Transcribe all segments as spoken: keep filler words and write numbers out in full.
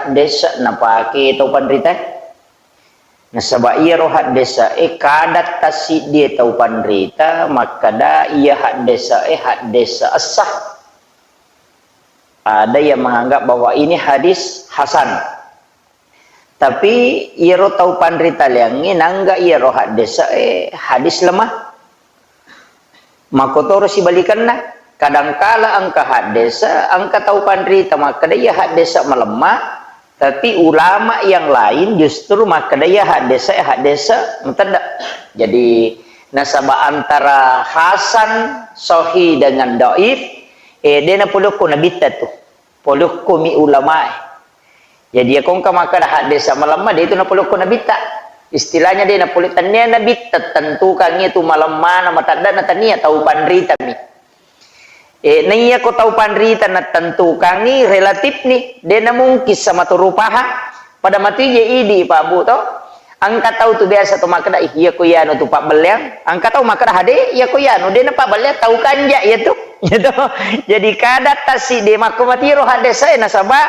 haddese' napake tau panrita. Nasaba' iyaro haddese' e kada tassiddie tau panrita makkada iya haddese' e haddese' sah. Ada yang menganggap bahwa ini hadis hasan. Tapi iyaro tau panrita liangnge nangga iyaro haddese' e hadis lemah. Makkotoro sibalikenna, kadangkala engka haddese', engka tau panrita makkeda iya haddese' malemma, tapi ulama yang lain justru makkeda iya haddese', haddese' matedde'. Jadi, nasaba' antara hasan, sahih dengan dhaif, eh, de' napolokko nabitta tu. Polokko mi ulamae. Jadi, iya ko engka makkeda haddese' malemma, de' itu napolokko nabitta. Istilahnya de' napole-, tennia nabitta tentukangngi tu malemmana, mateddena, tennia, tau panritami. Eh, naiya ko tau panrita natentukangngi, relatif ni, de' namungkin sama tu rupaha. Pada matu je idi', Pak Bu, to. Engka tau tu biasa tu makkeda, "Ih, iya ko iyanu tu pabbelleang." Engka tau makkeda, "Hade, iya ko iyanu, de' napabbelleang, tau kanja iya tu." Iya to. Jadi kada tassiddi makko matiro haddese' e nasaba'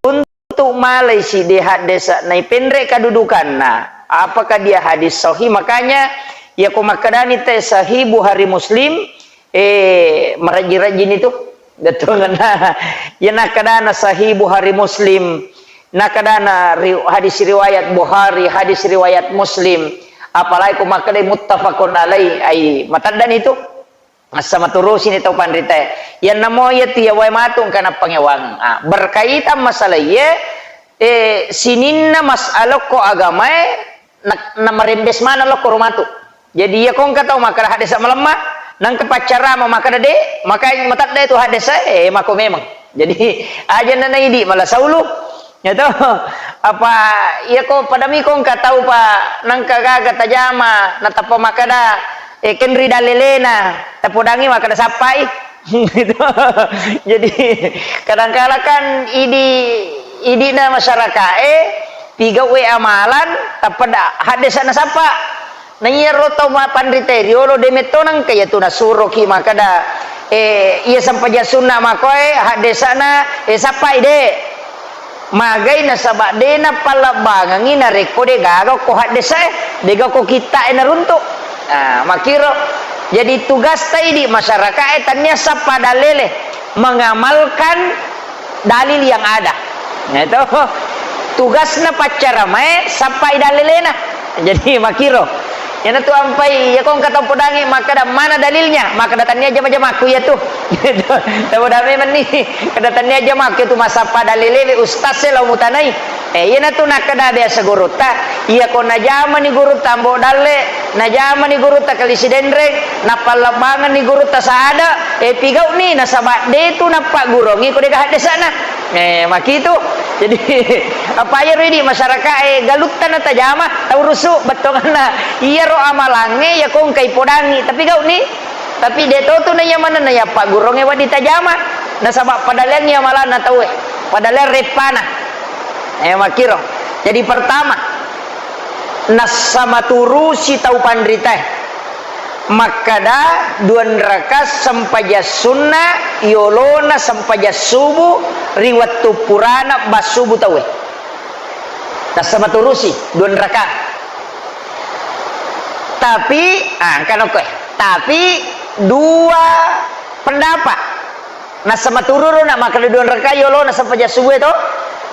untuk malai siddi haddese' naipenre' kedudukanna. Apakah dia hadis sahih? Makanya, iya ko makkedani te sahih Bukhari Muslim, eh, marajji-rajjini tu. Bettuanna. Iya nakkadana sahih Bukhari Muslim, nakkadana ri-, hadis riwayat Bukhari, hadis riwayat Muslim, apalagi ko makkedai muttafaqun alaih, ai mateddeni tu. Massa maturusini tau panritae. Iyanna mo iya tu iya wae matu engka nappangewang. Ah, berkaitan masalah iye, eh, sininna masalah ko agamae, na-, namarembes maneng lokko ro matu. Jadi, iya ko engka tau makkeda haddese' malemma, nangka paccarama makkeda de', maka matedde' tu haddese', eh, mako memang. Jadi, aja na naidi' mala saulu. Ya to? Apa, iya ko padami ko engka tau pa nangka gaga tajama, natappa makkeda, eh, kenri dalelena, tapodangi makkeda sappai. Gitu. Jadi, kadangkala kan idi-, idi'na masyarakae, pigau' we amalan, tappa da-, haddese' nasappa. Na iyaro tau ma-, panritae riolo de' metto nangka iya tu nasuroki makkeda, eh, iya sempajang sunna makoe, haddese'na, eh, sappai de'. Magai nasaba' de' napallebbangengngi narekko de' gaga ko haddese', de' gaga ko kitta'e naruntu'. Ah, makkiro. Jadi tugasta idi' masyarakae tennia sappa dalele mengamalkan dalil yang ada. Nah, itu tugasna paccaramae sappai dalelena. Jadi makkiro. Iyanatu ampai, iya ko engka tau podangi makkeda, "Mana dalilnya?" Makkeda, "Tennia jama-jamakku iya tu." Tau podangi memang ni, kada tennia jamakku iya tu, massappa dalelewe ustaz e lao mutanai. Eh, iyanatu nakkeda biasa gurutta, iya ko najamani gurutta Ambo Dalle, najamani gurutta Kali Sidenreng, napallebbangenni gurutta Sada, eh, pigau'ni nasaba' de' tu nappaggurongi ko de' gaga haddese'na. Eh, makitu. Jadi, apa iyaro idi' masyarakae galutta natajama, tau rusu' bettuanna. Iyaro amalangnge iya ko engkai podangi, tapi gau'ni. Tapi de' to tu naiya manenna iya paggurongnge wedding tajama. Nasaba' padaleangngi amalanna tauwe. Padaleang reppana. Eh, makkiro. Jadi pertama, nassa maturusi tau panritae. Makkeda dua rakaat sempajang sunna yolona sempajang subuh ri wettu purana bassubu tauwe. Nassa maturusi dua rakaat. Tapi, ah, engka nokko, eh. Tapi dua pendapat. Nassa matururu na makkeda dua rakaat yolona sempajang subuh e to.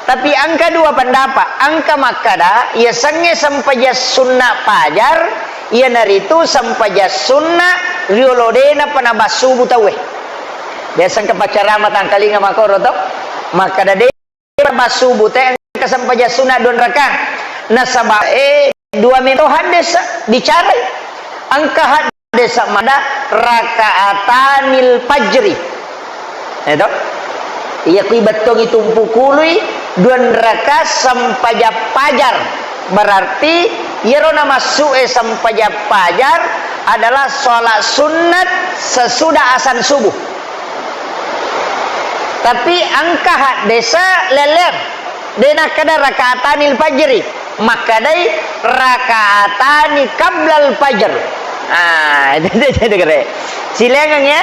Tapi engka dua pendapat, engka makkeda, yasengnge sempajang sunna fajar, iyanaritu sempajang sunna riolo de' napa nabassubu tauwe. Biasa engka paccarama tangkalinga makkoro to, makkeda de' nabassubu te engka sempajang sunna dua rakaat. Nasaba, eh, dua metto haddese' bicarai. Engka had- Desa mada rakaatanil fajri. Eto? Iya kui bettongi tumpu kului dua rakaat sempajang fajar. Berarti iyaro namassu'e sempajang fajar adalah sholat sunnat sesudah azan subuh. Tapi engka haddesa lelleng. De' nakkeda rakaatanil fajri, makkedai rakaatani qablal fajr. Ah, itu, itu, itu kere. Silaingengngi ya.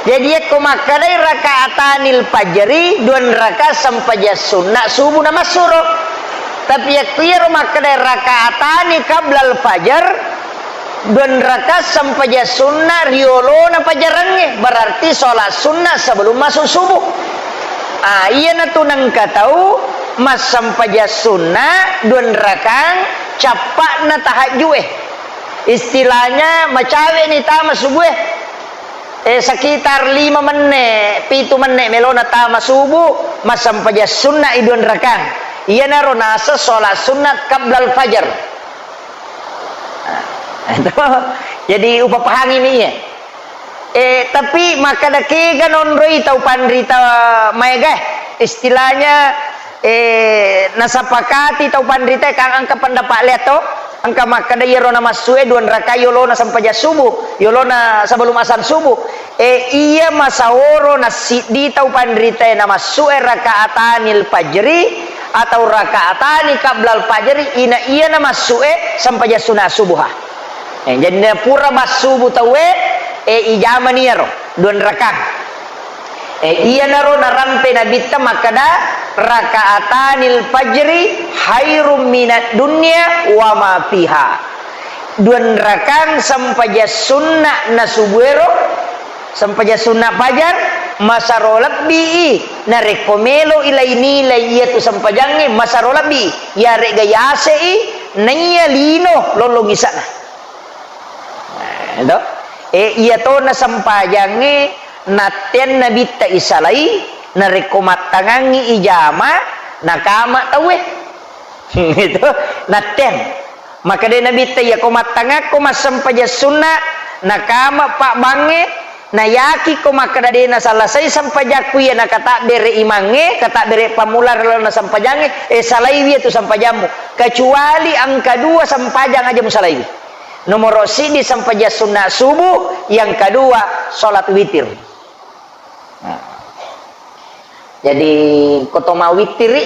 Jadi, yakko makkedai rakaatanil fajri, dua rakaat sempajang sunna subuh namassuro. Tapi yakko iyaro makkedai rakaatani qablal fajar, dua rakaat sempajang sunna riolona pajarangnge, berarti sholat sunna sebelum masuk subuh. Ah, iyanatu nengka tau massempajang sunna dua rakaat cappa'na tahajju'e. Istilahnya macawe'ni tama subuhe. Eh, sekitar lima menne, pitu menne melona tama subuh, massempajang sunna i dua rakaat. Iyanaro naseng sholat sunat qablal fajar. Nah, itu. Jadi, upapahangi mi iya. Eh, tapi makkeda kega nonroi tau panrita maega, istilahnya, eh, nasapakati tau panrita kan engka pendapat lea to, engka makkeda iyaro namassu'e dua rakaat yolona sempajang subuh, yolona sebelum azan subuh. Eh, iya masaoro nassiddi tau panritae namassu'e rakaatanil fajri atau rakaatani qablal fajri, ina iya namassu'e sempajang sunat subuha. Eh, jadi na pura bassubu tauwe, eh, ijamani iyaro dua rakaat. Eh, iyanaro narampe Nabitta makkeda, "Rakaatanil fajri khairum minad dunya wa ma fiha." Dua rakaat sempajang sunna na subuero, sempajang sunna fajar, masaro lebbi i, narekko melo i lai-nilai iyatu sempajangnge, masaro lebbi i, iyare'ga yase'i, naiya lino lollong isa'na. Nah, to? Eh, iya tona sempajangnge natteang Nabitta isalai, narekko mattangangngi ijama, nakama tauwe. Itu, natteang. Makkeda Nabitta, "Iyako mattangakko massempajang sunna, nakama pabbangnge, nayakiko makkeda de nasalasai sempajakku iya nakatabbere imangnge, katabbere pammula ri lalenna sempajangnge, eh, salaiwi iyatu sempajammu. Kecuali engka dua sempajang aja musalaiwi." Nomoro siddi sempajang sunna subuh, yang kedua sholat witir. Nah. Jadi, ko to mawittiri,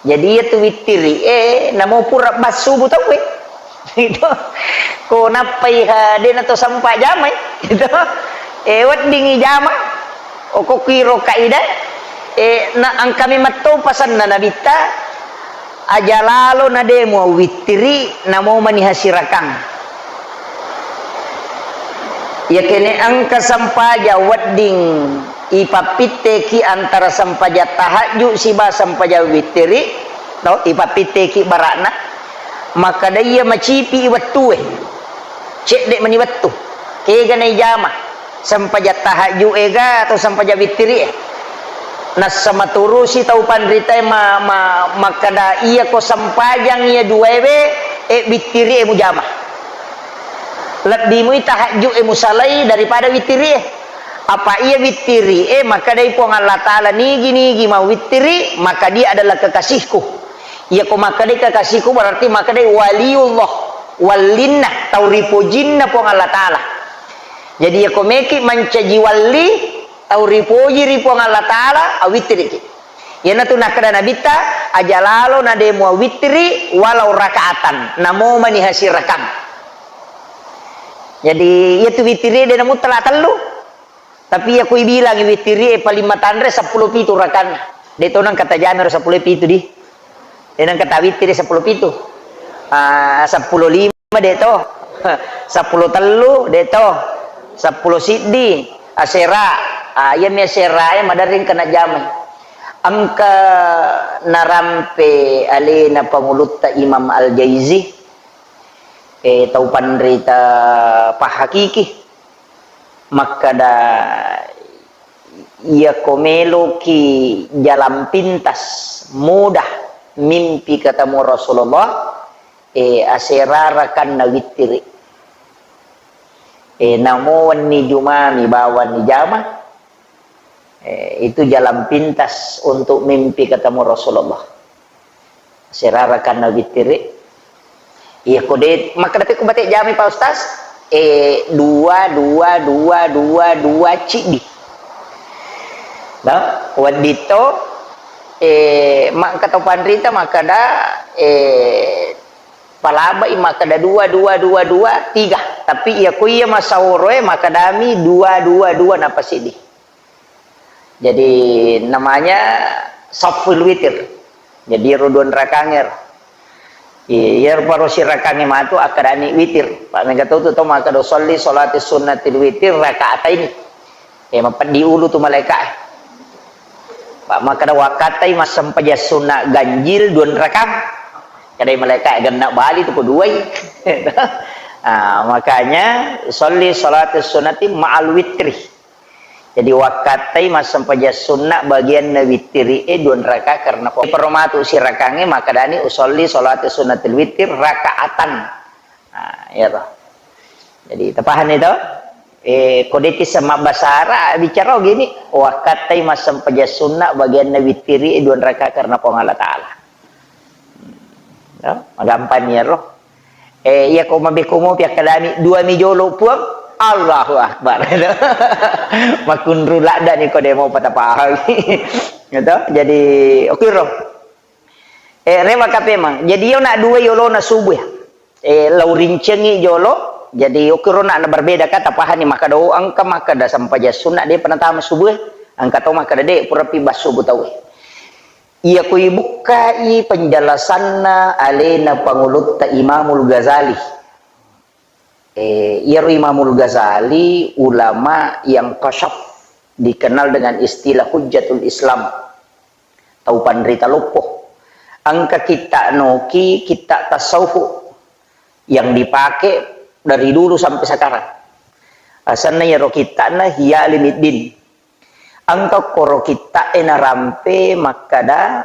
jadi iyatu wittiri, eh, namo pura bassubu tauwe. Itu. Ko nappai ha, de na to sempa jamai. Itu. Eh, weddingi jama. Okko kuiro kaidah, eh, na engkami metto pasenna Nabitta, aja lalo na de muawittiri, namo mani hasirakang. Iyakene engka sempajang wedding ipappitteki antara sempajang tahajju siba sempajang wittiri, to, ipappitteki barakna, makkeda iya macipi wettue. Cedde mani wettu. Kega naijama? Sempajang tahajju ega atau sempajang wittiri e? Nassa maturusi tau panritae ma-, ma-, makkeda, "Iyako sempajang iya duaewe, e, wittiri e mujama. Lebbi mui tahajju e musalai daripada wittiri e. Apa iya wittiri e makkedai Puang Allah Ta'ala, nigi-nigi mawittiri, maka dia adalah kekasihku." Iyako makkedai kekasihku berarti makkedai waliullah, wallinna, tau ripojinna Puang Allah Ta'ala. Jadi, iyako meki mancaji walli, tau ripoji ri Puang Allah Ta'ala, awittiriki. Iyanatu nakkeda Nabitta, "Aja lalo na de muawittiri walau rakaatan, namo mani hasirakang." Jadi, iyatu wittiri de namuttala tellu. Tapi iyako ibilangi wittiri e paling matanre seppulo pitu rakanna. De to nangka tajamai ro seppulo pitu di. De nangka tawittiri seppulo pitu. Ah, seppulo lima de to. Seppulo tellu de to. Seppulo siddi asera. Ah, iyami asera e maderri engka najamai. Engka narampe alena pangulutta Imam Al-Jaizi, eh, tau panrita pahakiki. Makkeda, "Iyako meloki jalan pintas, mudah mimpi ketemu Rasulullah, eh, asera rakanna wittiri. Eh, namo wenni Jumami bawang nijama, eh, itu jalan pintas untuk mimpi ketemu Rasulullah." Asera rakanna wittiri. Iya, ko de, makkeda pe ko bate jamai, Pak Ustaz? Eh, dua, dua, dua, dua, dua, ciddi. Nah, wedding to, eh, makkeda panrita, makkeda, eh, Palabai makkeda dua, dua, dua, dua, tiga. Tapi iya ko iya masaworoe makkedami dua, dua, dua, napasiddi. Jadi namanya saful witir. Jadi ro dua rakange ro. Iya, iyaro paro sirakange matu akkedani witir. Pak mega tau tu tau makkeda usolli sholati sunnatil witir rakaataini. Eh, mapeddi ulu tu malaika. Pak makkeda wakkatai massempajang sunna ganjil dua rakang. Kadai malaika genna bali tu ko duai. Ah, makanya usolli sholati sunnati ma'al witri. Jadi wakkatai massempajang sunna bagianna witiri e dua raka karena po-, peromatu sirakange makkedani usolli sholati sunnatil witir rakaatan. Nah, iya toh. Jadi tapahani toh? Eh, ko de'ti sama bahasa Arab bicara gini, wakkatai massempajang sunna bagianna witiri e dua raka karena Puang Allah Taala. Ya, magampang ni ro. Eh, iya ko mabeko mopi akkalami dua mi jolo Puang, Allahu Akbar. Makunru ladda ni ko demo patapahang. Gitu. Jadi, oke ro. Eh, rewa kapemang. Jadi, yo nak dua yolona subuh ya. Eh, lau rincengi jolo. Jadi, oke ro nak berbeda kata pahani maka do angka maka da sampajang sunna de penatama subuh. Angka to maka de pura pi bas subuh tau. Iya ko ibukkai penjelasanna alena Pangulutta Imamul Ghazali. Eh, iyaro Imamul Ghazali ulama yang kasyaf, dikenal dengan istilah Hujjatul Islam. Tau panrita loppo. Engka kitta noki, kitta tasawuf yang dipakai dari dulu sampai sekarang. Asenna iyaro kittana Ihya Ulumuddin. Engka koro kitta'e narampe makkada,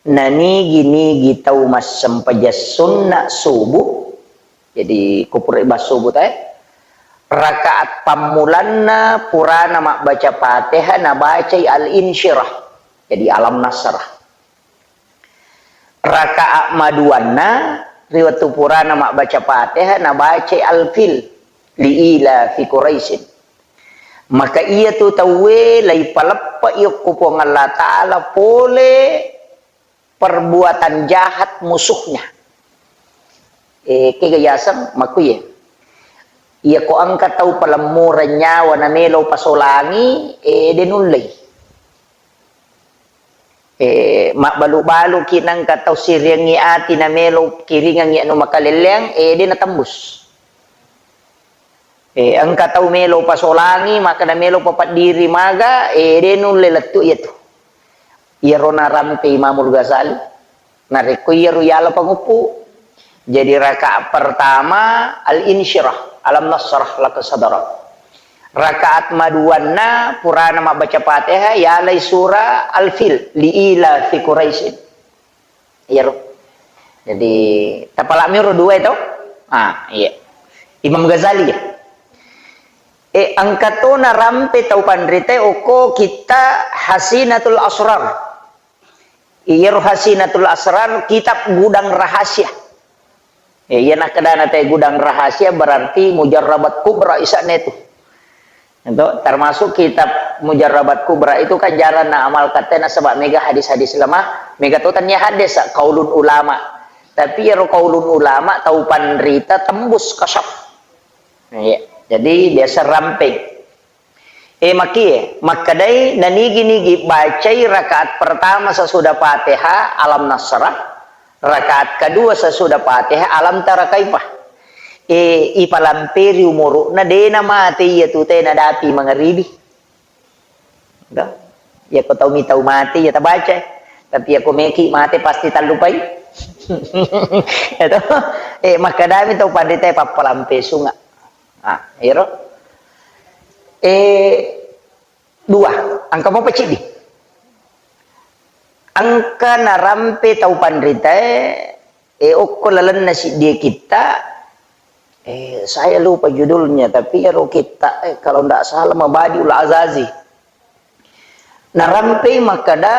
nanigi-nigi tau massempajang sunna subuh, jadi ko pura ibas subuh tae, rakaat pammulanna purana mabbaca Fatihah nabacai Al-Insyirah, jadi Alam Nasrah. Rakaat maduanna ri wettu purana mabbaca Fatihah nabacai Al-Fil, li ila fi Quraisyin. Maka iya tu tauwe laipaleppe'i okko Puang Allah Ta'ala pole perbuatan jahat musuhnya. Eh, kega yaseng makkuye. Iya ko engka tau palemmureng nyawa namelo pasolangi, eh, de nullei. Eh, mabbalu-baluki nengka tau siriangngi ati namelo kiringangngi anu makalelleang, eh, de natembus. Eh, engka tau melo pasolangi, maka namelo papaddiri maga, eh, de nulle lettu iyatu. Iyaro narampe Imamul Ghazali. Narekko iyaro yala panguppu. Jadi rakaat pertama Al-Insyirah, Alam Nasrah laka sadrak. Rakaat maduanna purana mabbaca Fatihah, yalai surah Al-Fil, li ila fi Quraisyin. Iyaro. Jadi, tapalami ro dua itu. Ah, iya. Imam Ghazali ya. Eh, engka to narampe tau panrita okko kitta Hasinatul Asrar. Iyaro Hasinatul Asrar kitab gudang rahasia. Ya, iya nakkedana te gudang rahasia berarti mujarrabat kubra isa'na itu. Itu termasuk kitab mujarrabat kubra itu kan jarang na amal katanya sebab mega hadis-hadis lemah, mega to tanya hadis kaulun ulama. Tapi ya kaulun ulama tau panrita tembus kasyaf. Iya. Jadi biasa ramping. Eh, makie, makkedai nanigi-nigi bacai rakaat pertama sesudah Fatihah Alam Nasrah, rakaat kedua sesudah Fatihah Alam Tara Kaifah. Eh, ipalamperi umuru'na dena mate iya tu tena dapi mangaribi. Dah. Ya ko tau mi tau mate ya tabaca. Tapi ya ko meki mate pasti tallupai. Itu. Eh, makkedami tau pandita pappalampe sunga. Ah, ero. Eh, dua. Engka mopa ciddi. Engka narampe tau panritae, eh, okko lalenna siddie kitta, eh, saya lupa judulnya, tapi ero kitta, eh, kalau ndak salah Mabadiul Azazi. Narampei makkeda,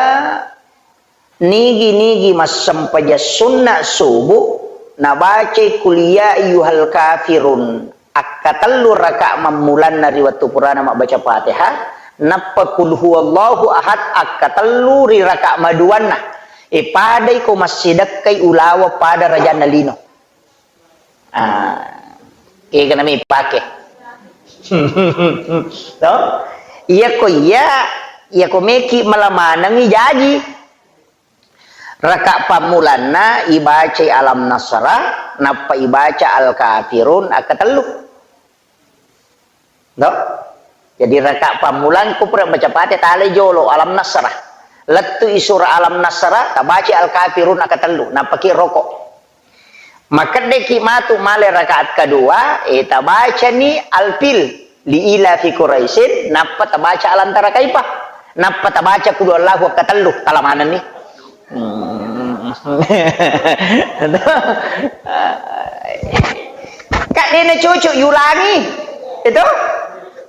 nigi-nigi massempajang sunna subu, nabacai Qul ya ayyuhal kafirun akkatellu raka mammulanna ri wettu purana mabbaca Fatihah, nappa Qul huwallahu ahad akkatellu ri raka maduanna. E, padai ko massidekkai ulaweng pada rajanna lino. Ah, kega nami pake. To? Iya ko iya, iya ko meki mala manengi jaji. Raka pammulanna ibacai Alam Nasra, nappa ibaca Al-Kafirun akkatellu. To? Jadi raka pammulang ko pura baca Fatihah, talai jolo Alam Nasra. Lettu i surah Alam Nasra, tabaca Al-Kafirun akkatellu, nappaki roko. Makeddeki matu male rakaat kedua, eh, tabacani Al-Fil, li ila fi Quraisyin, nappa tabaca Alam Tara Kaifa, nappa tabaca Qul Huwallahu akkatellu, tala manenni. Hmm. Kak dena cocok yulangi. Itu?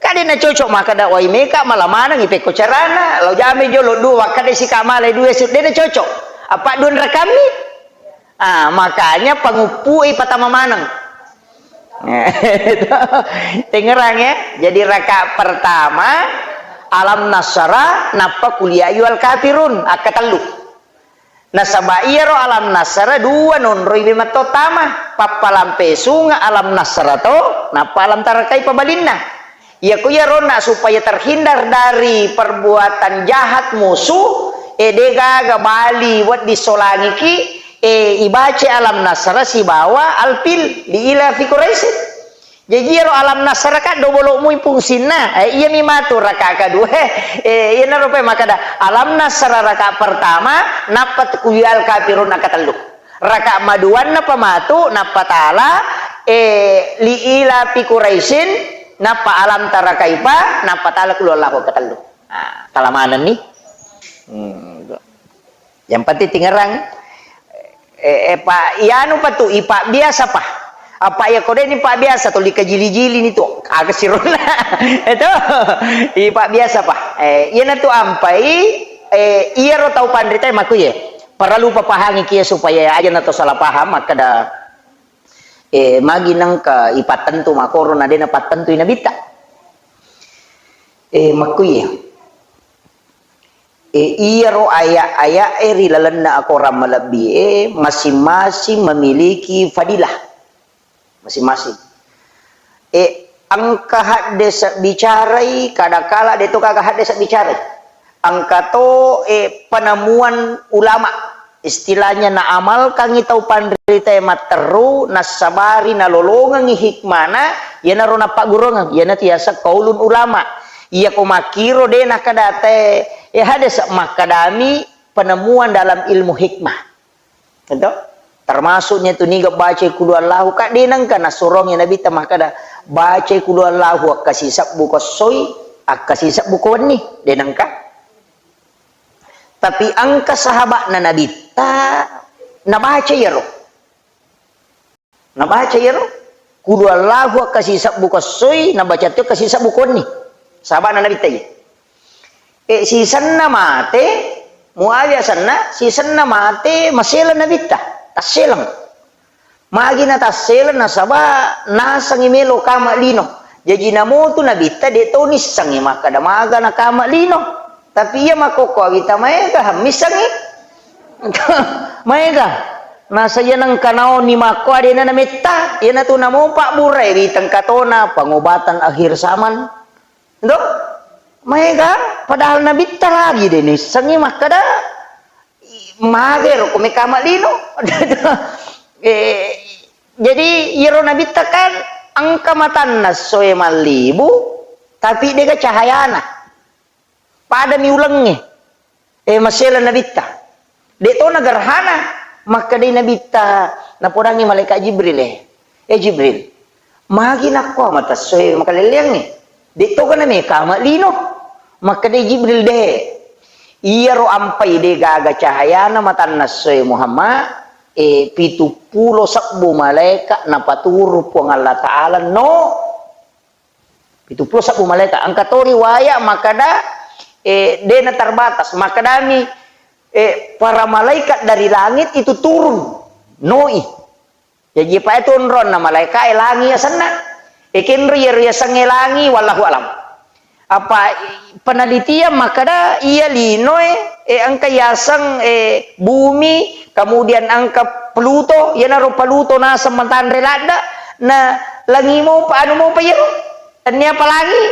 Kak dena cocok maka da wai meka mala maneng ipekko carana, lo jame jolo dua, wakkada sika male dua, dena cocok. Apa dua rakammi? Ah, makanya panguppu i patama maneng. Tengerang ya. Jadi rakaat pertama Alam Nasra, nappa Qul Ya Ayyuhal Kafirun, akkatellu. Nasaba iyaro Alam Nasra dua nonroi be mattottama, pappalampe sunga Alam Nasra to, nappa Alam Tara Kaifa balinna. Iyako iyaronna supaya terhindar dari perbuatan jahat musuh, e, degaga bali wedding solangiki, e, ibaca Alam Nasra sibawa Al-Fil, li ila fi Quraisyin. Jaji iyaro Alam Nasra ka dobolo mui fungsinna. E, iyami matu raka kedua. E, iyanaro pe makkada Alam Nasra raka pertama, nappa Qul Ya Ayyuhal Kafirun akkatellu. Raka maduanna pa matu, nappa tala, e, li ila fi Quraisyin, nappa Alam Tara Kaifa, nappa tala Qul Huwallahu akkatellu. Ah, tala manenni. Hmm. Yang penting tingerang. Eh, eh, pa, ianu pa tu, ipabbiasa pa. Apa iya ko deni pabbiasa tu, likajili-jili ni tu, aga sirona. Itu, ipabbiasa pa. Eh, iyana tu ampai, eh, iyaro tau panrita makuye. Perlu papahangi kia supaya aja na to salah paham, makkada, eh, magi nengka ipattentu makoro na dena pattentu i nabitta. Eh, makuye. E, iyaro aya-aya'e ri lalenna akorang malebbi'e masing-masing memiliki fadilah. Masing-masing. E, engka haddese bicarai, kadakala de to gaga haddese bicarai. Engka to, e, penemuan ulama. Istilahnya naamalkangngi tau panritae matteru, nassabari nalolongengngi hikmana, iyanaro nappagguruangeng, iyanatu yaseng qaulun ulama. Iyako makkiro de nakkeda te, e, hadese, makkedami penemuan dalam ilmu hikmah. Gitu? Termasuknya tu niga bacai Qul Huwallahu, ka de nengka nasurongi Nabitta makkeda, bacai Qul Huwallahu akkasisebbu ko essoi, akkasisebbu ko wenni, de nengka. Tapi engka sahaba'na Nabitta nabaca iyaro. Nabaca iyaro, Qul Huwallahu akkasisebbu ko essoi, nabaca to akkasisebbu ko wenni. Sahaba'na Nabitta iya. E, sisenna mate, Muawiyah senna, sisenna mate, masela Nabitta, tasseleng. Magi natasseleng, nasaba nasengngi melo kama lino. Jaji namotu Nabitta de to nissengngi makkeda maga nakama lino. Tapi iya makkokko awita maega missengngi. Maega. Nasa iya nengka naoni makko adena nametta, iyanatu namo pabburai ri tengkatona pengobatan akhir zaman. Ndo? Maega, padahal Nabitta lagi de nissengngi makkeda, magero ko mekama lino. Eh, jadi iyaro Nabitta kan engka matanna soe mallibu, tapi dega cahayana. Padami ulengnge. Eh, masela Nabitta. De to nagerhana, makkedai Nabitta, napodangi malaikat Jibril, eh. Eh, Jibril, magi nakko mata soe makalelleangnge? De to kana mekama lino. Makkedai Jibril, de. Iyaro ampai de gaga cahayana matanna soe Muhammad, eh, pitu pulo sebbu malaikat napaturu Puang Allah Ta'ala no. Pitu pulo sebbu malaeka. Engka to riwaya makkeda, eh, dena terbatas. Makkedami, eh, para malaikat dari langit itu turun. Noi. Jaji, pa itu onronna malaeka e langi asenna. E kenro iyaro yasengnge langi, wallahu alam. Apa, eh, penelitian makkeda iya linoe, eh, engka yaseng, eh, bumi Kemudian engka Pluto, iyanaro Pluto naseng matanre ladde, na langi mopa, anu mopa iyaro, tennia pa langi.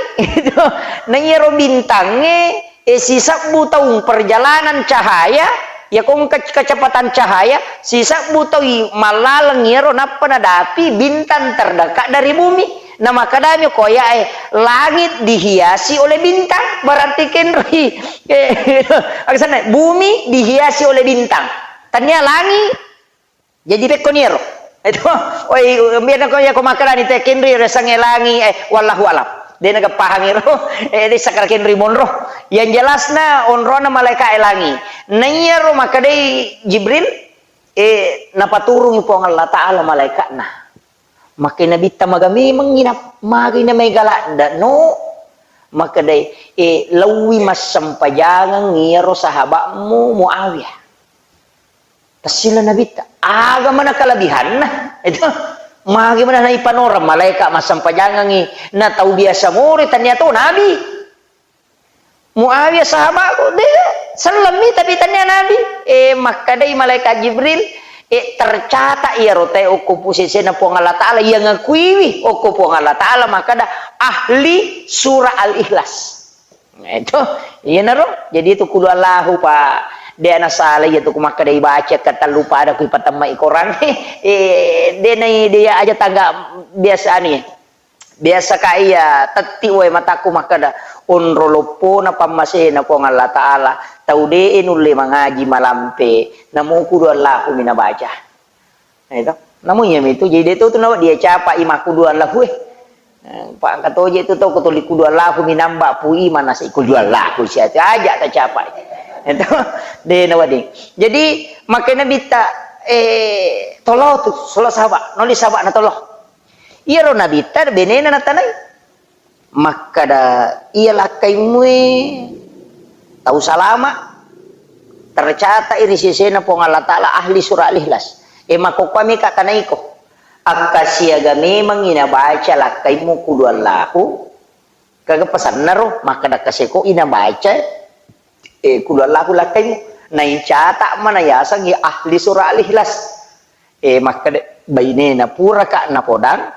Itu. Na iyaro bintangnge, e, sisebbu taung perjalanan cahaya, iya ko engka kecepatan cahaya, sisebbu taui mallaleng iyaro nappa nadapi bintang terdekat dari bumi. Na makkedami ko ayae, langit dihiasi oleh bintang, berarti kenroi. Eh, aksenna, bumi dihiasi oleh bintang. Tania langi, jadi pekko niero. Itu, oi, biar ko ya ko makkedani te kenroi resangnge langi, eh, wallahu alam. De naga pahang ero, eh, de sakara kenroi monro. Yang jelasna onrona malaika e langi. Naiyaro makkedai Jibril, eh, napaturungi Puang Allah Ta'ala malaikatna. Makke Nabitta maga memengngi na-, magi na mega ladde, no? Makkedai, e, laowi massempajangeng iyaro sahabatmu Muawiyah. Tassila Nabitta, aga mana kelebihanna? Itu, magi mana naipanoreng malaika massempajangengngi na tau biasa more, tania to Nabi. Muawiyah sahabatku, de, sellemmi tapi tania Nabi. Eh, makkedai malaikat Jibril, eh, tercatat iyaro tae okko pusesena Puang Allah Ta'ala, iya ngakuiwi okko Puang Allah Ta'ala, makkeda ahli surah Al-Ikhlas. Itu, iyanaro. Jadi itu kudu Allahu, Pak. De nasala iya tu ku makkeda ibaca ketellu pada ku ipatemmai Quran. Eh, de nai de aja tangga biasa anu ya. Biasa ka iya tetti wae matakku makkeda, onro loppona pammasena Puang Allah Ta'ala, tau de'e nulle mangaji malampe, namo kudu Allahu mi nabaca. Nah, itu. Namu iya mitu, jadi de to tu nawa dia capa i makkudu Allahu, eh. Eh, pa engka toje tu tau ko tuli kudu Allahu mi namba pui mana si kudu Allahu sia tu aja ta capa. Itu. De nawa de. Jadi makanya Nabitta, eh, tolo tu, solo sahabat, noli sahabat na tolo. Iyaro Nabitta benena natanai. Makkeda, iya lakkaimue tau salama, tercatat i ri sesena Puang Allah Ta'ala ahli surah Al-Ikhlas. E, makkokkoe meka tanaiko. Akkasiaga memengngi nabaca lakkaimu kudu Allahu, kaga pasanna ro, makkeda kaseko i nabaca, e, kudu Allahu lakkaimu. Naicata mana yasengngi ahli surah Al-Ikhlas. E, makkeda bainena, puraka napodang,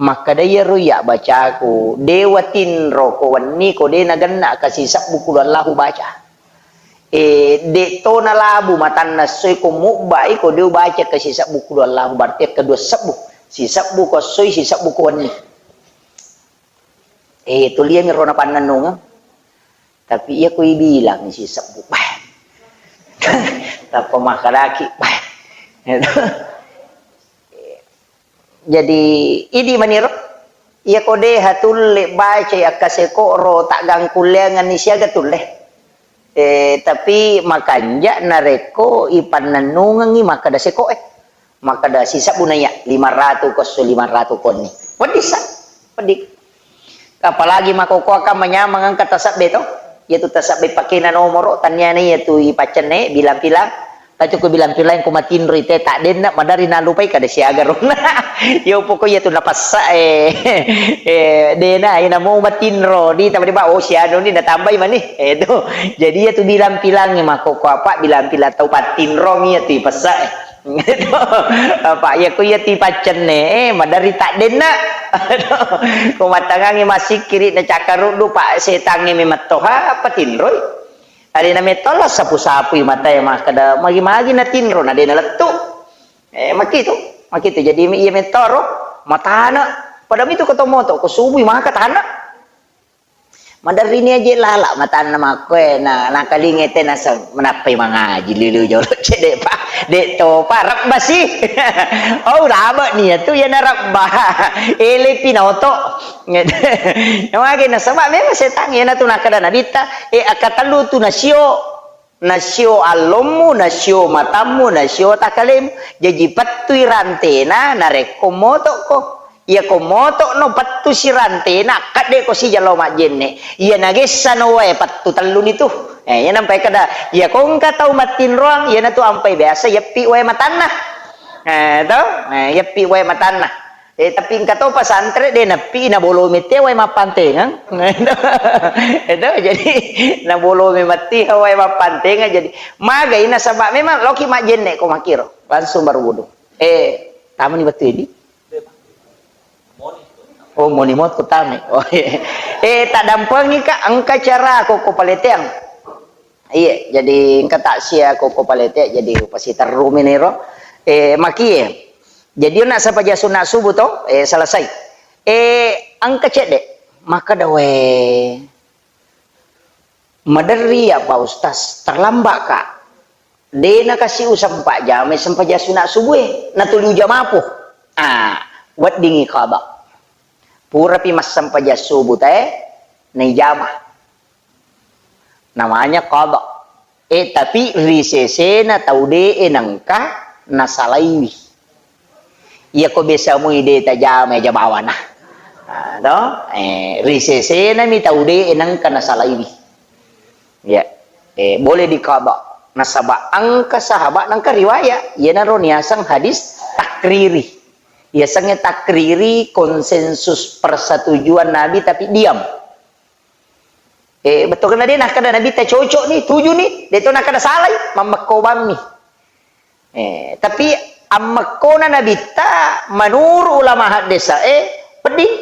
makkeda, iyaro iya bacaku, de watinro ko wenni ko de nagenna ka sisebbu kudu Allahu baca. E, de to nalabu matanna essoi ko mubbai ko de ubaca ka sisebbu kudu Allahu, berarti kedua sebbu. Sisebbu ko essoi, sisebbu ko wenni. E, tuliami ro napannennungeng. Tapi iya ko ibilang sisebbu, bah. Tappa makkedaki, bah. Jadi, idi maniro, iya ko de hatulle bacai akkaseko ro taggangkulleangenni siaga tulle. E, tapi makanja narekko ipannennungengngi makkeda seko e. Makkeda sisebbu naiya, lima ratu ko esso, lima ratu konni. Peddi sa, peddi. Apalagi makkokkoe kan manyameng engka tasebbe to. Iyatu tasebbe pakena nomoro, taniana iyatu ipaccenne, bilang-bilang. Tapi ko bilang-bilang ko matinro ite, tak denna, madari nalupai kada siaga ronna. Yo pokok iyatu napassa, eh, eh, dena, ina mau matinro, di tambah, oh, sianu ni natambai mani. Eh, tu. Jadi iyatu bilang-bilang makkokkoe apa, bilang-bilang tau patinro mi iyatu ipassa, eh. Apa, iya ko iya tipaccenne, eh, madari tak denna. Ko mattangangi massikkiri na cakkaruddu, Pak, setangnge memetto, ha, apa tinroi? Alena metto la sapu-sapui matae makkeda, magi-magi na tinro, na dena lettu. Eh, makitu, makitu. Jadi iya mettoro, matana. Pada mitu ko to moto, ko subui maka tana. Maderrini aje lala matanna makkoe na, nakalinge te naseng menappai mangaji lilu jolo cedde pa, de topa rebba si. Oh, rabe ni tu ya na rebba. Ele pinoto. Mage nasaba memang setang ya na tu nakada nabitta, e, akkatellu tu nasio. Nasio allommu, nasio matammu, nasio takalemu. Jaji pettui rantena narekko motokko. Iyako motokno pettusi rantena, akkaddeko sija lao majjenne. Iya nagessano wae pettu telluni tu. Eh, iya nampai kada, iyako engka tau mattinroang, iyanatu ampai biasa yeppi wae matanna. Eh, to? Eh, yeppi wae matanna. Eh, tapi engka to pesantren de' nappi nabolomi te wae mappantengeng. Itu, jadi nabolomi matti wae mappantengeng. Jadi magai nasaba memang loki majjenne ko makkiro, langsung berwudu. Eh, tamani wettu ini. Oh, moni motko tame. Oh, iya. Eh, taddampengika engka cara ko, ko paleteang. Iya, jadi engka taksia ko, ko paleteang, jadi upasiterrumi niro. Eh, makie. Jadi, onna sampaja sunna subuh to, eh, selesai. Eh, engka cedde. Makkeda, "We, maderri ya, Pak Ustaz, terlambat ka." De' nakasi usempa jamai sampaja sunna subuh e, natuli ujamapo. Ah, weddingi qada. Purapi massampaja subuh tae, naijama. Namanya qada. Eh, tapi ri sesena tau de' e nengka nasalaiwi. Iya ko biasa mui de' tajama aja bawana. Ah, to? Eh, ri sesena mi tau de' e nengka nasalaiwi. Ya. Eh, boleh diqada. Nasaba engka sahabat nengka riwayat. Iyanaro niaseng hadis takriri. Yasengnge takriri konsensus persetujuan Nabi tapi diam. Eh, bettuanna de' nakkeda Nabitta cocok ni, tuju ni, de' to nakkeda salai, mammekko bammi. Eh, tapi ammekkona Nabitta menurut ulama haddesa, eh, pedding.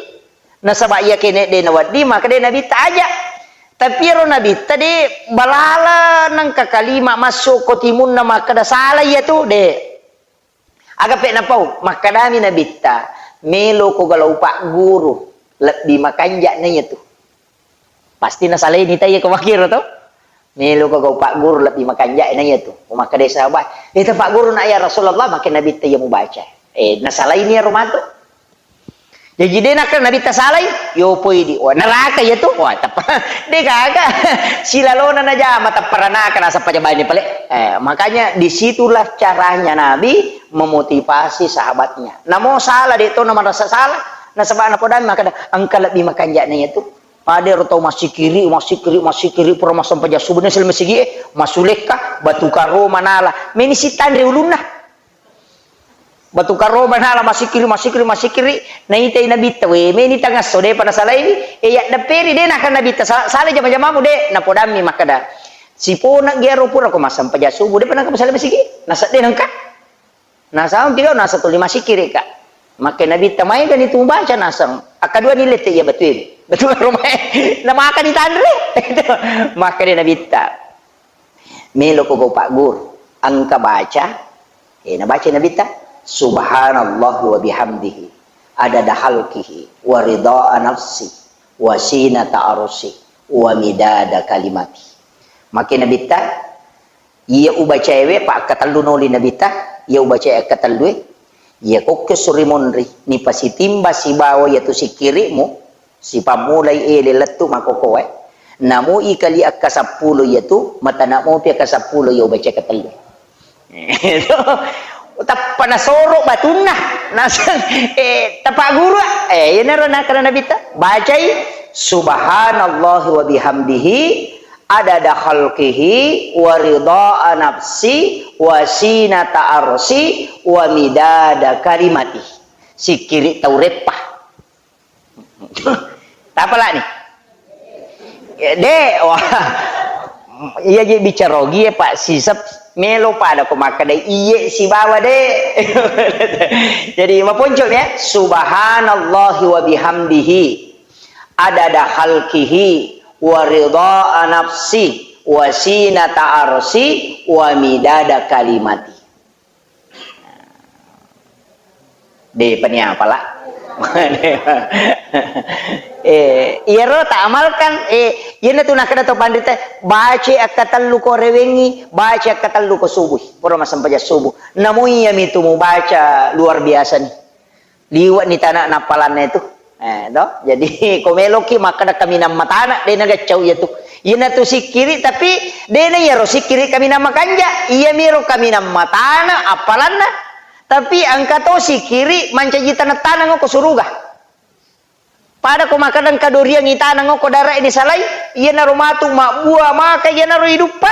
Nasaba iya kene de' nawedding, maka de' Nabitta aja. Tapi ero Nabitta de' balala nengka kalima masuk ko timunna makkeda salai iya tu, de'. Aga pe napau, makkedami Nabitta, "Melo ko galau pagguru, lebbi makanja' na iyatu." Pasti nasalaini taiya ko makkiro to. "Melo ko gau pagguru, lebbi makanja' na iyatu." Ko makkeda sahabat, "Eh, ta pagguru na ya Rasulullah," makke Nabitta iya mubaca. Eh, nasalaini ero matu. Jaji de' nakkeda Nabitta salai, yo poi di, wah, neraka iyatu, wah, teppa, de' gaga, silalona najama teppa ranaka nasappa jabani pale. Eh, makanya disitulah caranya Nabi memotivasi sahabatnya. Namo salah, de' to namarasa salah, nasaba napodang makkeda, engka lebbi makanja' na iyatu. Pada ero tau massikiri, massikiri, massikiri, pura massampaja subuh, na sel masigi, eh, masulekka, batu karo manala, meni sitanre ulunna. Batu karo manala masikiri, masikiri, masikiri, naitai Nabitta, we, meni tangasso, de'pa nasalaiwi, e, yaddepperi, de' nakkeda Nabitta, sa-, salai jama-jamamu, de', napodammi makkeda, sipona giaro pura ko massampaja subuh, de'pa nengka masalai masigi, nasedde nengka, nasang tiga, nasa tuli masikiri ka, makke Nabitta, maegani tu baca nasang, akkadua ni lette iya batue, batu karo mae, namaka ditanre, makkeda Nabitta. Melo ko gau pagguru, engka baca, eh, nabaca Nabitta, "Subhanallah wa bihamdihi, adada khalqihi, wa ridha nafsi, wa sinata arsi, wa midada kalimati." Makke Nabitta, iya ubacaewe, pa akkatellu noli Nabitta, iya ubacae akkatellu e, iya kokke suri monri, nipasitimba sibawa iyatu sikkirimu, sipammulai ele lettu makkokoe, namo ikali akka seppulo iyatu, matana mopi akka seppulo iya ubaca ketellu. Tappa nasoro batunna, naseng, eh, tapagguru, eh, iyanaro nakkeda Nabitta, bacai, "Subhanallahi wa bihamdihi, adada khalqihi, wa ridha nafsi, wa sinata arsi, wa midada kalimati." Sikkiri tau reppa. Tapalani. De', wah. Iya je bicara ogi ya, Pak, sisep melo pada ko makkeda iye sibawa de'. Jadi maponco ya, "Subhanallahi wa bihamdihi, adada khalqihi, wa ridha nafsi, wa sinata arsi, wa midada kalimati." De' pani apala. Eh, iyaro ta amalkan, eh, iyanatu nakkeda to panrita, baca akkatellu ko rewengi, baca akkatellu ko subuh. Pura massampaja subuh. Namo iyami tu mubaca luar biasa ni. Liwe' ni tana nappalanna itu. Eh, to? Jadi, ko meloki makkeda kaminang matana, de' nageccau iyatu. Iyanatu sikkiri, tapi de' na iyaro sikkiri kaminang makanja. Iyamiro kaminang matana appalanna. Tapi engka to sikkiri mancaji taneng-taneng ko suruga. Pada ko makkeda engka doriang itaneng ko dara ini salai, iyanaro matu mabbua maka iyanaro iduppa.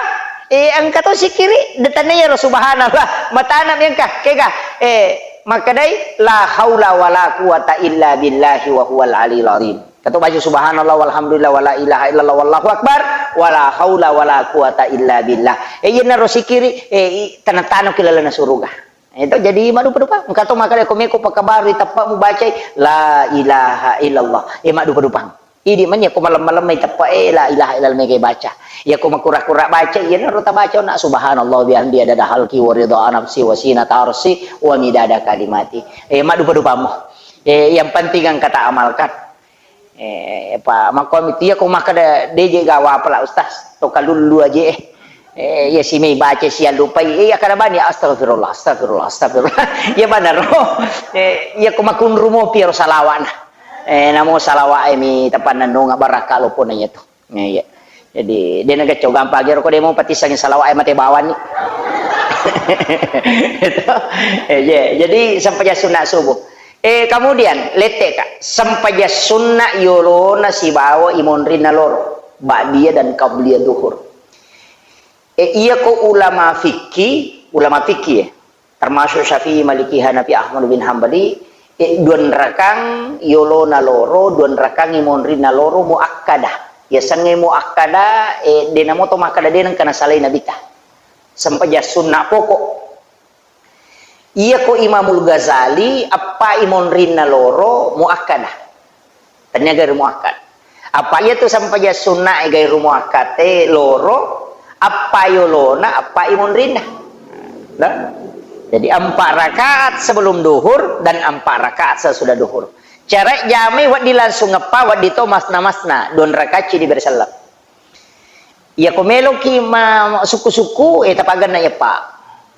Eh, engka to sikkiri, de' tania iyaro subhanallah. Matana mi engka, kega. Eh, Makkedai, "La haula wala quwata illa billahi wa huwal aliyul azim." Kato baca subhanallah walhamdulillah wala ilaha illallah wallahu akbar, wala haula wala quwata illa billah. Eh, iyanaro sikiri, eh, i-, tanah-tanah ki lalana suruga. Itu jadi madupa-dupa. Engka to makkeda ko meko pakkabaru teppa mubacai la ilaha illallah. Eh, madupa-dupa. Idi manya ko malem-malem mai teppa, eh, la ilaha illallah mega baca. Ya ko makura-kura baca, iyanaro tabaca na subhanallah bihamdi adada halki wa ridha nafsi wa sinata arsi wa midada kalimati. Eh, madupa-dupa mo. Eh, yang penting engka ta amalkan. Eh, pa, makko mitu iya ko makkeda deje gawa pala Ustaz, to kalullu aje, eh. Eh, iya si mai baca si allupai, eh, iya kada bani, astagfirullah, astagfirullah, astagfirullah. Iya banaro. Eh, iya ko makunru mo piaro salawana. Eh, namo salawa e mi tapannanunga barakka lopona iya to. Eh, iya. Jadi, de nagacco gampang ero ko de mo patissangi salawa e mate bawani. Itu. Eh, iya. Jadi, sempajang sunna subuh. Eh, kemudian, lette ka, sempajang sunna yolona sibawa imonrinna loro, ba'diyah dan qabliyah duhur. Eh, iya ko ulama fikih, ulama fikih ya, termasuk Syafi'i, Maliki, Hanafi, Ahmad bin Hambali, eh, duanrakang yolona loro, duanrakang imonrinna loro muakkadah. Yasengnge muakkadah, eh, de namo to makkeda de nengka nasalai Nabitta. Sempajang sunna pokok. Iya ko Imamul Ghazali, appa imonrinna loro muakkadah. Tennia gairu muakkad. Apa iya tu sempajang sunna e gairu muakkad e loro, appa yolona, appa imonrinna. Nah, jadi empat rakaat sebelum duhur dan empat rakaat sesudah duhur. Cara jamai wedding langsung eppa, wedding to masna-masna, dua rakaat ci diberi selleng. Iya ko meloki ma-, sukku-sukku, eh, tapaganna iya, Pak.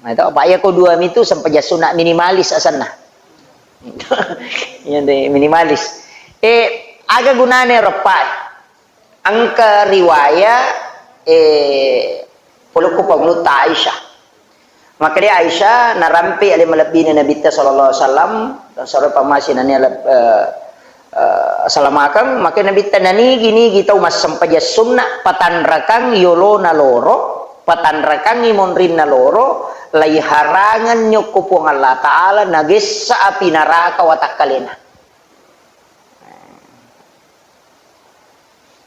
Nah, itu, Pak, iya ko dua mitu sempajang sunna minimalis asenna. Iya, deh, minimalis. Eh, aga gunane ro, Pak? Engka riwaya, eh, polokku pangulutta Aisyah. Makkeda Aisyah, narampe ale malebbina Nabitta sallallahu alaihi wasallam, sore pamasi nania leb-, eh, eh, salamakeng, makkeda Nabitta nanigi-nigi tau massempajang sunna, patanrakang yolona loro, patanrakangngi monrinna loro, laiharangenni okko Puang Allah Ta'ala, nagessa api naraka watakkalena.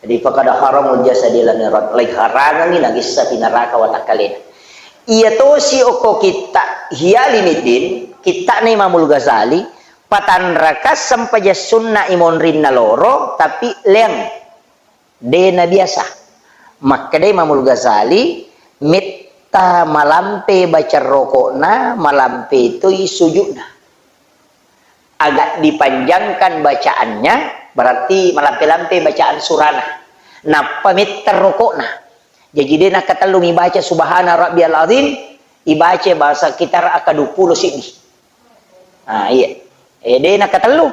Jadi, fakada haramul jasadi lan irat, lai harangengngi nagessa pi naraka watakkalena. Iya tosi okko kitta Ihya Ulumuddin, kittana Imamul Ghazali, patanraka sempajang sunna imonrinna loro, tapi leang. De nabiasa. Makkeda Imamul Ghazali, metta malampe baca rokokna, malampe toi sujudna. Agak dipanjangkan bacaannya, berarti malampe-lampe bacaan surana. Nappa metta rokokna. Jaji de nakatellu mibaca subhana rabbiyal azim, ibaca bahasa kita raka dua puluh siddi. Ah, iya. Eh, de nakatellu.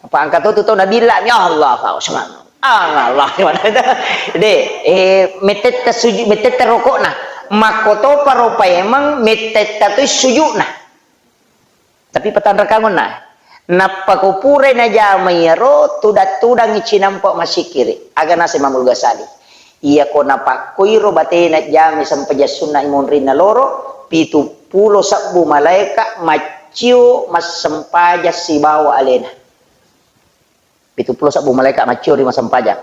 Apa angka to tu tau nabilla mi, Allah, Allah, subhanallah. Allah, Allah, subhanallah. De, eh, metetta suju-, metetta rokokna. Makkotopa ro paimeng metetta tu sujudna. Tapi patanrakangonna. Nappa ko purai najama iyaro, tudang-tudangngi cinampa masikiri. Aga nasa Imamul Ghazali. Iya ko napakkoiro batena jamai sempajang sunna imonrinna loro, pitu pulo sebbu malaeka maccio massempajang sibawa alena. Pitu pulo sebbu malaeka maccio ri massempajang.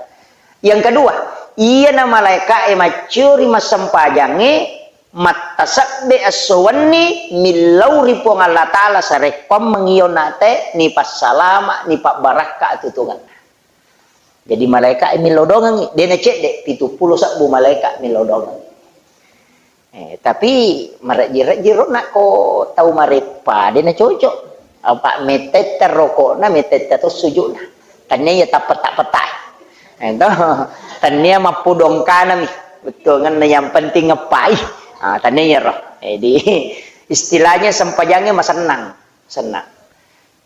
Yang kedua, iyana malaeka e maccio ri massempajangnge mattasebbe esso wenni millau ri Puang Allah Ta'ala sarekkoammeng iyo nate nipassalama, nipabbarakka atutungenna. Jadi malaeka e millau dongengngi, de nacedde, pitu pulo sebbu malaeka millau dongengngi. Eh, tapi marejji-rejji ro nakko tau mareppa, de nacocok. Apa metetta rokokna, metetta to sujudna. Tannia iya tappeta-petai. Eh, to. Tannia mappudongkanami. Bettuangenna yang penting ngeppai. Ah, tannia iyaro. Jadi, istilahnya sempajangnge masennang. Sennang.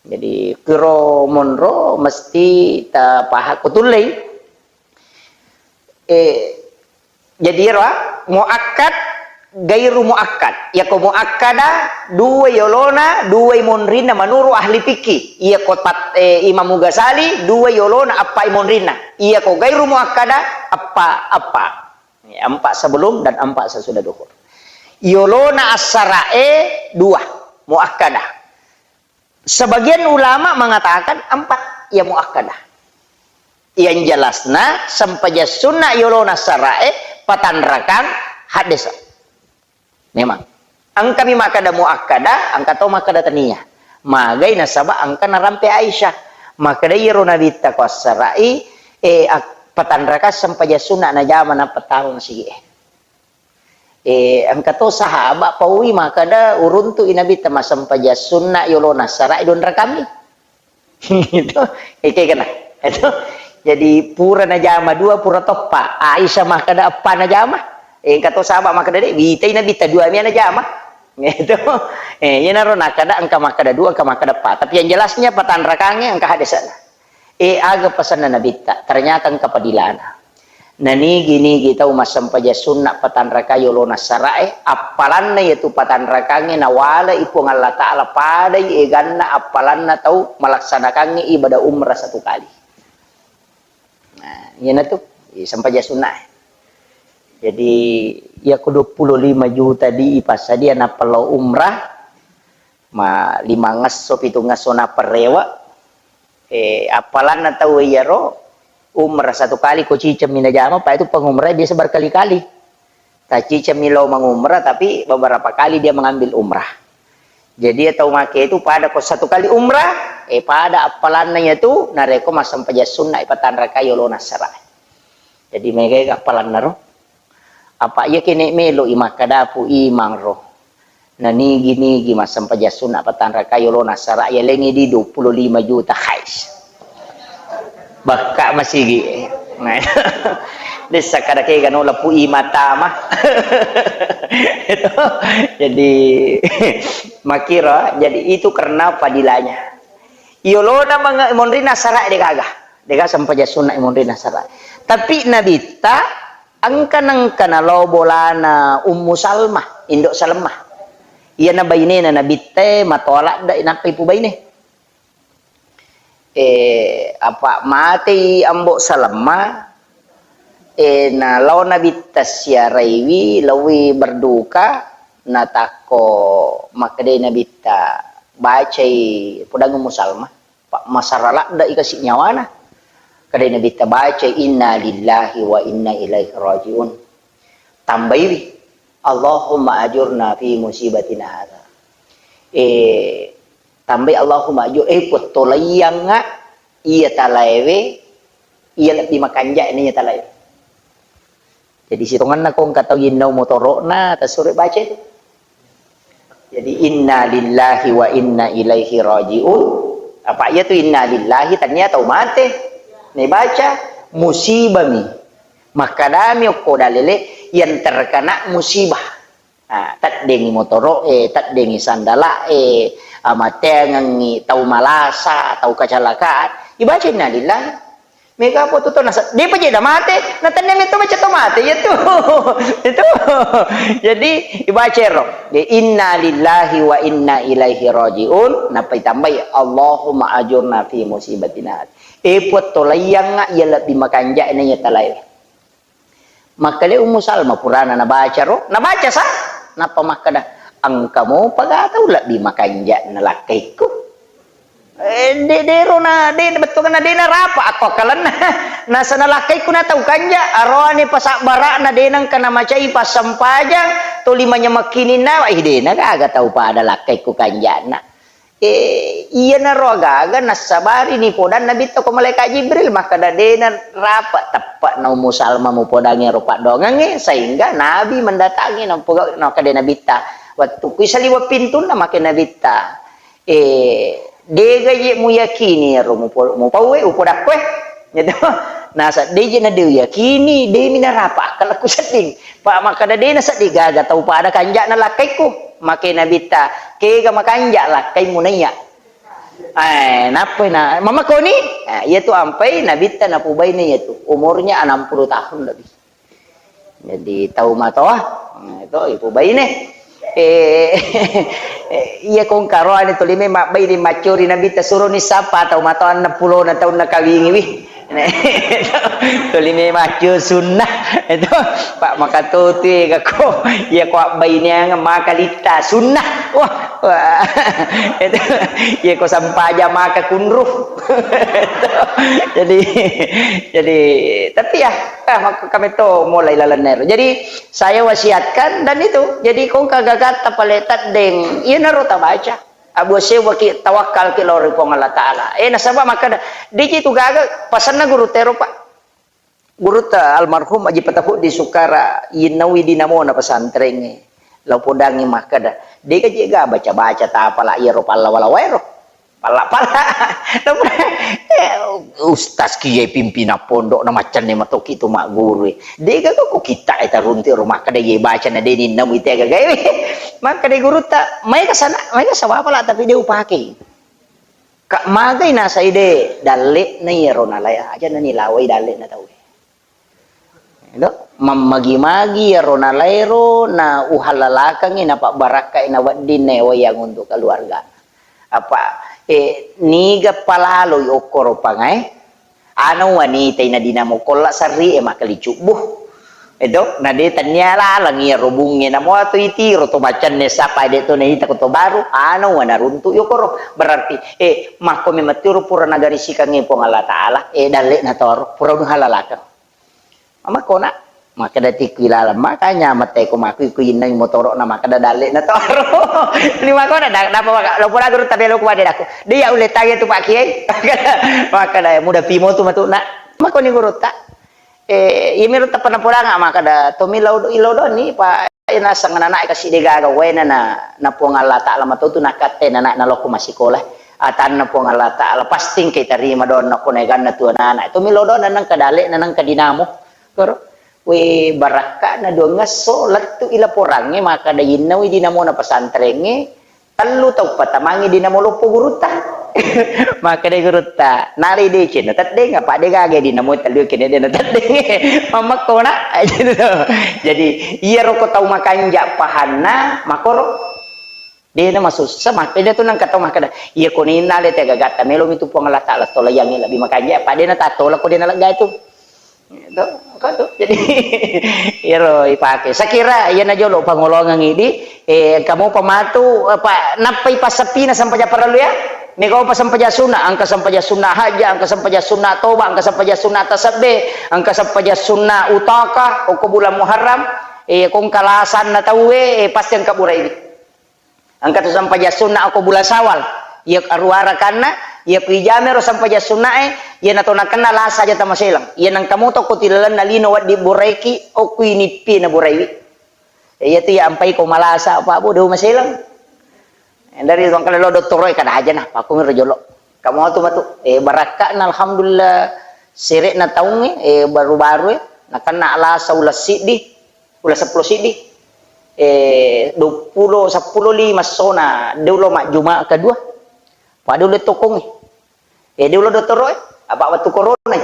Jadi, kiro monro mesti tapaha-, kutullei. Eh, jadi ero, ah, muakkad, gairu muakkad. Iyako muakkada, dua yolona, dua monrinna menurut ahli fikih. Iyako pat-, eh, Imam Ghazali, dua yolona, appa monrinna. Iyako gairu muakkada, appa, appa. Ya, empat sebelum dan empat sesudah duhur. Yolona assarae dua, muakkada. Sebagian ulama mengatakan empat ya muakkadah. Yang jelasna sempajang sunna yolona sarae patanrakang haddesa. Memang. Engkami makkada muakkada, engka to makkada tania. Magai nasaba engka narampe Aisyah. Makkada iyaro Nabitta ko assarai, eh, ak-, patanrakang sempajang sunna najama nappa tama masigi'e. Eh, engka to sahaba paui makkada uruntu'i Nabitta massempajang sunna yolona sarae donrakami. Itu, eh, kayak kena. Itu. Jadi pura najama dua, pura toppa. Aisyah makkada eppa najama. Eh, engka to sahaba makkada de, witai Nabitta dua mia najama. Itu. Eh, iyanaro nakkada engka makkada dua, engka makkada eppa. Tapi yang jelasnya patanrakange engka hadesana. Eh, aga pesanna Nabitta? Ternyata engka padilana. Nanigi-nigi tau massempajang sunna patanraka yolona sarae, appalanna iyatu patanrakangnge nawale'i Puang Allah Ta'ala padai eganna appalanna tau malaksanakangnge ibadah umrah satu kali. Nah, iyanatu, i sempajang sunnae. Jadi, iyako duappulo lima juta di ipassadia nappa lao umrah, ma-, limangngesso, pitungngesso nappa rewe, eh, appalanna tau iyaro, umrah satu kali ko cicemmi najama, pa itu pengumrah biasa berkali-kali. Tacicemmi lao mengumrah, tapi beberapa kali dia mengambil umrah. Jadi, tau make itu pada ko satu kali umrah, eh, pada appalanna iyatu, narekko massempajang sunna ipatanrakai yolona sara. Jadi, megai appalanna ro. Apa iya kene melo i makkadapu imang ro. Nanigi-nigi massempajang sunna patanraka yolona sara, yalengi di dua puluh lima juta, hais. Bakka masigi. Nah, dessa kada kega no lapu i mata mah. Jadi, makiro, jadi itu karena fadilahnya. Yolona menge-, monrina sara de gaga. De gaga sempajang sunna monrina sara. Tapi Nabitta engka nengka nalao bolana Ummu Salmah, Indo Salmah. Iyana bainena Nabitta matoa ladde nappa ipubaine. Eh, apa matei Ambo Salmah, eh, nalao Nabitta siaraiwi, laowi berduka, natakko makkedai Nabitta, bacai podang Ummu Salmah. Pa-, masara ladde'i kasi nyawana. Kadai Nabitta bacai, "Inna lillahi wa inna ilaihi raji'un." Tambaiwi, "Allahumma ajurna fi musibatina hadza." Eh, tambai, "Allahumma ajur-, eh, Puang, tolaiyangnga iya talaewe, iya lebbi makanja'na iya talaewe." Jadi, sitongenna ko engka tau yennau motoro'na, tassuroi baca itu. Jadi, "Inna lillahi wa inna ilaihi raji'un." Apa iya tu inna lillahi, tania tau mate. Nibaca, musibami. Makkadami okko dalele yang terkena musibah. Ah, teddengi motoro'e, teddengi sandala'e, amateangengi tau malasa, tau kecelakaan. Ibaca inna lillahi. Mega apa tu tau nasa-, depa je da mate, na tenne metto baca to mate, iya tu. Itu. Jadi, ibaca ro. Jadi, "Inna lillahi wa inna ilaihi raji'un." Nappa itambai, "Allahumma ajurna fi musibatina." Eh, Puang, tolaiyangnga iya lebbi makanja'na iya talae. Makkeda Ummu Salma purana nabaca ro, nabaca sa, nappa makkeda, "Engka mopa ga tau lebbi makanja'na lakkaikku?" Eh, de-, dero na, de-, bettuanna de narapa akko akkalenna. Nasana lakkaikku na tau kanja, aroane pasabbara'na de nengka namacai passempajang, toli manyamekkininna, ih, de na gaga tau pada lakkaikku kanja'na. Eh, iyanaro agaga nassabari ni podang Nabitta ko malaikat Jibril, makkeda de narapa teppe'na Ummu Salma mupodangi ero paddoangengnge, sehingga Nabi mendatangi nampoga-, nakkeda Nabitta, wettu kui saliweng pintunna make Nabitta. Eh, dega je muyakini ero mupo-, mupauwe, upodakkoe. Gitu. Nasa, de je na de yakini, de mi narapa akkalakku sedding. Pa makkeda de na sedding gaga tau pada kanja'na lakkaikku. Make Nabitta, kega makanja lakkaimu naiya. Eh, nappa na, mamakoni? Eh, iya tu ampai Nabitta napubaine iya tu. Umurnya enam puluh tahun lebih. Jadi, tau matoa, nah, itu ipubaine. Eh, iya kong karoane tuli memang baine maccori Nabitta suroni sapa tau matoa enam puluh na taunna kawingiwi. Tuli memaccio sunnah itu, Pak, maka totu ega ko, iya ko abbaineang maka litta sunnah. Wah, wah. Itu, iya ko sampaja maka kunru. Jadi, jadi, tapi ya, ah, maka kami to mulai lalenna ero. Jadi, saya wasiatkan dan itu. Jadi, kong kagagatta pale taddeng, iya naro tabaca. Abu sewwaki tawakkalki lao ri Puang Allah Ta'ala. Eh, nasaba makkeda, deji tu gaga, pasenna guru tero, Pak. Gurutta almarhum Haji Patahuddi Sukara, yinnaui dinamona pesantrengnge. Lao podangngi makkeda, dega jega baca-baca tapala iyaro pallawa-lawaero. Palla-palla. Eh, ustaz kiye pimpinan pondok na maccanne matoki tu magguru. Dega ko kita eta runtu ro makkeda ye baca na deni namu itega gawe. Makkeda gurutta, maega sana, maega sawapala tapi de upake. Kak magai nasai de, dalle'na iyaro nalai aja nani lawai dalle'na tauwe. Edo, mammagi-magi iyaro nalaero na uhallalakengngi na pabbarakkai na wedding na ewai yang untuk keluarga. Apa, eh, niga palaloi okkoro pangae, Ana wanita ina dinamo kolla sarri e makkali cubbu. Edo, na de tannia laleng iyaro bungnge namo atu itiro to macanne sapa de to naita ko to baru, ana wana runtu yokoro. Berarti, eh, makko memang tiro pura nagarisikangnge Puang Allah Ta'ala, eh, dalle na toro, pura halalakeng. Makkona, makkeda tikku ilaleng, makanya mate ko makku ku innai motoro na makkeda dalle na toro. Ni makkona, da-, napa maka, lo pura guru tabelo ku wade daku. Dia ulle tanya tu Pak Kiai. Makkeda muda pimo tu matu na. Makkoni gurutta. Eh, iya miro tappa napodanga makkeda, tommi lao do-, ilo doni, pa, eh, naseng anak-anak kasi degaga, waena na, na Puang Allah Ta'ala matotu nakatte na anak naloko masikola. Atanna Puang Allah Ta'ala, pasti engka tarima donna ko naeganna tu anak-anak. Tommi lao dona nengka dale, na nengka dinamo. Koro, we, barakka'na duangngesso, lettu i laporangnge, makkeda innauwi dinamona pesantrengnge, tellu tau patamangngi dinamo loppo gurutta. Makkeda gurutta, nalai deceng na teddeng, apa de gaga dinamo tellu kene de na teddeng. Mammakkona. Jadi, iyaro ko tau makanja pahanna, makoro. Dena masussa, makkeda tu nengka tau makkeda, iya ko ninna le tegagatta melo mitu Puang Allah Ta'ala tolayangi lebbi makanja, apa dena tatola ko dena lega itu. Itu, engka tu. Jadi, iyaro ipake. Sakira iyana jolo pangolongang idi, eh, engka mopa matu, apa, nappai passeppina sempajang parellu ya? Mega mopa sempajang sunna, engka sempajang sunna hajja, engka sempajang sunna toba, engka sempajang sunna tasabbe, engka sempajang sunna utaka, okko bulan Muharram, eh, ko engka lasanna tauwe, eh, pasti engka buraiwi. Engka tu sempajang sunna okko bulan Syawal. Iya aruarakanna, iya ku ijamero sempajang sunnae, iya nato nakenna lasa aja tamaseleng. Iya nengka moto ko tilalenna lino weddi boraiki, okko inippi na boraiwi. Iya tu iya ampai ko malasa, Pak Bu, deu maseleng. Dari tongkale lo dottoro e kada aja na, Pak, ku miro jolo. Kamu tu matu, eh, barakka'na alhamdulillah sere'na taungnge, eh, baru-baru e, nakenna lasa uleng siddi. Ula seppulo siddi. Eh, duappulo, seppulo lima sona, de ulo majjuma kedua. Pada ulo tokongnge. Eh, de ulo dottoro e, apa wettu corona e.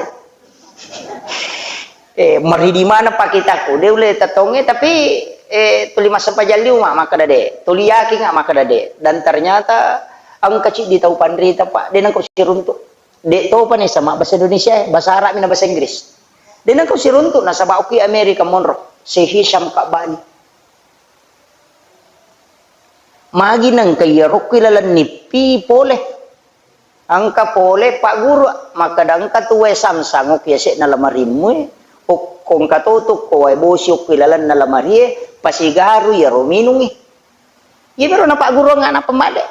Eh, meridi mana pakitaku. De ulo tetongnge, tapi, eh, tuli massempajang liu ma, makkeda de. Tuli yakin ma, makkeda de. Dan ternyata engka ciddi tau panrita, Pak. De nengka siruntuk. De topa ni sama bahasa Indonesia e, bahasa Arab na bahasa Inggris. De nengka siruntuk nasaba okki Amerika monro, si Hisham Kabbani. Magi nengka iyaro okki laleng nippi pole. Engka pole Pak Guru, makkeda engka tu wae samsang okki yase'na lamarimmu e, okko engka to tu ko wae bosi okki lalenna lamarie, pasigaru iyaro minungi. Iya mero na Pak Guru nga na pemade.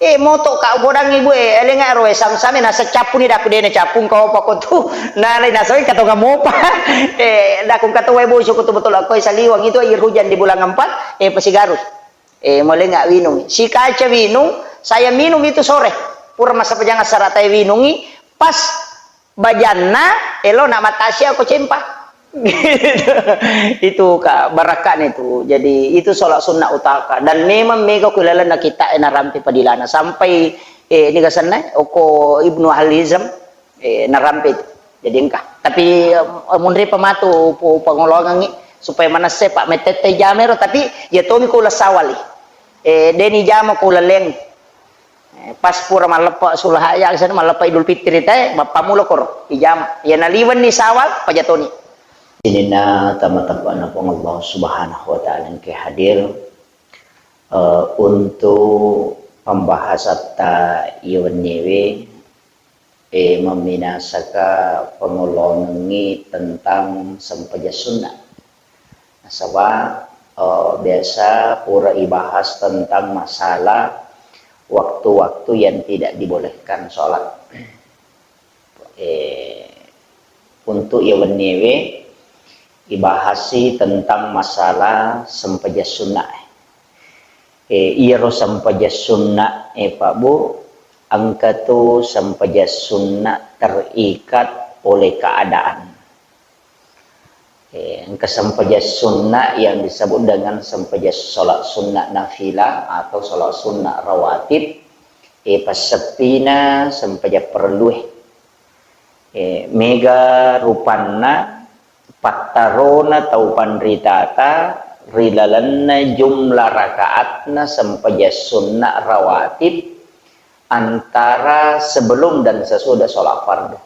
Eh, moto ka upodangngi, Bu, eh, elenga ero, eh, sam-same, nasa cappuni daku dena cappung kau apa ko tu. Nalai nasoi katonga mopa. Eh, daku kato wae boso ko tu betul ko saliwang itu air hujan di bulan empat, eh, pasigarus. Eh, molenga winung. Si kaca winung, saya minum itu sore. Pura masa pejang asaratai winungi, pas bajanna, elo na matasia ko cempa. Itu, Kak, barakka'na itu. Jadi, itu sholat sunnah utaka. Dan memang mega ku lalenna kita e narampe padilana. Sampai, eh, niga senna, oko Ibnu Al Hizam, eh, narampe itu. Jadi, engka. Tapi, eh, munri pematu pu-, pangolongangi supaya manesse, Pak, metette jamero, tapi ya tomi ko ulasawali. Eh, deni jama ko ulaleng. Eh, pas pura malleppa sulaha ya, sana malleppa Idul Fitri te, mappamulo koro, ijama. Ya naliwenni Sawal, pajatoni. Sininna tama-tama Puang Allah Subhanahu wa Ta'ala engke hadir, eh, untuk pembahasatta iya wenniewe, eh, memminasaka pangolongengngi tentang sempajang sunnah. Nasaba, eh, biasa pura ibahas tentang masalah waktu-waktu yang tidak dibolehkan sholat. Eh, untuk iya wenniewe, ibahasi tentang masalah sempajang sunnah. Eh, iyaro sempajang sunnah, eh, Pak Bu, engka tu sempajang sunnah terikat oleh keadaan. Eh, engka sempajang sunnah yang disebut dengan sempajang sholat sunnah nafilah atau sholat sunnah rawatib, eh, passeppina sempajang perlue. Eh, mega rupanna pattarona tau panritata ri lalenna jumlah rakaatna sempajang sunnah rawatib antara sebelum dan sesudah sholat fardu.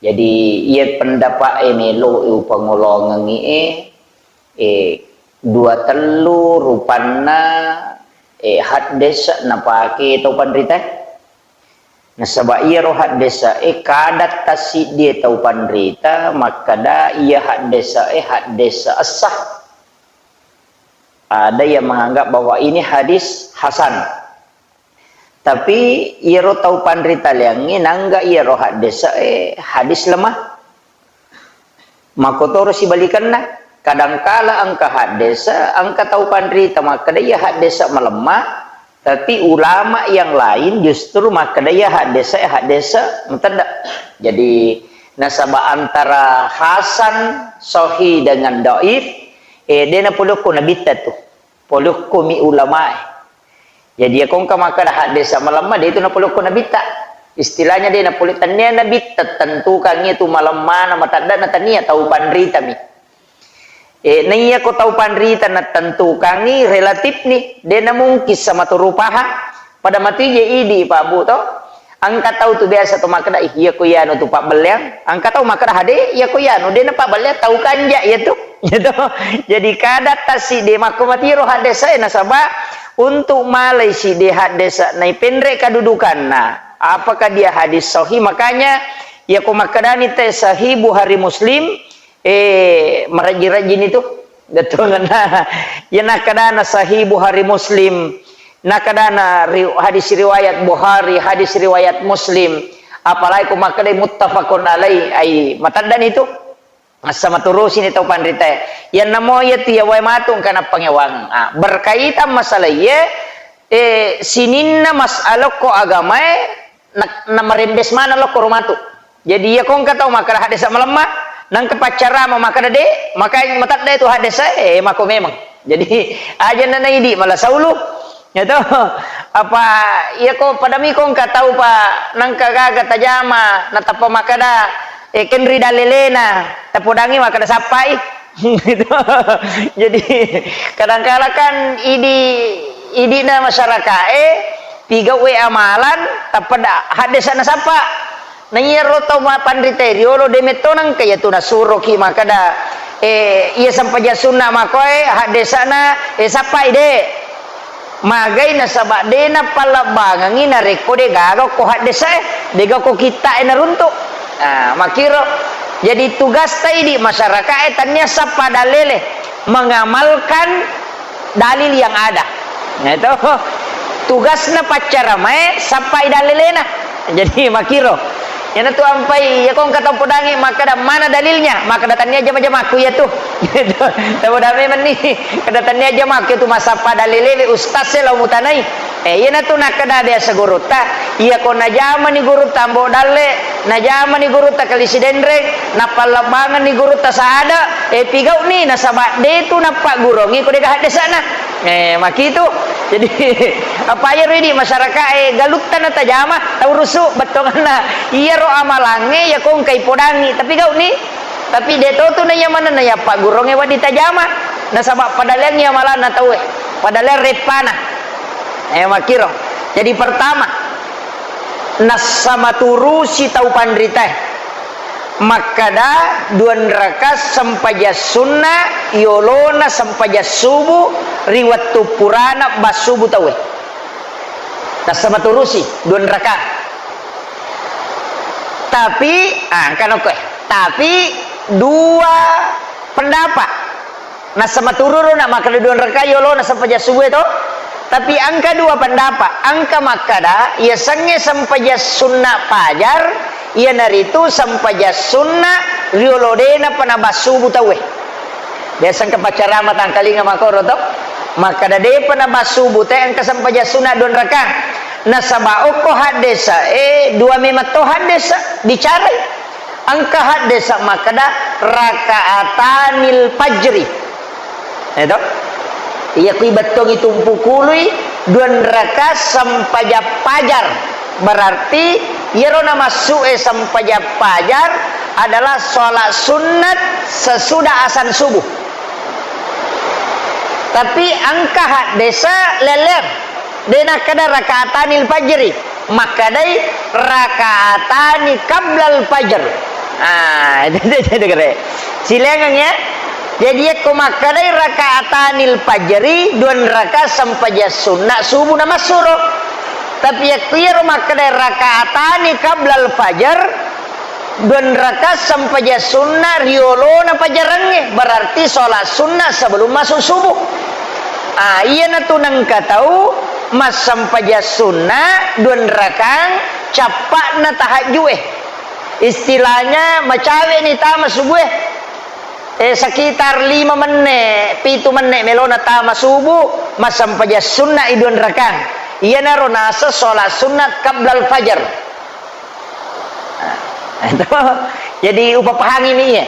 Jadi, iya pendapat e melo upangolongengngi e, eh, dua tellu rupanna, eh, haddese napake tau panrita. Nasaba iyaro haddese e kada tassiddie tau panrita makkada iya haddese e haddese sah. Ada yang menganggap bahwa ini hadis hasan. Tapi iyaro tau panritaleangnge nangga iyaro haddese hadis lemah. Makkotoro sibalikenna, kadangkala engka haddese, engka tau panrita makkeda iya haddese malemma, tapi ulama yang lain justru makkeda iya haddese haddese matedde. Jadi nasaba antara hasan, sahih dengan dhaif, eh, de napolokko nabitta tu. Polokkomi ulamae. Jadi, iya ko engka makkeda haddese malemma, de itu napolokko nabitta. Istilahnya de napole, tennia nabitta tentukangngi tu malemmana, mataddana, tennia, tau panritami. Eh, naiya ko tau panrita natentukangngi, relatif ni, de namungkin sama tu rupaha. Pada matu je idi, Pak Bu, to. Engka tau tu biasa tu makkeda, "Ih, iya ko iyanu tu pabbelleang." Engka tau makkeda, "Hade, iya ko iyanu, de napabbelleang, tau kanja iya tu." Gitu. Jadi kada tassiddi makko matiro haddese nasaba untuk malai siddi haddese naipenre kedudukanna. Apakah dia hadis sahih? Makanya iya ko makkedani te Sahih Bukhari Muslim, eh, marajji-rajjini tu. Bettuanna. Iya nakkadana Sahih Bukhari Muslim, nakkadana ri-, hadis riwayat Bukhari, hadis riwayat Muslim, apalagi ko makkedai muttafaqun alaih, ai mataddani tu. Massa maturusini tau panritae. Iyanamo iyatu iya wae matu engka nappangewang. Ah, berkaitan masalah iye, eh, sininna masalah ko agamae, na-, namarembes maneng lokko ro matu. Jadi, iya ko engka tau makkeda haddese malemma, nangka paccarama makkeda de, maka matadde tu haddese, eh, mako memang. Jadi, aja nana idi mala saulu. Iya to. Apa iya ko padami ko engka tau pa nangka gaga tajama, natappa makkeda, eh, kenri dalelena, tapodangi makkeda sappai. Gitu. Jadi, kadangkala kan idi, idina masyarakae, pigauwe amalan, tappa da-, haddese nasappa. Na iyaro tau ma-, panritae riolo de metto nangka iyatu nasuroki makkeda, eh, iya sempajang sunna makoe, haddesena, eh, sappai de. Magai nasaba de napallebbangengngi narekko de gaga ko haddese, de gaga ko kitta e naruntu. Ah, makkiro. Jadi tugasta idi masyarakae tania sappa dalele, mengamalkan dalil yang ada. Nah, itu tugasna paccaramae sappai dalelena. Jadi makkiro. Iyanatu ampai, iya ko engka tau podangi makkeda mana dalilnya, makkeda tania jama-jamakku iyatu. Tau podangi memang ni, kada tania jamakku itu massappa dalelewe ustaz e lao mutanai. Eh, iyanatu nakkeda biasa gurutta, iya ko najamani gurutta Ambo Dalle, najamani gurutta Kali Sidenreng, napallebbangenni gurutta Saada, eh, pigau'ni nasaba de tu nappaggurongi ko dega haddesana. Eh, makitu. Jadi, apa iyaro idi masyarakae galutta natajama, tau rusu, bettuanna. Iyaro amalangnge, iya ko engkai podangi, tapi gau'ni. Tapi de to tu na iya manenna iya paggurongnge wedding tajama. Nasaba padaleangngi amalanna tauwe. Padaleang reppana. Eh, makkiro. Jadi pertama, nassamaturusi tau panritae makkada duanraka sempajang sunna yolona sempajang subuh ri wettu purana bassubu tauwe. Nassamaturusi duanraka. Tapi, ah, engka nokko, eh. Tapi dua pendapat. Nassamaturusi na makkada duanraka yolona sempajang subuh to. Tapi engka dua pendapat. Engka makkada, yasengnge sempajang sunna pajar, iyanaritu sempajang sunna riolo de'na panabassubu tauwe. Biasa engka paccarama tangkalinga makkoro to. Makkada de'pa nabassubu te engka sempajang sunna duanraka. Nasaba okko haddesa, eh, dua memang to haddesa bicarai. Engka haddesa makkada rakaatanil fajri. Eto? Iya kui bettongi tumpukului duanraka sempajang pajar. Berarti iyaro namassu'e sempajang pajar adalah sholat sunnat sesudah asan subuh. Tapi engka haddesa lelleng. De' nakkada rakaatanil fajri, makkadai rakaatani qablal fajr. Ah, itu dia jadi kere. Silengang ya. Jadi yakko makkadai rakaatanil fajri, duanraka sempajang sunna subuh namassuro. Tapi yakko iyaro makkadai rakaatani qablal fajr, duanraka sempajang sunna riolona pajarangnge, berarti sholat sunnah sebelum masuk subuh. Ah, iyanatu nengka tau massempajang sunna duanrakang cappa'na tahajju'e. Istilahnya macawe'ni tama subuhe. Eh, sekitar lima menne, pitu menne melona tama subuh, massempajang sunna i duanrakang. Iyanaro naseng sholat sunnat qablal fajar. Nah, itu. Jadi, upapahangi mi iya.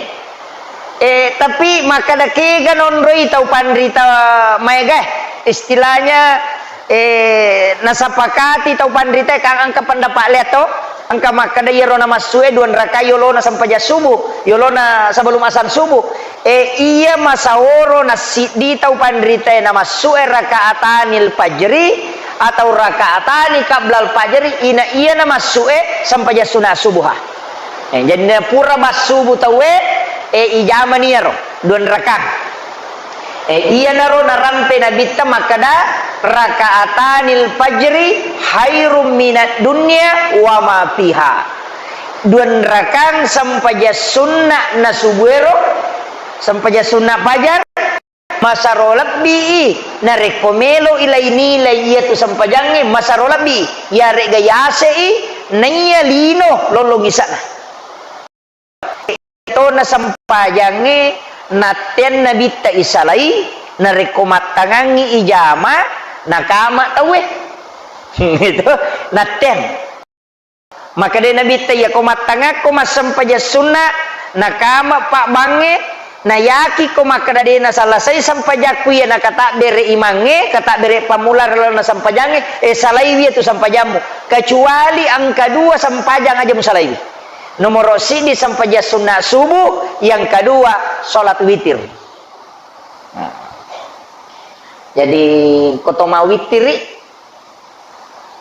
Eh, tapi makkada kega nonroi tau panrita maega, istilahnya, eh, nasapakati tau panrita kan engka pendapat lea to, engka makkada iyaro namassu'e duanraka yolona sempajang subuh, yolona sebelum asan subuh. Eh, iya masaoro nassiddi tau panritae namassu'e rakaatanil fajri atau rakaatani qablal fajri, ina iya namassu'e sempajang sunna subuha. Eh, jadi na pura bassubu tauwe, eh, ijamani iyaro duanrakang. Eh, iyanaro narampe Nabitta makkada, "Rakaatanil fajri khairum minad dunya wa ma fiha." Duanrakang sempajang sunna na subuero, sempajang sunna fajar, masaro lebbi i, narekko melo i lai-nilai iyatu sempajangnge, masaro lebbi i, iyare'ga yase i, naiya lino lollong isa'na. Tona sempajangnge natteang Nabitta isalai, narekko mattangangngi ijama, nakama tauwe. Itu, natteang. Makkeda Nabitta, "Iyako mattangakko massempajang sunna, nakama pabbangnge, nayakiko makkeda de nasalasai sempajakku iya nakatabbere imangnge, katabbere pammula ri lalenna sempajangnge, eh, salaiwi iyatu sempajammu. Kecuali engka dua sempajang aja musalaiwi." Nomoro siddi sempajang sunna subuh, yang kedua salat witir. Nah. Jadi, ko to mawittiri,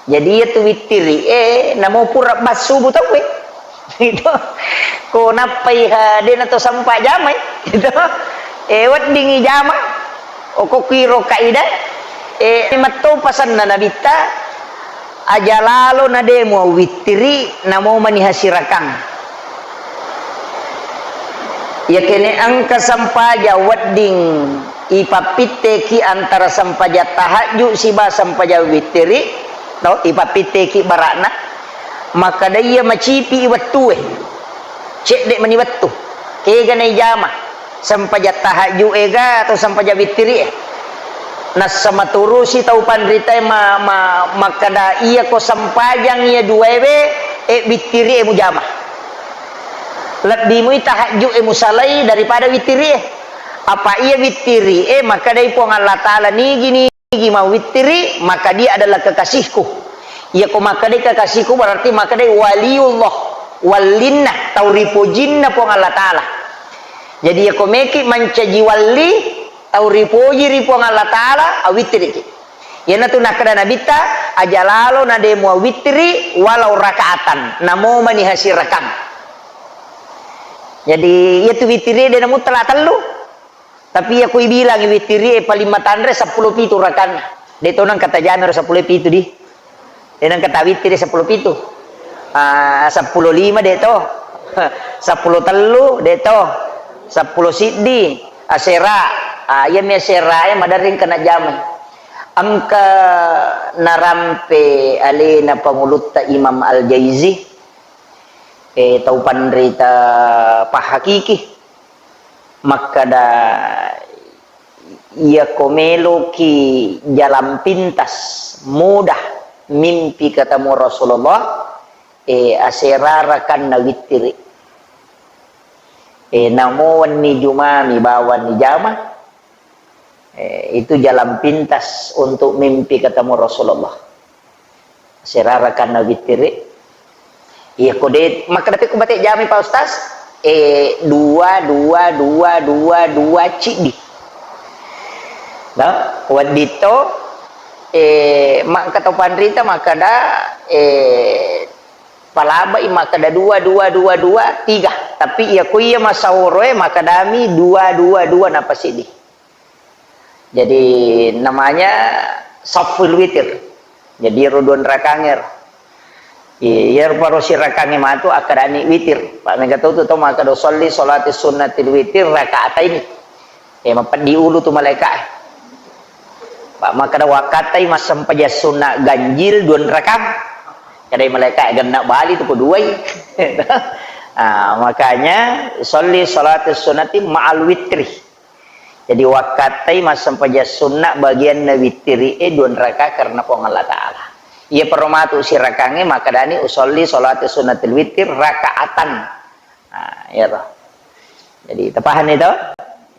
jadi iyatu wittiri, eh, namo pura bassubu tauwe. Itu. Ko nappai ha, de na to sempa jamai. Itu. Eh, weddingi jama. Okokiro kaidah, eh, metto pasanna Nabitta, aja lalo na de muawittiri, namo mani hasirakang. Iyakene engka sempajang wedding ipappitteki antara sempajang tahajud siba sempajang wittiri, to, ipappitteki barakna, makkeda iya macipi wettue. Cedde mani wettu. Kega naijama? Sempajang tahajud ega atau sempajang wittiri e? Nassa maturusi tau panritae ma-, ma-, makkeda, "Iyako sempajang iya duaewe, e, wittiri e mujama. Lebbi mui tahajud e musalai daripada wittiri e. Apa iya wittiri e makkedai Puang Allah Taala, nigi-nigi mawittiri, maka dia adalah kekasihku." Iyako makkedai kekasihku berarti makkedai waliullah, wallinna, tau ripojinna Puang Allah Taala. Jadi, iyako meki mancaji walli, tau ripoji ri Puang Allah Taala, awittiriki. Iyanatu nakkeda Nabitta, Aja lalo na de mua witiri walau rakaatan, namo mani hasirakang. Jadi, iyatu witiri de namuttala tellu. Tapi iya ko ibilangi witiri e paling matanre seppulo pitu rakanna. De to nang kata jami ro seppulo pitu di. De nang kata witiri seppulo pitu. Ah, seppulo lima de to. Seppulo tellu de to. Seppulo siddi asera. Ah, iya mi asera e maderring kena jami. Engka narampe alena pangulutta Imam Al-Jaizi, eh, tau panrita pahakiki, makkada, "Iya ko meloki jalan pintas, mudah mimpi ketemu Rasulullah, eh, asera rakanna wittiri. Eh, namo wenni jumami bawanni jama." Eh, itu jalan pintas untuk mimpi ketemu Rasulullah. Serarakan Nabi tiri. Iya, ko de, makkeda pe ko bate jami, Pak Ustaz? Eh, dua, dua, dua, dua, dua, ciddi. Nah, wedditto, eh, makka to panrita, makkeda, eh, palabai, makkeda dua, dua, dua, dua, tiga. Tapi iya ko iya masaworoe, makkedami dua, dua, dua, napa siddi. Jadi, namanya saful witir. Jadi, ro duan rakangngero. Iya, ro paro sirakangnge matu akkedani witir. Pak, mega tau tu tau makkeda, "Sholli sholati sunnatil witir rakaataini." Eh, mapeddi ulu tu malaika. Pak, makkeda, "Wakkatai massempajang sunna ganjil duan rakang." Kedai malaika, "Genna bali tu ko duai." Ah, makanya, "Sholli sholati sunnati ma'al witri." Jadi, wakkattai massempajang sunna bagianna wittiri e duan raka karena Puang Allah Ta'ala. Iya, pero matu sirakangnge makkedani, "Usolli sholati sunnatil witir rakaatan." Nah, iya toh. Jadi, tapahani to?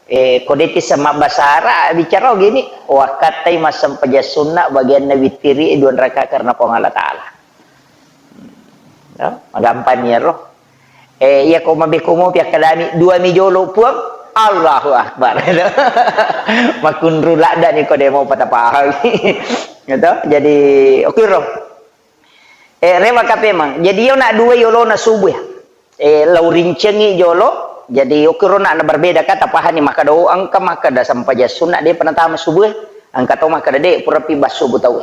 Eh, ko de'ti sama bahasa Arab, bicara gini, "Wakkattai massempajang sunna bagianna wittiri e duan raka karena Puang Allah Ta'ala." Hmm. Ya, magampang iyaro. Eh, iya ko mabekko mopi akkalami, "Dua mi jolo, Puang." Allahu Akbar. Makunru ladda ni ko demo patapahang. Gitu. Jadi, oke ro. Eh, rewa kape mang. Jadi, yo nak dua yolo na subuh ya. Eh, lau rincengi jolo. Jadi, oke ro nak na berbeda kata pahani maka do engka maka da sampaja sunna de penatama subuh. Engka to maka de pura pi bas subuh tau.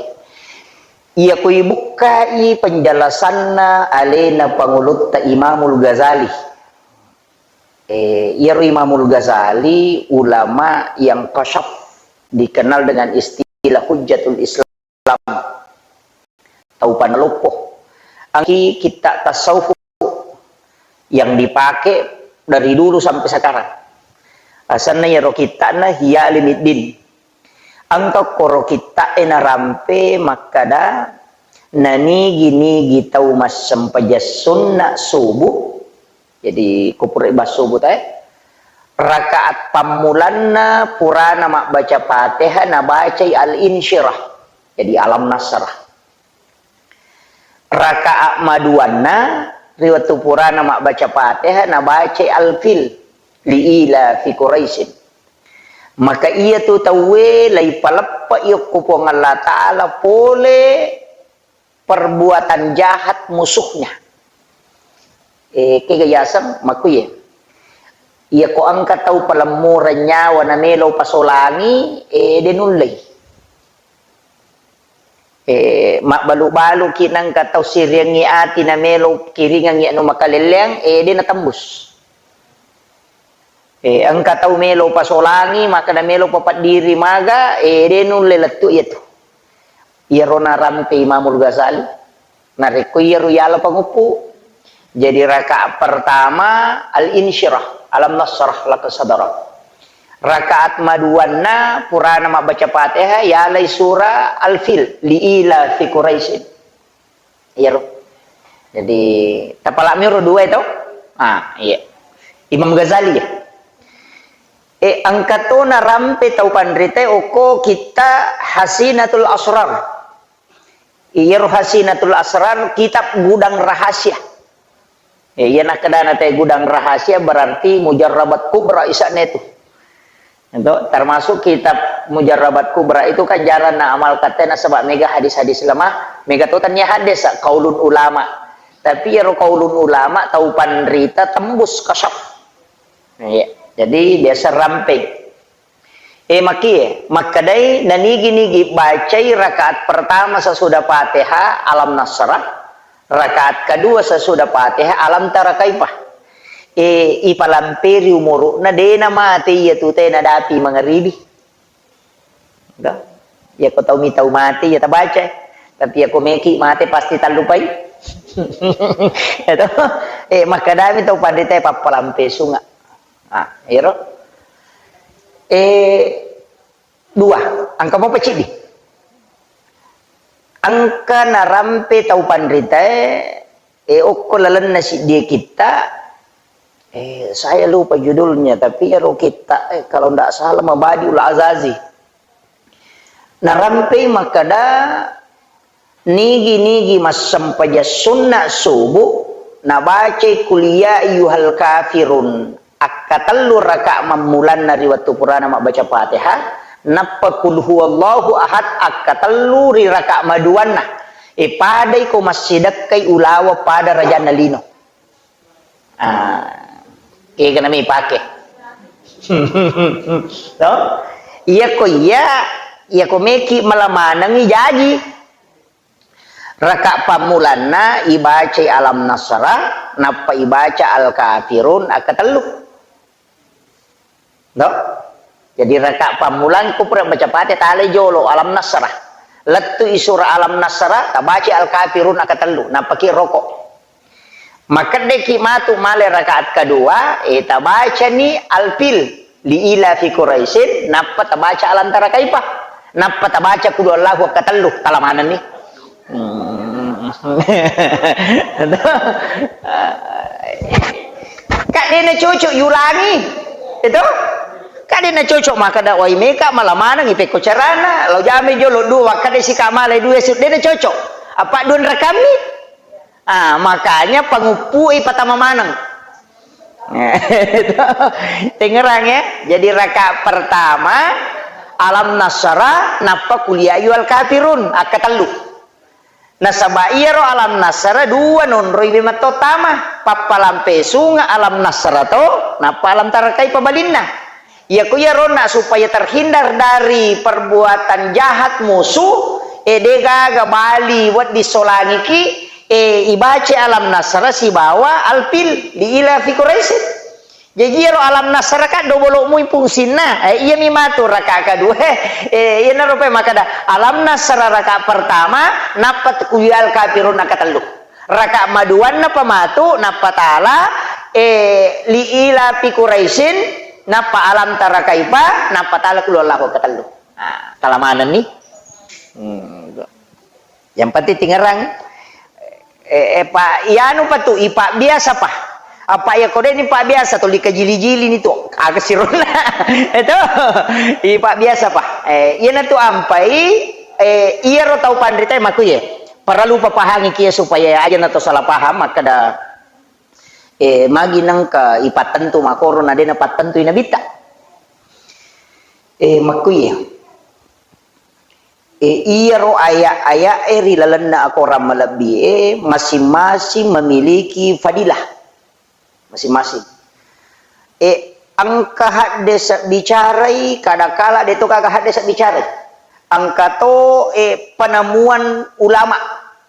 Iya ko ibukkai penjelasanna alena pangulutta Imamul Ghazali. Eh, iyaro Imamul Ghazali ulama yang kasyaf, dikenal dengan istilah Hujjatul Islam, tau panaloppo. Angki kitta tasawuf yang dipakai dari dulu sampai sekarang. Asanna iyaro kitta'na Ihya Ulumuddin. Engka koro kitta'e narampe makkada, nanigi-nigi tau massempajang sunna subuh, jadi ko pura bas subuh tae, rakaat pammulanna purana mabbaca Fatihah nabacai Al-Insyirah, jadi Alam Nasrah. Rakaat maduanna, ri wettu purana mabbaca Fatihah, nabacai Al-Fil, li ila fi Quraisyin. Maka iyatu tauwe laipaleppe'i okko Puang Allah Ta'ala pole perbuatan jahat musuhnya. Eh, kega yaseng, makkuye. Iya ko engka tau palemmureng nyawa namelo pasolangi, eh, de nullei. Eh, mabbalu-baluki nengka tau siriangngi ati namelo kiringangngi anu makalelleang, eh, de natembus. Eh, engka tau melo pasolangi, maka namelo papaddiri maga, eh, de nulle lettu iyatu. Iyaro narampe Imamul Ghazali. Narekko iyaro yala panguppu. Jadi rakaat pertama Al-Insyirah, Alam Nasrah laka sadrak. Rakaat maduanna purana mabbaca Fatihah, yalai surah Al-Fil, li ila fi Quraisyin. Iyaro. Jadi, tapalami ro dua itu. Ah, iya. Imam Ghazali ya. Eh, engka to narampe tau panrita okko kitta Hasinatul Asrar. Iyaro Hasinatul Asrar, kitab gudang rahasia. Eh, iya nakkedana te gudang rahasia berarti mujarrabat kubra isane tu. Itu termasuk kitab Mujarrabat Kubra itu kan jarang na amal katanya sebab mega hadis-hadis lemah, mega to tania hadis qaulun ulama. Tapi iyaro qaulun ulama tau panrita tembus ke syaf. Iya. Jadi biasa ramping. Eh, makie, makkedai nanigi-nigi bacai rakaat pertama sesudah Fatihah Alam Nasrah, rakaat kedua sesudah Fatihah Alam Tara Kaifa. Eh, ipalamperi umuru'na, dena mate iya tu tena dapi mangaribi. Dah. Ya ko tau mi tau mate ya tabaca. Tapi ya ko meki mate pasti tallupai. Itu. Eh, makkadami tau panrita pappalampe sunga. Ah, ero. Eh, dua, engka mopa ciddi. Engka narampe tau panritae, eh, okko lalenna siddie kitta, eh, saya lupa judulnya, tapi ero kitta, eh, kalau ndak salah Mabadiul Azazi. Narampei makkeda, nigi-nigi massempajang sunna subuh, nabacai Qul ya ayyuhal kafirun akkatellu raka mammulanna ri wettu purana mabbaca Fatihah, nappa Qul huwallahu ahad akkatellu ri raka maduanna. E, padai ko massidekkai ulaweng pada rajanna lino. Ah, kega nami pake. To? Iya ko iya, iya ko meki mala manengi jaji. Raka pammulanna ibacai Alam Nasrah, nappa ibaca Al-Kafirun akkatellu. No? Jadi raka pammulang ko pura baca Fatihah, talai jolo Alam Nasrah. Lettu i surah Alam Nasrah, tabaca Al-Kafirun akkatellu, nappa ki roko. Makkedeki matu male rakaat kedua, eh, tabacani Al-Fil, li ila fi Quraisyin, nappa tabaca Alam Tara Kaifa, nappa tabaca Qul Huwallahu akkatellu, talamanenni. Hmm. Kak dena cocok yulangi, itu? Kak dena cocok makkeda wai meka mala maneng ipekko carana, lo jame jolo dua, wakkeda sika male dua su dena cocok. Apa dua rakammi? Ah, makanya panguppu'i patama maneng. Tengerang ya. Jadi rakaat pertama Alam Nasrah, nappa Qul ya ayyuhal kafirun, akkatellu. Nasaba iyaro Alam Nasrah dua nonroi be mattotama, pappalampe sunga Alam Nasrah to, nappa Alam Tara Kaifa balinna. Iyako iyaronna supaya terhindar dari perbuatan jahat musuh, e, degaga bali wedding solangiki, e, ibaca Alam Nasrah sibawa Al-Fil li ila fi Quraisyin. Jaji iyaro Alam Nasrah kan dobolo mui fungsinna. E, iyami matu raka kedua. E, iyanaro pe makkeda Alam Nasrah raka pertama, nappa Qul ya ayyuhal kafirun akkatellu. Raka maduanna pa matu, nappa tala, eh, li ila fi Quraisyin, nappa Alam Tara Kaifa, nappa tala Qul Huwallahu akkatellu. Nah, tala manenni. Hmm. Yang penting tingerang. Eh, eh, pa, ianu pa tu, ipa biasa pa. Apa ya kode ni pa biasa tu, lika jili-jili ni tu. Aga sirona. Itu. Ipa biasa pa. Eh, iyana tu ampai, eh, iyaro tau panrita maku ye. Perlu papahangi kia supaya aja na to salah paham, makkeda, eh, magi nengka ipattentu makoro na dena pattentui nabitta. Eh, makkuye. Eh, iyaro aya-aya e ri lalenna akorang malebbi e masing-masing memiliki fadilah. Masing-masing. Eh, engka haddese bicarai, kadakala de to gaga haddese bicarai. Engka to, eh, penemuan ulama.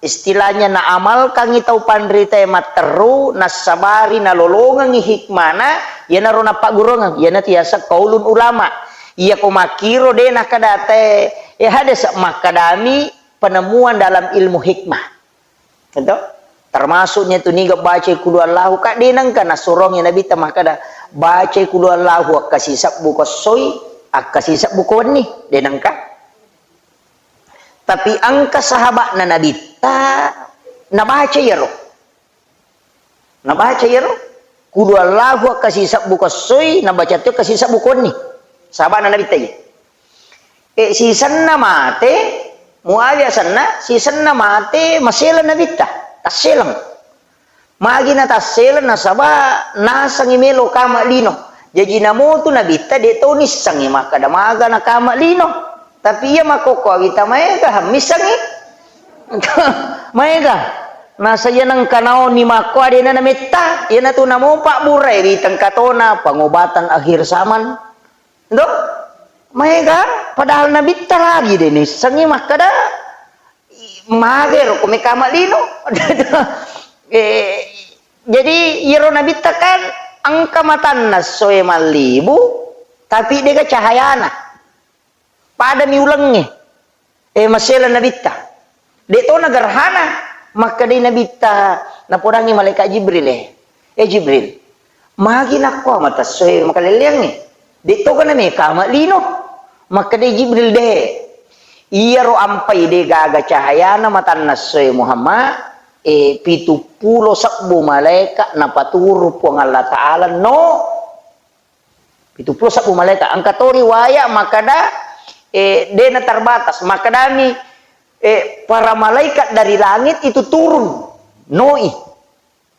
Istilahnya naamalkangi tau panritae matteru, nassabari nalolongengi hikmana, iyanaro nappagguruangeng, iyanatu yaseng qaulun ulama. Iyako makkiro de nakkeda te, eh, haddese makkedami penemuan dalam ilmu hikmah. Gitu? Termasuknya tu niga bacai Qul Huwallahu, ka de nengka nasurong ya Nabi ta makkeda, bacai Qul Huwallahu akkasi sebbu kossoi, akkasi sebbu kowenni, de nengka. Tapi engka sahabatna Nabitta nabaca iyaro. Nabaca iyaro. Qul Huwallahu akkasi sebbu kossoi, nabaca tu akkasi sebbu kowenni. Sahabatna Nabitta iya. E, sisenna mate, Muawiyah senna, sisenna mate, maseleng Nabitta, tasseleng. Magi natasseleng, nasaba nasengi melo kama lino. Jaji namotu nabitta de' to nissengngi makkeda maga nakama lino. Tapi iya makkokkoe wita maega missengngi. Maega. Nasa iya nengka naoni makko adena nametta, iyanatu namo pabburai ri tengkatona pengobatan akhir zaman. Ndo? Maega, padahal nabitta lagi de' nissengngi makkeda, "Magero ko mekama lino." Eh, jadi iyaro nabitta kan engka matanna soe mallibu, tapi dega cahayana. Padami ulengnge. Eh, masela nabitta. De' to nagerhana, makkedai nabitta, napodangngi malaikat Jibril, eh, "Eh, Jibril, magi nakko mata soe makalelleangnge? De' to kana mekama lino?" Makkedai Jibril, "De'. Iyaro ampai de' gaga cahayana matanna soe Muhammad, eh, pitu pulo sebbu malaikat napaturu Puang Allah Ta'ala no." Pitu pulo sebbu malaikat. Engka to riwaya makkeda, eh, dena terbatas. Makkedami, eh, para malaikat dari langit itu turun. Noi.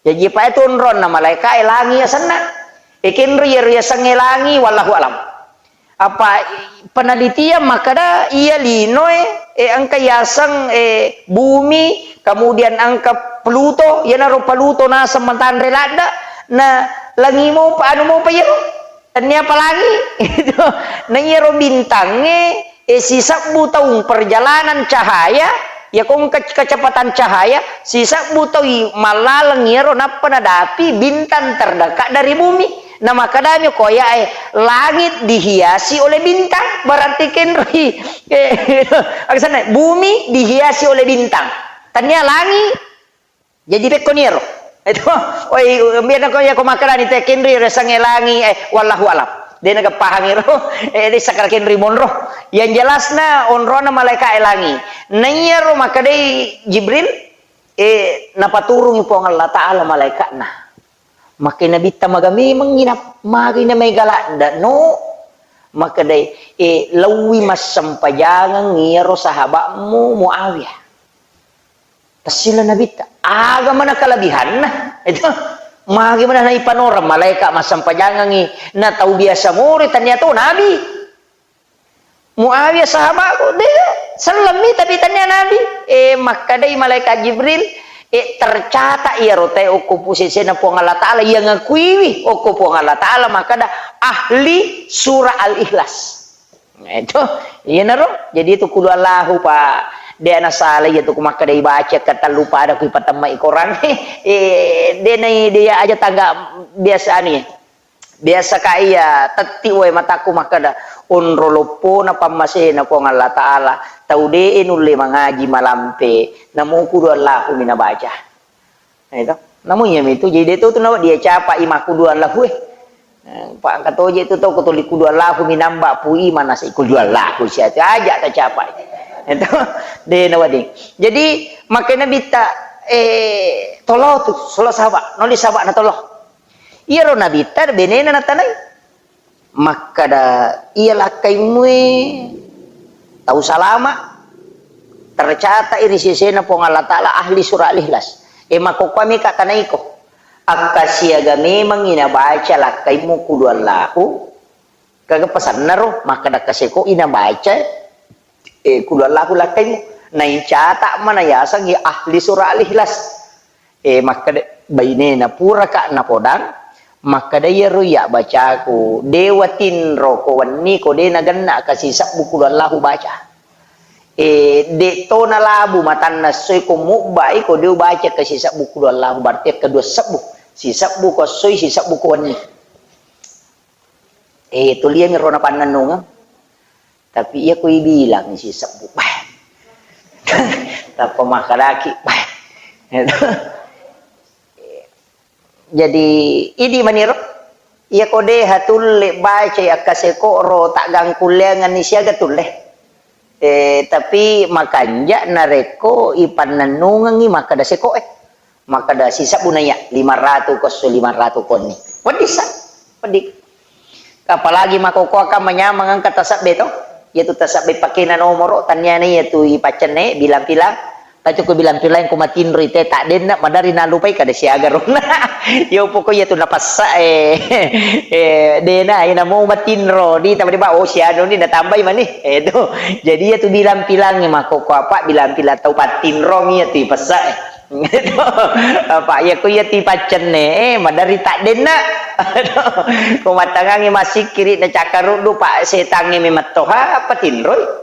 Jaji, pa itu onronna malaikat, eh, langi asenna. Eh, kenro iya riasengnge langi, wallahu alam. Apa, eh, penelitian makkeda iya linoe, eh, engka yaseng, eh, bumi, kemudian engka Pluto, iyanaro Pluto naseng matanre ladda, na langi mopa, anu mopa iyaro. Tennia palangi. Na iyaro bintangnge, eh, sisebbu taung perjalanan cahaya, iya ko engka kecepatan cahaya, sisebbu taui mallaleng iyaro nappa nadapi bintang terdekat dari bumi. Na makkedami ko ayae, "Langit dihiasi oleh bintang." Berarti kenroi. Eh, aksanna, bumi dihiasi oleh bintang. Tennia langi. Jadi pekkoni ero. Itu, oi, biar ko ya ko makkedani te kenri resangnge langi, eh, wallahu alam. De' naga pahang ero, eh, de' sakara kenri monro. Yang jelasna onrona malaikat e langi. Na iyaro makkedai Jibril, eh, napaturungi Puang Allah Ta'ala malaikatna. Makkeda nabitta maga memeng ina, maga ina mega ladda, no. Makkedai, eh, laui massempajangang iyaro sahabatmu Muawiyah. Tassila nabitta, aga mana kelebihanna? Itu, magi mana naipanoreng malaika massempajangangngi na tau biasa more, tania to nabi. Muawiyah sahabatku, de, sellemmi tapi tania nabi. Eh, makkedai malaikat Jibril, eh, tercatat iyaro tae okko pusesena Puang Allah Ta'ala, iya ngakuiwi okko Puang Allah Ta'ala, makkeda ahli surah Al-Ikhlas. Itu, iyanaro. Jadi itu kulu Allahu, Pak. De' nasala iya tu ku makkeda ibaca ketellu pada ku ipatemmai Quran. Eh, de' nai dia aja tangga biasa anu ya. Biasa ka iya tetti wae mataku makkeda onro loppona pammasena Puang Allah Ta'ala. Tau de' nulle mangaji malampe. Namo kulu Allahu mina baca. Nah, itu. Namun iya mitu, jadi de' to tu nawa dia capa i makkuduan lahu, eh. Eh, pa engka toje tu tau ko tuli kuduan lahu minamba pu i manasa i kuduan lahu sia tu aja ta capa i. Itu de' nawa ding. Jadi, makkeda nabitta, eh, tolo tu, solo saba, noli saba na tolo. Iyaro nabitta benena natanai. Makkeda, "Iya lakkaimue tau salama, tercatat i ri sesena Puang Allah Ta'ala ahli surah Al-Ikhlas." E, makkokkoe meka tanaiko. Akkasiaga memangngi nabaca lakkaimu kuduallahu, kaga pasanna ro, makkeda kaseko i nabaca, e, kuduallahu lakkaimu. Naicata mana yasengngi ahli surah Al-Ikhlas. Eh, makkeda bainena, "Puraka napodang?" Makkeda, "Iyaro iya bacaku, de watinro ko wenni ko de nagenna ka sisebbu kuduallahu baca." Eh, de to nalabu matanna essoe ko mubbai ko de ubaca ka sisebbu kuduallahu, berarti kedua sebbu. Sisebbu ko essoi, sisebbu ko wenni. Eh, tuliami ro napannennungeng. Tapi iya ko ibilang sisebbu, bah. Tappa makkedaki, bah. Jadi, idi maniro, iya ko de hatulle bacai akkaseko ro taggangkulleangenni siaga tulle. Eh, tapi makanja narekko ipannennungengi makkeda seko e. Makkeda sisebbu naiya, lima ratu ko esso, lima ratu konni. Wedding sa? Wedding. Apalagi makkokkoe kan manyameng engka tasebbe to. Iyatu tasebbe pakena nomoro, tanniana iyatu ipaccenne bilang-bilang. Tapi ko bilang-bilang ko matinro ite tak denna, madari nalupai kada siaga rona. Yo pokok iya tu napassa, eh, eh, dena, ina mau matinro, di, tapi ba, oh, siano ni natambai mani. Eh, tu. Jadi iya tu bilang-bilang mako ko apa, bilang-bilang tau patinro mi iya tu ipassa, eh. Apa, iya ko iya tu ipaccenne, eh, madari tak denna. Ko matangangi masikiri na cakkaruddu, Pak, setangnge memettoha, apa tinroi?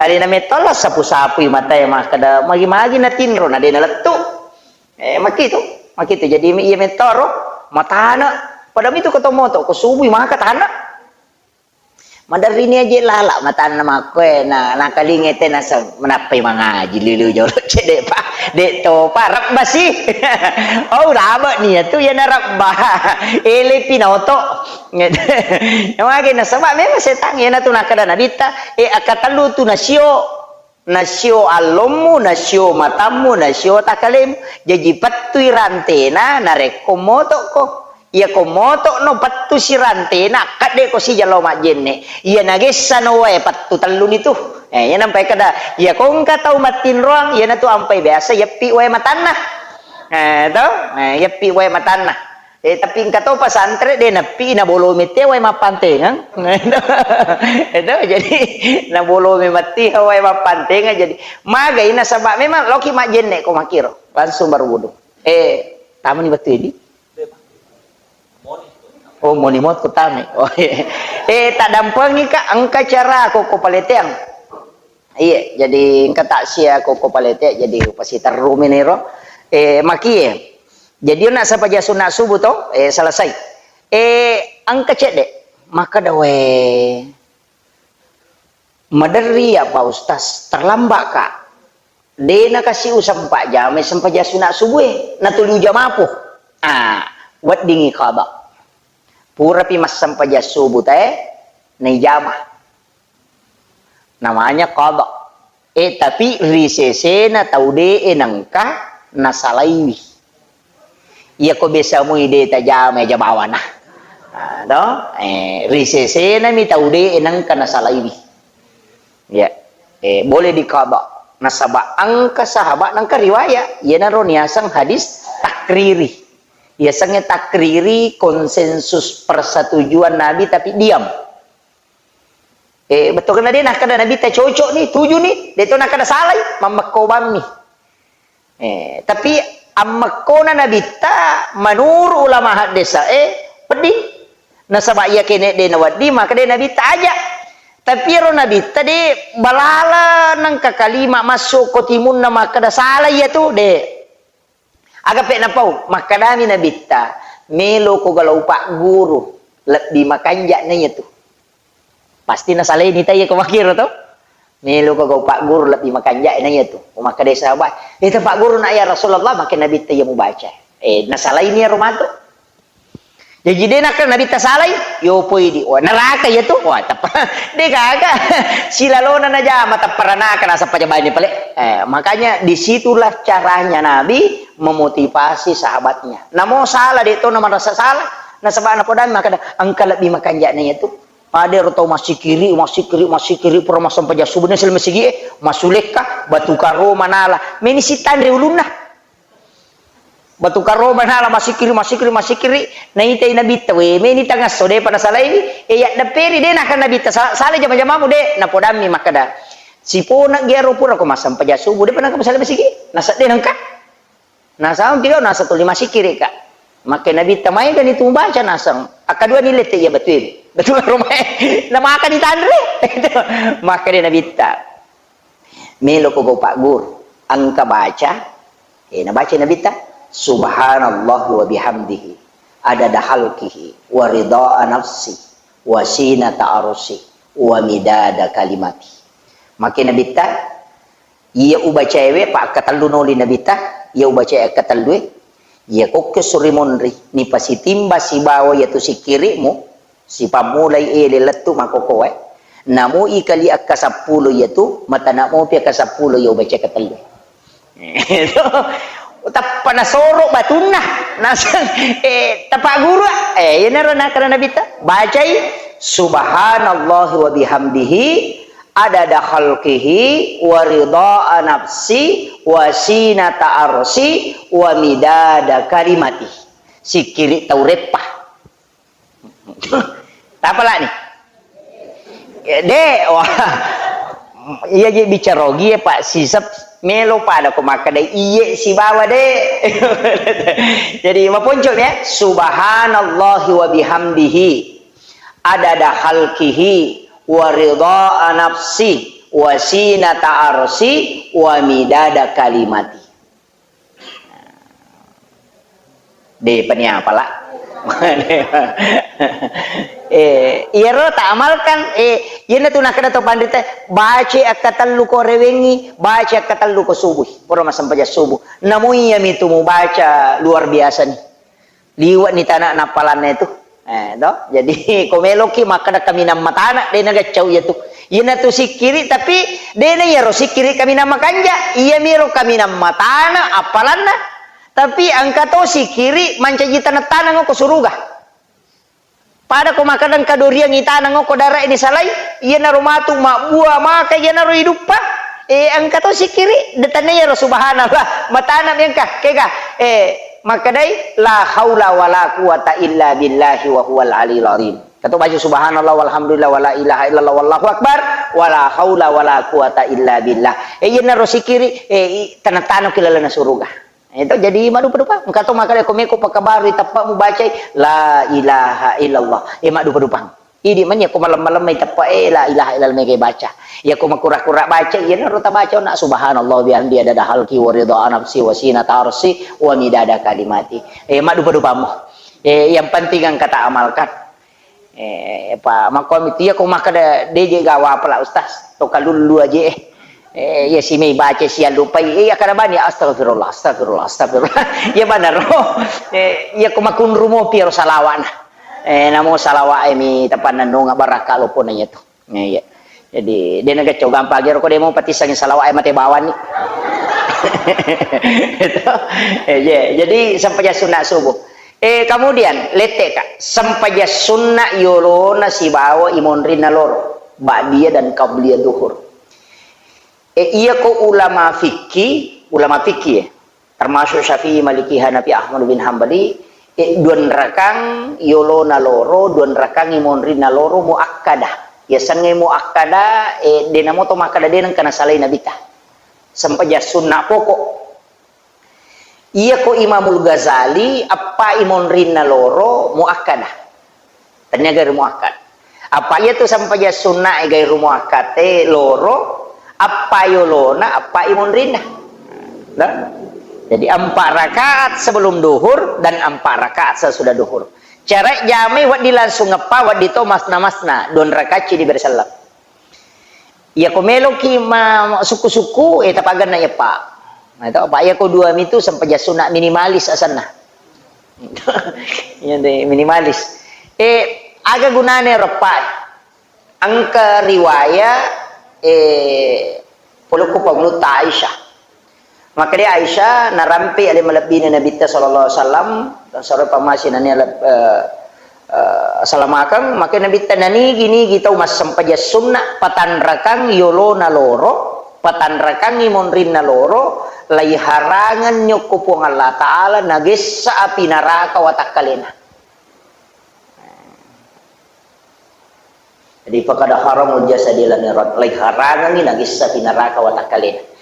Alena metto lao sapu-sapui matae makkeda, magi-magi natinro, na de nalettu. Eh, makkitu, makkitu. Jadi, iya mettoro, matana. Pada mitu ko to moto, ko subui maka tana. Maderrini aje lala matanna makkoe, na, nakalinge te naseng, menappai mangaji lilu jolo cedde pa, de to pa, rebba si. Oh, raba ni ya tu, ya na rebba. Ele pinoto. Magi nasaba memang setang, iya na tu nakkeda Nabitta, eh, akkatellu tu nasio, nasio allommu, nasio matammu, nasio takalemu. Jaji pettui rantena narekko motokko. Iya ko motokno pettu si rantena, akkadde ko sijang lao majjenne. Iya nagessano wae pettu telluni tu. Eh, iya nampai kada, iya ko engka tau mattinroang, iya na tu ampai biasa yeppi wae matanna. Eh, to? Eh, yeppi wae matanna. Eh, tapi engka to pesantren de nappi na bolome te wae mappantengeng. Itu jadi na bolome matti wae mappantengeng. Jadi magai nasaba memang loki majjenne ko makiro langsung baru wudu. Eh, tamani battu ini. Oh, moni mot ko tame. Oh, iya. Eh, tak dampengi ka engka cara ko ko paleteang. Iya, jadi engka taksia ko ko paleteang, jadi upasiterru meniro. Eh, makie. Jadi, nak sapaja sunat subuh to, eh, selesai. Eh, engka cedde. Maka dawe. Maderri ya, Pak Ustaz, terlambat ka. De nakasi usempa jama sempajang sunat subuh e. Natuli ujamapu. Ah, weddingi qada. Purapi massempajang subuh tae, naijama. Namanya qada. Eh, tapi ri sesena tau de'e nengka nasalaiwi. Iya ko biasa mui de tajama jabawana. Ah, to? Eh, ri sesena mi tau de'e nengka nasalaiwi. Ya. Eh, boleh diqada. Nasaba engka sahabat nengka riwayat. Iyanaro niaseng hadis takriri. Yasengnge takriri konsensus persetujuan Nabi tapi diam. Eh, bettukenna de nakkeda Nabitta cocok ni, tuju ni, de to nakkeda salai, mammekko bammi. Eh, tapi ammekkona Nabitta menurut ulama haddesa, eh, wedding. Nasaba iya kene de nawedding, maka de Nabitta aja. Tapi ero Nabitta de balala nengka kalima masuk ko timunna makkeda salai iya tu, de. Aga pe napau, makkedami Nabitta, "Melo ko galau pagguru, lebbi makanja na iya tu." Pasti nasalai ni taiya ko makkiro to. "Melo ko gau pagguru, lebbi makanja na iya tu." Makkedai sahabat, "Eh, ta pagguru na ya Rasulullah," makke Nabitta iya mubaca. Eh, nasalaini ero matu. Jaji de nakkeda Nabitta salai, yo poi di, wah, neraka iya tu, wah, teppa. De gaga. Silalona najama teppa ranaka nasappa jabaini pale. Eh, makanya disitulah caranya Nabi memotivasi sahabatnya. Namo salah, de to na marasa salah. Nasaba napodang makkeda, engka lebbi makanja na iya tu. Ade ro tau massikiri, massikiri, massikiri, pura massempajang subuh na selama sigi, eh, masulekka, batu karo manala. Meni sitanre ulunna. Batu karo manala masikiri, masikiri, masikiri, naitai Nabitta, we, meni tangasso, depa nasalaiwi, e, yaddepperi, de nakkeda Nabitta, sa-, salai jama-jamamu, de, napodammi makkeda, sipona giaro pura ko massempajang subuh, depa naka masalai masigi, nasedde nengka. Nasang tiga, nasa tuli masikiri ka. Makke Nabitta, maegani tu baca nasang. Akkadua ni lette iya batue. Batu karo mae. Namaka ditanre. Makkeda Nabitta. Melo ko gau pagguru, engka baca, eh, nabaca Nabitta, "Subhanallah wa bihamdihi, adada khalqihi, wa ridha nafsi, wa sinata arsi, wa midada kalimati." Makke Nabitta, iya ubacaewe, pa akkatellu noli Nabitta, iya ubacae akkatellue, iya kokke suri monri, nipasitimba sibawa iya tu sikkirimu, Sipammulai ele lettu makkokkoe, namo ikali akka seppulo iyatu, matana mopi akka seppulo iya ubaca ketellu. Tappa nasoro batunna, naseng, eh, tapagguru, eh, iyanaro nakkeda Nabitta, bacai, "Subhanallahi wa bihamdihi, Adada khalqihi wa ridha nafsi wa sinata arsi wa midada kalimati. Sikkiri tau reppa. Tapalani. De, wah. Iya je bicara ogi ya, Pak, sisep melo pada ko makkeda iye sibawa de. Jadi maponco ya, subhanallahi wa bihamdihi, adada khalqihi, wa ridha nafsi, wa sinata arsi, wa midada kalimati. De pani apala. Eh, iyaro ta amalkan, eh, iyana tu nakkeda to panrita, baca akkatellu ko rewengi, baca akkatellu ko subuh. Pura massempajang subuh. Namo iyami tu mubaca luar biasa ni. Liwe' ni tana nappalanna itu. Eh, to? Jadi, ko meloki makkeda kaminang matana, de' nageccau iya tu. Iyana tu sikkiri, tapi de' na iyaro sikkiri kaminang makanja. Iyamiro kaminang matana appalanna. Tapi engka to sikkiri mancaji taneng-taneng ko suruga. Pada ko makkeda engka doriang itaneng ko dara ini salai, iyanaro matu mabbua maka iyanaro iduppa. Eh, engka to sikkiri, de' tania iyaro subhanallah. Matana mi engka, kega. Eh, makkedai, "La haula wala quwata illa billahi wa huwal aliyul azim." Kato baca subhanallah walhamdulillah wala ilaha illallah wallahu akbar, wala haula wala quwata illa billah. Eh, iyanaro sikkiri, eh, i-, taneng-taneng ki lalenna suruga. Eh, to, jadi maddupa-dupa. Engka to makkeda ko meko pakkabarui teppa mubacai, "La ilaha illallah." Eh, maddupa-dupang. Idi mani ko malem-malem mai teppa, eh, "La ilaha illallah" mega baca. Iya ko makura-kura baca, iyanaro tabaca na subhanallah bihamdi adada halki wa ridha nafsi wa sinata arsi wa midada kalimati. Eh, maddupa-dupammo. Eh, yang penting engka ta amalkan. Eh, pa, makkomi tu, iya ko makkeda, "De' je gawa apala, Ustaz. To kalullu aje, eh." Eh, iya simei baca siallupai, eh, iya kada bani, "Astagfirullah, astagfirullah, astagfirullah." Iya banaro. Eh, iya ko makunru mopi ro salawa'na. Eh, namo salawa'e mi tapannennunga barakka lopona iya tu. Eh, iya. Jadi, de' nageccau gampang ero ko de' mo patissangi salawa'e mate bawani. Eh, iya. Jadi, sempajang sunna subuh. Eh, kemudian, lette'ka, sempajang sunna yolona sibawa imonrinna loro, ba'diyah dan qabliyah duhur. Eh, iya ko ulama fikih, ulama fikih, ya, termasuk Syafi'i, Maliki, Hanafi, Ahmad bin Hambali, eh, duanrakang yolona loro, duanrakang imonrinna loro muakkadah. Yasengnge muakkadah, eh, de' namo to makkeda de' nengka nasalai Nabitta. Sempajang sunna pokok. Iya ko Imamul Ghazali, eppa imonrinna loro muakkadah. Tania gairu muakkad. Apa iya tu sempajang sunna e gairu muakkad e loro, eppa yolona, eppa imonrinna. Nah? Jadi empat rakaat sebelum duhur dan empat rakaat sesudah duhur. Cara jamai wedding langsung eppa, wedding to masna-masna, duanrakacci diberi selleng. Iya ko meloki ma-, sukku-sukku, eh, tapagenna iyappa. Nah, itu apa? Iya ko dua mitu sempajang sunna minimalis asenna. Iya deh, minimalis. Eh, aga gunane reppa? Engka riwaya, eh, polokku pangulutta Aisyah. Makkeda Aisyah, narampe ale malebbina Nabitta sallallahu alaihi wasallam, dan sore pamasi nania leb-, eh, eh, salamakeng, maka Nabitta nanigi-nigi tau massempajang sunna, patanrakang yolona loro, patanrakangi monrinna loro, laiharangenni okko Puang Allah Ta'ala, nagessa api naraka watakkalena. Jadi, "Faqad haramul jasadi lan irat," laiharangengngi nagessa pi naraka watakkalena.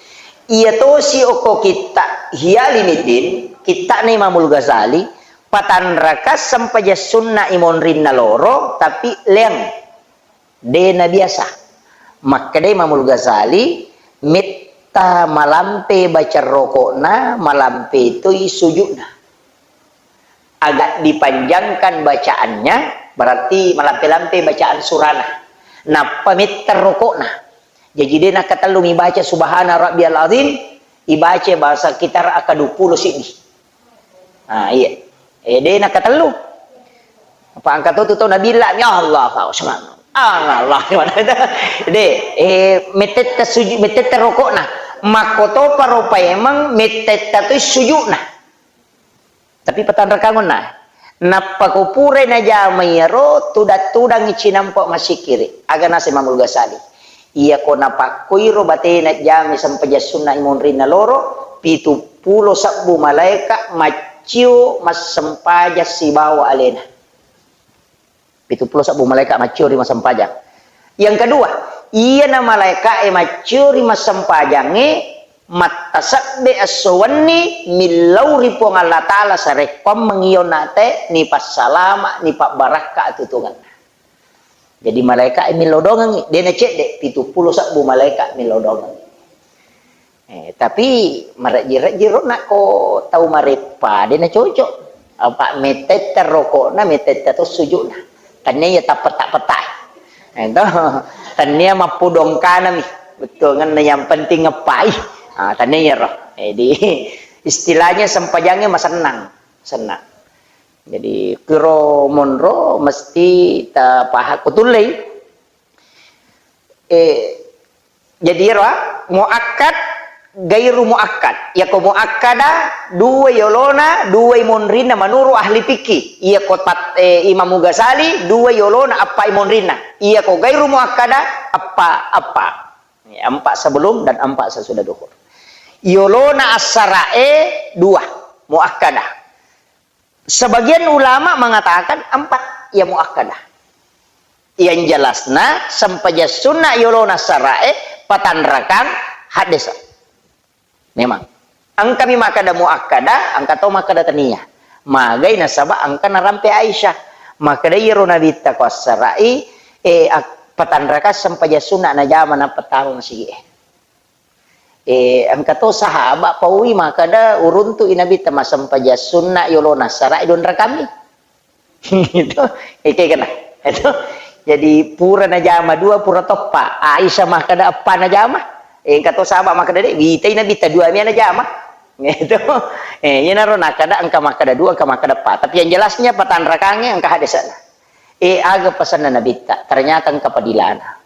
Iya tosi okko kitta Ihya Ulumuddin, kittana Imamul Ghazali, patanraka sempajang sunna imonrinna loro, tapi leang. De nabiasa. Makkeda Imamul Ghazali, metta malampe baca rokokna, malampe toi sujudna. Agak dipanjangkan bacaannya, berarti malampe-lampe bacaan surana. Nappa metta rokokna. Jaji de nakatellu mibaca subhana rabbiyal azim, ibaca bahasa kitar aka dua puluh siddi. Ah, iya. Eh, de nakatellu. Apa angka to tu tau nabilla mi Allah, Pak Usman. Allah, Allah. De, eh, mettetta suju-, mettetta rokokna. Makkotopa ro paimeng mettetta tu sujudna. Tapi patanrakangonna. Nappa ko purai najama iyaro, tudang-tudangi cinampa massikkiri. Aga naseng Imamul Ghazali. Iyako napakkoiro batena jamai sempajang sunna imonrinna loro, pitu pulo sebbu malaeka maccio massempajang sibawa alena. Pitu pulo sebbu malaeka maccio ri massempajang. Yang kedua, iyana malaekae maccio ri massempajangnge mattasebbe esso wenni millau ri Puang Allah Ta'ala sarekkoammeng iyo nate nipassalama, nipabbarakka atutungenna. Jadi malaekae millau dongengngi, de nacedde, pitu pulo sebbu malaeka millau dongengngi. Eh, tapi marejji-rejji ro nakko tau mareppa, de nacocok. Apa metetta rokokna, metetta to sujukna. Tania iya tappeta-peta. Eh, to. Tania mappudongkanami. Bettuangenna yang penting ngeppai. Ah, tania iyaro. Jadi istilahnya sempajangnya masennang. Senang. Jadi kiro monro mesti tapaha kutullei. Eh, jadi ero, ah, muakkad, gairu muakkad. Iyako muakkada, dua yolona, dua monrinna menurut ahli fikih. Iyako tat-, eh, Imam Ghazali, dua yolona, appa monrinna. Iyako gairu muakkada, appa, appa. Ya, empat sebelum dan empat sesudah duhur. Yolona assarae dua, muakkada. Sebagian ulama mengatakan empat, ya muakkadah. Yang jelasna, sempajang sunna yolona sarae, patanrakang, haddesa. Memang. Engkami makkada muakkada, engka to makkada tania. Magai nasaba engka narampe Aisyah. Makkada iyaro Nabitta ko assarai, eh, ak-, patanrakang sempajang sunna najama nappa tama masigi e. Eh, engka to sahaba paui makkada uruntu i Nabitta massempajang sunna yolona sarae dua rakami. Itu, eh, kayak kena. Itu. Jadi pura najama dua, pura toppa. Aisyah makkada eppa najama. Eh, engka to sahaba makkada de, witai Nabitta dua mia najama. Itu. Eh, iyanaro nakkada engka makkada dua, engka makkada eppa. Tapi yang jelasnya patanrakangnge engka hadesana. Eh, aga pesanna Nabitta? Ternyata engka padilana.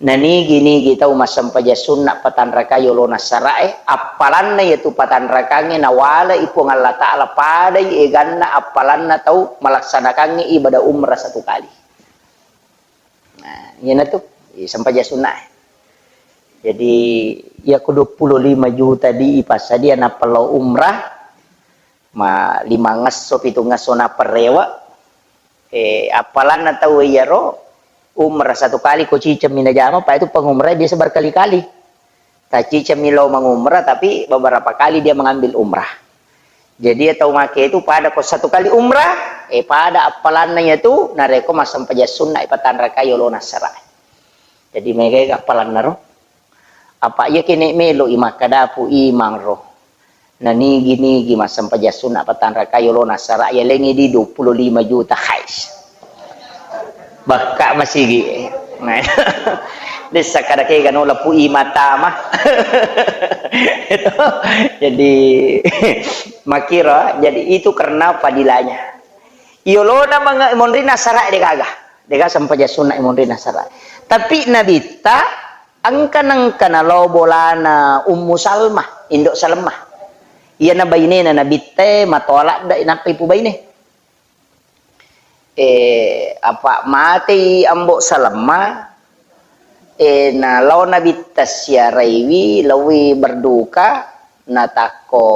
Nanigi-nigi tau massempajang sunna patanraka yolona sarae, appalanna iyatu patanrakangnge nawalai Puang Allah Ta'ala padai eganna appalanna tau malaksanakangnge ibadah umrah satu kali. Nah, iyanatu, eh, sempajang sunnae. Jadi, iyako dua puluh lima juta di ipassadia nappa lao umrah, ma-, limangesso, pitungesso nappa rewe, eh, appalanna tau iyaro, umrah satu kali ko cicemmi najama, pa itu pengumrah biasa berkali-kali. Tacicemmi lao mengumrah, tapi beberapa kali dia mengambil umrah. Jadi, tau make itu pada ko satu kali umrah, eh, pada appalanna iyatu, narekko massempajang sunna ipatanrakai yolona sarae. Jadi, megai appalanna ro. Apa iya kene melo i makkadapu imang ro. Nanigi-nigi massempajang sunna patanraka yolona sara yalengi di dua puluh lima juta, hais. Bakka masigi. Nah, dessa kada kega no lapu i mata mah. Jadi, makira, jadi itu karena fadilahnya. Yolona manga-, monrina sara de gaga. De gaga sempajang sunna monrina sara. Tapi Nabitta engka nengka nalao bolana Ummu Salmah, indo Salmah. Iyana bainena Nabitta e matoa ladde nappa ipubaine. Eh, apa matei Ambo Salmah, eh, nalao Nabitta siaraiwi, laowi berduka, natakko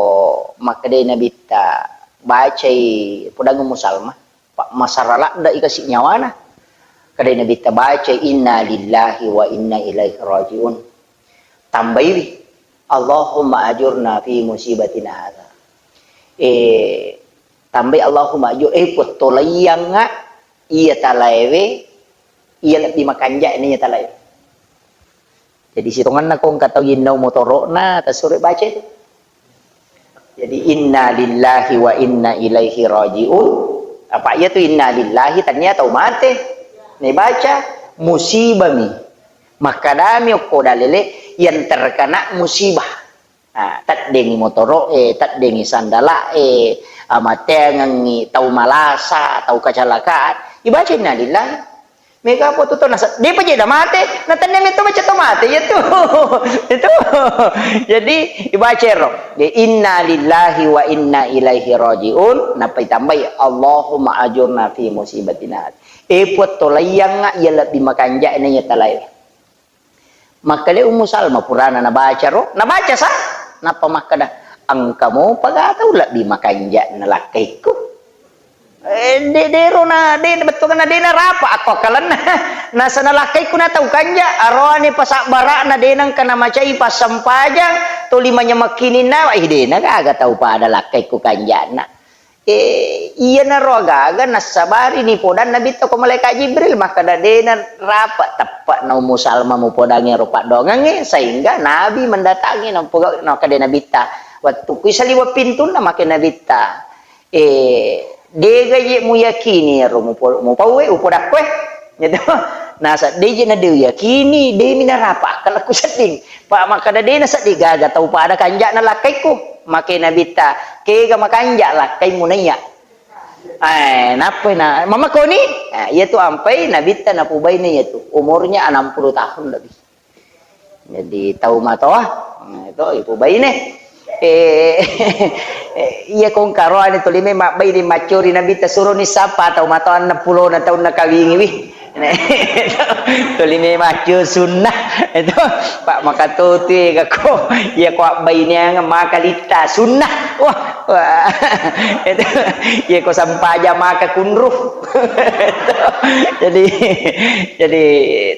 makkedai Nabitta, bacai pudang Ummu Salmah. Pa-, masara ladde'i kasi nyawana. Kadai Nabitta baca, "Inna lillahi wa inna ilaihi raji'un." Tambaiwi, "Allahumma ajurna fi musibatina hadza." Eh, tambai, "Allahumma ajur-," eh, Puang, tolaiyangnga iya talaewe, iya lebbi makanja'na iya talaewe. Jadi, sitongenna ko engka tau yennau motoro'na, tasuro baca itu. Jadi, "Inna lillahi wa inna ilaihi raji'un." Apa iya tu "Inna lillahi", tania tau mate. Nibaca, musibami. Makkadami okko dalele yang terkena musibah. Ah, teddengi motoro'e, teddengi sandala'e, amateangengi tau malasa, tau kecelakaan. Ibaca, "Inna lillahi." Mega apa tu tau nasa-, depa je da mate, na tenne metto baca tau mate, iya tu. Itu. Jadi, ibaca ero. Ya, "Inna lillahi wa inna ilaihi raji'un." Nappa itambai, "Allahumma ajurna fi musibatina." Eh, Puang, tolaiyangnga iya lebbi makanja'na iya talae. Makkeda Ummu Salma purana nabaca ro, nabaca sa, nappa makkeda, "Engka mopa ga tau lebbi makanja' na lakkaikku." Eh, de-, dero na, de, bettuanna de narapa akko akkalenna. Nasana lakkaikku na tau kanja', aroane pasabbara'na de nengka namacai passempajang, toli manyamekkininna, ih, de na gaga tau pada lakkaikku kanja'na. Eh, iyanaro agaga nassabari ni podang Nabitta ko Malaikat Jibril, makkeda, "De narapa teppe'na Ummu Salma mupodangi ero paddoangengnge," sehingga Nabi mendatangi, nampuga-, nakkeda Nabitta, "Wettukku isaliweng pintunna make Nabitta, eh, dega je muyakini ero mupo-, mupauwe, upodakkoe?" Gitu. Nasa, "De je na de uyakini, de mi narapa akkalakku sedding. Pa makkeda de na sedding gaga tau pada kanja'na lakkaikku." Make Nabitta, "Kega makanja' lakkaimu naiya?" Eh, nappai na, "Mamakoni?" Eh, iyatu ampai Nabitta napubaine iyatu. Umurnya enam puluh tahun lebih. Jadi, tau matoa, eh, to, ipubaine. Eh, eh, iya kongka roane tuli me mabbaine maccori Nabitta suroni sapa tau matoa enam puluh na taunna kawingi, wih. Tuli me maccio sunnah. Itu, Pak, maka totu ega ko, iya ko abbaineang maka litta sunnah. Wah, wah. Itu, iya ko sampaja maka kunru. Jadi, jadi,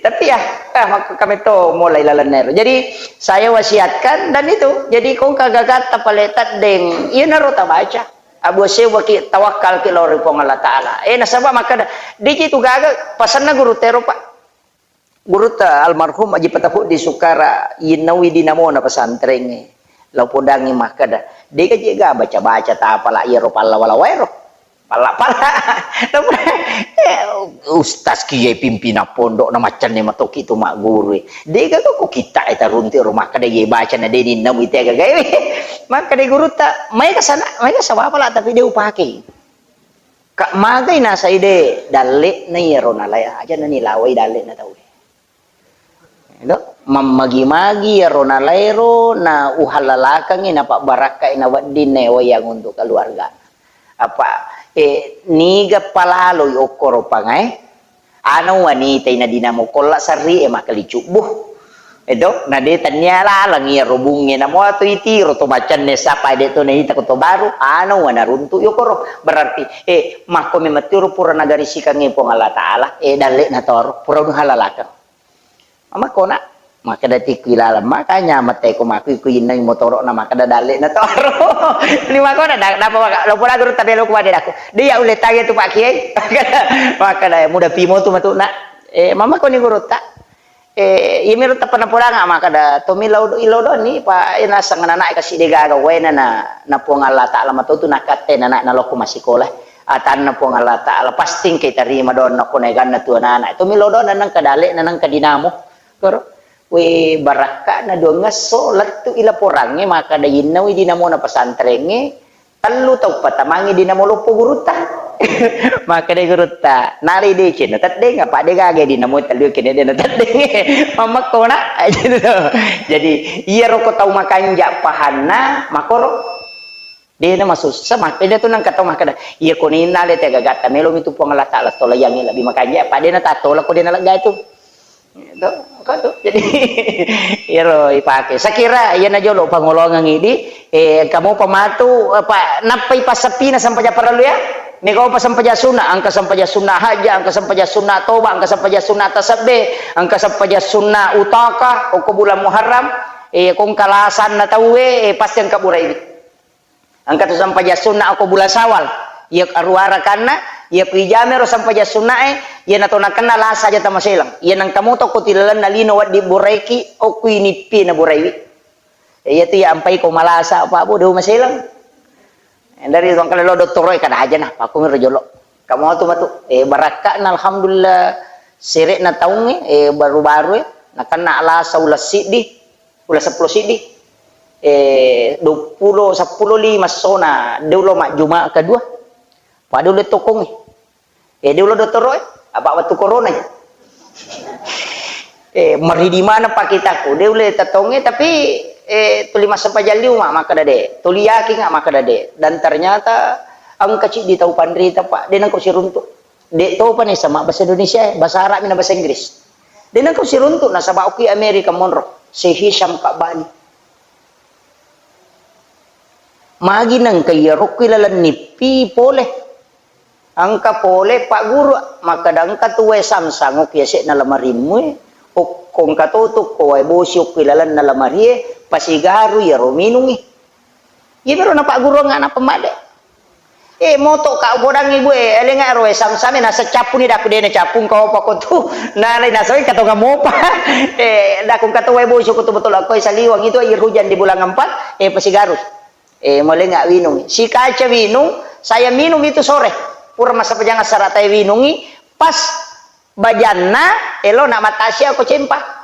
tapi ya, ah, maka kami to mulai lalenna ero. Jadi, saya wasiatkan dan itu. Jadi, kongka gagatta pale teddeng, iyanaro tabaca. Abu sewwaki tawakkalki lao ri Puang Allah Ta'ala. Eh, nasaba makkeda, "Deji tu gaga pasanna guru tero, Pak." Gurutta almarhum Aji Patapuddi Sukara, yinnaui dinamona pesantrengnge. Lao podangngi makkeda, "Dega jega baca-baca tapala iyaro pallawa-lawaero." Palla-palla. Eh, ustaz kiye pimpinan pondok na maccanne matoki tu magguru. Dega ko kita eta runti ro makkeda ye baca na deni namu ite gaga. Makkeda gurutta, "Maega sana, maega sawapala tapi de upake." Ka magai nasai de, dalle'na iyaro nalai aja nani lawai dalle'na tauwe. Edo, mammagi-magi iyaro nalaero na uhallalakengngi na pabbarakkai na wedding na wayang untuk keluarga. Apa, eh, niga palaloi okkoro pangae? Ana wanita ina dinamo kolla sarri e makkali cubbu. Edo, na de tannia laleng iyaro bungnge, namo atu itiro to macanne sapa de to naita ko to baru, ana wana runtu yokoro. Berarti, eh, makko memettiro pura nagarisikangnge Puang Allah Ta'ala, eh, dalle'na toro, pura uhalalakeng. Mamakko na, makkeda tikku ilaleng, makanya mate ko makku iku innai motoro na makkeda dalle'na toro. Ni makko na, da-, napa maka, lo pura guru tabelo ku wade daku. Dia ulle tanya tu Pak Kiai. Makkeda muda pimo tu matu na. Eh, mamakko ni guru ta. Eh, iyamiro tappa napodanga makkeda, "Tommi lao do-, ilo doni, pa, eh, naseng anak-anak kasi degaga waena na, na Puang Allah Ta'ala matotu nakatte na, na, nalokko masikola. Atanna Puang Allah Ta'ala pasti engka tarima doanna ko naeganna tu anak-anak. Tommi lao do na nengka dale, na nengka dinamo." Koro, we, barakka'na duangngesso lettu ila porangnge makkeda innawi dinamona pesantrengnge, tellu tau patamangngi dinamo loppo gurutta. Makkeda gurutta, "Nalai deceng na teddeng, apa de gaga dinamo tellu kene de na teddeng." Mamakko na. Jadi, iyaro ko tau makanja pahanna, makoro. De na masussa, makkeda tu nangka tau makkeda, "Iya ko ninna le te gagatta melo mi tu Puang Allah Ta'ala tolayangi lebbi makanja, apa de na tatola ko de na lega itu." Itu, engka tu. Jadi, iyaro ipake. Sakira iyana jolo pangolongang idi, eh, engka mopa matu, apa, nappai passappina sempajang parellu ya? Mega opa sempajang sunna, engka sempajang sunna hajja, engka sempajang sunna toba, engka sempajang sunna tasabbe, engka sempajang sunna utaka, okko bulan Muharram, eh, ko engka lasanna tauwe, eh, pasti engka buraiwi. Engka tu sempajang sunna okko bulan Syawal. Iya aruwa rakanna, iya ku ijamero sempajang sunnae, iya nato nakenna lasa aja tamaseleng. Iya nengka moto ko tilalenna lino wedding buraiki, okko inippi na buraiwi. Iya tu iya ampai ko malasa, Pak Bu, de maseleng. Dari tongkale lo dottoro e kada aja nah, Pak, ku miro jolo. Kamu tu matu, eh, barakka'na alhamdulillah sere'na taungnge, eh, baru-baru e, nakenna lasa uleng siddi. Uleng seppulo siddi. Eh, duappulo, seppulo lima sona, de ulo majjuma kedua. Pada ulo tokongnge. Eh, de ulo dottoro e, apa wettu corona e. Eh, meridi mana pakitaku, de ulo tetongnge, tapi, eh, tuli massempajang liu ma, makkeda de. Tuli yakin nga, makkeda de. Dan ternyata engka ciddi tau panrita, Pak, de nengko siruntuk. De topa ni sama bahasa Indonesia e, bahasa Arab mina bahasa Inggris. De' nengka usiruntu', nasaba' okki Amerika monro, Syekh Hisham Ka'bani. Magi nengka iyaro okki laleng nippi pole. Engka pole pagguru, makkeda engka tu wae samsang okki yase'na lamarimmu e, okko engka to tu ko wae bosi okki lalenna lamarie, pasigaru iyaro minungngi. Iyamiro napagguruang ana' pemade. Eh, moto ka upodangngi, Bu, eh, alenga ero wae samsame, nasa cappuni, daku de' nacappung kau apa ko tu. Nalai nasawai katonga mopa. Eh, daku kato wae bosi ko tu betul aku saliwang itu air hujan di bulan empat, eh, pasigaru. Eh, molenga winung. Sikaca winung, saya minum itu sore. Pura massapajang assara tae winungi, pas bajanna, elo na matasia ko cempa.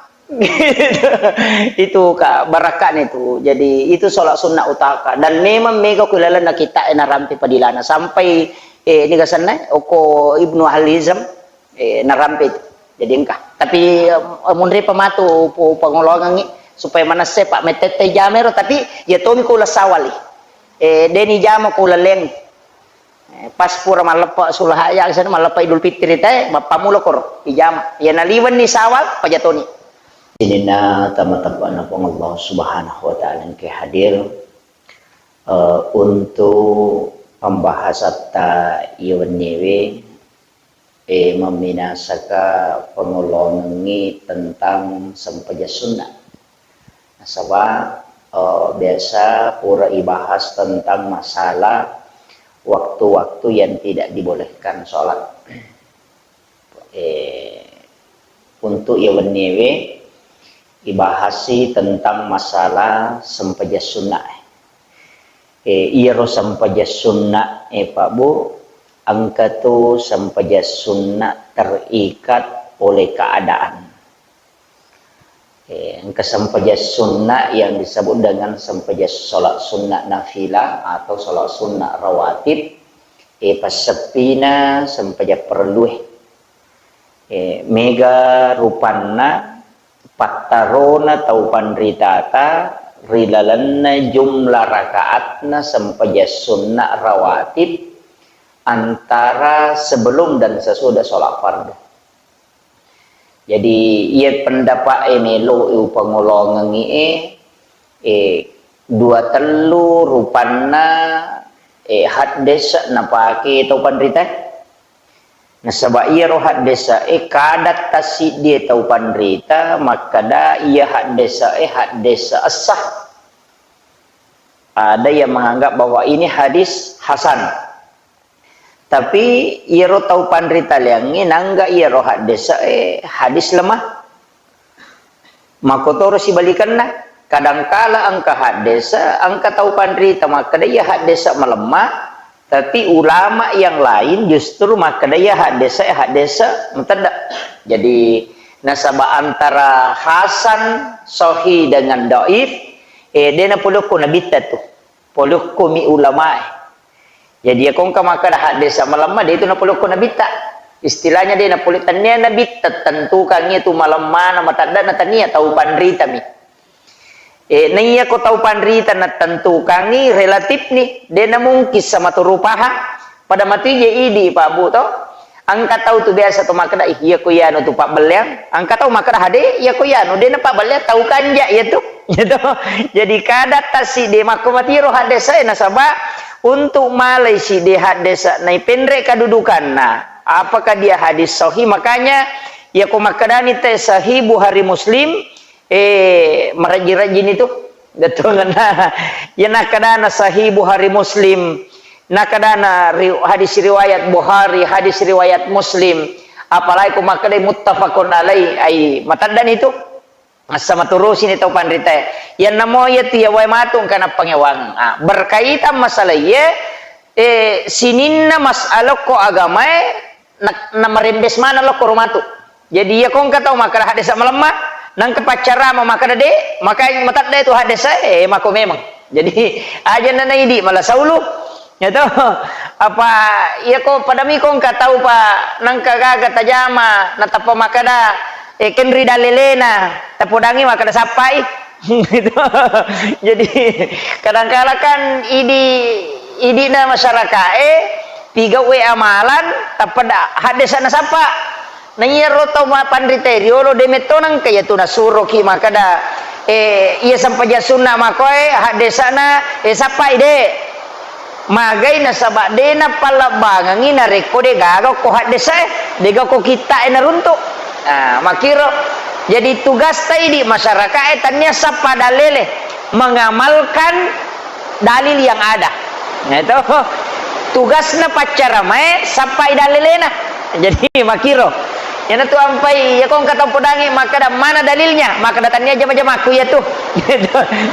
Itu ka barakaknya itu. Jadi itu sholat sunnah utaka. Dan memang mega ku lalenna kita e narampe padilana. Sampai, eh, ini gasanna, oko Ibnu Ahli Hizam, eh, narampe itu. Jadi engka. Tapi, eh, munri pematu pu-, pangolongangi supaya manesse pak metette jamero, tapi ya tomi ku lasawali. Eh, deni jama ku laleng. Eh, pas pura malleppa Sulhaja, sana malleppa Idul Fitri te, mappamulo koro, ijama. Iya naliwenni Sawal, pajatoni. Sininna tama-, tabbana Puang Allah Subhanahu wa Ta'ala engke hadir, eh, untuk pembahasatta iya wenniewe, eh, memminasaka pangolongengngi tentang sempajang sunnah. Nasaba, eh, biasa pura ibahas tentang masalah waktu-waktu yang tidak dibolehkan sholat. Eh, untuk iya wenniewe ibahasi tentang masalah sempajang sunnah. Eh, iyaro sempajang sunnah, eh, Pak Bu, engka tu sempajang sunnah terikat oleh keadaan. Eh, engka sempajang sunnah yang disebut dengan sempajang sholat sunnah nafilah atau sholat sunnah rawatib, eh, passeppina sempajang perlue. Eh, mega rupanna pattarona tau panritata ri lalenna jumlah rakaatna sempajang sunnah rawatib antara sebelum dan sesudah sholat fardu. Jadi, iya pendapat e melo e upangolongengi e, eh, dua tellu rupanna, eh, haddesa napake tau panrita. Nasaba iyaro haddesa e kadang tassiddie tau panrita makkeda iya haddesa e haddesa essah. Ada yang menganggap bahwa ini hadis hasan. Tapi iyaro tau panritaleangnge nangga iyaro haddesa e hadis lemah. Makkotoro sibalikenna, kadangkala engka haddesa, engka tau panrita makkeda iya haddesa malemma, tapi ulama yang lain justru makkeda iya haddesa, haddesa matedda. Jadi, nasaba antara hasan, sahih dengan dhaif, eh, de napolokko nabitta tu. Polokko mi ulamae. Jadi, iya ko engka makkeda haddesa malemma, de itu napolokko nabitta. Istilahnya de napole, tennia nabitta tentukangngi tu malemmana, mateddana, tennia, tau panritami. Eh, naiya ko tau panrita natentukangngi, relatif ni, de namungkin sama tu rupaha. Pada matu je idi, Pak Bu, to. Engka tau tu biasa tu makkeda, "Ih, iya ko iyanu tu pabbelleang." Engka tau makkeda, "Hade, iya ko iyanu, de napabbelleang, tau kanja iya tu." Iya to. Jadi kada tassiddi makko matiro haddesa e, nasaba untuk malai siddi haddesa naipenre kedudukanna. Apakah dia hadis sahih? Makanya iya ko makkedani te sahih Bukhari Muslim, eh, marajji-rajjini tu. Bettuanna. Iya nakkadana Sahih Bukhari Muslim, nakkadana ri-, hadis riwayat Bukhari, hadis riwayat Muslim, apalagi ko makkedai muttafaqun alaih, ai mataddani tu. Assa maturusini tau panritae. Iyanna mo iya tu iya wae matu engka nappangewang. Ah, berkaitan masalah iye, eh, sininna masalah ko agamae, na, namarembes maneng lokko ro matu. Jadi, iya ko engka tau makkeda haddesa malemma, nangka paccarama makkeda de, maka matedda tu haddesa, eh, mako memang. Jadi, aja na naidi mala saulu. Ya to? Apa, iya ko padami ko engka tau pa nangka gaga tajama, natappa makkeda, eh, kenri dalelena, tapodangi makkeda sappai. Gitu. Jadi, kadangkala kan idi, idina masyarakae, pigauwe amalan, tappa da-, haddesa nasappa. Na iyaro tau mappanrita riolo de metto nengka iyatu nasuroki makkeda, eh, iya sempajang sunna makoe haddesana, eh, sappai de. Magai nasaba de napallebbangengi narekko de gaga ko haddesae, de gaga ko kittae naruntu. Ah, makkiro. Jadi tugasta idi masyarakae tania sappa dalele mengamalkan dalil yang ada. Nah, itu tugasna paccaramae sappai dalelena. Jadi makkiro. Iyanatu ampai, iya ko engka tau podangi makkeda mana dalilnya, makkeda tania jama-jamakku iyatu.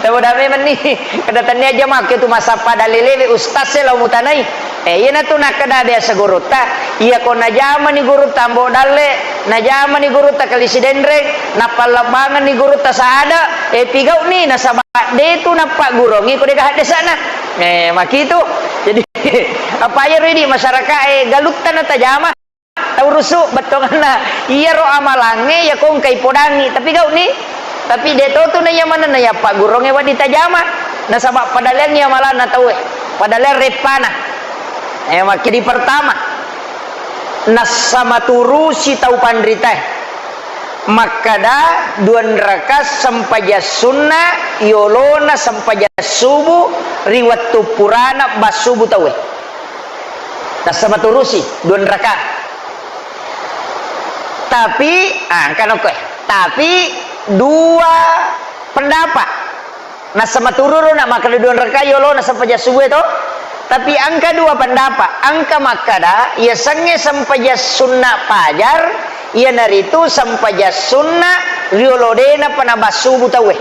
Tau podangi menni, kada tania jamakku iyatu masappa dalelewe ustaz e lao mutanai. Eh, iyanatu nakkeda biasa gurutta, iya ko najamani gurutta Ambo Dalle, najamani gurutta Kalisi Denreng, napallebbangenni gurutta Saada, eh, pigau'ni nasaba de tu nappaggurongi ko de gaga haddesana. Eh, makitu. Jadi, apa iyaro idi masyarakae galutta natajama. Tau rusu bettuanganna iyaro amalangnge iya ko engkai podangi, tapi gau'ni. Tapi de to tu na iya manenna iya paggurongnge wedding tajama. Nasaba padaleangngi amalanna tauwe. Padaleang reppana. Eh, makkedi pertama. Nassamaturusi tau panritae. Makkeda duanraka sempajang sunna yolona sempajang subuh ri wettu purana bassubu tauwe. Nassamaturusi duanraka. Tapi, ah, engka nokkoe. Tapi dua pendapat. Nassamaturusi na makkeda duanraka yolona sempajang subuh e to. Tapi engka dua pendapat. Engka makkeda, yasengnge sempajang sunna pajar, iyanaritu sempajang sunna riolo de napa nabassubu tauwe.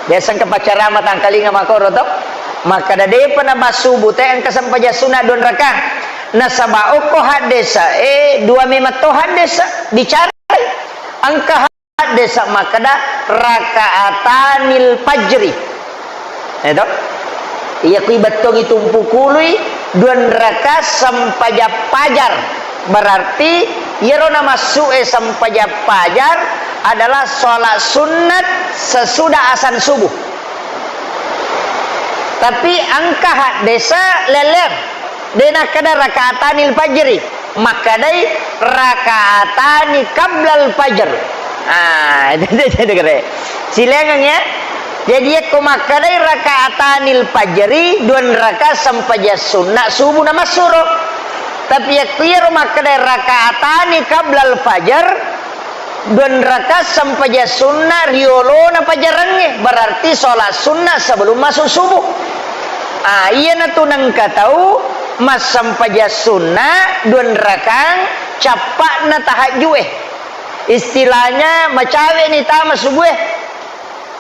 Biasa engka paccarama tangkalinga makkoro to. Makkeda depa nabassubu te engka sempajang sunna duanraka. Nasaba okko haddesa e dua memang to haddesa bicara. Engka haddesa makkeda rakaatanil fajri. Eh, to? Iya kui bettongi tumpu kului duanraka sempajang pajar. Berarti iyaro namassu'e sempajang pajar adalah sholat sunnat sesudah asan subuh. Tapi engka haddesa lelleng. De nakkeda rakaatanil fajri, makkedai rakaatani qablal fajr. Ah, itu dia jadi kere. Silengang ya. Jadi yakko makkedai rakaatanil fajri, duanraka sempajang sunna subuh namassuro. Tapi yakko iyaro makkedai rakaatani qablal fajr, duanraka sempajang sunna riolona pajarengnge, berarti sholat sunna sebelum masuk subuh. Ah, iyanatu nengka tau massempajang sunna duanrakang cappa'na tahajju'e. Istilahnya macawe'ni tama subuh e.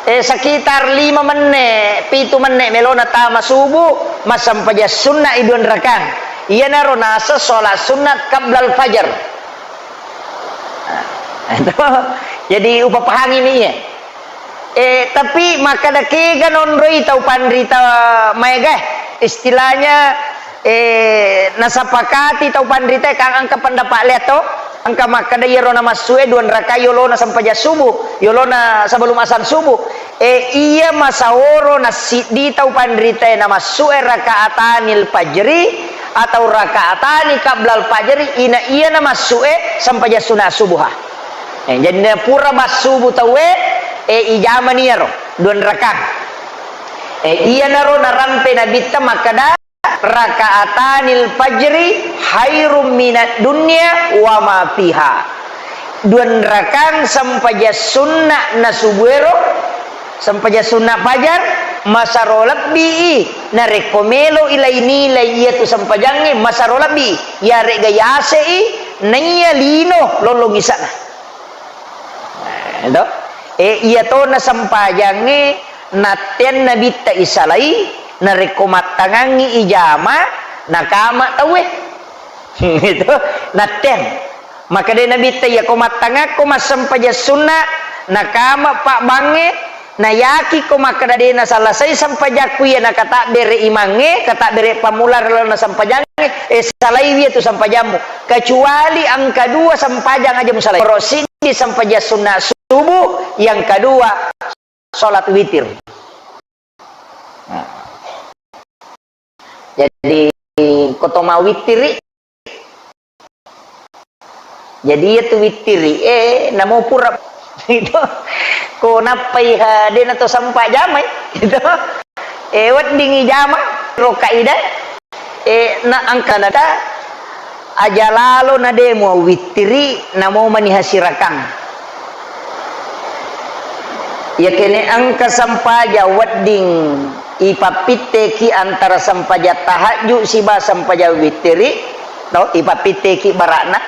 Eh, sekitar lima menne, pitu menne melona tama subuh, massempajang sunna i duanrakang. Iyanaro naseng sholat sunnat qablal fajar. Nah, itu. Jadi, upapahangi mi iya. Eh, tapi makkeda kega nonroi tau panrita maega, istilahnya, eh, nasapakati tau panrita kan engka pendapat lea to, engka makkeda iyaro namassue duanraka yolona sempajang subuh, yolona sebelum asan subuh. Eh, iya masaoro nassiddi tau panrita namassu e rakaatanil fajri atau rakaatani qablal fajri, ina iya namassu e sempajang sunna subuha. Eh, jadi na pura bassubu tauwe, eh, ijamani iyaro duanrakang. Eh, iyanaro narampe Nabitta makkeda, "Rakaatanil fajri khairum minad dunya wa ma fiha." Duanrakang sempajang sunna na subuero, sempajang sunna fajar, masaro lebbi i narekko melo i lainilai iyatu sempajangnge, masaro lebbi i. Iyare'ga yase i naiya lino lollong isa'na. Eh, to? Eh, iyatona sempajangnge natteang Nabitta isalai, narekko mattangangngi ijama, nakama tauwe. Itu, natteang. Makkeda Nabitta, "Iyako mattangakko massempajang sunna, nakama pabbangnge, nayakiko makkeda de nasalasai sempajakku iya nakatabbere imangnge, katabbere pammula ri lalenna sempajangnge, eh, salaiwi iyatu sempajammu. Kecuali engka dua sempajang aja musalai. Ro siddi sempajang sunna subuh, yang kedua sholat witir." Nah. Jadi, ko to mawittiri, Jadi, iya tu wittiri, eh, namo pura itu. Ko nappai ha, de na to sempa jamai, gitu. Eh, wedding i jama, roka ida. Eh, na angka nata, aja lalo na de mua wittiri, namo mani hasirakang. Iya kene angka sempaja wedding ipappitteki antara sempaja tahajud siba sempaja wittiri, to, ipappitteki barakna,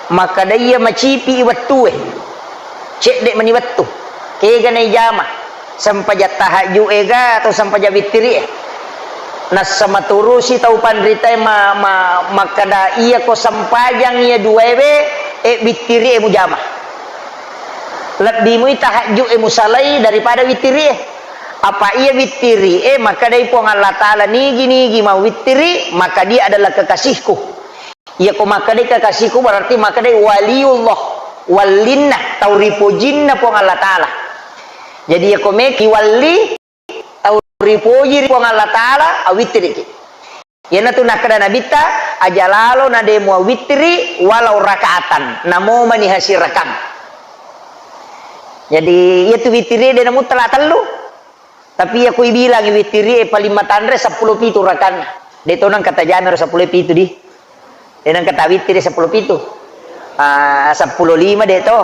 makkada iya macipi i wettue. Cedde mani wettu. Kega na ijama. Sempaja tahajud ega atau sempaja wittiri e. Nassa maturusi tau panritae ma-, ma-, makkada iya ko sempajang iya duaewe, e wittiri e mujama. Lebbi mui tahajud e musalai daripada wittiri e. Apa iya wittiri e, makkadai Puang Allah Ta'ala, "Nigi-nigi mau wittiri, maka dia adalah kekasihku." Iya ko makkadai kekasihku, berarti makkadai waliullah, wallinna, tau ripojinna Puang Allah Ta'ala. Jadi iya ko meki walli, tau ripoji ri Puang Allah Ta'ala, awittiriki. Iyanatu nakkeda Nabitta, "Aja lalo na de mua wittiri walau rakaatan, namo mani hasirakang." Jadi, iya tu wittiri de namuttala tellu. Tapi iya ko ibilangi wittiri e paling matanre seppulo pitu rakanna. De to nangka tajame ro seppulo pitu di. De nangka tawittiri seppulo pitu. Ah, seppulo lima de to.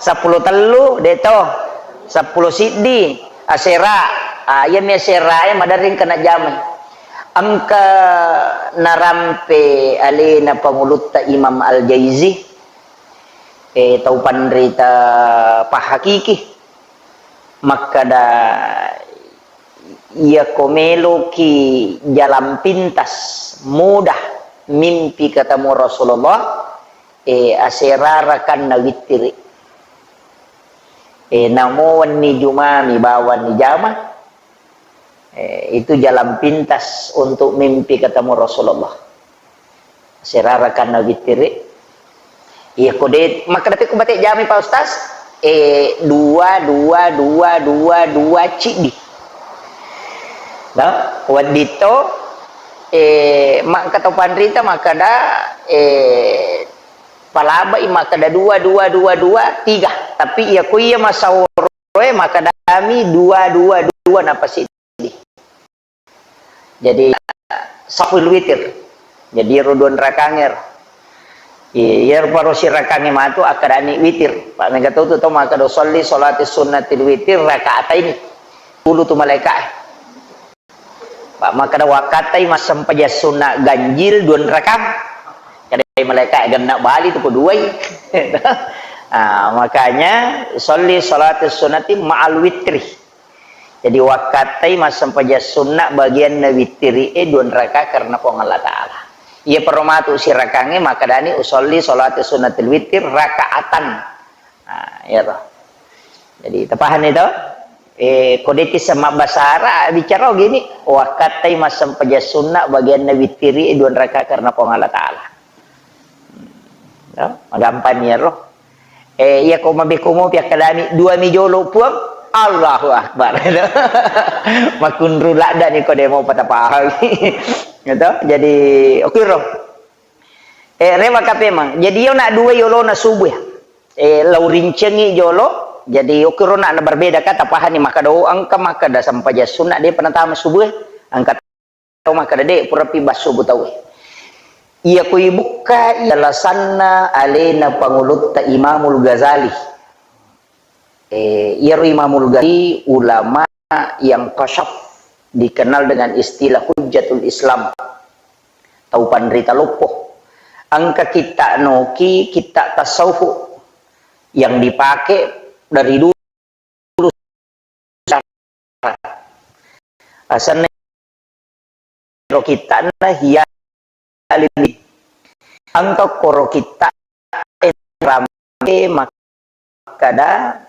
Seppulo tellu de to. Seppulo siddi asera. Ah, iya mi asera e maderring kena jamai. Engka narampe alena pangulutta Imam Al-Jaizi, eh, tau panrita pahakiki, makkada, "Iya ko meloki jalan pintas, mudah mimpi ketemu Rasulullah, eh, aserarakan na wittiri. Eh, namo wenni jumami bawang ni jama." Eh, itu jalan pintas untuk mimpi ketemu Rasulullah. Serarakan na wittiri. Iya ko de, makkeda pe ko bate jami Pak Ustaz, eh, dua, dua, dua, dua, dua, ciddi. Nah, wedditto, eh, mangka to panrita makkeda, eh, palabai makkeda dua, dua, dua, dua, tiga. Tapi iya ko iya masaworo e makkedami dua, dua, dua, napasiddi. Jadi, saful witir. Jadi, ro dua rakange ro. Iya, ro paro sirakange matu akkedani witir. Pak mega tu tu to makkeda usolli sholati sunnatil witir rakaataini. Tulu tu malaika e. Pak makkeda wakkattai massempajang sunna ganjil dua rakang. Kada malaika e genna bali tu ko duai. Ah, makanya usolli sholati sunnati ma'al witri. Jadi, wakkattai massempajang sunna bagianna wittiri e dua raka karena Puang Allah Ta'ala. Iya, pero matu sirakangnge makkedani usolli sholati sunnatil witir rakaatan. Nah, iya toh. Jadi, tapahani toh? Eh, ko de'ti sama bahasa Arab, bicara gini, wakkattai massempajang sunna bagianna wittiri e dua raka karena Puang Allah Ta'ala. Ya, magampang ni ro. Eh, iya ko mabeko mopi akkedani, dua mi jolo Puang, Allahu Akbar. Makkunru ladda ni ko de mo patapahang. Gitu. Jadi, oke ro. Eh, rewa kapemang. Jadi, yo nak dua yolo na subuh ya. Eh, lau rincengi jolo. Jadi, oke ro nak na berbeda kata pahani maka do angka maka da sampaja sunna de penatama subuh. Angka tau makkeda, "De', purapi basso bu tauwe." Iya ko ibukkai alasanna alena pangulutta Imamul Ghazali. Eh, iyaro Imamul Ghazali ulama yang kasyaf, dikenal dengan istilah Hujjatul Islam. Tau panrita loppo. Engka kitta noki, kitta tasawuf yang dipakai dari dulu. Asenna ro kitta'na hiya alim. Engka koro kitta' rampe makkada,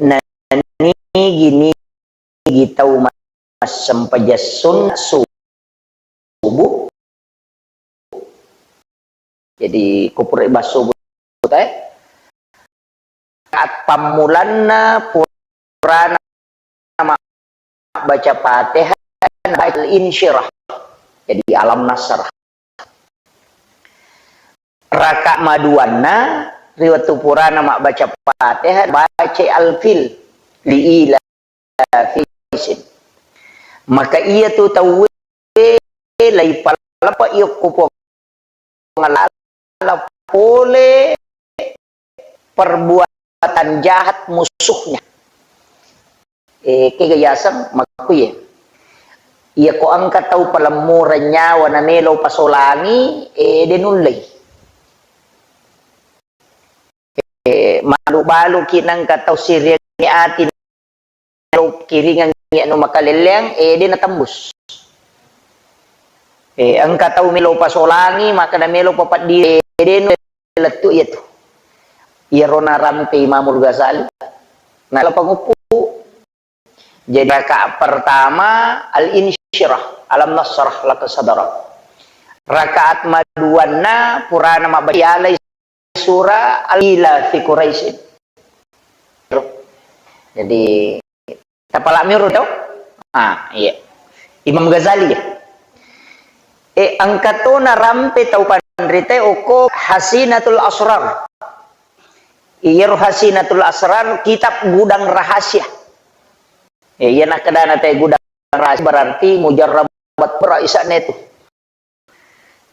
nanigi-nigi tau massempajang sunna subuh. Jadi, ko pura basso buta, eh. Pammulanna purana ma-, baca Fatihah, baca Al-Insyirah. Jadi, Alam Nasrah. Raka maduanna, ri wettu purana mabbaca Fatihah, bacai Al-Fil, li ila fi Quraisyin. Maka iya tu tauwe laipalepa iya ko Puang Allah pole perbuatan jahat musuhnya. Eh, kega yaseng makkuye. Iya ko engka tau palemmureng nyawa namelo pasolangi, eh, de nullei. Eh, malu-baluki nengka tau siriangngi ati, kiringangngi anu makalelleang, eh, de natembus. Eh, engka tau melo pasolangi, maka namelo papaddi, eh, de lettu iya tu. Iyaro narampe Imamul Ghazali. Nala panguppu. Jadi rakaat pertama al-insyirah, alam nasyrah laka sadrak. Rakaat maduanna purana mabbaca alai surah al ila fi Quraisyin. Jadi tapalami urut to? Ah, iya. Imam Ghazali ya. Eh, engka to narampe tau panrita okko Hasinatul Asrar. Iyaro Hasinatul Asrar kitab gudang rahasia. Eh, iya nakkedana te gudang rahasia berarti mujarrabat berat isane tu.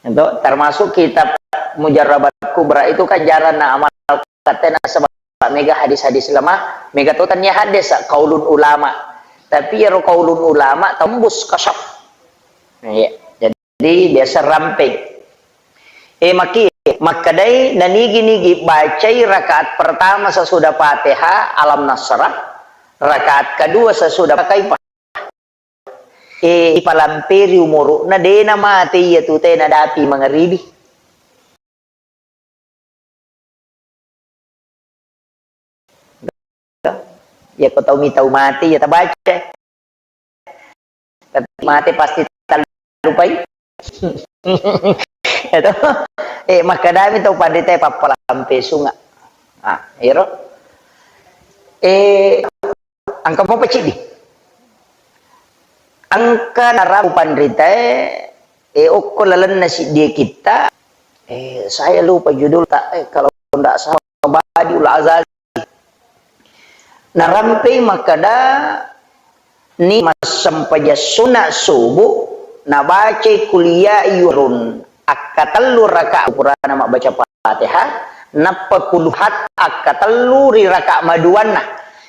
Itu termasuk kitab Mujarrabat Kubra itu kan jarang na amal katena sebab mega hadis-hadis lemah, mega to tania hadis qaulun ulama. Tapi iyaro qaulun ulama tembus kasyaf. Iya. Jadi biasa rampeng. Eh, maki, makkedai nanigi-nigi bacai rakaat pertama sesudah Fatihah Alam Nasrah, rakaat kedua sesudah Kaifah. Eh, ipalamperi umuru'na, de namate iya tu te nadapi mangaribi. Iya ko tau mitau mate, iya tabaca. Tapi mate pasti talupai. Itu. Eh, makkedami tau panrita pappalampe sunga. Ah, ero. Eh, Engka mopa ciddi. Engka naramu panritae, eh, okko lalenna siddie kitta, eh, saya lupa judul ta, eh, kalau ndak salah Badiul Azazi. Narampei makkeda ni massempajang sunna subuh nabacai kuliah yurun akkatellu rakaat purana mabbaca Fatihah, nappa kuluhat akkatellu ri rakaat maduanna.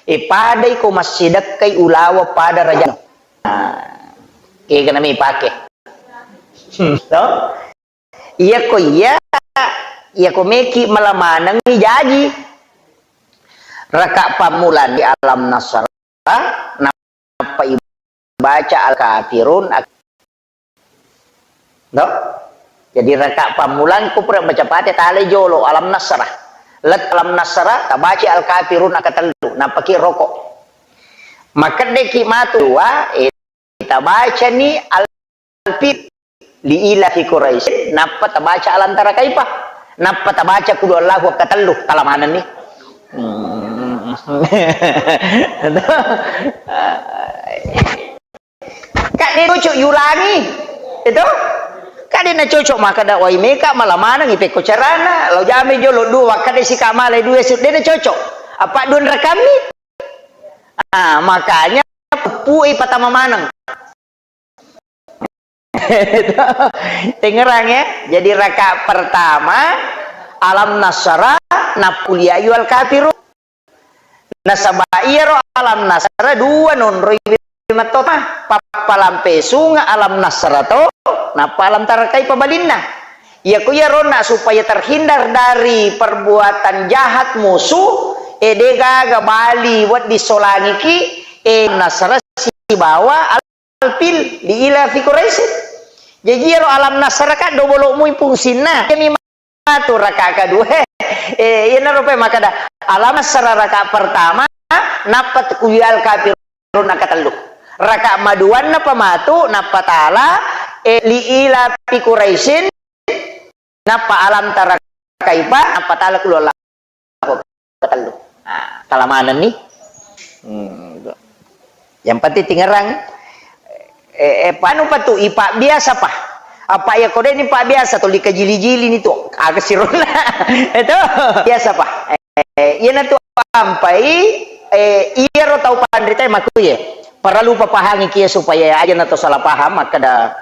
E, padai ko massidekkai ulawa pada rajana. Nah, kega nami pake. Hmm, to? Iya ko iya, iya ko meki mala manengi jaji. Rakaat pammulani Alam Nasrah, nappa ibaca Al-Kafirun ak-, no? Jadi rakaat pammulang ko pura baca Fatihah, talai jolo Alam Nasrah. Let Alam Nasrah, tabaca Al-Kafirun akkatellu, nappaki roko. Makkeddeki matu dua, eh, tabacani Al-Fil li ila fi Quraisy, nappa tabaca Alam Tara Kaifa, nappa tabaca Qul Huwallahu akkatellu, talamanenni. Hmm. Kak de cocok yulangi. Itu? Kak de na cocok makkeda wai meka mala maneng ipekko carana, lao jame jolo dua, wakkeda sika mala dua, de na cocok. Apa dua rakammi? Ah, makanya pupui patama maneng. Tengerang ya. Jadi rakaat pertama Alam Nasrah, nappa Qul Ya Ayyuhal Kafirun. Nasaba iyaro Alam Nasrah dua nonroi mattota, pappalampe sunga Alam Nasrah to, nappa Alam Tara Kaifa balinna. Iya ku iyaronna supaya terhindar dari perbuatan jahat musuh, e de gaga bali wedding solangiki, e Nasrah sibawa Al-Fil li ila fi Quraisy. Jaji iyaro Alam Nasrah kan dobolo mui fungsinna. Kami matu rakaat kedua. Eh, iyanaro pe makkeda, Alam Nasrah rakaat pertama, nappa Qul Ya Ayyuhal Kafirun rakaat tellu. Rakaat maduanna pa matu, nappa tala, eh, li ila fi Quraisyin, nappa Alam Tara Kaifa, nappa tala Qul Huwallahu katellu. Nah, talamanenni. Hmm, itu. Yang penting tingerang. Eh, eh, panu patu ipa biasa pa. Apa iya ko deni pa biasa tuli kajili-jili ni tu. Aga sirona. Itu biasa pa. Eh, iya na tu ampai, eh, iya ro tau panrita maku ye. Perlu papahangi kia supaya aja na to salah paham, makkada,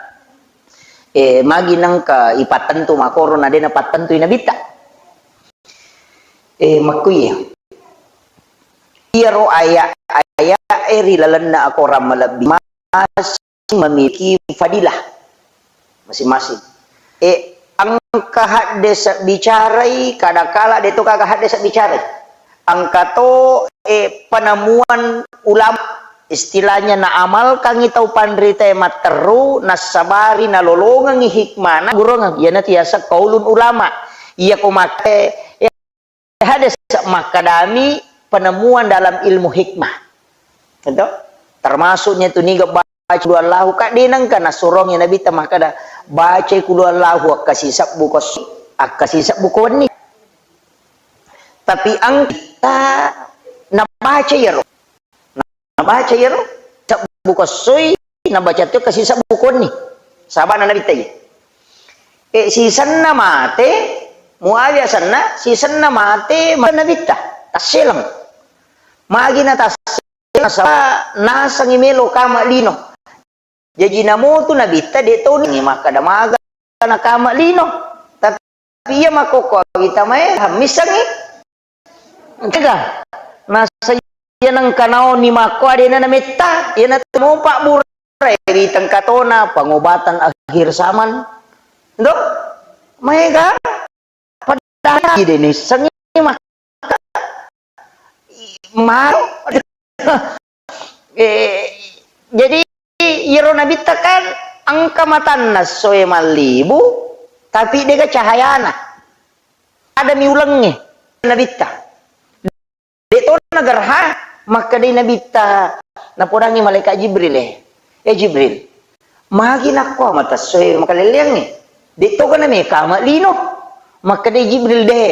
eh, magi nengka ipattentu makoro na dena pattentu i nabitta. Eh, makkuiye. Iyaro aya-, aya-, e ri lalenna akorang malebbi masing memiliki fadilah masing-masing. Eh, engka haddese bicarai, kadakala de to gaga haddese bicarai. Engka to, eh, penemuan ulama, istilahnya naamalkangi tau panritae matteru, nassabari nalolongengi hikmana, gurongeng. Iyana tiasa qaulun ulama. Iya ko make, eh, hadis makkadami penemuan dalam ilmu hikmah. Gitu? Termasuknya tu niga baca Qul Huwallahu, ka de nengka nasurong ya Nabi ta makkada, "Baca Qul Huwallahu akkasisebbu ko, akkasisebbu ko wenni." Tapi engka nabaca iyaro. Nabaca iyaro, sebbu ko essoi, nabaca to kasi sebbu ko wenni. Sahabana Nabi ta iya. Eh, sisenna mate, Muawiyah senna, sisenna mate, mate Nabi ta. Tasseleng. Magi na tasseleng, nasaba nasengi melo kama lino. Jaji namotu Nabitta de toni makkada maga nakama lino. Tapi iya makkokko wita mae, missengi. Engkaga? Nasa iya nengka naoni makko adena nametta, iyana mopa burai ri tengkatona pengobatan akhir zaman. Ndo? Maega? Padahal de nissengi makka. Maro. Eh, jadi iyaro Nabitta kan engka matanna soe mallibu, tapi dega cahayana. Adami ulengnge Nabitta. De to nagerha, makkedai Nabitta, napodangi malaikat Jibril, eh, "Eh Jibril, magi nakko mata soe makalelleangnge? De to kana mekama lino?" Makkedai Jibril, "De.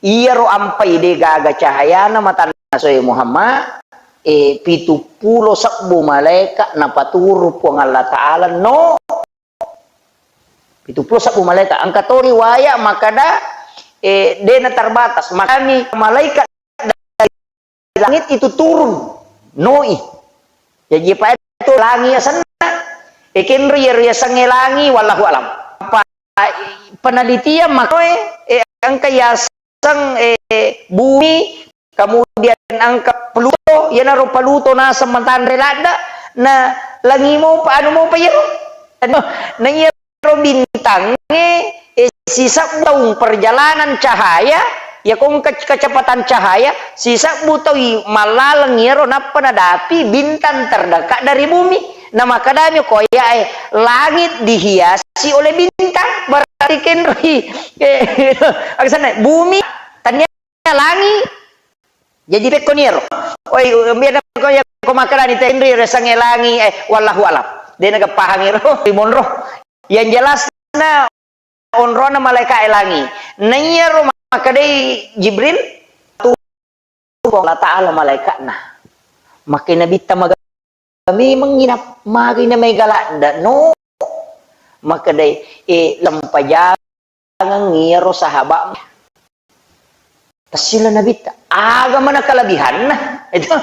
Iyaro ampai de gaga cahayana matanna soe Muhammad, eh, pitu pulo sebbu malaikat napaturu Puang Allah Ta'ala no." Pitu pulo sebbu malaikat. Engka to riwaya makkada, eh, dena terbatas. Makami malaikat dari langit itu turun. Noi. Jaji pa itu langi asenna. Eh, kenro iyaro yasengnge langi, wallahu alam. Pa-, penelitian makkoe, eh, engka yas-, Seng, eh, bumi, kemudian engka Pluto, iyanaro Pluto naseng matanre ladde, na langi mopa, anu mopa iyaro. Na iyaro bintangnge, eh, sisebbu taung perjalanan cahaya, iya ko engka kecepatan cahaya, sisebbu taui mallaleng iyaro nappa nadapi bintang terdekat dari bumi. Na makkedami ko ayae, langit dihiasi oleh bintang, berarti kenroi. Eh, aga senna, bumi tania langi. Jadi pekko niero. Oi, biar ko ya ko makkedani tenri resangnge langi, eh, wallahu alam. De naga pahami ro, rimonro. Yang jelasna onrona malaikat e langi. Naiyaro makkedai Jibril, tu Allah Ta'ala malaikatna. Makkeda Nabitta maga memang ina, magi na mega ladde no. Makkedai, eh, lempajangengngi iyaro sahabat. Tassila Nabitta. Aga mana kelebihanna? Itu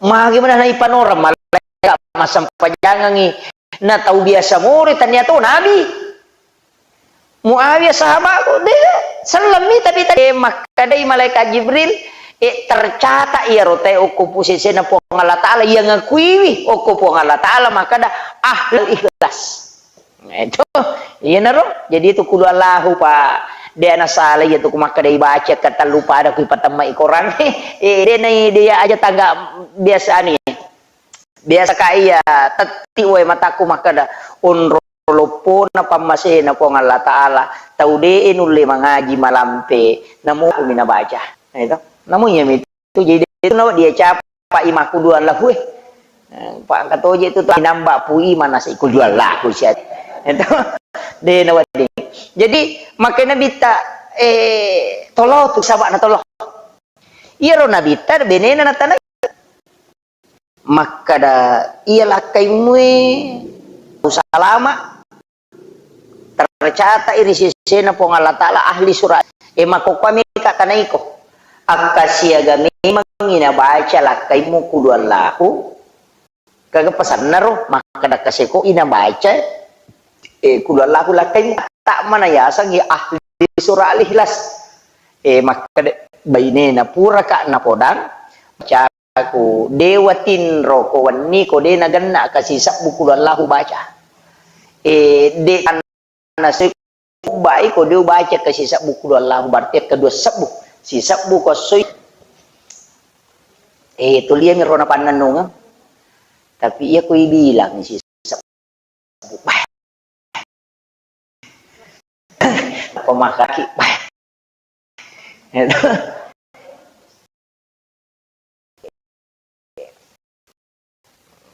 magi mana naipanoreng malaikat massempajangengngi na tau biasa more tania to nabi. Muawiyah sahabatku, de, sellemmi, tapi tadi makkedai malaikat Jibril, eh, tercatat iyaro tae okko pusesena Puang Allah Ta'ala, iya ngakuiwi okko Puang Allah Ta'ala, makkeda ahlu ikhlas. Nah, itu, iyanaro, jadi itu kulu Allahu pa, de nasala iya tu ku makkeda ibaca ketellu pada ku ipatemmai Korang. Eh, de nai, de aja tangga biasa anu ya. Biasa ka iya tetti wae mataku makkeda, onro loppona pammasena Puang Allah Ta'ala, tau de'e nulle mangaji malampe, namo kumi nabaca. Nah, itu. Namo iya mitu, jadi itu nawa dia capa imaku dua lahu, eh. Eh, Pak Katoje itu tuh nambah pui mana sih ku jual lahu siat. Itu. De nawa de. Jadi, makai Nabitta, eh, tolo tu, sabak na tolo. Iyaro Nabitta, benena natanai. Makkada, "Iya lakkaimue, usalama." tercatat ri sesena Puang Allah Ta'ala ahli surah. E, makkokkoe meka tanaiko. Akkasiaga memangngi nabaca lakkaimmu kuduallahu. Kaga pasanna ro, makkeda kaseko ina baca, eh, kuduallahu lakkaimmu. Tak mana yasengngi ahli surah Al-Ikhlas. Eh, makkeda bainena puraka napodang, bacaku, de watinro ko wenni ko de nagenna kasisebbu kuduallahu baca. Eh, de Nasui kubbai ko de ubaca ke sisebbu kuduallahu, berarti kedua sebbu. Sisebbu ko sui. Eh, tuliami ro napannennungeng. Tapi iya ko ibilang sisebbu. Bah. Pemakaki. Bah.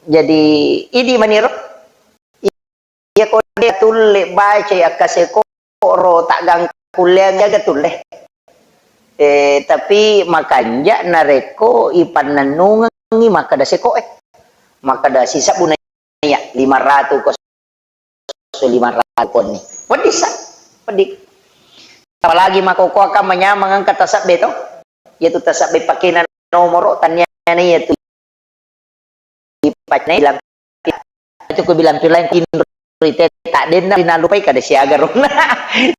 Jadi, idi maniro, iya ko de tulle bacai akkaseko ro taggangkulleang jaga tulle. Eh, tapi makanja narekko ipannennungengngi makkeda seko e. Makkeda sisebbu na iya, lima ratu ko lima ratu konni. Peddi sa, peddi. Apalagi makkokkoe kan manyameng engka tasabbe to. Iyatu tasabbe pakena nomoro, tanniana iyatu ipacnai bilang. Itu ku bilang tu lain tinro ite tak denna rinalupai kada siaga rona.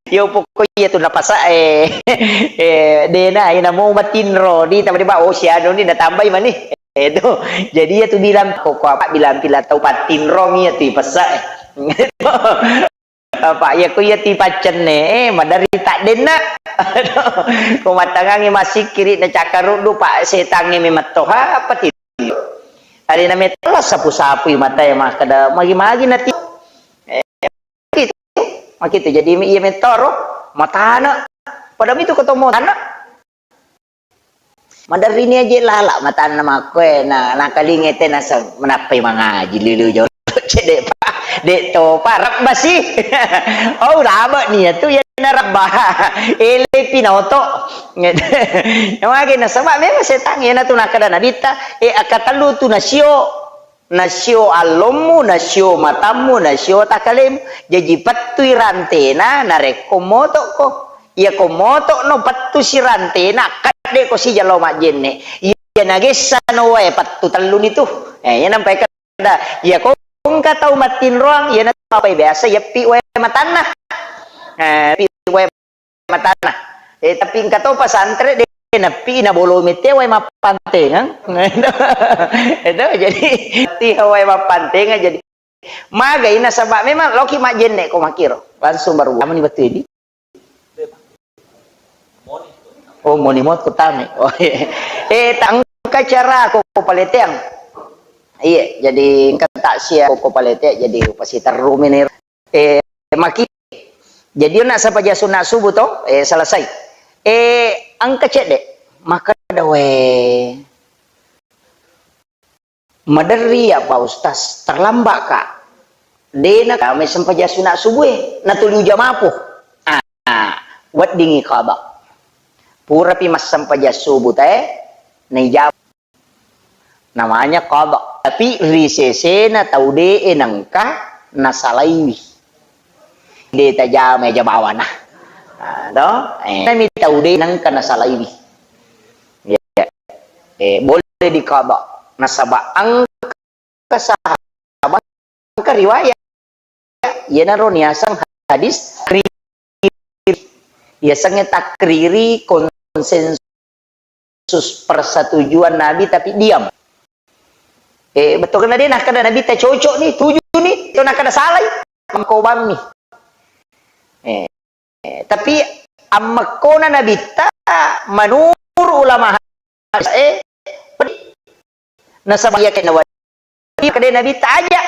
Yo pokok iyatu napasa, eh, eh, dena ina mau matinro di tambah di ba, oh, siano ni natambai mani. Itu. Jadi iyatu bilang ko, ko apa bilang pila tau pattinrong iyatu ipasa, eh. Apa iya ko iyatu ipaccenne, eh, madari tak denna. Ko matangangi masikiri na cakkaruddu, Pak, setangnge memettoha apa ti. Ari na mettola sapu-sapui matae makkeda magi-magi nati. Eh, gitu. Makitu jadi iya mettoro matana. Pada mitu ketemu tanah. Maderrini aje lala matanna makkoe, na, nakalinge te naseng, menappai mangaji lilu jolo cedde pa, de topa, rebbasi. Oh, rabe ni tu ya na rebba. Ele pinoto. Mage nasaba memang setang, iyana tu nakkeda Nabitta, eh, akkatellu tu nasio. Nasio allommu, nasio matammu, nasio takalemu. Jaji pettui rantena narekko motokko. Iyako motokno pettusi rantena, kedde ko sijalo majjenne. Iya nagessano wae pettu telluni tu. Eh, iya nampai kada. Iyako engka tau mattinroang, iyana tu apa biasa iyeppi wae matanna. Eh, pi wae matanna. Eh, tapi engka to pesantren de nepi na bolo mete wae mappantengeng. Itu jadi ti wae mappantengeng jadi magai nasaba memang loki majjenne ko makiro. Langsung baru amani batu ini. Oh, moni mot kutame. Oh, iya. Eh, tangka cara ko, ko paleteang. Iya, jadi engka taksia ko, ko paleteang jadi upasi terrumi nih. Eh, maki. Jadi, nak sempaja sunat subuh to, eh, selesai. Eh, engka cedde. Maka dawe. Maderri ya, Pak Ustaz, terlambat ka. Dena kami sempaja sunat subuh, eh. Natuli uja mapo. Ah, weddingi qada. Purapi massempaja subuh te, naijab. Namanya qada. Tapi ri sesena tau de'e nengka nasalaiwi. De tajama eja bawana. Ah, to? Eh, nami tau de nengka nasalaiwi. Ya. Eh, boleh diqada. Nasaba engka sahabat, engka riwayat. Iyanaro niaseng hadis takriri. Iyasengnge takriri konsensus persetujuan Nabi tapi diam. Eh, betul kan dia nakkeda Nabi ta cocok nih, tuju nih, itu nakkeda salai, mengkobammi. Eh, eh, tapi ammekkona Nabi ta menurut ulama hadis, eh, nasaba iya kena Iya, kede Nabitta aja.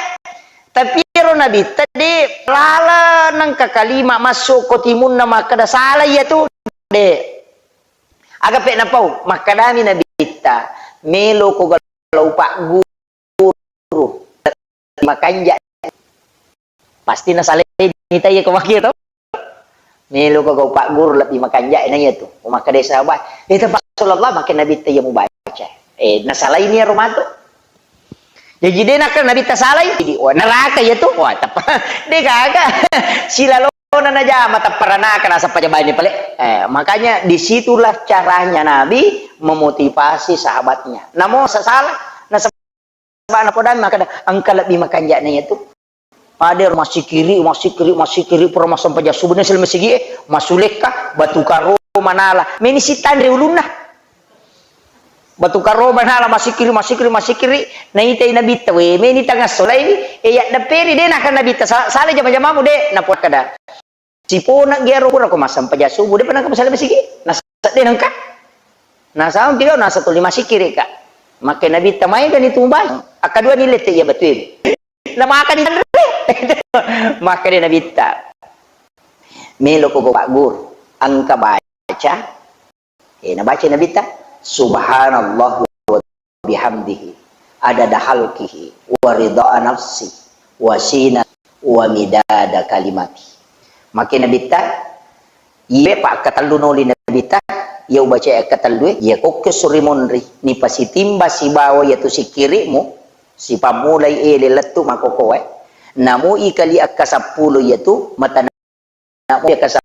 Tapi ero Nabitta de lala nengka kalima massu ko timunna makkeda sala iya tu. De. Aga pe napau, makkedami Nabitta, melo ko galau pagguru makanja. Pasti nasalai nita iya ko makkeda to. Melo ko gau pagguru lebbi makanja na iya tu. Ko makkeda sahabat, "Eh, Rasulullah, makkeda Nabitta iya mubaca." Eh, nasalai ni ero matu. Jaji de nakkeda Nabitta salai, jadi, wah, neraka iya tu. Wah, teppa. De gaga. Silalo Ona najama tapparanaka nasaba pajabani pale. Eh, makanya disitulah caranya Nabi memotivasi sahabatnya. Namo sasala, nasaba napodang makkeda engka lebbi makanja'na iyatu. Pada masikiri, masikiri, masikiri, pura massempajang subuh, na sel masigi, eh, masulekka, batu karo, manala. Meni sitanre ulunna. Batu karo, manala, masikiri, masikiri, masikiri. Naitai Nabitta, we, meni tangassolaiwi, eh, yaddepperi, de, naka Nabitta, sa-, sala jama-jamamu, de, napokkada. Sipona giaro pura ko massempajang subuh, depa nangka masalai masigi. Nasa de nangka. Nasa tiga, nasa tuli masikiri ka. Makke Nabitta maega ni tumbai. Akkadua ni lette iya batue. Namakani tanre. Makkeda Nabitta. Melo ko Pak Guru. Engka baca. Eh, nabaca Nabitta, "Subhanallah wa bihamdihi, adada khalqihi, wa ridha nafsi, wa sina, wa midada kalimati." Makke Nabitta, iye pa akkatellu noli Nabitta, iya ubaca akkatellu e, iya kokke suri monri, nipasitimba sibawa iyatu sikkirimu, sipammulai ele lettu makokoe, namu ikali akka seppulo iyatu, matana Namo iya kasa-,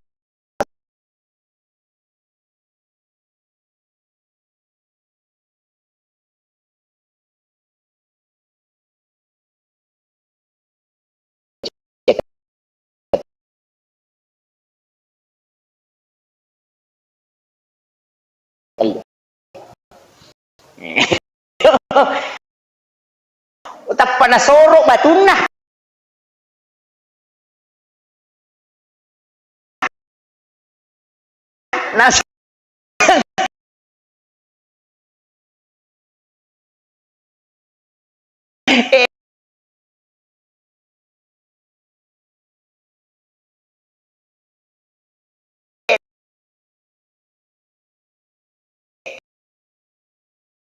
Tappa nasoro batunna. Nas-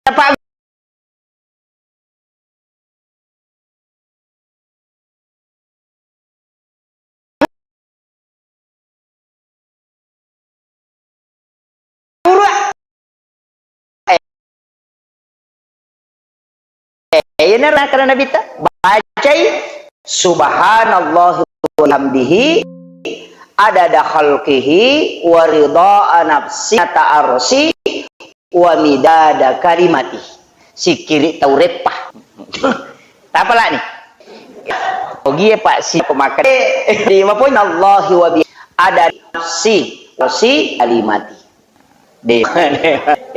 Apa Eh, iyana nakkeda Nabitta, bacai, "Subhanallahi wa bihamdihi, adada khalqihi, wa ridha nafsi, zinata arsy, wa midada kalimati." Sikkiri tau reppa. Tapalani. Ogie, Pak, si pemakai. Di mapoin Allahi wa bi-, adada nafsi, wa si kalimati. De.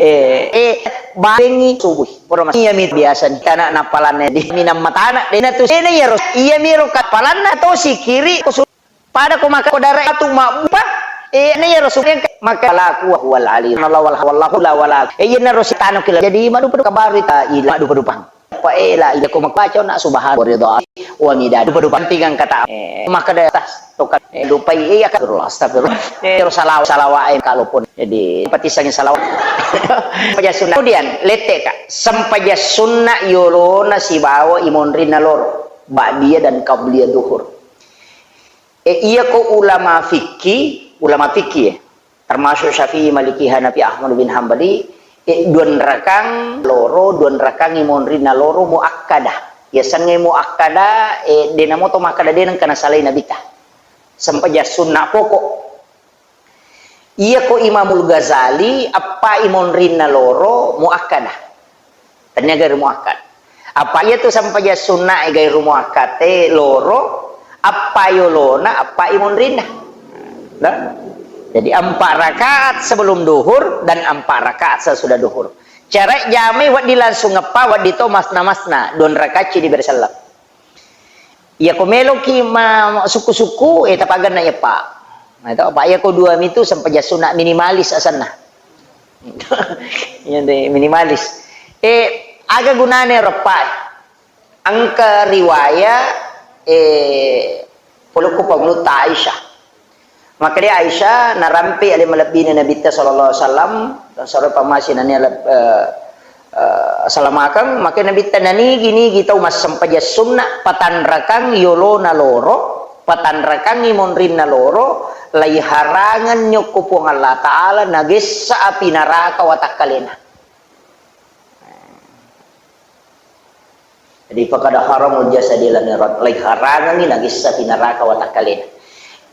Eh, eh, barengi subuh. Pura mas-, iya mi biasa ni. Tana napalanna di minang matana. Dena tu sena iya ros. Iya mi ro kapalanna to sikkiri. Pada ko maka ko dara tu mabbupa. Eh, ne iya ro sumeng maka la quwwata wal ali. Wallahu, wallahu, wallahu la wala. Eh, iya na ro sitano kila. Jadi madu padu kabari ta ila madu padu pang. Apa ela iya ko maka baca na subhan wa ridha wa midad. Padu padu pantingan kata. Eh, maka da tas toka. Eh, lupai iya ka astagfirullah. Astagfirullah. Eh, terus salawa-, salawa, eh, kalaupun. Jadi patisangi salawa. Sempajang sunnah. Kemudian lette ka. Sempajang sunnah yolona sibawa imonrinna loro. Ba'diyah dan qabliyah duhur. E, iya ko ulama fikih, ulama fikih, ya, termasuk Syafi'i, Maliki, Hanafi, Ahmad bin Hambali, e, duanrakang loro, duanrakang imonrinna loro muakkadah. Yasengnge muakkadah, e, dena moto makkada de nengka nasalai Nabitta. Sempajang sunnah pokok. Iya ko Imamul Ghazali, appa imonrinna loro muakkadah. Tennia gairu muakkad. Apa iya tu sempajang sunna e gairu muakkad e loro, appa yolona, appa imonrinna. Nah? Jadi empat rakaat sebelum duhur dan empat rakaat sesudah duhur. Cara jamai wedding langsung eppa, wedding to masna-masna, dua rakaat ci diberi selleng. Iya ko meloki ma-, sukku-sukku, eh, tapaganna iya, Pak. Nah, itu apa? Iya ko dua mitu sempajang sunna minimalis asenna. Iya deh, minimalis. Eh, aga gunane reppa? Engka riwaya, eh, polokku pamulutta Aisyah. Makkeda Aisyah, narampe ale malebbina Nabitta sallallahu alaihi wasallam, dan sore pamasi nania leb-, eh, eh, salamakeng, makkeda Nabitta nanigi-nigi tau massempajang sunna, patanrakang yolona loro, patanrakangngi monrinna loro, laiharangenni okko Puang Allah Ta'ala, nagessa api naraka watakkalena. Jadi, fakada haramul jasadi lam yurad, laiharangengngi nagessa api naraka watakkalena.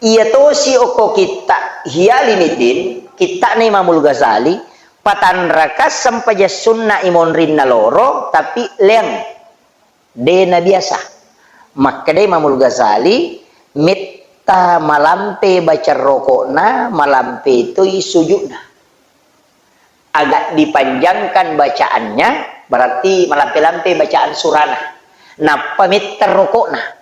Iya tosi okko kitta Ihya Ulumuddin, kitta'na Imamul Ghazali, patanraka sempajang sunna i monrinna loro, tapi leang. De' nabiasa. Makkeda Imamul Ghazali, metta malampe baca roko'na, malampe toi suju'na. Agak dipanjangkan bacaannya, berarti malampe-lampe bacaan surana. Nappa metta roko'na.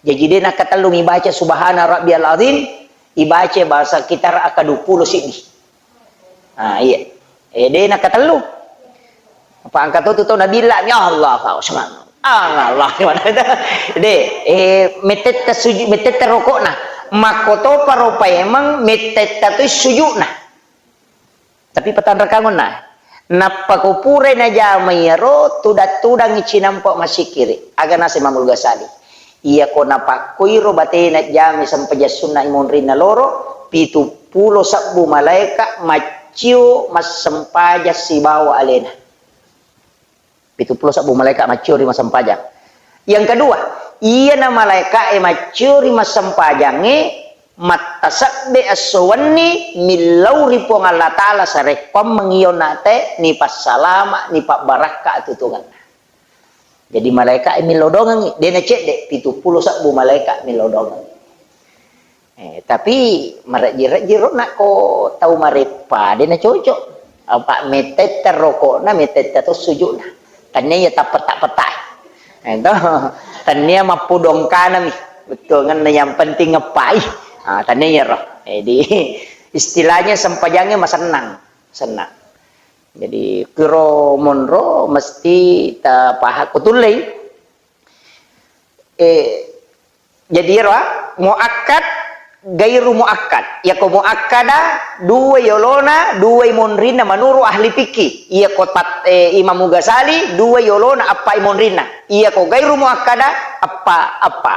Jaji de' nakkatellu mibaca Subhana Rabbiyal Azim, ibaca bahasa kitar akka dua puluh siddi. Ah, iya. Eh, de' nakkatellu. Apa engka to tu tau nabilla, "Ya Allah, Pak Usman. Ah, Allah." De', eh, mettetta suju-, mettetta roko'na. Makkotoparo paimeng mettetta tu suju'na. Tapi patanrakangonna. Nappa ko purai najama iyaro, tudang-tudangi cinampa massikkiri. Aga naseng Imamul Ghazali. Iyako napakkoiro batena jami sempajang sunna i monrinna loro, pitu pulo sabbu malaeka maccio massempajang sibawa alena. Pitu pulo sabbu malaeka maccio ri massempajang. Yang kedua, iyana malaeka e maccio ri massempajangnge mattasebbe esso wenni millau ri Puang Allah Ta'ala sarekkoammengngi iyona te nipassalama, nipabbarakka atutungenna. Jadi malaeka e millau dongengngi, de' nacedde, pitu pulo sabbu malaeka millau dongengngi. Eh, tapi marejji-rejji ro nakko tau mareppa, de' nacocok. Apa mettetta roko'na, mettetta to suju'na. Tania iya tappeta-peta. Eh, to. Tania mappudongkanami. Bettuangenna yang penting ngeppai. Ah, tania iyaro. Jadi istilahnya sempajangnge masennang, sennang. Jadi kiro monro mesti tapaham ko tullei. Eh, jadi ero, ah, muakkad, gairu muakkad. Iyako muakkada, dua yolona, dua monrinna menurut ahli fikih. Iyako tat-, eh, Imam Ghazali, dua yolona, appa monrinna. Iyako gairu muakkada, appa, appa.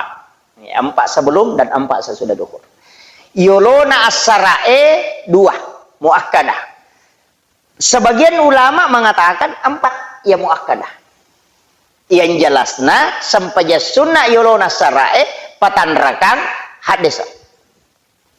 Ya, empat sebelum dan empat sesudah duhur. Yolona assarae dua, muakkada. Sebagian ulama mengatakan empat, ya muakkadah. Yang jelasna, sempajang sunna yolona sarae, patanrakang haddesa.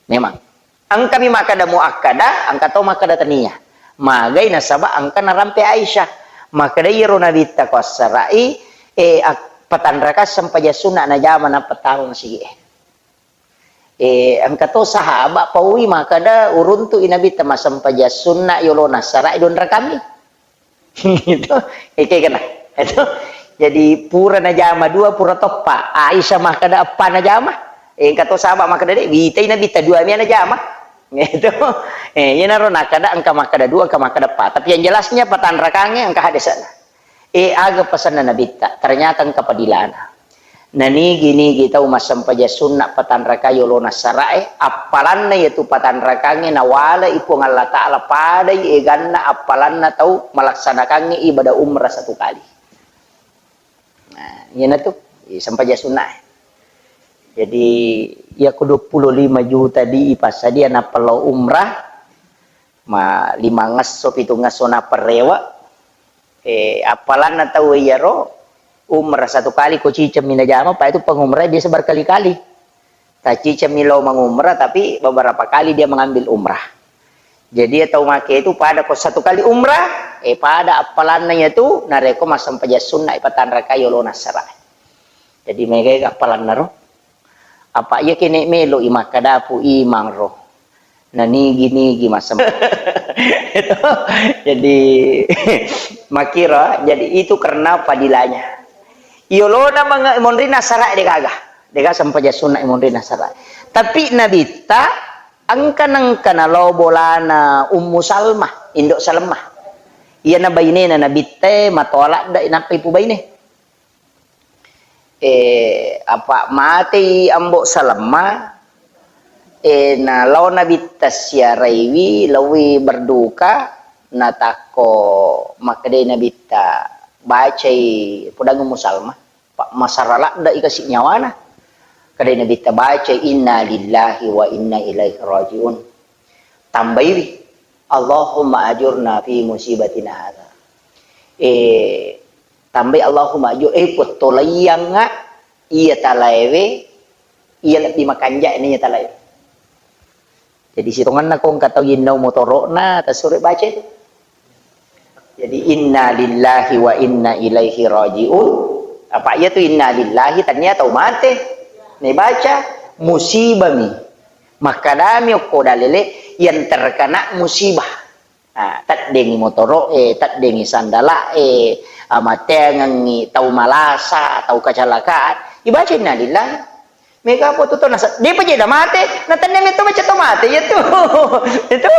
Memang. Engkami makkada muakkadah, engka to makkada tania. Magai nasaba engka narampe Aisyah. Makkada iyaro Nabitta ko assara'i, eh, ak-, patanrakang sempajang sunna najama nappa taro masigi'e. Eh, engka to sahaba paui makkada uruntu'i Nabitta massempajang sunna yolona sara'i donrakammi. Itu, eh, kayak kena. Itu. Jadi pura najama dua, pura toppa. Aisyah makkada eppa najama. Eh, engka to sahaba makkada de', witai Nabitta dua mia najama. Itu. Eh, iyanaro nakkada engka makkada dua, engka makkada eppa. Tapi yang jelasnya patanrakangnge engka haddesana. Eh, aga pasanna Nabitta? Ternyata engka padilana. Nanigi-nigi tau massempajang sunna patanraka yolona sarae, appalanna iyatu patanrakangnge nawalai Puang Allah Ta'ala padai eganna appalanna tau malaksanakangnge ibadah umrah satu kali. Nah, iyanatu, eh, sempajang sunna. Jadi, iyako dua puluh lima juta di ipassadia nappa lao umrah, ma-, limangesso, pitungesso nappa rewe', eh, appalanna tau iyaro, umrah satu kali ko cicemmi najama, pa itu pengumrah biasa berkali-kali. Tacicemmi lao mengumrah, tapi beberapa kali dia mengambil umrah. Jadi, tau make itu pada ko satu kali umrah, eh, pada appalanna iyatu, narekko massempajang sunna ipatanrakai yolona sarae. Jadi, megai appalanna ro. Apa iya kene melo i makkadapu imang ro. Nanigi-nigi massem-, jadi, makira, jadi itu karena padilanya. Yolona menge-, monrinna sarae degaga. Degaga sempajang sunna monrinna sarae. Tapi Nabitta engka nengka nalao bolana Ummu Salmah, Indo Salmah. Iyana bainena Nabitta matoa ladde nappa ipubaine. Eh, apa matei Ambo Salma, eh, na lao Nabitta siaraiwi, laowi berduka, natakko makkedai Nabitta, bacai podang Ummu Salma, pa masara ladde i kasi nyawana. Kedai Nabitta bacai, "Inna lillahi wa inna ilaihi rajiun." Tambaiwi, "Allahumma ajurna fi musibatina hadza." Eh, tambai, "Allahumma ajur-, eh, Puang, tolaiyangnga iya talaewe, iya lebbi makanja'e na iya talaewe." Jadi sitongenna ko engka tau yinnau motoro'na, tasuro baca itu. Jadi, "Inna lillahi wa inna ilaihi raji'un." Apa iya tu inna lillahi, tania tau mate. Nibaca, musibami. Makkadami okko dalele yang terkena musibah. Ah, teddengi motoro'e, teddengi sandala'e, amateangengi tau malasa, tau kecelakaan. Ibaca inna lillahi. Mega apa tu to nasa-, depa je da mate, na tennia metto baca to mate, iya tu. Itu.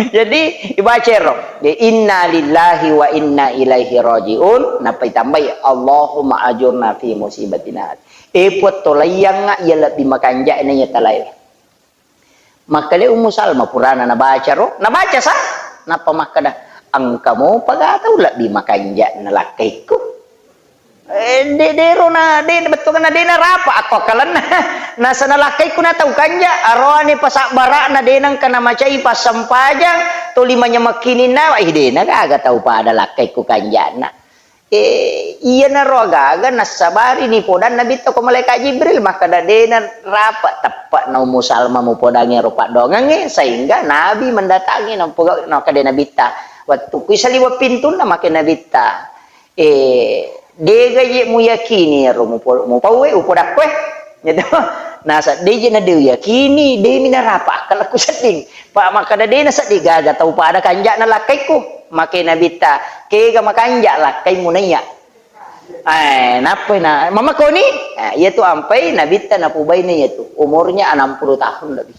Jadi, ibaca ero. Inna lillahi wa inna ilaihi raji'un, nappa itambai, "Allahumma ajurna fi musibatina." E Puang, tolaiyangnga iya lebbi makanja'na iya talae. Makkeda Ummu Salma purana nabaca ro, nabaca sa, nappa makkeda, "Engka mopa ga tau lebbi makanja'na lakkaikku." Eh, de-, dero na, de-, bettuanna de narapa akko akkalenna. Nasana lakkaikku na tau kanja, aroane pasabbara'na de nengka namacai passempajang, toli manyamekkininna, ih, de na gaga tau pada lakkaikku kanja'na. Eh, iyanaro agaga nassabari ni podang Nabitta ko malaikat Jibril, makkeda de narapa teppe'na Ummu Salma mupodangi ero paddoangengnge, sehingga Nabi mendatangi, nampoga-, nakkeda Nabitta, wettu kui saliweng pintunna make Nabitta. Eh, dega je muyakini ero mupo-, mupauwe, upodakkoe. Gitu. Nasa, de je na de uyakini, de mi narapa akkalakku sedding. Pa makkeda de na sedding gaga tau pada kanja'na lakkaikku. Make Nabitta, kega makanja lakkaimu naiya. Eh, nappa na, mamakoni? Eh, iya tu ampai Nabitta napubaine iya tu. Umurnya enam puluh tahun lebih.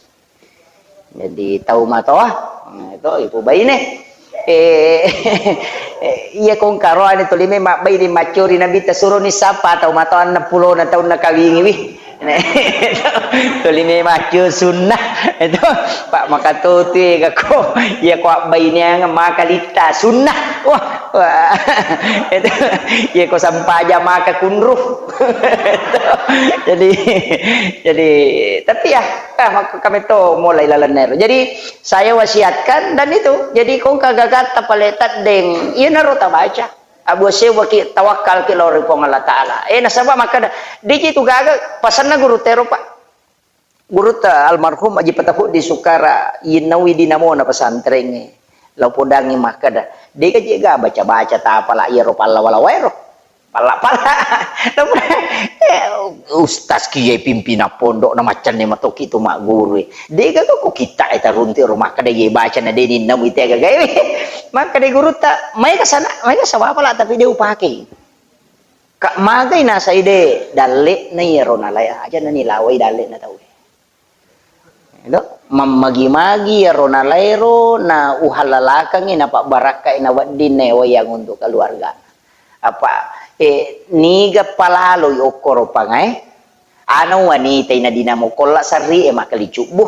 Jadi, tau matoa, nah, itu ibu baine. Eh, eh, iya kong karoane tuli me mabbaine maccori Nabitta suroni sapa tau matoa enam puluh na taunna kawingi wi. Tuli me macco sunnah. Itu, Pak, maka tu tu gako. Iya ko abbaineang maka litta sunnah. Wah, wah. Itu, iya ko sampaja maka kunru. Jadi, jadi, tapi ya, Ah, maka kami to mulai lalenna ero. Jadi, saya wasiatkan dan itu. Jadi, kong kagagatta pale teddeng, iyanaro tabaca. Abu sewaki tawakkal ki lao ri Puang Allah Ta'ala. Eh, nasaba makkeda, diji tu gaga pasanna guru tero, Pak. Gurutta almarhum Aji Patahuddi Sukara, yinnaui dinamona pesantrengnge. Lao podangi makkeda, dega jega baca-baca tapala iyaro pallawa-lawa ero. Palla-palla. Eh, ustaz kiye pimpinan pondok na maccanne matoki tu magguru. Dega ko kita eta runti ro makkeda ye baca na deni namu ite gaga. Makkeda gurutta, mai ka sana, mai ka sawapala tapi de upake. Ka magai nasai de dalle na iyaro nalai aja na nilawai dalle na tau. Edo, mammagi-magi iyaro nalaero na uhallalakengngi napabbarakkai na wedding na ewayang untuk keluarga. Apa, eh, niga palaloi okkoro pangae, ana wanita ina dinamo kolla sarri e makkali cubbu.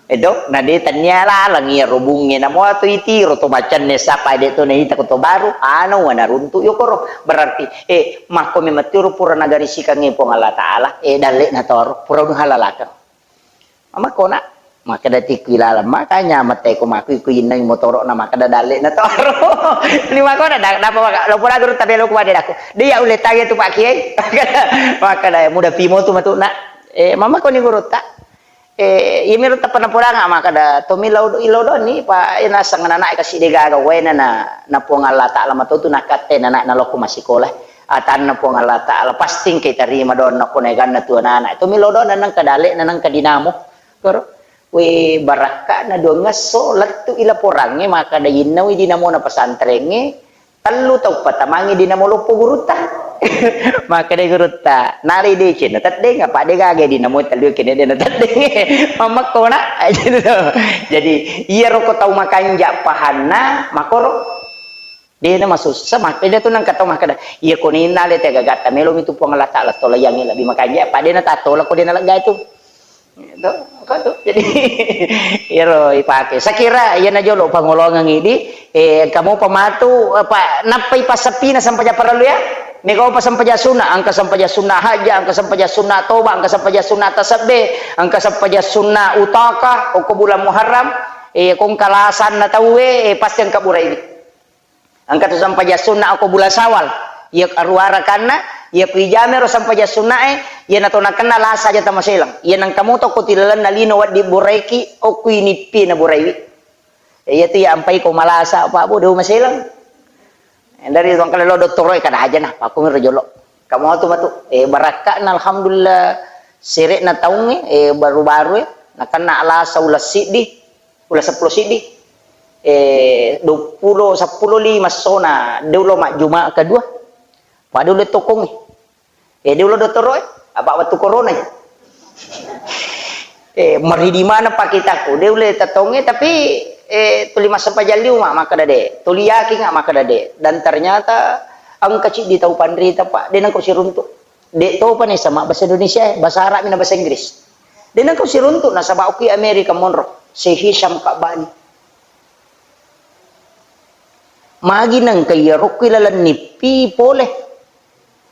Edo, na de tannia laleng iyaro bungnge namo atau itiro to macanne sapa de to naita ko to baru, ana wana runtu yokoro. Berarti, eh, makko memettiro pura nagarisikangngi Puang Allah Ta'ala, eh, dalle na toro, pura uhallalakeng. Mamakko na, makkeda tikku ilaleng, makanya mette ko makku ku innai motoro na makkeda dalle na toro. Ni makkona da, napa maka, lo pura guru tabe lo ku wade daku. Dia ulle tanya tu Pak Kiai. Makkeda muda pimo tu matu na. Eh, mamakko ni guru ta. Eh, iya miro tappa napodanga makkeda to mi lao do, ilo do ni pa ena sangana na kasi de gaga wena na, na Puang Allah Ta'ala matotu nakatte na, na, na lokko masikola. Atanna Puang Allah Ta'ala, pasti engka itarima doanna ko naeganna tu anak-anak. Itu milo doanna nengka dalek na nengka dinamo. Koro, we, barakka'na duangngesso lettu i laporangnge, makkada innaui dinamona pesantrengnge, tellu tau patamangngi dinamo loppo gurutta. Makkada gurutta, nare deceng na teddeng, apa de gaga dinamo tellu kene de na teddeng. Mammekko na. Jadi, iyaro ko tau makanja pahanna, makoro. Dena masussa, makkeda tu nengka tau makkeda, iya ko ninna le tegagatta melo mi tu Puang Allah Ta'ala tolaiangngi lebbi makanja, apa dena tattola ko dena lega itu. Itu, apa tu? Jadi, iyaro ipake. Sakira iya na jolo pangolongang idi, eh, kamu pamatu, apa, nappai passappina sampaja parallu ya? Mega opa sampaja sunna, angka sampaja sunna haja, angka sampaja sunna toba, angka sampaja sunna tasabbe, angka sampaja sunna utaka, okko bulan Muharram, eh, kong kalasanna tauwe, eh, pasti angka burai. Engka tu sampaja sunna okko bulan Syawal. Iya aruarakanna, iya ku ijamai ro sempajang sunnae, iya nato nakenna lasa aja tamaselang. Iya nengka moto ko tilalenna lino wedding buraiki, okku inippi na buraiwi. Iya tu iya ampai ko malasa, Pak Bu, deu maselang. Dari tuang kale lo dottoro e kada aja nah, pakku miro jolo. Kamu tu matu, eh, barakka'na alhamdulillah, sere'na taungnge, eh, baru-baru e, nakenna lasa uleng siddi, uleng seppulo siddi, eh, duappulo, seppulo lima sona, deu lo majjuma kedua. Pada uleng tokongnge. Eh, deu lo dottoro e, apa wettu corona ja. Eh, meridi mana pakitakku, deu uleng tetongnge, tapi, eh, tuli massempajang liu ma, makkeda de, tuli yakin nga, makkeda de. Dan ternyata engka ciddi tau panrita, Pak, de nengka siruntu. De topa ni sama bahasa Indonesia, eh, bahasa Arab mi na bahasa Inggris. De nengka siruntu, nasaba okki Amerika monro, si Hisham Kabani. Magi nengka iyaro okki laleng nippi pole.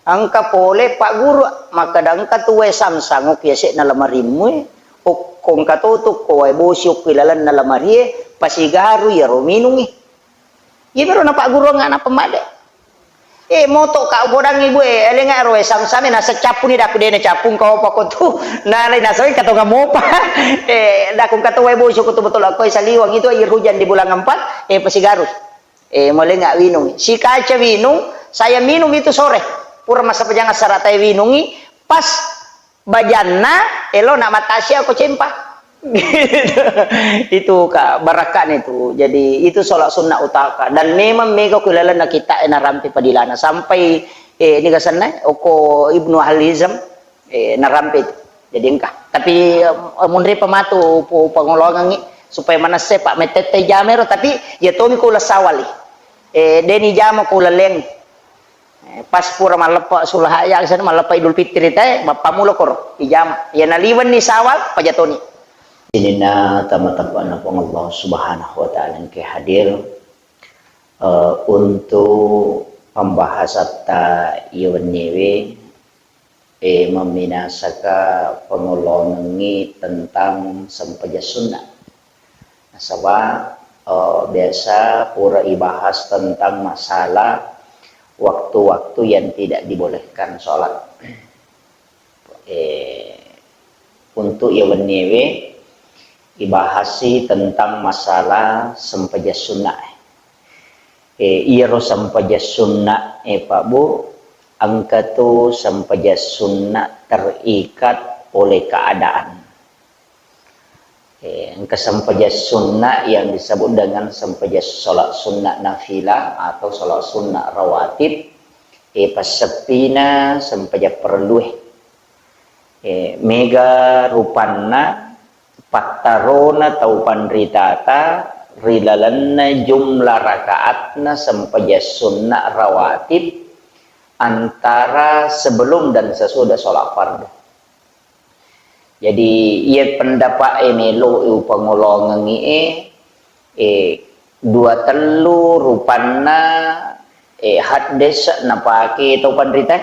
Engka pole pagguru, makkeda engka tu wae samsang okki yase'na lamarimmu e, okko engka to tu ko wae bosi okki lalenna lamarie, pasigaru iyaro minungi. Iyamiro napagguruang anak pemade. Eh, moto ka upodangi bu e, elenga ro wae samsam e, nasa cappuni daku dena cappung kau pako tu, nalai nasawai katonga mopa. Eh, daku kato wae bosi ko tu betul aku saliwang itu air hujan di bulan empat, eh, pasigaru. Eh, molenga winung. Si kaca winung, saya minum itu sore. Pura masa pejang asaratai winungi, pas bajanna, elo nak matasi aku cempa. Itu ka barakka'na itu. Jadi itu sholat sunnah utaka. Dan memang mega ku lalenna kita e narampe padilana. Sampai, eh, ini gasanna, oko Ibnu Ahli Hizam, eh, narampe itu. Jadi engka. Tapi, eh, munri pematu pu-, pangolongangi supaya manesse Pak metette jamero, tapi ya tomi ku lesawali. Eh, deni jama ku leleng. Eh, pas pura malleppa sulha ya, sana malleppa Idul Fitri te, mappamulo koro, ijama. Ya naliwenni sawal, pajatoni. Sininna tama-tamana Puang Allah Subhanahu wa Ta'ala engke hadir, eh, untuk pembahasatta iya wenniewe, eh, memminasaka pangolongengngi tentang sempajang sunnah. Nasaba, eh, biasa pura ibahas tentang masalah waktu-waktu yang tidak dibolehkan sholat. Eh, untuk iya wenniewe ibahasi tentang masalah sempajang sunnah. Eh, iyaro sempajang sunnah, eh, Pak Bu, engka tu sempajang sunnah terikat oleh keadaan. Eh, engka sempajang sunnah yang disebut dengan sempajang sholat sunnah nafilah atau sholat sunnah rawatib, eh, passeppina sempajang perlue. Eh, mega rupanna pattarona tau panritata ri lalenna jumlah rakaatna sempajang sunnah rawatib antara sebelum dan sesudah sholat fardu. Jadi, iya pendapat e melo upangolongengi e, eh, dua tellu rupanna, eh, haddese napake tau panrita.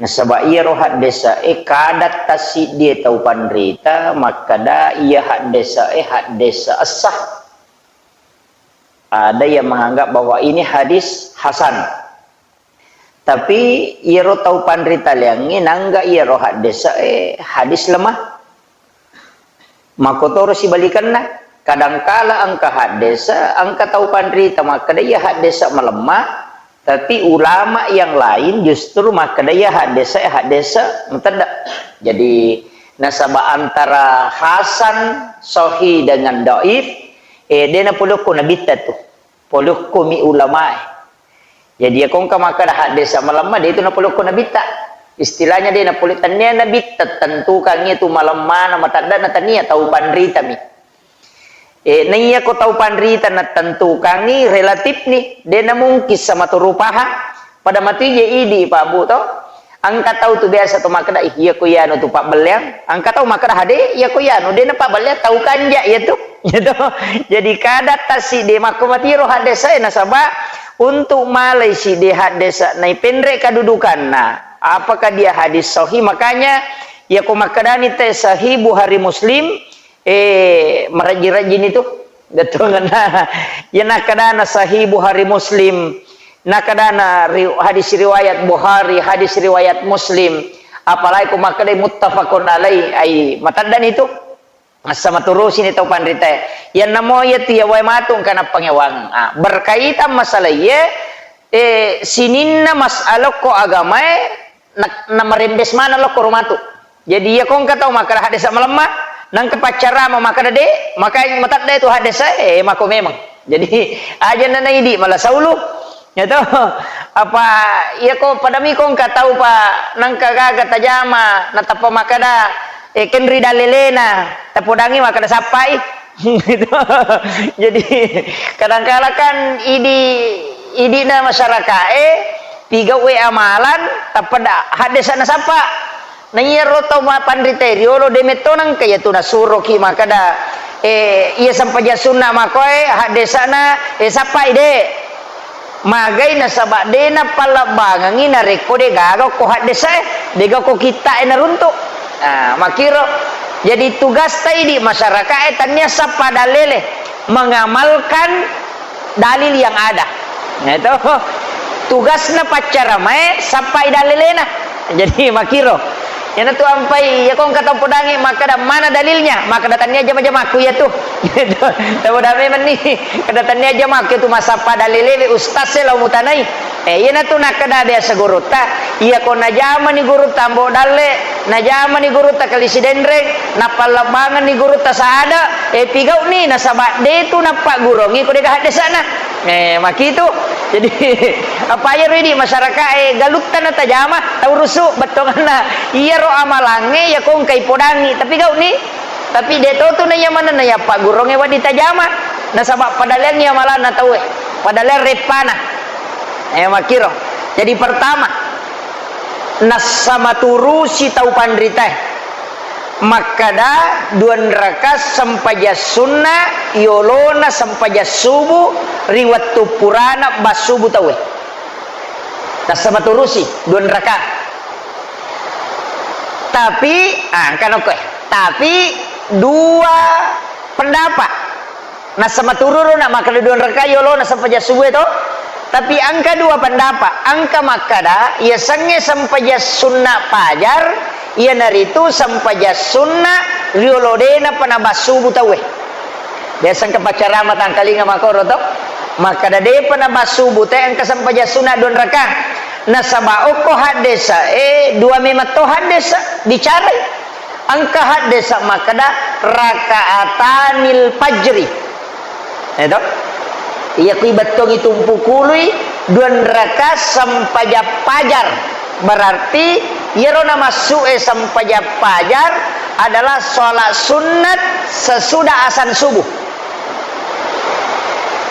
Nasaba iyaro haddese e kada tassiddie tau panrita makkeda iya haddese e haddese essa. Ada yang menganggap bahwa ini hadis hasan. Tapi iyaro tau panritaleangnge nangga iyaro haddese e hadis lemah. Makkotoro sibalikenna, kadangkala engka haddese, engka tau panrita makkeda iya haddese malemma, tapi ulama yang lain justru makkeda iya haddese, haddese matedde. Jadi nasaba antara hasan, sahih dengan dhaif, eh, de napolokko nabitta tu. Polokkomi ulamae. Jadi, iya ko engka makkeda haddese malemma, de itu napolokko nabitta. Istilahnya de napole, tennia nabitta tentukangngi tu malemmana, mateddena, tennia, tau panritami. Eh, naiya ko tau panrita natentukangngi, relatif ni, de namungkin sama tu rupaha. Pada matu je idi, Pak Bu, to. Engka tau tu biasa tu makkeda, "Ih, iya ko iyanu tu pabbelleang." Engka tau makkeda, "Hade, iya ko iyanu, de napabbelleang, tau kanja iya tu." Iya to. Jadi kada tassiddi makko matiro haddese nasaba untuk malai siddi haddese naipenre kedudukanna. Apakah dia hadis sahih? Makanya iya ko makkedani te sahih Bukhari Muslim, eh, marajji-rajjini tu. Bettuanna. Iya nakkedana sahih Bukhari Muslim. Nakkedana ri-, hadis riwayat Bukhari, hadis riwayat Muslim, apalagi ko makkeda muttafaqun alaih, ai mataddani tu. Massa maturusini tau panritae. Yannamo iyatu iya wae matu engka nappangewang. Ah, berkaitan masalah iye, eh, sininna masalah ko agamae, na-, namarembes maneng lokko ro matu. Jadi, iya ko engka tau makkeda haddesa malemma, nangka paccarama makkeda de, maka matadde tu haddesa, eh, mako memang. Jadi, aja nana idi mala saulu. Ya to, apa iya ko padami ko engka tau pa nangka gaga tajama, natappa makkeda, eh, kenri dalelena, tapodangi makkeda sappai. Gitu. Jadi, kadangkala kan idi, idina masyarakae, pigauwe amalan, tappa da-, haddesa nasappa. Na iyaro tau ma-, panritae riolo de metto nangka iyatu nasuroki makkeda, eh, iya sempajang sunna makoe, haddesana, eh, sappai de. Magai nasaba de napallebbangengi narekko de gaga ko haddesae, de gaga ko kittae naruntu. Ah, makkiro. Jadi tugasta idi masyarakae tannia sappa dalele, mengamalkan dalil yang ada. Nah, itu tugasna paccaramae sappai dalelena. Jadi makkiro. Iyanatu ampai, iya ko engka tau podangi makkeda mana dalilnya, makkeda tannia jama-jamakku iyatu. Tau dame menni, kada tannia jamakku tu masappa dalelewe ustaz e lao mutanai. Eh, iyanatu nakkeda biasa gurutta, iya ko najamani gurutta Ambo Dalle, najamani gurutta Kalisi Denreng, napallebbangenni gurutta Saada, eh, pigau'ni nasaba de tu nappaggurongi ko dega haddesa'na. Eh, makitu. Jadi, apa iyaro idi masyarakae galutta natajama, taurusu bettuanganna. Iyaro amalangnge iya ko engkai podangi, tapi gau'ni. Tapi de to tu naiya manenna iya paggurongnge wedding tajama. Nasaba padaleangngi amalanna tauwe. Padaleang reppana. Eh, makkiro. Jadi pertama, nassa maturusi tau panritae. Makkeda dua rakaat sempajang sunna yolona sempajang subuh ri wettu purana bassubu tauwe. Nassa maturusi dua rakaat. Tapi, ah, engka nokko, eh. Tapi dua pendapat. Nassa matururu na makkeda dua rakaat yolona sempajang subuh e to. Tapi engka dua pendapat, engka makkeda yasengnge sempajang sunna fajar, iyanaritu sempajang sunna riolo de nappa nabassubu tauwe. Biasa engka paccarama tangkalinga makkoro to. Makkeda depa nabassubu te engka sempajang sunna dua rakaat. Nasaba okko haddesa e dua memang to haddesa bicarai. Engka haddesa makkeda rakaatanil fajri. Eh, to? Iya kui bettuangi tumpu kului dua rakaat sempajang fajar. Berarti iyaro namassu'e sempajang fajar adalah sholat sunnat sesudah azan subuh.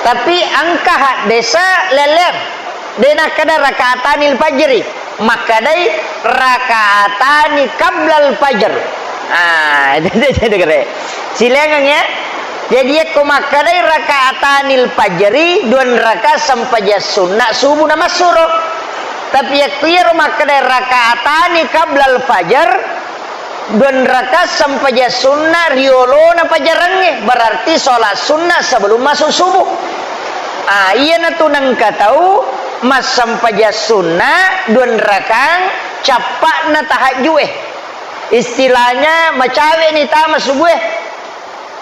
Tapi engka haddesa lelleng. De nakkeda rakaatanil fajri, makkedai rakaatani qablal fajr. Ah, itu, itu, itu, kere. Silaingengngi ya. Jadi, yakko makkedai rakaatanil fajri, dua rakaat sempajang sunna subuh namassuro. Tapi yakko iyaro makkedai rakaatani qablal fajr, dua rakaat sempajang sunna riolona pajarengnge, berarti sholat sunnah sebelum masuk subuh. Ah, iyanatu nengka tau massempajang sunna dua rakaat cappa'na tahajju'e. Istilahnya macawe'ni tama subuh e.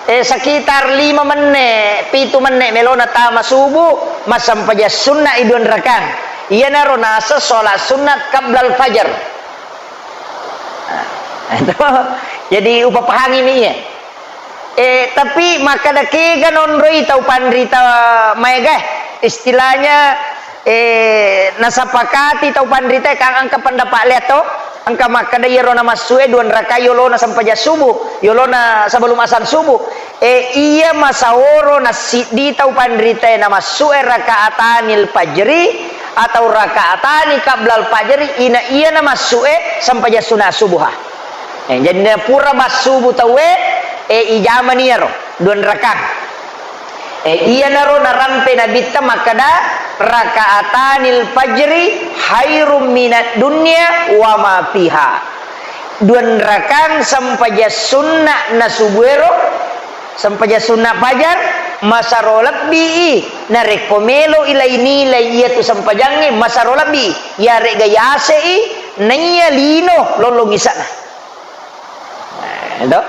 Eh, sekitar lima menne, pitu menne melona tama subuh, massempajang sunna i dua rakaat. Iyanaro naseng sholat sunnat qablal fajar. Nah, itu. Jadi, upapahangimi iya. Eh, tapi makkeda kega nonroi tau panrita maega, istilahnya, eh, nasapakati tau panrita kan engka pendapat lea to, engka makkeda iyaro namassue dua rakaat yolona sempajang subuh, yolona sebelum azan subuh. E, iya masaworo nassiddi tau panritae namassu'e rakaatanil fajri atau rakaatani qablal fajri, ina iya namassu'e sempajang sunna subuha. E, jadi napura bassubu tauwe, e, ijamani iyaro dua rakaat. E, iyanaro narampe Nabitta makkeda, "Rakaatanil fajri khairum minad dunya wa ma fiha." Dua rakaat sempajang sunna na subuero, sempajang sunna fajar, Masaro lebbi i, narekko melo i lai nilai iyatu sempajangnge, masaro lebbi i, iyare'ga yase'i, naiya lino lollong isa'na. Nah, to?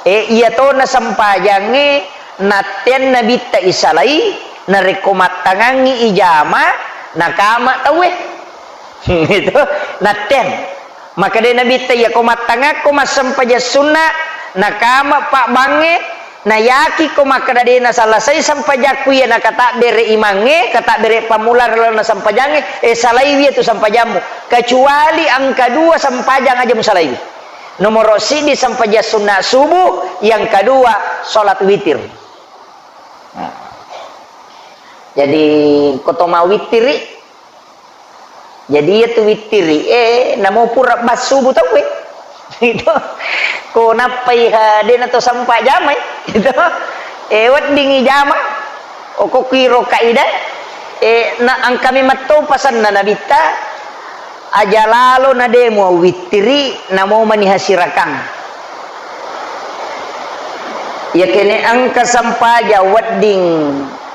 E, iyatona sempajangnge, natteang nabitta isalai, narekko mattangangngi ijama, nakama tauwe. Itu, natteang. Makkeda nabitta, "Iyako mattangakko massempajang sunna, nakama pabbangnge, nayakiko makkeda de nasalasai sempajakku iya nakatabbere imangnge, katabbere pammula ri lalenna sempajangnge, e, salaiwi iyatu sempajammu. Kecuali engka dua sempajang aja musalaiwi. Nomoro siddi sempajang sunna subuh, yang kedua salat witir." Nah. Jadi, ko to mawittiri, jadi, iyatu wittiri, eh, namo pura bassubu tauwe. Itu. Ko nappai, ha, de nato sempa jamai. Itu. Eh, weddingi jama. Okko kuiro kaidah. Eh, na angkami metto pasanna nabitta. Aja lalo na de muawittiri, namo maniha sirakang. Iyakene engka sempajang wedding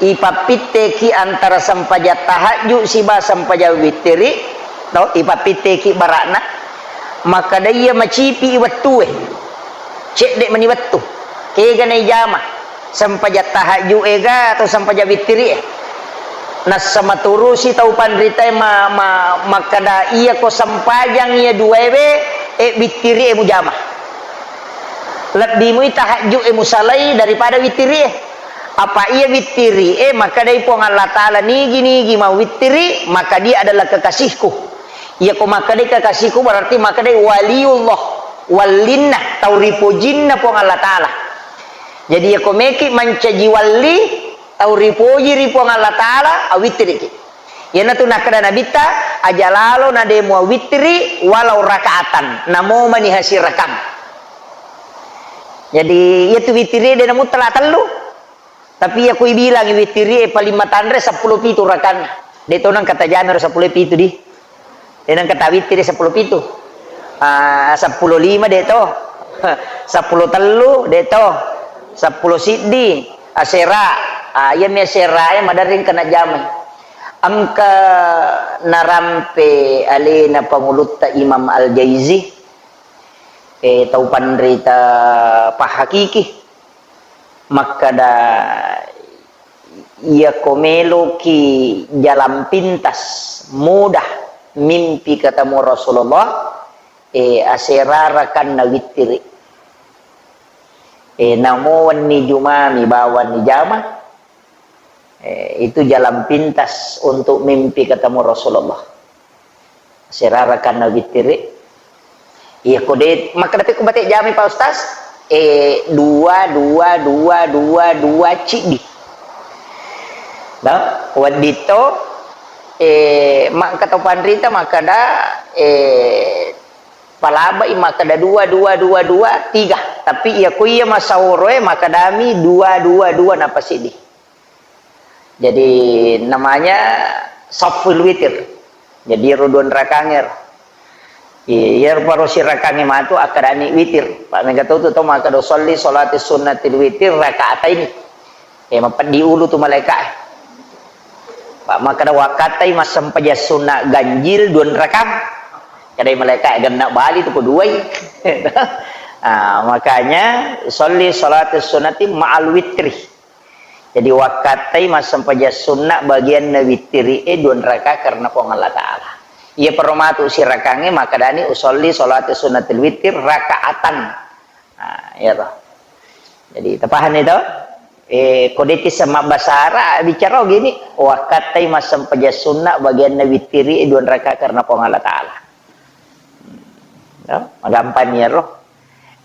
ipappitteki antara sempajang tahajju siba sempajang wittiri, to, ipappitteki bara'na, makkeda iya macipi wettue, cedde mani wettu, kega naijama, sempajang tahajju ega atau sempajang wittiri e. Nassa maturusi tau panritae ma-, ma-, makkeda, "Iyako sempajang iya duaewe, e, wittiri e mujama. Lebbi mui tahajju e musalai daripada wittiri e. Apa iya wittiri e makkedai Puang Allah Ta'ala, nigi-nigi mawittiri, maka dia adalah kekasihku." Iyako makkedai kekasihku berarti makkedai waliullah, wallinna, tau ripojinna Puang Allah Ta'ala. Jadi iyako meki mancaji walli, tau ripoji ri Puang Allah Ta'ala, awittiriki. Iyanatu nakkeda Nabitta, "Aja lalo na de muawittiri walau rakaatan, namo maniha sirakang." Jadi, iyatu wittiri de namuttala tellu. Tapi iya ko ibilangi wittiri e paling matanre seppulo pitu rakanna. De to nengka tajamero seppulo pitu di. De nengka tawittiri seppulo pitu. Ah, seppulo lima de to. Seppulo tellu de to. Seppulo siddi asera. Ah, iya mi asera e maderring kena jamai. Engka narampe alena pangulutta Imam Al-Jaizi, eh, tau panrita pahakiki. Makkeda, "Iyako meloki jalan pintas, mudah mimpi ketemu Rasulullah, eh, asera rakanna wittiri. Eh, namo wenni jumami bawang nijama, eh, itu jalan pintas untuk mimpi ketemu Rasulullah." Serarakanna wittiri. Iya, ko de, makkeda pe ko bate jami, Pak Ustaz? Eh, dua, dua, dua, dua, dua, ciddi. Nah, wedding to, eh, makkeda panrita makkeda, eh, palabai makkeda dua, dua, dua, dua, tiga. Tapi iya ko iya masaworo e makkedami dua, dua, dua, napa siddi. Jadi, namanya safful witir. Jadi, ro dua rakange ro. Iya, ro paro sirakange matu akadani witir. Pak, mega tau tu tau makkeda, "Sholli sholati sunnatil witir rakaataini." Eh, mapeddi ulu tu malaika e. Pak, makkeda, "Wakkatai massempajang sunna ganjil dua rakang." Kedai malaika e, "Genna bali tu ko duai." Ah, makanya, "Sholli sholati sunnati ma'al witri." Jadi, wakkattai massempajang sunna bagianna wittiri e dua raka karena Puang Allah Ta'ala. Iya, pero matu sirakangnge makkedani, "Usolli sholati sunnatil witir rakaatan." Nah, iya toh. Jadi, tapahani toh? Eh, ko de'ti sama bahasa Arab, bicara gini, "Wakkattai massempajang sunna bagianna wittiri e dua raka karena Puang Allah Ta'ala." Ya, magampang iyaro.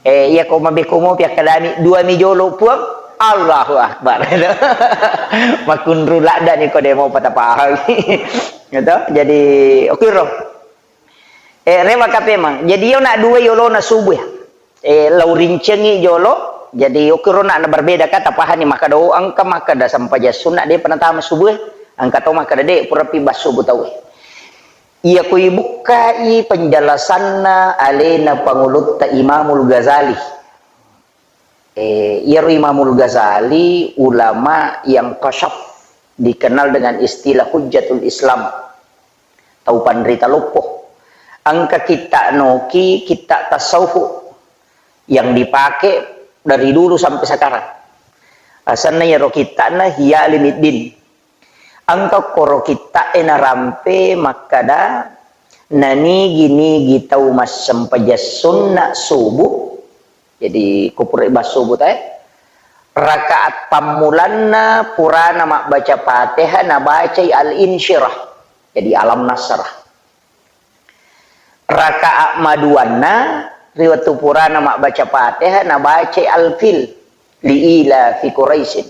Eh, iya ko mabekko mopi akkalami, "Dua mi jolo, Puang." Allahu Akbar. Makkunru ladda ni ko demo patapahang. Gitu. Jadi, oke ro. Eh, rewa kapemang. Jadi, yo nak dua yolona subuh ya. Eh, lau rincengi jolo. Jadi, oke ro nak na berbeda kata pahani maka do angka maka da sampaja sunna de penatama subuh. Angka to maka de pura pi bas subuh tau. Iya ko ibukkai penjelasanna alena Pangulutta Imamul Ghazali. Eh, iyaro Imamul Ghazali ulama yang kasyaf, dikenal dengan istilah Hujjatul Islam, tau panrita loppo. Engka kitta noki, kitta tasawuf yang dipakai dari dulu sampai sekarang. Asanna iyaro kittana Ihya Ulumuddin. Engka koro kitta'e narampe makkada, nanigi-nigi tau massempajang sunna subuh, jadi kupura bahas subuh tae, rakaat pammulanna purana mabbaca Fatihah nabacai Al-Insyirah, jadi Alam Nasrah. Rakaat maduanna ri wettu purana mabbaca Fatihah nabacai Al-Fil, li ila fi Quraisyin.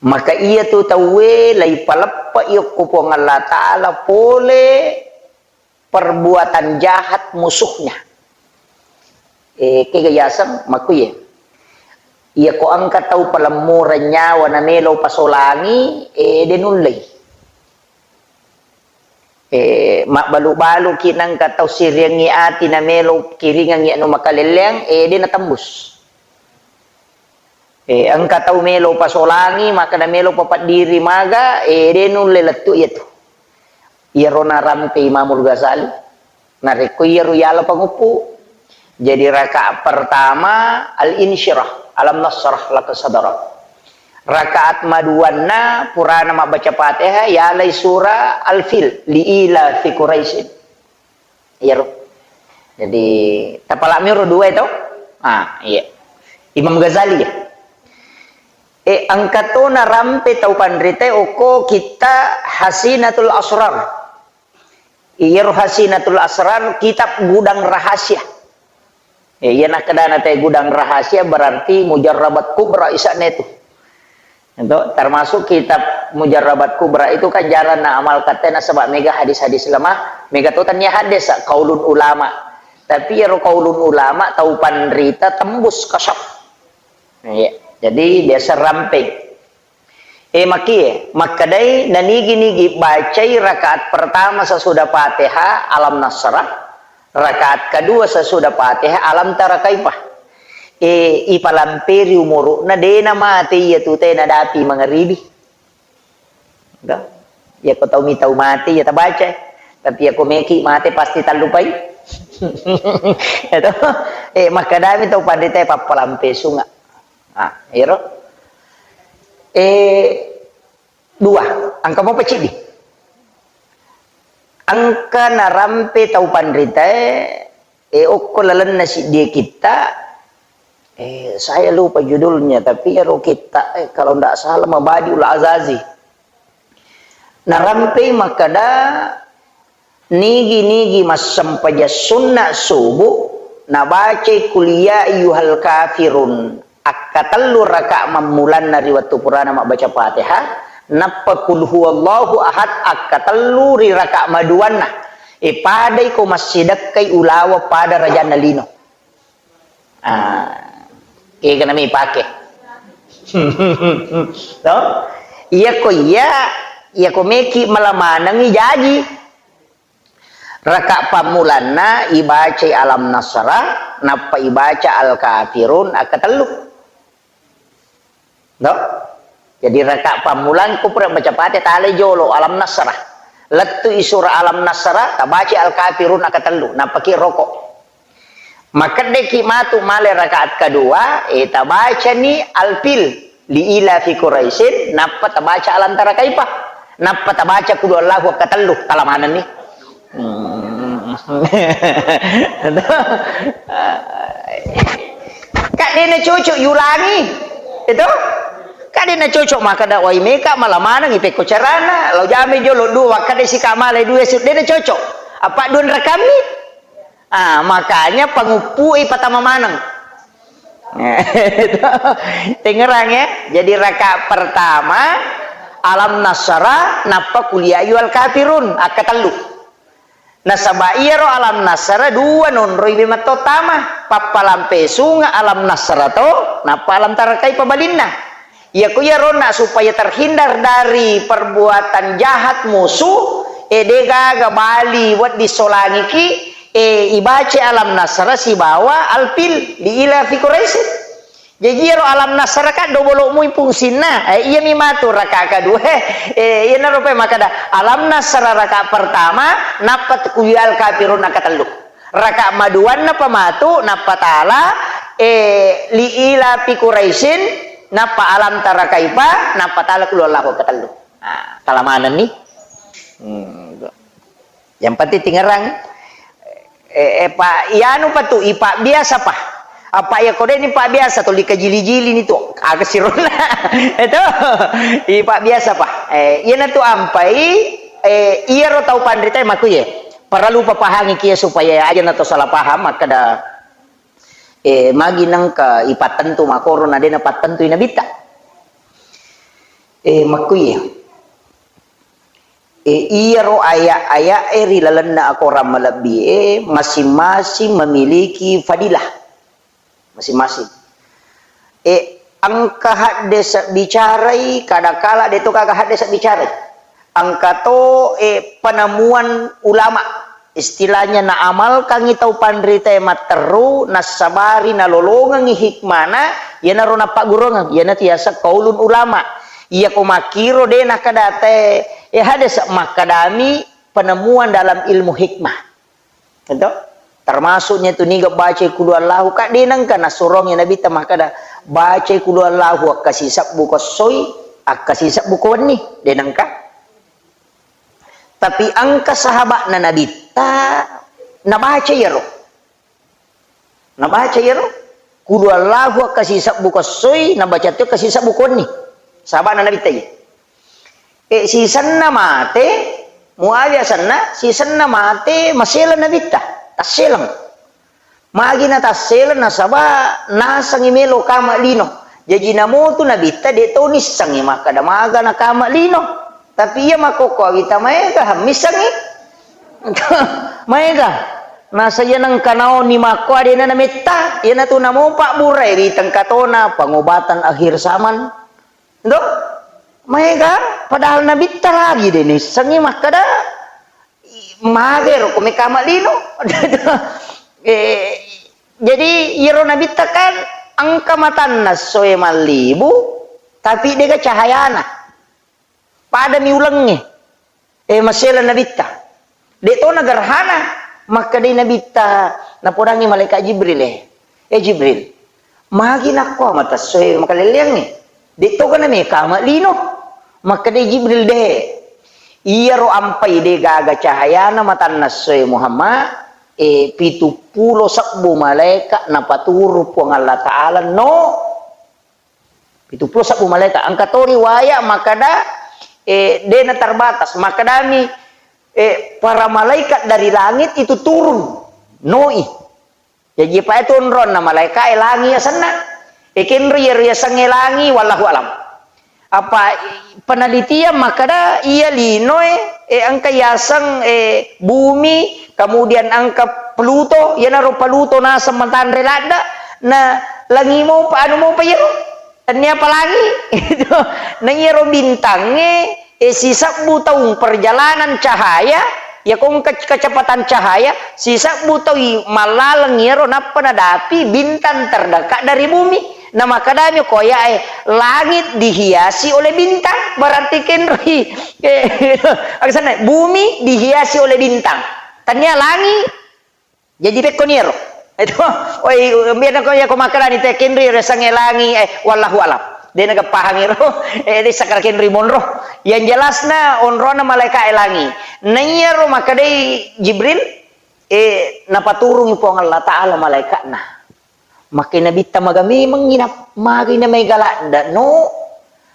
Maka iyatu tauwe laipaleppe'i okko Puang Allah Ta'ala pole perbuatan jahat musuhnya. Eh, kega yaseng makkuye. Iyako engka tau palemmureng nyawa namelo pasolangi, eh, de nullei. Eh, mabbalu-baluki nengka tau siriangngi ati namelo kiringangngi anu makalelleang, eh, de natembus. Eh, engka tau melo pasolangi, maka namelo papaddiri maga, eh, de nulle lettu iyatu. Iyaro narampe Imamul Ghazali. Narekko iyaro yala panguppu. Jadi rakaat pertama Al-Insyirah, Alam Nasrah laka sadrak. Rakaat maduanna purana mabbaca Fatihah, yalai surah Al-Fil, li ila fi Quraisyin. Iyaro. Jadi, tapalami ro dua itu. Ah, iya. Imam Ghazali ya. Eh, engka to narampe tau panrita okko kitta Hasinatul Asrar. Iyaro Hasinatul Asrar, kitab gudang rahasia. Ya, iya nakkedana te gudang rahasia berarti Mujarrabat Kubra isa'na itu. Itu termasuk kitab Mujarrabat Kubra itu kan jarang na amal katanya sebab mega hadis-hadis lemah, mega to tania hadis, kaulun ulama. Tapi iyaro kaulun ulama tau panrita tembus kasap. Iya. Jadi biasa ramping. Eh, makie, makkedai, nanigi-nigi bacai rakaat pertama sesudah Fatihah, Alam Nasrah, rakaat kedua sesudah Fatihah, Alam Tara Kaifa. Eh, ipalamperi umuru'na, dena mate iya tu tena dapi mangaribi. Dah. Ya ko tau mi tau mate, ya tabaca. Tapi ya ko meki mate pasti tallupai. Itu. Eh, makkedami tau panrita pappalampe sunga. Ah, ero. Eh, dua, engka mopa ciddi. Engka narampe tau panritae, eh, okko lalenna siddie kitta, eh, saya lupa judulnya, tapi ero kitta, eh, kalau ndak salah Mabadiul Azazi. Narampei makkeda, nigi-nigi massempajang sunna subu, nabacai Qul ya ayyuhal kafirun akkatellu raka mammulanna ri wettu purana mabbaca Fatihah, nappa Qul huwallahu ahad akkatellu ri raka maduanna. E, padai ko massidekkai ulaweng pada rajanna lino. Ah, kega nami pake. To? Iyako iya, iyako meki mala manengi jaji. Raka pammulanna ibacai Alam Nasrah, nappa ibaca Al-Kafirun akkatellu. To? Jadi raka pammulang ko pura baca Fatihah, talai jolo Alam Nasrah. Lettui surah Alam Nasrah, tabaca Al-Kafirun akkatellu, nappaki roko. Makeddeki matu male rakaat kedua, eh, tabacani Al-Fil, li ila fi Quraisyin, nappa tabaca Alam Tara Kaifa, nappa tabaca Qul huwallahu akkatellu, tala manenni. Hmm. Kak, dena cocok yulangi. Itu? Kak, dena cocok makkeda wai meka mala manengi pekko carana. Lo jame jolo dua, wakkeda sika male dua, dena cocok. Apa dua rakammi? Ah, makanya panguppu ipatama maneng. Tengerang ya. Jadi rakaat pertama Alam Nasrah, nappa Qul ya ayyuhal kafirun, akkatellu. Nasaba iyaro Alam Nasrah dua nonroi be mattottama. Pappalampe sunga Alam Nasrah to, nappa Alam Tara Kaifa balinna. Iyako iyaronna supaya terhindar dari perbuatan jahat musuh, e, degaga bali wedding solangiki, e, ibaca Alam Nasrah sibawa Al-Fil li ila fi Quraisyin. Jaji iyaro alam nasraka dobolo mui fungsinna. Eh, iyami matu raka kedua. Eh, iyanaro pe makkeda alam nasra raka pertama, nappa tu kulial kafirun raka tellu. Raka maduanna pa matu, nappa tala, eh, li ila fi Quraisyin, nappa alam tara kaifa, nappa tala qul huwallahu ketellu. Nah, tala manenni. Hmm. Yang penting tingerang. Eh, eh, pa, ianu pa tu, ipabbiasa pa. Apa iya ko deni pabbiasa tu, likajili-jili ni tu, aga sirona. Itu, ipabbiasa pa. Eh, iyana tu ampai, eh, iyaro tau panrita makuye. Perlu papahangi kia supaya aja na to salah paham, makkeda, eh, magi nengka ipattentu makoro na dena pattentu nabitta. Eh, makuye. E, iyaro aya-ayae ri lalenna akorang malebbie masing-masing memiliki fadilah masing-masing. E, engka haddese bicarai, kadakala de to gaga haddese bicarai. Engka to, e, penemuan ulama. Istilahnya naamalkangngi tau panritae matteru, nassabari nalolongengngi hikmana, iyanaro nappagguruangeng, iyanatu yaseng qaulun ulama. Iyako makkiro de nakkeda te, eh, hadese, makkedami penemuan dalam ilmu hikmah. Gitu? Termasuknya tu niga baca qul huwallahu, ka de nengka nasurongi Nabitta makkeda, baca qul huwallahu akkasisebbu ko essoi, akkasisebbu ko wenni, de nengka. Tapi engka sahaba'na Nabitta nabaca iyaro. Nabaca iyaro. Qul huwallahu akkasisebbu ko essoi, nabaca to akkasisebbu ko wenni. Sahaba'na Nabitta iya. E, sisenna mate, Muawiyah senna, sisenna mate, maseleng Nabitta. Tasseleng. Magi natasseleng nasaba nasengngi melo kama lino. Jaji namotu Nabitta de to nissengngi makkeda maga nakama lino. Tapi iya makkokko awita maega missengngi. Maega. Nasa iya nengka naoni makko adena nametta. Iyanatu namo pabburai ri tengkatona pengobatan akhir zaman. Ndo? Maega, padahal Nabitta lagi de nissengngi makkeda, "Magero ko mekama lino." Eh, jadi iyaro Nabitta kan engka matanna soe mallibu, tapi dega cahayana. Padami ulengnge. Eh, maseleng Nabitta. De to nagerhana, makkedai Nabitta, napodangngi malaikat Jibril, eh, "Eh, Jibril, magi nakko mata soe makalelleangnge? De to kana mekama lino?" Makkedai Jibril, "De. Iyaro ampai de gaga cahayana matanna soe Muhammad, eh, pitu pulo sebbu malaikat napaturu Puang Allah Ta'ala no." Pitu pulo sebbu malaikat. Engka to riwaya makkeda, eh, dena terbatas. Makkedami, eh, para malaikat dari langit itu turun. Noi. Jaji pa itu onronna malaikat, eh, langi asenna. Eh, kenro iyaro yasengnge langi, wallahu alam. Apa, eh, penelitian makkeda iya linoe, eh, engka yaseng, eh, bumi, kemudian engka Pluto, iyanaro Pluto naseng matanre ladde, na langi mopa, anu mopa iyaro. Tennia pelangi. Itu. Na iyaro bintangnge, eh, sisebbu taung perjalanan cahaya, ya kong ke-, kecepatan cahaya, sisebbu taui mallaleng iyaro nappa nadapi bintang terdekat dari bumi. Na makkedami ko ayae, langit dihiasi oleh bintang, berarti kenroi. Eh, aksanna, bumi dihiasi oleh bintang. Tennia langi, jadi pekkoni ero. Itu, oi, biar ko ya ko makkedani te kenri resangnge langi, eh, wallahu alam. De naga pahang ero, eh, de sakar kenri monro. Yang jelasna onrona malaikat e langi. Naiyaro makkedai Jibril, eh, napaturungi Puang Allah Ta'ala malaikatna. Makkeda Nabitta maga memengngi na-, magi na mega ladde, no?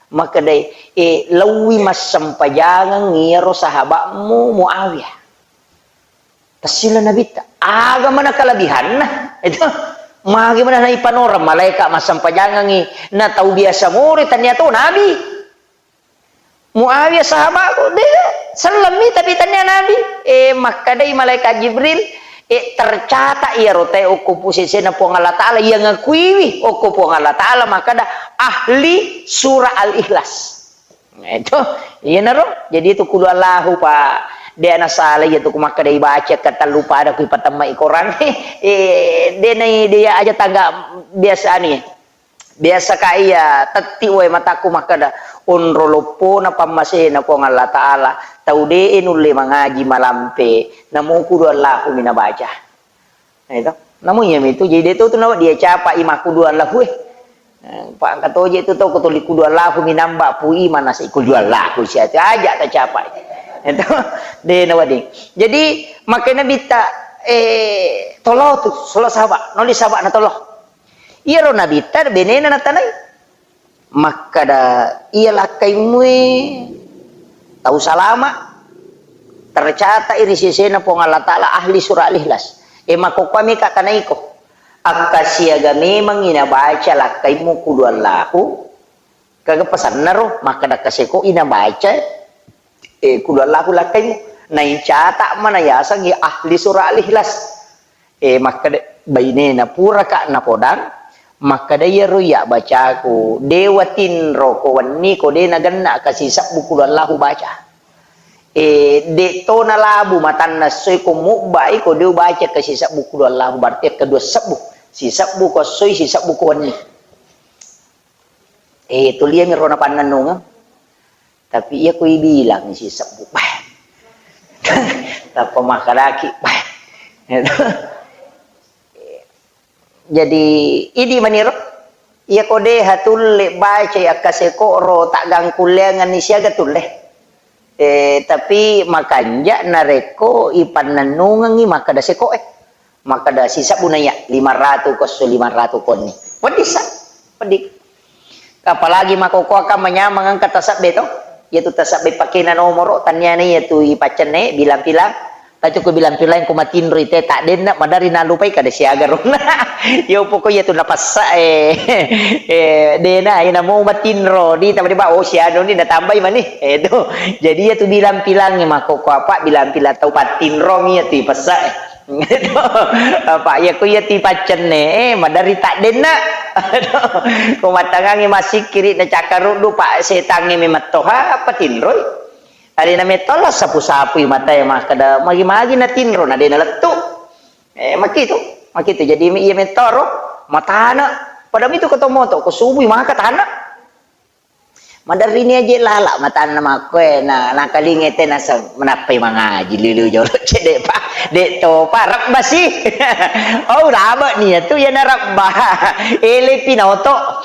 Makkedai, eh, lauwi massempajangang iyaro sahabatmu Muawiyah. Tassila Nabitta, aga mana kelebihanna? Itu, magi mana naipanoreng malaika massempajangangngi na tau biasa more, tania to nabi. Muawiyah sahabatku, de, sellemmi tapi tania nabi. Eh, makkedai malaikat Jibril, eh, tercatat iyaro tae okko pusesena Puang Allah Ta'ala, iya ngakuiwi okko Puang Allah Ta'ala, makkeda ahli surah Al-Ikhlas. Nah, itu, iyanaro. Jadi itu qul huwallahu, Pak. De nasala iya tu ku makkeda ibaca ketellu pada ku ipatemmai Korang. Eh, de nai de aja tangga biasa anu ya. Biasa ka iya tetti wae matakku makkeda, onro loppona pammasena Puang Allah Ta'ala, tau de'e nulle mangaji malampe, namo kudu Allahumi nabaca. Nah, itu. Namu iya mitu, jadi de' to tu nawa dia capa i makkudu Allahu e. Eh, pa engka toje tu tau ko tuli kudu Allahu minamba pu iman nasi kudu Allahu sia tu aja ta capa. Itu. De' nawa ding. Jadi, makkeda Nabitta, eh, tolo tu, solo sahaba, noli sahaba na tolo. Iyaro Nabitta benena natanai. Makkeda, iya lakkaimue tau salama, tercatat ri sesena Puang Allah Ta'ala ahli surah Al-Ikhlas. E, makkokkoami ka tanaiko. Akkasiaga memangngi nabaca lakkaimu kudu Allahu, kaga pasanna ro, makkeda kaseko i nabaca, e, kudu Allahu lakkaimu. Naicata mana yasengngi ahli surah Al-Ikhlas. E, makkeda bainena puraka napodang, makkeda iyaro iya bacaku, de' watinro ko wenni ko de' nagenna ka sisebbu kudu Allahu baca. E, de' to nalabu matanna soi ko mubbai ko de' ubaca ka sisebbu kudu Allahu, berarti kedua sebbu. Sisebbu ko soi, sisebbu ko wenni. E, tuliami ro napannennungeng. Tapi iya ko ibilang sisebbu, bah. Tappa makkedaki, bah. Jadi, idi maniro. Iya ko de' hatulle bacai akkaseko ro taggangkulleangenni siaga tulle. E, tapi makanja narekko ipannennungengngi makkeda seko e. Makkeda sisebbu naiya, lima ratu ko esso lima ratu konni. Peddi sa, peddi. Apalagi makkokkoe kan manyameng engka tasebbe to. Iyatu tasebbe pakena nomoro, tanniana iyatu ipaccenne, bilang-bilang. Tapi ko bilang-bilang ko matinroi te, taddenna, madari nalupai kada siaga ronna. Yo pokok iyatu napassa e. Eh, dena, ina mau matinro, di tambah, oh, sianu ni natambai mani. Eh, itu. Jadi iyatu bilang-bilang makkokkoe apa, bilang-bilang tau pattinrong iyatu ipassa e. Apa iya ko iya tipaccenne, eh, maderri taddenna. Ko mattangangi massikkiri na cakkaruddu, Pak, setangnge memettoha, apa tinroi? Alena mettola sapu-sapui matae makkeda, magi-magi natinro, na de nalettu. Eh, makitu, makitu. Jadi iya mettoro, matana. Pada mitu ko to moto, ko subui maka tana. Maderrini aje lala matanna makkoe, na, nakalinge te naseng, menappai mangaji liu-liu jolo cedde pa, de to pa, rebba si. Oh, rabe ni tu ya na rebba. Ele pinoto.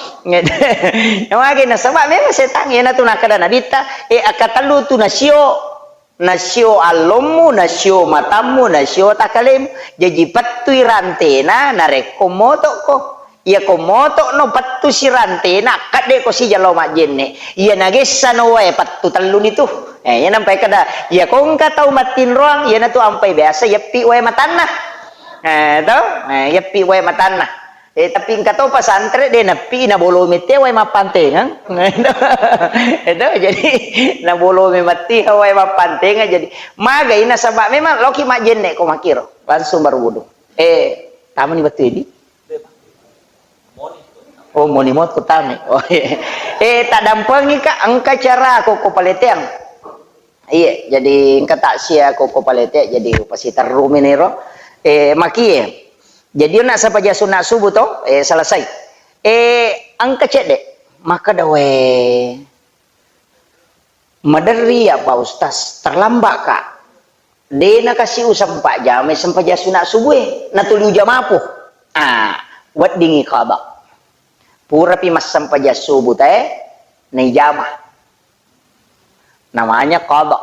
Mage nasaba memang setang ya na tu nakada nabitta, e akatellu tu nasio. Nasio allommu, nasio matammu, nasio takalemu. Jaji pettui rantena narekko motokko. Iyako motokno pettusi rantena, akkaddeko sijalo majjenne. Iya nagessano wae pettu telluni tu. Eh, iya nampai kada, iyako engka tau mattinroang, iyanatu ampai biasa yeppi wae matanna. Eh, to? Eh, yeppi wae matanna. Eh, tapi engka to pesantren de nappi nabolomi te wae mappantengeng. Itu jadi nabolomi matti wae mappantengeng, jadi magai nasaba memang loki majjenne ko makkiro, langsung berwudu. Eh, tamani wettu edi? Oh, moni motko tame. Oh, iya. Eh, taddampengi ka engka cara ko ko paleteang. Iya, jadi engka taksia ko ko palete, jadi upasiterru meniro. Eh, makie. Jadi ona sampaja sunna subuh to, eh, selesai. Eh, engka cedde. Makkeda we. Maderri ya Pak Ustaz, terlambat ka. De nakasi usempajamai sempaja sunna subuh e. Natuli ujamapu. Ah, weddingi qada. Purapi massempaja subuh tae, naijama. Namanya qada.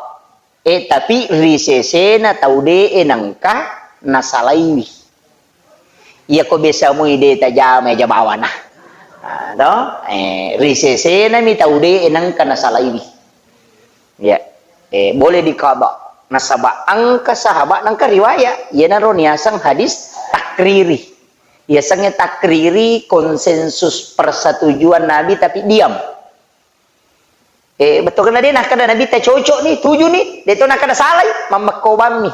Eh, tapi ri sesena tau de'e nengka nasalaiwi. Iyako biasa mui de tajama aja bawana. Ah, to? Eh, ri sesenami tau de'e nengka nasalaiwi. Ya. Eh, boleh diqada. Nasaba engka sahabat nengka riwayat. Iyanaro niaseng hadis takriri. Yasengnge takriri konsensus persetujuan Nabi tapi diam. Eh, bettuanna de nakkeda Nabitta cocok ni, tuju ni, de to nakkeda salai, mammekkobammi.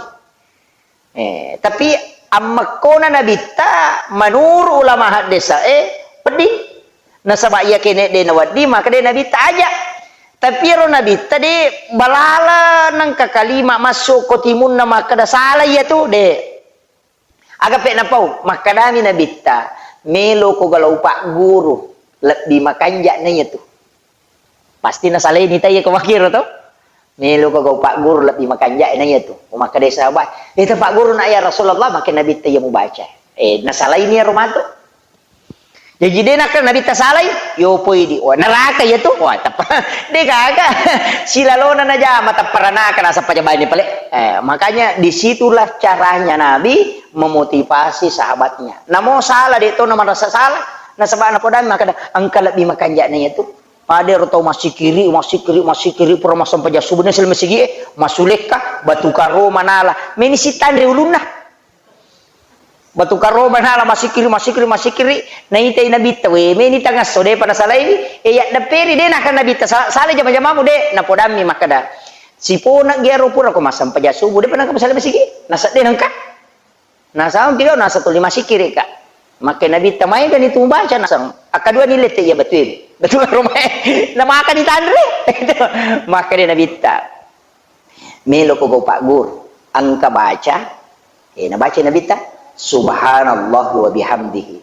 Eh, tapi ammekkona Nabitta menurut ulama haddesa, eh, pedding. Nasaba iya kene de nawedding, maka de Nabitta aja. Tapi ero Nabitta de balala nengka kalima masuk ko timunna makkeda salai iya tu, de. Aga pe napau, makkedami Nabitta, "Melo ko galau pagguru, lebbi makanja' na iyatu. Pasti nasalaini ta iya ko makkiro to. Melo ko gau Pak Guru lebbi makanja' na iyatu. Ko makkeda sahabat, "Eh, ta Pak Guru na ya Rasulullah, makkeda Nabitta iya mubaca." Eh, nasalaini iyaro matu. Jaji de' nakkeda Nabitta salai, yo poi di. Wah, neraka iyatu. Wah, teppa. De' gaga. Silalona najama teppa ranaka nasappa jabaini pale. Eh, makanya disitulah caranya Nabi memotivasi sahabatnya. Namo salah de' to na marasa salah. Nasaba napodanna makkeda engka lebbi makanja' na iyatu. Pada ero tau massikiri, massikiri, massikiri, pura massempajang subuh, na sila masigi'e, masulekka, batu karo manala. Meni sitanre ulunna. Batu karo manala, massikiri, massikiri, massikiri. Naitai Nabitta, we, meni tangasso, de'pa nasalaiwi. E, yaddepperi, de' nakkeda Nabitta, sa-, salai jama-jamamu, de'. Napodammi makkeda, sipona giaro pura ko massempajang subuh, de'pa nengka masalai masigi. Nasedde nengka. Nasang tiga, nasa tuli massikiri ka. Makkeda Nabitta, maegani tu baca nasang. Akkaduani lette iya batue. Batu karo mae. Namaka ditanre. Makkeda Nabitta, melo ko gau Pak Guru. Engka baca. Eh, nabaca Nabitta, "Subhanallah wa bihamdihi.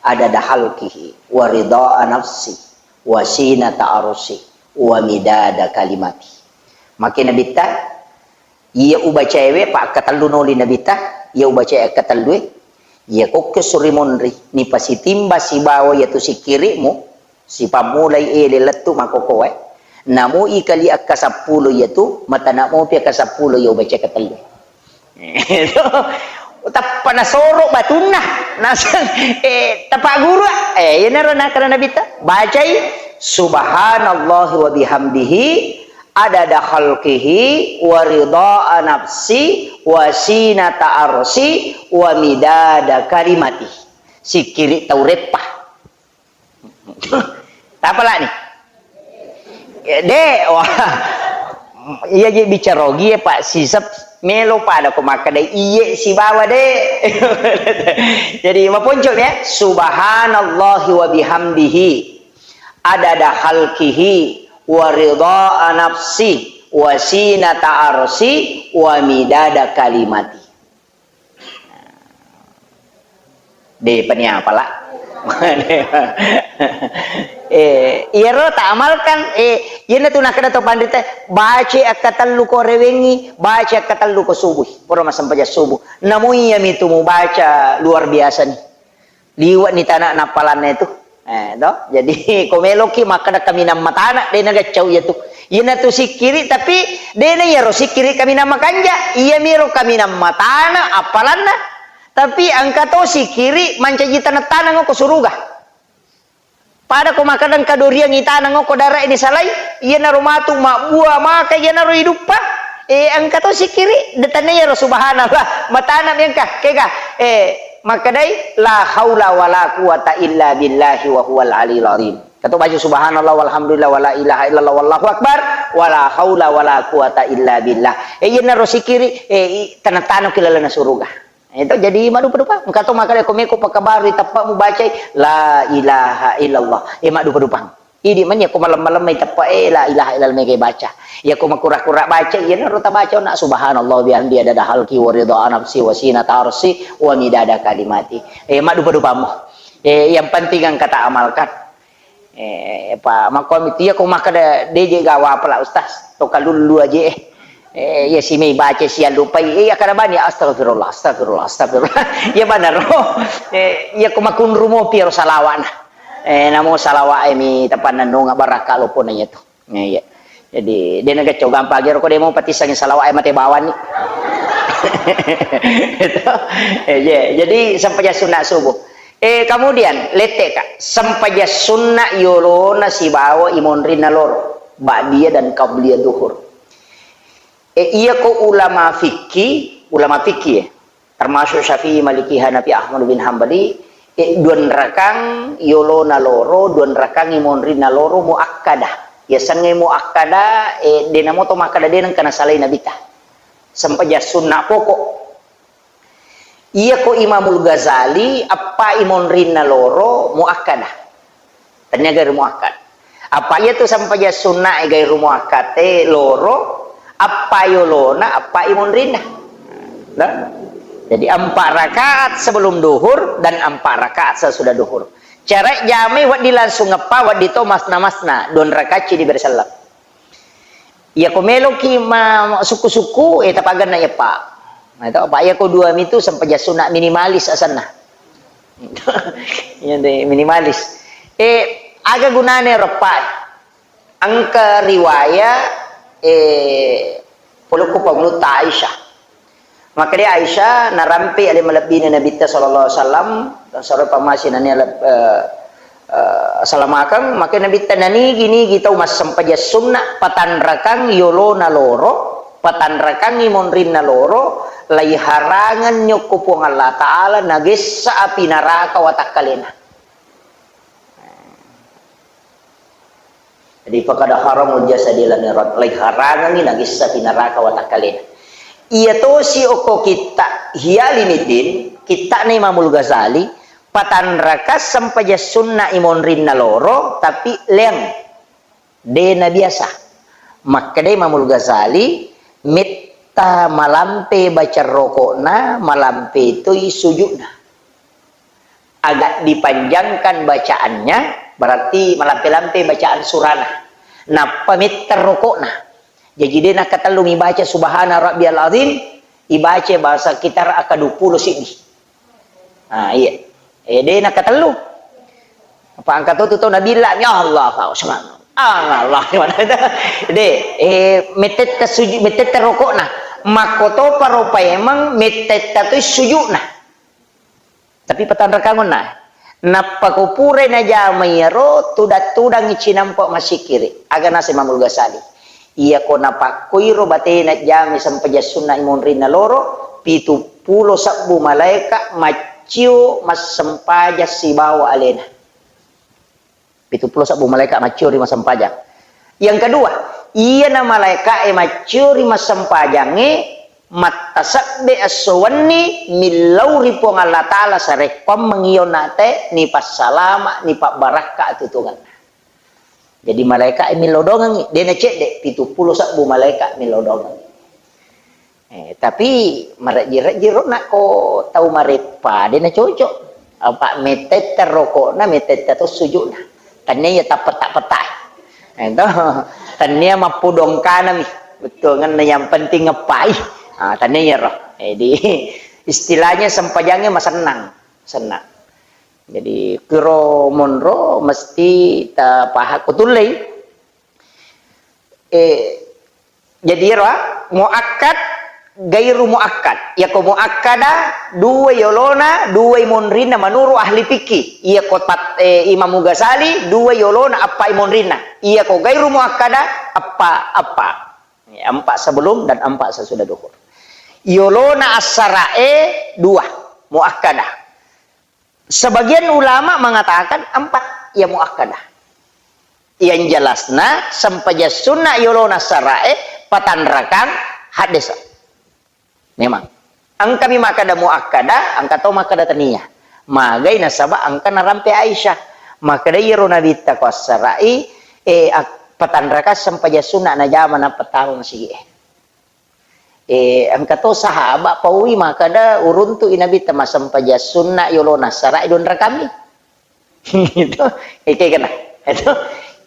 Adada khalqihi. Wa ridha nafsi. Wa sinata arsi. Wa midada kalimati." Makkeda Nabitta, iya ubacaewe, pa akkatellu noli Nabitta, iya ubacae akkatellue, iya kokke suri monri, nipasitimba sibawa iyatu sikkiri'mu, sipammulai ele lettu makokoe, namo ikali akkasappulo iyatu, matana mopi akkasappulo iya ubacae akkatellue. Tappa nasoro batunna, naseng, eh, tapaguru, eh, iyanaro nakkeda Nabitta, bacai, "Subhanallahi wa bihamdihi, adada khalqihi, wa ridha nafsi, wa sinata arsi, wa midada kalimati." Sikkiri tau reppa. Tapalani? De', wah. Iya je bicara ogi e, Pak, sisep melo pada ko makkeda iye sibawa de'. Jadi maponco ya, subhanallahi wa bihamdihi. Adada khalqihi, wa ridha nafsi, wa sinata arsi, wa midada kalimati. De' pani apala. Eh, iyaro ta amalkan, eh, iyanatu nakkeda to panrita, baca akkatellu ko rewengi, baca akkatellu ko subuh. Pura massempajang subuh. Namo iyami tu mubaca luar biasa ni. Liwe'ni tana nappalanna itu. Eh, to? Jadi, ko meloki makkeda kaminang matana, de' nageccau iyatu. Iyanatu sikkiri, tapi de' na iyaro sikkiri kaminang makanja, iyamiro kaminang matana appalanna. Tapi engka to sikkiri mancaji taneng-taneng ko suruga. Pada ko makkeda engka doriang itaneng ko dara ini salai, iyanaro matu mabbua maka iyanaro iduppa. Eh, engka to sikkiri, de' tania iyaro subhanallah. Matana mi engka, kega. Eh, makkedai, "La haula wala quwata illa billahi wa huwal aliyul azim." Kato baca subhanallah walhamdulillah wala ilaha illallah wallahu akbar, wala haula wala quwata illa billah. Eh, iyanaro sikkiri, eh, i-, taneng-taneng ki lalenna suruga. Itu jadi maddupa-dupa. Engka to makkeda ko meko pakkabarui teppa mubacai la ilaha illallah. Eh, maddupa-dupang. Idi manya ko malem-malem mai teppa, eh, la ilaha illallah mega baca. Iya ko makura-kura baca, iyanaro tabaca na subhanallah bihamdi adada halki wa ridha nafsi wa sinata arsi wa midada kalimati. Eh, maddupa-dupamo. Eh, yang penting engka ta amalkan. Eh, pa, makkuami tu, iya ko makkeda, "De' je gawa apala, Ustaz. To kalullu aje, eh. Eh, iya simei baca siallupai, eh, iya kada bani, astagfirullah, astagfirullah, astagfirullah." Iya banaro. Eh, iya ko makunru mopi ro salawa'na. Eh, namo salawa'e mi tapannennunga barakka lopona iyatu. Eh, iya. Jadi, de' nageccau gampang ero ko de' mo patissangi salawa'e mate bawani. Itu. Eh, iya. Jadi, sempajang sunna subuh. Eh, kemudian, lette ka, sempajang sunna yolona sibawa imonrinna loro, ba'diyah dan qabliyah duhur. Eh, iya ko ulama fikih, ulama fikih ya, termasuk Syafi'i, Maliki, Hanafi, Ahmad bin Hambali, eh, duanrakang yolona loro, duanrakang imonrinna loro muakkadah. Yasengnge muakkadah, eh, de' namo to makkeda de' nengka nasalai Nabitta. Sempajang sunna pokok. Iya ko Imamul Ghazali, appa imonrinna loro muakkadah. Tania gairu muakkad. Apa iya tu sempajang sunna e gairu muakkad e loro, appa yolona, appa imonrinna. Nah, jadi empat rakaat sebelum duhur dan empat rakaat sesudah duhur. Cara jamai wedding langsung eppa, wedding to masna-masna, dua rakacci diberi selleng. Iya ko meloki ma-, sukku-sukku, eh, tapagenna eppa. Nah, itu apa? Iya ko dua mitu sempajang sunna minimalis asenna. Iya deh, minimalis. Eh, aga gunane reppa? Engka riwaya, eh, polokku pangulutta Aisyah. Makkeda Aisyah, narampe ale malebbina Nabitta sallallahu alaihi wasallam, sore pamasi nania leb-, eh, eh, salamakeng, maka Nabitta nanigi-nigi tau massempajang sunna, patanrakang yolona loro, patanrakangi monrinna loro, laiharangenni okko Puang Allah Ta'ala, nagessa api naraka watakkalena. Jadi, fakada haramul jasadi lanirat, laiharangengi nagessa pi naraka watakkalena. Iya tosi okko kitta Ihya Ulumuddin, kittana Imamul Ghazali, patanraka sempajang sunna imonrinna loro, tapi leang. De nabiasa. Makkeda Imamul Ghazali, metta malampe baca rokokna, malampe toi sujudna. Agak dipanjangkan bacaannya, berarti malampe-lampe bacaan surana. Nappa metta rokokna. Jaji de nakatellu mibaca subhana rabbiyal azim, ibaca bahasa kita raka dua puluh siddi. Ah, iya. Eh, de nakatellu. Apa angka to tu tau nabilla, ya Allah, Pak Usman. Allah, Allah. De, eh, metetta suju-, metetta rokokna. Makkotopa ro paimeng, metetta tu sujudna. Tapi patanrakangonna. Nappa ko purai najama iyaro, tudang-tudangi cinampa masikiri. Aga nasa Imamul Ghazali. Iya ko napakkoiro batena jami sempajang sunna imonrinna loro, pitu pulo sebbu malaeka maccio massempajang sibawa alena. Pitu pulo sebbu malaeka maccio ri massempajang. Yang kedua, iyana malaeka e maccio ri massempajangnge, mattasebbe esso wenni millau ri Puang Allah Ta'ala sarekkoammeng iyo nate, nipassalama, nipabbarakka atutungenna. Jadi malaeka e millau dongengngi, de nacedde, pitu pulo sebbu malaeka millau dongengngi. Eh, tapi marejji-rejji ro nakko tau mareppa, de nacocok. Apa metetta rokokna, metetta to sujudna. Tania iya tappeta-peta. Eh, to. Tania mappudongkanami. Bettuangenna yang penting ngeppai. Ah, tania iyaro. Jadi istilahnya sempajangnya masennang. Sennang. Jadi kiro monro mesti tapaha kutullei. Eh, jadi ero, ah, muakkad, gairu muakkad. Iyako muakkada, dua yolona, dua monrinna menurut ahli fikih. Iyako tat-, eh, Imam Ghazali, dua yolona, appa monrinna. Iyako gairu muakkada, appa, appa. Ya, empat sebelum dan empat sesudah duhur. Yolona assarae dua, muakkada. Sebagian ulama mengatakan empat, ya muakkadah. Yang jelasna, sempajang sunna yolona sarae, patanrakang, haddesa. Memang. Engkami makkada muakkada, engka to makkada tania. Magai nasaba engka narampe Aisyah. Makkada iyaro nabitta ko assarai, eh, ak-, patanrakang sempajang sunna najama nappa tama masigi e. Eh, engka to sahaba paui makkada uruntu i Nabitta massempajang sunna yolona sarae dua rakami. Itu, eh, kayak kena. Itu.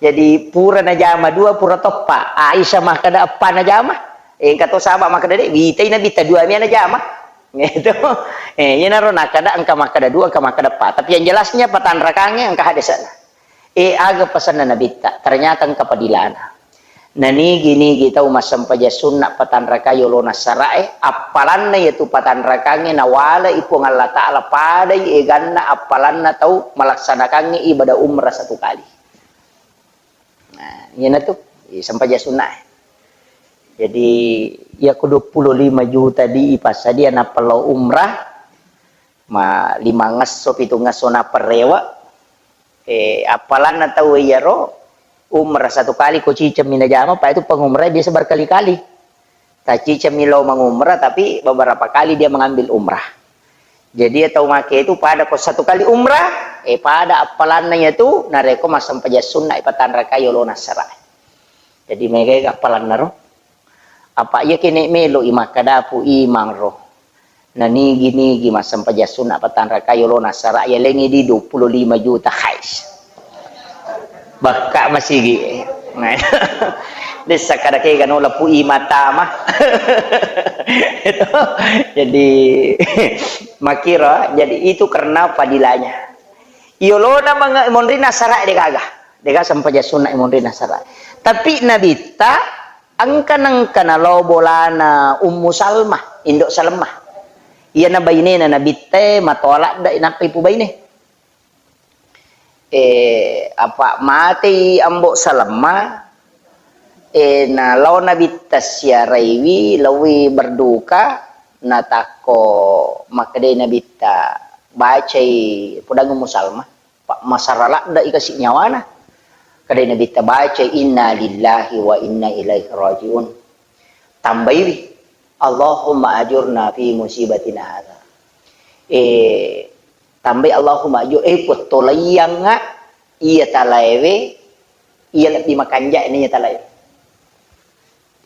Jadi pura najama dua, pura toppa. Aisyah makkada eppa najama. Eh, engka to sahaba makkada de, witai Nabitta dua mia najama. Itu. Eh, iyanaro nakkada engka makkada dua, engka makkada eppa. Tapi yang jelasnya patanrakange engka hadesana. Eh, aga pesanna Nabitta? Ternyata engka padilana. Nanigi-nigi tau massempajang sunna patanraka yolona sarae, appalanna iyatu patanrakangnge nawalai Puang Allah Ta'ala padai eganna appalanna tau malaksanakangnge ibadah umrah satu kali. Nah, iyanatu, i, sempajang sunnae. Jadi, iyako dua puluh lima juta di ipassadia nappa lao umrah, ma-, limangesso, pitungesso nappa rewe, eh, appalanna tau iyaro, umrah satu kali ko cicemmi najama, pa itu pengumrah biasa berkali-kali. Tacicemmi lao mengumrah, tapi beberapa kali dia mengambil umrah. Jadi, iya tau make itu pada ko satu kali umrah, eh, pada appalanna iyatu, narekko massempajang sunna ipatanrakai yolona sarae. Jadi, mega appalanna ro. Apa iya kene melo i makkadapu imang ro. Na nigi-nigi massempajang sunna patang rakaat yolona assara, yalengi di dua puluh lima juta, hais. Bakka masigi. Dessa kada kega no lapu i mata mah. Itu. Jadi, makiro, jadi itu karena fadilahnya. Yolona manga-, monrinna assara de gaga. De gaga sempajang sunna monrinna assara. Tapi Nabitta engka nengka nalao bolana Ummu Salmah, Indo Salmah. Iyana bainena Nabitta e matoa ladde nappa ipubaine. Eh, apa matei Ambo Salmah, eh, nalao Nabitta siaraiwi, laowi berduka, natakko makkedai Nabitta, bacai podang Ummu Salmah. Pa-, masara ladde'i kasi nyawana. Kadai Nabitta bacai, "Inna lillahi wa inna ilaihi raji'un." Tambaiwi, "Allahumma ajurna fi musibatina hadha." Eh, tambai, "Allahumma ajur-, eh, Puang, tolaiyangnga iya talaewe, iya lebbi makanja'na iya talaewe."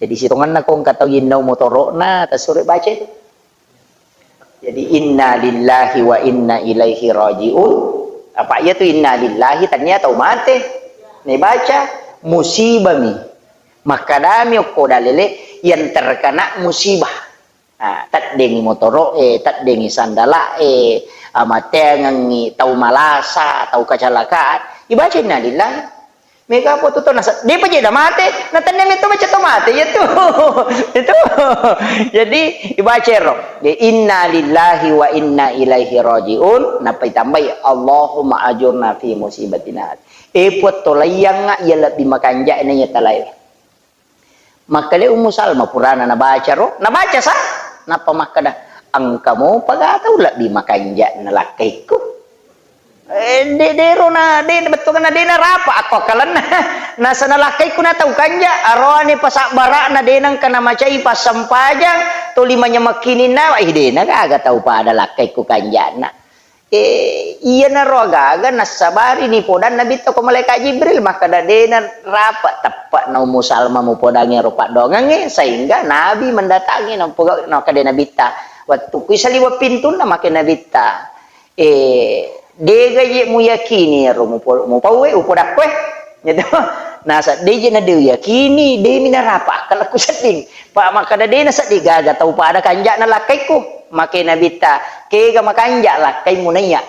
Jadi sitongenna ko engka tau yinnau motoro'na, tasuro baca itu. Jadi, "Inna lillahi wa inna ilaihi raji'un." Apa iya tu inna lillahi, tania tau mate. Nibaca, musibami. Makkadami okko dalele yang terkena musibah. Ah, teddengi motoro'e, teddengi sandala'e, amateangengi tau malasa, tau kecelakaan. Ibaca inna lillahi. Mega apa tu tau nasa-, depa je na mate, na tenne metto baca to mate, iya tu. Itu. Jadi, ibaca ro. Jadi, "Inna lillahi wa inna ilaihi raji'un." Nappa itambai, "Allahumma ajurna fi musibatina." Eh, Puang, tolaiyangnga iya lebbi makanja'na iya talae. Makkeda Ummu Salma purana nabaca ro, nabaca sa, nappa makkeda, "Engka mopa ga tau lebbi makanja'na lakkaikku?" Eh, de-, dero na, de-, bettuanna de narapa akko akkalenna. Nasana lakkaikku na tau kanja, aroane pasabbara'na de nengka namacai passempajang, toli manyamekkininna, ih, de na gaga tau pada lakkaikku kanja'na. Eh, iyanaro agaga nassabari ni podang Nabitta ko malaikat Jibril, makkeda de narapa teppe'na Ummu Salma mupodangi ero paddoangengnge, sehingga Nabi mendatangi, nampoga-, nakkeda Nabitta, wettu kui saliweng pintunna, make Nabitta, Eh, dega je muyakini ero mupo-, mupauwe, upodakkoe. Gitu. Nasa, de je na de uyakini, de mi narapa akkalakku sedding. Pa makkeda de na sedding gaga tau pada kanja'na lakkaikku. Make Nabitta, kega makanja lakkaimu naiya.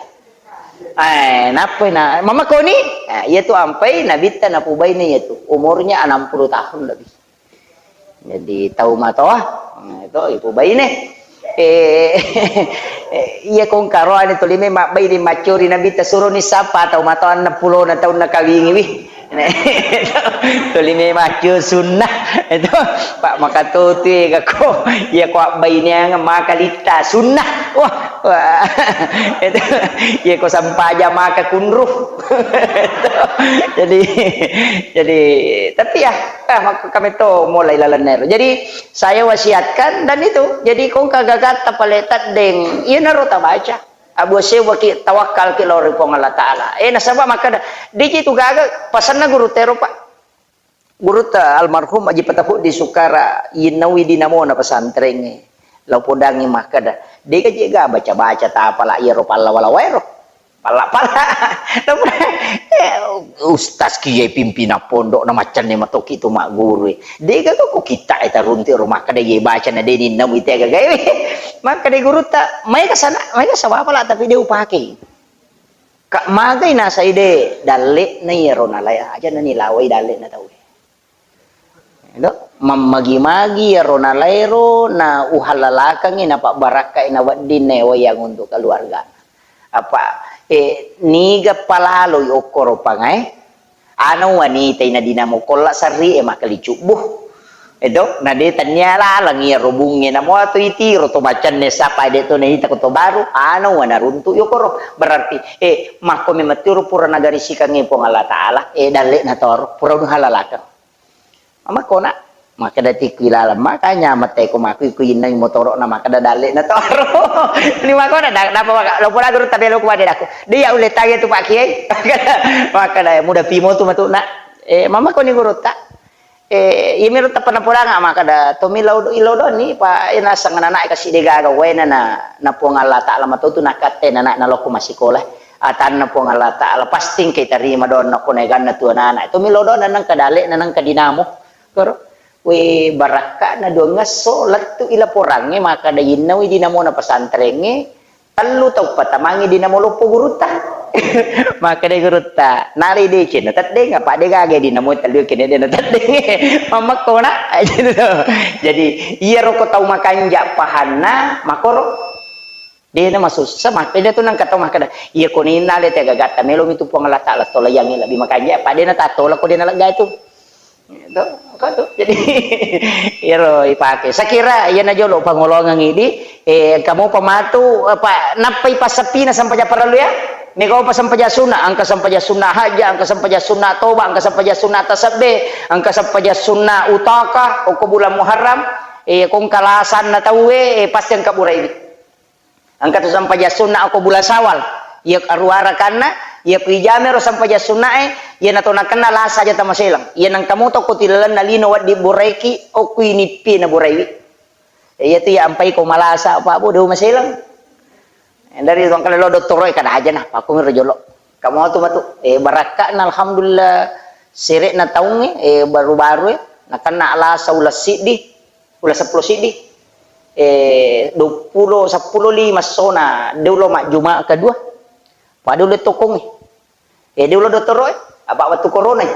Eh, nappai na, mamakoni? Eh, iya tu ampai Nabitta napubaine iya tu. Umurnya enam puluh tahun lebih. Jadi, tau matoa, nah, itu ibu baine. Eh, iya kong karoane tuli me mabbaine maccuri Nabitta suroni sapa tau matoa enam puluh na taunna kawingi wi. Tuli me maccu sunnah. Itu, Pak, maka tutu iya ko, iya ko abbaineang maka litta sunnah. Wah, wah. Itu, iya ko sampaja maka kunruh. Itu. Jadi, jadi, tapi ya, Ah, mak-, kami to mulai lalenna ero. Jadi, saya wasiatkan dan itu. Jadi, kong kagagatta pale teddeng, iyanaro tabaca. Abu sewwaki tawakkalki lao ri Puang Allah Ta'ala. Eh, nasaba makkeda, diji tu gaga pasanna guru tero, Pak. Gurutta almarhum Aji Patapuddi Sukara, yinnaui dinamona pesantrengnge. Lao podangi makkeda, dega jega baca-baca tapala iyaro pallawa-lawa ero. Pala-pala. Eh, ustaz kiye pimpinan pondok na maccanne matoki tu magguru. Dega ko kita eta runti ro makkeda ye baca na deni namu ite gaga. Makkeda gurutta, maega sana, maega sawapala tapi de upake. Ka magai nasai de dalle na iyaro nalai aja na nilawai dalle na tau. Edo, mammagi-magi iyaro nalaero na uhallalakengngi napabbarakkai na wedding na wayang untuk keluarga. Apa, eh, niga palaloi okkoro pangae, ana wanita ina dinamo kolla sarri e makali cubbu. Edo, na de tania laleng iyaro bunge namo atau itiro to bacanne sapa de to naita ko to baru, ana wana runtu yokoro. Berarti, eh, makko memetiro pura nagarisikangnge Puang Allah Ta'ala, eh, dalle na toro, pura uhallalakeng. Mama kona, makkeda tikku ilaleng, makanya mate ko makui ku innai motoro na makkeda dalle na toro. Ni makona, da-, napa maka, lo pura guru tabelo ku wade daku. Dia ulle tanya tu Pak Kiai. Makkeda muda pimo tu matu na. Eh, mama koni guru ta. Eh, iya miro tappa napodangnga makkada, tommi lao do-, lao doni, pa, eh, naseng anak-anak kasi degaga, wae na, na, na Puang Allah Ta'ala matotu nakatte na, na, nalokko massikola. Atanna Puang Allah Ta'ala, pasti engka tarima donna ko naeganna tu anak-anak. Tommi lao dona nangka dale, na nangka dinamo. Koro, we, barakka'na duangngesso, lettu i laporangnge, makkada innawi dinamona pesantrengnge, Tellu tau patamangngi dinamo loppo gurutta. Makkeda gurutta, nalai deceng na teddeng, apa de gaga dinamo tellu kene de na teddeng. Mammakko na. Jadi, iyaro ko tau makanja pahanna, makoro. De na masussa, makkeda tu nangka tau makkeda, iya ko ninna le te gagatta melo mi tu Puang Allah Ta'ala tolayangi lebbi makanja, apa de na tatola ko de na lega itu. Itu, apa tu? Jadi, iyaro ipake. Sakira iyana jolo pangolongang idi, eh, engka mopa matu, apa, nappai passeppina sempajang parellu ya? Mega mopa sempajang sunna, engka sempajang sunna hajja, engka sempajang sunna toba, engka sempajang sunna tasabbe, engka sempajang sunna utaka, okko bulan Muharram, eh, ko engka lasanna tauwe, eh, pasti engka buraiwi. Engka tu sempajang sunna okko bulan Syawal. Iya aruwa rakanna, iya ku ijame ro sempajang sunnae, iya nato nakenna lasa aja tamaselang. Iya nengka moto ko tilalenna lino wedding boraiki, okko inippi na boraiwi. Iya tu iya ampai ko malasa, apa, Bu, de maselang. Dari tongkale lo dottoro e kada aja nah, pakku miro jolo. Kamu tu matu, eh, barakka'na alhamdulillah sere'na taungnge, eh, baru-baru e, nakenna lasa uleng siddi. Uleng seppulo siddi. Eh, duappulo, seppulo lima sona, de ulo majjuma kedua. Pada ulle tokongnge. Eh, de ulo dottoro e, apa wettu corona e.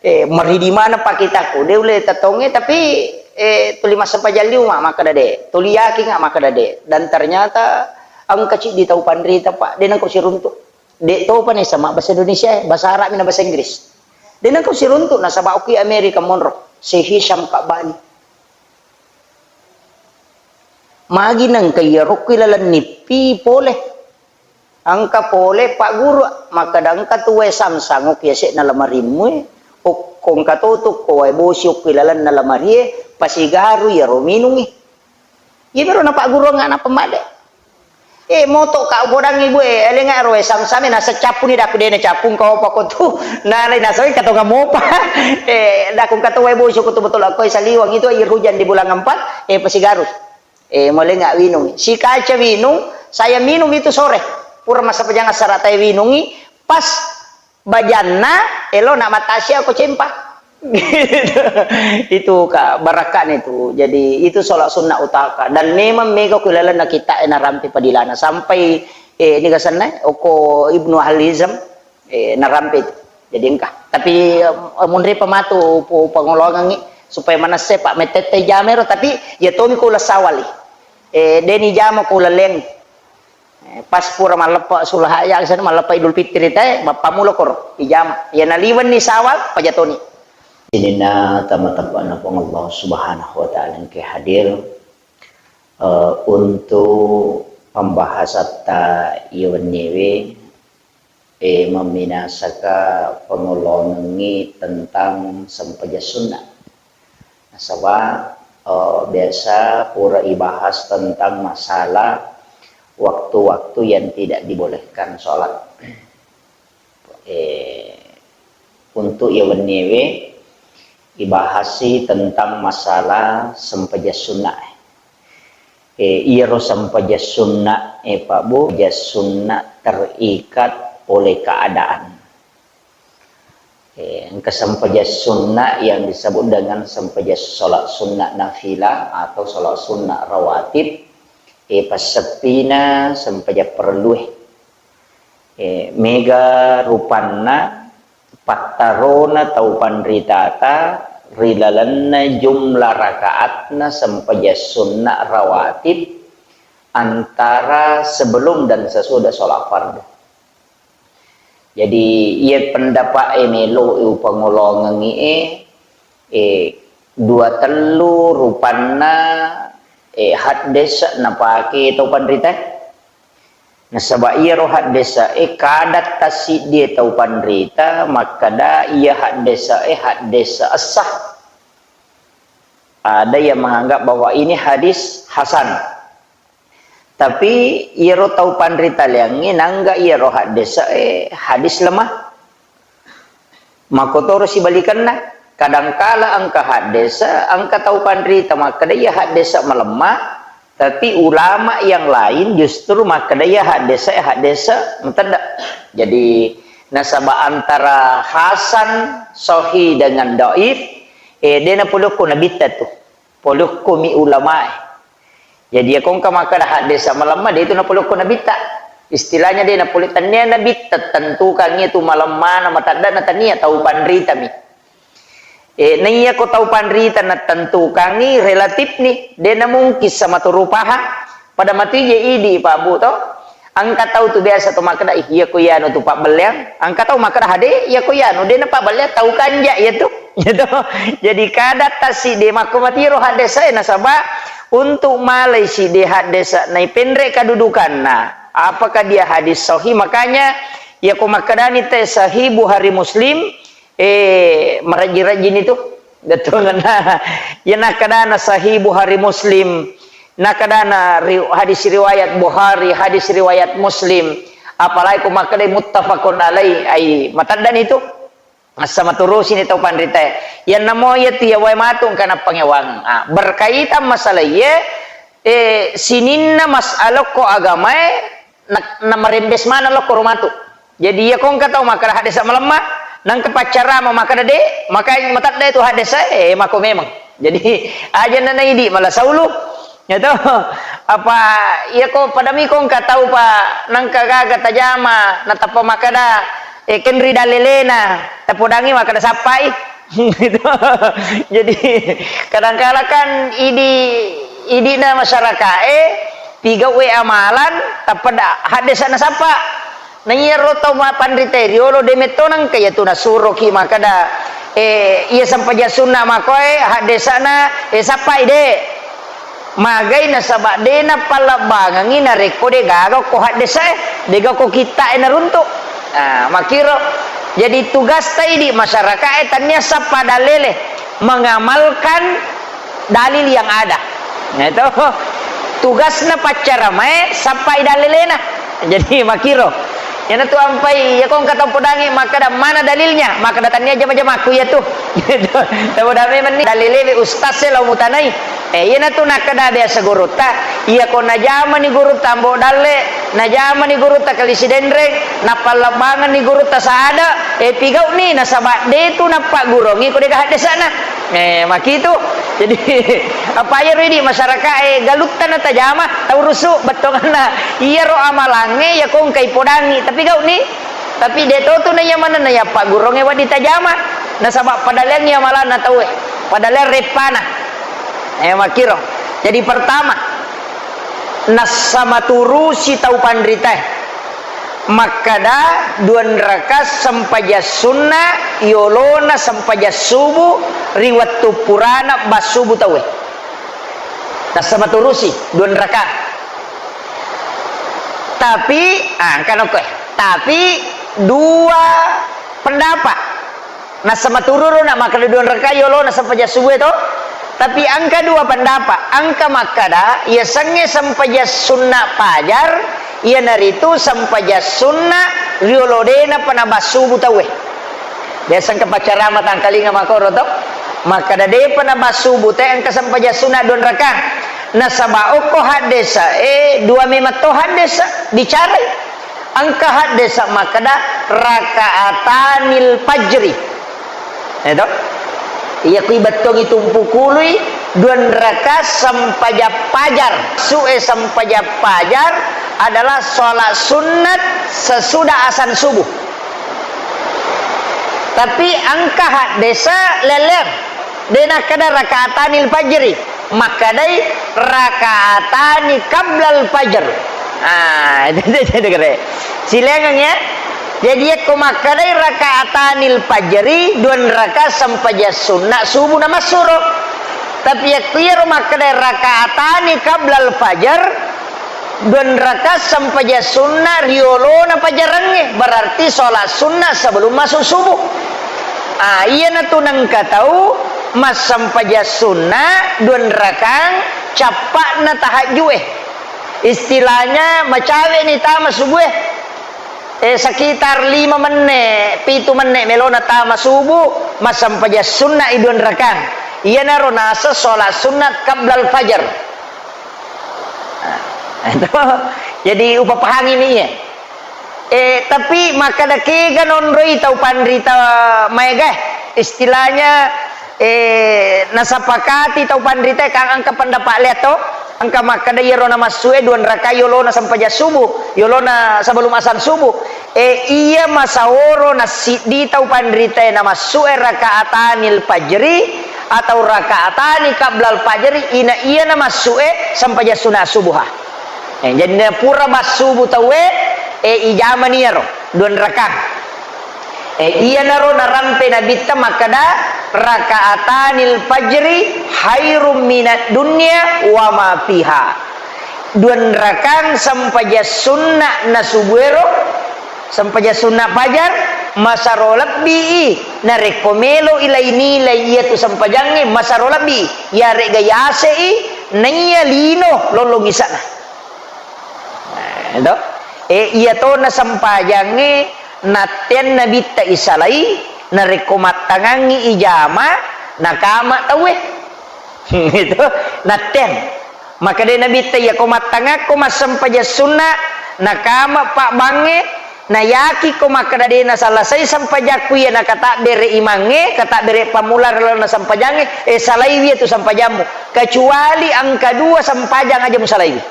Eh, meridi mana pakitaku, de ulle tetongnge, tapi, eh, tuli massempajang liu ma-, makkeda de, tuli yakin ma-, makkeda de. Dan ternyata engka ciddi tau panrita, Pak, de nengka siruntuk. De topa ni sama bahasa Indonesia, bahasa Arab na bahasa Inggris. De nengka siruntuk nasaba okki Amerika monro, si Hisham Kabani. Magi nengka iyaro okki laleng nippi pole. Engka pole Pak Guru, makkeda engka tu wae samsang okki yase'na lamarimmu e, okko engka to tu ko wae bosi okki lalenna lamarie, pasigaru iyaro minungi. Iya miro na Pak Guru ngana pemade. Eh, moto ka bodangi, Bu, eh, elenga ro, eh, sam-, same naseng cappuni daku dena cappung kau apa ko tu. Nalai naseng katonga mopa. Eh, daku kato wae bosi ko tu betul aku saliwang itu air hujan di bulan empat, eh, pasigaru. Eh, molenga winung. Si kaca winung, saya minum itu sore. Pura massempajang asara tai winungi, pas bajanna, elo na matasia ko cempa. Itu ka barakka'na itu. Jadi, itu sholat sunnah utaka. Dan memang mega ku lalenna kita e narampe padilana. Sampai, eh, ini gasanna, oko Ibnu Ahli Hizam, eh, narampe itu. Jadi, engka. Tapi, eh, munri pematu pu-, pangolongangi supaya manesse, Pak, metette jamero, tapi ya tomi ko uleng sawali. Eh, deni jama ko uleng leng. Eh, pas pura malleppa Sulhaja, sana malleppa Idul Fitri te, mappamulo koro, ijama. Iya naliwenni Sawal, pajatoni. Sininna tama-, tappa'na Puang Allah Subhanahu wa Ta'ala engke hadir, eh, untuk pembahasatta iya wenniwe, eh, memminasaka pangolongengngi tentang sempajang sunnah. Nasaba, eh, biasa pura ibahas tentang masalah waktu-waktu yang tidak dibolehkan sholat. Eh, untuk iya wenniwe ibahasi tentang masalah sempajang sunnah. Eh, iyaro sempajang sunnah, eh, Pak Bu, sempajang sunnah terikat oleh keadaan. Eh, engka sempajang sunnah yang disebut dengan sempajang sholat sunnah nafilah atau sholat sunnah rawatib, eh, passeppina sempajang parellue. Eh, mega rupanna pattarona tau panritata ri lalenna jumlah rakaatna sempajang sunnah rawatib antara sebelum dan sesudah sholat fardu. Jadi, iya pendapat e melo e upangolongengi e, eh, dua tellu rupanna, eh, haddesa napake tau panrita. Nasaba iyaro haddesa e kada tassiddi tau panrita makkada iya haddesa e haddesa essah. Ada yang menganggap bahwa ini hadis hasan. Tapi iyaro tau panritaliangnge nangga iyaro haddesa e hadis lemah. Makkotoro sibalikenna, kadangkala engka haddesa, engka tau panrita makkeda iya haddesa malemma, tapi ulama yang lain justru makkeda iya haddesa, haddesa matedda. Jadi, nasaba antara hasan, sahih dengan dhaif, eh, de napolokko nabitta tu. Polokko mi ulamae. Jadi, iya ko engka makkeda haddesa malemma, de tu napolokko nabitta. Istilahnya de napole, tania nabitta tentukangngi tu malemmana, matedda na tania tau panrita mi. Eh, naiya ko tau panrita natentukangngi relatif ni, de namungkin sama turu pahang. Pada matu je idi, Pak Bu, to. Engka tau tu biasa tu makkeda, "Ih, iya ko iyanu tu pabbelleang." Engka tau makkeda, "Hade, iya ko iyanu, de napabbelleang, tau kanja iya tu." Iya to. Jadi kada tasi de makko matiro haddesa e, nasaba untuk malai si de haddesa naipenre kadudukanna. Apakah dia hadis sahih? Makanya iya ko makkedani te sahih Bukhari Muslim, Eh, marajji-rajjini tu. Bettuanna. Iya nakkadana Sahih Bukhari Muslim, nakkadana ri-, hadis riwayat Bukhari, hadis riwayat Muslim. Apalagi ko makkedai muttafaqun alaih, ai mataddani tu. Massa maturusini tau panritae. Iyanna mo iya tu iya wae matu engka nappangewang. Ah, berkaitan masalah iye, eh, sininna masalah ko agamae, na-, namarembes maneng lokko ro matu. Jadi, iya ko engka tau makkeda haddesa malemma, nangka paccarama makkeda de, maka matadde tu haddesa, eh, mako memang. Jadi, aja na naidi mala saulu. Ya to. Apa, iya ko padami ko engka tau pa nangka gaga tajama, natappa makkeda, eh, kenri dalelena, tapodangi makkeda sappai. Gitu. Jadi, kadangkala kan idi, idina masyarakae, pigauwe amalan, tappa da-, haddesa nasappa. Na iyaro tau ma-, panrita riolo de metto nangka iya tu nasuroki makkeda, eh, iya sempajang sunna makoe, haddesana, eh, sappai de. Magai nasaba de napallebbangengi narekko de gaga ko haddesae, de gaga ko kitta'e naruntu. Ah, makkiro. Jadi tugasta idi masyarakae tania sappa dalele, mengamalkan dalil yang ada. Nah, itu tugasna paccaramae sappai dalelena. Jadi makkiro. Iyanatu ampai, iya ko engka tau podangi makkeda, "Mana dalilnya?" Makkeda, "Tania jama-jamakku iya tu." Gitu. Tau podangi menni dalile ustaz e lao mutanai. Eh, iyanatu nakkeda biasa gurutta, iya ko najamani gurutta Ambo Dalle, najamani gurutta Kali Sidenreng, napallebbangenni gurutta Saada, eh, pigau'ni nasaba de tu nappaggurongi ko de gaga haddesana. Eh, makitu. Jadi, apa iyaro idi masyarakae galutta natajama, tau rusu, bettuanna. Iyaro amalangnge, iya ko engkai podangi, tapi gau'ni. Tapi de to tu naiya manenna iya paggurongnge wedding tajama. Nasaba padaleangngi amalanna tauwe. Padaleang reppana. Eh, makkiro. Jadi pertama, nassa maturusi tau panritae. Makkeda dua rakaat sempajang sunna yolona sempajang subuh ri wettu purana bassubu tauwe. Nassa maturusi dua rakaat. Tapi, ah, engka nokko, eh. Tapi dua pendapat. Nassa matururu na makkeda dua rakaat yolona sempajang subuh e to. Tapi engka dua pendapat. Engka makkeda, iya sengnge sempajang sunna fajar, iyanaritu sempajang sunna riolo de napa nabassubu tauwe. Biasa engka paccarama tangkalinga makkoro to. Makkeda depa nabassubu te engka sempajang sunna dua rakaat. Nasaba okko haddesa, eh, dua memang to haddesa bicarai. Engka haddesa makkeda rakaatanil fajri. Eto? Iya kui bettongi tumpukului dua rakaat sempajang fajar. Su'e sempajang fajar adalah sholat sunnat sesudah azan subuh. Tapi engka haddesa lelleng. De nakkeda rakaatanil fajri, makkedai rakaatani qablal fajr. Ah, itu, itu, itu kere. Silengeng ya. Jadi yakko makkedai rakaatanil fajri, dua rakaat sempajang sunna subuh na massuro. Tapi yakko iyaro makkedai rakaatani qablal fajr, dua rakaat sempajang sunna riolona pajarengnge, berarti sholat sunnah sebelum masuk subuh. Ah, iyanatu nengka tau massempajang sunna dua rakaat cappa'na tahajju'e. Istilahnya macawe'ni tama subuhe. Eh, sekitar lima menne, pitu menne melona tama subuh, massempajang sunna i dua rakang. Iyanaro naseng sholat sunat qablal fajar. Nah, itu. Jadi, upapahangi mi iya. Eh, tapi makkeda kega nonroi tau panrita maega, istilahnya, eh, nasapakati tau panrita kan engka pendapat lea to, engka makkeda iyaro namassu e dua rakaat yolona sempajang subuh, yolona sebelum azan subuh. Eh, iya masaoro nassiddi tau panrita e namassu e rakaatanil fajri atau rakaatani qablal fajri, ina iya namassu e sempajang sunat subuh ha. Eh, jadi na pura massubu tauwe, eh, ijamani iyaro dua rakang. Eh, iyanaro narampe Nabitta makkeda, "Rakaatanil fajri khairum minad dunya wa ma fiha." Dua rakang sempajang sunna na subuero, sempajang sunna fajar, masaro lebbi i, narekko melo i lai-nilai iyatu sempajangnge, masaro lebbi i, iyarega yase i, naiya lino lollong isana. Nah, to? Eh, iya tona sempajangnge natteang Nabitta isalai, narekko mattangangngi ijama, nakama tauwe. Itu, natteang. Makkeda Nabitta, "Iyako mattangakko massempajang sunna, nakama pabbangnge, nayakiko makkeda de nasalasai sempajakku iya nakatabbere imangnge, katabbere pammula ri lalenna sempajangnge, eh, salaiwi iyatu sempajammu. Kecuali engka dua sempajang aja musalaiwi."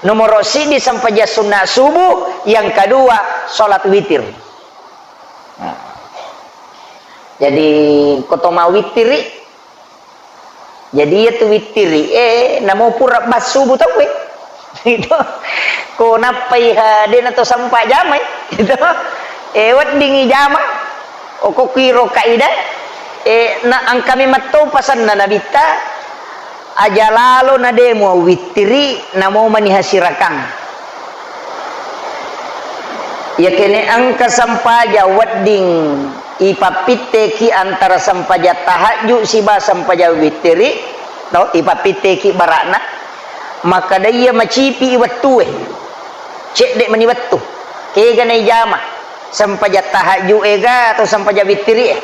Nomoro siddi sempajang sunna subuh, yang kedua sholat witir. Nah. Jadi, ko to mawittiri, jadi iyatu wittiri, eh, namo pura bassubu tauwe. Itu. Ko nappai ha, de nato sempajamai. Itu. Eh, weddingi jama. Okokiro kaidah, eh, na engka memang to pasanna Nabitta, aja lalo na de muawittiri, namo maniha sirakang. Iyakene engka sempajang wedding ipappitteki antara sempajang tahajud siba sempajang wittiri, to, ipappitteki barakna, makkeda iya macipi wettue. Cedde mani wettu. Kega naijama? Sempajang tahajud ega atau sempajang wittiri e?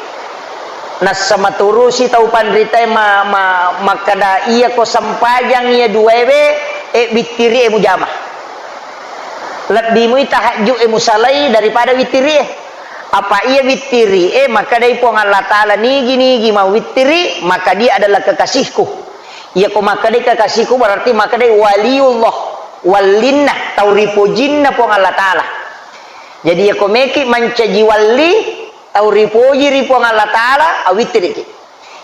Nassa maturusi tau panritae ma-, ma-, makkeda, "Iyako sempajang iya duaewe, e, wittiri e mujama. Lebbi mui tahajud e musalai daripada wittiri e. Apa iya wittiri e makkedai Puang Allah Ta'ala, nigi-nigi mawittiri, maka dia adalah kekasihku." Iyako makkedai kekasihku berarti makkedai waliullah, wallinna, tau ripojinna Puang Allah Ta'ala. Jadi, iyako meki mancaji walli, tau ripoji ri Puang Allah Ta'ala, awittiriki.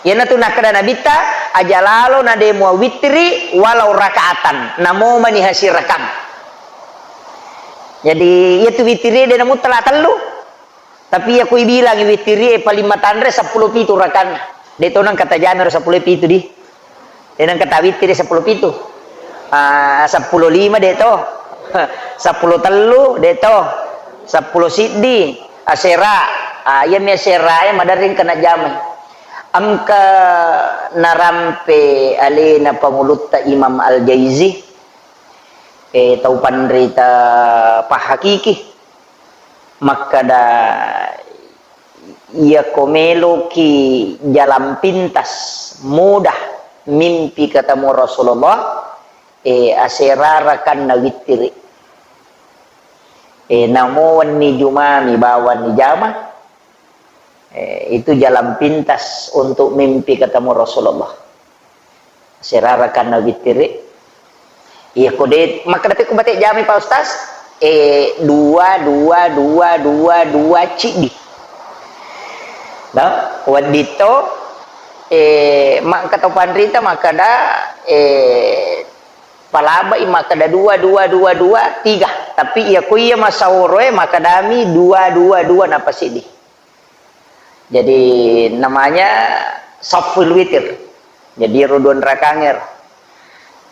Iyanatu nakkeda Nabitta, "Aja lalo na de muawittiri walau rakaatan, namo mani hasirakang." Jadi, iyatu wittiri de namuttala tellu. Tapi iyako ibilangi wittiri e paling matanre seppulo pitu rakanna. De to nangka tajamai ro seppulo pitu di. De nangka tawittiri seppulo pitu. Ah, seppulo lima de to. Seppulo tellu de to. Seppulo siddi asera. Ah, iyami asera e maderri engka najamai. Engka narampe alena pangulutta Imam Al-Jaizi. Eh, tau panrita pahakiki. Makkeda, "Iyako meloki jalan pintas, mudah mimpi ketemu Rasulullah, eh, asera rakanna wittiri. Eh, namo wenni Jumami bawang nijama, eh, itu jalan pintas untuk mimpi ketemu Rasulullah." Asera rakanna wittiri. Iyako de, makkeda pekko bate jamai, Pak Ustaz? Eh, dua, dua, dua, dua, dua, ciddi. Nah, wedding to, eh, makkeda to panrita, makkeda, eh, palabai, makkeda dua, dua, dua, dua, tiga. Tapi iyako iya masaoro e, makkedami dua, dua, dua, napa siddi. Jadi, namanya saful witir. Jadi, ro dua rakangngero.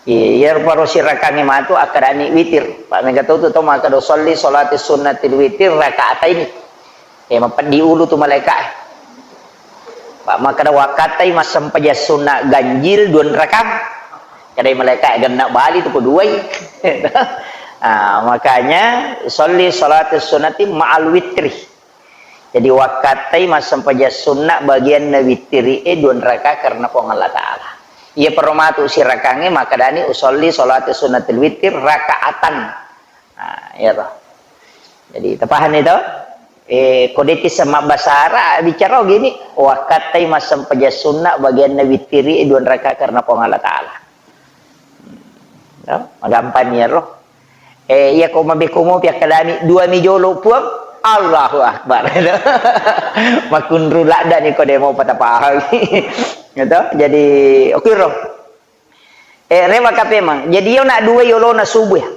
I-, iyaro paro sirakangnge matu akkedani witir. Pa mega to tu to makkeda, "Sholli sholati sunnatil witir rakaataini." Eh, mapeddi ulu tu malaika e. Pa makkeda, "Wakkatai massempajang sunna ganjil dua rakang." Kedai malaika e, "Genna bali tu ko duai." Ah, makanya sholli sholatus sunnati ma'al witri. Jadi, wakkattai massempajang sunna bagianna witiri e dua raka karena Puang Allah Ta'ala. Iya peromatu sirakangnge makkedani usolli sholatus sunnatil witri rakaatan. Nah, iya toh. Jadi, tapahani to? Eh, ko de'ti semabbasara bicara gini, wakkattai massempajang sunna bagianna witiri e dua raka karena Puang Allah Ta'ala. Ya, magampang iyaro. Eh, iya ko mabekko mopi akkalami dua mi jolo Puang, Allahu Akbar. Makunru ladda ni ko demo patapahang. Gitu. Jadi, oke ro. Eh, rewa kape mang. Jadi, yo nak dua yolo na subuh ya.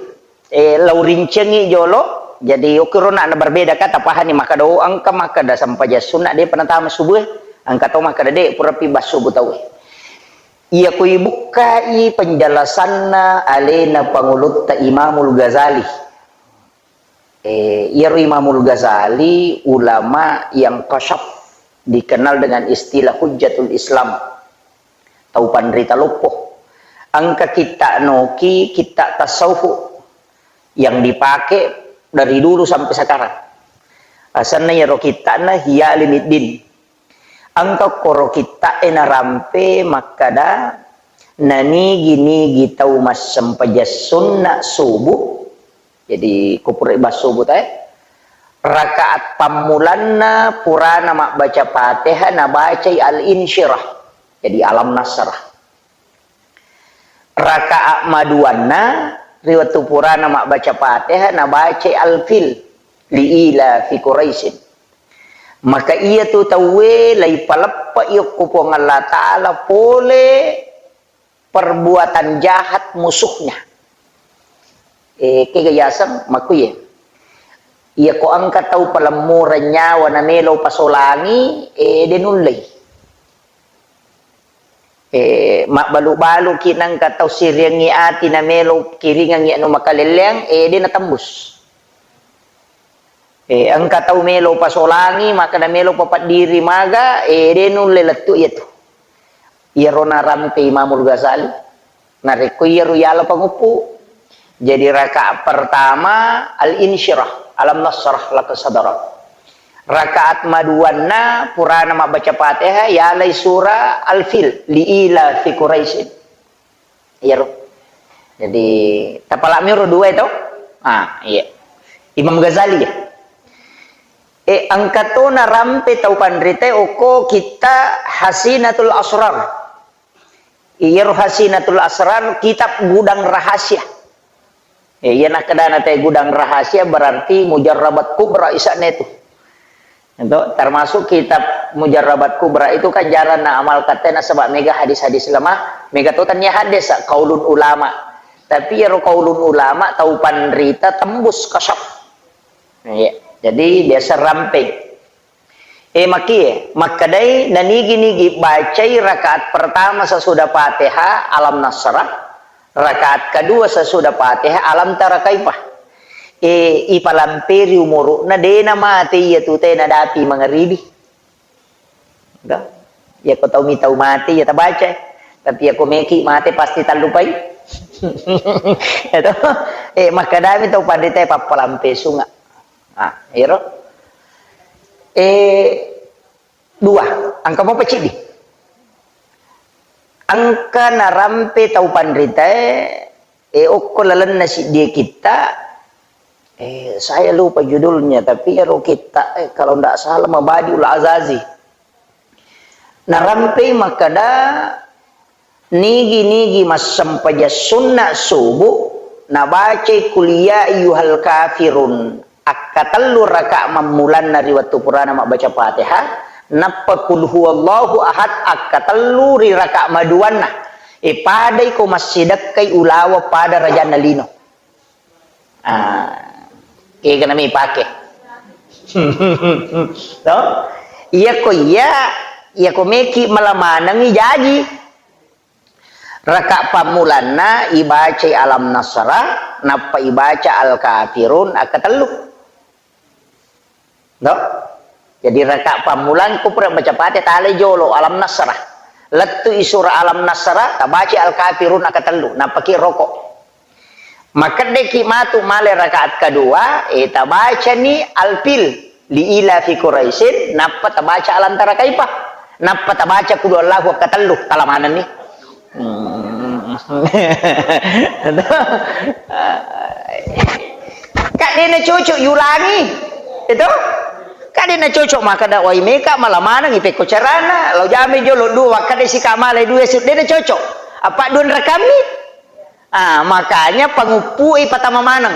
Eh, lau rincengi jolo. Jadi, oke ro nak na berbeda kata pahani maka do engka maka da sampajang sunna de penatama subuh. Engka to maka de pura pi bas subuh tau. Iya ko ibukkai penjelasanna alena pangulutta Imamul Ghazali. Eh, iyaro Imamul Ghazali ulama yang kasyaf, dikenal dengan istilah Hujjatul Islam. Tau panrita loppo. Engka kitta noki, kitta tasawuf yang dipakai dari dulu sampai sekarang. Asanna iyaro kitta'na Ihya Ulumuddin. Engka koro kitta'e narampe makkada, nanigi-nigi tau massempajang sunna subuh, jadi ko pura ibas subuh tae, rakaat pammulanna purana mabbaca Fatihah nabacai Al-Insyirah, jadi Alam Nasrah. Rakaat maduanna ri wettu purana mabbaca Fatihah nabacai Al-Fil, li ila fi Quraisyin. Maka iyatu tauwe laipaleppe'i okko Puang Allah Ta'ala pole perbuatan jahat musuhnya. Eh, kega yaseng makuye. Iya ko engka tau palemmureng nyawa namelo pasolangi, eh, de nullei. Eh, mabbalu-baluki nengka tau siriangngi ati namelo kiringangngi anu makalelleang, eh, de natembus. Eh, engka tau melo pasolangi, maka namelo papaddiri maga, eh, de nulle lettu iyatu. Iyaro narampe Imamul Ghazali. Narekko iyaro yala panguppu. Jadi rakaat pertama Al-Insyirah, Alam Nasrah laka sadrak. Rakaat maduanna purana mabbaca Fatihah, yalai surah Al-Fil, li ila fi Quraisyin. Iyaro. Jadi, tapalami ro dua itu. Ah, iya. Imam Ghazali ya. Eh, engka to narampe tau panrita okko kitta Hasinatul Asrar. Iyaro Hasinatul Asrar, kitab gudang rahasia. Ya, iya nakkedana te gudang rahasia berarti mujarrabat kubra isane tu. Itu termasuk kitab mujarrabat kubra itu kan jarang na amal katena sebab mega hadis-hadis lemah, mega to tanya hadis kaulun ulama. Tapi iyaro kaulun ulama tau panrita tembus kasyaf. Iya. Jadi biasa ramping. Eh, makie, makkedai nanigi-nigi bacai rakaat pertama sesudah Fatihah Alam Nasrah, rakaat kedua sesudah Fatihah Alam Tara Kaifah. Eh, ipalamperi umuru'na dena mate iya tu tena dapi mangaribi. Dah. Ya ko tau mi tau mate ya tabaca. Tapi ya ko meki mate pasti tallupai. Itu. Eh, makkadami tau pandita pappalampe sunga. Ah, ero. Eh, dua. Engka mopa ciddi. Engka narampe tau panritae, eh, okko lalenna siddie kitta, eh, saya lupa judulnya, tapi ero kitta, eh, kalau ndak salah Mabadiul Azazi. Narampei makkada, nigi-nigi massempajang sunna subuh, nabacai Qul ya ayyuhal kafirun akkatellu raka mammulanna ri wettu purana mabbaca Fatihah, nappa Qul huwallahu ahad akkatellu ri raka maduanna. E, padai ko massidekkai ulaweng pada rajanna lino. Ah, kega nami pake. To? Iya ko iya, iya ko meki mala manengi jaji. Raka pammulanna ibacai Alam Nasrah, nappa ibaca Al-Kafirun akkatellu. To? Jadi raka pammulang ko pura baca Fatihah, talai jolo Alam Nasrah. Lettu i surah Alam Nasrah, tabaca Al-Kafirun akkatellu, nappaki roko. Makkeddeki matu male rakaat kedua, eh, tabacani Al-Fil, li ila fi Quraisyin, nappa tabaca Alam Tara Kaifa, nappa tabaca Qul Huwallahu wekka tellu, tala manenni. Hmm. Kak, de' nacocok yulangi. Itu? Kak, de' nacocok makkeda, "Wai meka mala maneng ipekko carana, lao jami jolo dua, wakkeda sika male dua, de' nacocok. Apa dua rakammi?" Ah, makanya panguppu ipatama maneng.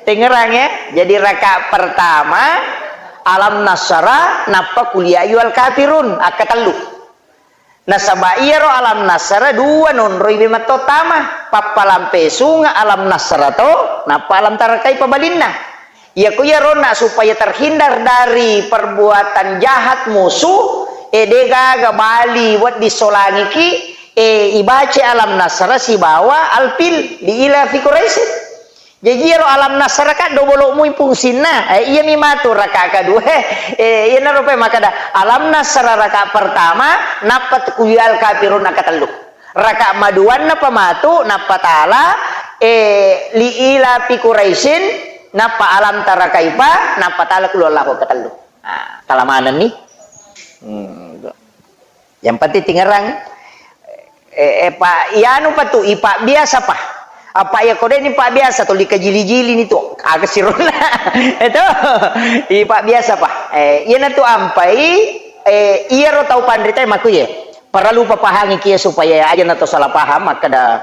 Tengerang ya. Jadi rakaat pertama Alam Nasara, nappa Qul ya ayyuhal kafirun, akka tellu. Nasaba iyaro Alam Nasara dua nonroi be mattottama, pappalampe sunga Alam Nasara to, nappa Alam Tara Kaifa balinna. Iyako iyaronna supaya terhindar dari perbuatan jahat musuh, eh, de' gaga bali wedding solangiki, eh, ibaca Alam Nasara sibawa Al-Fil, li ila fi Quraisyin. Jaji iyaro Alam Nasara ka dobolo mui fungsinna. Eh, iyami matu rakaat kedua. Eh, iyanaro pe makkeda Alam Nasara rakaat pertama, nappa Qul ya ayyuhal kafirun rakaat tellu. Rakaat maduanna pa matu, nappa tala, eh, li ila fi Quraisyin, nappa Alam Tara Kaifa, nappa tala Qul Huwallahu wekka tellu. Ah, tala manenni. Hmm. Yang penting tingerang. Eh, eh, pa, iyanu pa tu, ipabbiasa pa. Apa iya kode ni pabbiasa tu, lika jili-jili ni tu. Aga sirona. Itu. Ipabbiasa pa. Eh, iyana tu ampai, eh, iyaro tau panrita makku ye. Perlu papahangi kia supaya aja na to salah paham, makkeda,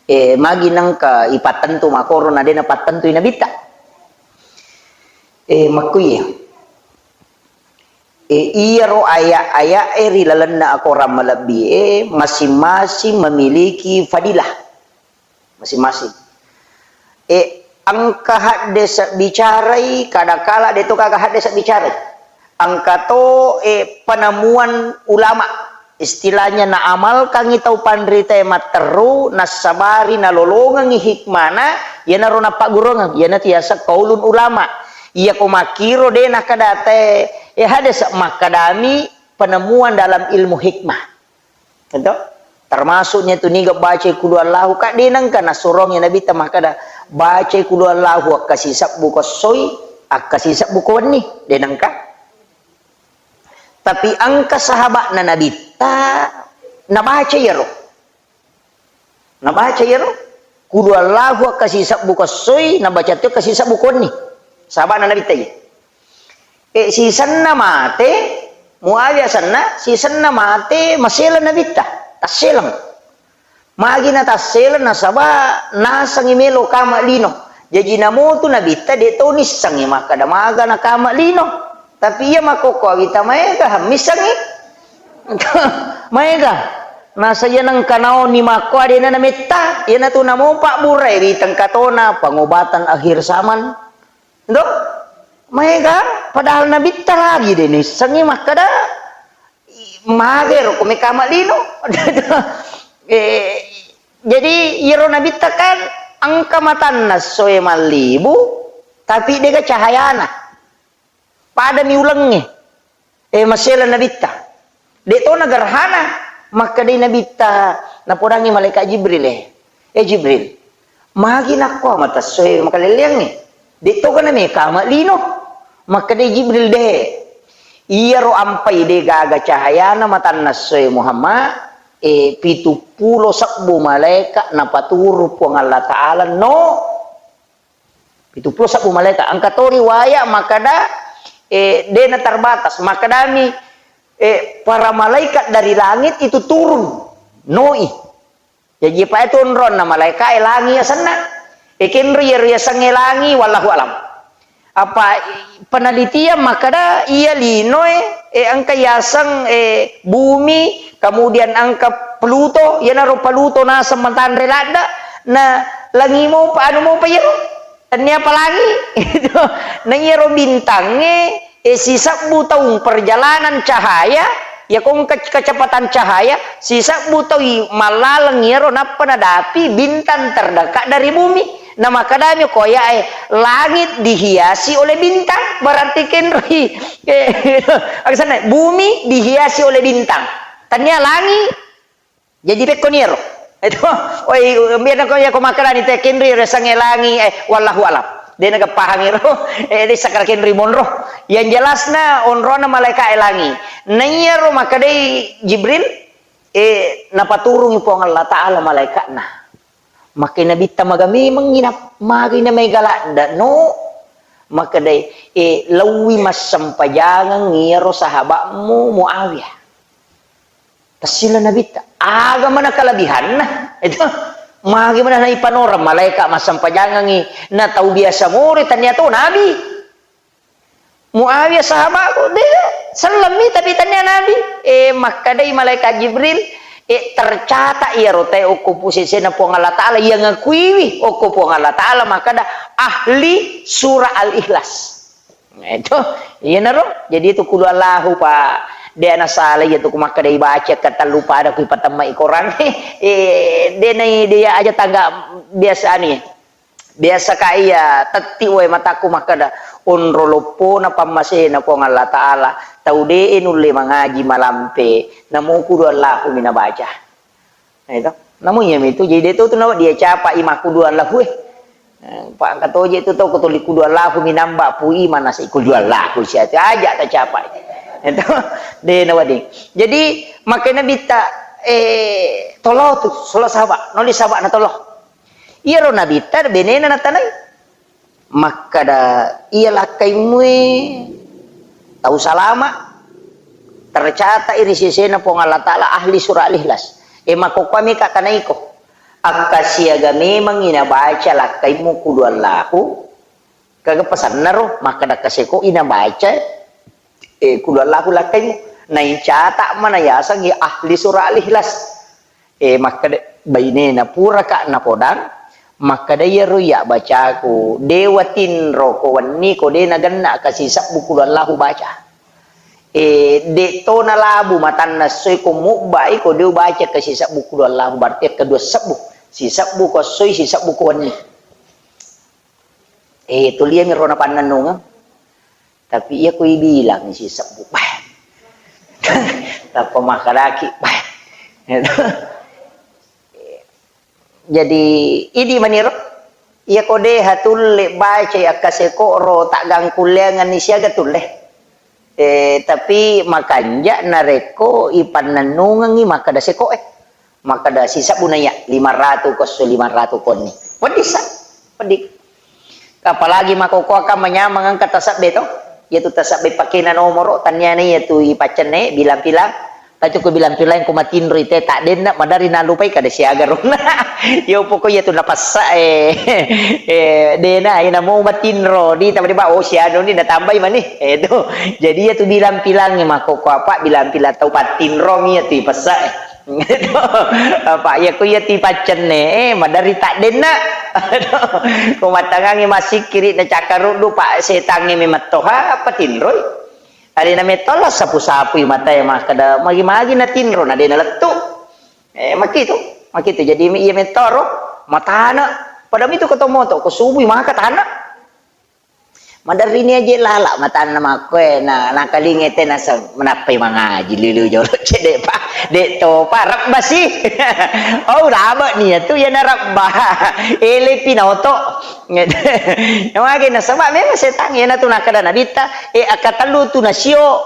eh, magi nengka ipattentu makoro na dena pattentu nabitta. Eh, makku ye. E, iyaro aya-ayae ri lalenna akorang malebbi'e masing-masing memiliki fadilah masing-masing. E, engka haddese bicarai, kadakala de to gaga haddese bicarai. Engka to, e, penemuan ulama, istilahnya naamalkangi tau panritae matteru, nassabari nalolongengi hikmana, iyanaro nappagguruangeng, iyanatu yaseng qaulun ulama. Iyako makkiro de nakkeda te, eh, hadese, makkedami penemuan dalam ilmu hikmah. Gitu? Termasuknya tu niga baca Qul Huwallahu, ka de nengka nasurong ya Nabitta makkeda, baca Qul Huwallahu akkasisebbu ko essoi, akkasisebbu ko wenni, de nengka. Tapi engka sahabatna Nabitta nabaca iyaro. Nabaca iyaro, Qul Huwallahu akkasisebbu ko essoi, nabaca to akkasisebbu ko wenni. Sahabatna Nabitta iya. E, sisenna mate, Muawiyah senna, sisenna mate, maseleng Nabitta, tasseleng. Magi natasseleng, nasaba nasengi melo kama lino. Jaji namotu Nabitta de to nissengi makkeda maga nakama lino. Tapi iya makkokko awita maega missengi. Maega. Nasa iya nengka naoni makko adena nametta, iyanatu namopa burai ri tengkatona pengobatan akhir zaman. Ndo? Maega, padahal Nabitta lagi de nissengi makkeda, "Mage ro ko mekama lino." Eh, jadi iyaro Nabitta kan engka matanna essoe mallibu, tapi dega cahayana. Padami ulengnge. Eh, masela Nabitta. De to nagerhana, makkedai Nabitta, napodangi malaikat Jibril, eh, "Eh, Jibril, magi nakko mata essoe makalelleangnge? De to kana mekama lino?" Makkedai Jibril, "De. Iyaro ampai de gaga cahayana matanna essoe Muhammad, eh, pitu pulo sebbu malaikat napaturu Puang Allah Ta'ala no." Pitu pulo sebbu malaeka. Engka to riwaya makkeda, eh, dena terbatas. Makkedami, eh, para malaikat dari langit itu turun. Noi. Jaji, pa itu onronna malaeka e langi asenna. E, kenro iyaro yasengnge langi, wallahu alam. Apa, penelitian makkeda iya linoe, eh, engka yaseng, eh, bumi, kemudian engka Pluto, iyanaro Pluto naseng matanre ladde, na langi mopa, anu mopa iyaro. Tennia pa langi. Na iyaro bintangnge, eh, sisebbu taung perjalanan cahaya, iyako engka kecepatan cahaya, sisebbu taui mallaleng iyaro nappa nadapi bintang terdekat dari bumi. Na makkedami ko ayae, "Langit dihiasi oleh bintang," berarti kenroi. Eh, aksanna, bumi dihiasi oleh bintang. Tennia langi. Jaji pekkoni ero. Itu, oi, biar ko ya ko makkadani te kenri resang elangi, eh, wallahu alam. De' na pahangi ro, eh, de' sakara kenri monro. Yang jelasna onrona malaika elangi. Naiya ro makkadai Jibril, eh, napaturungi Puang Allah Ta'ala malaikatna. Makkeda Nabitta maga memengngi na-, magi na mega ladda, no? Makkedai, eh, laowi massempajangeng iyaro sahabatmu Muawiyah. Tassila Nabitta, aga mana kelebihanna? Itu, magi mana naipanoreng malaika massempajangengi na tau biasa more tania to Nabi. Muawiyah sahabatku, de, sellemmi tapi tania Nabi. Eh, makkadai malaikat Jibril, eh, tercatat iyaro tae okko pusesena Puang Allah Ta'ala, iya ngakuiwi okko Puang Allah Ta'ala makkada ahli surah Al-Ikhlas. Itu, iyanaro. Jadi itu kudu Allahu, Pak. De ana salah iya tu ku makkadai baca ketellu pada kui patemmai Quran. Eh, de nai de aja tangga biasa anu ya. Biasa ka iya tetti wae mataku makkada, onro loppona pammasena Puang Allah Ta'ala, tau de nulle mangaji malampe, namo kudu Allahu mina baca. Nah, itu. Namu iya mitu, jadi de to tu nawa dia capa i makkudu Allahu, eh. Eh, Pak, engka toje tu tau ko tuli kudu Allahu minamba pui mana si kudu Allahu sia tu aja ta capa. Itu. De nawa de. Jadi, makanya Nabitta, eh, tolo tu, solo sahabat, noli sahabat na tolo. Iyaro Nabitta benena natanai. Makkada, iya lakkaimue tau salama, tercatat ri sesena Puang Allah Ta'ala ahli surah Al-Ikhlas. E, makkokkoami ka tanaiko. Akkasiaga memengngi nabaca lakkaimmu kudu Allahu, kaga pasanna ro, makkada kaseko i nabaca, eh, kudu Allahu lakkaimmu. Naicatat mana yasengngi ahli surah Al-Ikhlas. Eh, makkeda bainena puraka napodang, makkeda iyaro iya bacaku, de watinro ko wenni ko de nagenna ka sisebbu kudu Allahu baca. Eh, de to nalabu matanna essoi ko mubbai ko de ubaca ka sisebbu kudu Allahu, berarti kedua sebbu. Sisebbu ko essoi, sisebbu ko wenni. Eh, tuliami ro napannennungeng. Tapi iya ko ibilang sisebbu, bah. Tappa makkedaki, bah. Jadi, idi maniro, iya ko de hatulle baca akkaseko ro taggangkulleangenni siaga tulle. Eh, tapi makanja narekko ipannennungengngi makkeda seko e. Makkeda sisebbu naiya, lima ratu ko esso, lima ratu konni. Peddi sa, peddi. Apalagi makkokkoe kan manyameng engka tasebbe to. Iyatu tasebbe pakena nomoro, taniana iyatu ipaccenne bilang-bilang. Tapi ko bilang-bilang ko matinroi te taddenna, madari nalupai kada siaga ronna. Yo pokok iyatu napassa e. Eh, dena, ina mau matinro, di tambah, oh, sianu ni natambai mani. Eh, to. Jadi iyatu bilang-bilang makkokkoe apa, bilang-bilang tau pattinrong iyatu ipassa e. Apa, iya ko iya tipaccenne, eh, madari taddenna. Ko mattangangi massikkiri na cakkaruddu, Pak, setangnge memettoha, apa tinroi? Alena mettola sapu-sapui matae makkeda, magi-magi natinro, na de nalettu. Eh, makitu, makitu. Jadi, iya mettoro, matana. Pada mitu ko to moto, ko subui maka tana. Maderrini aje lala matanna makkoe, na, nakalinge te naseng, menappai mangaji lilu jolo cedde pa, de topa, rebba si. Oh, laba ni tu ya na rebba. Ele pinoto. Namage nasaba memang setang ya na tu nakada nabitta, e, akkatellu tu nasio.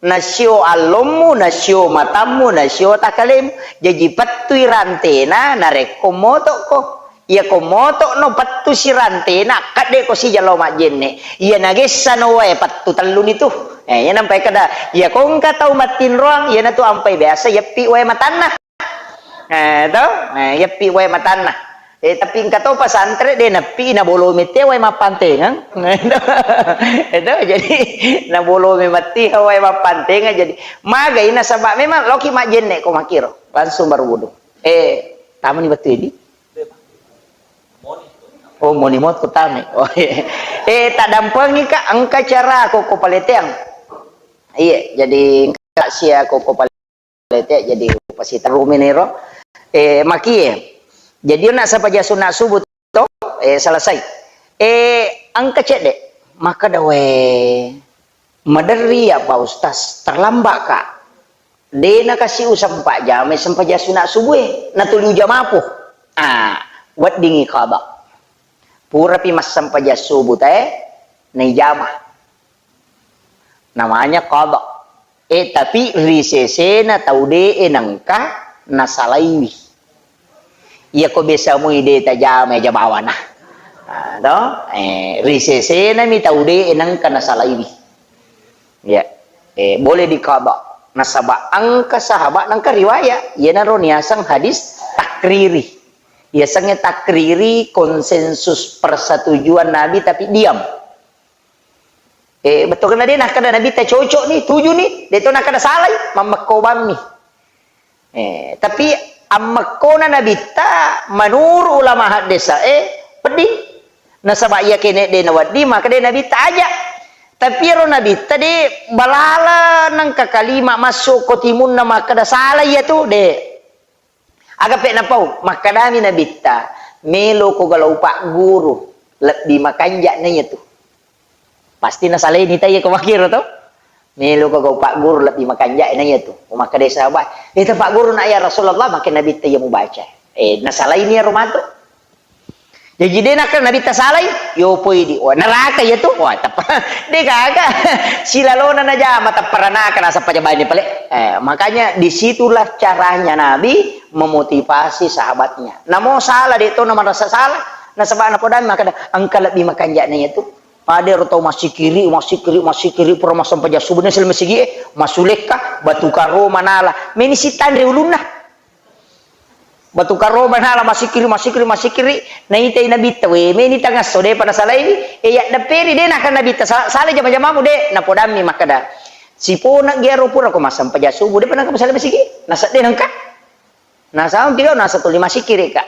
Nasio allommu, nasio matammu, nasio takalemu. Jaji pettui rantena narekko motokko. Iyako motokno pettu sirantena, akkaddeko sijalo majjenne. Iya nagessano wae pettu telluni tu. Eh, iya nampai kada, iyako engka tau mattinroang, iyanatu ampai biasa yeppi wae matanna. Eh, to? Eh, yeppi wae matanna. Eh, tapi engka to pesantren de neppi na bolo mette wae mappantengeng. Itu jadi na bolo me matti wae mappantengeng, jadi magai nasaba memang loki majjenne ko makiro, langsung berwudu. Eh, tamani wettu edi? Oh, moni mot ko tame. Oh, iya. Eh, tadampengi ka engka cara ko ko paleteang. Iya, jadi engka sia ko ko paleteang, jadi upasita rumenero. Eh, makie. Jadi nak sapaja sunat subuh to, eh, selesai. Eh, engka cedde. Maka dawe. Maderri ya Pak Ustaz, terlambat ka. De' nakasi usempa jamai sempajang sunat subuh e, natuli ujamapo. Ah, weddingngi qada. Purapi massempajang subuh tae, naijama. Namanya qada. Eh, tapi ri sesena tau de' e nengka nasalaiwi. Iyako biasa mui de' tajama aja bawana. Ah, to? Eh, ri sesenami tau de' e nengka nasalaiwi. Ya. Eh, boleh diqada. Nasaba engka sahabat nengka riwayat. Iyanaro niaseng hadis takriri. Yasengnge takriri konsensus persetujuan Nabi tapi diam. Eh, bettuanna de' nakkeda Nabitta cocok ni, tuju ni, de' to nakkeda salai, mammekkobammi. Eh, tapi ammekkona Nabitta menurut ulama haddesa e pedding. Nasaba iya kene de' nawedding, maka de' Nabitta aja. Tapi ero Nabitta de' balala nengka kalima masuk ko timunna makkeda salai iya tu, de'. Aga pe napau, makkedami Nabitta, "Meloko galo pagguru, lebbi makanja na iyatu." Pasti nasalaini taiya ko makkiro to. "Meloko gau pagguru, lebbi makanja na iyatu." Makkedai sahabat, "Eh, ta pagguru na ya Rasulullah," makke Nabitta iya mubaca. Eh, nasalaini ero matu. Jaji de' nakkeda Nabitta salai, yopoi di. Wah, neraka iya tu. Wah, teppa. De' gaga. Silalona najama teppa ranaka nasappa jabaini pale. Eh, makanya disitulah caranya Nabi memotivasi sahabatnya. Namo salah de' to na marasa salah. Nasaba napodang makkeda engka lebbi makanja na iya tu. Pada ero tau massikiri, massikiri, massikiri, pura massempajang subuh ni selama sigi e, masulekka, batu karo manala. Meni sitanre ulunna. Batu karo manala masikiri, masikiri, masikiri, naitai Nabitta, we, meni tangasso, depa nasalaiwi, e, yaddepperi, de nakkeda Nabitta, sa-, salai jama-jamamu, de, napodammi makkeda, sipona giaro pura ko massempajang subuh, depa nengka masalai masigi, nasedde nengka. Nasang tiga, nasa tuli masikiri ka.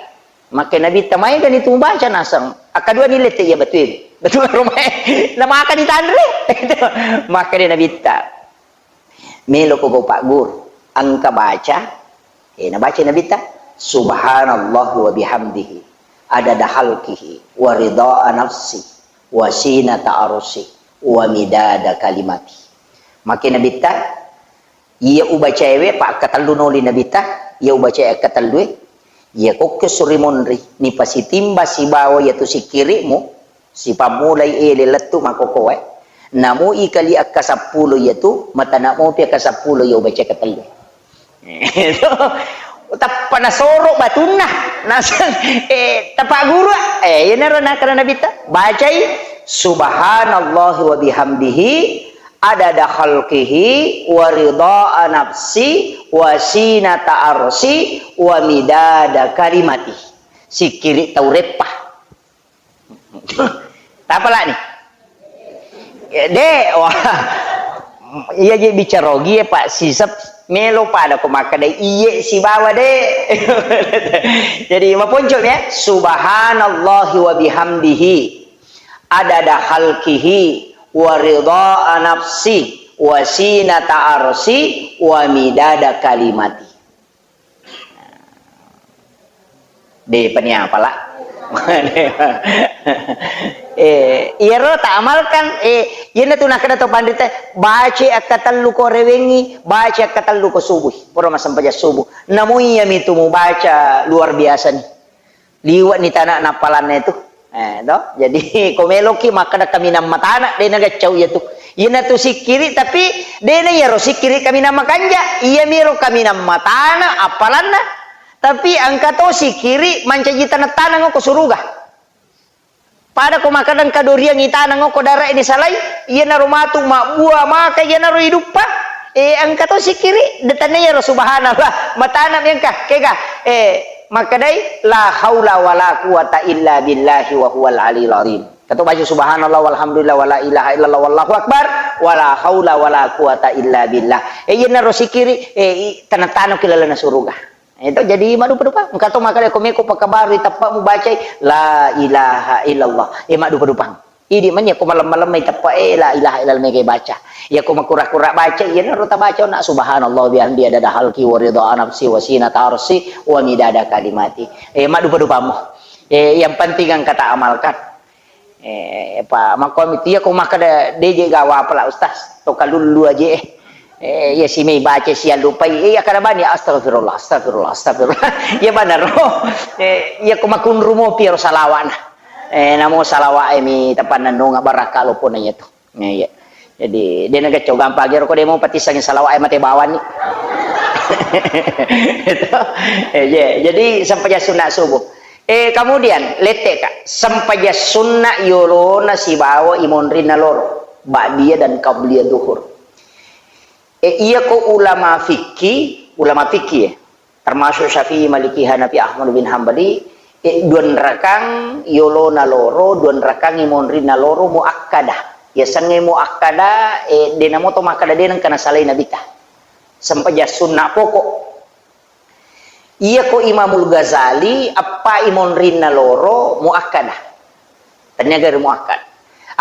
Makke Nabitta, maegani tu mubaca, nasang. Akkadua ni lette iya batui. Batu karo mae. Namaka ditanre. Makkeda Nabitta. Meloko gau pagguru, engka baca, eh, nabaca Nabitta, "Subhanallah wa bihamdihi, adada khalqihi, wa ridha nafsi, wa sinata arsi, wa midada kalimati." Makke Nabitta, iya ubacaewe, pa akkatellu noli Nabitta, iya ubacae akkatellue, iya kokke suri monri, nipasitimba sibawa iya tu sikkirimu, sipammulai ele lettu makkokoe, namo ikali akkasappulo iya tu, matana mopi akkasappulo iya ubaca katellu. Tappa nasoro batunna, naseng, eh, tapagguru, eh, iyanaro nakkeda Nabitta, bacai, "Subhanallahi wa bihamdihi, adada khalqihi, wa ridha nafsi, wa sinata arsi, wa midada kalimati." Sikkiri tau reppa. Tapalani. De, wah. Iya je bicara ogi e, Pak, sisep melo pada ko makkeda iye sibawa, de. Jadi maponco ya, subhanallahi wa bihamdihi, adada khalqihi, wa ridha nafsi, wa sinata arsi, wa midada kalimati. Depa ni apala. Eh, iyaro ta amalkan, eh, iyanatu nakkeda to panrita, baca akkatellu ko rewengi, baca akkatellu ko subuh. Pura massempajang subuh. Namo iyami tu mubaca luar biasa ni. Liwe' ni tana nappalanna itu. Eh, to? Jadi, ko meloki makkeda kaminang matana, de nagaccau iya tu. Iyanatu sikkiri, tapi de na iyaro sikkiri kaminang makanja. Iyamiro kaminang matana appalanna, tapi engka to sikkiri mancaji taneng-taneng ko suruga. Pada ko makkeda engka doriang itaneng ko darae ni salai, iyanaro matu mabbua maka iyanaro iduppa. Eh, engka to sikkiri, de tania iyaro subhanallah. Matana mi engka, kega. Eh, makkedai, "La haula wala quwata illa billahi wa huwal aliyul azim." Kato baca subhanallah walhamdulillah wala ilaha illallah wallahu akbar, wala haula wala quwata illa billah. Eh, iyanaro sikkiri, eh, i-, taneng-taneng ki lalenna suruga. Itu jadi maddupa-dupa. Engka to makkeda ko meko pakabaru teppa mubacai, "La ilaha illallah." Eh, maddupa-dupang. Idi mani ko malem-malem mai teppa, eh, la ilaha illallah mega baca. Iya ko makura-kura baca, iyanaro tabaca na subhanallah bihamdi adada halki wa ridha nafsi wa sinata arsi wa midada kalimati. Eh, maddupa-dupamo. Eh, yang penting engka ta amalkan. Eh, pa, makkomi tu iya ko makkeda, "De je gawa pala, Ustaz, to kalullu aje, eh." Eh, iya si mei baca si allupai, eh, iya kada bani, astagfirullah, astagfirullah, astagfirullah. Iya banaro. Eh, iya ko makunru mopi ro salawa'na. Eh, namo salawa'e mi tapannennunga barakka lopona iya tu. Iya, iya. Jadi, de' nagacco gampang ro ko de' mo patissangi salawa'e mate bawani. Itu. Eh, iya. Jadi, sempajang sunna subuh. Eh, kemudian, lette ka, sempajang sunna yolona sibawa imonrinna loro. Ba'diyah dan qabliyah duhur. Eh, iya ko ulama fikih, ulama fikih ya. Termasuk Syafi'i, Maliki, Hanafi, Ahmad bin Hambali, eh, duanrakang yolona loro, duanrakang imonrinna loro muakkadah. Yasengnge muakkadah, eh, de' namo to makkada de' nengka nasalai Nabitta. Sempajang sunna pokok. Iya ko Imamul Ghazali, appa imonrinna loro muakkadah. Tennia gairu muakkad.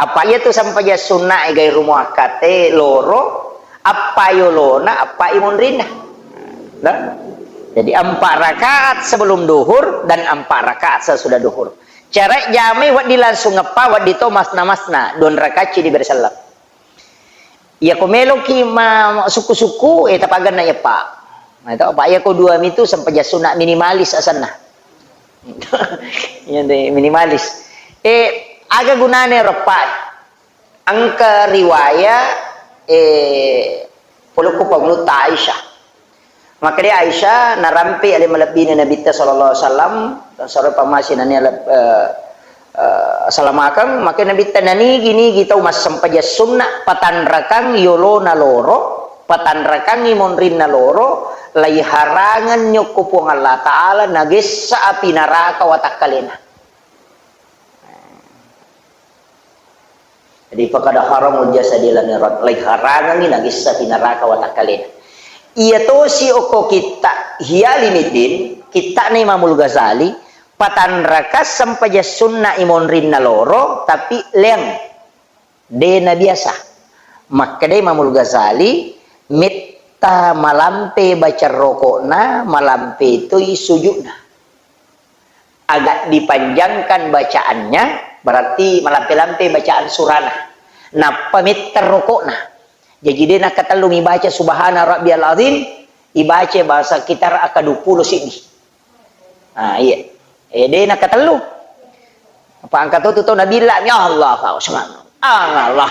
Apa iya tu sempajang sunna e gairu muakkad e loro, appa yolona, appa imonrinna. Nah. Jadi empat rakaat sebelum duhur dan empat rakaat sesudah duhur. Cara jamai wedding langsung eppa, wedding to masna-masna, dua rakaat ci diberi selleng. Iya ko meloki ma-, sukku-sukku, eh, tapaganna eppa. Nah, itu apa? Iya ko dua mitu sempajang sunna minimalis asenna. Iya deh, minimalis. Eh, aga gunane reppa? Engka riwaya, eh, polokku pamulutta Aisyah. Makkeda Aisyah, narampe ale malebbina Nabitta sallallahu alaihi wasallam, saro pamasi nania leb-, eh, eh, salamakeng, makkeda Nabitta nanigi-nigi tau massempajang sunna, patanrakang yolona loro, patanrakangi monrinna loro, laiharangeng nyokko Puang Allah Ta'ala nagessa api naraka watakkalena. Jadi, faqad haramul jasadi ala nar, laiharangengngi nagessa pi naraka watakkalena. Iya tosi okko kitta Ihya Ulumuddin, kittana Imamul Ghazali, patanraka sempajang sunna imonrinna loro, tapi leang. De' nabiasa. Makkeda Imamul Ghazali, metta malampe baca rokokna, malampe toi sujudna. Agak dipanjangkan bacaannya, berarti malampe-lampe bacaan surana. Nappa metta rokokna. Jaji de' nakkatellu mibaca Subhana Rabbiyal Azim, ibaca bahasa kitar akka dua puluh siddi. Ah, iya. Eh, de' nakkatellu. Apa engka to tu tau nabilla mi, Allah, Allah, Allah.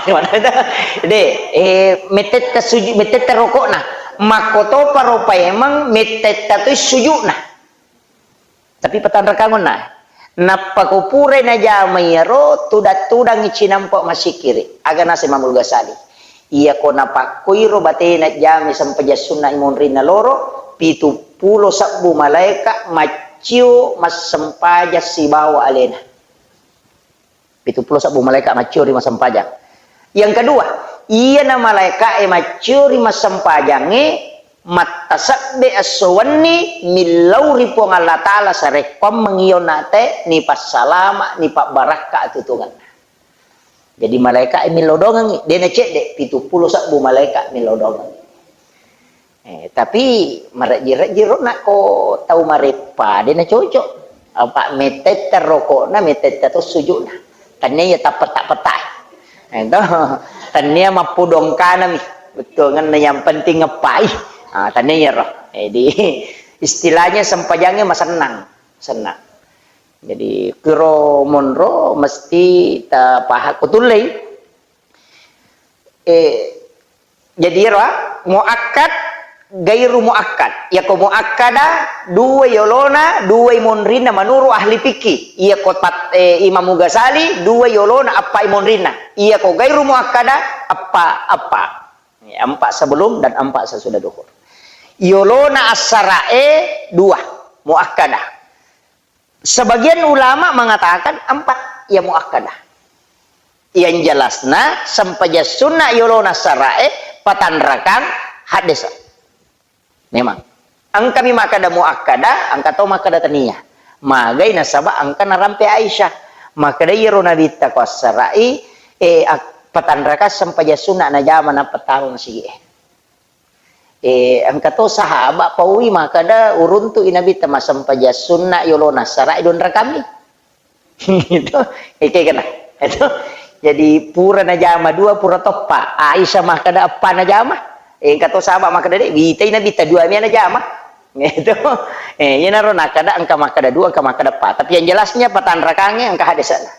De', eh, mettetta suju-, mettetta rokokna. Makkotopa ro paimeng mettetta tu sujudna. Tapi patanrakangunna. Nappa ko purai najama iyaro, tudang-tudangngi cinampa massikkiri. Aga naseng Imamul Ghazali. Iya ko napakkoiro batena jamai sempajang sunna imonrinna loro, pitu pulo sebbu malaeka maccio massempajang sibawa alena. Pitu pulo sebbu malaeka maccio ri massempajang. Yang kedua, iyana malaeka e maccio ri massempajangnge mattasebbe esso wenni millau ri Puang Allah Ta'ala sarekkoammeng iyo nate nipassalama, nipabbarakka atutungenna. Jadi malaeka e millau dongengngi, de' nacedde, pitu pulo sebbu malaeka millau dongengngi. Eh, tapi marejji-rejji ro nakko tau mareppa, de' nacocok. Apa mettetta rokokna, mettetta to sujudna. Tania iya tappetak-petak. Eh, to. Tania mappudongkanami. Bettuangenna yang penting ngeppai. Ah, tania iyaro. Jadi, istilahnya sempajangnge masennang. Sennang. Jadi, kiro monro mesti tapaham ko tullei. Eh, jadi ro, muakkad, gairu muakkad. Iya ko muakkada, dua yolona, dua monrinna menurut ahli fikih. Iya ko tat-, eh, Imam Ghazali, dua yolona, appa monrinna. Iya ko gairu muakkada, appa, appa. Ya, empat sebelum dan empat sesudah duhur. Yolona assarae dua, muakkada. Sebagian ulama mengatakan empat, ya muakkadah. Yang jelasna, sempajang sunna yolona sarae, patanrakang, haddesa. Memang. Engkami makkada muakkada, engka to makkada tania. Magai nasaba engka narampe Aisyah. Makkada iyaro Nabitta ko assarai, eh, ak-, patanrakang sempajang sunna najama nappa taro masigie. Eh, engka to sahaba paui makkada uruntu i Nabitta massempajang sunna yolona sarae dua rakami. Itu, eke kena. Itu. Jadi pura najama dua, pura toppa. Aisyah makkada eppa najama. Eh, engka to saba makkeda de, witai Nabitta dua mi ana jama. Gitu. Eh, iyanaro nakkeda engka makkeda dua, engka makkeda pa. Tapi yang jelasnya patanrakangnge engka hadesana.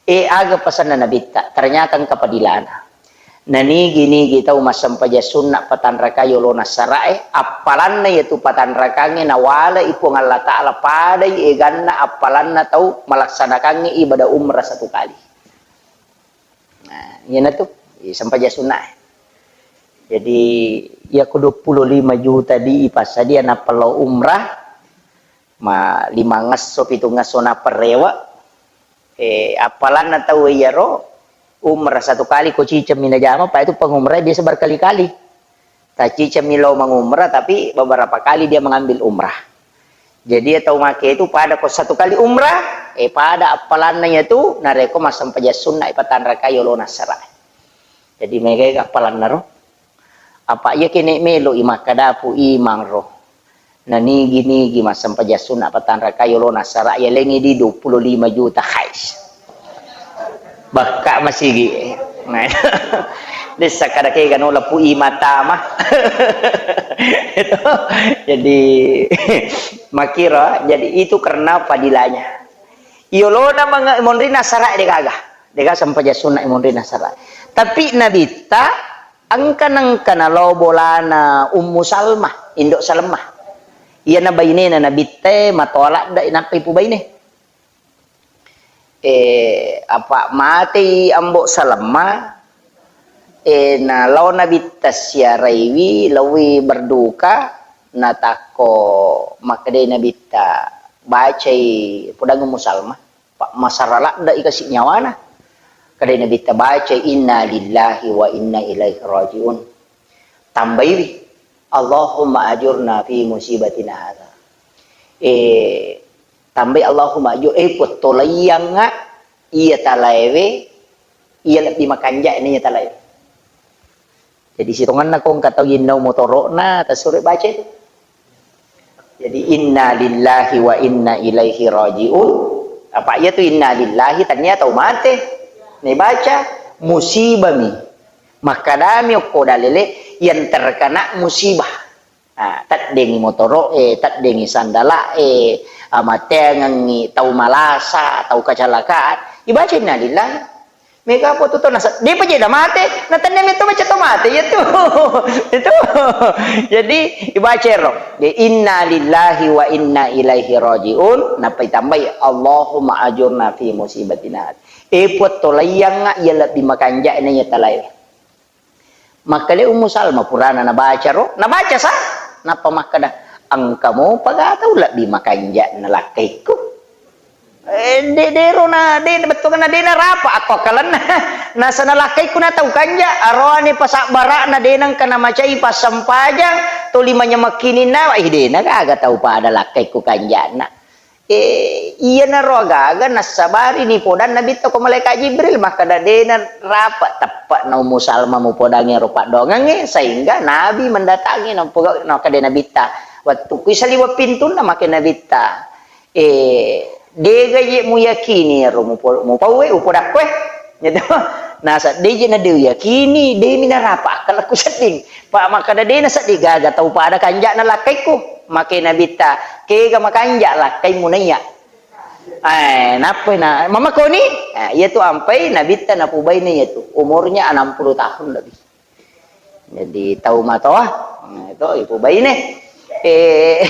Eh, aga pesanna Nabitta, ternyata engka padilana. Nanigi-nigi tau massempajang sunna patanrakai yolona sarae, appalanna iyatu patanrakangnge nawalai Puang Allah Ta'ala padai eganna appalanna tau malaksanakangnge ibadah umrah satu kali. Nah, iyanatu, sempajang sunna. Jadi, iyako dua puluh lima juta di ipassadia nappa lao umrah, ma limangesso, pitungesso nappa rewe. Eh, appalanna tau iyaro, umrah satu kali ko cicemmi najama, pa itu pengumrah biasa berkali-kali. Tacicemmi lao mengumrah, tapi beberapa kali dia mengambil umrah. Jadi, iya tau make itu pada ko satu kali umrah, eh, pada appalanna iyatu, narekko massempajang sunna ipatanrakai yolona sara. Jadi, megai appalanna ro. Apa iya kene melo i makkadapu imang ro. Nanigi-nigi massempajang sunna patanrakai yolona sara, yalengi di dua puluh lima juta, hais. Bakka masigi. Nah, dessa kada kega no lepu i mata mah. Itu. Jadi, makira, jadi itu karena fadilahnya. Yolona manga-, monrina sara de gaga. De gaga sempajang sunna monrina sara. Tapi Nabitta engka nengka nalao bolana Ummu Salmah, Indo Salmah. Iyana bainena Nabitta matoa ladde nappa ipubaine. Eh, apa matei Ambo Salma, eh, na lao Nabitta siaraiwi, laowi berduka, natakko makkedai Nabitta, bacai podang Ummu Salma, pa masara ladde i kasi nyawana. Kedai Nabitta bacai, "Inna lillahi wa inna ilaihi rajiun." Tambaiwi, "Allahumma ajurna fi musibatina hadza." Eh, tambai, "Allahumma ajur-," eh, puattolaiyangnga iya talaewe, iya lebbi makanja'na iya talaewe. Jadi, sitongenna ko engka tau yennau motoro'na, tasuro baca itu. Jadi, "Inna lillahi wa inna ilaihi rajiun." Apa iya tu inna lillahi, tania tau mate. Nibaca, musibami. Makkadami okko dalele, yang terkena musibah. Ah, teddengi motoro'e, teddengi sandala'e, ah, mateangengi tau malasa, tau kecelakaan. Ibaca inna lillahi. Mega apa tu tau nasa-, depa je da mate, na tenne metto baca to mate, iya tu. Itu. Jadi, ibaca ro. De, "Inna lillahi wa inna ilaihi rajiun." Nappa itambai, "Allahumma ajurna fi musibatina." Eh, puattolaiyangnga iya lebbi makanja'na iya talae. Makkeda Ummu Salma purana nabaca ro, nabaca sa, nappa makkeda, "Engka mopa ga tau lebbi makanja'na lakkaikku." Eh, de-, dero na, de-, bettuanna de narapa akko akkalenna. Nasana lakkaikku na tau kanja, aroane pasabbara'na de nengka namacai passempajang, toli manyamekkininna, ih, de na gaga tau pada lakkaikku kanja'na. Eh, iyanaro agaga nassabari nipodanna Nabitta ko malaikat Jibril, makkeda, "De narapa teppe'na Ummu Salma mupodangi ero paddoangengnge," sehingga Nabi mendatangi, nampoga-, nakkeda Nabitta, "Wettukku isaliweng pintunna," makkeda Nabitta, "Eh, dega je muyakini ero mupo-, mupauwe, upodakkoe?" Gitu. Nasa, "De je na de uyakini, de mi narapa akkalakku sedding." Pa makkeda, "De na sedding gaga tau pada kanja'na lakkaikku." Makkeda Nabitta, "Kega makanja lakkaimmu naiya?" Eh, nappai na, mamakoni? Eh, iya tu ampai Nabitta napubaine iya tu. Umurnya enam puluh tahun lebih. Jadi, tau matoa, nah, itu ipubaine. Eh,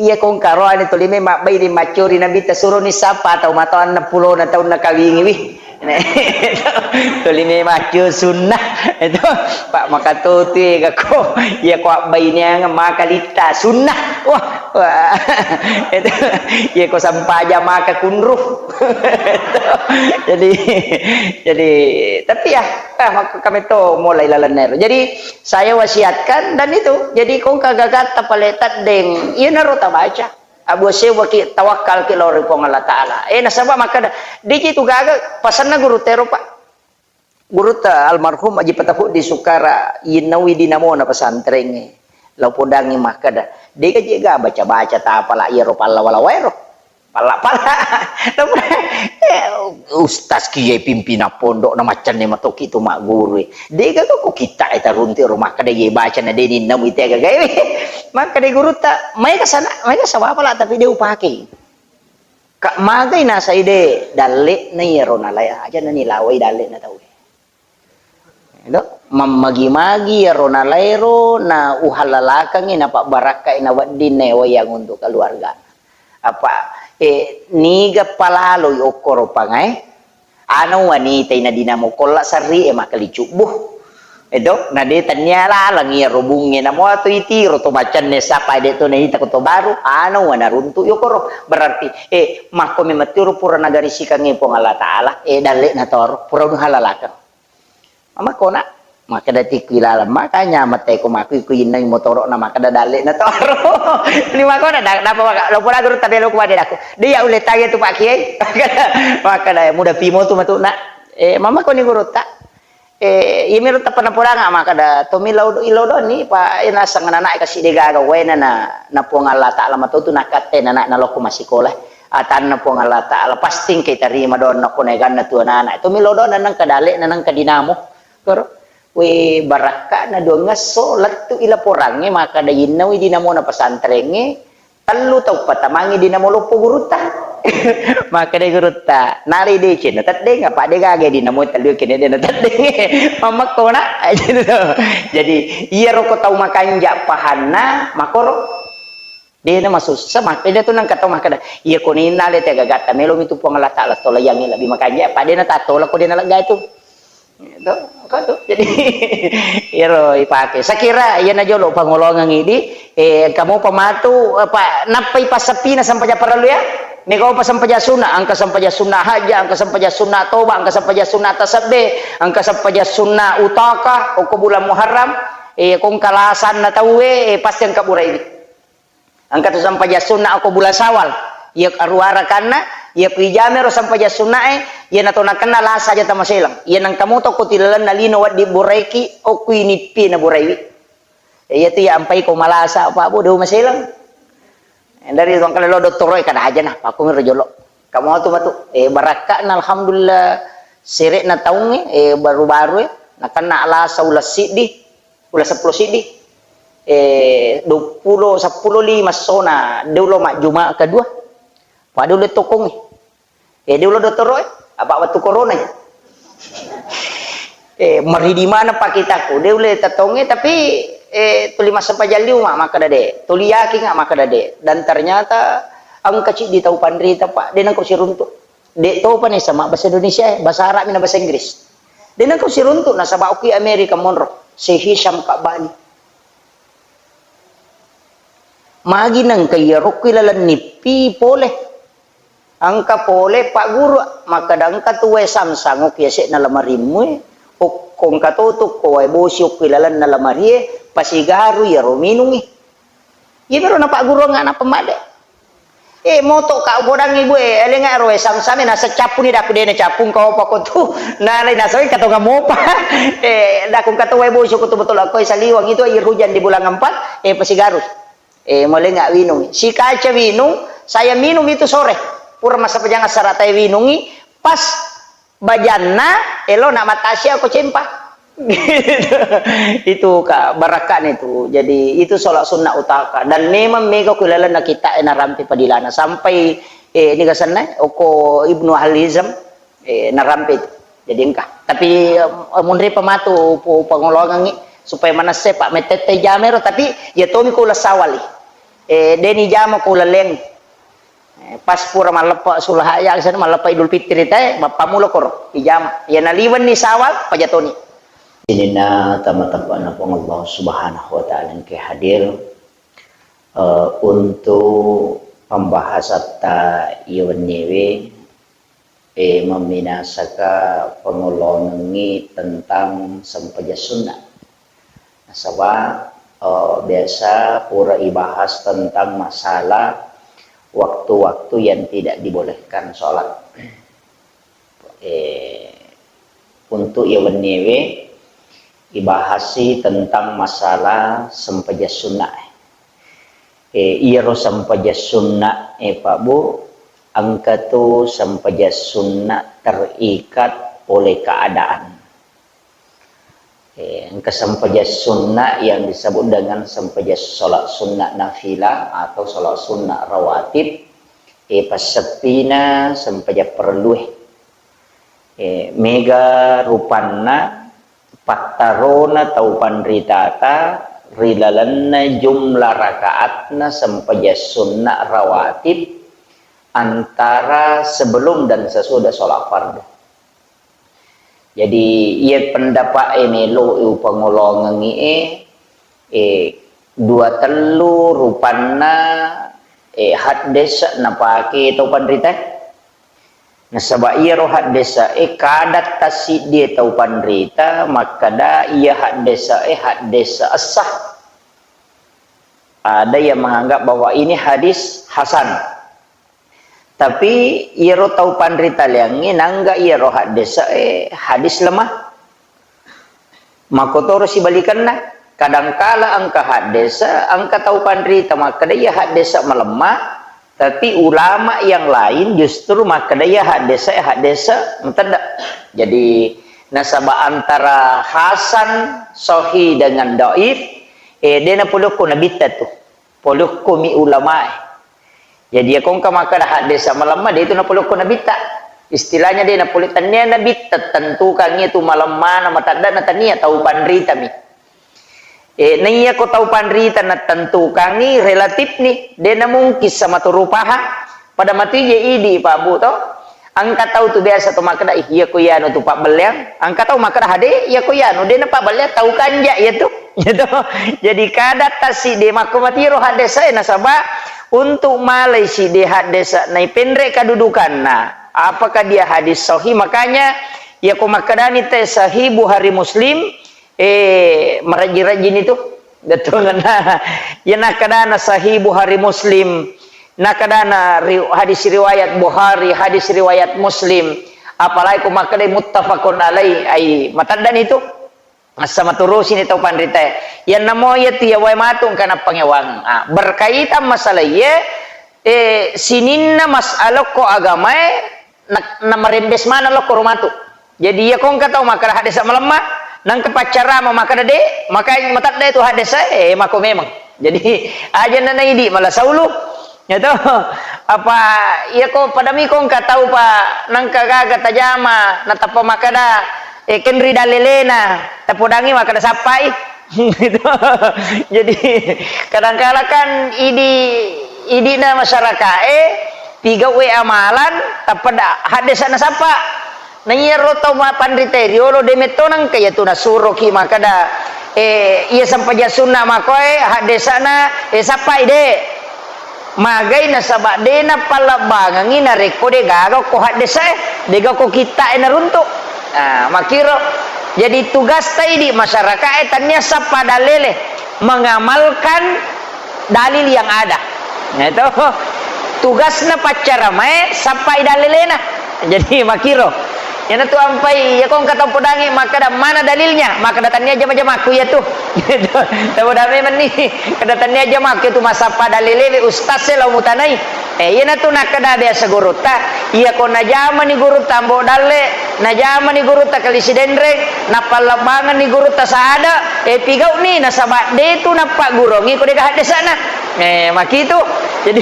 iya kong karoane tuli me mabbaine maccori Nabitta suroni sapa tau matoa enam puluh na taunna kawingiwi. Tuli me maccio sunnah. Itu, Pak, makatotu ega ko. Iya ko abbaineang maka litta sunnah. Wah, wah. Itu, iya ko sampaja maka kunru. Jadi, jadi, tapi ya, ah, maka kami to mulai lalenna ero. Jadi, saya wasiatkan dan itu. Jadi, kong kagagatta pale teddeng. Iya naro tabaca. Abu Sewaki tawakkal ki lao ri Puang Allah Ta'ala. Eh, nasaba makkeda, diki tu gaga pasanna guru tero, Pak. Gurutta almarhum Aji Patahuddi Sukara, yennawi dinamona pesantrengnge. Lao podangngi makkeda, dega jega baca-baca tapala iyaro pallawa-lawaero. Pala-pala. Ustaz kiye pimpinan pondok na maccanne matoki tu magguru. Dega ko kita e tarunti ro makkeda ye baca na deni namu itega gawe. Makkeda gurutta, mai ka sana, mai ka sawapala tapi de upake. Ka magai nasai de dalle na yero nalai aja na nilawai dalle na tau. Edo, mammagi-magi iyaro nalairo na uhallalakengngi, napabbarakkai, nawedding naewaiang untuk keluarga. Apa, eh, niga palaloi okkoro pangae, ana wanita ina dinamo kolla sarri e makkali cubbu. Edo, na de tannia laleng iyaro bunge, namo atu itiro to macanne sapa de to naita ko to baru, ana wana runtu yokoro. Berarti, eh, makko memang tiro pura nagarisikangngi Puang Allah Taala, eh, dalle na toro, pura uhallalakeng. Makkona, makkeda tikku ilaleng, makanya mette ko makku ku inneng motoro na makkeda dalle na toro. Ni makkona da-, dapa maka, lo pura guru tabe lo ku wade daku. Dia ulle tanya tu Pak Kiai. Makkeda muda pimo tu matu nak. Eh, mama ko ni guru tak? Eh, iya miro tappa napodanga makkeda, tommi lao do-, ilo doni, pa, eh, naseng anana'e kasi degaga, waena na, na Puang Allah Taala matotu nakatte nana'e nalokko massikola. Atanna Puang Allah Taala pasti engka tarima donna ko naeganna tu anana. Tommi lao do nanang kadale, nanang kadinamo. Koro. We, barakka'na duangngesso, lettu i laporangnge, makkeda innawi dinamona pesantrengnge, tellu tau patamangi dinamo loppo gurutta. Makkeda gurutta, nalai deceng na teddeng, apa de gaga dinamo tellu kene de na teddeng. Mammakko na. Jadi, iyaro ko tau makanja pahanna, makoro. De na masussa, makkeda tu nang katau makkeda, iya ko ninna le te gagatta melo mi tu Puang Allah Taala tolaiangngi lebbi makanja, apa de na tatola ko de na lega itu. Itu, engka tu. Jadi, iyaro ipake. Sakira iyana jolo pangolongang idi, eh, engka mopa matu, apa, nappai passepina sampajang parellu ya. Mega opa sampajang sunna, engka sampajang sunna hajja, engka sampajang sunna toba, engka sampajang sunna tasabbe, engka sampajang sunna utaka, okko bulan Muharram, eh, ko engka lasanna tauwe, eh, pasti engka burai. Engka tu sampajang sunna okko bulan Syawal. Iya aruarakanna, iya ku ijamero sampajang sunnae, iya nato nakenna lasa aja tamaselang. Iya nangka moto ko tilalenna lino waddi buraiki, okku inippi na buraiwi. Iya tu iya ampai ko malasa, Pak Bu, de maselang. Dari tuang kale lo dottoro e kada aja nah, pakku miro jolo. Kamu tu matu, eh, barakka'na alhamdulillah sere'na taungnge, eh, baru-baru e, nakenna lasa uleng siddi. Uleng seppulo siddi. Eh, duappulo, seppulo lima sona, de ulo majjuma kedua. Pada ulo tokongnge. Eh, de ulo dottoro e. Apa wettu corona ya? Eh, meri di mana pakitaku? De ulo tetongnge, tapi, eh, tuli massempajang liu ma, makkeda de. Tuli yakin ma, makkeda de. Dan ternyata engka ciddi tau panrita, Pak. De nengko siruntuk. De topa ni sama bahasa Indonesia, eh, bahasa Arab na bahasa Inggris. De nengko siruntuk nasaba okki Amerika monro, si Hisham Kabani. Magi nengka iya rokki laleng nippi pole. Engka pole Pak Guru, makkeda engka tu wae samsang okki yase'na lamarimmu e, okko engka totu ko wae bosi okki lalenna lamarie, pasigaru iyaro minungi. Iya mero na Pak Guru nga na pemade. Eh, moto ka bodang ibu e, elenga ro e samsame na secappuni daku dene cappung kau apa ko tu. Na lai na soi katonga mopa. Eh, daku kato wae bosi ko tu betul aku saliwang itu air hujan di bulan empat, eh, pasigaru. Eh, molenga winung. Si kaca winung, saya minum itu sore. Pura masa pejang asaratai winungi, pas bajanna, elo na matasia ko cempa. Itu ka barakka'na itu. Jadi, itu sholat sunnah utaka. Dan memang mega ku lalenna kita e narampe padilana. Sampai, eh, ini gasanna, oko Ibnu Al Hizam, eh, narampe itu. Jadi engka. Tapi, eh, munri pematu pu-, pangolongangi supaya manesse, Pak, metette jamero, tapi ya tomi ko uleng sawali. Eh, deni jama ko uleng leng. Eh, pas pura malleppa sulaha ya, sana malleppa Idul Fitri te, mappamulo koro, ijama. Ya naliwenni sawal, pajatoni. Sininna tama-tamana Puang Allah Subhanahu wa Ta'ala engke hadir, eh, untuk pembahasan ta iya wenniwe, eh, memminasaka pengolongengi tentang sempajang sunnah. Nasaba, eh, biasa pura ibahas tentang masalah waktu-waktu yang tidak dibolehkan sholat. Eh, untuk iya wenniwe ibahasi tentang masalah sempajang sunnah. Eh, iyaro sempajang sunnah, eh, Pak Bu, Engka tu sempajang sunna terikat oleh keadaan. Eh, engka sempajang sunna yang disebut dengan sempajang salat sunna nafilah atau salat sunna rawatib. Eh, passeppina sempajang perlu, eh. Eh, mega rupanna pattarona tau panritata ri lalenna jumlah rakaatna sempajang sunna rawatib antara sebelum dan sesudah sholat fardu. Jadi, iya pendapat e melo upangolongengi e, eh, dua tellu rupanna, eh, haddesa napake tau panrita. Nasaba iyaro haddesa e kada tasiddi tau panrita makkada iya haddesa e haddesa sah. Ada yang menganggap bahwa ini hadis hasan. Tapi iyaro tau panrita liangngi nangga iyaro haddesa e hadis lemah. Makkotoro sibalikenna, kadangkala engka haddesa, engka tau panrita makkeda iya haddesa malemma, tapi ulama yang lain justru makkeda iya haddesa, haddesa matedda. Jadi, nasaba antara hasan, sahih dengan dhaif, eh, de napolokko nabitta tu. Polokko mi ulamae. Jadi, iya ko engka makkeda haddesa malemma, de tu napolokko nabitta. Istilahnya de napole, tania nabitta tentukangngi tu malemmana, matedda na tania tau panritami. Eh, naiya ko tau panrita natentukangngi relatif ni, de namungkin sama tu rupaha. Pada matu je idi Pak Bu to. Engka tau tu biasa tu makkeda, "Ih, iya ko iyanu tu pabbelleang." Engka tau makkeda, "Hade, iya ko iyanu de napabbelleang tau kanja iya tu." Iya to. Jadi kada tasi de makko matiro haddesa e nasaba untuk malai si de haddesa nai penre kedudukanna. Apakah dia hadis sahih? Makanya iya ko makkedani te sahih Bukhari Muslim, eh, marajji-rajjini tu. Bettuangenna. Iya nakkedana Sahih Bukhari Muslim, nakkedana ri-, hadis riwayat Bukhari, hadis riwayat Muslim, apalagi ko makkedai muttafaqun alaih, ai, mataddani tu. Massa maturusini tau panritae. Iyanna mo iya tu iya wae matu engka nappangewang. Ah, berkaitan masalah iye, eh, sininna masalah ko agamae, na-, namarembes maneng lokko ro matu. Jadi, iya ko engka tau makkeda haddesa malemma, nangka paccarama makkeda de, maka matedda tu haddesa, eh, mako memang. Jadi, aja na naidi mala saulu. Ya to. Apa iya ko padami ko engka tau pa nangka gaga tajama, natappa makkeda, eh, kenri dalelena, tapodangi makkeda sappai. Gitu. Jadi, kadangkala kan idi, idina masyarakae, pigau'e amalan, tappa da-, haddesa nasappa. Na iyaro tau ma-, panritae riolo de metto nangka iya tu nasuroki makkeda, eh, iya sempajang sunna makoe, haddesana, eh, sappai de. Magai nasaba de napallebbangengi narekko de gaga ko haddesa e, de gaga ko kitta e naruntu. Ah, makkiro. Jadi tugasta idi masyarakae tania sappa dalele mengamalkan dalil yang ada. Nah, itu tugasna paccaramae sappai dalelena. Jadi makkiro. Iyanatu ampai, iya ko engka tau podangi makkeda, "Mana dalilnya?" Makkeda, "Tania jama-jamakku iya tu." Tau dame menni. Kada tania jamakku iya tu masappa dalelewe ustaz e lao mutanai. Eh, iyanatu nakkeda biasa gurutta, iya ko najamani gurutta Ambo Dalle, najamani gurutta Kalisi Denreng, nappallebbangenni gurutta Saada, eh, pigau'ni nasaba de tu nappaggurongi ko de gaga haddesana. Eh, makitu. Jadi,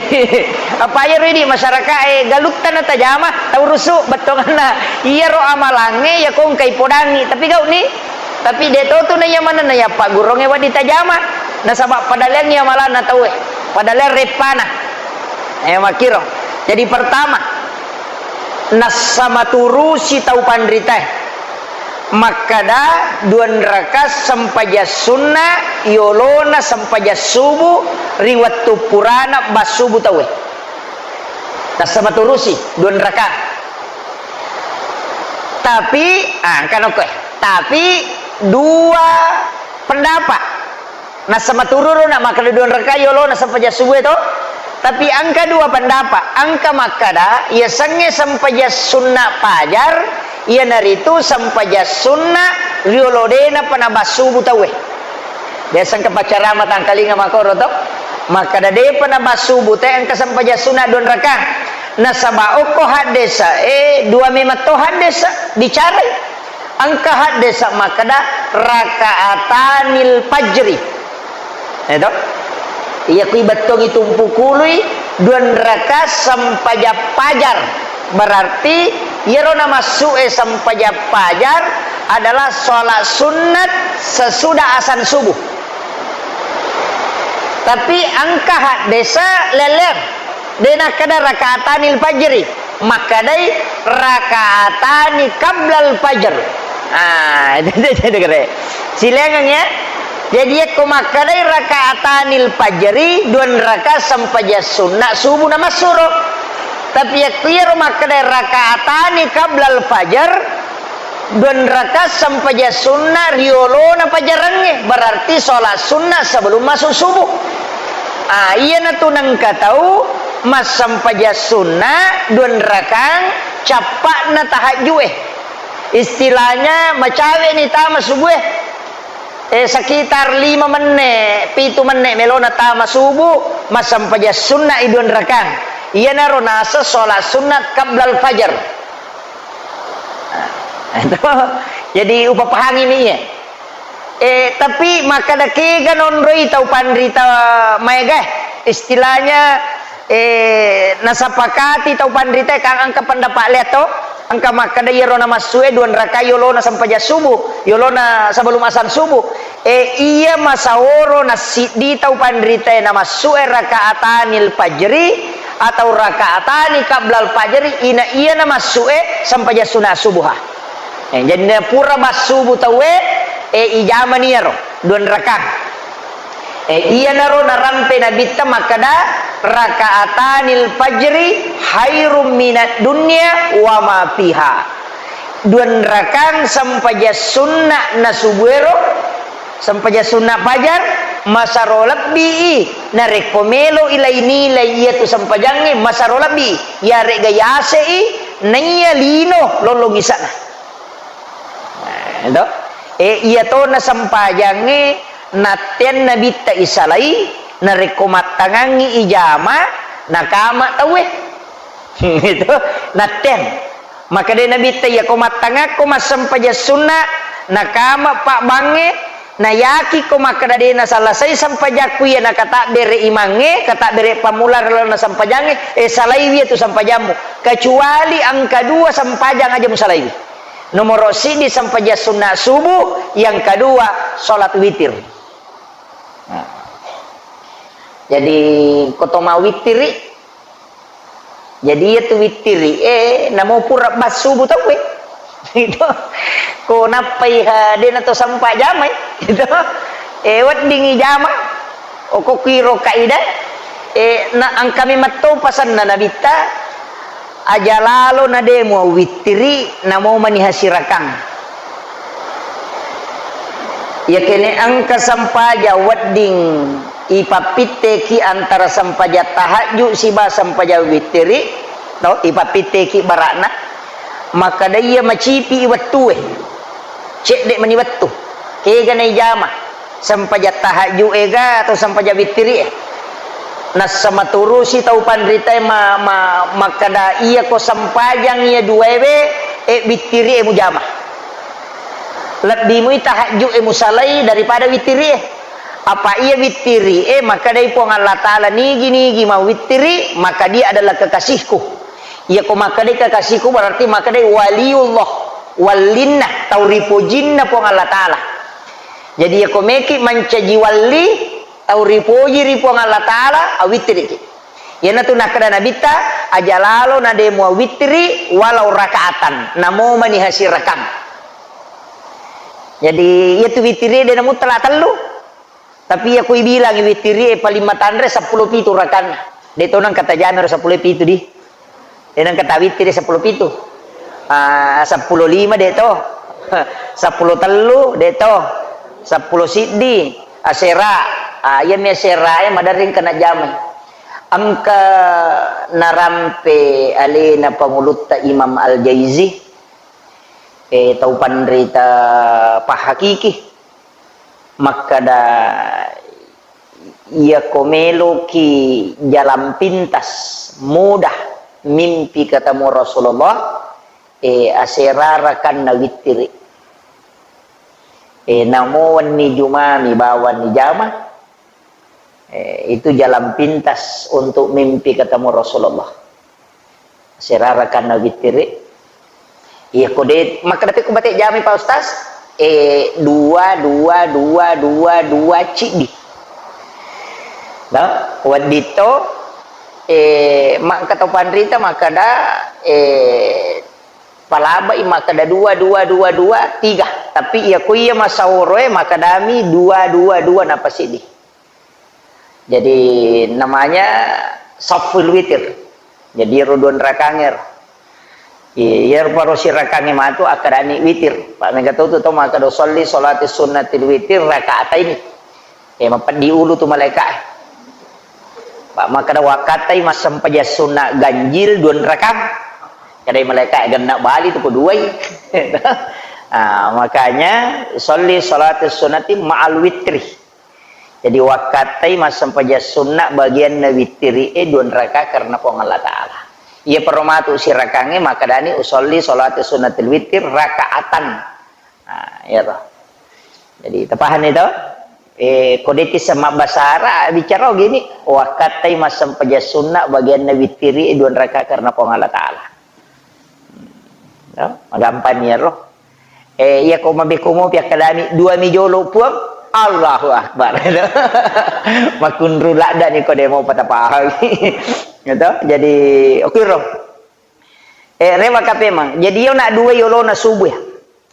apa iyaro idi masyarakae galutta natajama, taurusu bettuanna iyaro amalangnge iya ko engkai podangi, tapi gau'ni, tapi de to tu naiya manenna iya paggurongnge wedding tajama, nasaba padaleangngi amalanna tauwe, padaleang reppana. Eh, makkiro. Jadi pertama, nassa maturusi tau panritae. Makkada dua rakaat sempajang sunna yolona sempajang subuh ri wettu purana bassubu tauwe. Tassa maturusi dua rakaat. Tapi, ah, engka nokkoe. Tapi dua pendapat. Nassa matururu na makkada dua rakaat yolona sempajang subuh e to. Tapi engka dua pendapat. Engka makkada, iya sengnge sempajang sunna fajar, iyanaritu sempajang sunna riolo dena pa nabassubu tauwe. Biasa engka paccarama tangkalinga makkoro to. Makkada depa nabassubu te engka sempajang sunna dua rakaat. Nasaba okko haddesa e dua memang to haddesa bicarai. Engka haddesa makkeda rakaatanil fajri. Eto? Iya kui bettongi tumpu kului dua raka sempajang fajar. Berarti iyaro namassu e sempajang fajar adalah sholat sunnat sesudah asan subuh. Tapi engka haddesa leleng. De nakkeda rakaatanil fajri, makkedai rakaatani qablal fajr. Ah, itu dia jadi kere. Silengang ya. Jadi yakko makkedai rakaatanil fajri, dua raka sempajang sunna subuh namassuro. Tapi yakko iyaro makkedai rakaatani qablal fajar, dua raka sempajang sunna riolona pajarangnge, berarti sholat sunna sebelum masuk subuh. Ah, iyanatu nengka tau massempajang sunna dua rakang cappa'na tahajju e. Istilahnya macawe ni tama subuh e. Eh, sekitar lima menne, pitu menne melona tama subuh, massempajang sunna i dua rakang. Iyanaro naseng sholat sunnat qablal fajar. Nah, itu. Jadi, upapahangi mi iya. Eh, tapi makkeda kega nonroi tau panrita maega, istilahnya, eh, nasapakati tau panrita kan engka pendapat lea to, engka makkeda iyaro namassu e dua raka yolona sempajang subuh, yolona sebelum asan subuh. Eh, iya masaoro nassiddi tau panrita e namassu e rakaatanil fajri atau rakaatani qablal fajri, ina iya namassu e sempajang sunna subuha. Eh, jadi pura bassubu tauwe, eh, ijamani iyaro dua rakang. Eh, iyanaro narampe Nabitta makkeda, "Rakaatanil fajri khairum minad dunya wa ma fiha." Dua rakang sempajang sunna na subuero, sempajang sunna fajar, masaro lebbi i, narekko melo i lai-nilai iyatu sempajangnge, masaro lebbi i, iyarega yase i, naiya lino lollong isana. Nah, to? Eh, iya tona sempajangnge natteang Nabitta isalai, narekko mattangangngi ijama, nakama tauwe. Itu, natteang. Makkeda Nabitta, "Iyako mattangakko massempajang sunna, nakama pabbangnge, nayakiko makkeda de nasalasai sempajakku iya nakatabbere imangnge, katabbere pammula ri lalenna sempajangnge, eh, salaiwi itu sempajammu. Kecuali engka dua sempajang aja musalaiwi." Nomoro siddi sempajang sunna subuh, yang kedua sholat witir. Nah. Jadi, ko to mawittiri, jadi iya tu wittiri, eh, namo pura bassubu tauwe. Itu. Ko nappai ha, de na to sempa jamai. Itu. Eh, wedding ijama. Okko kuiro kaidah, eh, na engkami metto pasanna Nabitta, aja lalo na de muawittiri, namo mani hasirakang. Yakene engka sempaja wedding ipappitteki antara sempaja tahajju siba sempaja wittiri, to, ipappitteki barakna, maka daiya macipi wettue. Cedde mani wettu. Kega naijama. Sempajang tahajju ega atau sempajang wittiri e. Nassa maturusi tau panritae ma-, ma-, makkeda, "Iyako sempajang iya duaewe, e, wittiri e mujama." Lebbi mui tahajju e musalai daripada wittiri e. Apa iya wittiri e makkedai Puang Allah Ta'ala, "Nigi-nigi mawwittiri, maka dia adalah kekasihku." Iyako makkedai kekasihku berarti makkedai waliullah, wallinna, tau ripojinna Puang Allah Ta'ala. Jadi, iyako meki mancaji walli, tau ripoji ri Puang Allah Ta'ala, awittiriki. Iyanatu nakkeda Nabitta, "Aja lalo na de muawittiri walau rakaatan, namo mani hasirakang." Jadi, iyatu wittiri de namuttala tellu. Tapi iyako ibilangi wittiri e paling matanre seppulo pitu rakanna. De to nengka tajamai ro seppulo pitu di. De nengka tawittiri seppulo pitu. Ah, seppulo lima de to. Seppulo tellu de to. Seppulo siddi asera. Ah, iyami asera e maderri engka najamai. Engka narampe alena pangulutta Imam Al-Jaizi, eh, tau panrita pahakiki. Makkeda, "Iyako meloki jalan pintas, mudah, mimpi ketemu Rasulullah, eh, aserarakanna wittiri. Eh, namo wenni Jumami bawang ni jama, eh, itu jalan pintas untuk mimpi ketemu Rasulullah. Aserarakanna wittiri. Iya, ko de, makkeda pe ko bate jami, Pak Ustaz, eh, dua, dua, dua, dua, dua, ciddi. Nah, wedding to, eh, makkeda panrita, makkeda, eh, palabai, makkeda dua, dua, dua, dua, tiga. Tapi iya ko iya masaworoe, makkedami dua, dua, dua, napa siddi. Jadi, namanya saful witir. Jadi, ro dua rakange ro. Iya, ro paro sirakange matu akkedani witir. Pak, mega tu tu to makkeda, "Sholli sholati sunnatil witir rakaatain." Eh, mapeddi ulu tu malaika. Pak, makkeda, "Wakkatai massempajang sunna ganjil dua rakang." Kedai malaika, "Genna bali tu ko duai." Ah, makanya, "Sholli sholati sunnati ma'al witri." Jadi, wakkatai massempajang sunna bagianna wittiri e dua raka karena Puang Allah Ta'ala. Iya, peromatu sirakange makkedani, "Usolli sholati sunnatil witir rakaatan." Nah, iya toh. Jadi, tapahani to? Eh, ko de'ti sama bahasa Arab, bicara gini, "Wakkatai massempajang sunna bagianna wittiri e dua raka karena Puang Allah Ta'ala." Ya, magampang ni ro. Eh, iya ko mabeko mopi akkalami, "Dua mi jolo, Puang." Allahu Akbar. Makunru ladda ni ko demo patapahang. Gitu. Jadi, oke ro. Eh, rewa kape mang. Jadi, yo nak dua yolona subuh ya.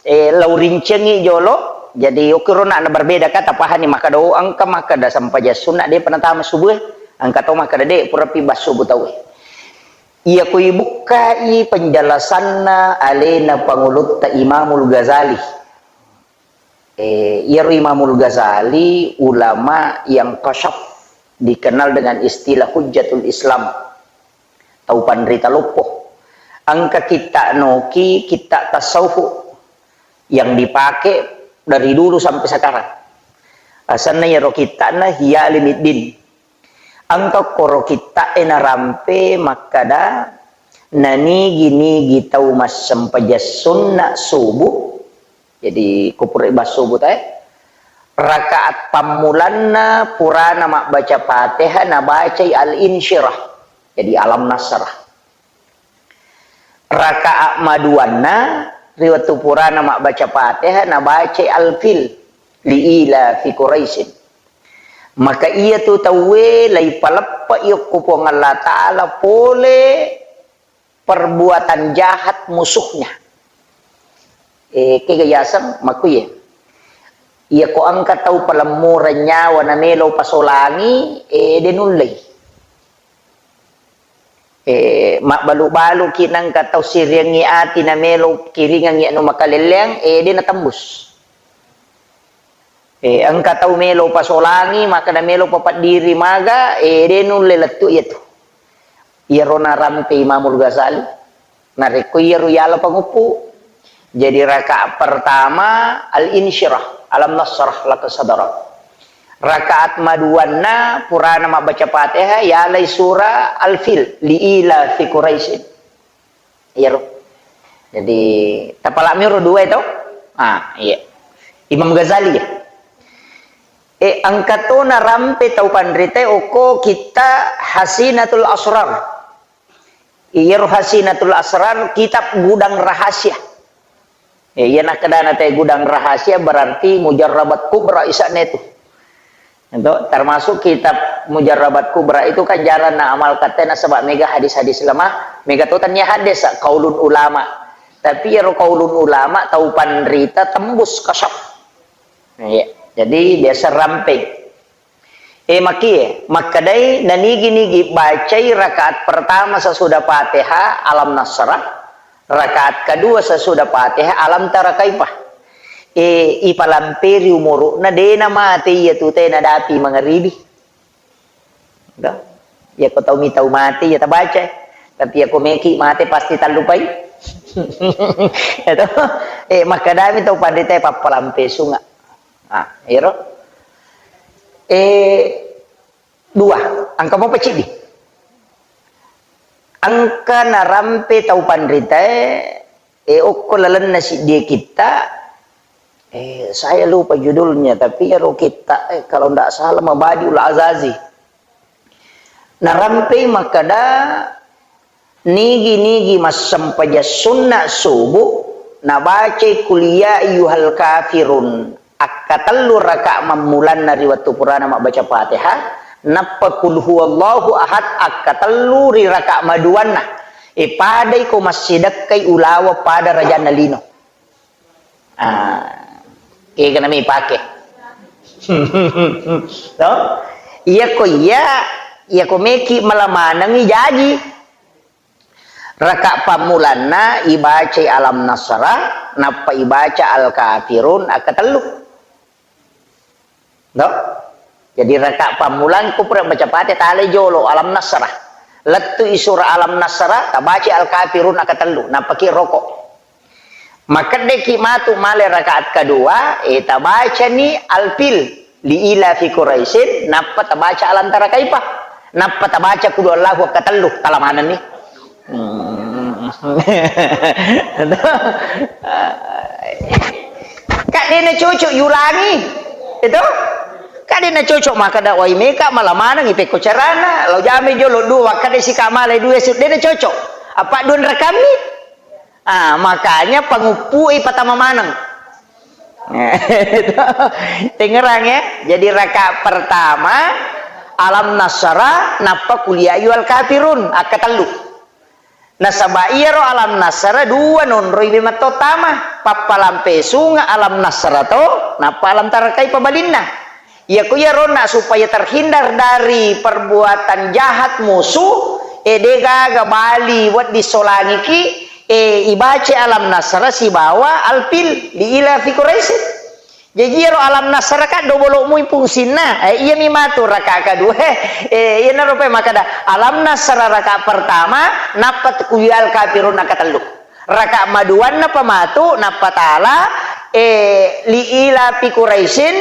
Eh, lau rincengi jolo. Jadi, oke ro nak na berbeda kata pahani makkeda, oh, engka makkeda sempajang sunna de penatama subuh. Engka to makkeda de pura pi bas subuh tau. Iya ko ibukkai penjelasanna alena Pangulutta Imamul Ghazali. Eh, iyaro Imamul Ghazali ulama yang kasyaf, dikenal dengan istilah Hujjatul Islam. Tau panrita loppo. Engka kitta noki, kitta tasawuf yang dipakai dari dulu sampai sekarang. Asanna iyaro kittana Ihya Ulumuddin. Engka koro kitta'e narampe makkada, nanigi-nigi tau massempajang sunna subuh, jadi ko pura ibas subuh tae, rakaat pammulanna purana mabbaca Fatihah nabacai Al-Insyirah, jadi Alam Nasrah. Rakaat maduanna ri wettu purana mabbaca Fatihah nabacai Al-Fil, li ila fi Quraisyin. Maka iyatu tauwe laipaleppe' okko Puang Allah Ta'ala pole perbuatan jahat musuhnya. Eh, kega yaseng makuye. Iya ko engka tau palemmureng nyawa namelo pasolangi, eh, de nullei. Eh, mabbalu-baluki nengka tau siriangngi ati namelo kiringangngi anu makalelleang, eh, de natembus. Eh, engka tau melo pasolangi, makkada melo papaddiri maga, eh, de nulle lettu iyatu. Iyaro narampe Imamul Ghazali. Narekko iyaro yala panguppu. Jadi rakaat pertama Al-Insyirah, Alam Nasrah laka sadrak. Rakaat maduanna purana mabbaca Fatihah, yalai surah Al-Fil, li ila fi Quraisyin. Iyaro. Jadi, tapalami ro dua itu. Ah, iya. Imam Ghazali ya. Eh, engka to narampe tau panrita okko kitta Hasinatul Asrar. Iyaro Hasinatul Asrar kitab gudang rahasia. Eh, iya nakkedana te gudang rahasia berarti mujarrabat kubra isane tu. Itu termasuk kitab Mujarrabat Kubra itu kan jarang na amal katanya sebab mega hadis-hadis lemah, mega to tania hadis kaulun ulama. Tapi iyaro kaulun ulama tau panrita tembus kasyaf. Iya. Jadi biasa ramping. Eh, makie, makkedai nanigi-nigi bacai rakaat pertama sesudah Fatihah Alam Nasrah, rakaat kedua sesudah Fatihah Alam Tara Kaifah. Eh, ipalamperi umuru'na, dena mate iya tu tena dapi mangaribi. Dah. Ya ko tau mi tau mate ya tabaca. Tapi ya ko meki mate pasti tallupai. Itu. Eh, makkedami tau panrita pappalampe sunga. Ah, iro. Eh, dua, engka mopa ciddi. Engka narampe tau panritae, eh, okko lalenna siddie kitta, eh, saya lupa judulnya, tapi iyaro kitta, eh, kalau ndak salah Mabadiul Azazi. Narampei makkeda, nigi-nigi massempajang sunna subuh, nabacai Qul ya ayyuhal kafirun akkatellu raka mammulanna ri wettu purana mabbaca Fatihah, nappa Qul huwallahu ahad akkatellu ri raka maduanna. E, padai ko massidekkai ulaweng pada rajanna lino. Ah, kega nami pake. To? Iya ko iya, iya ko meki mala manengi jaji. Raka pammulanna ibacai Alam Nasrah, nappa ibaca Al-Kafirun akkatellu. To? Jadi raka pammulang ko pura baca Fatihah, talai jolo Alam Nasrah. Lettu i surah Alam Nasrah, tabacai Al-Kafirun akkatellu, nappa ki roko. Makkeddeki matu male rakaat kedua, eh, tabacani Al-Fil, li ila fi Quraisyin, nappa tabaca Alam Tara Kaifa, nappa tabaca Qul Huwallahu akkatellu, tala manenni. Hmm. Kak dena cocok yulangi, itu? Kak dena cocok makkeda wai meka mala maneng ipekko carana, lo jame jolo dua, kak de sika male dua su, dena cocok. Apa dua rekami? Ah, makanya panguppu'i patama maneng. Tengerang ya. Jadi rakaat pertama Alam Nasrah, nappa Qul ya ayyuhal kafirun, akkatellu. Nasaba iyaro Alam Nasrah dua nonroi be mattottama, pappalampe sunga Alam Nasrah to, nappa Alam Tara Kaifa balinna. Iyako iyaronna supaya terhindar dari perbuatan jahat musuh, e, de gaga bali wedding solangiki, e, ibaca Alam Nasrah sibawa Al-Fil li ila fi Quraisy. Jaji iyaro Alam Nasrah kan dobolo mui fungsinna. E, iyami matu raka kedua. E, iyanaro pe makkeda Alam Nasrah raka pertama, nappa Qul ya ayyuhal kafirun akkatellu. Raka maduanna pa matu, nappa tala, eh, li ila fi Quraisyin,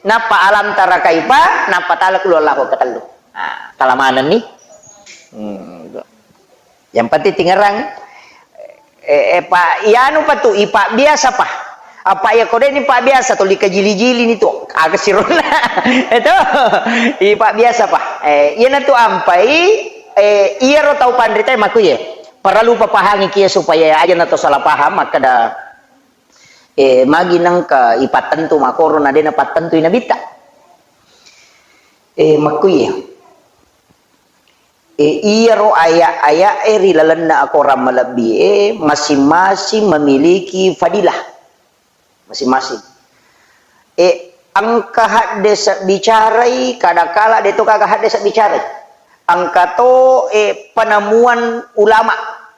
nappa Alam Tara Kaifa, nappa tala Qul Huwallahu akkatellu. Nah, tala manenni. Hmm, yang penting tingerang. Eh, eh, pa, ianu pa tu, ipa biasa pa. Apa ya kode ni pa biasa tu, lika jili-jili ni tu. Aga sirona. Itu. Ipa biasa pa. Eh, iyana tu ampai, eh, iyaro tau panrita maku ye. Perlu papahangi kia supaya aja na to salah paham, makkeda, eh, magi nengka ipattentu makoro na dena pattentui nabitta. Eh, makkuye. Eh, iyaro aya-aya e ri lalenna akorang malebbi e masing-masing memiliki fadilah. Masing-masing. Eh, engka haddese bicarai, kadakala de to gaga haddese bicarai. Engka to, eh, penemuan ulama.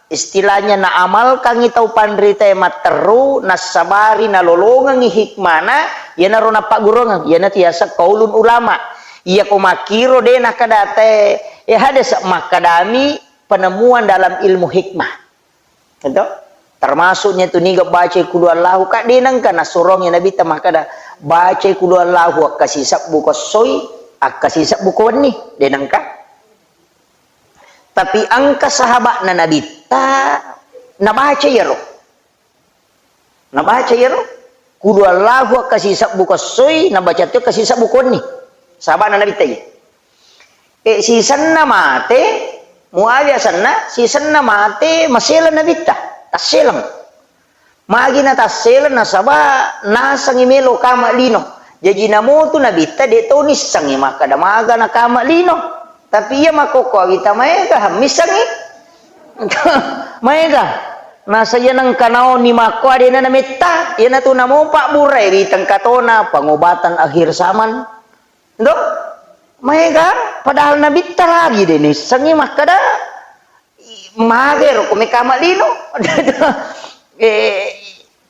Istilahnya naamalkangi tau panritae matteru, nassabari nalolongengi hikmana, iyanaro nappagguruangeng, iyanatu yaseng qaulun ulama. Iyako makkiro de nakkeda te, eh, haddese, makkedami penemuan dalam ilmu hikmah. Ento? Termasuknya tu niga bacai Qul Huwallahu, ka de nengka nassurongi Nabitta makkeda, bacai Qul Huwallahu akkasisebbu ko essoi, akkasisebbu ko wenni, de nengka. Tapi engka sahabatna Nabitta nabaca iyaro. Nabaca iyaro. Qul Huwallahu akkasisebbu ko essoi, nabaca to akkasisebbu ko wenni. Sahabatna Nabitta iya. Eh, sisenna mate, Muawiyah senna, sisenna mate, maseleng Nabitta, tasseleng. Magi natasseleng, nasaba nasengi melo kama lino. Jaji namotu Nabitta de to nissengi makkeda maga na kama lino. Tapi iya makkokko awita maega missengi. Maega. Nasa iya nengka naoni makko adena nametta, iyanatu namopa burai ri tengkatona pengobatan akhir zaman. Ndo? Maega, padahal Nabitta lagi de nissengi makkeda, i-, magero ko mekama lino. Eh,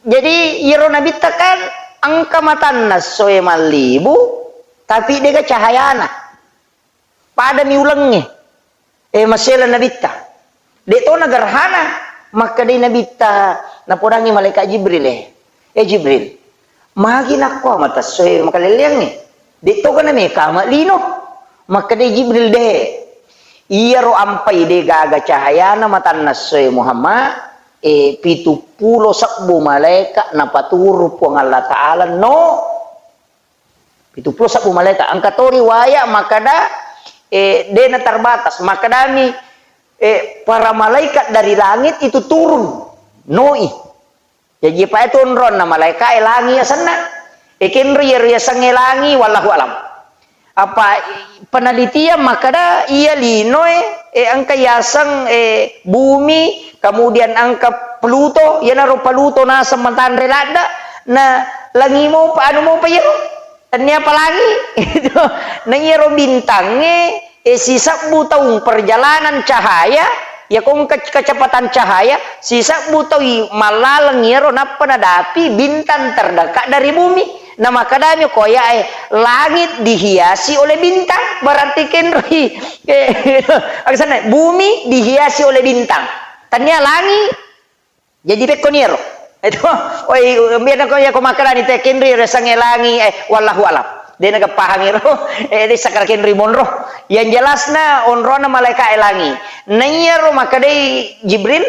jadi iyaro Nabitta kan engka matanna soe mallibu, tapi dega cahayana. Padami ulengnge. Eh, maseleng Nabitta. De to nagerhana, makkedai Nabitta, napodangi malaikat Jibril, eh, "Eh, Jibril, magi nakko mata soe makalelleangnge? De to kana mekama lino?" Makkedai Jibril, "De. Iyaro ampai de gaga cahayana matanna essoe Muhammad, e, pitu pulo sebbu malaeka napaturu Puang Allah Ta'ala no. Pitu pulo sebbu malaeka. Engka to riwaya makkeda, e, de na terbatas. Makkedami, e, para malaikat dari langit itu turun. Noi. Jaji, pa itu onronna malaeka e langi asenna. E, kenro iyaro yasengnge langi, wallahu alam. Apa, penelitian makkeda iya linoe, e, engka yaseng, e, bumi, kemudian engka Pluto, iyanaro Pluto naseng matanre ladde, na langi mopa, anu mopa iyaro. Tennia pelangi. Itu. Na iyaro bintangnge, e, sisebbu taung perjalanan cahaya, ya kong ke-, kecepatan cahaya, sisebbu taui mallaleng iyaro nappa nadapi bintang terdekat dari bumi. Na makkedami ko ayae, langit dihiasi oleh bintang, berarti kenroi. Eh, aksana, bumi dihiasi oleh bintang. Tennia langi. Jadi, pekkoni ero. Itu, oi, biar ko ya ko makkedani te kenri resangnge langi, eh, wallahu alam. De na pahang ero, eh, de sakara kenri monro. Yang jelasna onrona malaeka e langi. Na iyaro makkedai Jibril,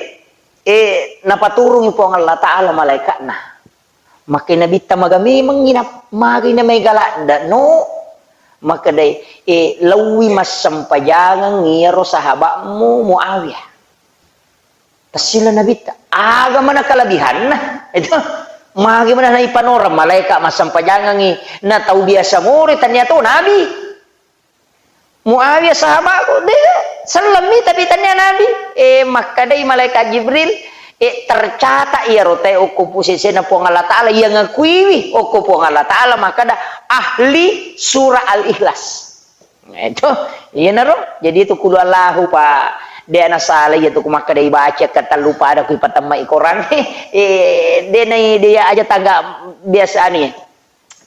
eh, napaturungi Puang Allah Ta'ala malaeka'na. Makkeda Nabitta maga memeng ina, maga ina mega ladda, no. Makkedai, eh, laui massempajangeng iyaro sahabatmu Muawiyah. Tassila Nabitta, aga mana kelebihanna? Itu, magi mana naipanoreng malaeka massempajangengi, na tau biasa more, tania to Nabi. Muawiyah sahabatku, de, sellemmi tapi tania Nabi. Eh, makkedai malaikat Jibril, eh, tercatat iyaro tae okko pusesena Puang Allah Ta'ala, yang ngakuiwi okko Puang Allah Ta'ala, makkeda ahli surah Al-Ikhlas. Itu, iyanaro. Jadi itu kulu Allahu, Pak. De ana salah iya tu ku makkeda ibaca ketellu pada ku ipatemmai Quran. Eh, de nai de aja tangga biasa anu ya.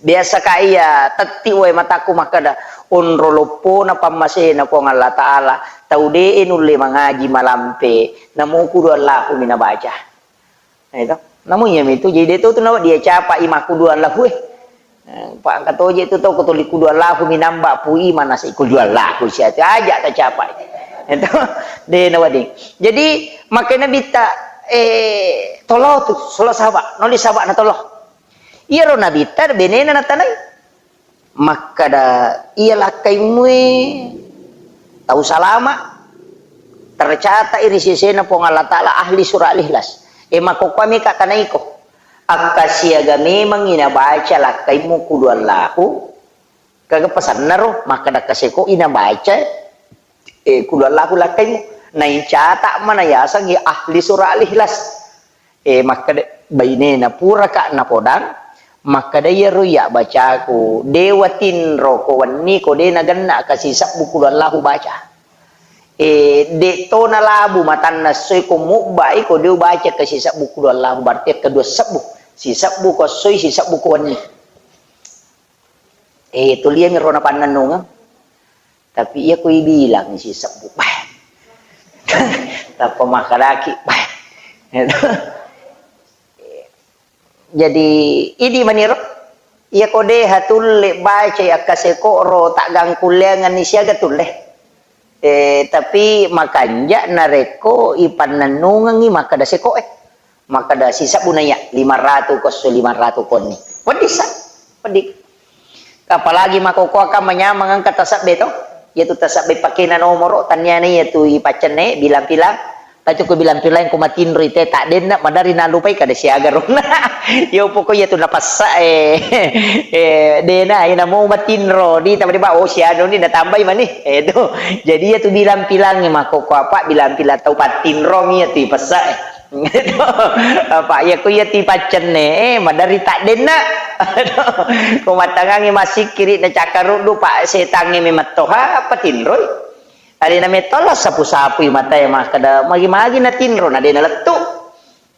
Biasa ka iya tetti wae mataku makkeda onro loppona pammasena Puang Allah Ta'ala. Tau de nulle mangaji malampe. Namo kulu Allahu mina baca. Nah, itu. Namun iya mitu, jadi de to tu nawa dia capa i makkudu Allahu, eh. Eh, pa engka toje tu tau ko tuli kudu Allahu minamba pu i mana sai kudu Allahu sia tu aja ta capa i. Itu de na wedding. Jadi, makkeda Nabitta, eh, tolo tu, solo saba, noli saba na tolo. Iyaro Nabitta benena natanai. Makkeda, iya lakkaimue tau salama, tercatat i ri sesena Puang Allah Ta'ala ahli surah Al-Ikhlas. E, makkokkoami ka tanaiko. Akkasiaga memangngi nabaca lakkaimu kudu Allahu, kaga pasanna ro, makkeda kaseko i nabaca, e, kudu Allahu lakkaimu. Naicatat mana yasengngi ahli surah Al-Ikhlas. Eh, makkeda, bainena puraka napodang, makkeda, iyaro iya bacaku, de watinro ko wenni ko de nagenna ka sisebbu kudu Allahu baca. Eh, de to nalabu matanna essoe ko mubbai ko de ubaca ka sisebbu kudu Allahu, berarti kedua sebbu. Sisebbu ko essoi, sisebbu ko wenni. Eh, tuliami ro napannennungeng. Tapi iya ko ibilang sisebbu, bah. Tappa makkedaki, bah. Jadi, idi maniro, iya ko de hatulle bacai akkaseko ro taggangkulleangenni siaga tulle. Eh, tapi makanja narekko ipannennungengi makkeda seko e. Makkeda sisebbu naiya, lima ratu ko esso, lima ratu konni. Wedding sa? Wedding. Apalagi makkokkoe kan manyameng engka tasebbe to. Iyatu tasebbe pakena nomoro, tanniana iyatu ipaccenne, bilang-bilang. Tapi ko bilang-bilang ko matinroi te taddenna, madari nalupai kada siaga ronna. Yo pokok iyatu napassa, eh, eh, dena, ina mau matinro, di tiba-tiba, oh, sianu ni natambai mani. Eh, tu. Jadi iyatu bilang-bilang makkokkoe apa, bilang-bilang tau pattinrong iyatu ipassa, eh. Apa iya ko iya tipaccenne, eh, madari taddenna. Ko mattangangi massikkiri na cakkaruddu, Pak, setangnge memettoha, apa tinroi? Alena metto la sapu-sapui matae makkeda, magi-magi na tinro, na dena lettu.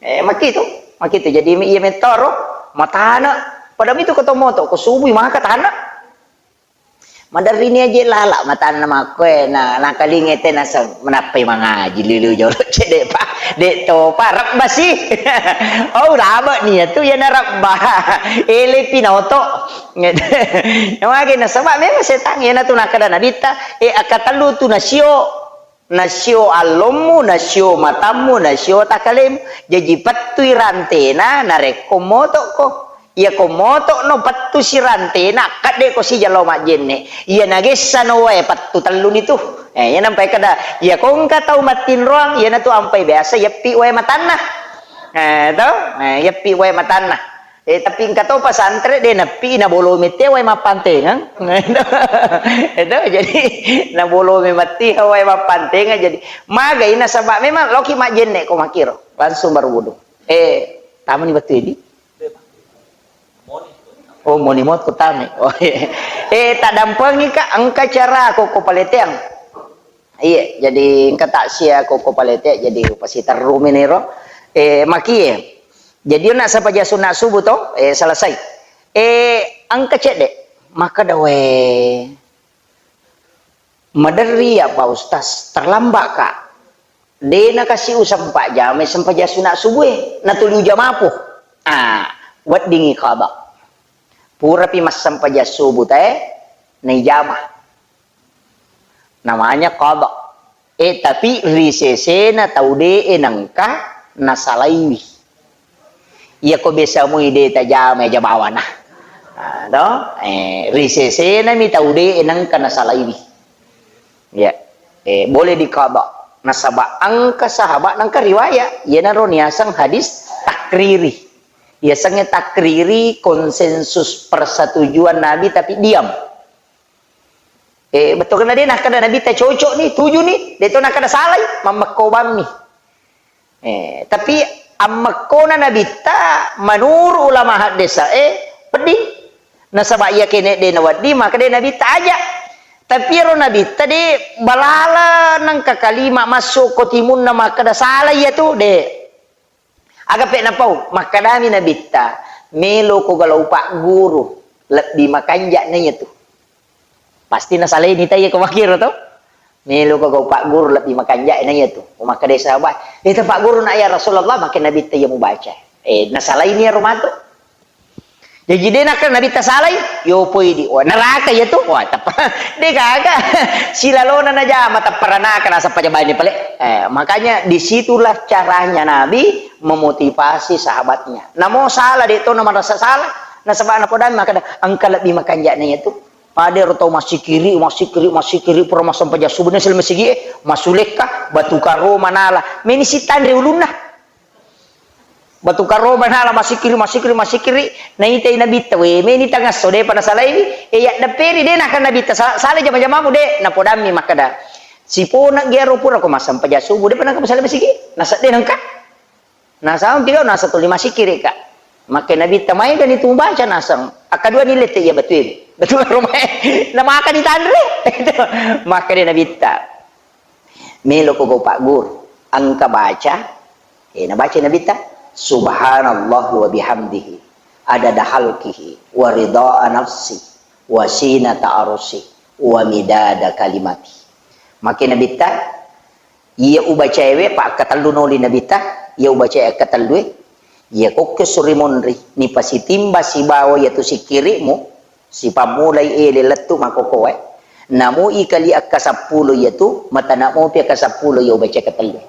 Eh, makitu, makitu. Jadi iya mettoro, matana. Pada mitu ko to moto, ko subui maka tana. Maderrini aje lala matanna makkoe, na, nakalinge te naseng, menappai mangaji lilu jolo cedde pa, de topa, rebba si. Oh, rabe ni tu ya na rebba. Ele pinoto. Mage nasaba memang setang ya na tu nakada Nabitta, e, akkatellu tu nasio. Nasio allommu, nasio matammu, nasio takalemu. Jaji pettui rantena narekko motokko. Iyako motokno pettusi rantena, akkaddeko sijang lao majjenne. Iya nagessano wae pettu telluni tu. Eh, iya nampai kada, iyako engka tau mattinroang, iyanatu ampai biasa yeppi wae matanna. Eh, to? Eh, yeppi wae matanna. Eh, tapi engka to pesantren de nappi nabolomi te wae mappantengeng. Edo, jadi nabolomi matti wae mappantengeng. Jadi magai nasaba memang loki majjenne ko makkiro, langsung berwudu. Eh, tamani wettu edi? Oh, moni mot ko tame. Oh, iya. Eh, tadampengi ka engka cara ko, ko paleteang. Iya, jadi engka taksia ko, ko paleteang, jadi upasiterru meniro. Eh, makie. Jadi, ona sampaja sunna subuh to, eh, selesai. Eh, engka cedde. Makkeda, "We, maderri ya, Pak Ustaz, terlambat ka. De nakasi usampajamai sampaja sunna subuh e, natuli ujamapo." Ah, weddingi qada. Purapi massampaja subuh tae, naijama. Namanya qada. Eh, tapi ri sesena tau de'e nengka nasalaiwi. Iyako biasa mui de tajama aja bawana. Ah, to? Eh, ri sesenami tau de'e nengka nasalaiwi. Ya. Eh, boleh diqada. Nasaba engka sahabat nengka riwayat. Iyanaro niaseng hadis takriri. Yasengnge takriri konsensus persetujuan Nabi tapi diam. Eh, bettuanna de nakkeda Nabitta cocok ni, tuju ni, de to nakkeda salai, mammekko bammi. Eh, tapi ammekkona Nabitta menurut ulama haddesa, eh, pedding. Nasaba iya kene de nawedding, maka de Nabitta aja. Tapi ero Nabitta de balala nengka kalima masuk ko timunna makkeda salai iya tu, de. Aga pe napau, makkedami Nabitta, "Melo ko galau pagguru, lebbi makanja na iya tu." Pasti nasaleni taiya ko makkiro to. "Melo ko gau pagguru, lebbi makanja na iya tu." Ko makkeda sahabat, "Eh, ta pagguru na ya Rasulullah," makke Nabitta iya mubaca. Eh, nasalaini ero matu. Jaji de nakkeda Nabitta salai, yo poi di, wah, neraka iya tu, wah, teppa, de gaga, silalona najama, teppa ranaka, nasappa jabaini pale. Eh, makanya disitulah caranya Nabi memotivasi sahabatnya. Namo salah, de to na marasa salah, nasaba napodang makkeda, engka lebbi makanja na iya tu. Pada ero tau massikiri, massikiri, massikiri, pura massampaja subuh, na sel masigi, eh, masulekka, batu karo manala, meni sitanre ulunna. Batu karo manala masikiri, masikiri, masikiri, naitai Nabitta, we, meni tangasso, depa nasalaiwi, e, yaddepperi, de nakkeda Nabitta, sa-, salai jama-jamamu, de, napodammi makkeda, "Sipona giaro pura ko massampaja subuh, depa nengka masalai masigi, nasedde nengka." Nasang tiga, nasa tuli masikiri ka. Makke Nabitta, maegani tu baca nasang. Akkaduani lette iya batue. Batu karo mae. Namakani tanre. Makkeda Nabitta. Melo ko gau pagguru, engka baca, eh, nabaca Nabitta, "Subhanallah wa bihamdihi, adada khalqihi, wa ridha nafsi, wa sinata arsi, wa midada kalimati." Makke Nabitta, iya ubacaewe, pa akkatellu noli Nabitta, iya ubacae akkatellue, iya kokke suri monri, nipasitimba sibawa iya tu sikkirimu, sipammulai ele lettu makkokkoe, namo ikali akka seppulo iya tu, matana mopi akka seppulo iya ubaca ketellu.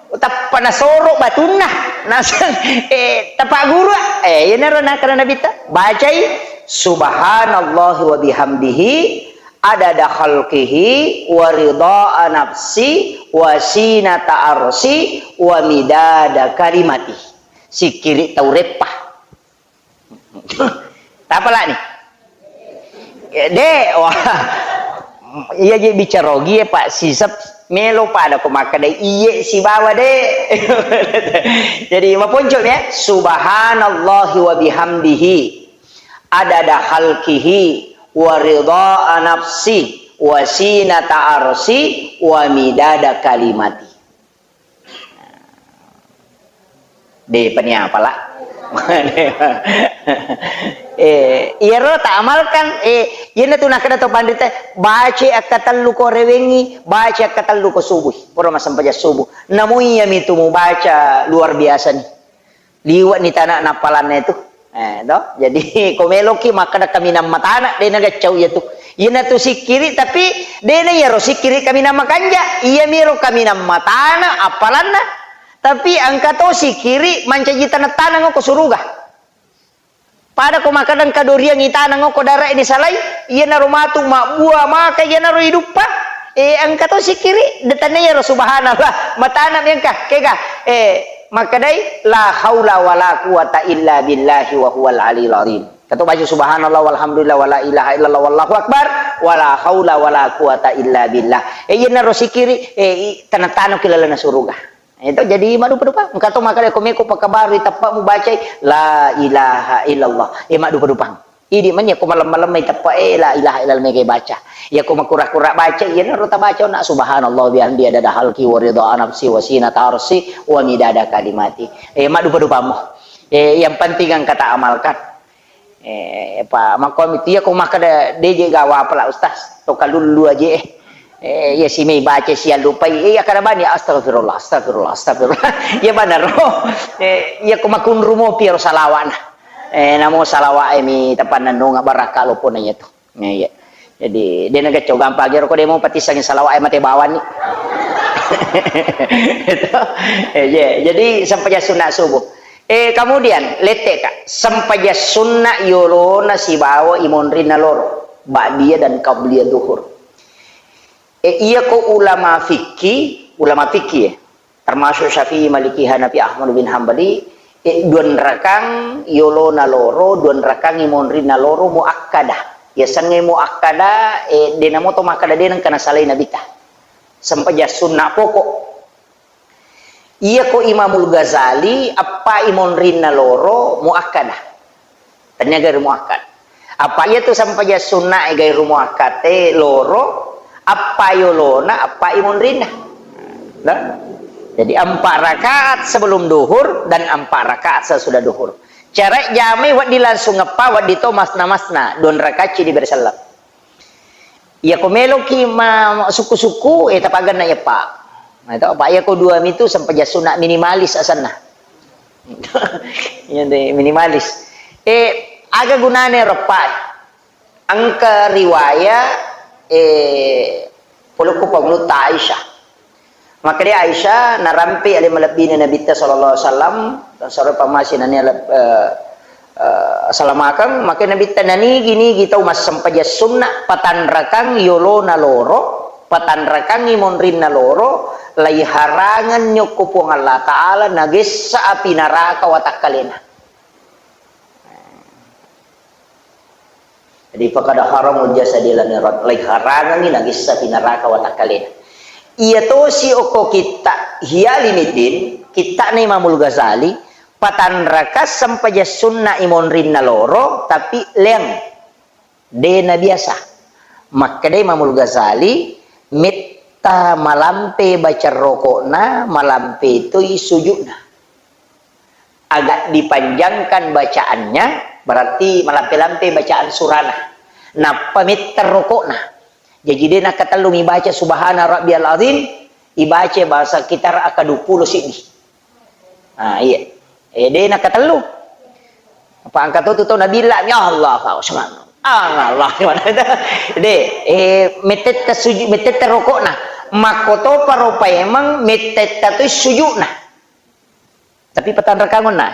Tappa nasoro batunna, naseng, eh, tapagguru, eh, iyanaro nakkeda Nabitta, bacai, "Subhanallahi wa bihamdihi, adada khalqihi, wa ridha nafsi, wa sinata arsi, wa midada kalimati." Sikkiri tau reppa. Tapalani? Eh, de, wah. Iya je bicara ogi e, Pak, sisep melo pada ko makkeda iye sibawa, de. Jadi, maponco ya, "Subhanallahi wa bihamdihi, adada khalqihi, wa ridha nafsi, wa sinata arsi, wa midada kalimati." De pani apala. Eh, iyaro ta amalkan, eh, iyanatu nakkeda to panrita, baca akkatellu ko rewengi, baca akkatellu ko subuh. Pura massempajang subuh. Namo iyami tu mubaca luar biasa ni. Liwa ni tana nappalanna itu. Eh, to? Jadi, ko meloki makkeda kaminang matana, de nagaccau iya tu. Iyanatu sikkiri, tapi dena iyaro sikkiri kaminang makanja, iyamiro kaminang matana appalanna, tapi engka to sikkiri mancaji taneng-taneng ko suruga. Pada ko makkeda engka doriang itaneng ko dara ini salai, iyanaro matu mabbua maka iyanaro iduppa, eh, engka to sikkiri, de tania iyaro subhanallah, matana mi engka, kega, eh, makkedai, "La haula wala quwata illa billahi wa huwal aliyul azim." Kato baca subhanallah walhamdulillah wala ilaha illallah wallahu akbar, wala haula wala quwata illa billah. Eh, iyanaro sikkiri, eh, i-, taneng-taneng ki lalenna suruga. Itu jadi maddupa-dupa. Engka to makkeda ko meko pakkabarui teppa mubacai la ilaha illallah. Eh, maddupa-dupang. Idi mani ko malem-malem mai teppa, eh, la ilaha illallah mega baca. Iya ko makura-kura baca, iyanaro tabaca na subhanallah bihamdi adada halki wa ridha nafsi wa sinata arsi wa midada kalimati. Eh, maddupa-dupammo. Eh, yang penting engka ta amalkan. Eh, pa, makkomi tu, iya ko makkeda, de je gawa apala, Ustaz. To kalullu aje, eh. Eh, iya si mei baca siallupai. Eh, iya kada bani, astagfirullah, astagfirullah, astagfirullah. Iya banaro. Eh, iya ko makunru mopi ro salawana. Eh, namo salawa e mi tapannennunga barakka lopona iya tu. Nah, iya. Jadi, de nagacco gampang ero ko de mo patissangi salawa e mate bawani. Itu. Eh, iya. Jadi, sempajang sunna subuh. Eh, kemudian, lette ka, sempajang sunna yolona sibawa imonrinna loro, ba'diyah dan qabliyah duhur. Eh, iya ko ulama fikih, ulama fikih, ya, termasuk Syafi'i, Maliki, Hanafi, Ahmad bin Hambali, eh, duanrakang yolona loro, duanrakang imonrinna loro muakkadah. Yasengnge muakkadah, eh, de namo to makkeda de nengka nasalai Nabitta. Sempajang sunna pokok. Iya ko Imamul Ghazali, appa imonrinna loro muakkada. Tania gairu muakkad. Apa iya tu sempajang sunna e gairu muakkad e loro, appa yolona, appa imonrinna. Nah? Jadi empat rakaat sebelum duhur dan empat rakaat sesudah duhur. Cara jamai wedding langsung eppa, wedding to masna-masna, dua rakaat ci diberi salam. Iya ko meloki ma-, sukku-sukku, eh, tapaganna iyappa. Nah, itu apa? Iya ko dua mitu sempajang sunna minimalis asanna. Iya deh, minimalis. Eh, aga gunane reppa? Engka riwaya, eh, polokku pangulutta Aisyah. Makkeda Aisyah, narampe ale malebbina Nabitta sallallahu alaihi wasallam, sore pamasi nania leb-, eh, eh, salamakeng, makkeda Nabitta nanigi-nigi tau massempajang sunna, patanrakang yolona loro, patanrakangi monrinna loro, laiharangenni okko Puang Allah Ta'ala, nagessa api naraka watakkalena. Jadi, faqad haramul jasadi la mirad, laiharangengngi nagessa pi naraka watakkalena. Iya tosi okko kitta Ihya Ulumuddin, kittana Imamul Ghazali, patanraka sempajang sunna imonrinna loro, tapi leang. De nabiasa. Makkeda Imamul Ghazali, metta malampe baca rokokna, malampe toi sujudna. Agak dipanjangkan bacaannya, berarti malampe-lampe bacaan surana. Nappa metta rokokna. Jaji de nakatellu mibaca subhana rabbiyal azim, ibaca bahasa kitar aka dua puluh siddi. Ah, iya. Eh, de nakatellu. Apa angka to tu tau nabilla, ya Allah, Pak Usman. Ah, Allah, de, eh, metetta suju-, metetta rokokna. Makkotopa ro paimeng, metetta tu sujudna. Tapi patanrakangonna.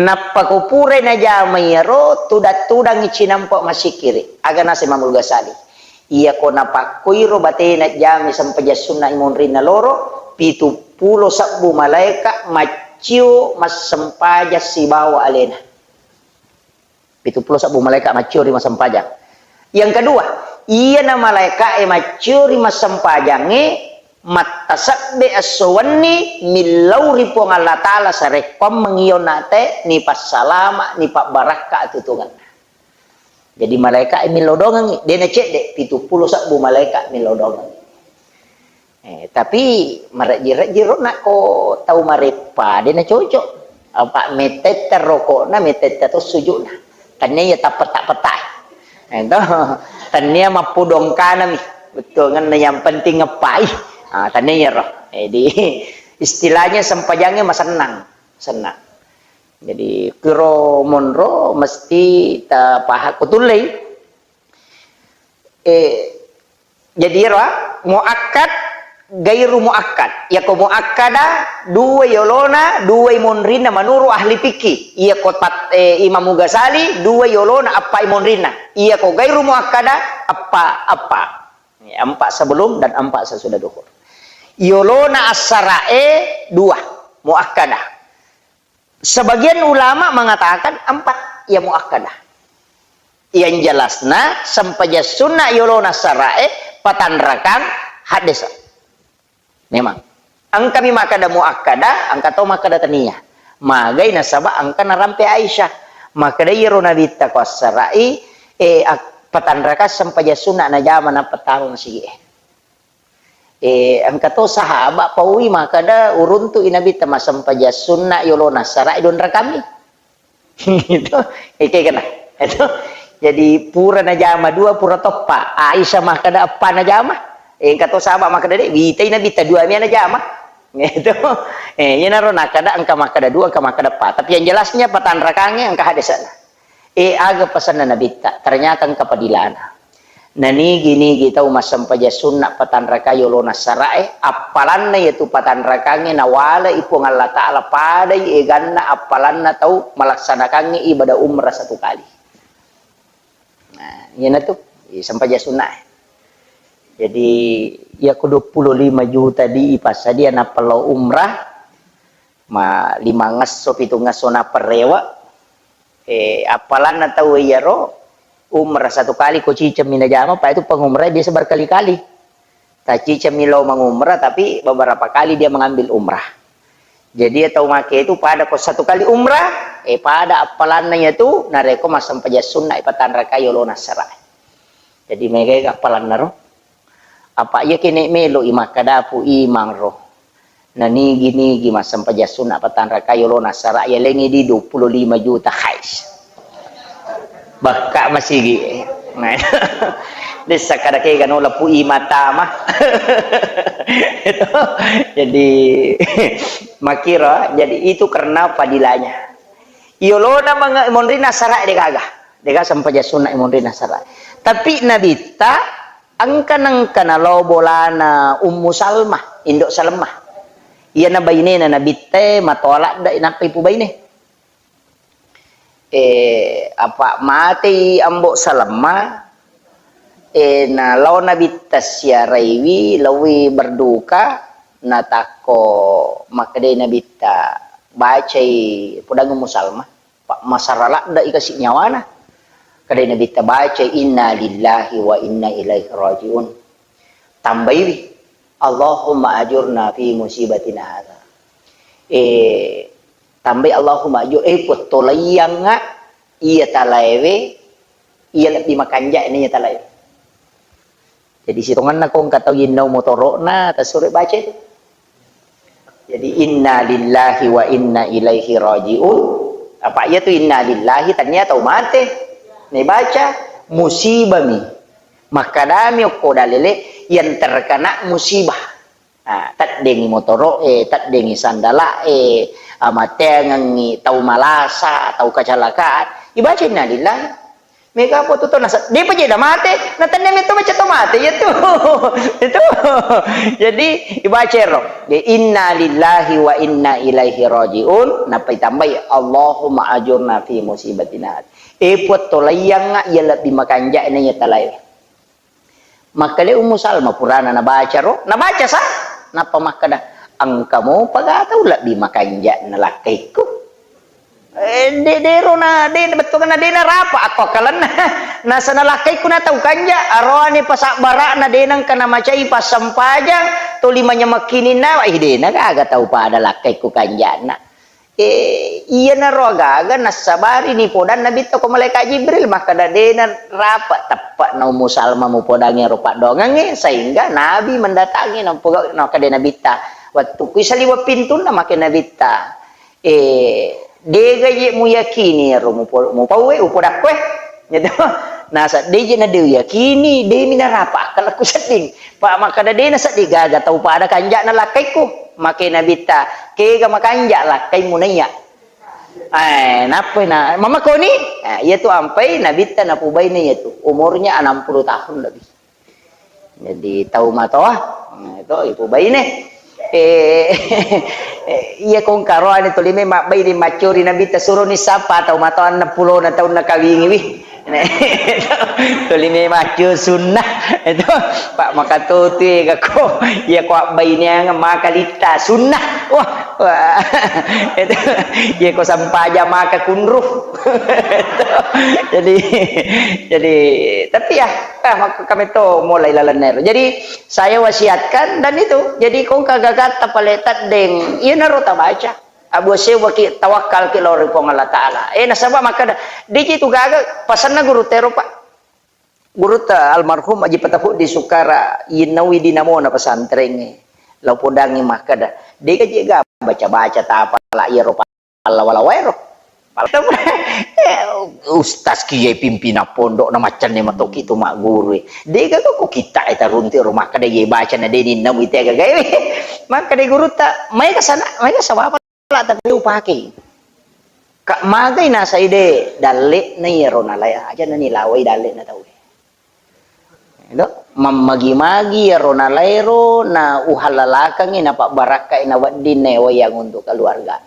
Nappa ko purai najama iyaro, tudang-tudangi cinampa massikkiri. Aga naseng Imamul Ghazali. Iya ko napakkoiro batena jami sempajang sunna imonrinna loro, pitu pulo sebbu malaeka maccio massempajang sibawa alena. Pitu pulo sebbu malaeka maccio ri massempajang. Yang kedua, iyana malaeka e maccio ri massempajangnge, mattasebbe esso wenni millau ri Puang Allah Ta'ala sarekkoammeng iyo nate nipassalama, nipabbarakka atutungenna. Jadi malaeka e millau dongengngi, de nacedde, pitu pulo sebbu malaeka millau dongengngi. Eh, tapi marejji-rejji ro nakko tau mareppa, de nacocok. Apa metetta rokokna, metetta to sujudna. Tania iya tappeta-petai. Eh, to. Tania mappudongkanami. Bettuangenna yang penting ngeppai. Ah, tania iyaro. Jadi, istilahnya sempajangnya masennang. Sennang. Jadi, kiro monro mesti tapaha-, kutullei. Eh, jadi ero, ah, muakkad, gairu muakkad. Iyako muakkada, dua yolona, dua monrinna menurut ahli fikih. Iyako pat-, eh, Imam Ghazali, dua yolona, appa monrinna. Iyako gairu muakkada, appa, appa. Ya, empat sebelum dan empat sesudah duhur. Yolona assarae dua, muakkada. Sebagian ulama mengatakan empat, ya muakkadah. Yang jelasna, sempajang sunna yolona sarae, patanrakang, haddesa. Memang. Engkami makkada muakkada, engka to makkada tania. Magai nasaba engka narampe Aisyah. Makkada iyaro Nabitta ko assarai, eh, ak-, patanrakang sempajang sunna najama nappa taro masigi e. Eh, engka to sahabat paui makkada uruntu i Nabitta massempajang sunna yolona sarae dua rakami. Gitu. Eke kena. Itu. Jadi pura najama dua, pura toppa. Aisyah makkada eppa najama. Eh, engka to sahabat makkada de, witai Nabitta dua mia najama. Gitu. Eh, iyanaro nakkada engka makkada dua, engka makkada eppa. Tapi yang jelasnya patanrakange engka hadesana. Eh, aga pesanna Nabitta? Ternyata engka padilana. Nanigi-nigi tau massempajang sunna patanraka yolona sarae, appalanna iyatu patanrakangnge nawalai Puang Allah Ta'ala padai eganna appalanna tau malaksanakangnge ibadah umrah satu kali. Nah, iyanatu, i sempajang sunnae. Jadi, iyako dua puluh lima juta di ipassadia nappa lao umrah, ma-, limangesso, pitungesso nappa rewe, eh, appalanna tau iyaro, umrah satu kali ko cicemmi najama, pa itu pengumrah biasa berkali-kali. Tacicemmi lao mengumrah, tapi beberapa kali dia mengambil umrah. Jadi, tau make itu pada ko satu kali umrah, eh, pada appalanna iyatu, narekko massempajang sunna ipatanrakai yolona sarae. Jadi, megai appalanna ro. Apa iya kene melo i makkadapu imang ro. Nanigi-nigi massempajang sunna patanrakai yolona sarae, yalengi di dua puluh lima juta, hais. Bakka masigi. Nah, dessa kada kega no lapu i mata mah. Itu. Jadi, makira, jadi itu karena padilanya. Yolona manga-, monrina sarae degaga. Degaga sempajang sunna monrina sarae. Tapi Nabitta engka nengka nalao bolana Ummu Salmah, Indo Salmah. Iyana bainena Nabitta e matoa ladde nappa ipubaine. Eh, apa matei Ambo Salmah, eh, nalao Nabitta siaraiwi, laowi berduka, natakko makkedai Nabitta, bacai podang Ummu Salmah. Pa-, masara ladde'i kasi nyawana. Kadai Nabitta baca, "Inna lillahi wa inna ilaihi raji'un." Tambaiwi, "Allahumma ajurna fi musibatina hadza." Eh, tambai, "Allahumma ajur-," eh, pottolaiyangnga iya talaewe, iya lebbi makanja'na iya talaewe. Jadi, sitongenna ko engka tau yennau motoro'na, tasuro baca itu. Jadi, "Inna lillahi wa inna ilaihi raji'un." Apa iya tu "Inna lillahi", tania tau mate. Nibaca, musibami. Makkadami okko dalele yang terkena musibah. Ah, teddengi motoro'e, teddengi sandala'e, amateangengi tau malasa, tau kecelakaan. Ibaca, "Inna lillahi." Mega apa tu to nasa-, depa je da mate, na tenne metto baca to mate, iya tu. Itu. Jadi, ibaca ero. De, "Inna lillahi wa inna ilaihi raji'un." Nappa itambai, "Allahumma ajurna fi musibatina." Eh, Puang, tolaiyangnga iya lebbi makanja'na iya talae. Makkeda Ummu Salma purana nabaca ro, nabaca sa, nappa makkeda, "Engka mopa ga tau lebbi makanja'na lakkaikku?" Eh, de-, dero na, de-, bettuanna de narapa akko akkalenna. Nasana lakkaikku na tau kanja, aroane pasabbara'na de nengka namacai passempajang, toli manyamekkininna, ih, de na gaga tau pada lakkaikku kanja'na. Eh, iyanaro agaga nassabari ni podang Nabitta ko Malaikat Jibril, makkeda, "De narapa teppe'na Ummu Salma mupodangi ero paddoangengnge," sehingga Nabi mendatangi, nampuga-, nakkeda Nabitta, "Wettukku isaliweng pintunna," make Nabitta. Eh, dega je muyakini ero mupo-, mupauwe, upodakkoe. Gitu. Nasa de je na de uyakini, de mi narapa akkalakku sedding. Pa makkeda de na sedding gaga tau pada kanja'na lakkaikku. Make Nabitta, "Kega makanja lakkaimu naiya?" Eh, nappai na, "Mamakoni?" Eh, iya tu ampai Nabitta napubaine iya tu. Umurnya enam puluh tahun lebih. Jadi tau matoa, nah, itu ibu baine. Eh, iya kongka roane tuli memang baine maccuri Nabitta suroni sapa tau matoa enneppulona taunna kawingi wi. Tuli memang maccuri sunnah itu Pak makatotu ega ko iya ko abbaineang maka litta sunnah. Wah, wah. Itu iya ko sampaja maka kunru. Jadi jadi tapi ya Ah, maka kami to mulai lalenna ero. Jadi saya wasiatkan dan itu. Jadi kongka gagatta pale teddeng, iyanaro tabaca. Abu sewaki tawakkal ki lao ri Puang Allah Taala. Eh nasaba makkeda, deji tu gaga pasanna guru tero Pak. Guru ta almarhum Aji Patapuddi Sukara yinnaui dinamona pesantrengnge. Lao podangi makkeda, dega jega baca-baca tapala iyaro pallawa-lawaero. Pala-, eh, ustaz kiye pimpinan pondok na maccanne matoki tu magguru. Dega ko kita eta runti ro makkeda ye baca na deni namu ite gaga. Makkeda gurutta, maega sana, maega sawapa la tapi upake. Kak magai nasai de dalle na iyaro nalai aja nani lawai dalle na tau. Edo, mammagi-magi iyaro nalaero na uhallalakengngi napabbarakkai na wedding na wayang untuk keluarga.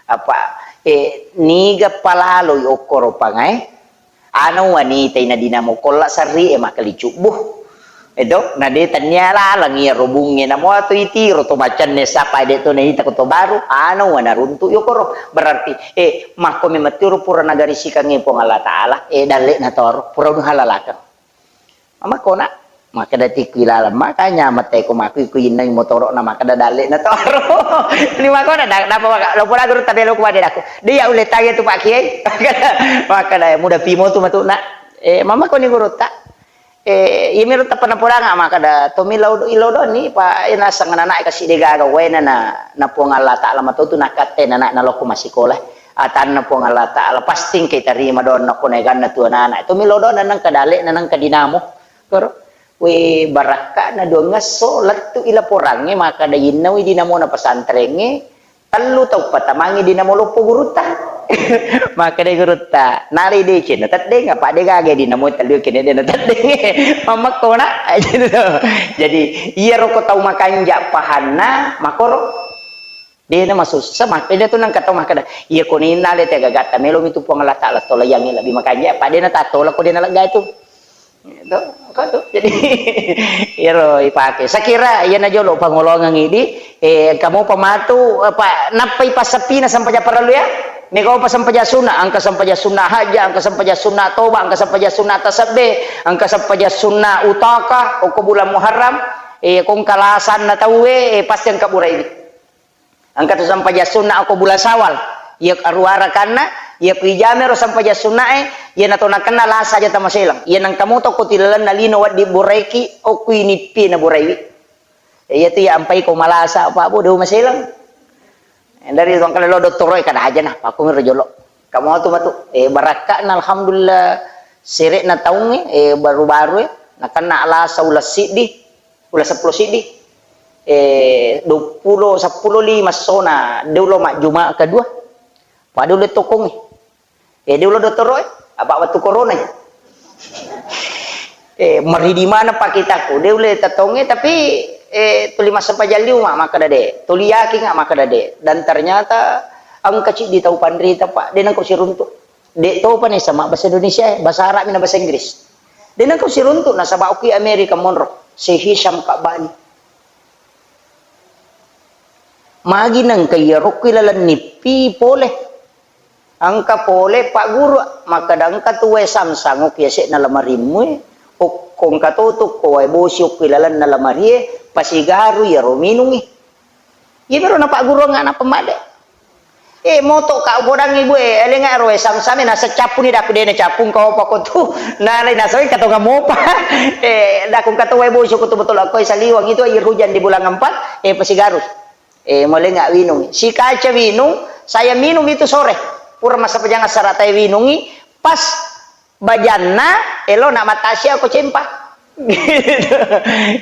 Apa, eh, niga palaloi okkoro pangae, ana wanita ina dinamo kolla sarri e makali cubbu. Edo, na de tania laleng iyaro bunge namo atau itiro to macanne sapa de to naita ko to baru, ana wana runtu yokoro. Berarti, eh, makko memettiro pura nagarisikangngi Puang Allah Taala, eh, dalle na toro, pura uhallalakeng. Makkona, makkeda tikku ilaleng, makanya mate ko makku ku innai motoro na makkeda dalle na toro. Ni makkona da, napa maka, lo pura guru tabelo ku wade daku. Dia ulle tanya tu Pak Kiai. Makkeda muda pimo tu matu na. Eh, mama ko ni guru ta. Eh, iya miro tapana podanga makkeda to mi laudo ilodo ni pa ena sangana na kasi de gaga wena na na Puang Allah Taala matotu nakatte na na lokko masikola. Atanna Puang Allah Taala pasti engka itarima donna ko naeganna tu anak-anak. To mi lodo na nengka dale na nengka dinamo. Koro, we, barakka'na duangngesso lettu i laporangnge makkada yinnauwi dinamona pesantrengnge, tellu tau patamangngi dinamo loppo gurutta. Makkadai gurutta, nalai deceng na teddeng, apa de gaga dinamo tellu kene de na teddeng. Mammakkona. Jadi, iyaro ko tau makanja pahanna, makoro. Dena masussa, makkeda tu nengka tau makkeda, iya ko ninna le tegagatta, melomi tu Puang Allah Taala tolaiangngi lebbi makanja, apa dena tattola ko dena leggai tu. Gitu, apa tu? Jadi, iyaro ipake. Sakira iyana jolo pangolongang idi, eh, engka mopa matu, apa, nappai passappina sempajang parellu ya? Mega opa sempajang sunna, engka sempajang sunna hajja, engka sempajang sunna toba, engka sempajang sunna tasabbe, engka sempajang sunna utaka, okko bulan Muharram, eh, ko engka lasanna tauwe, eh, pasti engka buraiwi. Engka tu sempajang sunna okko bulan Syawal. Iya aruwa rakanna, iya ku ijamero sempajang sunnae, iya nato nakenna lasa aja tamaselang. Iya nengka moto ko tilalenna lino weddi buraiki, okko inippi na buraiwi. Iya tu iya ampai ko malasa, Pak Bu, de maselang. Dari tuang kale lo dottoro kada aja nah, pakku miro jolo. Kamu tu matu, eh, barakka'na alhamdulillah sere'na taungnge, eh, baru-baru, eh, nakenna lasa uleng siddi. Uleng seppulo siddi. Eh, duappulo, seppulo lima sona, de ulo majjuma kedua. Pada ulle tokongnge. Eh, de ulo dottoro, eh, apa wettu corona ya. Eh, meri di mana pak kitaku? De ulle tetongnge, tapi, eh, tuli massempajang liu ma, makkada de. Tuli yakin nga, makkada de. Dan ternyata engka ciddi tau panrita, Pak. De nengka siruntuk. De topa ni sama bahasa Indonesia, eh, bahasa Arab na bahasa Inggris. De nengka siruntuk nasaba okki Amerika monro. Si Hisham Kabani. Magi nengka iyaro okki laleng nippi pole. Engka pole Pak Guru, makkada engka tu wae samsang okki yase'na lamarimmu e. Okko engka to tu ko wae bosi okki lalenna lamarie, pasigaru iyaro minungi. Iyamiro napagguruang anak pemade. Eh, moto ka upodangngi, Bu, eh, elenga ro, eh, sam-same naseng cappuni, daku dena cappung kau apa ko tu. Nalai naseng katonga mopa. Eh, daku kato wae bosi ko tu betul ko saliwang itu air hujan di bulan empat, eh, pasigaru. Eh, molenga winung. Si kaca winung, saya minum itu sore. Pura masa pejang asara tai winungi, pas bajanna, elo na matasia ko cempa.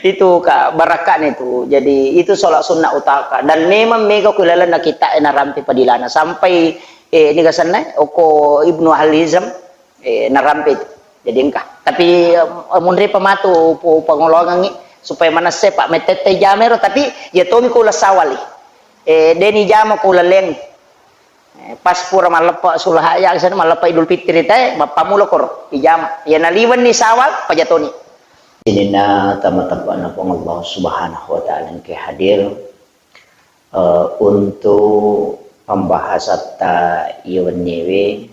Itu, Kak, barakka'na itu. Jadi, itu sholat sunnah utaka. Dan memang mega ku lalenna kita e narampe padilana. Sampai, eh, ini kasanna, oko Ibnu Ahli Hizam, eh, narampe itu. Jadi engka. Tapi, eh, munri pa matu pu-, pangolongengngi supaya manesse pa mettette jamero, tapi ya tomi ko uleng sawali. Eh, deni jama ko uleng leng. Eh, pas pura malleppa sulaha ya, sana malleppa Idul Fitri te, mappamulo koro, ijama. Ya naliwenni sawal, pajatoni. Sininna tama-, tappana Puang Allah Subhanahu wa Ta'ala engke hadir, eh, untuk pembahasatta iya wenniewe,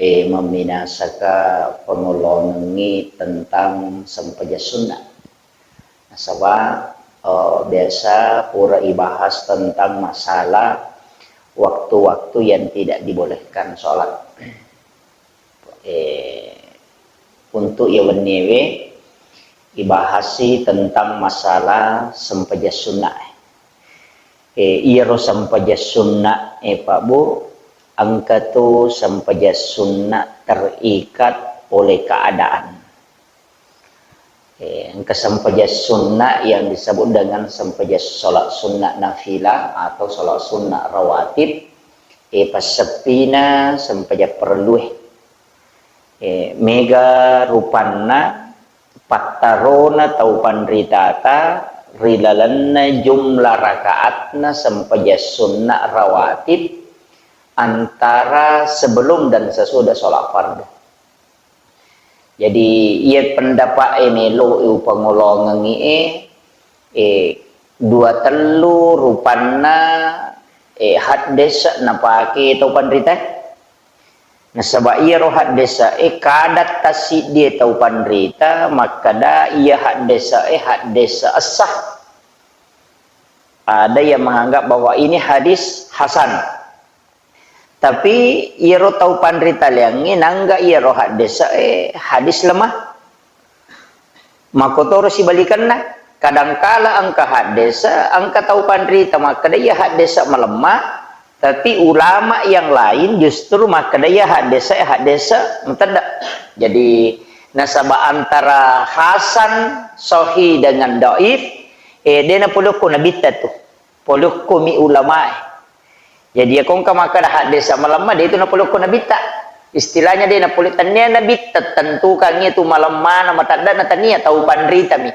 eh, memminasaka pangolongengngi tentang sempajang sunnah. Nasaba, eh, biasa pura ibahas tentang masalah waktu-waktu yang tidak dibolehkan sholat. Eh, untuk iya wenniewe, ibahasi tentang masalah sempajang sunnah. Eh, iyaro sempajang sunnah, eh, Pak Bu, engka tu sempajang sunnah terikat oleh keadaan. Eh, engka sempajang sunnah yang disebut dengan sempajang sholat sunnah nafilah atau sholat sunnah rawatib, eh, passeppina sempajang parellue. Eh, mega rupanna pattarona tau panritata ri lalenna jumlah rakaatna sempajang sunnah rawatib antara sebelum dan sesudah sholat fardu. Jadi, iya pendapat e melo upangolongengngi e, eh, dua tellu rupanna, eh, haddese napake tau panrita. Nasaba iyaro haddese e kada tassiddie tau panrita makkada iya haddese e haddese sah. Ada yang menganggap bahwa ini hadis hasan. Tapi iyaro tau panritaleangnge nangga iyaro haddese e hadis lemah. Makkotoro sibalikenna, kadangkala engka haddese, engka tau panrita makkeda iya haddese malemma, tapi ulama yang lain justru makkeda iya haddese, haddese matedde. Jadi, nasaba antara hasan, sahih dengan dhaif, eh, de napolokko nabitta tu. Polokko mi ulamae. Jadi, iya ko engka makkeda haddese malemma, de itu napolokko nabitta. Istilahnya de napole, tennia nabitta tentukangngi tu malemmana, matedde na, tennia, tau panritami.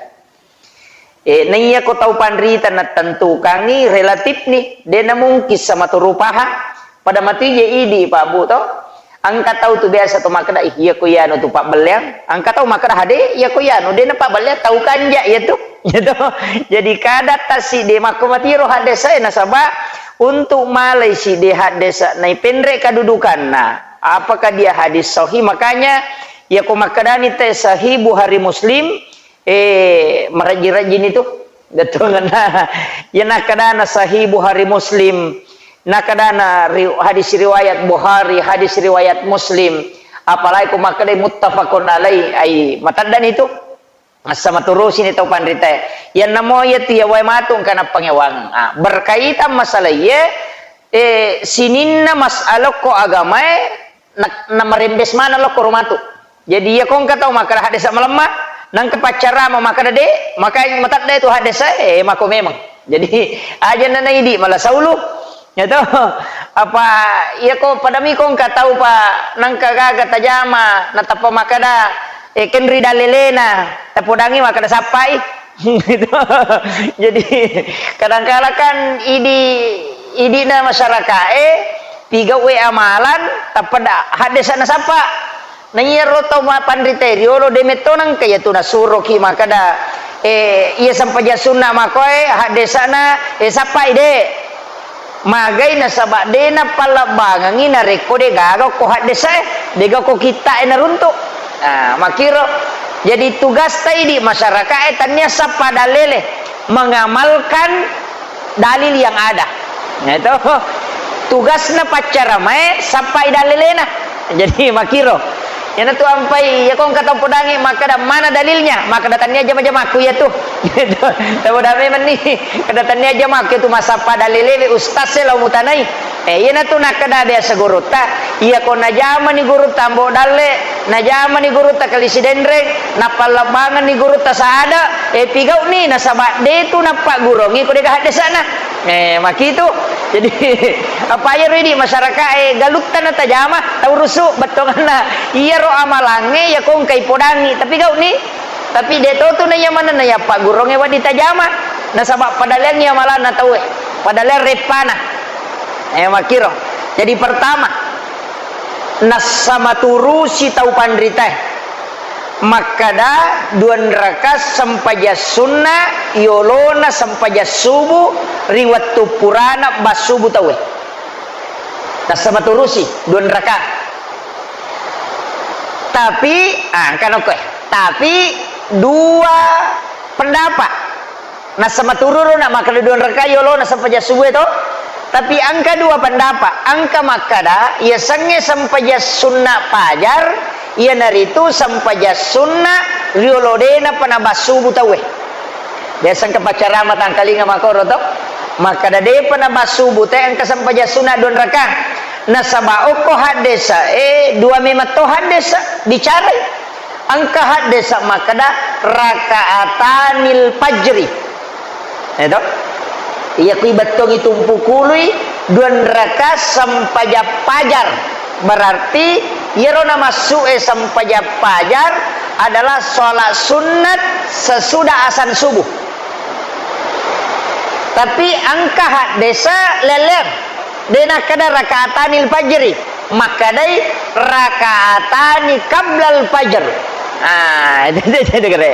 Eh, naiya ko tau panrita natentukangngi relatif ni, de namungkin sama tu rupaha. Pada matu je idi, Pak Bu, to. Engka tau tu biasa tu makkeda, "Ih, iya ko iyanu tu pabbelleang." Engka tau makkeda, "Hade, iya ko iyanu, de napabbelleang, tau kanja iya tu." Gitu. Jadi kada tassiddi makko matiro haddese e nasaba untuk malai siddi haddese naipenre kedudukanna. Apakah dia hadis sahih? Makanya iya ko makkedani te sahih Bukhari Muslim, eh, marajji-rajjini tu. Bettuanna. Iya nakkadana sahih Bukhari Muslim, nakkadana ri-, hadis riwayat Bukhari, hadis riwayat Muslim, apalagi ko makkedai muttafaqun alaih, ai mataddani tu. Massa maturusini tau panritae. Iyanna mo iya tu iya wae matu engka nappangewang. Ah, berkaitan masalah iye, eh, sininna masalah ko agamae, na, namarembes maneng lokko ro matu. Jadi, iya ko engka tau makkeda haddese malemma, nangka paccarama makkeda de, maka matedde tu haddese, eh, mako memang. Jadi, aja na naidi mala saulu. Ya to, apa, iya ko padami ko engka tau pa nangka gaga tajama, natappa makkeda, eh, kenri dalelena, tapodangi makkeda sappai. Gitu. Jadi, kadangkala kan idi, idina masyarakae, pigauwe amalan, tappa da-, haddese nasappa. Na iyaro tau ma-, panritae riolo de metto nangka iya tu nasuroki makkeda, eh, iya sempajang sunna makoe, haddesena, eh, sappai de. Magai nasaba de napallebbangengngi narekko de gaga ko haddese e, de gaga ko kitta e naruntu. Ah, makkiro. Jadi tugasta idi masyarakae tania sappa dalele, mengamalkan dalil yang ada. Nah, itu tugasna paccaramae sappai dalelena. Jadi makkiro. Iyanatu ampai, iya ko engka tau podangi makkeda mana dalilnya, makkeda tania jama-jamakku iya tu. Tau da memang ni, kada tania jamakku iya tu massappa dalelewe ustaz e lao mutanai. Eh, iyanatu nakkeda biasa gurutta, iya ko najamani gurutta Ambo Dalle, najamani gurutta Kali Sidenreng, nappallebbangenni gurutta Saada, eh, pigau'ni nasaba de tu nappaggurongi ko de gaga haddesena. Eh, makitu. Jadi, apa iyaro idi masyarakae galutta natajama, taurusu bettuanna. Iyaro amalangnge iya ko engka ipodangngi, tapi gau'ni. Tapi de' to tu na iya manenna iya pagguruangnge wedding tajama. Nasaba padaleangngi amalanna tauwe. Padaleang reppana. Eh, makkiro. Jadi pertama, nassamaturusi tau panritae. Makkada, duanraka sempajang sunna yolona sempajang subuh ri wettu purana bassubu tauwe. Nassamaturusi duanraka. Tapi, ah, engka nokkoe. Tapi dua pendapat. Nassamaturusi na makkada duanraka yolona sempajang subuh to. Tapi engka dua pendapat. Engka makkada, yasengnge sempajang sunna pajar, iyanaritu sempajang sunna riolo de'napa nabassubu tauwe. Biasa engka paccarama tangkalinga makkoro to. Makkada de'pa nabassubu te engka sempajang sunna duanraka. Nasaba okko haddesa, eh, dua memang to haddesa bicarai. Engka haddesa makkada rakaatanil fajri. Eh, to? Iya kui bettuangngi tumpu kului duanraka sempajang pajar. Berarti iyaro namassu'e sempajang pajar adalah sholat sunnat sesudah asan subuh. Tapi engka haddesa lelleng. De' nakkada rakaatanil fajri, makkadai rakaatani qablal fajr. Ah, itu dia jadi kere.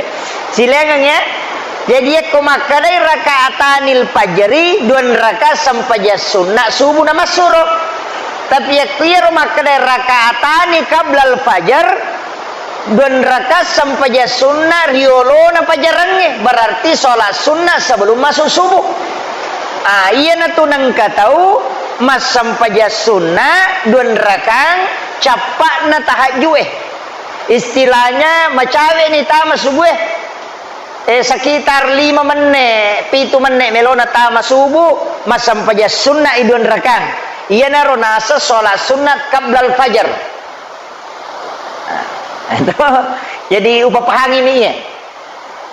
Silaingengngi ya. Jadi yakko makkadai rakaatanil fajri, duanraka sempajang sunna subuh namassuro. Tapi yakko iyaro makkadai rakaatani qablal fajr, duanraka sempajang sunna riolona pajarengnge, berarti sholat sunna sebelum masuk subuh. Ah, iyanatu nengka tau massempajang sunna duanrakang cappa'na tahajju'e. Istilahnya macawe'ni tama subuhe. Eh, sekitar lima menne, pitu menne melona tama subuh, massempajang sunna i duanrakang. Iyanaro naseng sholat sunnat qablal fajar. Nah, itu. Jadi, upapahangi mi iya.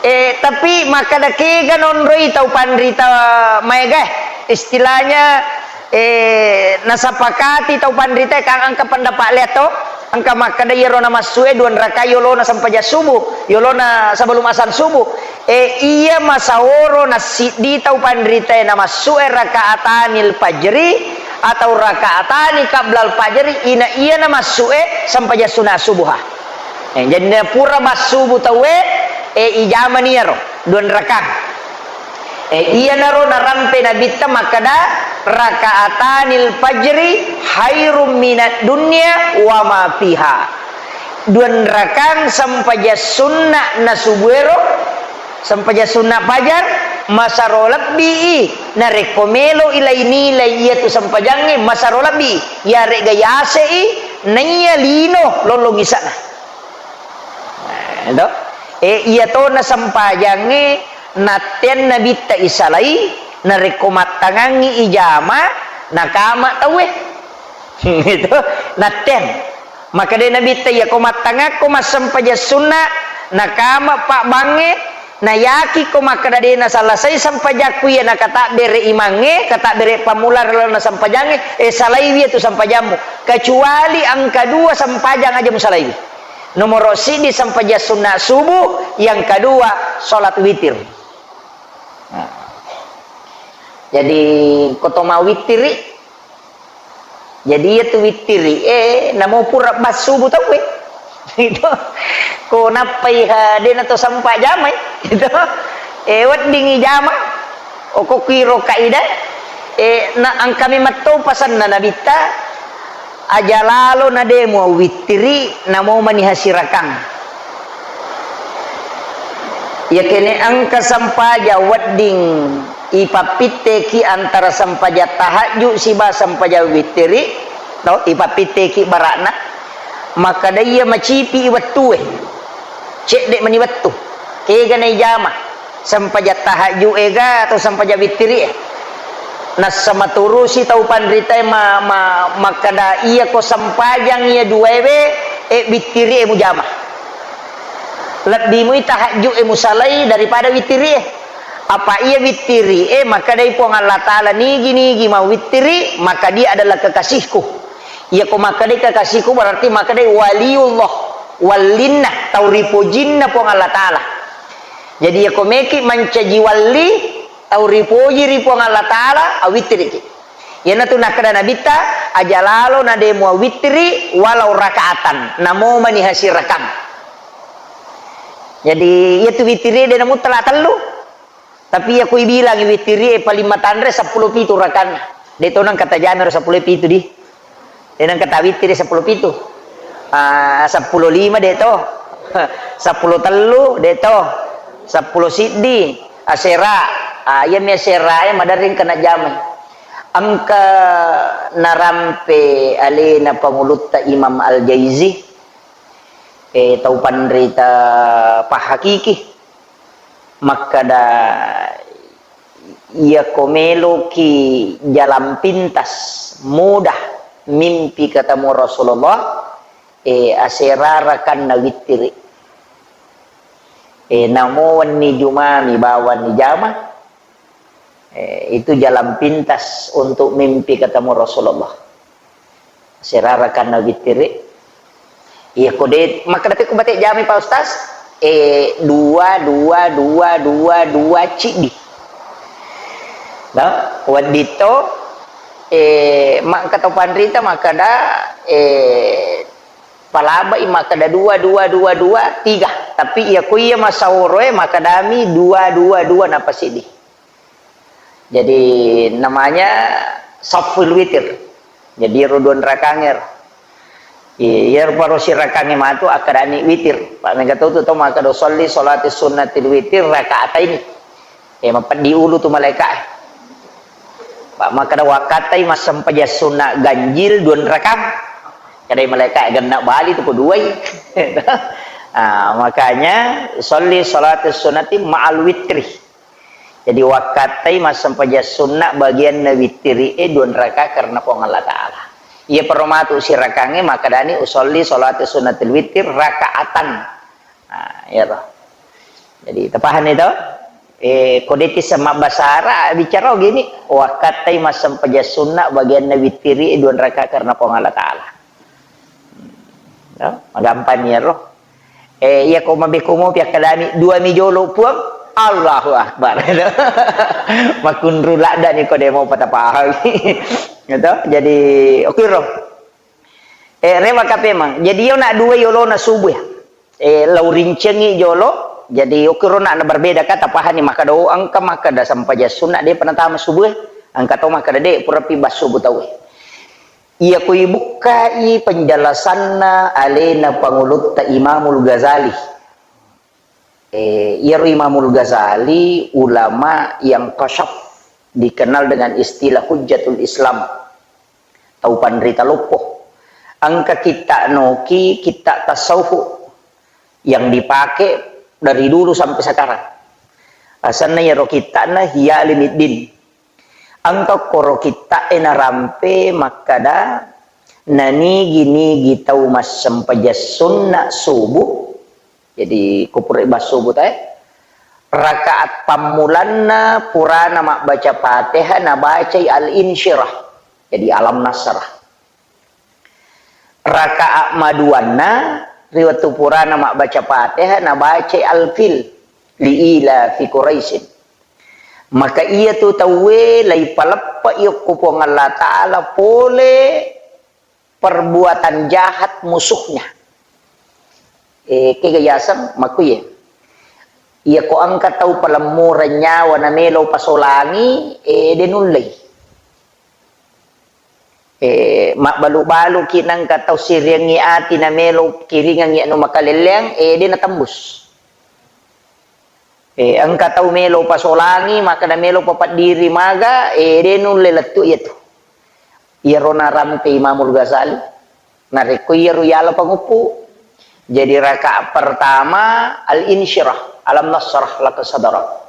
Eh, tapi makkada kega nonroi tau panrita maega, eh, istilahnya, eh, nasapakati tau panrita kan engka pendapat lea to, engka makkada iyaro namassu'e duanraka yolona sempajang subuh, yolona sebelum asan subuh. Eh, iya masaoro nassiddi tau panritae namassu'e rakaatanil fajri atau rakaatani qablal fajri, ina iya namassu'e sempajang sunna subuha. Eh, jadi napura bassubu tauwe, eh, ijamani iyaro duanrakang. Eh, iyanaro narampe Nabitta makkada, rakaatanil fajri khairum minad dunya wa ma fiha. Duanrakang sempajang sunna na subuero, sempajang sunna fajar, masaro lebbi i, narekko melo i lai-nilai iyatu sempajangnge, masaro lebbi i, iyare'ga yase i, naiya lino lollong isa'na. Nah, to? Eh, iyatona sempajangnge natteang Nabitta isalai, narekko mattangangngi ijama, nakama tauwe. Itu, natteang. Makkeda Nabitta, iyako mattangakko massempajang sunna, nakama pabbangnge, nayakiko makkeda de nasalasai sempajakku iya, nakatabbere imangnge, katabbere pammula ri lalenna sempajangnge, eh, salaiwi iyatu sempajammu. Kecuali engka dua sempajang aja musalaiwi. Nomoro siddi sempajang sunna subuh, yang kedua salat witir. Nah. Jadi, ko to mawittiri, jadi iyatu wittiri, eh, namo pura bassubu tauwe. Itu. Ko nappai ha, de na to sempajamai. Itu. Eh, weddingi jama. Okokiro kaidah, eh, na engka memang to pasenna Nabitta, aja lalo na de muawittiri, namo mani hasirakang. Iyakene engka sempajang wedding ipappitteki antara sempajang tahajud siba sempajang wittiri, to, ipappitteki barakna, makkeda iya macipi wettue. Cedde mani wettu. Kega naijama? Sempajang tahajud ega atau sempajang wittiri e? Nassa maturusi tau panritae ma-, ma-, makkeda, iyako sempajang iya duaewe, e, wittiri e mujama. Lebbi mui tahajud e musalai daripada wittiri e. Apa iya wittiri e, makkedai Puang Allah Ta'ala, "Nigi-nigi mawwittiri, maka dia adalah kekasihku." Iyako makkedai kekasihku, berarti makkedai waliullah, wallinna, tau ripojinna Puang Allah Ta'ala. Jadi, iyako meki mancaji walli, tau ripoji ri Puang Allah Ta'ala, awittiriki. Iyanatu nakkeda Nabitta, "Aja lalo na de muawittiri walau rakaatan, namo mani hasirakang." Jadi, iyatu wittiri de namuttala tellu. Tapi iya ko ibilangi wittiri e paling matanre seppulo pitu rakanna. De to nangka tajamiro seppulo pitu di. De nangka tawittiri seppulo pitu. Ah, seppulo lima de to. Seppulo tellu de to. Seppulo siddi asera. Ah, iya mi asera e maderring kena jamai. Engka narampe alena pangulutta Imam Al-Jaizi, eh, tau panrita pahakiki. Makkeda, "Iyako meloki jalan pintas, mudah mimpi ketemu Rasulullah, eh, asera rakanna wittiri. Eh, namo wenni Jumami bawang ni jama, eh, itu jalan pintas untuk mimpi ketemu Rasulullah." Asera rakanna wittiri. Iya ko de, makkeda pekko bate jami, Pak Ustaz? Eh, dua, dua, dua, dua, dua, ciddi. Nah, wedding to, eh, makkeda panrita, makkeda, eh, palabai, makkeda dua, dua, dua, dua, tiga. Tapi iya ko iya masauro e, makkedami dua, dua, dua, napa siddi. Jadi, namanya saful witir. Jadi, ro dua rakange ro. I-, iyaro paro sirakange matu akkedani witir. Pak mega to tu to makkeda, "Sholli sholati sunnatil witir rakaataini." Eh, mapeddi ulu tu malaika e. Pak makkeda, "Wakkattai massempajang sunna ganjil dua rakang." Kedai malaika e, "Genna bali tu ko duai." Ah, makanya sholli sholati sunnati ma'al witri. Jadi, wakkattai massempajang sunna bagianna wittiri e dua raka karena Puang Allah Ta'ala. Iya peromatu sirakangnge makkedani, "Usolli sholati sunnatil witir rakaatan." Nah, iya toh. Jadi, tapahanni to? Eh, ko de'ti sema basara bicara gini, wakkattai massempajang sunna bagianna wittiri e dua raka karena Puang Allah Ta'ala. Hmm. Ya, magampang iyaro. Eh, iya ko mabekko mopi akkedami, "Dua mi jolo, Puang." Allahu Akbar. Makkunru ladda ni ko demo patapahang. Gitu. Jadi, oke ro. Eh, rewa kape mang. Jadi, yo nak dua yolo na subuh ya. Eh, lau rincengi jolo. Jadi, oke ro nak na berbeda kata pahani maka do engka maka da sampaja sunna de penatama subuh. Engka to maka de pura pi bas subuh tau. Iya ko ibukkai penjelasanna alena pangulutta Imamul Ghazali. Eh, iyaro Imamul Ghazali ulama yang kasyaf, dikenal dengan istilah Hujjatul Islam, tau panrita loppo. Engka kitta noki, kitta tasawuf yang dipakai dari dulu sampai sekarang. Asenna iyaro kitta'na Ihya Ulumuddin. Engka koro kitta'e narampe makkada, nanigi-nigi tau massempajang sunna subuh, jadi ko pura ibas subuh tae, rakaat pammulanna purana mabbaca Fatihah nabacai Al-Insyirah, jadi Alam Nasrah. Rakaat maduanna, ri wettu purana mabbaca Fatihah, nabacai Al-Fil, li ila fi Quraisyin. Maka iyatu tauwe laipaleppe'i okko Puang Allah Ta'ala pole perbuatan jahat musuhnya. Eh, kega yaseng makuye. Iya ko engka tau palemmureng nyawa namelo pasolangi, eh, de nullei. Eh, mabbalu-baluki nangka tau siriangngi ati namelo kiringangngi anu makalelleang, eh, de natembus. Eh, engka tau melo pasolangi, maka namelo papaddiri maga, eh, de nulle lettu iyatu. Iyaro narampe Imamul Ghazali. Narekko iyaro yala panguppu, jadi rakaat pertama Al-Insyirah, Alam Nasrah laka sadrak.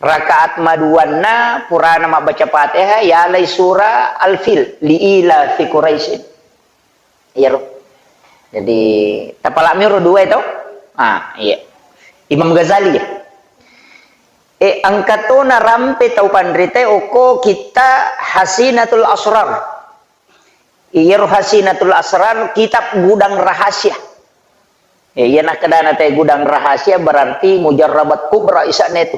Rakaat maduanna purana mabbaca Fatihah, yalai surah Al-Fil, li ila fi Quraisyin. Iyaro. Jadi, tapalami ro dua itu. Ah, iya. Imam Ghazali ya. E, engka to narampe tau panritae okko kitta Hasinatul Asrar. Iyaro Hasinatul Asrar kitab gudang rahasia. E, iya nakkedana te gudang rahasia berarti mujarrabat kubra isa'na itu.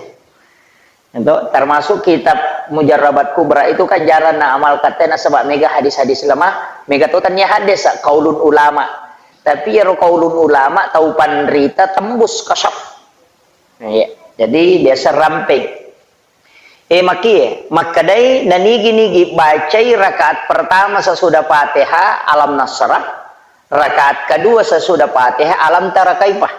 Itu termasuk kitab mujarrabat kubra itu kan jarang na amal katena sebab mega hadis-hadis lemah, mega to tania hadis kaulun ulama. Tapi iyaro kaulun ulama tau panrita tembus ke syaf. Iya. Jadi biasa rampeng. E, makie, makkedai nanigi-nigi bacai rakaat pertama sesudah Fatihah Alam Nasrah, rakaat kedua sesudah Fatihah Alam Tara Kaifa.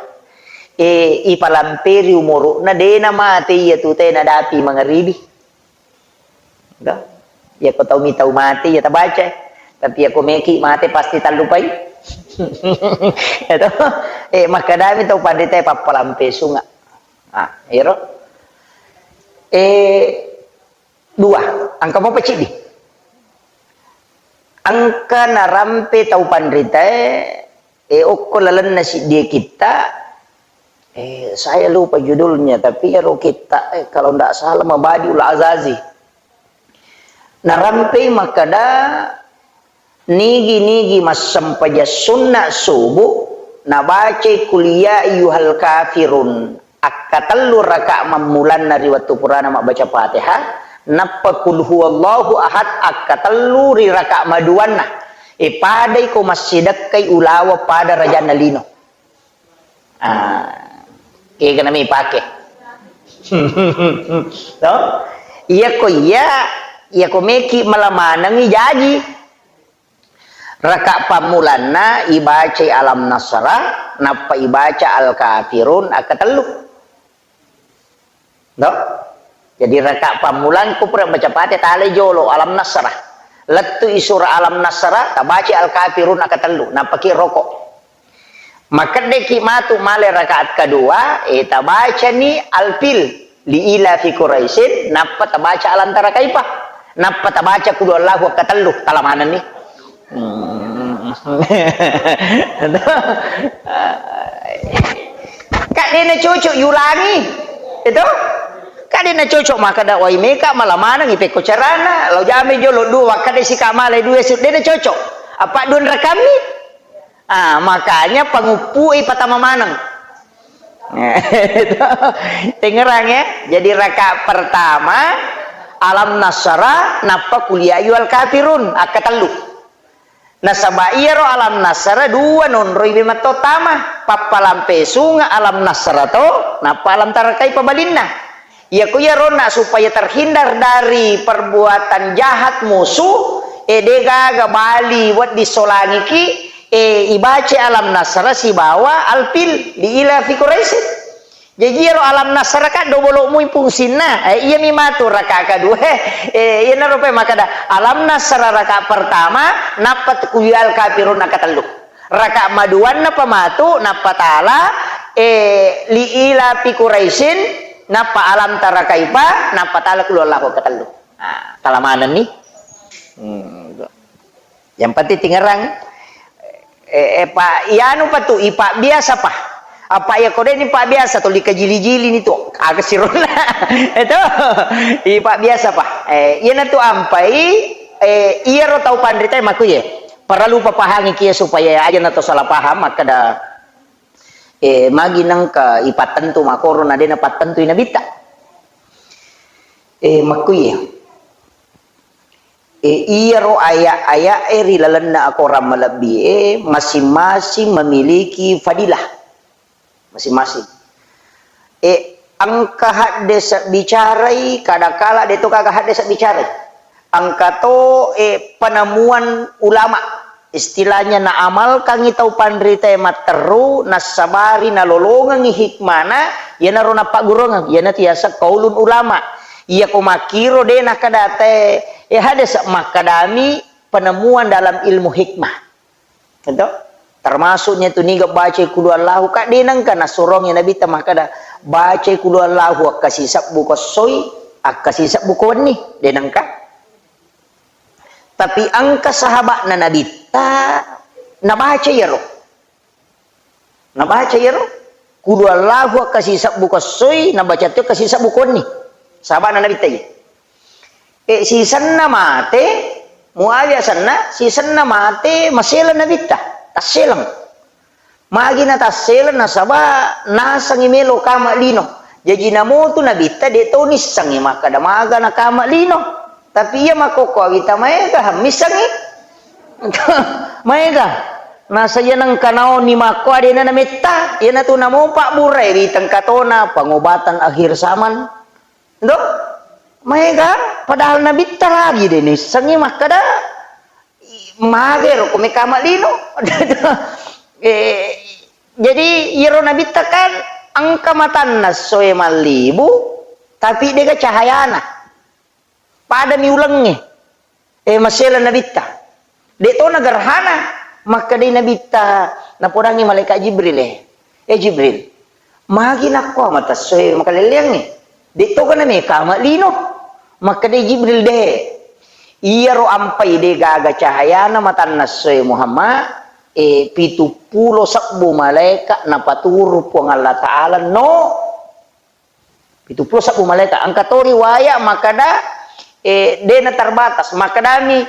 E, ipalamperi umuru'na dena mate iya tu tena dapi mangaribi. Dah. Iya ko tau mi tau mate iya tabaca. Tapi iya ko meki mate pasti tallupai. Itu. E, makkadami tau pandita pappalampe sunga. Ah, ero. E, dua, engka mopa ciddi. Engka narampe tau panritae, e, okko lalenna siddie kitta, e, saya lupa judulnya, tapi ero kitta, e, kalau ndak salah Mabadiul Azazi. Narampei makkeda, nigi-nigi massempajang sunna subuh, nabacai Qul ya ayyuhal kafirun akkatellu raka mammulanna ri wettu purana mabbaca Fatihah, nappa Qul huwallahu ahad akkatellu ri raka maduanna. E, padai ko massidekkai ulawa pada rajanna lino. Ah, kega nami pake. To? Iya ko iya, iya ko meki mala manengi jaji. Raka pammulanna ibacai Alam Nasrah, nappa ibaca Al-Kafirun akkatellu. To? Jadi raka pammulang ko pura baca Fatihah, talai jolo Alam Nasrah. Lettu i surah Alam Nasrah, tabaca Al-Kafirun akkatellu, nappa ki roko. Makeddeki matu male rakaat kedua, e, tabacani Al-Fil, li ila fi Quraisyin, nappa tabaca Alam Tara Kaifa, nappa tabaca Qul huwallahu akkatellu, talamanenni. Hmm. Kak dena cocok yulangi. Itu? Kak dena cocok makkeda wai meka mala maneng ipekko carana, lao jame jolo dua, wakkeda sika male dua su dena cocok. Apa dua rakammi? Ah, makanya panguppu ipatama maneng. Tengerang ya. Jadi rakaat pertama Alam Nasrah, nappa Qul ya ayyuhal kafirun, akkatellu. Nasaba iyaro Alam Nasrah dua nonroi be mattottama, pappalampe sunga Alam Nasrah to, nappa Alam Tara Kaifa balinna. Iyako iyaronna supaya terhindar dari perbuatan jahat musuh, e, degaga bali wedding solangiki, e, ibaca Alam Nasrah sibawa Al-Fil li ila fi Quraisyin. Jaji iyaro Alam Nasrah ka dobolo mui fungsinna. E, iyami matu raka kadua. E, iyanaro pe makkeda Alam Nasrah raka pertama, nappa Qul ya ayyuhal kafirun raka tellu. Raka maduanna pa matu, nappa tala, e, li ila fi Quraisyin, nappa Alam Tara Kaifa, nappa tala Qul huwallahu raka tellu. Nah, tala manenni. Hmm, Yang penting tingerang. Eh, eh, Pak, ianu pa tu, ipa biasa pa. Apa ya kode ni pa biasa tu, lika jili-jili ni tu. Aga sirona. Itu. Ipa biasa pa. Eh, iyana tu ampai, eh, iyaro tau panrita maku ye. Perlu papahangi kia supaya aja na to salah paham, makkeda, eh, magi nengka ipattentu makoro na dena pattentu i nabitta. Eh, maku ye. E, iyaro aya-aya'e ri lalenna akorang malebbi'e masing-masing memiliki fadilah masing-masing. E, engka haddese bicarai, kadakala de to gaga haddese bicarai. Engka to, e, penemuan ulama, istilahnya naamalkangi tau panritae matteru, nassabari nalolongengi hikmana, iyanaro nappagguruangeng, iyanatu yaseng qaulun ulama. Iyako makkiro de nakkeda te, e, hadese, makkedami penemuan dalam ilmu hikmah. Gitu? Termasuknya tu niga baca Qul huwallahu, ka de nengka nasurong ya Nabi ta makkeda, baca Qul huwallahu akkasi sebbu ko essoi, akkasi sebbu ko wenni, de nengka. Tapi engka sahabatna Nabi ta nabaca iyaro. Nabaca iyaro. Qul huwallahu akka sisebbu ko essoi, nabaca to akka sisebbu ko wenni. Sahaba'na Nabitta iye. E, sisenna mate, Muawiyah senna, sisenna mate, maseleng Nabitta, tasseleng. Magi natasseleng, nasaba nasengngi melo kama lino. Jaji namotu Nabitta de to nissengngi makkeda maga nakama lino. Tapi iya makkokkoe wita maega, missengngi. Maega. Nasa iya nengka naoni makkoa dena nametta, iyanatu namopa burai ri tengkatona pengobatan akhir zaman. Ndo? Maega, padahal Nabitta lagi de nissengngi makkeda, maga ero ko mekama lino. Eh, jadi iyaro Nabitta kan engka matanna essoe mallibu, tapi dega cahayana. Padami ulengnge. Eh, maseleng Nabitta. De to nagerhana, makkedai Nabitta, napodangngi malaikat Jibril, eh, "Eh, Jibril, magi nakkoa mata essoe makalelleangnge? De to kana mekama lino?" Makkedai Jibril, "De. Iyaro ampai de gaga cahayana matanna essoe Muhammad, eh, pitu pulo sebbu malaikat napaturung Puang Allah Ta'ala no." Pitu pulo sebbu malaeka. Engka to riwaya makkeda, eh, dena terbatas. Makkedami,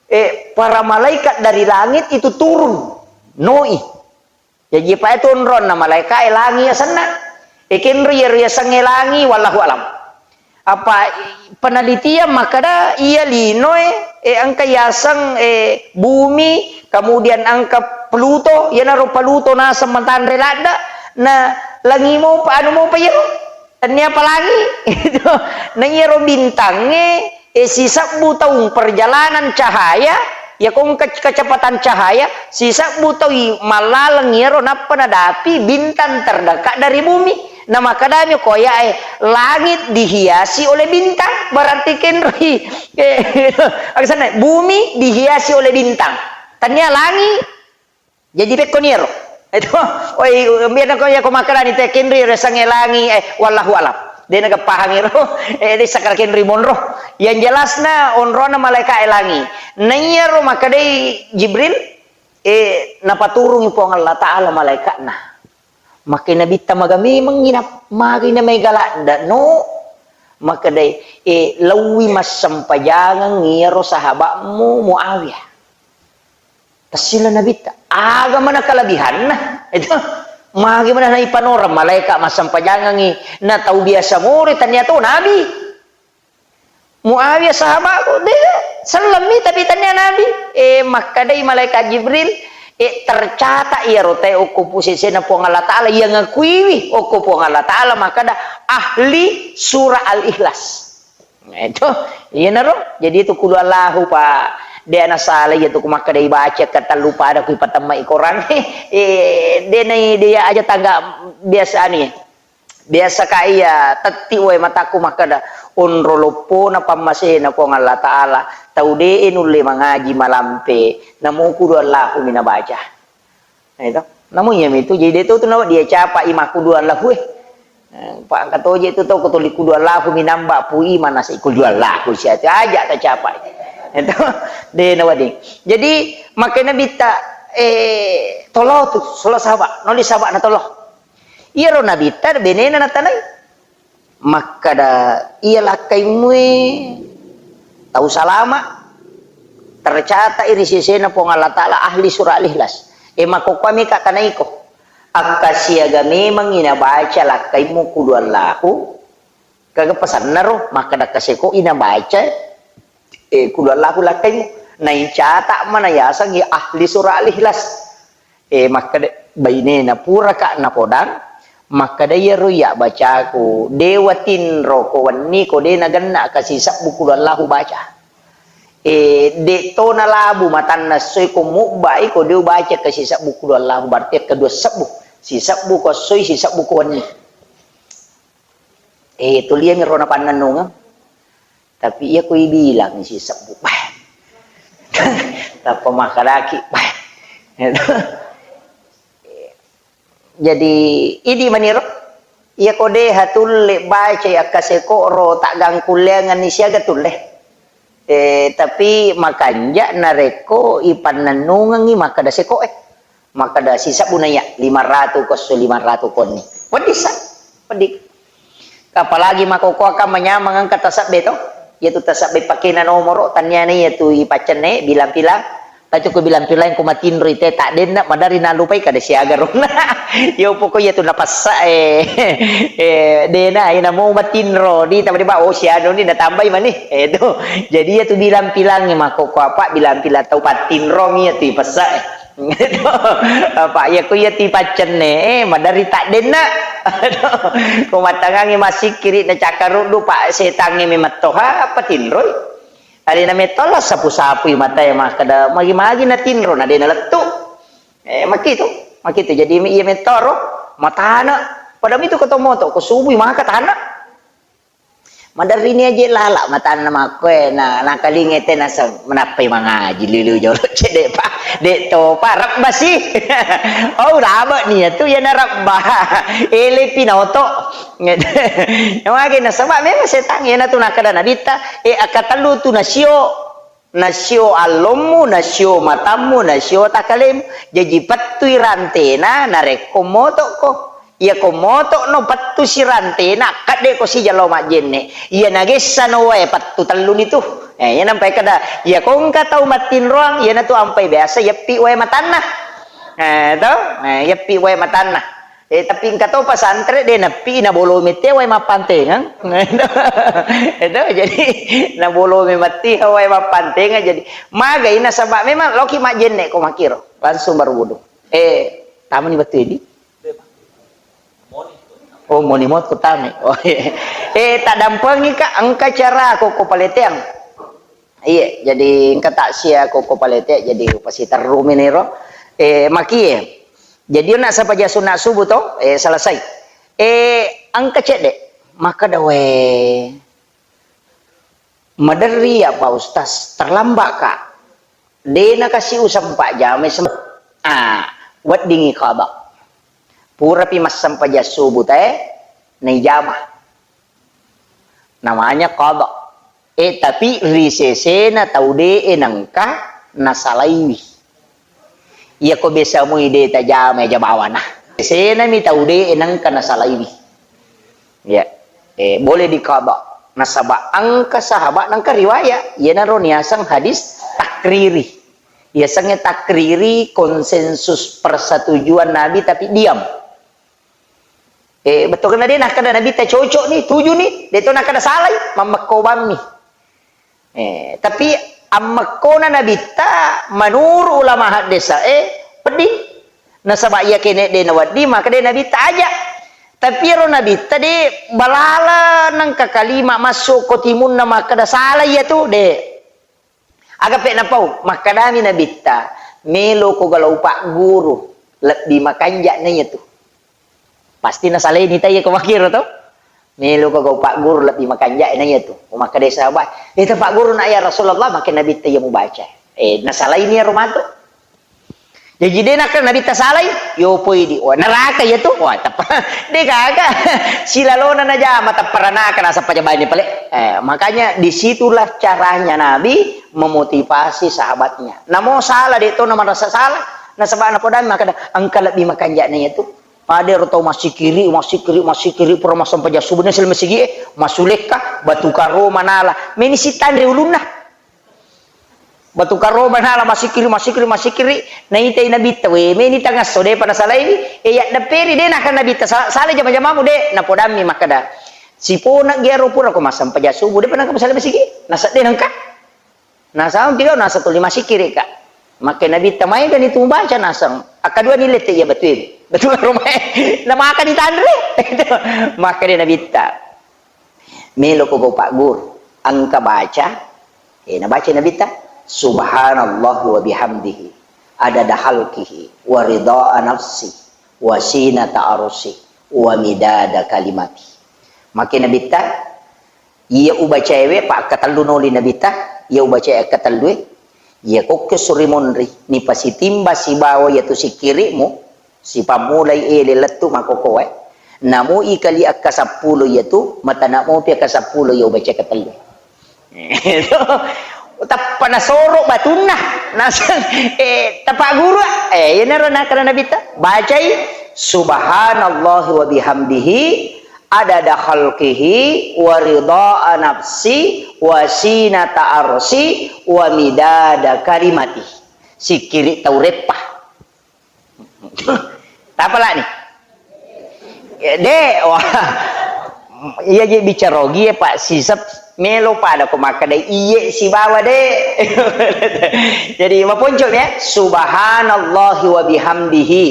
eh, para malaikat dari langit itu turun. Noi. Jaji, pa itu onronna malaeka, eh, langi asenna. Eh, kenro iyaro yasengnge langi, wallahu alam. Apa, eh, penelitian makkeda iya linoe, eh, engka yaseng, eh, bumi, kemudian engka Pluto, iyanaro Pluto naseng matanre ladde, na langi mopa, anu mopa iyaro. Tennia palangi. Na iyaro bintangnge, eh, sisebbu taung perjalanan cahaya, iya ko engka kecepatan cahaya, sisebbu taui mallaleng iyaro nappa nadapi bintang terdekat dari bumi. Na makkedami ko ayae, langit dihiasi oleh bintang, berarti kenroi. Eh, aksanna, bumi dihiasi oleh bintang. Tennia langi. Jaji pekkoni ero. Itu, oi, biar ko ya ko makkedani te kenroi resangnge langi, eh, wallahu alam. De naga pahang ero, eh, de sakal kenroi monro. Yang jelasna onrona malaeka e langi. Na iyaro makkedai Jibril, eh, napaturungi Puang Allah Ta'ala malaekatna. Makkedai Nabitta, "Maga memengngi na-, magi na mega ladde no?" Makkedai, eh, "Lauwi massempajangeng iyaro sahabatmu Muawiyah." Tassila Nabitta, aga mana kelebihanna? Itu, magi mana naipanoreng malaeka massempajangengngi, na tau biasa mori, tania to nabi. Muawiyah sahabatku, de, sellemmi tapi tania nabi. Eh, makkedai malaikat Jibril, eh, tercatat iyaro tae okko pusesena Puang Allah Ta'ala yang ngakuiwi okko Puang Allah Ta'ala makkeda ahli surah Al-Ikhlas. Itu, iyanaro. Jadi itu qul huwallahu, Pak. De nasala iya tu ku makkeda ibaca ketellu pada ku ipatemmai Quran. Eh, de nai de aja tangga biasa anu ya. Biasa ka iya tetti wae mataku makkeda onro loppona pammasena Puang Allah Ta'ala. Tau de nulle mangaji malampe. Namo qul huwallahu mi nabaca. Nah, itu. Namun iya mitu, jadi de to tu nawa dia capa i makkuduan lahu, eh. Eh, Pak, engka toje tu tau ko tuli kuduan lahu minamba pui mana si kuduan lahu sia tu aja ta capa. Itu de nawa ding. Jadi, makkeda Nabitta, eh, tolo tu, solo sahabat, noli sahabat na tolo. Iyaro Nabitta benena natanai. Makkeda, "Iya lakkaimmu e tau salama, tercatat i ri sesena Puang Allah Ta'ala ahli surah Al-Ikhlas." E, makkokkoe mika tanaiko. Akkasiaga memengngi nabaca lakkaimmu qul huwallahu. Kaga pasanna ro, makkeda kaseko i nabaca, eh, qul huwallahu lakkaimmu. Naicatat mana yasengngi ahli surah Al-Ikhlas. Eh, makkeda, bainena puraka napodang, makkeda, "Iyaro iya bacaku, de watinro ko wenni ko de nagenna ka sisebbu qul huwallahu baca." Eh, de to nalabu matanna essoi ko mubbai ko de ubaca ka sisebbu qul huwallahu, berarti kedua sebbu. Sisebbu ko essoi, sisebbu ko wenni. Eh, tuliami ro napannennungeng. Tapi iya ko ibilang sisebbu. Bah. Tappa makkedaki, bah. Jadi, idi maniro. Iya ko de hatulle baca iya kaseko ro taggangkulleangenni siaga tulle. Eh, tapi makanja narekko ipannennungengi makkeda seko e. Makkeda sisebbu naiya lima ratu ko esso lima ratu konni. Wedding sa? Wedding. Apalagi makkokkoe kan manyameng engka tasebbe to. Iyatu tasebbe pakena nomoro, tanniana iyatu ipaccenne bilang-bilang. Tapi ko bilang-bilang ko matinroi te taddenna, maderri nalupai kada siaga ronna. Yo pokok iyatu napessa e, eh, dena ina mau matinro di taba, oh sianu ni natambai mani. Eh, itu. Jadi iyatu bilang-bilang makkokkoe apa bilang-bilang tau pattinrong iyatu ipessa e. Apa iya ko iya tipaccenne, eh, maderri taddenna. Ko mattangangi massikkiri na cakkaruddu, Pak, setangnge memettoha, apa tinroi? Alena mettola sapu-sapui matae makkeda, magi-magi na tinro, na dena lettu. Eh, makitu, makitu. Jadi iya mettoro, matana. Pada mitu ko to moto, ko subui maka tana. Maderrini aje lala matanna makkoe, na, nakalinge te naseng, menappai mangaji lilu jolo cedde pa, de topa, rebba si. Oh, raba ni tu ya na rebba. Ele pinoto. Mage nasaba memang setang ya na tu nakada nabitta, e, akatellu tu nasio. Nasio allommu, nasio matammu, nasio takalemu. Jaji pettui rantena narekko motokko. Iyako motokno pettu sirantena, akkaddeko sijalo majjenne. Iya nagessano wae pettu telluni tu. Eh, iya nampai kada, iyako engka tau mattinroang, iyanatu ampai biasa yeppi wae matanna. Eh, to? Eh, yeppi wae matanna. Eh, tapi engka to pesantren de nappi nabolomi te wae mappantengeng. Itu jadi nabolomi matti wae mappantengeng. Jadi magai nasaba memang loki majjenne ko makiro langsung berwudu. Eh, tamani battu ini. Oh, moni mot ko tame. Oh, iya. Eh, tak dampengi ka engka cara ko ko paleteang. Iya, jadi engka taksia ko ko palete, jadi upasiterru meniro. Eh, makie. Jadi nak sapaja sunat subuh to, eh, selesai. Eh, engka cedde. Maka dawe. Maderri ya Pak Ustaz, terlambat ka. De nakasi usempa jama sem-, ah, weddingi qada. Purapi massempaja subuh tae, naijama. Namanya qada. Eh, tapi ri sesena tau de'e nengka nasalaiwi. Iyako biasa mui de tajama aja bawana. Senami tau de nengka nasalaiwi. Ya. Eh, boleh diqada. Nasaba engka sahabat nengka riwayat. Iyanaro niaseng hadis takriri. Yasengnge takriri konsensus persetujuan Nabi tapi diam. Eh, betul kena de nakkeda Nabitta cocok ni, tuju ni, de to nakkeda salai, mammekkobammi. Eh, tapi ammekkona Nabitta menurut ulama haddesa, eh, pedding. Nasaba iya kene de nawedding, maka de Nabitta aja. Tapi ero Nabitta de balala nengka kalima masuk ko timunna makkeda salai ya tu, de. Aga pe napau, makkedami Nabitta, "Meloko galau pagguru, lebbi makanja na iyatu." Pasti nasaleni taiya ko makkiro to. "Meloko gau pagguru, lebbi makanja na iyatu." Ko makkeda sahabat, "Ita pagguru na ya Rasulullah," makke Nabitta iya mubaca. Eh, nasalaini ero matu. Jaji de nakkeda Nabitta salai, yopoi di. Wah, neraka ya tu. Wah, teppa. De gaga. Silalona najama teppa ranaka nasappa jabani pale. Eh, makanya disitulah caranya Nabi memotivasi sahabatnya. Namo salah de to na merasa salah. Nasaba napodang makkeda engka lebbi makanjana ya tu. Pada ro tau masikiri, masikiri, masikiri, pura massempajang subuh, sel masigi, eh, masulekka, batu karo manala. Meni sitanre ulunna. Batu karo manala masikiri, masikiri, masikiri. Naitai Nabitta, we, meni tangasso, de pada salaiwi. E, ya daperi, de naka Nabitta, sa-, sala jama-jamamu, de. Napodammi makkeda, sipona giaro pura ko massempajang subuh, de pada naka masala masigi. Nasedde nengka. Nasang tiga, nasa tuli masikiri ka. Makke Nabitta, maega ni tu baca nasang. Akkadua ni lette iya batui. Betul romae. Namaka ditanre. Makke de Nabitta. Meloko gau pagguru, engka baca, eh, nabaca Nabitta, "Subhanallah wa bihamdihi, adada khalqihi, wa ridha nafsi, wa sinata arsi, wa midada kalimati." Makke Nabitta, iya ubacaewe, pakkatellu noli Nabitta, iya ubacae akkatellue, iya kokke suri monri, nipasitimba sibawa iya tu sikkirimu, Sipammulai ele lettu makkokkoe. Namo ikali akka seppulo iyatu, matana mopi akka seppulo iya ubaca katellu. Tappa nasoro batunna, naseng, eh, tapagguru, eh, iyanaro nakkeda Nabitta, bacai, "Subhanallahi wa bihamdihi, adada khalqihi, wa ridha'a nafsi, wa sinata arsi, wa midada kalimati." Sikkiri tau reppa. Tapalani. De, wah. Iya je bicara ogi, Pak, sisep melo pada ko makkeda iye sibawa de. Jadi maponco ya, subhanallahi wa bihamdihi,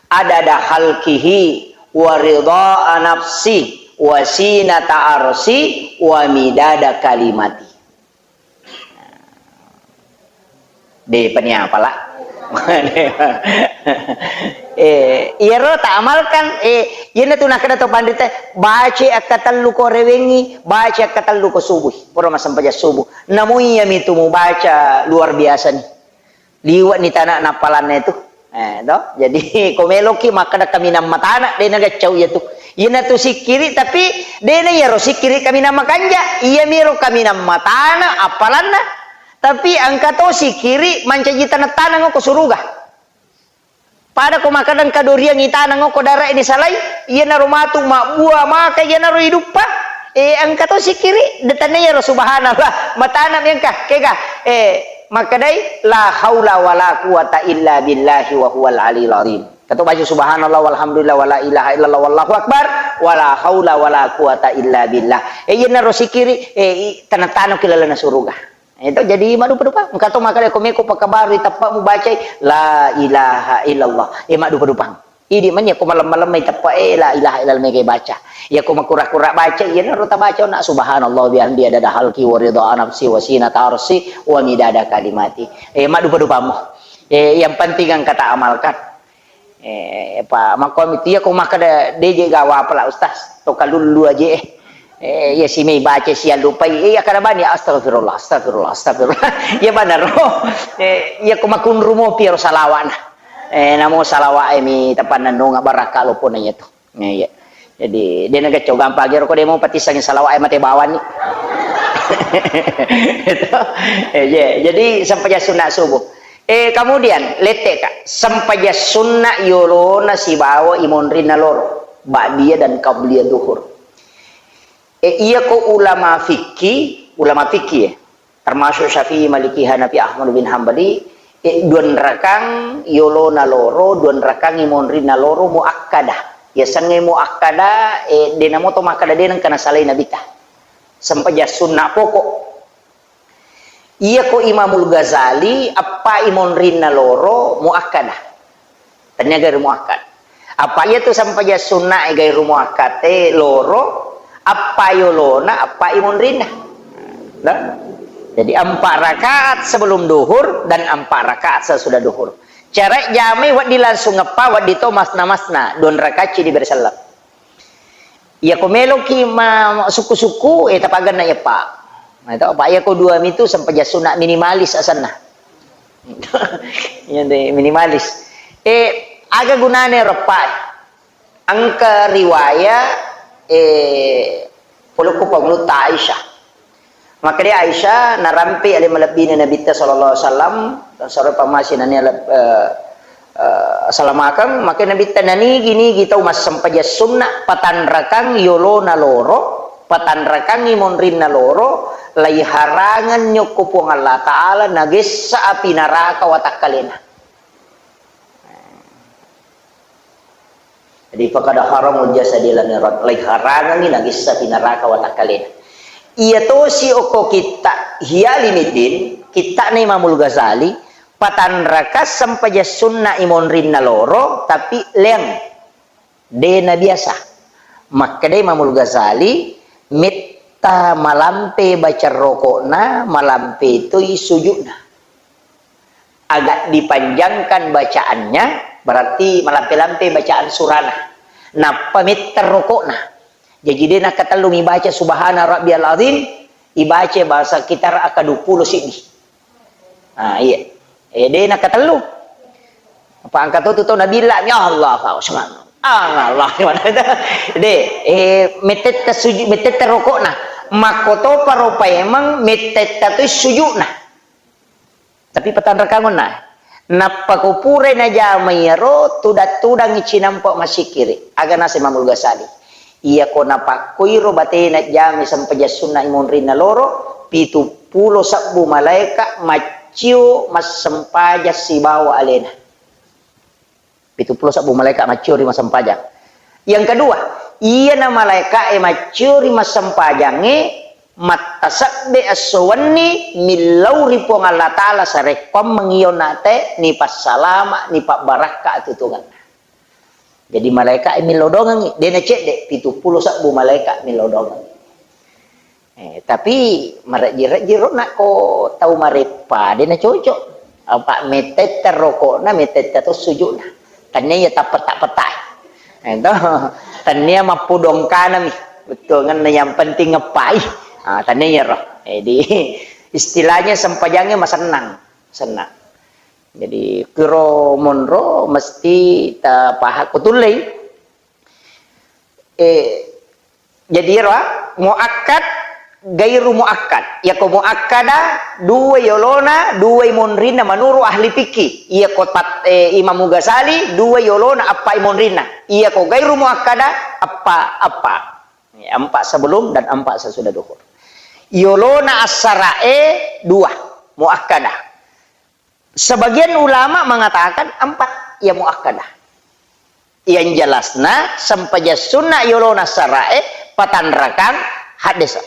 adada khalqihi, wa ridha'a nafsi, wa sinata arsi, wa midada kalimati. De pani apala. Eh, iyaro ta amalkan, eh, iyanatu nakkeda to panrita, baca akkatellu ko rewengngi, baca akkatellu ko subuh. Pura massempajang subuh. Namu iyami tu mubaca luar biasa ni. Liwe'ni tana nappalanna itu. Eh, to? Jadi, ko meloki makkeda kaminang matana, de nagaccau iya tu. Iyanatu sikkiri, tapi de na iyaro sikkiri kaminang makanja. Iyamiro kaminang matana appalanna. Tapi engka to sikkiri mancaji taneng-taneng ko suruga. Pada ko makkeda engka doriang itaneng ko dara ini salai, iyanaro matu mabbua maka iyanaro iduppa. Eh, engka to sikkiri, de tania iyaro subhanallah. Matana mi engka, kega, eh, makkedai, "La haula wala quwata illa billahi wa huwal aliyul azim." Kato baca subhanallah walhamdulillah wala ilaha illallah wallahu akbar, wala haula wala quwata illa billah. Eh, iyanaro sikkiri, eh, i-, taneng-taneng ki lalenna suruga. Itu jadi maddupa-dupa. Engka to makkeda ko meko pakabaru teppa mubacai la ilaha illallah. Eh, maddupa-dupang. Idi manya ko malem-malem mai teppa, eh, la ilaha illallah mega baca. Ya ko makura-kura baca, iyanaro tabaca na subhanallah bihamdi adada halki wa ridha nafsi wa sinata arsi wa midada kalimati. Eh, maddupa-dupamo. Eh, yang penting engka ta amalkan. Eh, pa, makkuami tu iya ko makkeda, "De je gawa pala, Ustaz, to kalullu aje, eh." Eh, iya simei baca siallupai, eh, iya kada bani, "Astagfirullah, astagfirullah, astagfirullah." Iya banaro. Eh, iya ko makunru mopi ro salawa'na. Eh, namo salawa'e mi tapannennunga barakka lopona iya tu. Eh, iya. Jadi, de nagacco gampang ro ko de mo patissangi salawa'e mate bawani. Itu. Eh, iya. Jadi, sempajang sunna subuh. Eh, kemudian, lette'ka, sempajang sunna yolona sibawa imonrinna loro, ba'diyah dan qabliyah duhur. Eh, iya ko ulama fikih, ulama fikih, ya, termasuk Syafi'i, Maliki, Hanafi, Ahmad bin Hambali, eh, duanrakang yolona loro, duanrakang imonrinna loro muakkadah. Yasengnge muakkadah, eh, de namo to makkeda de nengka nasalai Nabitta. Sempajang sunna pokok. Iya ko Imamul Ghazali, appa imonrinna loro muakkada. Tania gairu muakkad. Apa iya tu sempajang sunna e gairu muakkad e loro, appa yolona, appa imonrinna. Nah. Jadi empat rakaat sebelum duhur dan empat rakaat sesudah duhur. Cara jamai wedding langsung eppa, wedding to masna-masna, dua rakaat ci diberi salam. Iya ko meloki ma-, sukku-sukku, eh, tapaganna iyappa. Nah, itu apa? Iya ko dua mitu sempajang sunna minimalis asanna. Iya deh, minimalis. Eh, aga gunane reppa? Engka riwaya, eh, polokku pangulutta Aisyah. Makkeda Aisyah, narampe ale malebbina Nabitta sallallahu alaihi wasallam, saro pammasina nia leb-, eh, eh, salamakeng, makkeda Nabitta nanigi-nigi tau massempajang sunna, patanrakang yolona loro, patanrakangngi monrinna loro, laiharangeng nyokko Puang Allah Ta'ala, nagessa api naraka watakkalena. Jadi, faqad haramul jasadi lam yurad, laiharangengngi nagessa pi naraka watakkalena. Iya tosi okko kitta Ihya Ulumuddin, kittana Imamul Ghazali, patanraka sempajang sunna imonrinna loro, tapi leang. De nabiasa. Makkeda Imamul Ghazali, metta malampe baca rokokna, malampe toi sujudna. Agak dipanjangkan bacaannya, berarti malampe-lampe bacaan surana. Nappa metta rokokna. Jaji de nakkatellu mibaca subhana rabbiyal azim, ibaca bahasa kitar akka dua puluh siddi. Ah, iya. Eh, de nakkatellu. Apa engka to tu tau nabilla mi, "Allah, Allah, Allah." De, eh, mettetta sujud, mettetta rokokna. Makkotoparo paimeng mettetta toi suju'na. Tapi patanrakang onna. Nappa ko purai najama iyaro, tudang-tudangngi cinampa massikkiri. Aga naseng Imamul Ghazali. Iyako napakkoiro batena jamai sempajang sunna i monrinna loro, pitu pulo sebbu malaeka maccio massempajang sibawa alena. Pitu pulo sebbu malaeka maccio ri massempajang. Yang kedua, iyana malaeka e maccio ri massempajangnge mattasebbe esso wenni millau ri Puang Allah Ta'ala sarekkoammeng iyo nate nipassalama, nipabbarakka atutungenna. Jadi malaeka e millau dongengngi, de nacedde, pitu pulo sebbu malaeka millau dongengngi. Eh, tapi marejji-rejji ro nakko tau mareppa, de nacocok. Apa mettetta rokokna, mettetta to sujukna. Tania iya tappeta-peta. Eh, to. Tania mappudongkanami. Bettuanna yang penting ngepai. Ah, tania iyaro. Jadi istilahnya sempajangnya masennang, senang. Jadi kiro monro mesti tapaha kutullei. Eh, jadi iyaro, ah, muakkad, gairu muakkad. Yako muakkada, dua yolona, dua monrinna menurut ahli fikih. Iyako tat-, eh, Imam Ghazali, dua yolona, appa monrinna. Iyako gairu muakkada, appa, appa. Ya, empat sebelum dan empat sesudah duhur. Yolona assarae dua, muakkada. Sebagian ulama mengatakan empat, ya muakkadah. Yang jelasna, sempajang sunna yolona sarae, patanrakang haddesa.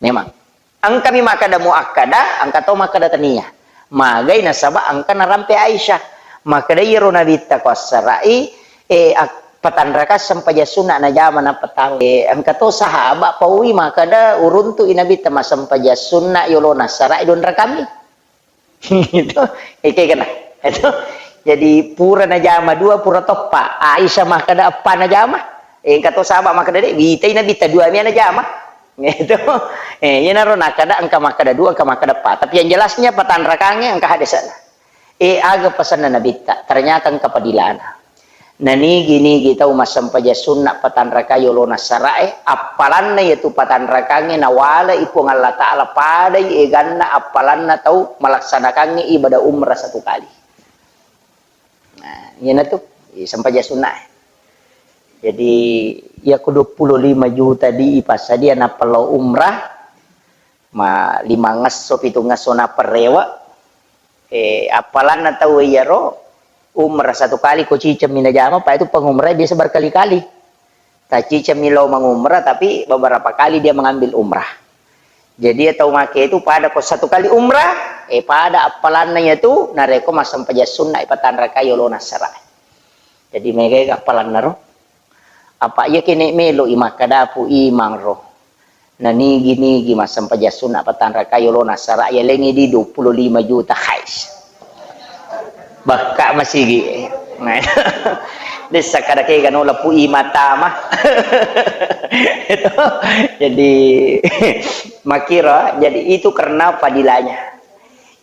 Memang. Engkami makkada muakkada, engka to makkada tania. Magai nasaba engka narampe Aisyah. Makkada iyaro Nabitta ko assara'i, eh, ak-, patanrakang sempajang sunna najama nappa tau. Eh, engka to sahabat paui makkada uruntu i Nabitta massempajang sunna yolona sara'i donrakami. Gitu. Eke kena. Itu. Jadi pura najama dua, pura toppa. Aisyah makkada eppa najama. Eh, engka to sahabat makkada de, witai Nabitta dua mia najama. Gitu. Eh, iyanaro nakkada engka makkada dua, engka makkada eppa. Tapi yang jelasnya patanrakangnge engka hadesana. Eh, aga pesanna Nabitta? Ternyata engka padilana. Nanigi-nigi tau massempajang sunna patanraka yolona sarae, appalanna iyatu patanrakangnge nawalai Puang Allah Ta'ala padai eganna appalanna tau malaksanakangnge ibadah umrah satu kali. Nah, iyanatu, i sempajang sunna. Jadi, iyako dua puluh lima juta di ipassadia nappa lao umrah, ma-, limangesso, pitungesso nappa rewe, eh, appalanna tau iyaro, umrah satu kali ko cicemmi najama, pa itu pengumrah biasa berkali-kali. Tacicemmi lao mengumrah, tapi beberapa kali dia mengambil umrah. Jadi, tau make itu pada ko satu kali umrah, eh, pada appalanna iyatu, narekko massempajang sunna ipatanrakai yolona sara. Jadi, megai appalanna ro. Apa iya kene melo i makkadapu imang ro. Nanigi-nigi massempajang sunna patanraka yolona sara, yalengi di dua puluh lima juta, hais. Bakka masigi. Dessa kada kega no lapu i mata mah. Itu. Jadi makira, jadi itu karena fadilahnya.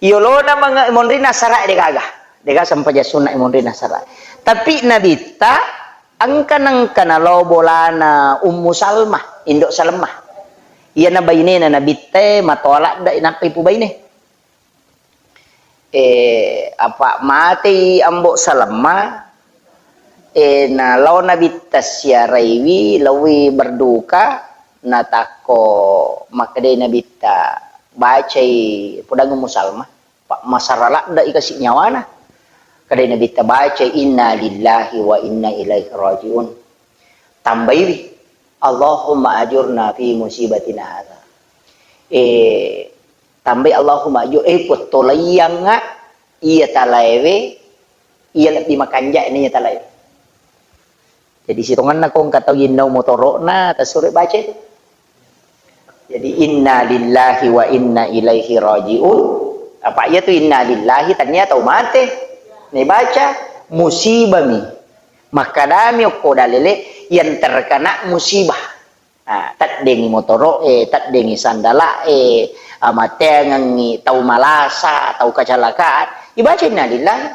Yolona manga-, monrina sara de gaga. De gaga sempajang sunna monrina sara. Tapi Nabitta engka nengka nalao bolana Ummu Salmah, Indo Salmah. Iyana bainena Nabitta e matoa ladde nappa ipubaine. Eh, apa matei Ambo Salmah, eh, nalao Nabitta siaraiwi, laowi berduka, natakko makkedai Nabitta, bacai pudang Ummu Salmah. Pa-, masara ladde'i kasi nyawana. Kadai Nabitta baca, "Inna lillahi wa inna ilaihi raji'un." Tambaiwi, "Allahumma ajurna fi musibatina hadza." Eh, tambai, "Allahumma ajur-," eh, pottolaiyangnga iya talaewe, iya lebbi makanja'na iya talaewe. Jadi, sitongenna ko engka tau yennau motoro'na, tasuro baca itu. Jadi, "Inna lillahi wa inna ilaihi raji'un." Apa iya tu "Inna lillahi", tania tau mate. Nibaca, musibami. Makkadami okko dalele yang terkena musibah. Ah, teddengi motoro'e, teddengi sandala'e, ah, mateangengi tau malasa, tau kecelakaan. Ibaca, "Inna lillahi."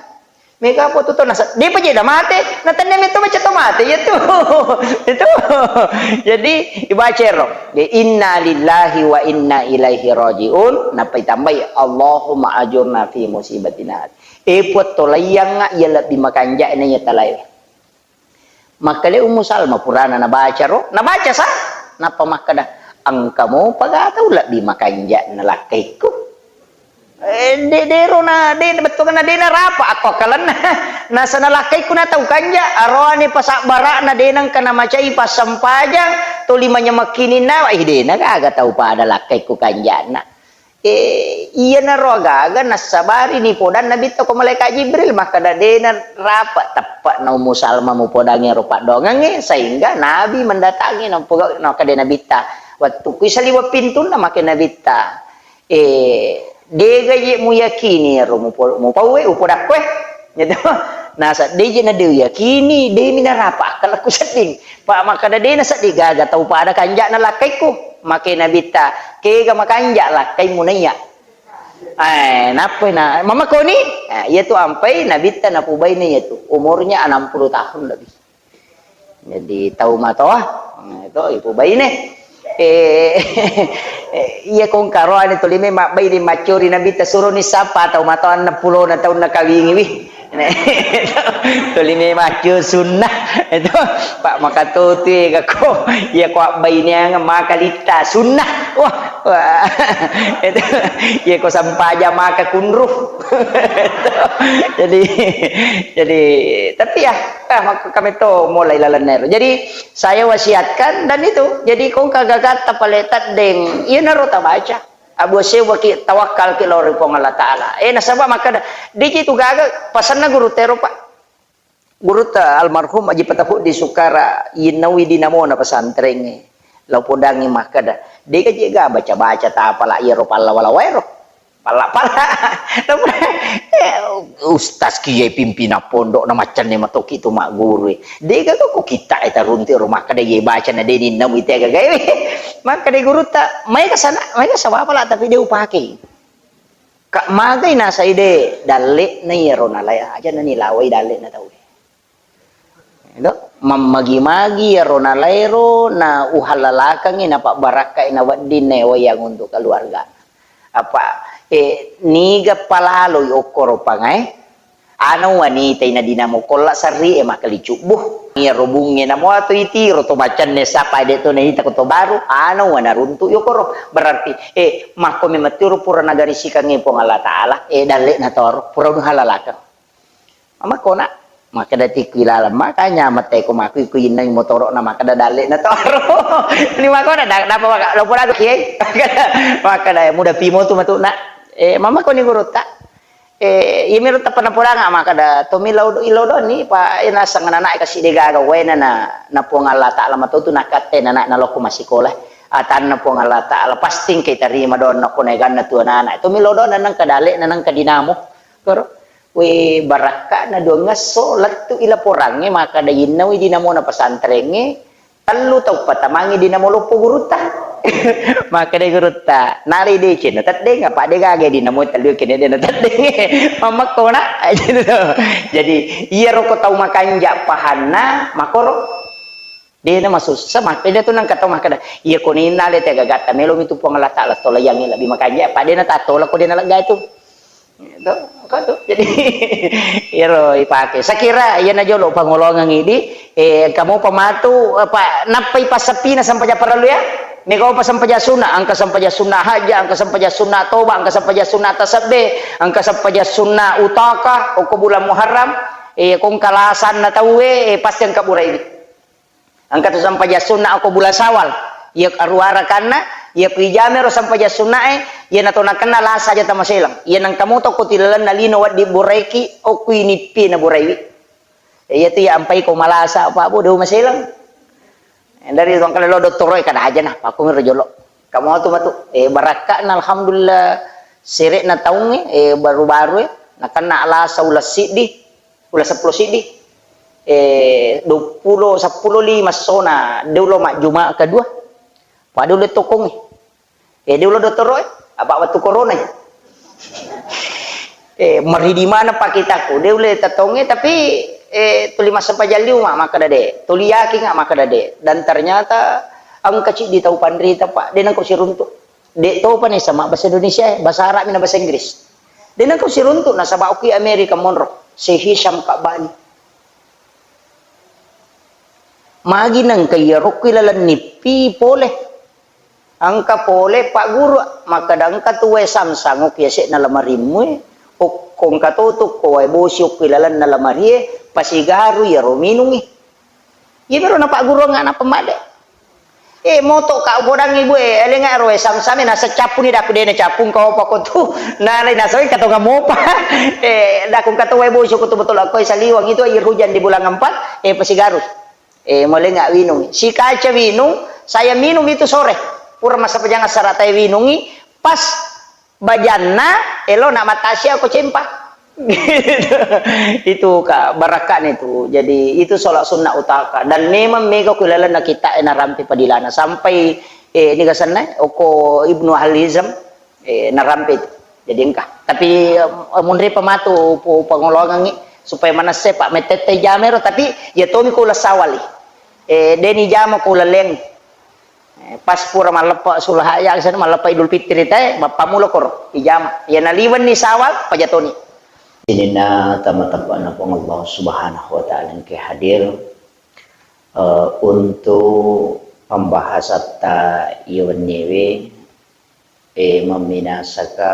Mega apa tu tau nasa-, depa je na mate, na tenne metto baca to mate, iya tu. Itu. Jadi, ibaca ro. Inna lillahi wa inna ilaihi raji'un, nappa itambai, Allahumma ajurna fi musibatina. E Puang, tolaiyangnga iya lebbi makanja'na iya talae. Makkeda Ummu Salma purana nabaca ro, nabaca sa, nappa makkeda, engka mopa ga tau lebbi makanja'na lakkaikku. Eh, de-, dero na, de-, bettuanna de narapa akko akkalenna. Nasana lakkaikku na tau kanja, aroane pasabbara'na de nengka namacai passempajang, toli manyamekkininna, ih, de na gaga tau pada lakkaikku kanja'na. Eh, iyanaro agaga nassabari ni podang Nabitta ko Malaikat Jibril, makkeda de narapa teppe'na Ummu Salma mupodangi ero paddoangengnge, sehingga Nabi mendatangi, nampuga-, nakkeda Nabitta, wettu kui saliweng pintunna make Nabitta. Eh, dega je muyakini ero mupo-, mupauwe, upodakkoe. Gitu. Nasa de je na de uyakini, de mi narapa akkalakku sedding. Pa makkeda de na sedding gaga tau pada kanja'na lakkaikku. Make Nabitta, kega makanja lakkaimu naiya. Eh, nappai na, mamakoni? Eh, iya tu ampai Nabitta napubaine iya tu. Umurnya enam puluh tahun lebih. Jadi, tau matoa, nah, itu ipubaine. Eh, eh, iya kongka roane tuli me mabbaine maccori Nabitta suroni sapa tau matoa enam puluh na taunna kawingi wi. Tuli me maccio sunnah. Itu, Pak, maka totu ega ko, iya ko abbaineang maka litta sunnah. Wah, wah. Itu, iya ko sampaja maka kunru. Jadi, jadi, tapi ya, ah, maka kami to mulai lalenna ero. Jadi, saya wasiatkan dan itu, jadi kongka gagatta pale teddeng, iyanaro tabaca. Abu sewwaki tawakkalki lao ri Puang Allah Ta'ala. Eh, nasaba makkeda, deji tu gaga pasanna guru tero, Pak. Gurutta almarhum Aji Patapuddi Sukara, yinnaui dinamona pesantrengnge. Lao podangngi makkeda, dega jega baca-baca tapala iyaro pallawa-lawaero. Palla-palla. Eh, ustaz kiye pimpinan pondok na maccanne matoki tu magguru. Dega ko kita eta runti ro makkeda ye baca na deni namu ite gaga. Makkeda gurutta, maega sana, maega sawapala tapi de upake. Ka magai nasai de dalle'na iyaro nalai aja nani lawai dalle'na tauwe. Itu, mammagi-magi iyaro nalaero na uhallalakengngi napabbarakkai na wedding na wayang untuk keluarga. Apa, eh, niga palaloi okkoro pangae, ana wanita ina dinamo kolla sarri e makali cubbu. Iyaro bunge namo atau itiro to bacanne sapa de to naita ko to baru, ana wana runtu yokoro. Berarti, eh, makko memettiro pura nagarisikangngi Puang Allah Ta'ala, eh, dalle'na toro, pura uhallalakeng. Makkona, makkeda tikku ilaleng, makanya mette ko makku ku innai motoro'na makkeda dalle'na toro. Ni makkona da-, dapa maka, lopo lagu kiai. Makkeda muda pimo tu matu'na. Eh, mamakko ni gurutta. Eh, iyamiro tappa napodanga makkeda tommi lao do-, ilo doni pa, eh, naseng anak-anak kasi degaga waena na, na Puang Allah Ta'ala matotu nakatte na, na, nalokko masikola. Atanna Puang Allah Ta'ala pasti engka tarima donna ko naeganna tu anak-anak. Tommi lao dona nengka dalle'na nengka dinamo. Koro. We, barakka'na duangngesso lettu i laporangnge, makkeda innaui dinamona pesantrengnge, tellu tau patamangngi dinamo loppo gurutta. Makkeda gurutta, nalai deceng na teddeng, apa de gaga dinamo tellu kene de na teddeng. Mamakko na. Jadi, iyaro ko tau makanja pahanna, makoro. De na masussa, makkeda tu nengka tau makkeda, iya ko ninna le tegagatta, melo mi tu Puang Allah Ta'ala tolayangngi lebbi makanja, apa de na tatola ko de na lega tu. Itu, engka tu. Jadi, iyaro ipake. Sakira iyana jolo pangolongang idi, eh, engka mopa matu, apa, nappai passappina sampajang parellu ya? Mega pa sampajang sunna, engka sampajang sunna haja, engka sampajang sunna toba, engka sampajang sunna tasabbe, engka sampajang sunna utaka, okko bulan Muharram, eh, ko engka lasanna tauwe, eh, pasti engka buraiwi. Engka tu sampajang sunna okko bulan Syawal. Iya aruwa rakanna, iya ku ijamero sampajang sunnae, iya nato nakenna lasa aja tamaselang. Iya nengka moto ko tilalenna lino wedding buraiki, okko inippi na buraiwi. Iya tu iya ampai ko malasa, Pak Bu, de maselang. Dari tuang kale lo dottoro e kada aja nah, pakku miro jolo. Kamu tu matu, eh, barakka'na alhamdulillah sere'na taungnge, eh, baru-baru e, nakenna lasa uleng siddi. Uleng seppulo siddi. Eh, duappulo, seppulo lima sona, de ulo majjuma kedua. Pada ulo tokongnge. Eh, de ulo dottoro e, apa wettu corona e. Eh, maridi maneng pakitaku, de ulle tatonge, tapi, eh, tuli massempajang liu ma-, makkeda de, tuli yakin nga makkeda de. Dan ternyata engka ciddi tau panrita, Pak, de nengka siruntuk. De topa nesa ma bahasa Indonesia, eh, bahasa Arab na bahasa Inggris. De nengka siruntuk nasaba okki Amerika monro, si Hisham Kabani. Magi nengka iyaro okki laleng nippi pole. Engka pole pagguru, makkeda engka tu wae samsang okki yase'na lamarimmu e, okko engka to tu ko wae bosi okki lalenna lamarie, pasigaru iyaro minungi. Iyamiro napagguruang ana pemade. Eh, moto ka upodangngi bu e, elenga ero wae samsame nasa cappuni daku dena cappung kau pako tu, nalai nasawai katonga mopa. Eh, daku engka to wae bosi ko tu betul aku saliwang itu air hujan di bulan empat, eh, pasigaru. Eh, molenga winung. Sikaca winung, saya minum itu sore. Pura massempajang assara tae winungi, pas bajanna, elo na matasia ko cempa. Itu ka barakane tu. Jadi itu sholat sunnah utaka. Dan memang mega ku lalenna kita e narampe padilana. Sampai, eh, ini gasanna, oko Ibnu Al Hizam, eh, narampe tu. Jadi engka. Tapi, eh, munri pematu pu-, pangolongangi supaya manesse, Pak, metette jamero, tapi ya tomi ko uleng sawali. Eh, deni jama ko uleng leng. Eh, pas pura malleppa sulha ya, sana malleppa Idul Fitri te, mappamulo koro, ijama. Ya naliwenni sawal, pajatoni. Sininna tama-tamana Puang Allah Subhanahu wa Ta'ala engke hadir, eh, untuk pembahasan ta iya wenniewe, eh, memminasaka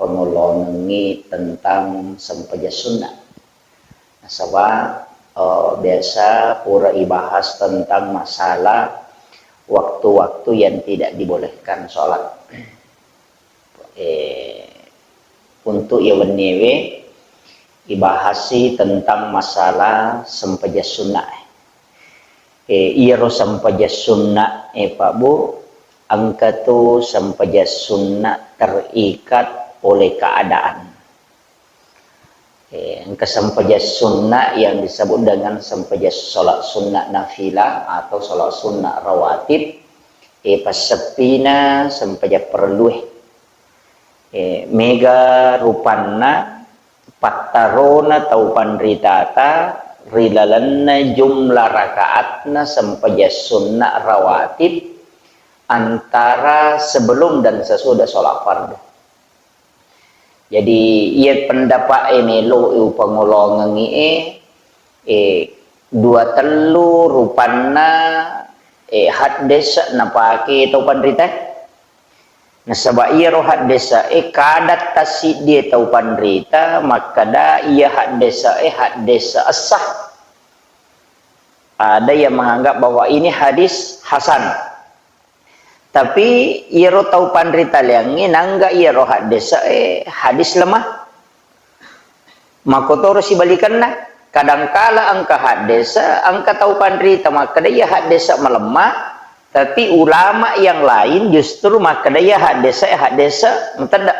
pengolongengi tentang sempajang sunnah. Nasaba, eh, biasa pura ibahas tentang masalah waktu-waktu yang tidak dibolehkan sholat. Eh, untuk iya wenniewe, ibahasi tentang masalah sempajang sunnah. Eh, iyaro sempajang sunnah, eh, Pak Bu, engka tu sempajang sunnah terikat oleh keadaan. Eh, engka sempajang sunnah yang disebut dengan sempajang sholat sunnah nafilah atau sholat sunnah rawatib, eh, passeppina sempajang perlue. Eh, mega rupanna pattarona tau panritata ri lalenna jumlah rakaatna sempajang sunnah rawatib antara sebelum dan sesudah sholat fardu. Jadi, iya pendapat e melo e upangolongengi e, eh, dua tellu rupanna, eh, haddesa napake tau panrita. Nasaba iyaro haddesa e kada tasiddi e tau panrita makkeda iya haddesa e haddesa essah. Ada yang menganggap bahwa ini hadis hasan. Tapi iyaro tau panritaleangnge nangga iyaro haddesa e hadis lemah. Makkotoro sibalikenna, kadangkala engka haddesa, engka tau panrita makkeda iya haddesa malemma, tapi ulama yang lain justru makkeda iya haddesa, haddesa matedda.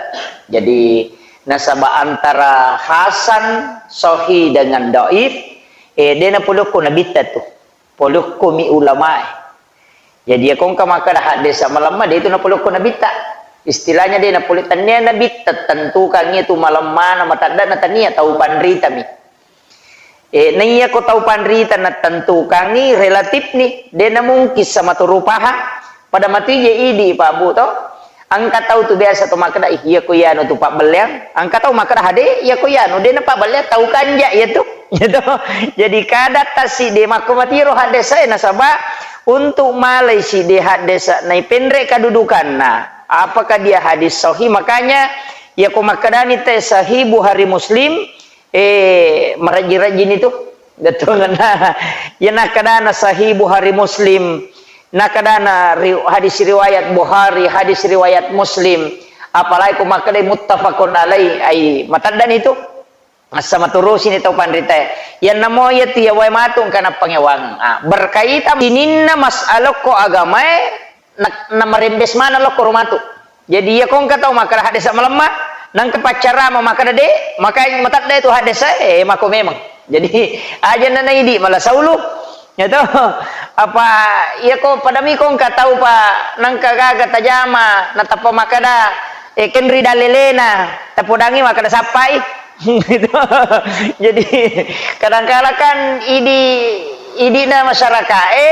Jadi, nasaba antara hasan, sahih dengan dhaif, eh, de napolokko nabitta tu. Polokkomi ulamae. Jadi, iya ko engka makkeda haddesa malemma, de tu napolokko nabitta. Istilahnya de napole, tania nabitta tentukangngi tu malemmana, mateddana, tania, tau panritami. Eh, naiya ko tau panrita natentukangngi relatif ni, de namungkin sama tu rupaha. Pada matu je idi, Pak Bu, to. Engka tau tu biasa tu makkeda, "Ih, iya ko iyanu tu pabbelleang." Engka tau makkeda, "Hade, iya ko iyanu, de napabbelleang, tau kanja iya tu." Iya to. Jadi kada tassiddi makko matiro haddesa e, nasaba untuk malai siddi haddesa naipenre kadudukanna. Apakah dia hadis sahih? Makanya iya ko makkedani te sahih Bukhari Muslim, eh, marajji-rajjini tu. Bettuanna. Iya nakkedana sahih Bukhari Muslim. Nakkedana ri-, hadis riwayat Bukhari, hadis riwayat Muslim. Apalagi ko makkedai muttafaqun alaih, ai mataddani tu. Massa maturusini tau panritae. Iyanna mo iya tu iya wae matu engka nappangewang. Ah, berkaitan sininna mas'ala ko agamae, na-, namarembes maneng lokko ro matu. Jadi, iya ko engka tau makkeda haddesa malemma, nangka paccarama makkeda de, maka matedda tu haddesa, eh, mako memang. Jadi, aja na naidi mala saulu. Ya to? Apa, iya ko padami ko engka tau pa nangka gaga tajama, natappa makkeda, eh, kenri dalelena, tapodangi makkeda sappai. Gitu. Jadi, kadangkala kan idi-, idina masyarakae,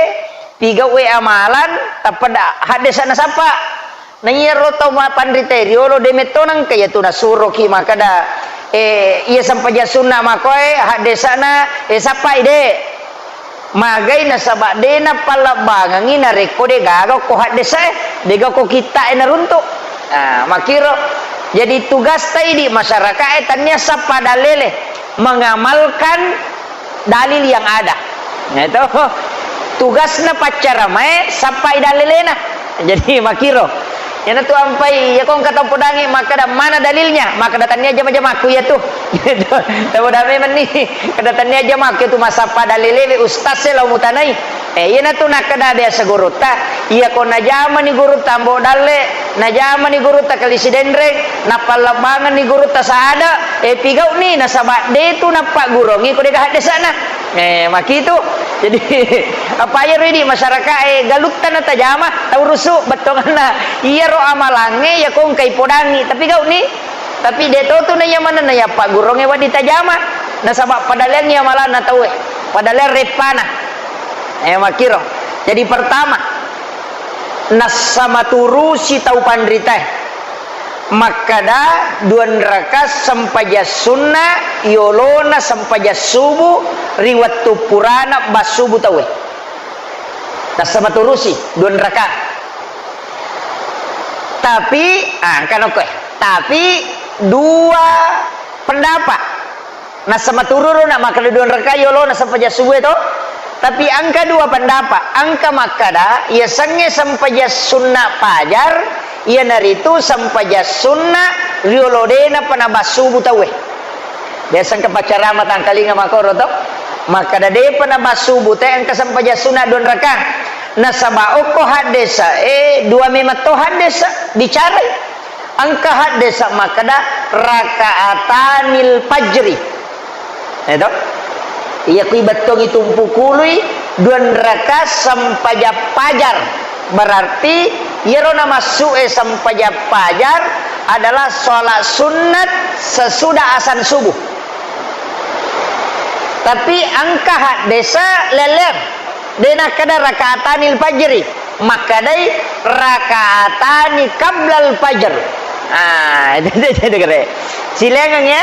pigauwe amalan, tappa da-, haddesa nasappa. Na iyaro tau ma-, panrita riolo, de metto nengka iyatu nasuroki makkeda, eh, iya sempajang sunna makoe, haddesana, eh, sappai de. Magai nasaba de napallebbangengi narekko de gaga ko haddesae, de gaga ko kittae naruntu. Ah, makkiro. Jadi tugasta idi masyarakae tania sappa dalele mengamalkan dalil yang ada. Nah, itu tugasna paccaramae sappai dalelena. Jadi makkiro. Iyanatu ampai, iya ko engka tau podangi makkeda, "Mana dalilnya?" Makkeda, "Tania jama-jamakku iyatu." Tau podangi memang ni, kada tania jamakku iyatu, massappa dalelewe ustaz e lao mutanai. Eh, iyanatu nakkeda biasa gurutta, iya ko najamani gurutta Ambo Dalle, najamani gurutta Kali Sidenreng, napallebbangenni gurutta Saada, eh, pigau'ni nasaba de tu nappaggurongi ko dega haddesana. Eh, makitu. Jadi, apa iyaro idi masyarakae galutta natajama, tau rusu bettonganna. Iyaro amalangnge iya ko engkai podangi, tapi gau'ni. Tapi de to tu naiya manenna iya paggurongnge wedding tajama. Nasaba padaleangngi amalanna tauwe. Padaleang reppana. Eh, makkiro. Jadi pertama, nassamaturusi tau panritae. Makkeda dua nraka sempajang sunna yolona sempajang subuh ri wettu purana bassubu tauwe. Nassamaturusi dua nraka. Tapi, ah, engka nokkoe. Tapi dua pendapat. Nassamaturusi na makkeda dua nraka yolona sempajang subuh to. Tapi engka dua pendapat. Engka makkeda, iya sengnge sempajang sunna pajar, iyanaritu sempajang sunna riolo de napa nabassubu tauwe. Biasa engka paccarama tangkalinga makkoro to. Makkeda depa nabassubu te engka sempajang sunna dua nraka. Nasaba okko haddesa, eh, dua memang to haddesa bicarai. Engka haddesa makkeda rakaatanil fajri. Eh, to? Iya kui bettongi tumpu kului dua nraka sempajang pajar. Berarti iyaro namassu'e sempajang pajar adalah sholat sunnat sesudah asan subuh. Tapi engka haddesa lelleng. De nakkeda rakaatanil fajri, makkedai rakaatani qablal fajr. Ah, itu, itu, itu, kere. Silengeng ya.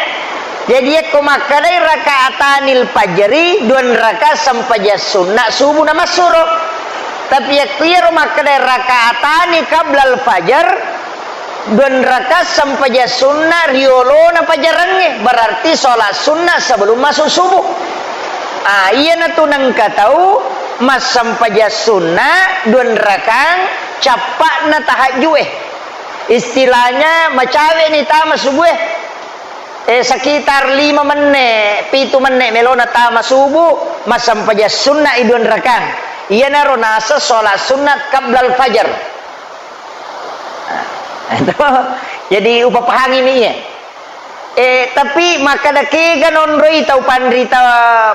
Jadi yakko makkedai rakaatanil fajri, dua rakaat sempajang sunna subuh namassuro. Tapi yakko iyaro makkedai rakaatani qablal fajr, dua rakaat sempajang sunna riolona pajarengnge, berarti sholat sunna sebelum masuk subuh. Ah, iyanatu nengka tau massempajang sunna dua rakaat cappa'na tahajju'e. Istilahnya macawe'ni tama subuhe. Eh, sekitar lima menne, pitu menne melona tama subuh, massempajang sunna i dua rakaat. Iyanaro naseng sholat sunnat qablal fajar. Nah, itu. Jadi, upapahangi mi iya. Eh, tapi makkeda kega nonroi tau panrita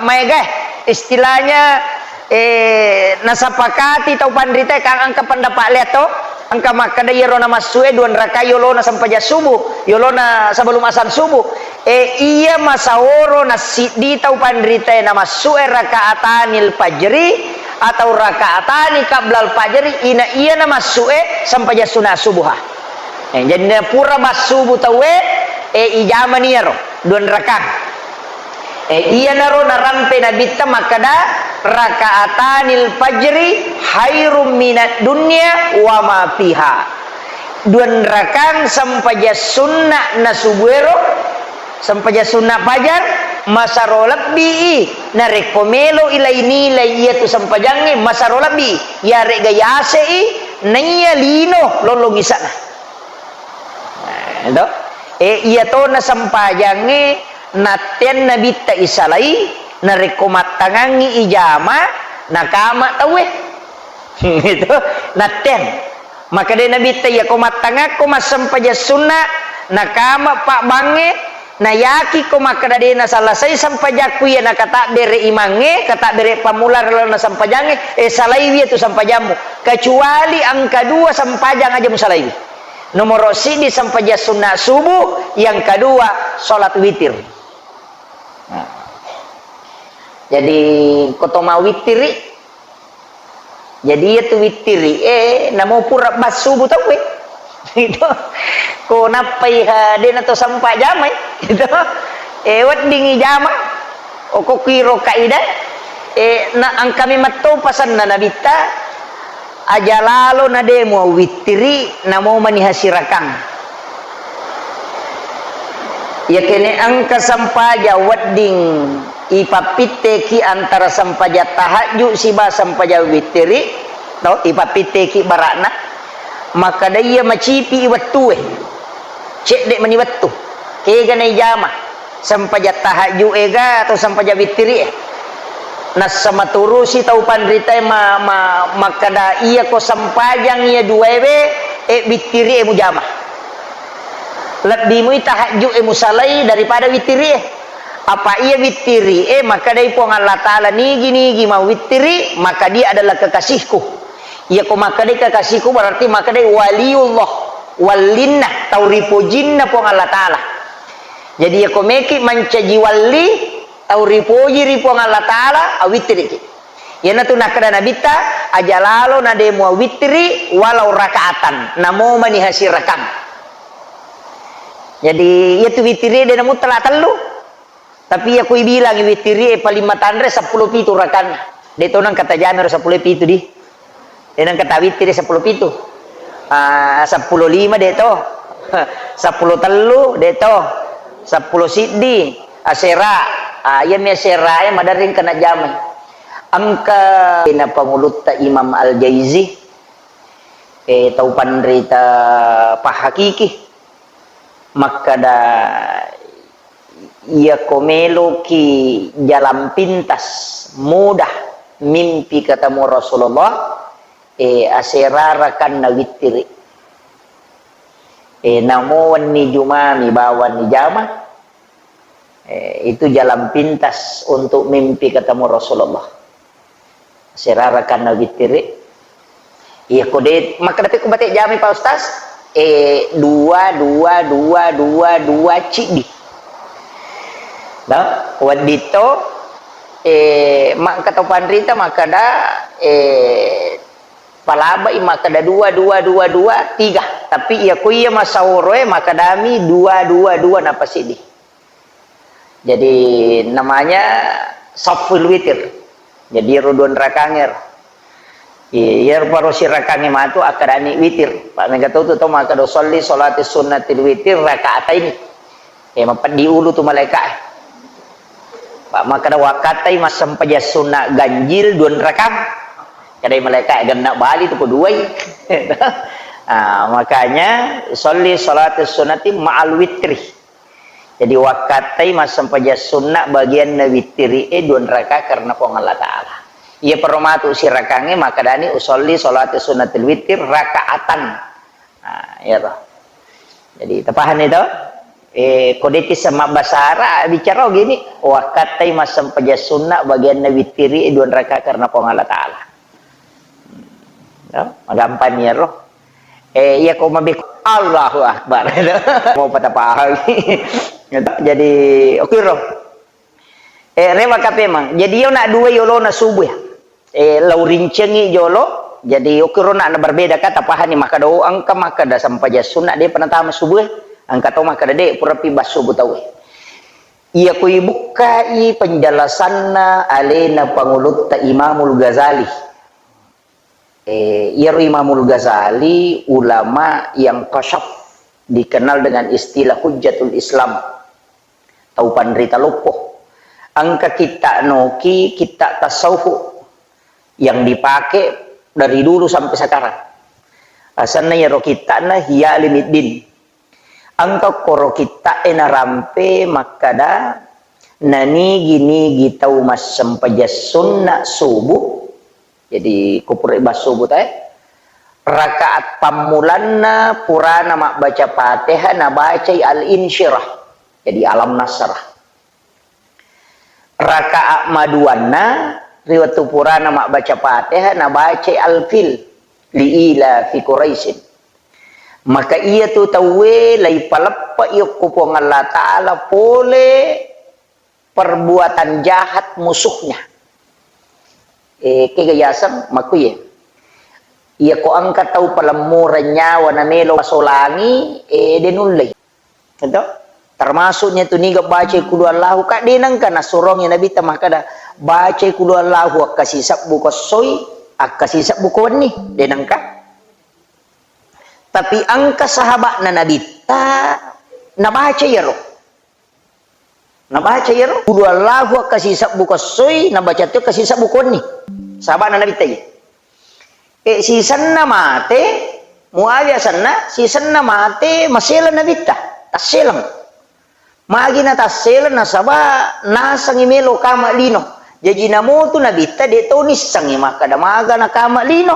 maega, istilahnya, eh, nasapakati tau panrita kan engka pendapat lea to, engka makkeda iyaro namassue dua rakaat yolona sempajang subuh, yolona sebelum asan subuh. Eh, iya masaoro nassiddi tau panrita namassu'e rakaatanil fajri atau rakaatani qablal fajri, ina iya namassu'e sempajang sunat subuha. Eh, jadi na pura massubu tauwe, eh, ijamani iyaro dua rakaat. Eh, iyanaro narampe Nabitta makkeda, "Rakaatanil fajri khairum minad dunya wa ma fiha." Dua rakaat sempajang sunna na subuero, sempajang sunna fajar, masaro lebbi i, narekko melo i lainilai iyatu sempajangnge, masaro lebbi i, iyare'ga yase i, naiya lino lollong isana. Nah, to? Eh, iyatona sempajangnge natteang Nabitta isalai, narekko mattangangngi ijama, nakama tauwe. Itu, natteang. Makkeda Nabitta, "Iyako mattangakko massempajang sunna, nakama pabbangnge, nayakiko makkeda de nasalasai sempajakku iya nakatabbere imangnge, katabbere pammula ri lalenna sempajangnge, eh, salaiwi iyatu sempajammu. Kecuali engka dua sempajang aja musalaiwi." Nomoro siddi sempajang sunna subuh, yang kedua sholat witir. Nah. Jadi, ko to mawwittiri, jadi iya tu wittiri, eh, namo pura bassubu tauwe. Gitu. Ko nappai ha, de na to sempa jamai. Gitu. Eh, weddingi jama. Oko kuiro kaidah, eh, na angka memang to pasanna Nabitta, aja lalo na de muawwittiri, namo mani hasirakang. Iya kene engka sempajang wedding ipappitteki antara sempajang tahajud siba sempajang wittiri, to, ipappitteki barakna, makkada iya macipi wettue. Cedde mani wettu. Kega naijama? Sempajang tahajud ega atau sempajang wittiri e? Nassa maturusi tau panritae ma-, ma-, makkada iya ko sempajang iya duaewe, e, wittiri e mujama. Lebbi mui tahajud e musalai daripada wittiri e. Apa iya wittiri e, makkadai Puang Allah Ta'ala, "Nigi-nigi mawwittiri, maka dia adalah kekasihku." Iya ko makkadai kekasihku, berarti makkadai waliullah, wallinna, tau ripojinna Puang Allah Ta'ala. Jadi iya ko meki mancaji walli, tau ripoji ri Puang Allah Ta'ala, awittiriki. Iyanatu nakkeda Nabitta, "Aja lalo na de muawittiri walau rakaatan, namo mani hasirakang." Jadi, iyatu wittiri de namuttala tellu. Tapi iya ko ibilangi wittiri e paling matanre seppulo pitu rakanna. De to nangka tajame ro seppulo pitu di. De nangka tawittiri seppulo pitu. Ah, seppulo lima de to. Seppulo tellu de to. Seppulo siddi asera. Ah, iya mi asera e maderring kena jamai. Engka na pangulutta Imam Al-Jaizi, eh, tau panrita pahakiki, makkada, "Iyako meloki jalan pintas, mudah mimpi ketemu Rasulullah, eh, asera rakanna wittiri." Eh, namo wenni Jumami bawang ni jama, eh, itu jalan pintas untuk mimpi ketemu Rasulullah. Asera rakanna wittiri. Iya, ko de, makkeda pe ko bate jami, Pak Ustaz? Eh, dua, dua, dua, dua, dua, ciddi. Nah, wedditto, eh, makkeda panrita, makkeda, eh, palabai, makkeda dua, dua, dua, dua, tiga. Tapi iya ko iya masaworoe, makkedami dua, dua, dua, napasiddi. Jadi, namanya saful witir. Jadi, ro dua rakange ro. Iya, iya, paro sirakange matu akkarani witir. Pak mega tu tu to makkeda, "Sholli sholati sunnatil witir rakaataini." Eh, mapeddi ulu tu malaika e. Pak makkeda, "Wakkatai massempajang sunna ganjil dua rakang." Kedai malaika e, "Genna bali tu ko duai." Ah, makanya, "Sholli sholati sunnati ma'al witri." Jadi, wakkattai massempajang sunna bagianna wittiri e dua raka karena Puang Allah Ta'ala. Iya, peromatu sirakangnge makkedani, "Usolli sholati sunnatil witir rakaatan." Nah, iya toh. Jadi, tapahani toh? Eh, ko de'ti sama bahasa Arab, bicara gini, wakkattai massempajang sunna bagianna wittiri e dua raka karena Puang Allah Ta'ala. Ya, magampang iyaro. Eh, iya ko mabbe-, Allahu Akbar. Mau patapahang. Jadi, oke ro. Eh, rewa kape mang. Jadi, yo nak dua yolona subuh ya. Eh, lau rincengi jolo. Jadi, oke ro nak na berbeda kata pahani maka do engka maka da sampaja sunna de penatama subuh. Engka to maka de purapi bas subuh tau. Iya ko ibukkai penjelasanna alena pangulutta Imamul Ghazali. Eh, iyaro Imamul Ghazali ulama yang kasyaf, dikenal dengan istilah Hujjatul Islam, tau panrita loppo. Engka kitta noki, kitta tasawuf yang dipakai dari dulu sampai sekarang. Asanna iyaro kittana Ihya Ulumuddin. Engka koro kitta'e narampe makkada, nanigi-nigi tau massempajang sunna subuh, jadi ko pura ibas subuh tae, rakaat pammulanna purana mabbaca Fatihah nabacai Al-Insyirah, jadi Alam Nasrah. Rakaat maduanna, ri wettu purana mabbaca Fatihah, nabacai Al-Fil, li ila fi Quraisyin. Maka iyatu tauwe laipaleppe'i okko Puang Allah Ta'ala pole perbuatan jahat musuhnya. Eh, kega yaseng makkuye. Iya ko engka tau palemmureng nyawa na melo pasolangi, eh, de nullei. Gitu? Termasuknya tu niga baca kulu Allahu, ka de nengka nasurong ya Nabi ta makkada, baca kulu Allahu akka sisebbu ko essoi, akka sisebbu ko wenni, de nengka. Tapi engka sahabatna Nabitta nabaca iyaro. Nabaca iyaro, kulu Allahu akka sisebbu ko essoi, nabaca tu akka sisebbu ko wenni. Sahabatna Nabitta iya. E, sisenna mate, Muawiyah senna, sisenna mate, maseleng Nabitta. Tasseleng. Magi natasseleng nasaba nasengngi melo kama lino. Jaji namotu Nabitta de to nissengngi makkada maga na kama lino.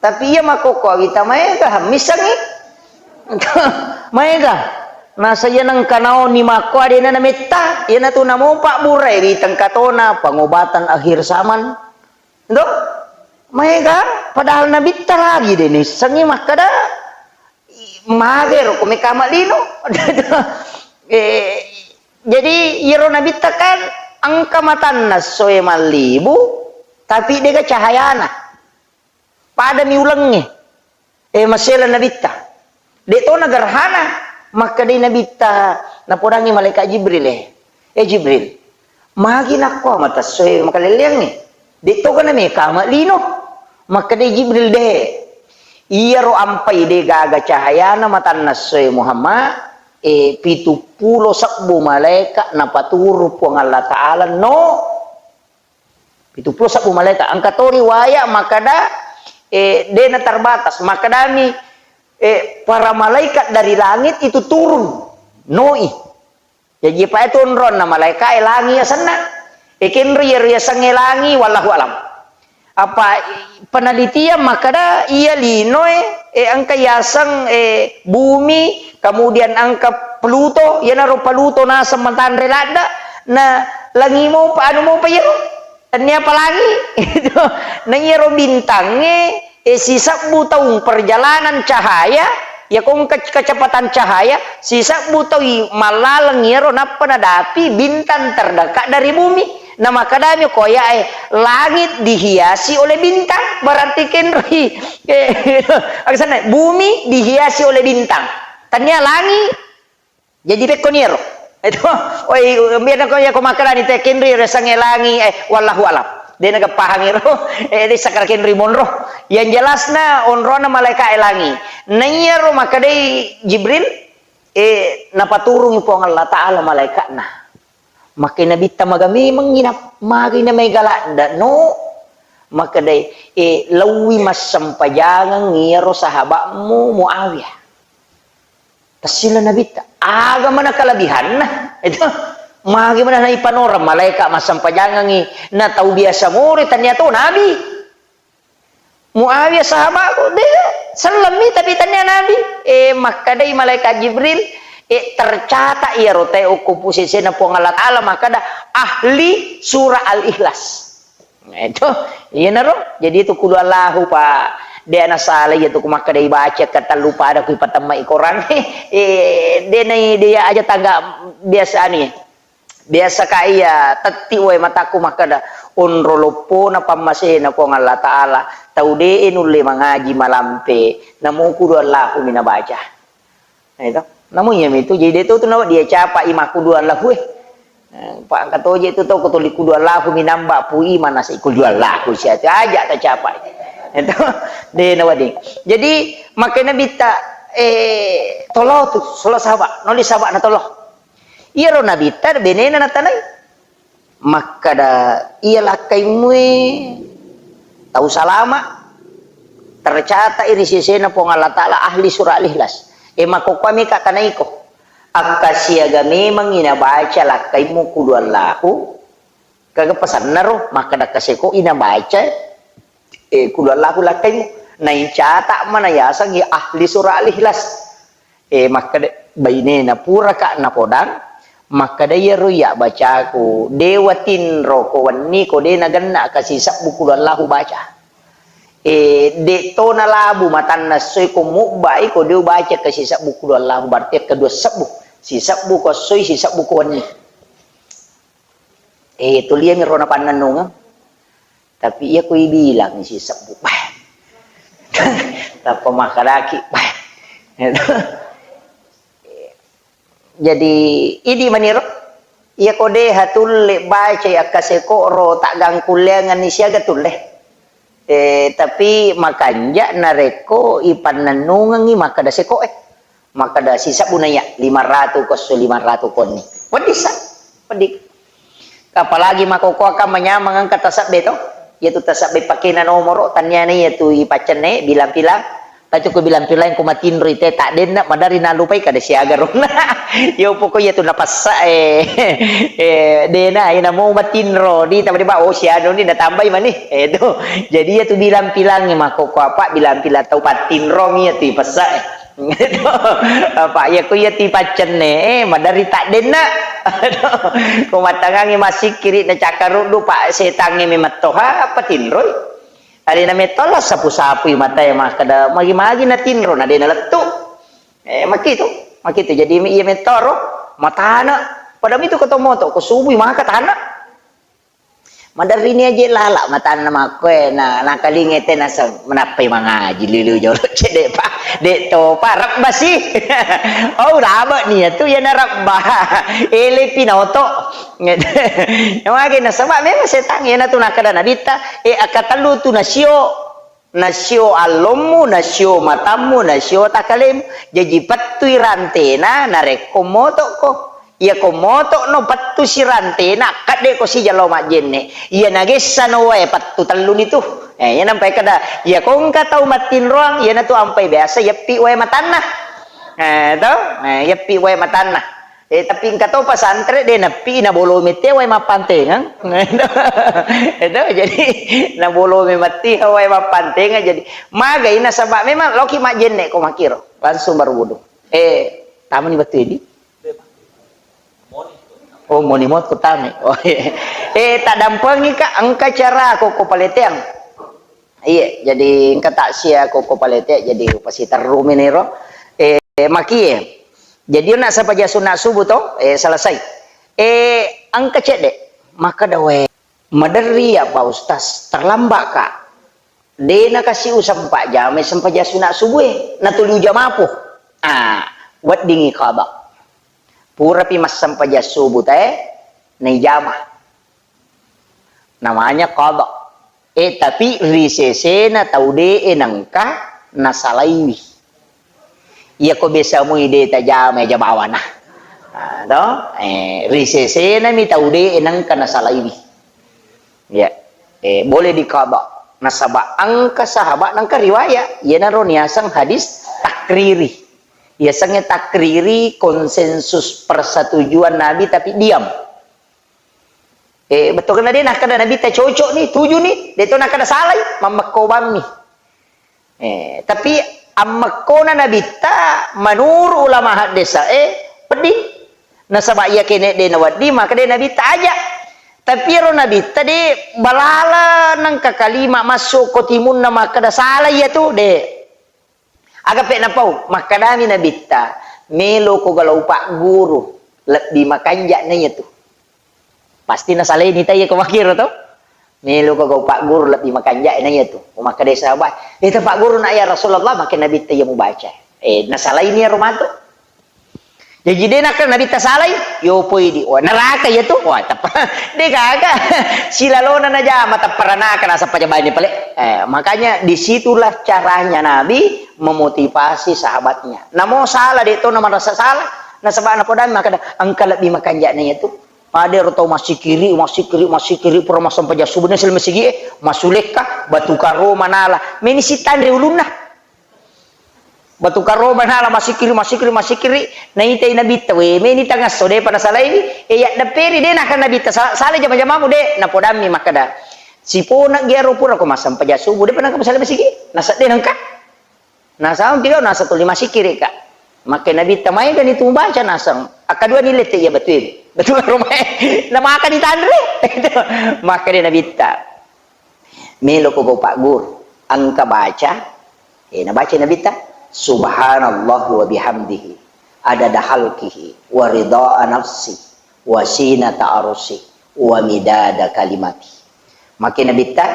Tapi iya makkokko awita maega missengngi. Maega. Nasa iya nengka naoni makko adena nametta, iyanatu namo pabburai ri tengkatona pengobatan akhir zaman. Ndo? Maega, padahal Nabitta lagi de nissengngi makkada magero ko mekama lino. Eh, jadi iyaro Nabitta kan engka matanna soe mallibu, tapi dega cahayana. Padami ulengnge. Eh, maseleng Nabitta. De to nagerhana, makkedai Nabitta, napodangi malaikat Jibril, eh, "Eh, Jibril, magi nakko mata essoe makalelleangnge? De to kana mekama lino?" Makkedai Jibril, "De. Iyaro ampai de gaga cahayana matanna essoe Muhammad, eh, pitu pulo sebbu malaikat napaturu Puang Allah Ta'ala no." Pitu pulo sebbu malaeka. Engka to riwaya makkada, eh, dena terbatas. Makkedami, eh, para malaikat dari langit itu turun. Noi. Jaji, pa itu onronna malaeka, eh, langi asenna. Eh, kenro iyaro yasengnge langi, wallahu alam. Apa, eh, penelitian makkada iya linoe, eh, engka yaseng, eh, bumi, kemudian engka Pluto, iyanaro Pluto naseng matanre ladde, na langi mopa, anu mopa iyaro. Tennia palangi. Itu. Na iyaro bintangnge, eh, sisebbu taung perjalanan cahaya, ya kong ke-, kecepatan cahaya, sisebbu taui mallaleng iyaro nappa nadapi bintang terdekat dari bumi. Na makkadami ko ya, eh, langit dihiasi oleh bintang, berarti kenroi. Eh, aksanna, bumi dihiasi oleh bintang. Tennia langi Jadi pekkoni ero. Itu, oi, biar ko ya ko makkadani te kenri resangnge langi, eh, wallahu alam. De naga pahang ero, eh, de sakara kenri monro. Yang jelasna onrona malaika e langi. Naiyaro makkadai Jibril, eh, napaturungi Puang Allah Ta'ala malaikatna. Makkeda Nabitta maga memeng ina, maga ina mega ladda, no. Makkadai, eh, laui massempajangeng iyaro sahabatmu Muawiyah. Tassila Nabitta, aga mana kelebihanna? Itu, magi mana naipanoreng malaika massempajangengi, na tau biasa more, tania to nabi. Muawiyah sahabatku, de, sellemmi tapi tania nabi. Eh, makkadai malaikat Jibril, eh, tercatat iyaro tae okko pusesena Puang Allah Ta'ala, makkada ahli surah Al-Ikhlas. Nah, itu, iyanaro. Jadi itu kulu Allahu, Pak. De ana sala iya tu ku makkeda ibaca ketellu pada ku ipatemmai Korang. Eh, de nai de aja tangga biasa anu ya. Biasa ka iya tetti wae mataku makkeda onro loppona pammasena Puang Allah Ta'ala. Tau de nulle mangaji malampe. Namo kulu Allahu mina baca. Nah, itu. Namun iya mitu, jadi de to tu nawa dia capa i makkulu Allahu, eh. Eh, pa engka toje tu tau ko tuli kulu Allahu minamba pui mana si kulu Allahu sia tu aja ta capa. Itu. De nawa de. Jadi, makkeda Nabitta, eh, tolo tu, solo sahabat, noli sahabat na tolo. Iyaro Nabitta benena natanai. Makkeda, iya lakkaimue tau salama, tercatat ri sesena Puang Allah Ta'ala ahli surah Al-Ikhlas. E, makkokkoe mika tanaiko. Akka siaga memangngi nabaca lakkaimmu kulu Allahu, kaga pasanna ro, makkeda kaseko i nabaca, e, kulu Allahu lakkaimmu. Naicatat mana yasengngi ahli surah Al-Ikhlas. Eh, makkeda, bainena puraka napodang, makkeda, iyaro iya bacaku, de watinro ko wenni ko de nagenna ka sisebbu kulu Allahu baca. Eh, de to nalabu matanna essoe ko mubbai ko de ubaca ka sisebbu kulu Allahu, berarti kedua sebbu. Sisebbu ko essoi, sisebbu ko wenni. Eh, tuliami ro napannennungeng. Tapi iya ko ibilang sisebbu, bah. Tappa makkedaki, bah. Jadi, idi maniro, iya ko de hatulle bacai akkaseko ro taggangkulleangenni siaga tulle. Eh, tapi makanja narekko ipannennungengi makkeda seko e. Makkeda sisebbu naiya, lima ratu ko esso lima ratu konni. Peddi sa, peddi. Apalagi makkokkoe kan manyameng engka tasebbe to. Iyatu tasebbe pakena nomoro, tanniana iyatu ipaccenne bilang-bilang. Tapi ko bilang-bilang ko matinroi te taddenna, maderri nalupai kada siaga ronna. Yo pokok iyatu napassa e. Eh, dena ina mau matinro di tambah, oh sianu ni natambai mani. Eh, itu. Jadi iyatu bilang-bilang makkokkoe apa bilang-bilang tau pattinrong iyatu ipassa e. Apa iya ko iya tipaccenne, eh, maderri taddenna. Ko mattangangi massikkiri na cakkaruddu, Pak, setangnge memettoha, apa tinroi? Alena metto la sapu-sapui matae makkeda, magi-magi natinro, na de nalettu. Eh, makitu, makitu. Jadi iya mettoro, matana. Pada mitu ko to moto, ko subui maka tana. Maderrini aje lala matanna makkoe, na, nakalinge te naseng, menappai mangaji lilu jolo cedde pa, de topa, rebba si. Oh, rabe ni tu ya na rebba. Ele pinoto. Mage nasaba memang setang ya na tu nakada nabitta, e akatellu tu nasio. Nasio allommu, nasio matammu, nasio takalemu. Jaji pettui rantena narekko motokko. Iyako motokno pettusi rantena, akkaddeko sijang lao majjenne. Iya nagessano wae pettu telluni tu. Eh, iya nampai kada, iyako engka tau mattinroang, iyanatu ampai biasa yeppi wae matanna. Eh, to? Eh, yeppi wae matanna. Eh, tapi engka to pasantre de neppi na bolo mette wae mappantengeng. Itu jadi na bolo me matti wae mappantengeng, jadi magai nasaba memang loki majjenne ko makiro, langsung berwudu. Eh, tamani battu edi? Oh, moni motko tame. Oh, iya. Eh, tak dampengi ka engka cara ko ko paleteang. Iya, jadi engka taksia ko, ko palete, jadi upasiterru meniro. Eh, makie. Jadi nak sapaja sunat subuh to, eh, selesai. Eh, engka cedde. Maka dawe. Maderri ya Pak Ustaz, terlambat ka. De nakasi usempa jama sempaja sunat subuh e. Natuli ujamapo. Ah, weddingi qada. Purapi massempaja subuh tae, naijama. Namanya qada. Eh, tapi ri sesena tau de'e nengka nasalaiwi. Iyako biasa mui de tajama aja bawana. Ah, to? Eh, ri sesenami tau de'e nengka nasalaiwi. Ya. Eh, boleh diqada. Nasaba engka sahabat nengka riwayat. Iyanaro niaseng hadis takriri. Yasengnge takriri konsensus persetujuan Nabi tapi diam. Eh, bettukenna de nakkeda Nabitta cocok ni, tuju ni, de to nakkeda salai, mammekkobammi. Eh, tapi ammekkona Nabitta menurut ulama haddesa e, eh, peddi. Nasaba iya kene de nawedding, maka de Nabitta aja. Tapi ero Nabitta de balala nengka kalima masuk ko timunna makkeda salai iya tu, de. Aga pe napau, makkedami Nabitta, "Melo ko galau pagguru, lebbi makanja na iya tu." Pasti nasaleni taiya ko makkiro to. "Melo ko gau pagguru, lebbi makanja na iya tu." Ko makkeda sahabat, "Eh, ta pagguru na ya Rasulullah," makke Nabitta iya mubaca. Eh, nasalaini ero matu. Jaji de nakkeda Nabitta salai, yopoi di. Wah, neraka iya tu. Wah, teppa. De gaga. Silalona najama teppa ranaka nasappa jabani pale. Eh, makanya disitulah caranya Nabi memotivasi sahabatnya. Namo salah de to na merasa salah. Nasaba napodang makkeda engka lebbi makanja na iya tu. Pada ero tau massikiri, massikiri, massikiri, pura massempajang subuh, nasel masigi e, masulekka, batu karo manala. Meni sitanre ulunna. Batu karo manala masikiri, masikiri, masikiri, naitai Nabitta, we, meni tangasso, depa nasalaiwi, e, yaddepperi, de naka Nabitta, sa-, sala jama-jamamu, de, napodammi makkeda, sipona giaro pura ko massempajang subuh, depa naka masalai masigi, nasedde nengka, nasang tiga, nasa tuli masikiri ka, makke Nabitta, maega ni tu baca nasang, akkadua ni lette iya batui, batu karo mae, namaka ditanre, makkeda Nabitta. Melo ko gau pagguru, engka baca, eh, nabaca Nabitta, "Subhanallah wa bihamdihi, adada khalqihi, wa ridha nafsi, wa zinata arsy, wa midada kalimati. Makkeda Nabitta,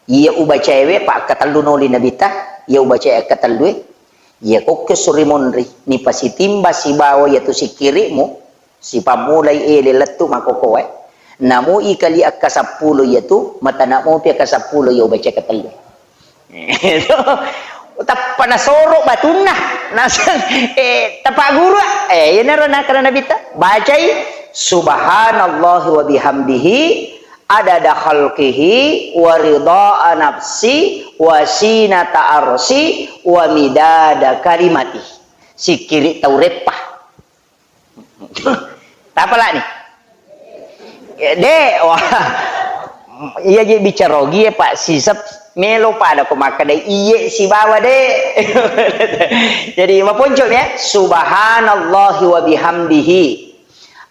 iya ubacaewe, pa akkatellu noli Nabitta, iya ubacae akkatellue, iya kokko suri monri, nipasitimba sibawa iyatu sikkiri'mu, sipammulai ele lettu makkokkoe, namo ikali akkasappulo iyatu, matana mopi akkasappulo iya ubacae akkatellu. Tappa nasoro batunna, naseng, eh, tapagguru, eh, iyanaro nakkeda Nabitta, bacai, "Subhanallahi wa bihamdihi, adada khalqihi, wa ridha'a nafsi, wa sinata arsi, wa midada kalimati." Sikkiri tau reppa. Tapalani? De, wah. Iya je bicara ogi e, Pak, sisep melo pada ko makkeda iye sibawa de. Jadi maponco ya, subhanallahi wa bihamdihi,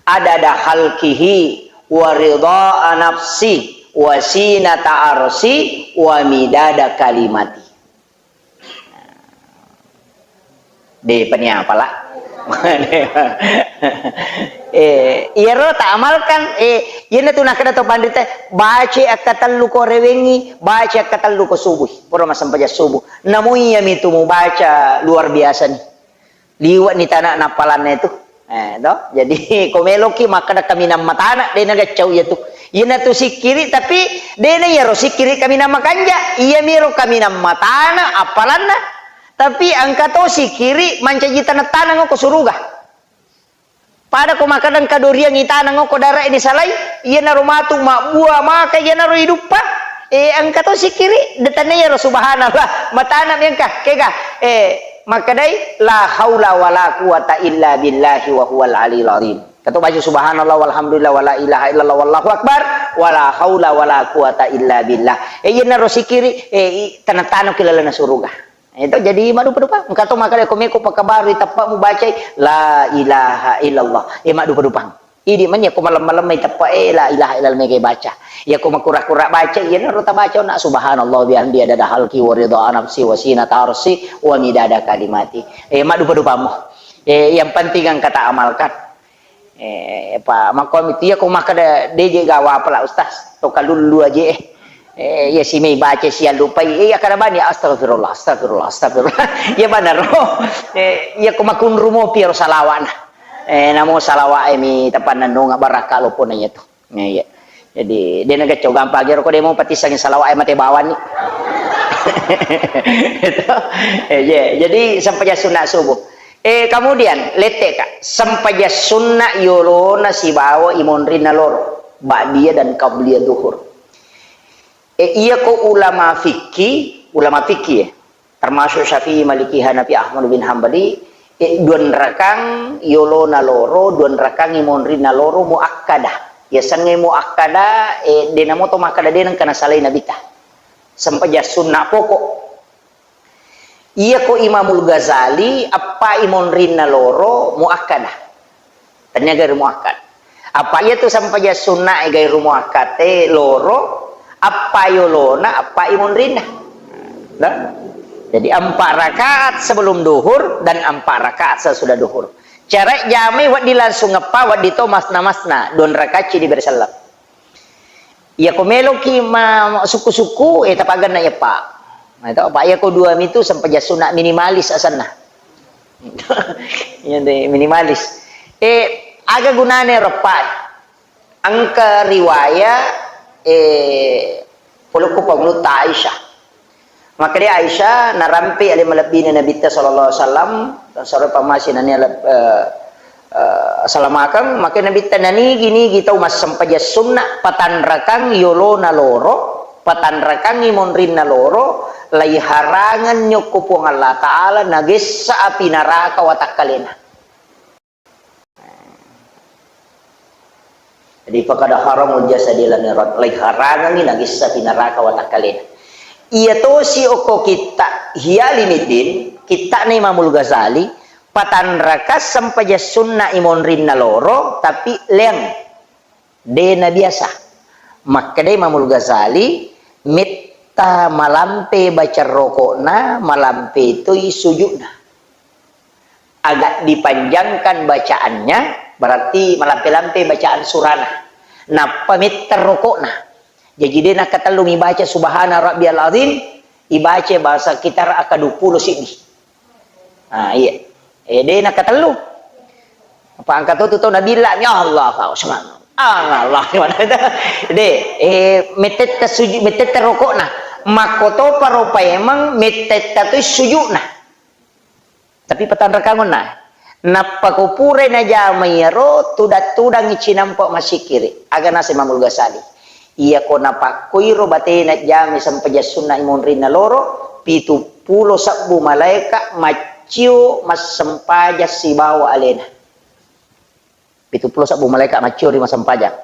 adada khalqihi, wa ridha'a nafsi, wa sinata arsi, wa midada kalimati. De paniapala. Eh, iyaro ta amalkan, eh, iyanatu nakkeda to panrita, baca akkatellu ko rewengi, baca akkatellu ko subuh, pura massempajang subuh. Namo iyami tu mubaca luar biasa ni. Liwe' ni tana nappalanna itu. Eh, to? Jadi, ko meloki makkeda kaminang matana, de' nagaccau iya tu. Iyanatu sikkiri, tapi de' na iyaro sikkiri kaminang makanja. Iyamiro kaminang matana appalanna. Tapi engka to sikkiri mancaji taneng-taneng ko suruga. Pada ko makkeda engka doriang itaneng ko dara' ini salai, iyanaro matu mabbua maka iyanaro iduppa. Eh, engka to sikkiri, de' tanna iyaro subhanallah. Matana mi engka, kega. Eh, makkedai, "La haula wala quwata illa billahi wa huwal aliyul azim." Kato baca subhanallah walhamdulillah wala ilaha illallah wallahu akbar, wala haula wala quwata illa billah. Eh, iyanaro sikkiri, eh, i-, taneng-taneng ki lalenna suruga. Itu jadi maddupa-dupa. Engka to makkeda ko meko pakabarui teppa mubacai la ilaha illallah. Eh, maddupa-dupang. Idi mani ko malem-malem mai teppa, eh, la ilaha illallah mega baca. Iya ko makura-kura baca, iyanaro tabaca na subhanallah bihamdi adada halki wa ridha nafsi wa sinata arsi wa midada kalimati. Eh, maddupa-dupamo. Eh, yang penting engka ta amalkan. Eh, pa, makkuami tu, iya ko makkeda, de' je gawa apala, Ustaz, to kalullu aje, eh. Eh, iya simai baca siallupai, eh, iya kada bani, astagfirullah, astagfirullah, astagfirullah. Iya banaro. Eh, iya ko makunru mopi ro salawa'na. Eh, namo salawa'e mi tapannennunga barakka lopona iya tu. Eh, iya. Jadi, de' nagaccau gampang ero ko de' mo patissangi salawa'e mate bawang ni. Itu. Eh, iya. Jadi, sempajang sunna subuh. Eh, kemudian, lette'ka, sempajang sunna yolona sibawa imonrinna loro, ba'diyah dan qabliyah duhur. Eh, iya ko ulama fikih, ulama fikih, eh, termasuk Syafi'i, Maliki, Hanafi, Ahmad bin Hambali, eh, duanrakang yolona loro, duanrakang imonrinna loro muakkadah. Yasengnge muakkadah, eh, de' namo to makkeda de' nengka nasalai Nabitta. Sempajang sunna pokok. Iya ko Imamul Ghazali, appa imonrinna loro muakkada. Tania gari muakkad. Apa iya tu sempajang sunna e gairu muakkad e loro, appa yolona, appa imonrinna. Nah, jadi empat rakaat sebelum duhur dan empat rakaat sesudah duhur. Cara jamai wedding langsung eppa, wedding to masna-masna, dua rakaat ci diberi salam. Iya ko meloki ma-, sukku-sukku, eh, tapaganna iya, Pak. Nah, itu, Pak, iya ko dua mitu sempajang sunna minimalis asanna. Iya, deh, minimalis. Eh, aga gunane ro, Pak? Engka riwaya, eh, polokku pangulutta Aisyah. Makkeda Aisyah, narampe ale malebbina Nabitta sallallahu alaihi wasallam, sore pamasi nania leb-, eh, eh, salamakeng, makkeda Nabitta nanigi-nigi tau massempajang sunna, patanrakang yolona loro, patanrakangi monrinna loro, laiharangeng nyokko Puang Allah Ta'ala, nagessa api naraka watakkalena. Jadi, fakada haramul jasadi lam yurad, laiharangengi nagessa pi naraka watakkalena. Iya tosi okko kitta Ihya Ulumuddin, kittana Imamul Ghazali, patanraka sempajang sunna imonrinna loro, tapi leang. De nabiasa. Makkeda Imamul Ghazali, metta malampe baca rokokna, malampe toi sujudna. Agak dipanjangkan bacaannya, berarti malampe-lampe bacaan surana. Nappa metta rokokna. Jaji de' nakatellu mibaca subhana rabbiyal azim, ibaca bahasa kita raka dua puluh siddi. Ah, iya. Eh, de' nakatellu. Apa engka to tu tau nabilla mi Allah, Allah, Allah. De', eh, mettetta suju-, mettetta rokokna. Makkotopa ro paimeng mettetta tu sujuna. Tapi patanrakang onna. Nappa ko purai najama iyaro, tudang-tudangi cinampa massikkiri. Aga naseng Imamul Ghazali. Iyako napakkoiro batena jamai sempajang sunna imonrinna loro, pitu pulo sebbu malaeka maccio massempajang sibawa alena. Pitu pulo sebbu malaeka maccio ri massempajang.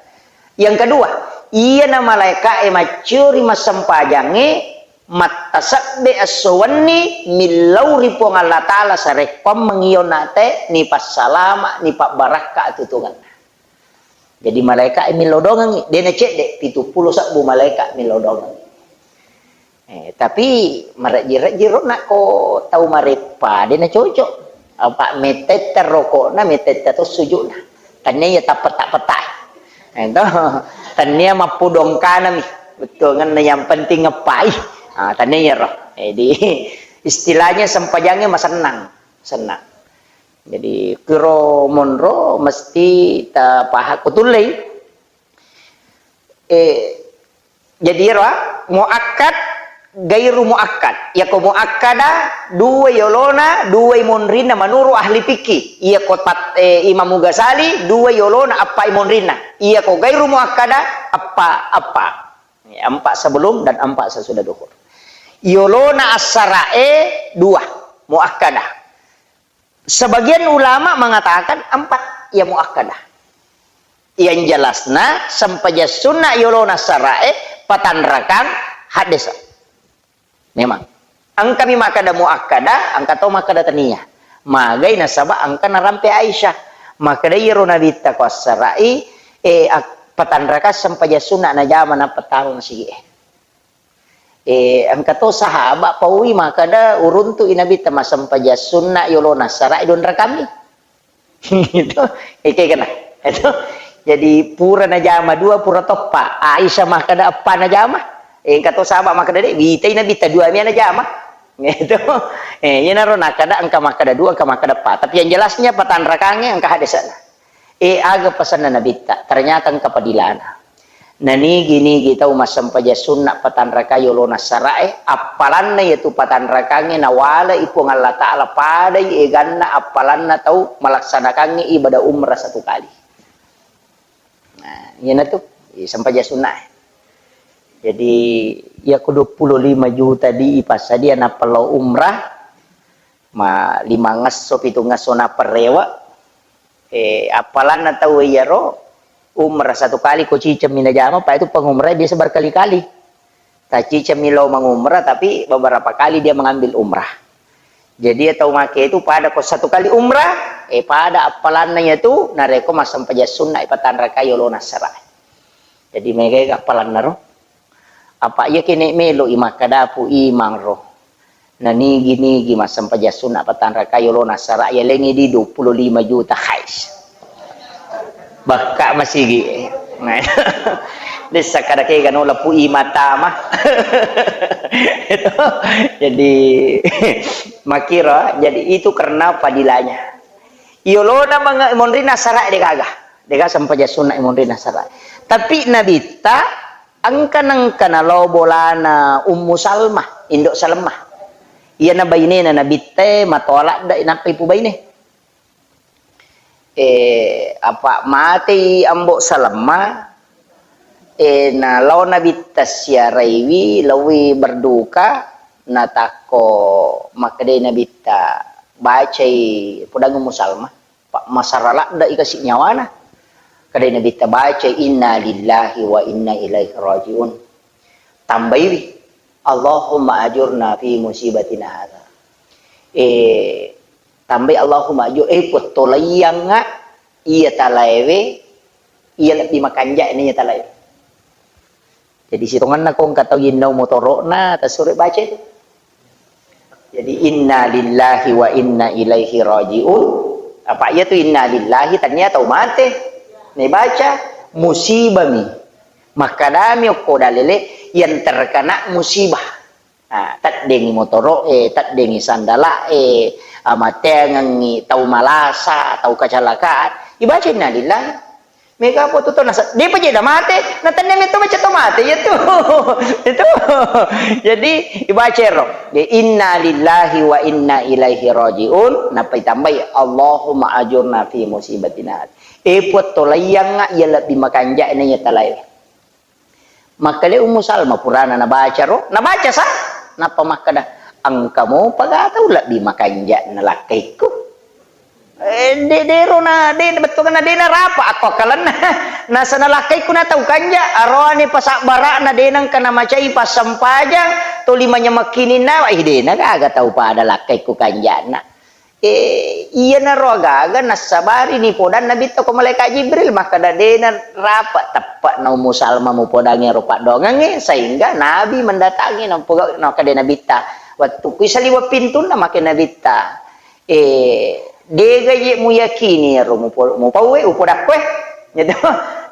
Yang kedua, iyana malaeka e maccio ri massempajangnge mattasebbe esso wenni millau ri Puang Allah Ta'ala sarekkoammeng iyo nate nipassalama, nipabbarakka atutungenna. Jadi malaeka e millau dongengngi, de' nacedde, pitu pulo sebbu malaeka millau dongengngi. Eh, tapi marejji-rejji ro nakko tau mareppa, de' nacocok. Apa mettetta rokokna, mettetta to sujuna. Tania iya tappeta-peta. Eh, to. Tania mappudongkanami. Bettuanna yang penting ngepai. Ah, tania iyaro. Jadi istilahnya sempajangnya masennang, senang. Jadi kiro monro mesti tapaha kutullei. Eh, jadi ero, ah, muakkad, gairu muakkad. Yako muakkada, dua yolona, dua monrinna menuru ahli fikih. Yako pat-, eh, Imam Ghazali, dua yolona, appa monrinna. Yako gairu muakkada, appa, appa. Ya, empat sebelum dan empat sesudah duhur. Yolona assarae dua, muakkada. Sebagian ulama mengatakan empat, ya muakkadah. Yang jelasna, sempajang sunna yolona sarae, patanrakang haddesa. Memang. Engkami makkada muakkada, engka to makkada tania. Magai nasaba engka narampe Aisyah. Makkada iyaro Nabitta ko assarai, eh, ak-, patanrakang sempajang sunna najama nappa taro masigi'e. Eh, engka to sahaba paui makkada uruntu'i Nabitta massempajang sunna yolona sara'i dua rakami. Gitu. Eke kena. Itu. Jadi pura najama dua, pura toppa. Aisyah makkada eppa najama. Eh, engka to sahaba makkada de', witai Nabitta dua mia najama. Gitu. Eh, iyanaro nakkada engka makkada dua, engka makkada eppa. Tapi yang jelasnya patanrakangnge engka hadesana. Eh, aga pesanna Nabitta? Ternyata engka padilana. Nanigi-nigi tau massempajang sunna patanraka yolona sarae, appalanna iyatu patanrakangnge nawalai Puang Allah Ta'ala padai eganna appalanna tau malaksanakangnge ibadah umrah satu kali. Nah, iyanatu, eh, sempajang sunna. Jadi, iyako dua puluh lima juta di ipassadia nappa lao umrah, ma-, lima ngesso, pitu ngesso nappa rewe, eh, appalanna tau iyaro, umrah satu kali ko cicemmi najama, pa itu pengumrah biasa berkali-kali. Tacicemmi lao mengumrah, tapi beberapa kali dia mengambil umrah. Jadi, iya tau make itu pada ko satu kali umrah, eh, pada appalanna iyatu, narekko massempajang sunna ipatanrakai yolona sara. Jadi, megai appalanna ro. Apa iya kene melo i makkadapu imang ro. Nanigi-nigi massempajang sunna patanrakai yolona sara, yalengi di dua puluh lima juta, hais. Bakka masigi. Dessa kada kega no lapu i mata mah. Itu. Jadi, makira, jadi itu karena fadilahnya. Yolona manga-, monrina sara de gaga. De gaga sempajang sunna monrina sara. Tapi Nabitta engka nengka nalao bolana Ummu Salmah, Indo Salmah. Iyana bainena Nabitta e matoa ladde nappa ipubaine. Eh, apa matei Ambo Salemma, eh, na lao Nabitta siaraiwi, laowi berduka, natakko makkedai Nabitta, bacai, podang Ummu Salma, pa-, masara ladde i kasi nyawana. Kedai Nabitta bacai, "Inna lillahi wa inna ilaihi rajiun." Tambaiwi, "Allahumma ajurna fi musibatina hadza." Eh, tambai, "Allahumma ajur-, eh, Puang, tolaiyangnga iya talaewe, iya lebbi makanja'na iya talaewe." Jadi, sitongenna ko engka tau yennau motoro'na, tassuroi baca itu. Jadi, "Inna lillahi wa inna ilaihi rajiun." Apa iya tu inna lillahi, tania tau mate. Naibaca, Musibami. Makkadami okko dalele yang terkena musibah. Ah, teddengi motoro'e, teddengi sandala'e, amateangengi tau malasa, tau kecelakaan. Ibaca innalillahi. Mega apa tu tau nasa-, depa je da mate, na tenne metto baca to mate, iya tu. Itu. Jadi, ibaca ro. Inna lillahi wa inna ilaihi raji'un, nappa itambai, Allahumma ajurna fi musibatina. E Puang, tolaiyangnga iya lebbi makanja'na iya talae. Makkeda Ummu Salma purana nabaca ro, nabaca sa, nappa makkeda, engka mopa ga tau lebbi makanja'na lakkaikku. Eh, de, de ro na, de, bettuanna de narapa akko akkalenna. Nasana lakkaikku na tau kanja, aroane pasabbara'na de nengka namacai passempajang, toli manyamekkininna, ih, de na gaga tau pada lakkaikku kanja'na. Eh, iyanaro agaga nassabari ni podanna Nabitta ko Malaikat Jibril, makkeda, "Dena rapa teppe'na Ummu Salma mupodangi ero paddoangengnge," sehingga Nabi mendatangi, nampoga-, nakkeda Nabitta, "Wettukku isaliweng pintunna," makkeda Nabitta, "Eh, dega je muyakini ero mupo-, mupauwe, upodakkoe?" Gitu.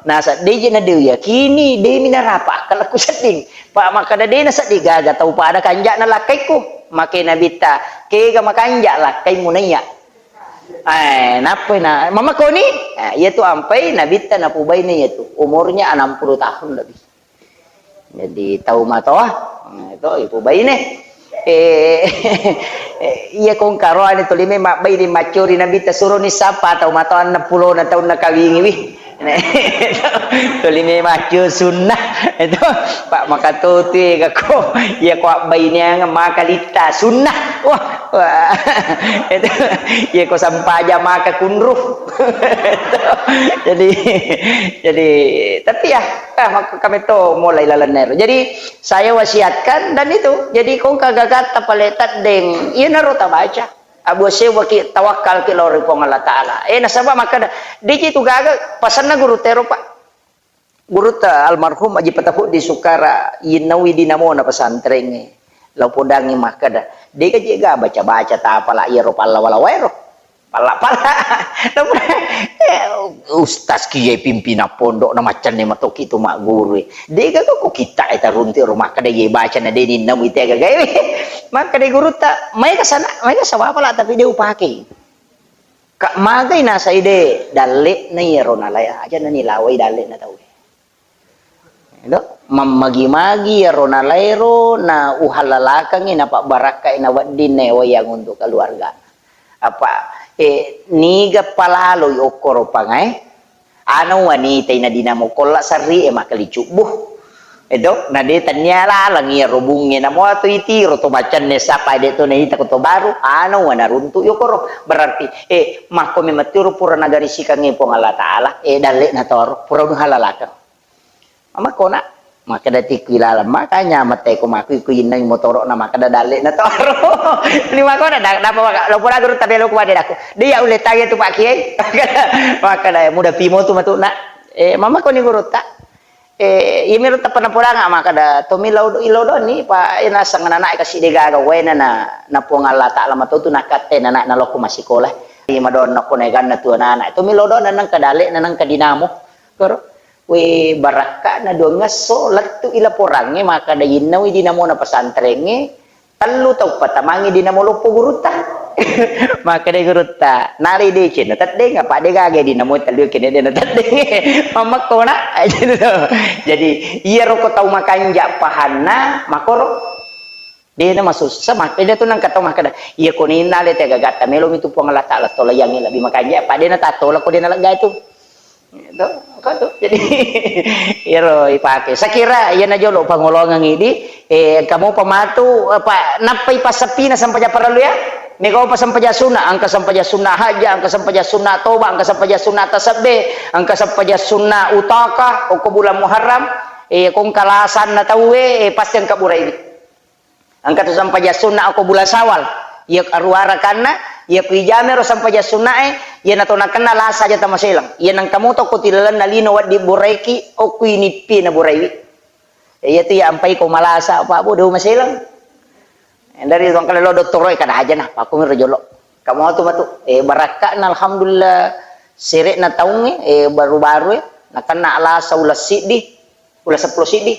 Nasa, "De je na de uyakini, de mi narapa akkalakku sedding." Pa makkeda, "De na sedding gaga tau pada kanja'na lakkaikku." Makkeda Nabitta, "Kega makanja lakkaimu naiya?" Eh, nappai na, mamakoni? Eh, iya tu ampai Nabitta napubaine iya tu. Umurnya enam puluh tahun lebih. Jadi, tau matoa, eh, to, ipubaine. Eh, eh, iya kongkaroane tuli me mabbaine maccori Nabitta suroni sapa tau matoa enam puluh na taunna kawingiwi. Tuli me maccu sunnah. Itu, Pak, makatutu ega ko. Iya ko abbaineang maka litta sunnah. Wah, wah. Itu, iya ko sampaja maka kunru. Jadi, jadi, tapi ya, ah, maka kami to mulai lalenna ero. Jadi, saya wasiatkan dan itu. Jadi, kongka gagatta pale teddeng. Iya naro tabaca. Abu sewwaki tawakkalki lao ri Puang Allah Ta'ala. Eh, nasaba makkeda, diji tu gaga pasanna guru tero, Pak. Gurutta almarhum Aji Patapuddi Sukara, yennaui dinamona pesantrengnge. Lao podangngi makkeda, dega jega baca-baca tapala iyaro pallawa-lawaero. Palla-palla. Eh, ustaz kiye pimpinan pondok na maccanne matoki tu magguru. Dega ko kita e taruntu ro makkeda ye baca na deni namu ite gagae. Makkeda gurutta, maega sana, maega sawapala tapi de upake. Ka magai nasai de dalle'na iyaro nalai aja na nilawai dalle'na tau. Edo, mammagi-magi iyaro nalaero na uhalalakangngi na pabbarakkai na wedding na wayang untuk keluarga. Apa, eh, niga palaloi okkoro pangae? Ana wanitai na dinamo kolla sarri e makkalicubbu. Edo, na de tania laleng iyaro bunge namo atau itiro to macanne sapa de to naita ko to baru, ana wana runtu yokoro. Berarti, eh, makko memettiro pura nagarisikangngi Puang Allah Ta'ala, eh, dalle'na toro, pura uhalalakang. Mamakko na, makkeda tikku ilaleng, makanya mate ko makku, ku innai motoro na makkeda dalle'na toro. Ni makko na, da-, napa maka, lo pura guru tabelo ku ade dakku. Dia ulle tanya tu Pak Kiai. Makkeda muda pimo tu matu na. Eh, mamakko ni gurutta. Eh, iya miro tappa napodanga makkeda, tommi lao do-, ilo doni, pa, eh, naseng anak kasi de gaga, wae na, na, na Puang Allah Ta'ala matotu nakatte na, na, nalokku massikola. Iya madonna ko neganna tu anak-anak. Tommi lao do na nengka dale, na nengka dinamo. Koro. We, barakka'na duangngesso lettu i laporangnge makkeda yennaui dinamona pesantrengnge, tellu tau patamangngi dinamo loppo gurutta. Makkedai gurutta, nalai deceng na teddeng, apa de gaga dinamo tellu kene de na teddeng. Mamakko na. Jadi, iyaro ko tau makanja pahanna, makoro. De na masussa, makkeda tu nengka tau makkeda, iya ko ninna le te gagatta, melo mi tu Puang Allah Ta'ala tolayangi lebbi makanja, apa de na tatola ko de na lega itu. Itu, engka tu. Jadi, iyaro ipake. Sakira iyana jolo pangolongang idi, eh, engka mopa matu, apa, nappai passappina sempajang parellu ya? Mega opa sempajang sunna, engka sempajang sunna hajja, engka sempajang sunna toba, engka sempajang sunna tasabbe, engka sempajang sunna utaka, okko bulan Muharram, eh, ko engka lasanna tauwe, eh, pasti engka burai. Engka tu sempajang sunna okko bulan Syawal. Iya aruwa rakanna, iya ku ijamero sempajang sunnae, iya nato nakenna lasa aja tamaseleng. Iya nengka moto ko tilalenna lino wedding buraiki, okko inippi na buraiwi. Iya tu iya ampai ko malasa, Pak Bu, de maseleng. Dari tongkale lo dottoro e kada aja nah, Pak, ku miro jolo. Kamu tu matu, eh, barakka'na alhamdulillah sere'na taungnge, eh, baru-baru e. Nakenna lasa uleng siddi, uleng seppulo siddi,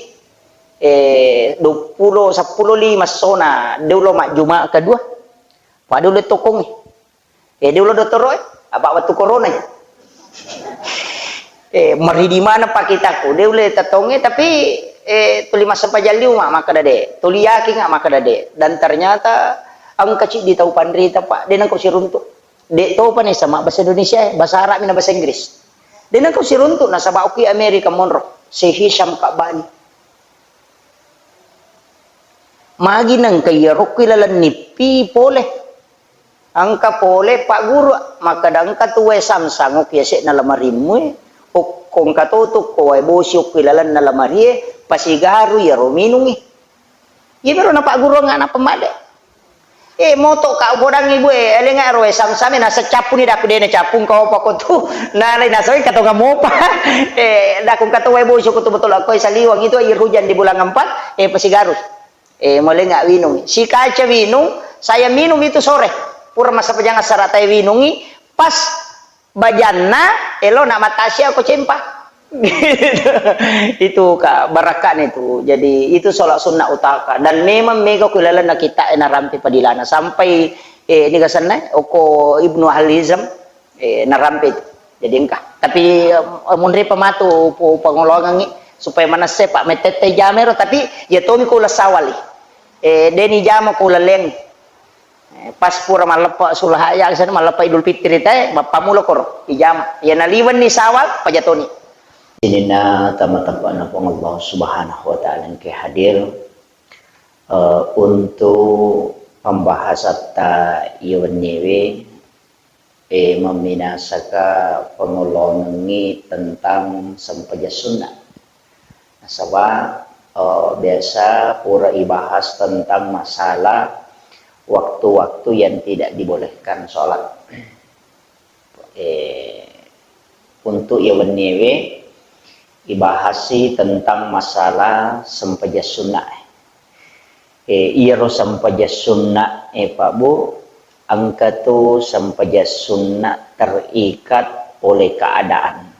eh, duappulo, seppulo lima sona, de ulo majjuma kedua. Pada ulle tokongnge. Eh, de ulo dottoroe, apa wettu corona ja. Eh, meridi mana pakitaku, de ulle tetongnge, tapi, eh, tuli massempajang liu ma-, makkeda de, tuli yakin nga makkeda de. Dan ternyata engka ciddi tau panrita, Pak, de nengka siruntuk. De topa nesa ma bahasa Indonesia, eh, bahasa Arab mina bahasa Inggris. De nengka siruntuk nasaba okki Amerika monro, si Hisham Kabani. Magi nengka iyaro okki laleng nippi pole. Engka pole Pak Guru, makkeda engka tu wae samsang okki yase'na lamarimmu e, okko engka to tu ko wae bosi okki lalenna lamarie, pasigaru iyaro minungi. Iyamiro na Pak Guru angana pemade. Eh, moto ka upodangi bue, elenga ro wae samsame nasa cappuni daku dena cappung kau pako tu, nalai nasoi katonga mopa. Eh, daku kato wae bosi ko tu betul aku saliwang itu air hujan di bulan empat, eh, pasigaru. Eh, molenga winung. Si kaca winung, saya minum itu sore. Pura massapajang assaratai winungi, pas bajanna, elo na matasia ko cempa. Itu ka barakane tu. Jadi itu sholat sunnah utaka. Dan memang mega ku lalenna kita e narampe padilana. Sampai, eh, ini gasanna, oko Ibnu Al Hizam, eh, narampe itu. Jadi engka. Tapi, eh, munri pematu pu-, pangolongangi supaya manesse Pak metette jamero, tapi ya tomi ko uleng sawali. Eh, deni jama ko uleng leng. Eh, pas pura malleppa sulha ya, sana malleppa Idul Fitri te, mappamulo koro, ijama. Ya naliwenni sawal, pajatoni. Sininna tama-tamana Puang Allah Subhanahu wa Ta'ala engke hadir, eh, untuk pembahasatta iya wenniewe, eh, memminasaka pangolongengngi tentang sempajang sunnah. Nasaba, eh, biasa pura ibahas tentang masalah waktu-waktu yang tidak dibolehkan sholat. Eh, untuk iya wenniewe ibahasi tentang masalah sempajang sunnah. Eh, iyaro sempajang sunnah, eh, Pak Bu, engka tu sempajang sunnah terikat oleh keadaan.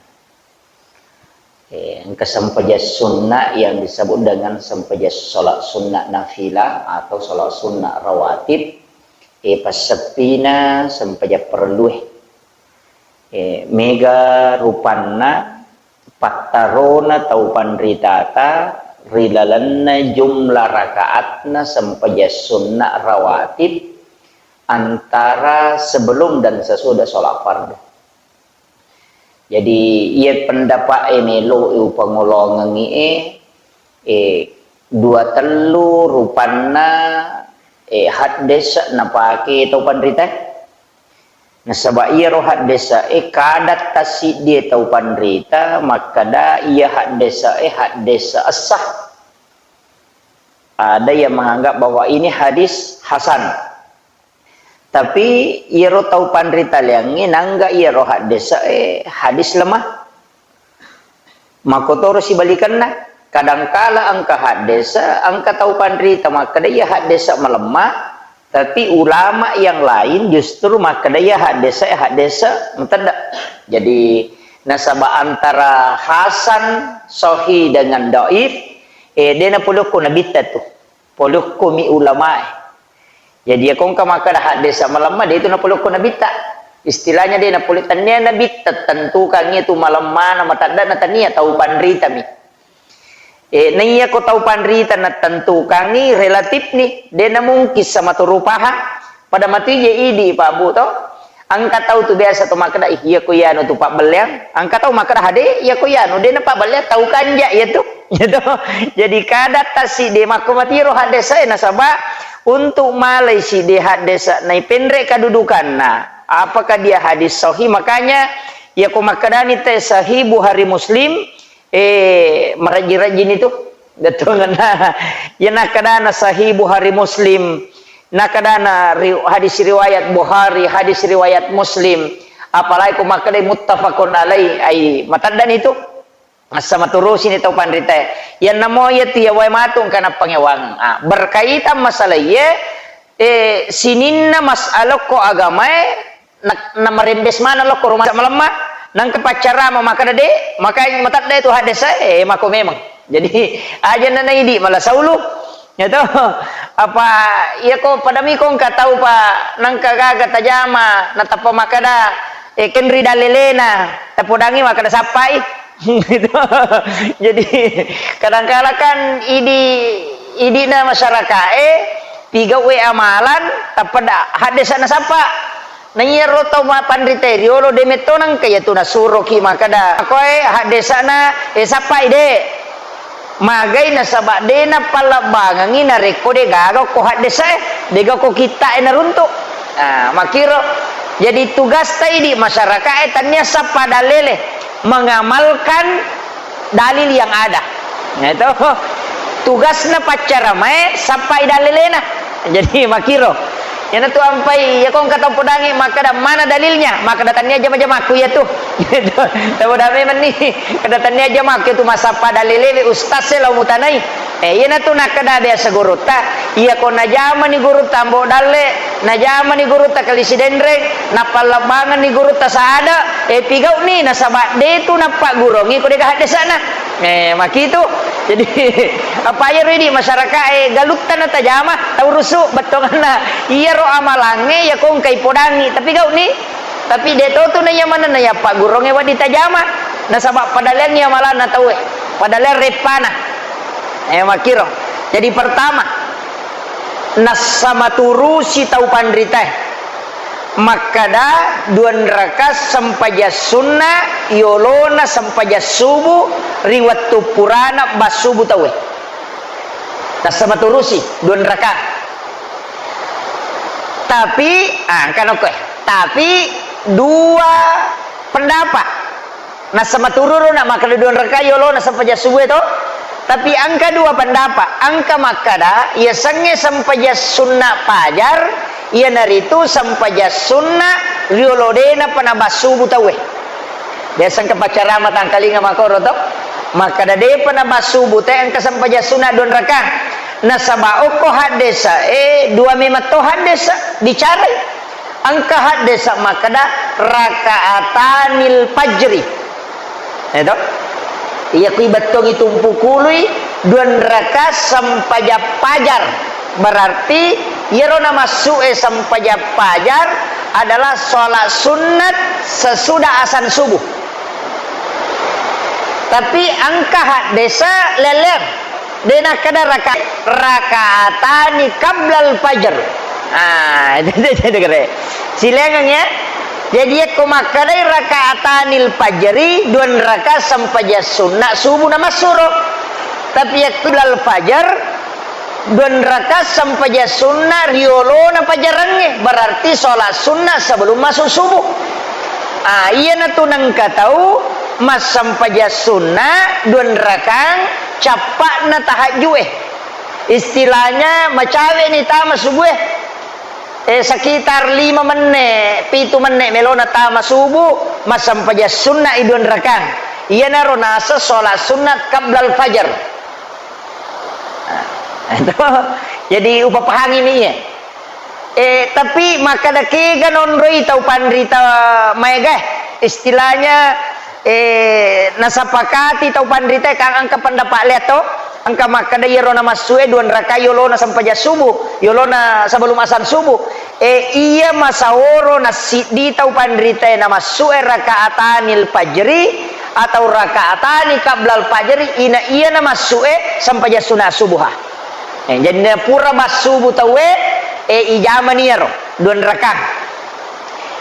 Eh, engka sempajang sunnah yang disebut dengan sempajang sholat sunnah nafilah atau sholat sunnah rawatib, eh, passeppina sempajang perlue. Eh, mega rupanna pattarona tau panritata ri lalenna jumlah rakaatna sempajang sunnah rawatib antara sebelum dan sesudah sholat fardu. Jadi, iya pendapat e melo e upangolongengi e, eh, dua tellu rupanna, eh, haddesa napake tau panrita. Nasaba iyaro haddesa e kada tassiddie tau panrita makkeda iya haddesa e haddesa essah. Ada yang menganggap bahwa ini hadis hasan. Tapi iyaro tau panritaleangnge nangga iyaro haddesa e hadis lemah. Makkotoro sibalikenna, kadangkala engka haddesa, engka tau panrita makkeda iya haddesa malemma, tapi ulama yang lain justru makkeda iya haddesa, haddesa matedda. Jadi nasaba antara hasan, sahih dengan dhaif, eh, de napolokko nabitta tu. Polokkomi ulamae. Jadi, iya ko engka makkeda haddesa malemma, de itu napolokko nabitta. Istilahnya de napole, tennia nabitta tentukangngi tu malemmana, mateddana, tennia, tau panritami. Eh, naiya ko tau panrita natentukangngi, relatif ni, de namungkin sama tu rupaha. Pada matu je idi, Pak Bu, to. Engka tau tu biasa tu makkeda, "Ih, iya ko iyanu tu pabbelleang." Engka tau makkeda, "Hade, iya ko iyanu, de napabbelleang, tau kanja iya tu." Iya to. Jadi kada tassiddi makko matiro haddesa e nasaba untuk malai siddi haddesa naipenre kadudukanna. Apakah dia hadis sahih? Makanya iya ko makkedani te sahih Bukhari Muslim, eh, marajji-rajjini tu. Bettuanna. Iya nakkedana sahih Bukhari Muslim, nakkedana ri-, hadis riwayat Bukhari, hadis riwayat Muslim, apalagi ko makkedai muttafaqun alaih, ai mataddani tu. Assa maturusini tau panritae. Iyanna mo iya tu iya wae matu engka nappangewang. Ah, berkaitan masalah iye, eh, sininna masalah ko agamae, na-, namarembes maneng lokko rumah malemma, Nangka paccarama makkeda de', maka matedde tu haddesa, eh, mako memang. Jadi, aja nana idi' mala saulu. Ya toh? Apa, iya ko padami ko engka tau pa nangka gaga tajama, natappa makkeda, eh, kenri dalelena, tapodangi makkeda sappai. Gitu. Jadi, kadangkala kan idi', idi'na masyarakae, pigau'e amalan, tappa da-, haddesa nasappa. Na iyaro tau ma-, panrita riolo de' metto nangka iyatu nasuroki makkeda, koe haddesana, eh, sappai de'. Magai nasaba de' napallebbangengngi narekko de' gaga ko haddesa e, de' gaga ko kitta e naruntu'. Ah, makkiro. Jadi tugasta idi' masyarakae tannia sappa dalele, mengamalkan dalil yang ada. Nah, itu tugasna paccaramae sappai dalelena. Jadi makkiro. Iyanatu ampai, iya ko engka tau podangi makkeda mana dalilnya, makkeda tannia jama-jamakku iyatu. Tau podangi menni, kada tannia jamakku iyatu, masappa dalelewe ustaz e lao mutanai. Eh, iyanatu nakkeda biasa gurutta, iya ko najamani gurutta Ambo Dalle, najamani gurutta Kali Sidenreng, napallebbangenni gurutta Saada, eh, pigau'ni nasaba de' tu nappagguruangngi ko de' gaga haddesana. Eh, makitu. Jadi, apa iyaro idi' masyarakae galutta natajama, taurusu' bettuanganna. Iyaro amalangnge iya ko engkai podangi, tapi gau'ni. Tapi de' to tu naiya manenna iya pagguruangnge wedding tajama. Nasaba padaleangngi amalanna tauwe. Padaleang reppana. Eh, makkiro. Jadi pertama, nassamaturusi tau panritae. Makkeda duanraka sempajang sunna yolona sempajang subuh ri wettu purana bassubu tauwe. Nassamaturusi duanraka. Tapi, ah, engka nokko e. Tapi dua pendapat. Nassamaturusi na makkeda duanraka yolona sempajang subuh e to. Tapi engka dua pendapat. Engka makkeda, iya sengnge sempajang sunna fajar, iyanaritu sempajang sunna riolo de' napa nabassubu tauwe. Biasa engka paccarama tangkalinga makkoro to. Makkeda de'pa nabassubu te engka sempajang sunna duanraka. Nasaba okko haddesa e dua memang to haddesa bicarai. Engka haddesa makkeda rakaatanil fajri. Eh, to? Iya kui bettuangngi tumpu kului duanraka sempajang fajar. Berarti iyaro namassu'e sempajang fajar adalah sholat sunnat sesudah azan subuh. Tapi engka haddesa leleng. De' nakkeda raka-, rakaatani qablal fajr. Ah, itu, itu, itu, kere. Silaingeng ya. Jadi, yakko makkedai rakaatanil fajri, duanraka sempajang sunna subuh namassuro. Tapi yakko qablal fajr, duanraka sempajang sunna riolona fajarengnge, berarti sholat sunnah sebelum masuk subuh. Ah, iyanatu nengka tau massempajang sunna duanrakang cappa'na tahajju'e. Istilahnya, macawe'ni tama subuh e. Eh, sekitar lima menne', pitu menne' melona tama subuh, massempajang sunna i duanrakang. Iyanaro naseng sholat sunnat qablal fajar. Nah, itu. Jadi, upapahangi ni, ya. Eh, tapi makkeda kega nonroi tau panrita maega, eh. Istilahnya, eh, nasapakati tau panrita, kan engka pendapat lea to, engka makkeda iyaro namassu'e duanrakai yolona sempajang subuh, yolona sebelum azan subuh. Eh, iya masaworo nassiddi tau panrita namassu'e rakaatanil fajri atau rakaatani qablal fajri, ina iya namassu'e sempajang sunna subuha. Eh, jadi na pura massubu tauwe, eh, ijamani iyaro duanrakang.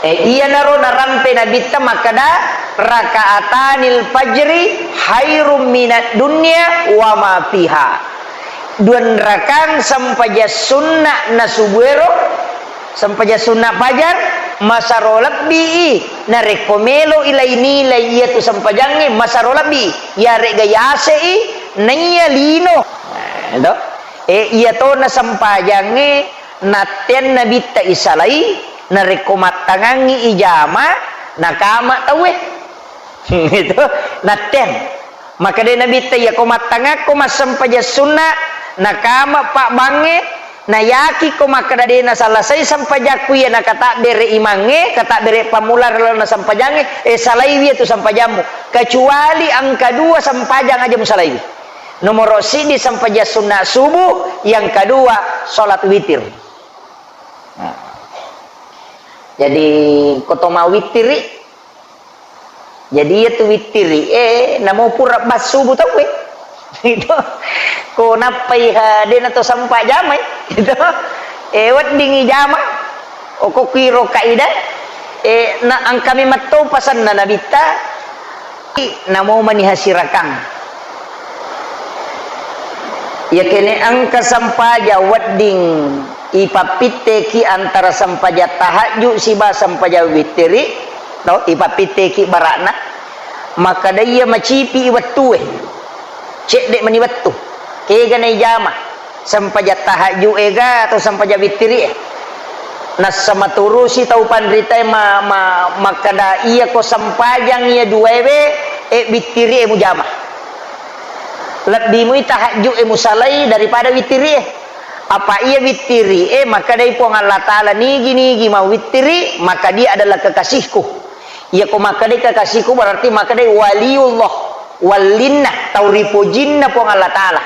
Eh, iyanaro narampe Nabitta makkeda, "Rakaatanil fajri khairum minad dunya wa ma fiha." Duanrakang sempajang sunna na subuero, sempajang sunna fajar, masaro lebbi i, narekko melo i lai nilai iyatu sempajangnge, masaro lebbi i, iyare'ga yase i, naiya lino. Nah, to. Eh, iyatona sempajangnge natteang Nabitta isalai, narekko mattangangngi ijama, nakama tauwe. Itu, natteang. Makkeda Nabitta, iyako mattangakko massempajang sunna, nakama pabbangnge, Nayakiko makkeda de nasalasai sempajakku iya nakatabbere imangnge, katabbere pammula ri lalenna sempajangnge, eh, salaiwi iyatu sempajammu. Kecuali engka dua sempajang aja musalaiwi. Nomoro siddi sempajang sunna subuh, yang kedua salat witir. Nah. Jadi, ko to mawittiri, jadi iyatu wittiri, eh, namo pura bassubu tauwe. Itu. Ko nappai ha, de na to sempa jamai. Itu. Eh, weddingi jama. Oko kuiro kaidah. Eh, na engka memang to pasanna Nabitta. Namo mani hasirakang. Iyakene engka sempaja wedding ipappitteki antara sempaja tahajju siba sempaja wittiri, to, ipappitteki barakna, makkeda iya macipi wettue, cedde mani wettu, kega naijama, sempaja tahajju ega atau sempaja wittiri e. Nassa maturusi tau panritae ma-, ma-, makkeda, "Iyako sempajang iya duaewe, e, wittirie mujama. Lebbi mui tahajju e musalai daripada wittirie." Apa iya wittirie makkedai Puang Allah Ta'ala, "Nigi-nigi mawittiri, maka dia adalah kekasihku." Iyako makkedai kekasihku berarti makkedai waliullah, wallinna, tau ripojinna Puang Allah Ta'ala.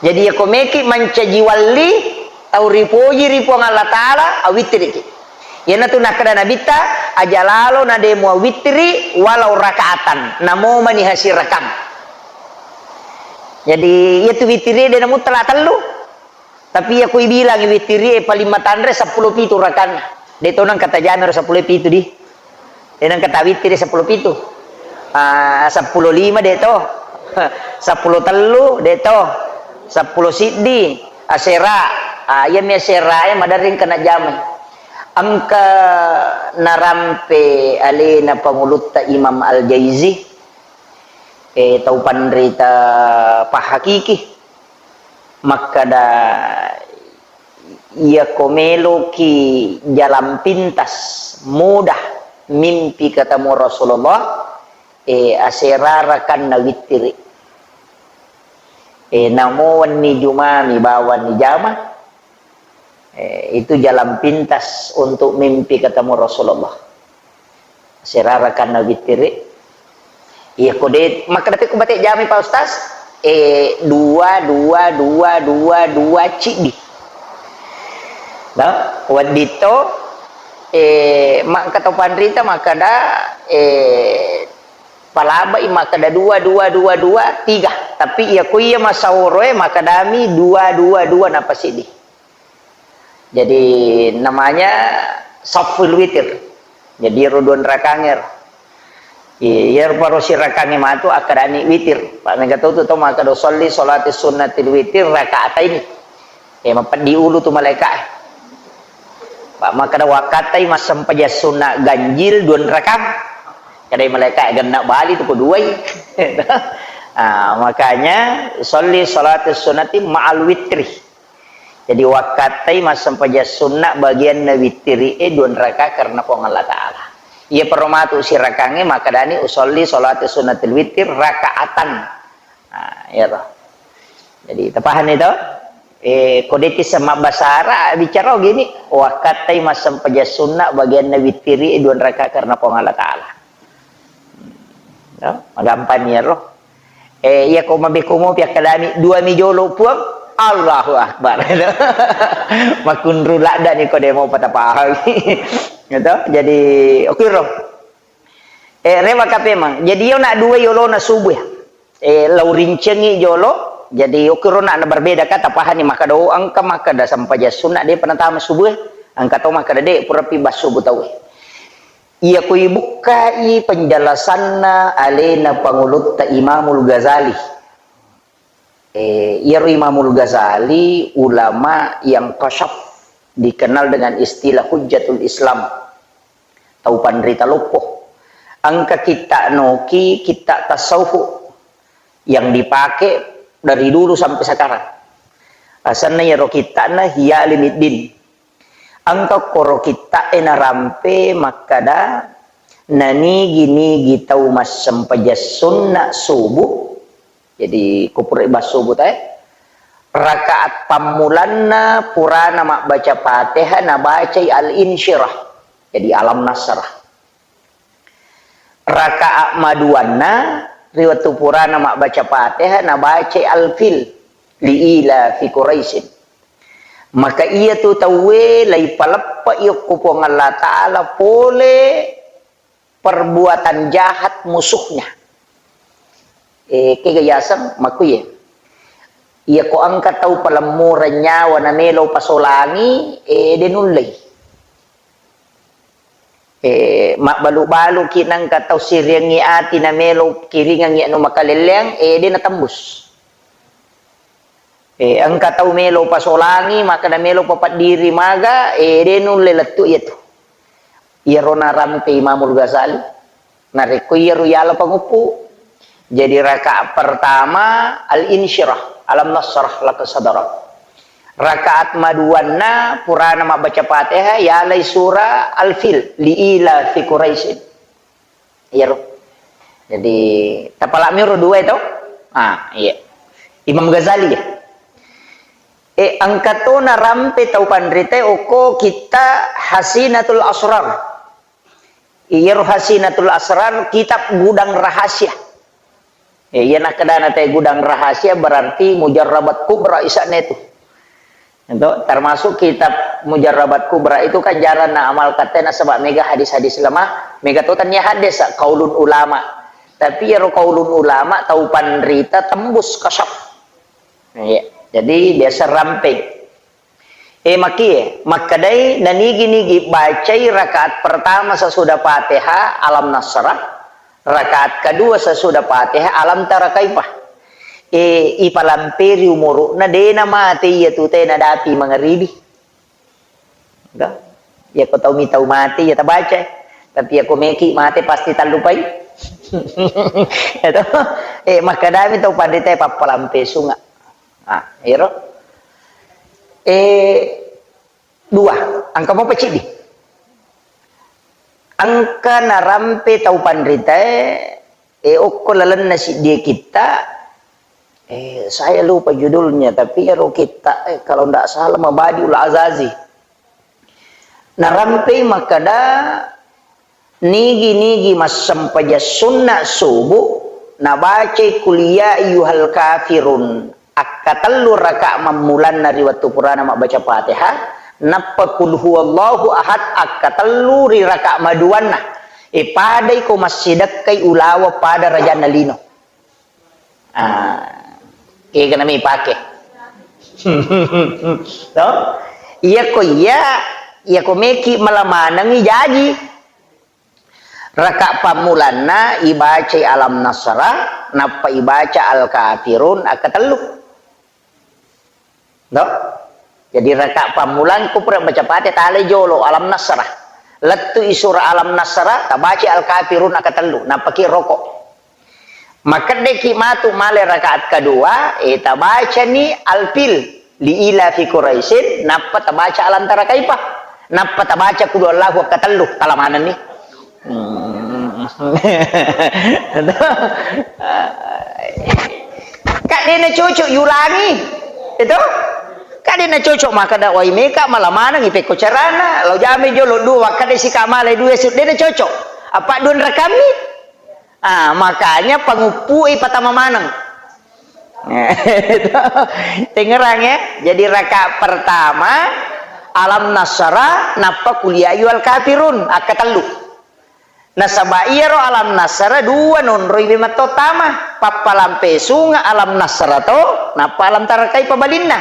Jadi iyako meki mancaji walli, tau ripoji ri Puang Allah Ta'ala, awittiriki. Iyanatu nakkeda Nabitta, "Aja lalo na de muawittiri walau rakaatan, namo mani hasirakang." Jadi, iyatu wittiri de namuttala tellu. Tapi iyako ibilangi wittiri e paling matanre seppulo pitu rakanna. De to nengka tajamai ro seppulo pitu di. De nengka tawittiri seppulo pitu. Ah, seppulo lima de to. Seppulo tellu de to. Seppulo siddi asera. Ah, iyami asera e maderri engka najamai. Engka narampe alena pangulutta Imam Al-Jaizi, eh, tau panrita pahakiki. Makkeda, "Iyako meloki jalan pintas, mudah mimpi ketemu Rasulullah, eh, asera rakanna wittiri. Eh, namo wenni Jumami bawang nijama, eh, itu jalan pintas untuk mimpi ketemu Rasulullah." Asera rakanna wittiri. Iyako de, makkeda pekko bate jamai, Pak Ustaz? Eh, dua, dua, dua, dua, dua, ciddi. Nah, wedding to, eh, makkeda panrita makkeda, eh, palabai makkeda dua, dua, dua, dua, tiga. Tapi iyako iya masaworoe makkedami dua, dua, dua, napa siddi. Jadi, namanya safful witir. Jadi, ero dua rakangnge ro. I-, iyaro paro sirakangnge matu akkedani witir. Pa mega to tu to makkeda, "Sholli sholati sunnatil witir rakaataini." Eh, mapeddi ulu tu malaika e. Pa makkeda, "Wakkattai massempajang sunna ganjil dua rakang." Kedai malaika e, "Genna bali tu ko duai." Ah, makanya, "Sholli sholati sunnati ma'al witri." Jadi, wakkattai massempajang sunna bagianna wittiri e dua raka karena Puang Allah Ta'ala. Iya peromatu sirakangnge makkedani, "Usolli sholati sunnatil witir rakaatan." Nah, iya toh. Jadi, tapahani toh? Eh, ko de'ti sama bahasa Arab, bicara gini, "Wakkattai massempajang sunna bagianna wittiri e dua raka karena Puang Allah Ta'ala." No? Magampang ni ro. Eh, iya ko mabeko mopi akkalami, "Dua mi jolo, Puang." Allahu Akbar. Makunru ladda ni ko demo patapahang. Gitu. Jadi, oke ro. Eh, rewa kape mang. Jadi, yo nak dua yolona subuh ya. Eh, lau rincengi jolo. Jadi, oke ro nak na berbeda kata pahani maka do angka maka da sampaja sunna de penatama subuh. Angka to maka de purapi bas subuh tau. Iya ko ibukkai penjelasanna alena pangulutta Imamul Ghazali. Eh, iyaro Imamul Ghazali ulama yang kasyaf, dikenal dengan istilah Hujjatul Islam. Tau panrita loppo. Angka kitta noki, kitta tasawuf yang dipakai dari dulu sampai sekarang. Asanna iyaro kittana Ihya Ulumuddin. Engka koro kitta'e narampe makkada, nanigi-nigi tau massempajang sunna subuh, jadi ko pura ibas subuh tae, Rakaat pammulanna purana mabbaca Fatihah nabacai Al-Insyirah. Jadi Alam Nasrah. Rakaat maduanna ri wettu purana mabbaca Fatihah nabacai Al-Fil, li ila fi Quraisyin. Maka iyatu tauwe laipaleppe'i okko Puang Allah Ta'ala pole perbuatan jahat musuhnya. Eh, kega yaseng makuye. Iya ko engka tau palemmureng nyawa namelo pasolangi, eh, de nullei. Eh, mabbalu-baluki nengka tau siriangngi ati namelo kiringangngi anu makalelleang, eh, de natembus. Eh, engka tau melo pasolangi, makkeda melo papeddiri maga, eh, de nulle lettu iyatu. Iyaro narampe Imamul Ghazali. Narekko iyaro yala panguppu. Jadi rakaat pertama Al-Insyirah, Alam Nasrah laka sadrak. Rakaat maduanna purana mabbaca Fatihah, yalai surah Al-Fil, li ila fi Quraisyin. Iyaro. Jadi, tapalami ro dua itu? Ah, iya. Imam Ghazali ya. Eh, engka to narampe tau panrita okko kitta Hasinatul Asrar. Iyaro Hasinatul Asrar kitab gudang rahasia. Eh, iya nakkedana te gudang rahasia berarti mujarrabat kubra isakne tu. Itu termasuk kitab Mujarrabat Kubra itu kan jarang na amal katanya sebab mega hadis-hadis lemah, mega to tania hadis kaulun ulama. Tapi ero kaulun ulama tau panrita tembus kasap. Iya. Jadi biasa ramping. Eh, makie, makkedai nanigi-nigi bacai rakaat pertama sesudah Fatihah Alam Nasrah, rakaat kedua sesudah Fatihah Alam Tara Kaifah. Eh, ipalamperi umuru'na dena mate iya tu tena dapi mangaribi. Dah. Ya ko tau mi tau mate ya tabaca. Tapi ya ko meki mate pasti tallupai. Itu. Eh, makkadami tau pandita pappalampe sunga. Ah, ero. Eh, dua, engka mopa ciddi. Engka narampe tau panritae, eh, okko lalenna siddie kitta, eh, saya lupa judulnya, tapi ero kitta, eh, kalau ndak salah Mabadiul Azazi. Narampei makkeda, nigi-nigi massempajang sunna subuh, nabacai Qul ya ayyuhal kafirun akkatellu raka mammulanna ri wettu purana mabbaca Fatihah, nappa Qul huwallahu ahad akkatellu ri raka maduanna. E, padai ko massidekkai ulaweng pada rajanna lino. Ah, kega nami pake. To? Iya ko iya, iya ko meki mala manengi jaji. Raka pammulanna ibacai Alam Nasrah, nappa ibaca Al-Kafirun akkatellu. To? Jadi raka pammulang ko pura baca Fatihah, talai jolo Alam Nasrah. Lettui surah Alam Nasrah, tabacai Al-Kafirun akkatellu, nappaki roko. Makeddeki matu male rakaat kedua, eh, tabacani Al-Fil, li ila fi Quraisyin, nappa tabaca Alam Tara Kaifa, nappa tabaca Qul huwallahu akkatellu, tala manenni. Hmm. Kak dena cocok yulangi, itu? Kak dena cocok makkeda wai meka mala manengi pekko carana, lao jame jolo dua, wakkeda sika male dua, dena cocok. Apa dua rakammi? Ah, makanya panguppu'i patama maneng. Tengerang ya. Jadi rakaat pertama Alam Nasrah, nappa Qul ya ayyuhal kafirun, akkatellu. Nasaba iyaro Alam Nasrah dua nonroi be mattottama, pappalampe sunga Alam Nasrah to, nappa Alam Tara Kaifa balinna.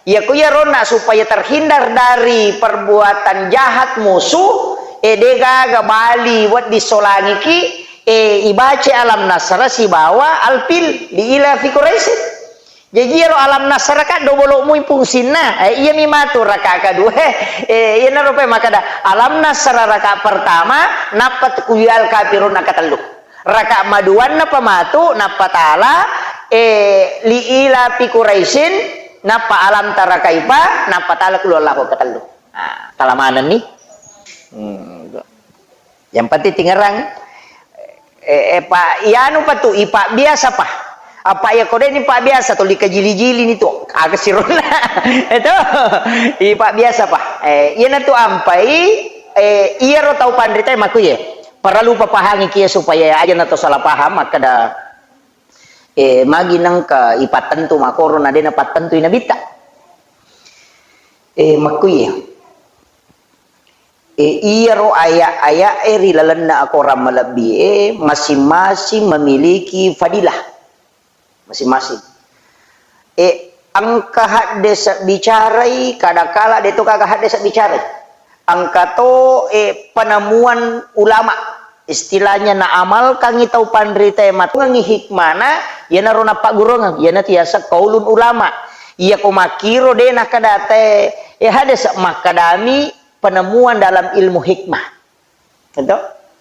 Iyako iyaronna supaya terhindar dari perbuatan jahat musuh, e, degaga bali wedding solangiki, e, ibaca Alam Nasrah sibawa Al-Fil li ila fi Quraisyin. Jaji iyaro Alam Nasrah kan dobolo mui fungsinna. E, iyami matu raka kedua. E, iyanaro pe makkeda Alam Nasrah raka pertama, nappa Qul ya ayyuhal kafirun raka tellu. Raka maduanna pa matu, nappa tala, eh, li ila fi Quraisyin, nappa Alam Tara Kaifa, nappa tala Qul huwallahu raka tellu. Nah, tala manenni. Hmm. Yang penting tingerang. Eh, eh, pa, ianu pa tu, ipa biasa pa. Apa iya ko deni pa biasa to lika jili-jili ni to, aga sirona. Itu, ipa biasa pa. Eh, iyana tu ampai, eh, iyaro tau panritae makuye. Paralu papahangi kia supaya aja na to salah paham, makkada, eh, magi nengka ipattentu makoro na dena pattentui nabitta. Eh, makuye. E, iyaro aya-aya'e ri lalenna akorang malebbi'e masing-masing memiliki fadilah. Masing-masing. E, engka haddese bicarai, kadakala de to gaga haddese bicarai. Engka to, e, penemuan ulama. Istilahnya naamalkangi tau panritae matungengi hikmana, iyanaro nappaggurungeng, iyana tiaseng qaulun ulama. Iya ko makkiro de nakkada te, e, haddese makkadami penemuan dalam ilmu hikmah. Ento?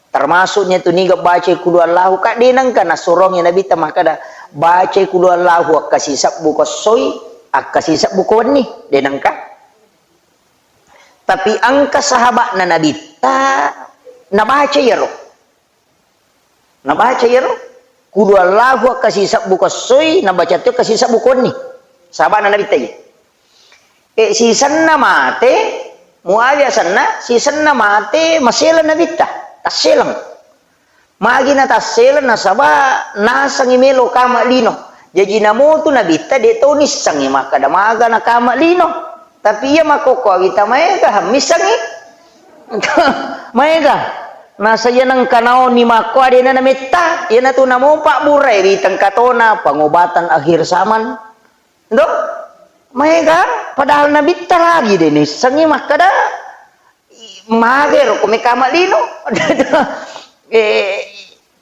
Termasuknya tu niga baca kulu Allahu, ka de nengka nasorongi Nabitta makkada, baca kulu Allahu akka sisebbu ko essoi, akka sisebbu ko wenni. De nengka. Tapi engka sahaba'na Nabitta nabaca iyaro. Nabaca iyaro, kulu Allahu akka sisebbu ko essoi, nabaca to akka sisebbu ko wenni. Sahaba'na Nabitta iya. E, sisenna mate, Muawiyah senna, sisenna mate, maseleng Nabitta. Tasseleng. Magi na tasseleng nasaba nasengi melo kama lino. Jaji namotu Nabitta de to nissengi makkada maga na kama lino. Tapi iya makkokko awita maega missengi. Maega. Nasa iya nengka naoni makko adena nametta, iyanatu namo pabburai ri tengkatona pengobatan akhir zaman. Ndo? Maega, padahal Nabitta lagi de nissengi makkada, magero ko mekama lino. Eh,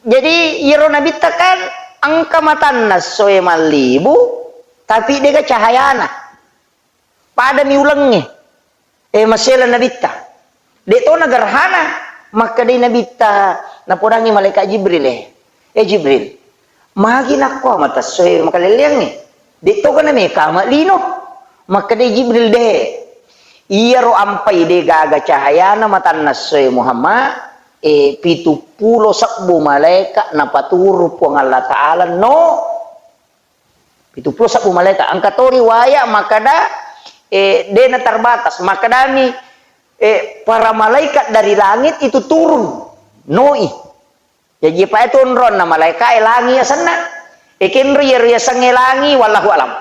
jadi iyaro Nabitta kan engka matanna soe mallibu, tapi dega cahayana. Padami ulengnge. Eh, maseleng Nabitta. De to nagerhana, makkedai Nabitta, napodangi malaikat Jibril, eh. Eh, Jibril, magi nakko mata soe makalelleangnge? De to kana mekama lino. Makkedai Jibril, de. Iyaro ampai de gaga cahayana matanna soe Muhammad, eh, pitu pulo sebbu malaikat napaturu Puang Allah Ta'ala no. Pitu pulo sebbu malaikat. Engka to riwaya makkada, eh, dena terbatas. Makkedami, eh, para malaikat dari langit itu turun. Noi. Jaji pa itu onronna malaikat e langi asenna. E kenro iyaro yasengnge langi, wallahu alam.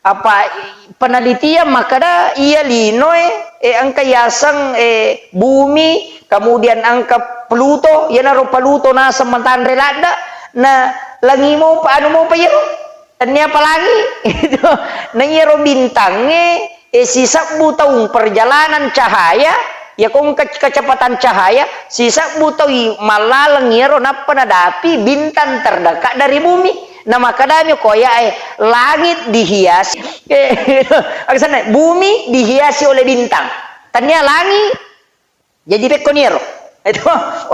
Apa, eh, penelitian makkada iya linoe, eh, engka yaseng, eh, bumi, kemudian engka Pluto, iyanaro Pluto naseng matanre ladde, na langi mopa, anu mopa iyaro. Tennia palangi. Itu. Na iyaro bintangnge, eh, sisebbu taung perjalanan cahaya, ya kong ke-, kecepatan cahaya, sisebbu taui mallaleng iyaro nappa nadapi bintang terdekat dari bumi. Na makkedami ko ya, eh, langit dihiasi, eh, aksanna, bumi dihiasi oleh bintang. Tennia langi. Jadi pekkoni ero. Itu,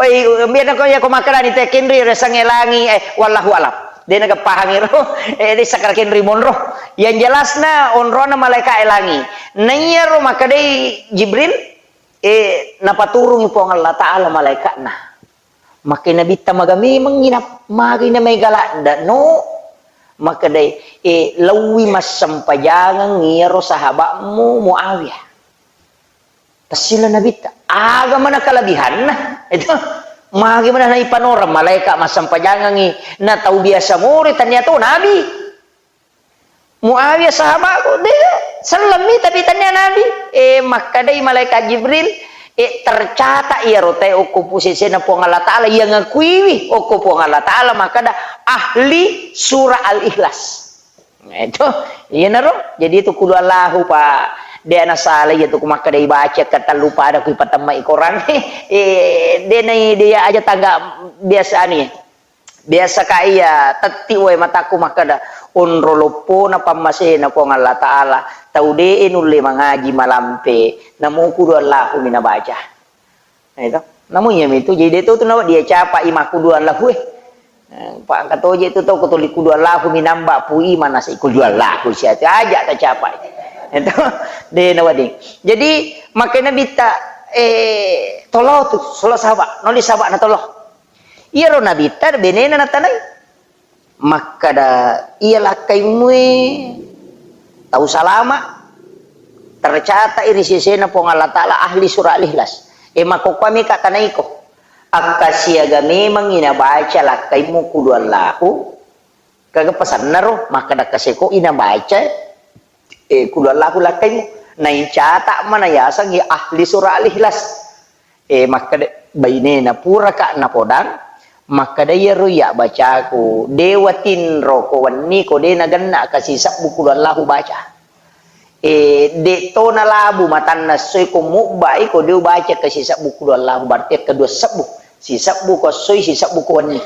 oi, biar ko ya ko makkedani te kenri resangnge langi, eh, wallahu alam. De naga pahang ero, eh, de sakara kenri monro. Yang jelasna onrona malaikat e langi. Naiyaro makkedai Jibril, eh, napaturungi Puang Allah Ta'ala malaikatna. Makkeda Nabitta maga memengngi na-, magai na mega ladde, no. Makkedai, eh, laui massempajangeng iyaro sahabatmu Muawiyah. Tassila Nabitta. Aga mana kelebihanna? Itu. Magi mana naipanoreng malaika massempajangengi na tau biasa more tania to Nabi. Muawiyah sahabatku, de, sellemmi tapi tania Nabi. Eh, makkedai malaikat Jibril, eh, tercatat iyaro tae okko pusesena Puang Allah Ta'ala, iya ngakuiwi okko Puang Allah Ta'ala, makkeda ahli surah Al-Ikhlas. Itu, iyanaro. Jadi itu kulu Allahu, Pak. De ana sala iya tu ku makkeda ibaca ketellu pada ku ipatemmai Quran. Eh, de nai de aja tangga biasa anu ya. Biasa ka iya tetti wae mataku makkeda onro loppona pammasena Puang Allah Ta'ala. Tau de nulle mangaji malampe. Namo kulu Allahu mina baca. Nah, itu. Namun iya mitu, jadi de to tu nawa dia capa i makkuduan lahu, eh. Eh, pa engka toje tu tau ko tuli kuduan lahu minamba pu iman nasa ikul jual lahu sia tu aja ta capa. Itu. De nawa de. Jadi, makanya Nabitta, eh, tolo tu, solo sahabat, noli sahabat na tolo. Iyaro Nabitta benena natanai. Makkada, iya lakkaimue tau salama, tercatat ri sesena Puang Allah Ta'ala ahli surah Al-Ikhlas. E, makkokkoami ka tanaiko. Akkasiaga memangngi nabaca lakkaimu Qul Huwallahu, kaga pasanna ro, makkada kaseko i nabaca, e, Qul Huwallahu lakkaimu. Naicata mana yasengngi ahli surah Al-Ikhlas. E, makkeda bainena, puraka napodang, makkeda, iyaro iya bacaku, de watinro ko wenni ko de nagenna ka sisebbu Qul Huwallahu baca. E, de to nalabu matanna essoi ko mubbai ko de ubaca ka sisebbu Qul Huwallahu, berarti kedua sebbu. Sisebbu ko essoi, sisebbu ko wenni.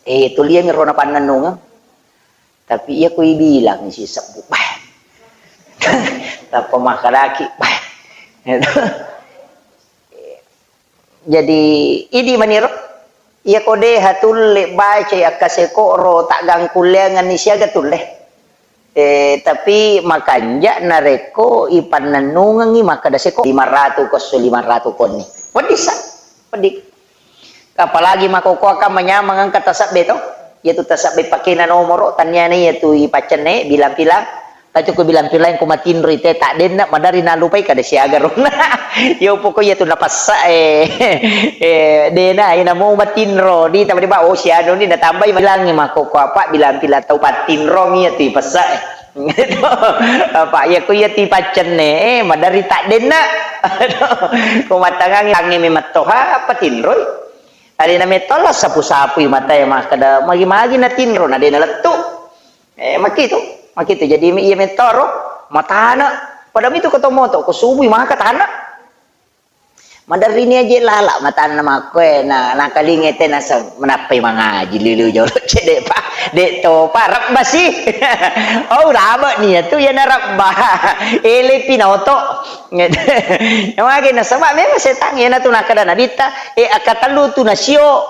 E, tuliami ro napannennungeng. Tapi iya ko ibilang sisebbu, bah. Tappa makkedaki, bah. Jadi, idi maniro, iya ko de hatulle baca akkaseko ro taggangkulleangenni siaga tulle. E, tapi makanja narekko ipannennungengi makkeda seko lima ratu ko esso, lima ratu konni. Peddi sa, peddi. Apalagi makkokkoe kan manyameng engka tasabbe to. Iyatu tasabbe pakena nomoro, tanniana iyatu ipaccenne bilang-bilang. Tapi ko bilang-bilang ko matinro ite tak denna madari nalupai kada siaga ronna. Yo pokok iyatu napassa e, e, dena ina mau matinro di tapi ba, oh, sianu ni natambai bilang makkokkoe apa bilang-bilang tau patinro iyatu ipassa e. Apa iya ko iya tipaccenne, eh, madari tak denna. Ko mattangangi tangnge memettoha apa tinroi. Alena metto la sapu-sapui matae makkeda magi-magi natinro na dena lettu. Eh, makitu, makitu. Jadi mi-, iya mettoro matana. Pada mitu ko tomoto, ko subui maka tana. Maderrini aje lala matanna makkoe, na, nakalinga te naseng, menappai mangaji lilu jolo cedde pa, de to pa rebba si. Oh, raba nia tu ya na rebba. Ele pinoto. Mage nasaba memang setang ya na tu nakada nabitta, e, akatellu tu nasio.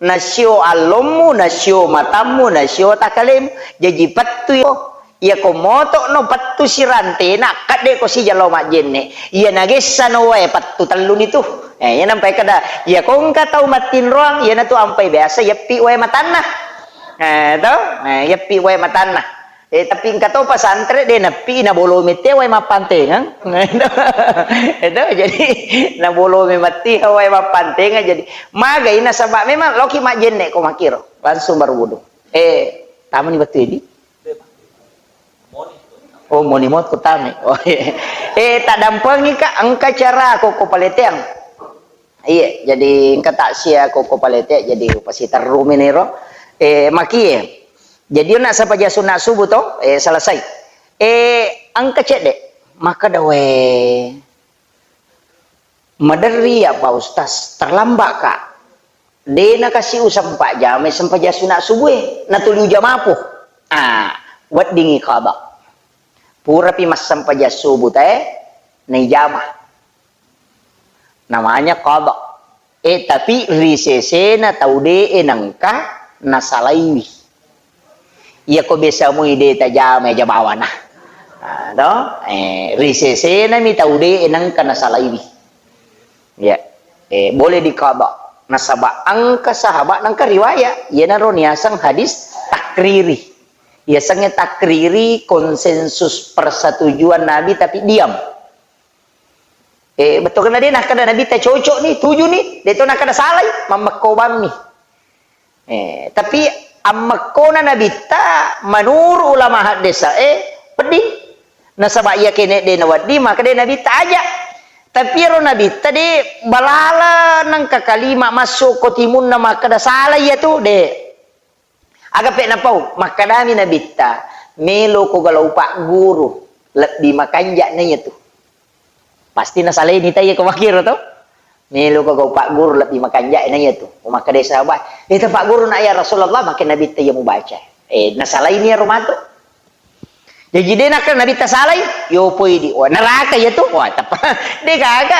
Nasio allommu, nasio matammu, nasio takalemu. Jaji pettu iyako. Iyako moto'no pettu sirantena, akkaddeko sijang lao majjenne. Iya nagessano wae pettu telluni tu. Eh, iya nampai kada, iyako engka tau mattinroang, iyanatu ampai biasa iyeppi wae matanna. Eh, to? Eh, iyeppi wae matanna. Eh, tapi engka to pesantren de nappi nabolo mette wae mappantengeng. Edo, jadi nabolo me matti wae mappantengeng. Jadi magai nasaba memang loki majjenne ko makiro, langsung baru wudu. Eh, tamani battu edi? Oh, moni mot ko tame. Oh, iya. Eh, tak dampengi ka engka cara ko ko paleteang. Iya, jadi engka taksia ko ko palete, jadi upasiterru meniro. Eh, makie. Jadi nak sampajang sunat subuh to, eh, selesai. Eh, engka cedde. Maka dawe. Maderri ya Pak Ustaz, terlambat ka. Dena kasi usempajang, mai sempajang sunat subuh e. Natuli ujamapu. Ah, weddingi qada. Purapi massempajang subuh tae, naijama. Namanya qada. Eh, tapi ri sesena tau de e nengka nasalaiwi. Iyako biasa mui de tajama ja bawana. Ah, to? Eh, ri sesena mi tau de e nengka nasalaiwi. Ya. Eh, boleh diqada. Nasaba engka sahabat nengka riwayat. Iyanaro niaseng hadis takriri. Iyasengnge takriri konsensus persetujuan Nabi tapi diam. Eh, betul kena dia nakkeda Nabitta cocok ni, tuju ni, de to nakkeda salai, mammekko bammi. Eh, tapi ammekkona Nabitta menurut ulama haddesa, eh, peddi. Nasaba iya kene de nawedding, maka de Nabitta aja. Tapi ero Nabitta de balala nengka kalima masuk ko timunna makkeda salai iya tu, de. Aga pe napau, makkedami Nabitta, "Melo ko galau pagguru, lebbi makanja na iya tu." Pasti nasaleni taiya ko makkiro to. "Melo ko gau pagguru, lebbi makanja na iya tu." Ko makkeda sahabat, "Eh, ta pagguru na ya Rasulullah," makke Nabitta iya mubaca. Eh, nasalaini ero matu. Jaji de nakkeda Nabitta salai, yo poi di, wah, neraka iya tu, wah, teppa. De gaga.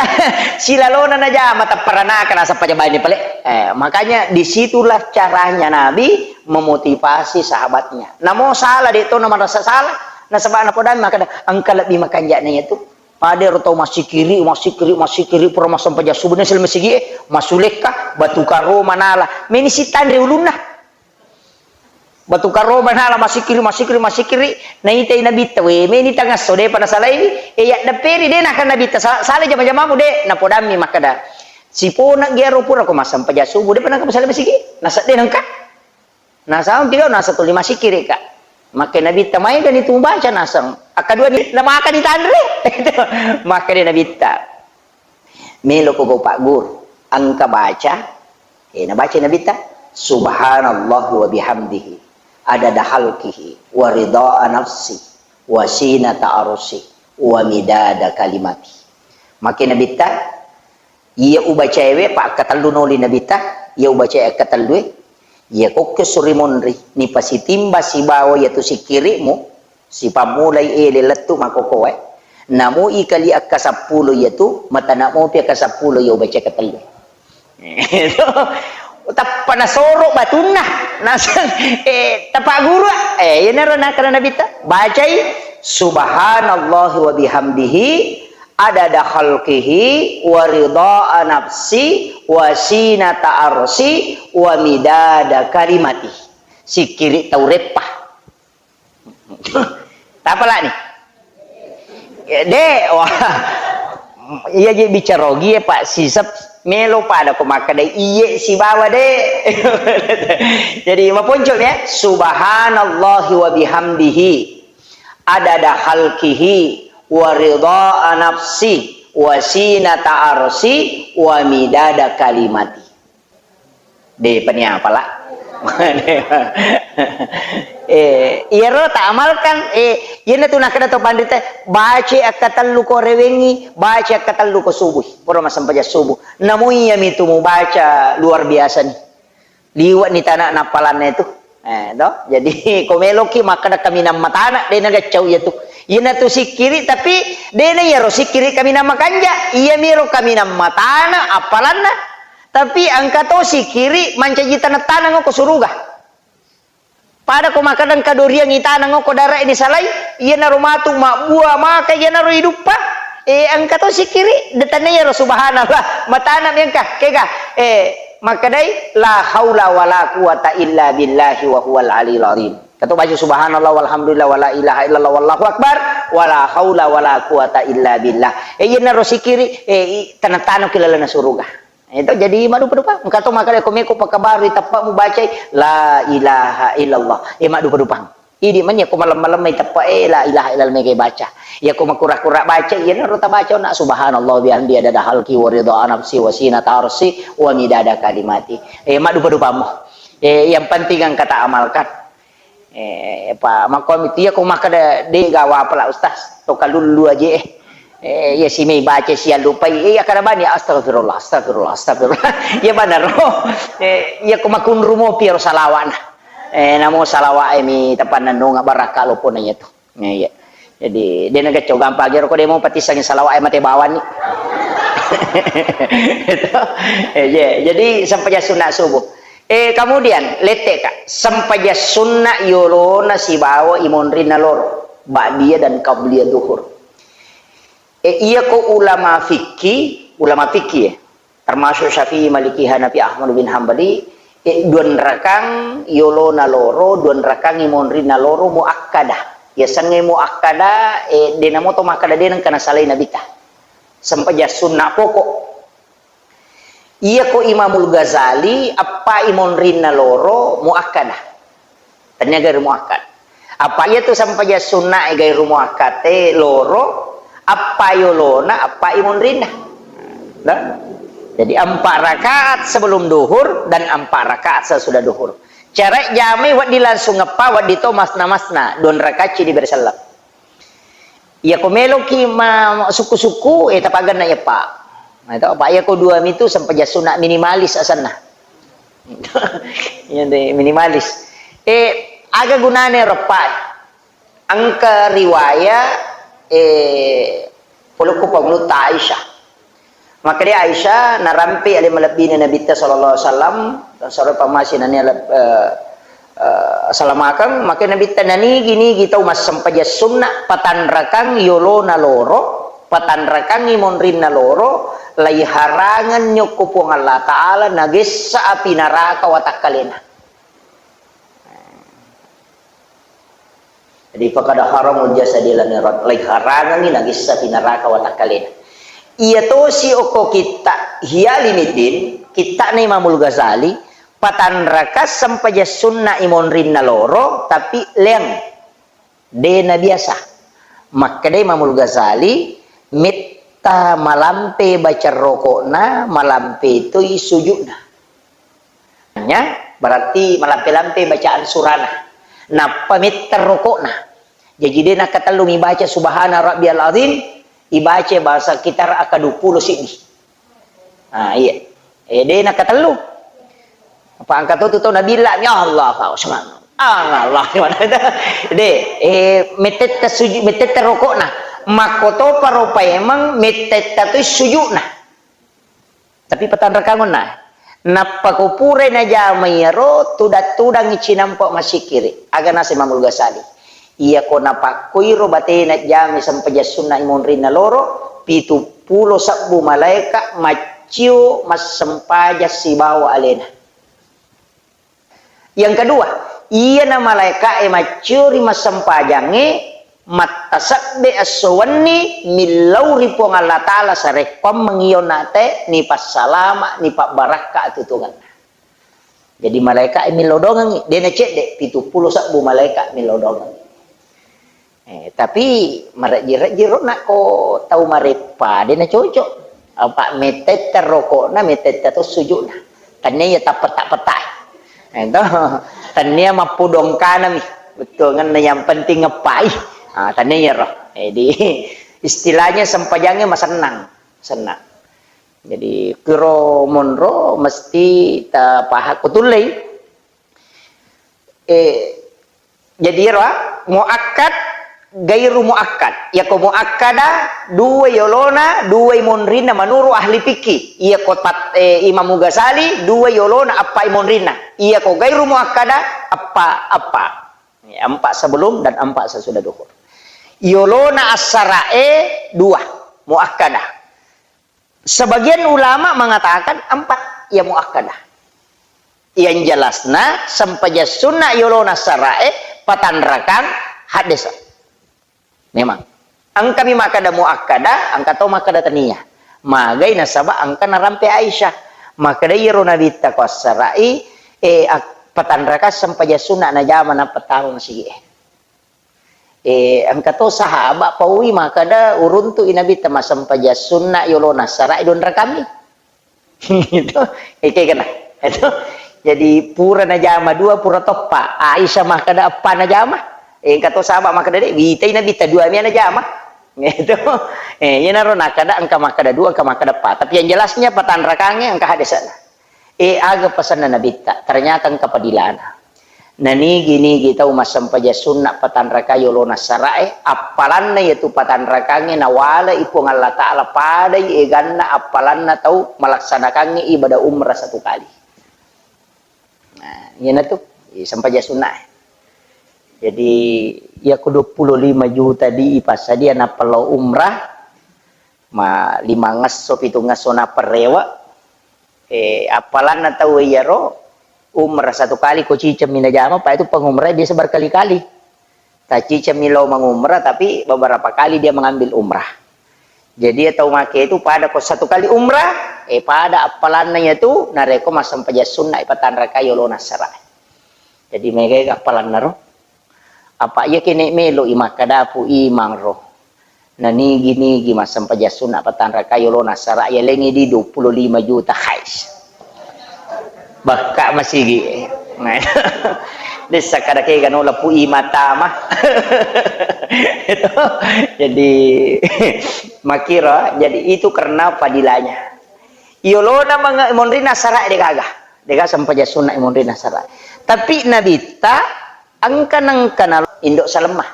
Silalona najama teppa ranaka nasappa jabaini pale. Eh, makanya disitulah caranya Nabi memotivasi sahabatnya. Namo salah de to na marasa salah, nasaba napodami makkeda engka lebbi makanja na iya tu. Pada ro tau massikiri, massikiri, massikiri, pura massempajang subuh na sel masigi, eh, masulekka, batu karo manala. Meni sitanre ulunna. Batu karoba nala masikiri, masikiri, masikiri, naitai Nabitta, we, meni tangasso, depa nasalaiwi, e, yaddepperi, de, nakkeda Nabitta, sa-, sala jama-jamamu, de, napodammi makkeda, siponeggi aro pura ko massempajang subuh, depa nengka masala masigi, nasedde nengka. Nasang tiga, nasa tuli masikiri ka. Makkeda Nabitta, maegani tu mubaca, nasang. Akkadua ni, namaka ditanre. Makkeda Nabitta, Meloko gau pagguru, engka baca, eh, nabaca Nabitta, "Subhanallah wa bihamdihi, adada khalqihi, wa ridha nafsi, wa sinata arsi, wa midada kalimati." Makkeda Nabitta, iya ubacaewe, pa akkatellu noli Nabitta, iya ubacae akkatellue, iya kokke suri monri, nipasitimba sibawa iyatu sikkiri'mu, Sipammulai ele lettu makkokoe, namo ikali akkasappulo iyatu, matana mopi akkasappulo iya ubaca katellu. Tappa nasoro batunna, naseng, eh, tapagguru, eh, iyanaro nakkeda Nabitta, bacai, "Subhanallahi wa bihamdihi, adada khalqihi, wa ridha nafsi, wa sinata arsi, wa midada kalimati." Sikkiri tau reppa. Tapalani. De, wah. Iya je bicara ogi, Pak, sisep melo pada ko makkeda iye sibawa, de. Jadi maponco ya, subhanallahi wa bihamdihi, adada khalqihi, wa ridha nafsi, wa sinata arsi, wa midada kalimati. De pania pala. Eh, iyaro ta amalkan, eh, iyanatu nakkeda to panrita, baca akkatellu ko rewengi, baca akkatellu ko subuh. Pura massempajang subuh. Namu iyami tu mubaca luar biasa ni. Liwa ni tana nappalanna itu. Eh, to? Jadi, ko meloki makkeda kaminang matana, de nagaccau iyatu. Iyanatu sikkiri, tapi de na iyaro sikkiri kaminang makanja. Iyamiro kaminang matana appalanna. Tapi engka to sikkiri mancaji taneng-taneng ko suruga. Pada ko makkeda engka doriang itaneng ko dara ini salai, iyanaro matu mabbua maka iyanaro iduppa. Eh, engka to sikkiri, de tanna iyaro subhanallah, matana mi engka, kega, eh, makkedai, "La haula wala quwata illa billahi wa huwal aliyul azim." Kato baca subhanallah walhamdulillah wala ilaha illallah wallahu akbar, wala haula wala quwata illa billah. Eh, iyanaro sikkiri, eh, i-, taneng-taneng ki lalenna suruga. Itu jadi maddupa-dupa. Engka to makkeda ko meko pakabaru teppa mubacai la ilaha illallah. Eh, maddupa-dupa. Idi mani ko malem-malem mai teppa, eh, la ilaha illallah mega baca. Iya ko makura-kura baca, iyanaro tabaca na subhanallah bihamdi adada halki wa ridha nafsi wa sinata arsi wa midada kalimati. Eh, maddupa-dupa mo. Eh, yang penting engka ta amalkan. Eh, pa, makkomi tu, iya ko makkeda, de gawa pala, Ustaz, to kalullu aje, eh. Eh, iya si mei baca siallupai, eh, iya kada bani, astagfirullah, astagfirullah, astagfirullah. Iya banaro. Eh, iya ko makunru mopi ro salawana. Eh, namo salawa e mi tapannennunga barakka lopona iya tu. Eh, iya. Jadi, de nagaccau gampang ro ko de mo patissangi salawa e mate bawani. Itu. Eh, iya. Jadi, sempajang sunna subuh. Eh, kemudian, letteka, sempajang sunna yolona sibawa imonrinna loro, ba'diyah dan qabliyah duhur. Eh, iya ko ulama fikih, ulama fikih, ya, termasuk Syafi'i, Maliki, Hanafi, Ahmad bin Hambali, eh, duan rakang yolona loro, duan rakang imonrinna loro muakkadah. Yasengnge muakkadah, eh, de namo to makkeda de nengka nasalai Nabitta. Sempajang sunna pokok. Iya ko Imamul Ghazali, eppa imonrinna loro muakkadah. Tania gairu muakkad. Apa iya tu sempajang sunna e gairu muakkad e loro, eppa yolona, eppa imonrinna. Nah? Jadi empat rakaat sebelum duhur dan empat rakaat sesudah duhur. Cara jamai wedding langsung eppa, wedding to masna-masna, dua rakaat ci diberi salam. Iya ko meloki ma-, sukku-sukku, eh, tapaganna iya, Pak. Nah, itu apa? Iya ko dua mitu sempajang sunna minimalis asanna. Iya, deh, minimalis. Eh, aga gunane ro, Pak? Engka riwaya, eh, polokku pangulutta Aisyah. Makkedai Aisyah, narampe ale malebbina Nabitta sallallahu alaihi wasallam, dan sore pamasi nania leb-, eh, eh, salamakeng, maka Nabitta nanigi-nigi tau massempajang sunna, patanrakang yolona loro, patanrakangi monrinna loro, laiharangenni okko Puang Allah Ta'ala, nagessa api naraka watakkalena. Jadi, fakada haramul jasadi lamirat, laiharangengi nagissa pi naraka watakkalena. Iya tosi okko kitta Ihya Ulumuddin, kittana Imamul Ghazali, patanraka sempajang sunna imonrinna loro, tapi leang. De nabiasa. Makkeda Imamul Ghazali, metta malampe baca rokokna, malampe toi sujudna. Nya, berarti malampe-lampe bacaan surana. Nappa metta rokokna. Jaji de nakatellu mibaca subhana rabbiyal azim, ibaca bahasa kitar aka dua puluh siddi. Ah, iya. Eh, de nakatellu. Apa angka to tu tau nabilla, ya Allah, Pak Usman. Ah, Allah, gimana itu? De, eh, metetta suju-, metetta rokokna. Makkotopa ropa emang metetta tu sujudna. Tapi patanrakangonna. Nappa ko purai najama iyaro, tudang-tudangi cinampa masikiri. Aga nasa Imamul Ghazali. Iya ko napakkoiro batena jami sempajang sunna imonrinna loro, pitu pulo sebbu malaeka maccio massempajang sibawa alena. Yang kedua, iyana malaeka'e maccio ri massempajangnge, mattasebbe esso wenni millau ri Puang Allah Ta'ala sarekkoammeng iyo nate nipassalama, nipabbarakka atutungenna. Jadi malaeka'e millau dongengngi, de nacedde, pitu pulo sebbu malaeka millau dongengngi. Eh, tapi marejji-rejji ro nakko tau mareppa, de nacocok. Apa metetta rokokna, metetta to sujudna. Tania iya tappeta-peta. Eh, to. Tania mappudong kanami. Betul kan, yang penting ngepai. Ah, tania ro. Jadi istilahnya sempajangnge masennang, senang. Jadi kiro monro mesti tapaham kutullei. Eh, jadi ro, ah, muakkad, gairu muakkad. Iyako muakkada, dua yolona, dua imonrinna menurut ahli fikih. Iyako tat-, eh, Imam Ghazali, dua yolona, appa imonrinna. Iyako gairu muakkada, appa, appa. Ya, empat sebelum dan empat sesudah duhur. Yolona assarae dua, muakkada. Sebagian ulama mengatakan empat, ya muakkadah. Yang jelasna, sempajang sunna yolona sarae patanrakang haddesa. Memang. Engkami makkada muakkada, engka to makkada tania. Magai nasaba engka narampe Aisyah. Makkada iyaro Nabitta ko assarai, eh, ak-, patanrakang sempajang sunna najama nappa taro masigi'e. Eh, engka to sahaba paui makkada uruntu'i Nabitta massempajang sunna yolona sarae dua rakammi. Itu, eh, kegana. Itu. Jadi pura najama dua, pura toppa. Aisyah makkada eppa najama. Eh, engka to sahaba makkada de, witai Nabitta dua mia najama. Itu. Eh, iyanaro nakkada engka makkada dua, engka makkada eppa. Tapi yang jelasnya patanrakangnge engka haddesana. Eh, aga pasanna Nabitta? Ternyata engka padilana. Nanigi-nigi tau massempajang sunna patanraka yolona sarae, appalanna iyatu patanrakangnge nawalai Puang Allah Ta'ala padai eganna appalanna tau malaksanakangnge ibadah umrah satu kali. Nah, iyanatu, eh, sempajang sunna. Jadi, iyako dua puluh lima juta di ipassadia nappa lao umrah, ma-, limangesso, pitungesso nappa rewe, eh, appalanna tau iyaro, umrah satu kali ko cicemmi najama, pa itu pengumrah biasa berkali-kali. Tacicemmi lao mengumrah, tapi beberapa kali dia mengambil umrah. Jadi, tau make itu pada ko satu kali umrah, eh, pada appalanna iyatu, narekko massempajang sunna ipatanraka yolona sarae. Jadi, mega appalanna ro. Apa iya kene melo i makkada pu imang ro. Nanigi-nigi massempajang sunna patanraka yolona sarae, lengi di dua puluh lima juta, hais. Bakka masigi. Dessa kada kega nola pu imang tama. Jadi, makira, jadi itu karena fadilahnya. Yolona manga-, monrina sarae degaga. Degaga sempajang sunna monrina sarae. Tapi Nabitta engka nengka na indo Salemma.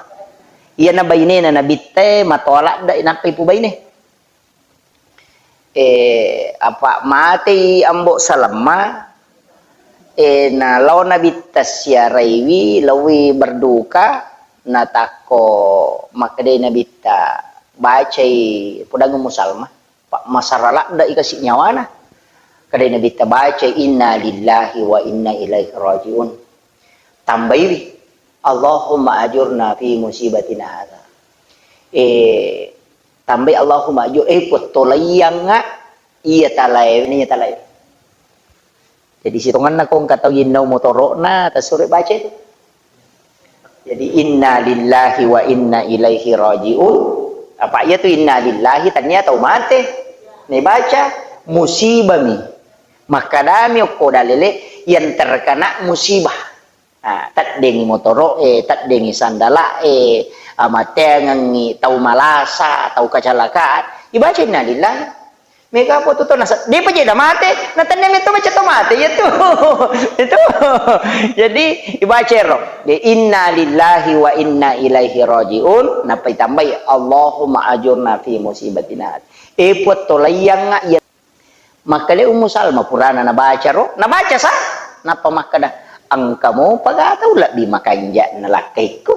Iyana bainena Nabitta matoa ladde nappa ipubaine. Eh, apa matei Ambo Salemma, eh, na lao Nabitta siaraiwi, laowi berduka, natakko makkedai Nabitta, bacai, pudangeng musalma. Pa-, masara ladde'i kasi nyawana. Kadai Nabitta baca, "Inna lillahi wa inna ilaihi raji'un." Tambaiwi, Allahumma ajurna fi musibatina hadza. Eh, tambai Allahumma ajur, eh, puang tolaiyangnga iya talae, iya talae. Jadi sitongenna ko engka tau yinnau motoro'na, tasuro baca itu. Jadi inna lillahi wa inna ilaihi raji'un. Apa iya tu inna lillahi, tania tau mate. Ni baca musibah mi. Makkadami okko dalele yang terkena musibah. Ah, teddengi motoro'e, teddengi sandala'e, amateangengi tau malasa, tau kecelakaan. Ibaca inna lillahi. Mega apa tu tau nasa-, depa je da mate, na tenne metto baca to mate, iya tu. Itu. Jadi, ibaca ro. De, inna lillahi wa inna ilaihi raji'un, nappa itambai, Allahumma ajurna fi musibatina. E, puang tolaiyangnga iya. Makkeda Ummu Salma purana nabaca ro, nabaca sa, nappa makkeda, engka mopa ga tau lebbi makanja na lakkaikku.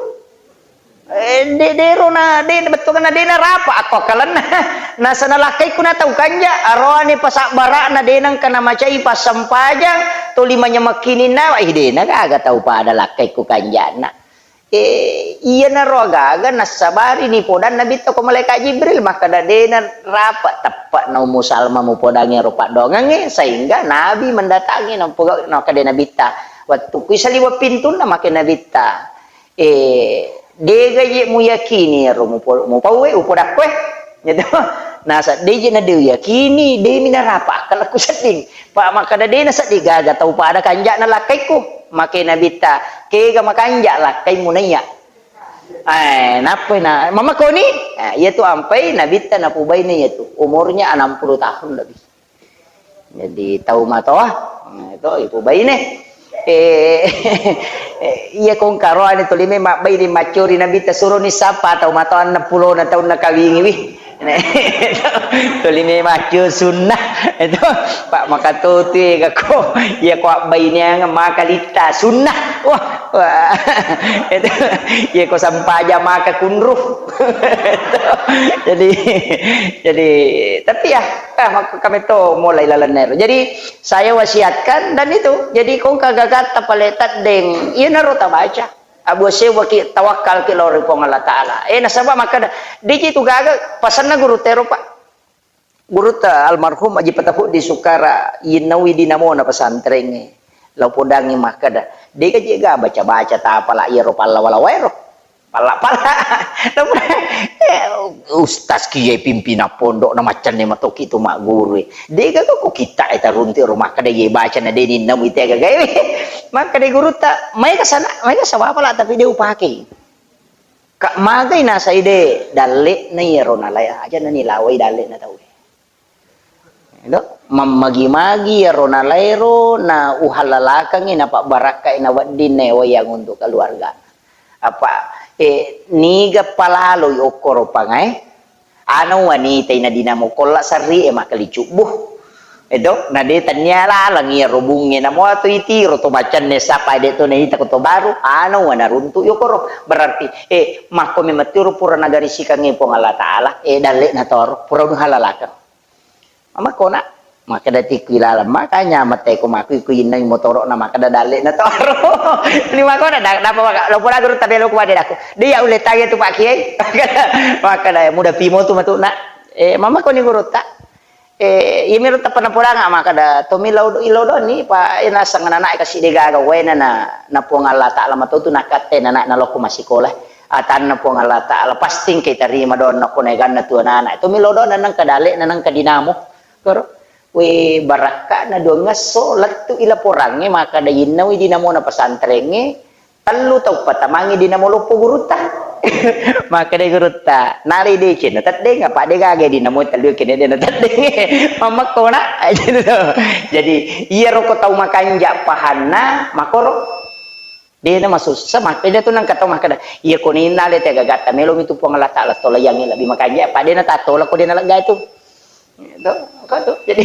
Eh, de, de ro na, de, bettuanna de narapa akko akkalenna. Nasana lakkaikku na tau kanja, aroane pasabbara'na de nengka namacai passempajang, tuli manyamekkininna, ih, de na gaga tau pada lakkaikku kanjana. Eh, iyanaro agaga nassabari ni podang Nabitta ko Malaikat Jibril, makkeda de narapa teppe'na Ummu Salma mupodangi ero paddoangengnge, sehingga Nabi mendatangi, nampoga-, nakkeda Nabitta, wettu kui saliweng pintunna make Nabitta. Eh, dega je muyakini ero mupo-, mupauwe, upodakkoe. Gitu. Nasa, de je na de uyakini, de mi narapa akkalku sedding. Pa makkeda de na sedding gaga tau pada kanjana lakkaikku. Make Nabitta, kega makanja lakkaimu naiya. Eh, nappai na, mamakoni? Eh, iya tu ampai Nabitta napubaine iya tu. Umurnya enam puluh tahun lebih. Jadi, tau matoa, nah, itu ipubaine. Eh, eh, iya ko engka roane tuli me mabbaine maccori Nabitta suroni sappa tau matoa enneng pulona taunna kawingi wi. Tuli me macco sunnah. Itu, Pak, makatotu ega ko, iya ko abbaineang maka litta sunnah. Wah, wah. Itu, iya ko sampaja maka kunru. Jadi, jadi, tapi ya, Ah, mak-, kami to mulai lalenna ero. Jadi, saya wasiatkan dan itu. Jadi, ko engka gagatta pale teddeng, iyanaro tabaca. Abu sewwaki tawakkalki lao ri Puang Allah Taala. Eh, nasaba makkeda, deji tu gaga pasenna gurutta ero, Pak. Gurutta almarhum Haji Patapuddi Sukara, yinnaui dinamona pesantrengnge. Lao podangngi makkeda, dega je ga baca-baca tapala iyaro pallawa-lawa ero. Palla-palla. Eh, ustaz ki ye pimpinan pondok na maccanne matoki tu magguru. Dega ko kita e tarunti ro makkeda ye baca na deni namu ite gaga. Makkeda gurutta, maega sana, maega sawapala tapi de upake. Ka magai nasai de dalle na iyaro nalai aja na nilawai dalle na tau. Edo, mammagi-magi iyaro nalaero na uhallalakengngi napabbarakkai na wedding na ewayang untuk keluarga. Apa, eh, niga palaloi okkoro pangae? Ana wanita ina dinamo kolla sarri e makkali cubbu. Edo, na de tania laleng iyaro bungnge namo atau itiro to macanne sapa de to naita ko to baru, ana wana runtu yokoro. Berarti, eh, makko memettiro pura nagarisikangnge Puang Allah Taala, eh, dalle na toro, pura uhallalakeng. Mamakko na, makkeda tikku ilaleng, makanya mate ko makui ku innai motoro na makkeda dalle na toro. Ni makkona da, da apa maka, lo pura guru tabe lo ku wade daku. Dia ulle tanya tu Pak Kiai. Makkeda muda pimo tu matu na. Eh, mamakko ni guru ta. Eh, iya miro tappa napodanga makkeda to mi lao do, ilo do ni pa ena sangana na kasi de gaga wena na, na Puang Allah Taala mato tu nakatte na, na, na lokko masikola. Atanna Puang Allah Taala, pasti engka itarima doanna ko naeganna tu anana. Itu milo doanna nengka dale na nengka dinamo. Koro, we, barakka'na duangngesso lettu i laporangnge, makkada innaui dinamona pesantrengnge, tellu tau patamangngi dinamo loppo gurutta. Makkada gurutta, nalai deceng na teddeng, apa de gaga dinamo tellu kene de na teddeng. Mammekko na. Jadi, iyaro ko tau makanja pahanna, makoro. Dena masussa, makkeda tu nengka tau makkeda, iya ko ninna le tegagatta, melo mi tu Puang Allah Taala tolayangi lebbi makanja, apa dena tatola ko dena lega itu. Itu, engka tu. Jadi,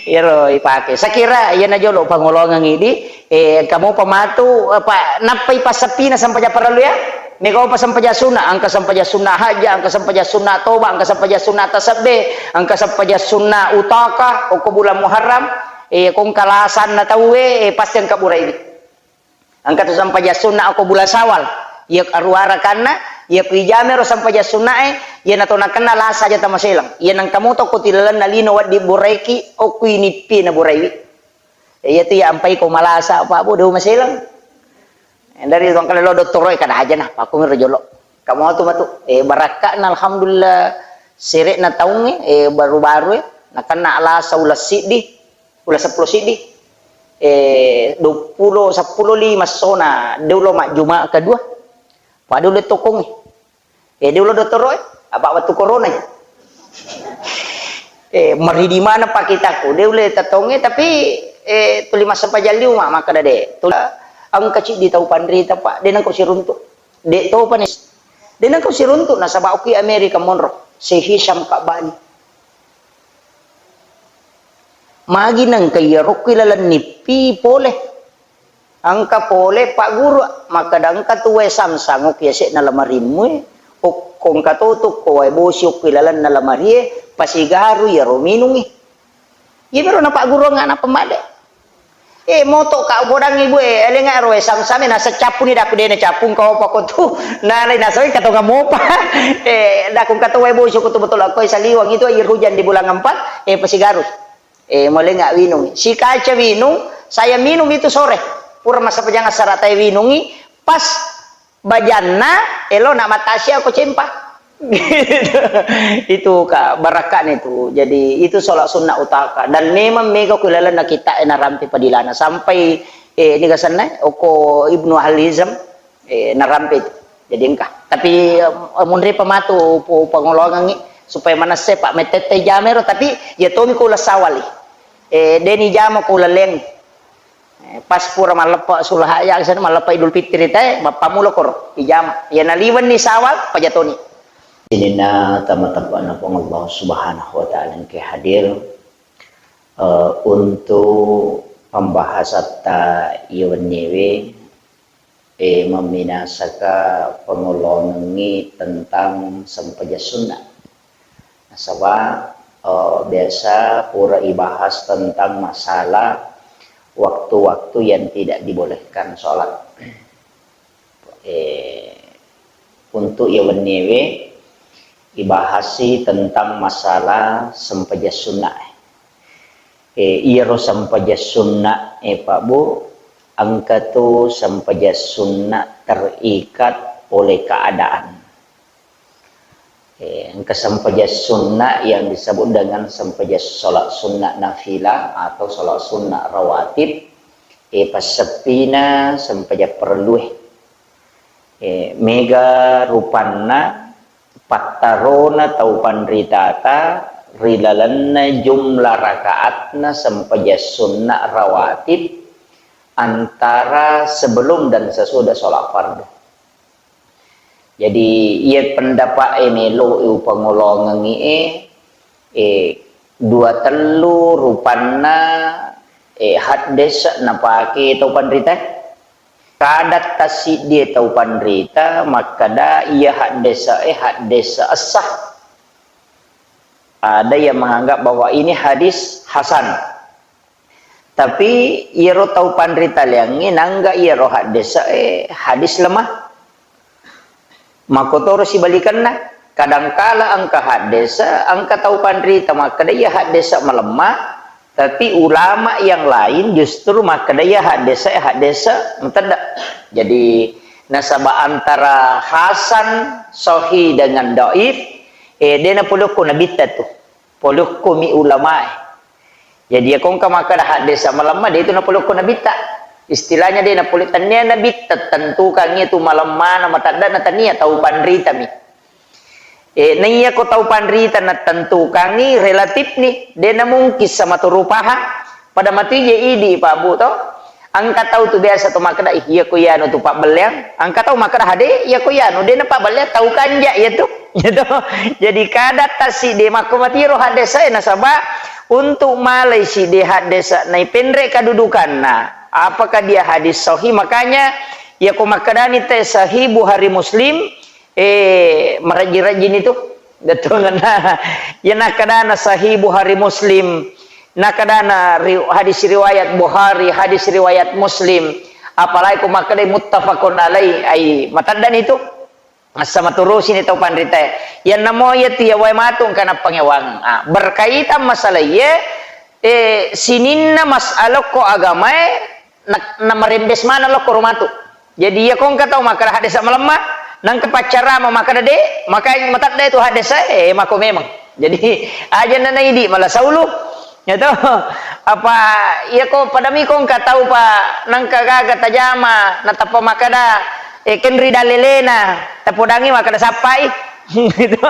iyaro ipake. Sakira, iya na jolo pangolongang idi, eh, engka mopa matu, apa, nappai passappina sampaja parallu ya? Mega opa sampaja sunna, engka sampaja sunna haja, engka sampaja sunna toba, engka sampaja sunna tasabbe, engka sampaja sunna utaka, okko bulan Muharram, eh, ko engka lasanna tauwe, eh, pasti engka burai idi. Engka tu sempajang sunna okko bulan Syawal. Iya aruwa rakanna, iya ku ijama ro sempajang sunnae, iya nato nakenna lasa aja tamaselang. Iya nengka moto ko tilalenna lino wedding boraiki, okko inippi na boraiwi. Iya tu iya ampai ko malasa, Pak Bu, deu maselang. Dari tongkale lo dottoro e kada aja nah, pakku miro jolo. Kamu tu matu, eh, barakka'na alhamdulillah sere'na taungnge, eh, baru-baru e, nakenna lasa uleng siddi, uleng seppulo siddi, eh, duappulo, seppulo lima sona, deulo majjuma kedua. Pada uleng tokongnge. Eh, deulo dottoro e, apa wettu corona e. Eh, meridi mana pakitaku, deulo tatongnge, tapi, eh, tuli massempajang liu ma, makkeda de. Tuli, engka ciddi tau panrita, Pak, de nengka siruntuk. De topa ni. De nengka siruntuk nasaba okki Amerika monro. Si Hisham Kabani. Magi nengka iyaro okki laleng nippi pole. Engka pole pagguru, makkeda engka tu wae samsang okki yase'na lamarimmu e. Okko engka to tu ko wae bosi okki lalenna lamarie, pasigaru iyaro minungi. Iyamiro napagguruang ana pemade. Eh, moto ka bodang ibu e, elenga ro e samsame nasa cappuni daku dena cappung kau apa ko tu. Nalai nasoi katonga mopa. Eh, daku kato wae bosi ko tu betul aku saliwang itu air hujan di bulan empat, eh, pasigaru. Eh, molenga winung. Sikaca winung, saya minum itu sore. Pura massapajang assara tae winungi, pas bajanna, elo na matasia ko cempa. Itu ka barakka'na itu. Jadi itu sholat sunnah utaka. Dan memang mega ku lalenna kita e narampe padilana. Sampai, eh, ini gasanna, oko Ibnu Al Hizam, eh, narampe itu. Jadi engka. Tapi, eh, munri pematu pu-, pangolongangi supaya manesse Pak metette jamero, tapi ya tomi ko uleng sawali. Eh, deni jama ko uleng leng. Eh, pas pura malleppa sulaha ya, sana malleppa Idul Fitri te, mappamulo koro, ijama. Ya naliwenni sawal, pajatoni. Sininna tama-tamana Puang Allah Subhanahu wa Ta'ala engke hadir, eh, untuk pembahasatta iya wenniewe, eh, memminasaka pangolongengngi tentang sempajang sunnah. Nasaba, eh, biasa pura ibahas tentang masalah waktu-waktu yang tidak dibolehkan sholat. Eh, untuk iya wenniewe ibahasi tentang masalah sempajang sunnah. Eh, iyaro sempajang sunnah, eh, Pak Bu, engka tu sempajang sunnah terikat oleh keadaan. Eh, engka sempajang sunnah yang disebut dengan sempajang sholat sunnah nafilah atau sholat sunnah rawatib. Eh, passeppina sempajang perlue. Eh, mega rupanna pattarona tau panritata ri lalenna jumlah rakaatna sempajang sunnah rawatib antara sebelum dan sesudah sholat fardu. Jadi, iya pendapat e melo upangolongengi e, eh, dua tellu rupanna, eh, haddese napake tau panrita. Kada tassiddie tau panrita makkeda iya haddese e haddese essa. Ada yang menganggap bahwa ini hadis hasan. Tapi iyaro tau panritaleangnge nangga iyaro haddese e hadis lemah. Makkotoro sibalikenna, kadangkala engka haddese, engka tau panrita makkeda iya haddese malemma, tapi ulama yang lain justru makkeda iya haddese, haddese matedde. Jadi nasaba antara hasan, sahih dengan dhaif, eh, de napolokko nabitta tu. Polokko mi ulamae. Jadi, iya ko engka makkeda haddese malemma, de itu napolokko nabitta. Istilahnya de napole, tennia nabitta tentukangngi tu malemmana, mateddena, tennia, tau panritami. Eh, naiya ko tau panrita natentukangngi relatif ni, de namungkin sama tu rupaha. Pada matu je idi, Pak Bu, to. Engka tau tu biasa to makkeda, "Ih, iya ko iyanu tu pabbelleang." Engka tau makkeda, "Hade, iya ko iyanu, de napabbelleang, tau kanja iya tu." Iya to. Jadi kada tassiddi makko matiro haddese e nasaba untuk malai siddi haddese naipenre kadudukanna. Apakah dia hadis sahih? Makanya iya ko makkedani te sahih Bukhari Muslim, eh, marajji-rajjini tu. Bettuanna. Iya nakkadana sahih Bukhari Muslim, nakkadana ri-, hadis riwayat Bukhari, hadis riwayat Muslim. Apalagi ko makkedai muttafaqun alaih, ai mataddani tu. Massa maturusini tau panritae. Iyanna mo iya tu iya wae matu engka nappangewang. Ah, berkaitan masalah iye, eh, sininna masalah ko agamae, na, namarembes maneng lokko ro matu. Jadi iya ko engka tau makkeda haddesa malemma, nangka paccarama makkeda de, maka matadda itu haddesa, eh, mako memang. Jadi aja nana idi mala saulu. Ya to, apa iya ko padami ko engka tau pa nangka gaga tajama, natappa makkeda, eh, kenri dalelena, tapodangi makkeda sappai. Gitu.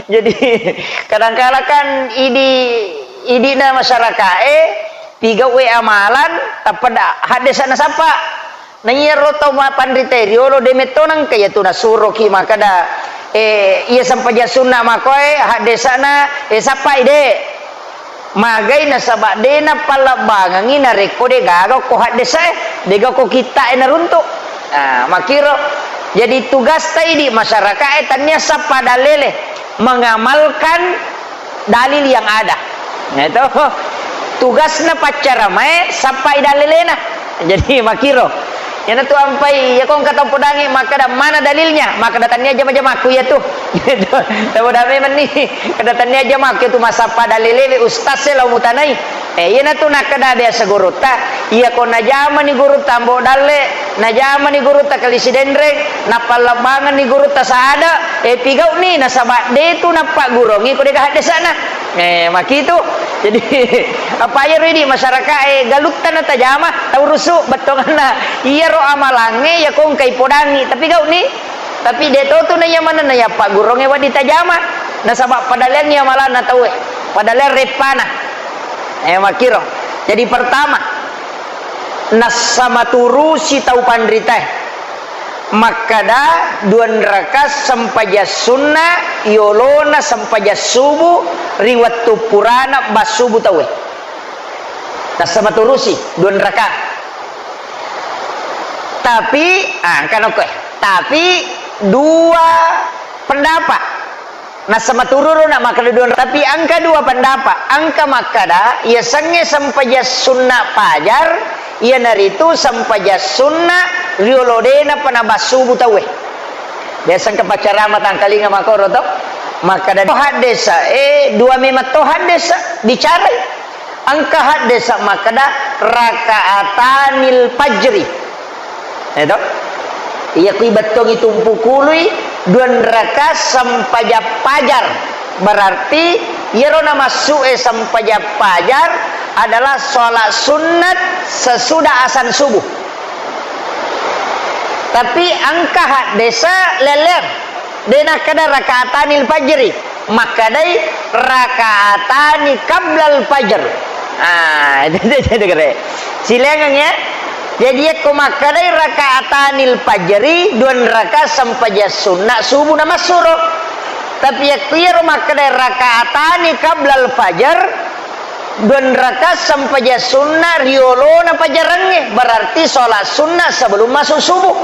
Jadi, kadangkala kan idi, idina masyarakae, pigauwe amalan, tappa da, haddesa nasappa. Na iyaro tau ma-, panrita riolo, de metto nangka iya tu nasuroki makkeda, eh, iya sempajang sunna makoe, haddesana, eh, sappai de. Magai nasaba de napallebbangengi narekko de gaga ko haddesa e, de gaga ko kitta e naruntu. Ah, makkiro. Jadi tugasta idi masyarakae tania sappa dalele, mengamalkan dalil yang ada. Nah, itu tugasna paccaramae sappai dalelena. Jadi makkiro. Iyanatu ampai, iya ko engka tau podangi makkeda mana dalilnya? Makkeda tania jama-jamakku iya tu. Tau podangi menni. Kada tania jamakku iya tu massappa dalelewe ustaz e lao mutanai. Eh, iyanatu nakkeda biasa gurutta, iya ko najamani gurutta Ambo Dalle, najamani gurutta Kali Sidenreng, nappallebbangenni gurutta Saada, eh, pigau'ni nasaba de tu nappaggurongi ko dega haddesana. Eh, makitu. Jadi, apa iyaro idi masyarakae galutta natajama, tau rusu bettonganna. Iyaro amalangnge iya ko engkai podangi, tapi gau'ni. Tapi de to tu naiya manenna iya paggurongnge wedding tajama. Nasaba padaleangngi amalanna tauwe. Padaleang reppana. Eh, makkiro. Jadi pertama, nassa maturusi tau panritae. Makkeda duanraka sempajang sunna yolona sempajang subuh ri wettu purana bassubu tauwe. Nassa maturusi duanraka. Tapi, ah, engka nokko e. Tapi dua pendapat. Nassa matururu na makkeda dua, tapi engka dua pendapat. Engka makkeda, iya sengnge sempajang sunna pajar, iyanaritu sempajang sunna riolo de nappa nabassubu tauwe. Biasa engka paccarama tangkalinga makkoro to. Makkeda haddesa, eh, dua memang to haddesa, bicarai. Engka haddesa makkeda rakaatanil fajri. Eto? Iya kui bettongi tumpu kului duanraka sempajang pajar. Berarti iyaro namassu'e sempajang pajar adalah sholat sunnat sesudah asan subuh. Tapi engka haddesa lelleng. De nakkeda rakaatanil fajri, makkedai rakaatani qablal fajr. Ah, itu, itu, itu kere. Silaingengngi ya. Jadi yakko makkedai rakaatanil fajri, duanraka sempajang sunna subuh namassuro. Tapi yakko iyaro makkedai rakaatani qablal fajr, duanraka sempajang sunna riolona pajarengnge, berarti sholat sunnah sebelum masuk subuh.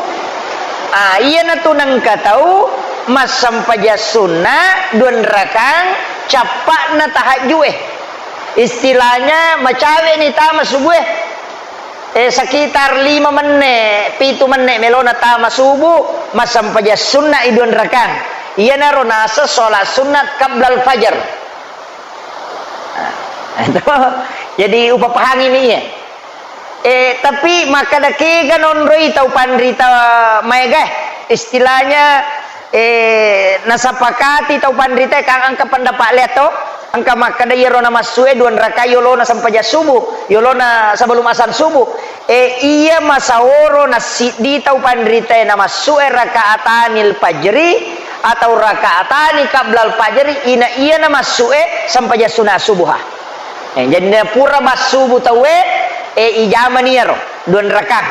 Ah, iyanatu nengka tau massempajang sunna duanrakang cappa'na tahajju'e. Istilahnya macawe'ni tama subuhe. Eh, sekitar lima menne, pitu menne melona tama subuh, massempajang sunna i duanrakang. Iyanaro naseng sholat sunnat qablal fajar. Nah, itu. Jadi, upapahangi mi, iya. Eh, tapi makkeda kega nonroi tau panrita maega, istilahnya, eh, nasapakati tau panrita, kan engka pendapat lea to, engka makkeda iyaro namassu'e duanrakai yolona sempajang subuh, yolona sebelum asan subuh. Eh, iya masaworo nassiddi tau panritae namassu'e rakaatanil fajri atau rakaatani qablal fajri, ina iya namassu'e sempajang sunat subuha. Eh, jadi na pura massubu tauwe, eh, ijamani iyaro duanrakang.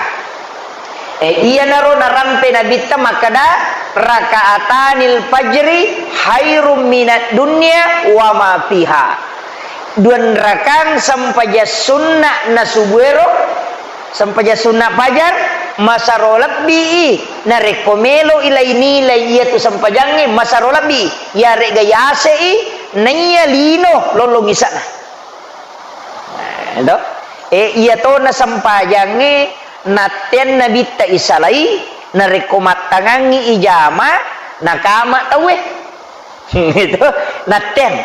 Eh, iyanaro narampe Nabitta makkeda, "Rakaatanil fajri khairum minad dunya wa ma fiha." Duanrakang sempajang sunna nasubuero, sempajang sunna fajar, masaro lebbi i. Narekko melo i lai-nilai iyatu sempajangnge, masaro lebbi i. Iyare'ga yase i, naiya lino lollong isa'na. Nah, to? Eh, iyatona sempajangnge Natteang Nabitta isalai, narekko mattangangngi ijama, nakama tauwe. Itu, natteang.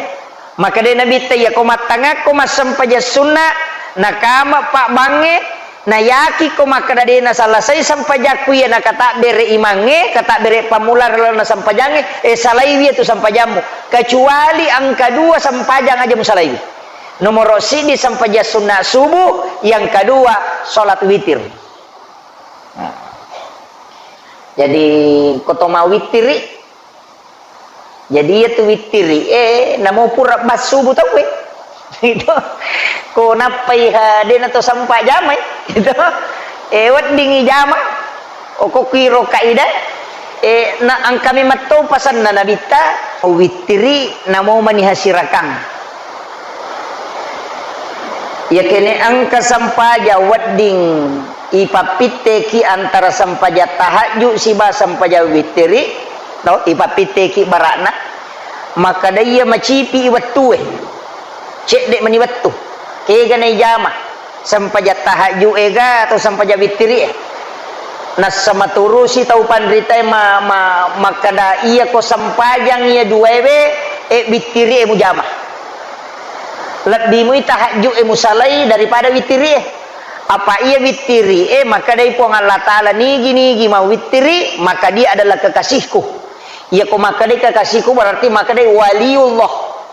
Makkedai Nabitta, "Iyako mattangakko massempajang sunna, nakama pabbangnge, nayakiko makkeda de nasalasai sempajakku iya nakatabbere imangnge, katabbere pammula ri lalenna sempajangnge, eh, salaiwi iyatu sempajammu. Kecuali engka dua sempajang aja musalaiwi. Nomoro siddi sempajang sunna subuh, yang kedua salat witir." Nah. Jadi, ko to mawittiri, jadi iyatu wittiri, eh, namo pura bassubu tauwe. Itu. Ko nappai, ha, de nato sempa jamai. Itu. Eh, weddingi jama. Okokiro kaidah. Eh, na engka memang to pasanna Nabitta, wittiri namo mani hasirakang. Iyakene engka sempajang wedding ipappitteki antara sempajang tahajud siba sempajang wittiri, to, ipappitteki barakna, makkeda iya macipi wettue, cedde mani wettu, kega naijama, sempajang tahajud ega atau sempajang wittiri e. Nassa maturusi tau panritae ma-, ma-, makkeda, "Iyako sempajang iya duaewe, e, wittiri e mujama. Lebbi mui tahajud e musalai daripada wittiri e. Apa iya wittiri e makkedai Puang Allah Ta'ala, 'Nigi-nigi mawittiri, maka dia adalah kekasihku.' Iyako makkedai kekasihku berarti makkedai waliullah,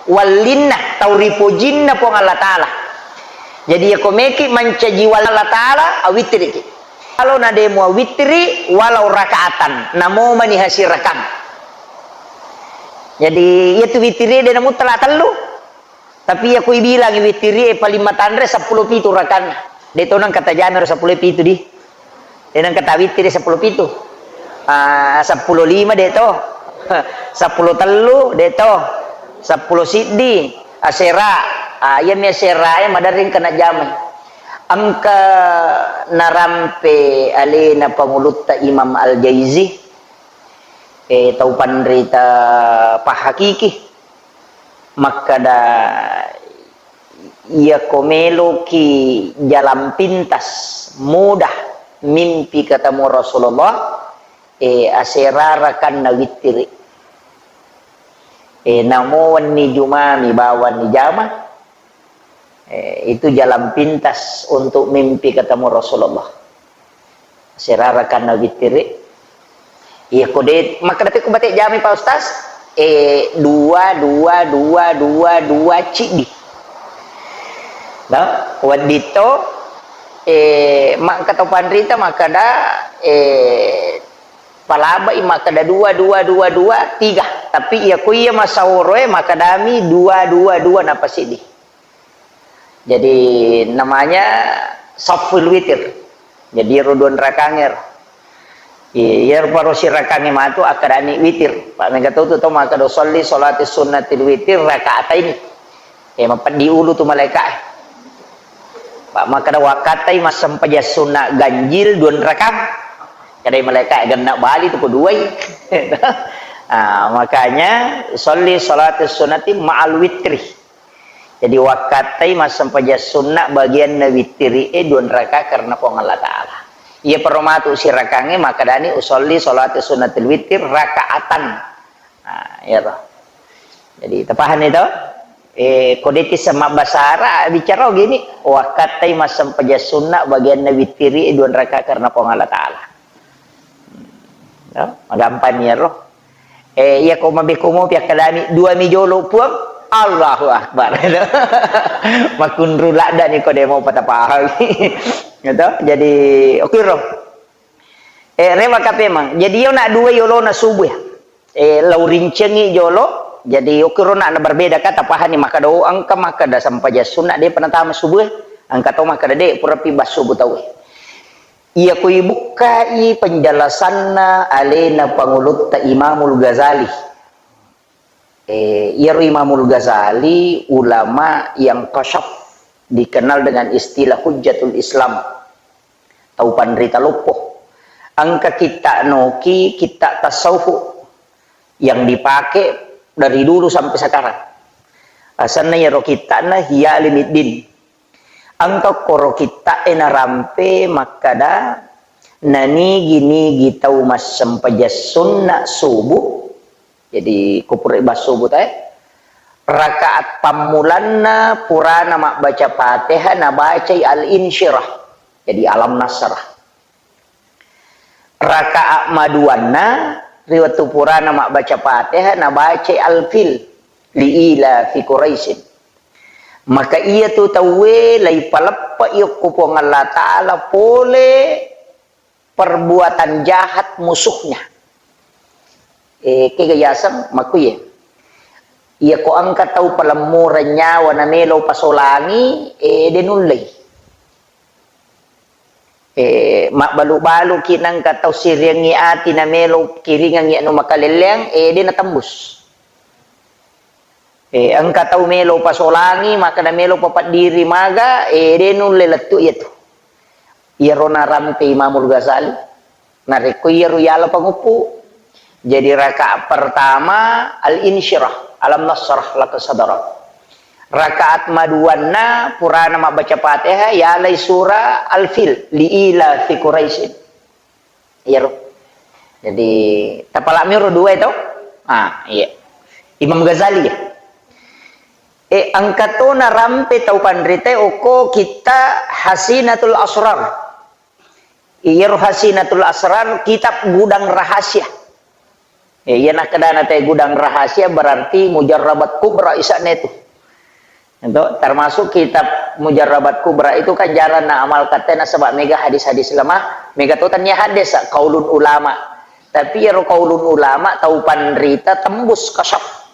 wallinna, tau ripojinna Puang Allah Ta'ala. Jadi iyako meki mancaji wali Allah Ta'ala, awittiriki." Kalau na de muawittiri walau rakaatan, namo mani hasirakang. Jadi, iyatu wittiri de namuttala tellu. Tapi iya kui bilang wittiri e paling matanre seppulo pitu rakanna. De to nangka tajame ro seppulo pitu di. De nangka tawittiri seppulo pitu. Ah, seppulo lima de to. Seppulo tellu de to. Seppulo siddi. Asera. Ah, iya mi asera e maderring kena jamai. Engka narampe alena pangulutta Imam Al-Jaizi, eh, tau panrita pahakiki, makkada, "Iyako meloki jalan pintas, mudah mimpi ketemu Rasulullah, eh, asera rakanna wittiri. Eh, namo wenni jumami bawang nijama, eh, itu jalan pintas untuk mimpi ketemu Rasulullah. Asera rakanna wittiri." Iya, ko de, makkeda pekko bate jamai, Pak Ustaz, eh, dua, dua, dua, dua, dua, ciddi. Nah, wedding to, eh, makkeda panrita makkeda, eh, palabai makkeda dua, dua, dua, dua, tiga. Tapi iya ko iya masaworoe makkedami dua, dua, dua, napa siddi. Jadi namanya saful witir. Jadi ero dua rakangnge ero. Iya, ero paro sirakangnge matu akadami witir. Pak mega tu tu tau makkeda, "Sholli sholati sunnatil witir rakaat ini." Eh, mapeddi ulu tu malaika. Pak makkeda, "Wakattai massempajang sunna ganjil dua rakang." Kadai malaika, "Genna bali tu ko duai." Ah, makanya sholli sholati sunnati ma'al witri. Jadi, wakattai massempajang sunna bagianna wittiri e dua raka karena Puang Allah Ta'ala. Iya peromatu sirakangnge makkedani, "Usolli sholati sunnatil witir rakaatan." Nah, iya toh. Jadi, tapahani toh? Eh, kodeti sama bahasa Arab, bicara gini, "Wakattai massempajang sunna bagianna wittiri e dua raka karena Puang Allah Ta'ala." Ya, magampang ni ro. Eh, iya ko mabeko mopi akkalami, dua mi jolo Puang, Allahu Akbar. Makunru ladda ni ko demo patapahang. Gitu. Jadi, oke ro. Eh, rewa kapemang. Jadi, yo nak dua yolo na subuh ya. Eh, lau rincengi jolo. Jadi, oke ro nak na berbeda kata pahani maka do angka maka da sampajang sunna de penatama subuh. Angka to maka da de pura pi bas subuh tau. Iya ko ibukkai penjelasanna alena pangulutta Imamul Ghazali. Eh, iyaro Imamul Ghazali ulama yang kasyaf, dikenal dengan istilah Hujjatul Islam, tau panrita loppo. Engka kitta noki, kitta tasawuf yang dipakai dari dulu sampai sekarang. Asanna iyaro kittana Ihya Ulumuddin. Engka koro kitta'e narampe makkada, nanigi-nigi tau massempajang sunna subuh, jadi ko pura ibba subuh tae, rakaat pammulanna purana mabbaca Fatihah nabacai Al-Insyirah, jadi Alam Nasrah. Rakaat maduanna, ri wettu purana mabbaca Fatihah, nabacai Al-Fil, li ila fi Quraisyin. Maka iyatu tauwe laipaleppe'i okko Puang Allah Ta'ala pole perbuatan jahat musuhnya. Eh, kega yaseng makuye. Iya ko engka tau palemmureng nyawa namelo pasolangi, eh, de nullei. Eh, mabbalu-baluki nengka tau siriangngi ati namelo kiringangngi anu makalelleang, eh, de natembus. Eh, engka tau melo pasolangi, maka namelo papaddiri maga, eh, de nulle lettu iyatu. Iyaro narampe Imamul Ghazali. Narekko iyaro yala panguppu, jadi rakaat pertama Al-Insyirah, Alam Nasrah laka sadrak. Rakaat maduanna purana mabbaca Fatihah, yalai surah Al-Fil, li ila fi Quraisyin. Iyaro. Jadi, tapalami ro dua itu? Ah, iya. Imam Ghazali ya. Eh, engka to narampe tau panrita okko kitta Hasinatul Asrar. Iyaro Hasinatul Asrar, kitab gudang rahasia. Ya, iya nakkedana te gudang rahasia berarti mujarrabat kubra isane tu. Itu termasuk kitab mujarrabat kubra itu kan jarang na amal katena sebab mega hadis-hadis lemah, mega to tania hadis kaulun ulama. Tapi iyaro kaulun ulama tau panrita tembus kasyaf.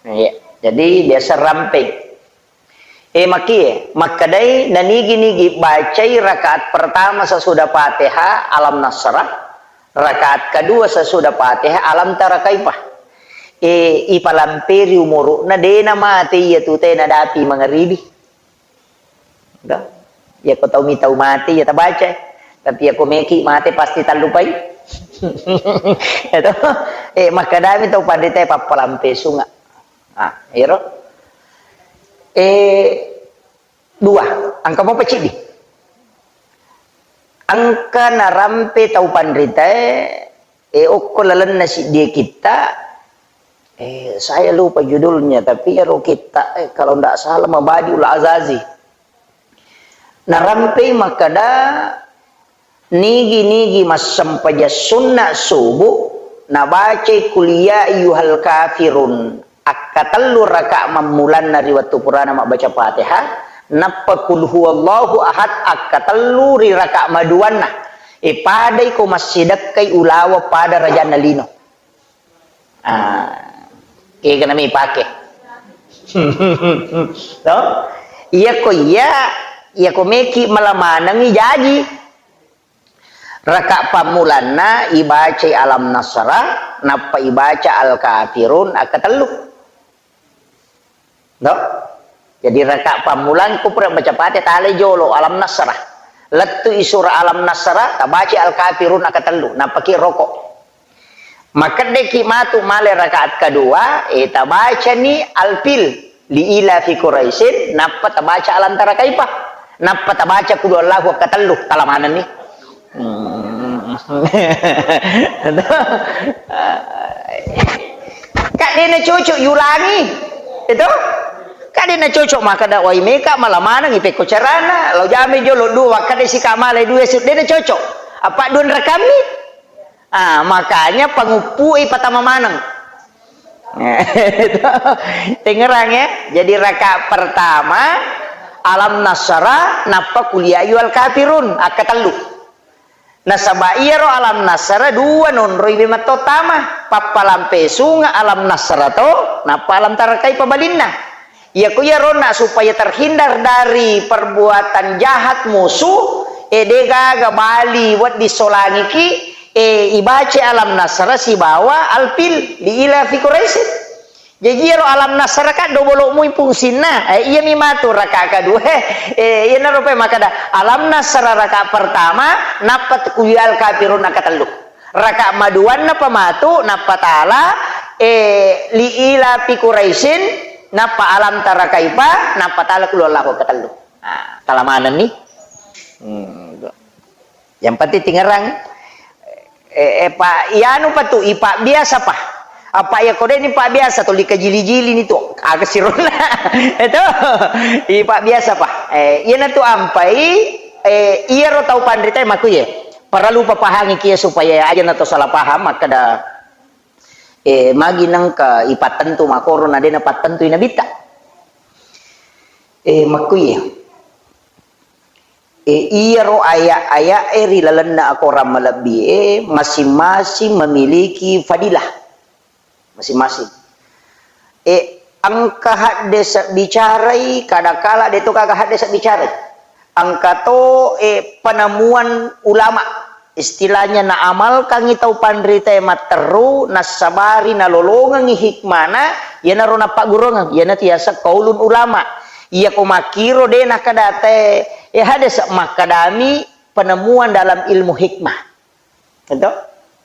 Iya. Jadi biasa ramping. Eh, makie, makkedai, nanigi-nigi bacai rakaat pertama sesudah Fatihah, Alam Nasrah, rakaat kedua sesudah Fatihah, Alam Tara Kaifa. Eh, ipalamperi umuru'na, dena mate iya tu tena dapi mangaribi. Dah. Ya ko tau mi tau mate, ya tabaca. Tapi ya ko meki mate pasti tallupai. Itu. Eh, makkedami tau pandita pappalampe sunga. Ah, ero. Eh, dua, engka mopa ciddi. Engka narampe tau panritae, eh, okko lalenna siddie kitta, eh, saya lupa judulnya, tapi ero kitta, eh, kalau ndak salah Mabadiul Azazi. Narampei makkeda, nigi-nigi massempajang sunna subu, nabacai Qul ya ayyuhal kafirun akkatellu raka mammulanna ri wettu purana mabbaca Fatihah, nappa Qul huwallahu ahad akkatellu ri raka maduanna. E, padai ko massidekkai ulaweng pada rajanna lino. Ah, kega nami pake. To? Iyako iya, iyako meki mala manengi jaji. Raka pammulanna ibacai Alam Nasra, nappa ibaca Al-Kafirun akkatellu. To? Jadi raka pammulang ko pura baca Fatihah, talai jolo Alam Nasra. Lettu i surah Alam Nasra, tabaca Al-Kafirun akkatellu, nappaki roko. Makeddeki matu male rakaat kedua, e, tabacani Al-Fil, li ila fi Quraisyin, nappa tabaca Alam Tara Kaifa, nappa tabaca Qul huwallahu akkatellu, tala manenni. Hmm. Kak dena cocok yulangi, itu? Kak dena cocok makkeda wai meka mala maneng ipekko carana, lao jame jolo dua, wakkeda sika male dua, su-, dena cocok. Apa dua rakammi? Ah, makanya panguppu ipatama maneng. Tengerang ya. Jadi rakaat pertama Alam Nasra, nappa Qul ya ayyuhal kafirun, akkatellu. Nasaba iyaro Alam Nasra dua nonroi be mattottama, pappalampe sunga Alam Nasra to, nappa Alam Tara Kaifa balinna. Iyako iyaronna supaya terhindar dari perbuatan jahat musuh, e, degaga bali wedding solangiki, e, ibaca Alam Nasra sibawa Al-Fil li ila fi Quraisyin. Jaji iyaro Alam Nasra ka dobolo mui fungsinna. E, iyami matu raka kedua. E, iyanaro pe makkeda Alam Nasra raka pertama, nappa Qul ya ayyuhal kafirun akkatellu. Raka maduanna pa matu, nappa tala, eh, li ila fi Quraisyin, nappa Alam Tara Kaifa, nappa tala Qul huwallahu akkatellu. Tala manenni. Hmm. Yang penting tingerang. Eh, eh, pa, ianu pa tu, ipabbiasa pa. Apa iya ko deni pabbiasa tu, lika jili-jili ni tu, aga sirona. Itu, ipabbiasa pa. Eh, iyana tu ampai, eh, iyaro tau panrita makuye. Perlu papahangi kia supaya aja na to salah paham, makkada, eh, magi nengka ipattentu makoro na dena pattentui nabitta. Eh, makuye. E, iyaro aya-aya'e ri lalenna akorang malebbi'e masing-masing memiliki fadilah masing-masing. E, engka haddese' bicarai, kadakala de' to gaga haddese' bicarai. Engka to, e, penemuan ulama. Istilahnya naamalkangngi tau panritae matteru, nassabari nalolongengngi hikmana, iyanaro nappagguruangeng, iyanatu yaseng qaulun ulama. Iyako makkiro de' nakkeda te, eh, hadese' makkadami penemuan dalam ilmu hikmah. Gitu?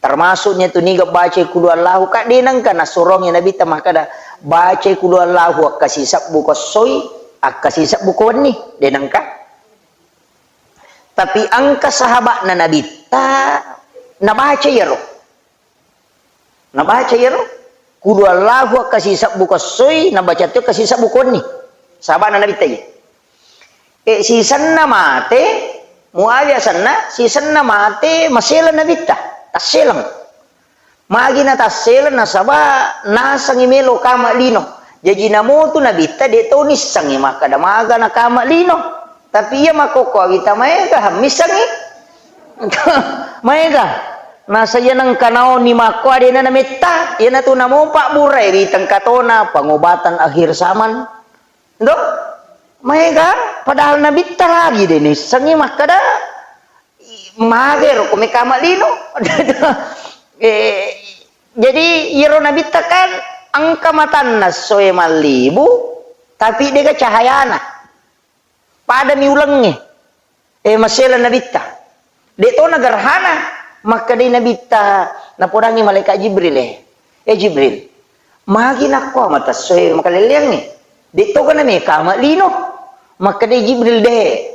Termasuknya tu niga baca qul huwallahu, ka de' nengka nasurong Nabitta makkeda, baca qul huwallahu akkasisebbu ko essoi, akkasisebbu ko wenni, de' nengka. Tapi engka sahaba'na Nabitta nabaca iyaro. Nabaca iyaro. Qul huwallahu akkasisebbu ko essoi, nabaca to akkasisebbu ko wenni. Sahaba'na Nabitta iya. E, sisenna mate, Muawiyah senna, sisenna mate, maseleng Nabitta. Tasseleng. Magi natasseleng nasaba nasengngi melo kama lino. Jaji namotu Nabitta de' to nissengngi makkeda maga nakama lino. Tapi iya makkokko awita maega missengngi. Maega. Nasa iya nengka naoni makko adena nametta, iyanatu namopa burai ri tengkatona pengobatan akhir zaman. Ndo? Maega, padahal Nabitta lagi de' nissengngi makkeda, magero ko mekama lino. Eh, jadi iyaro Nabitta kan engka matanna essoe mallibu, tapi de'ga cahayana. Padami ulengnge. Eh, maseleng Nabitta. De' to nagerhana, makkedai Nabitta, napodangngi malaikat Jibril, eh, "Eh, Jibril, magi nakko mata essoe makalelleangnge? De' toga namekama lino?" Makkedai Jibril, "De'.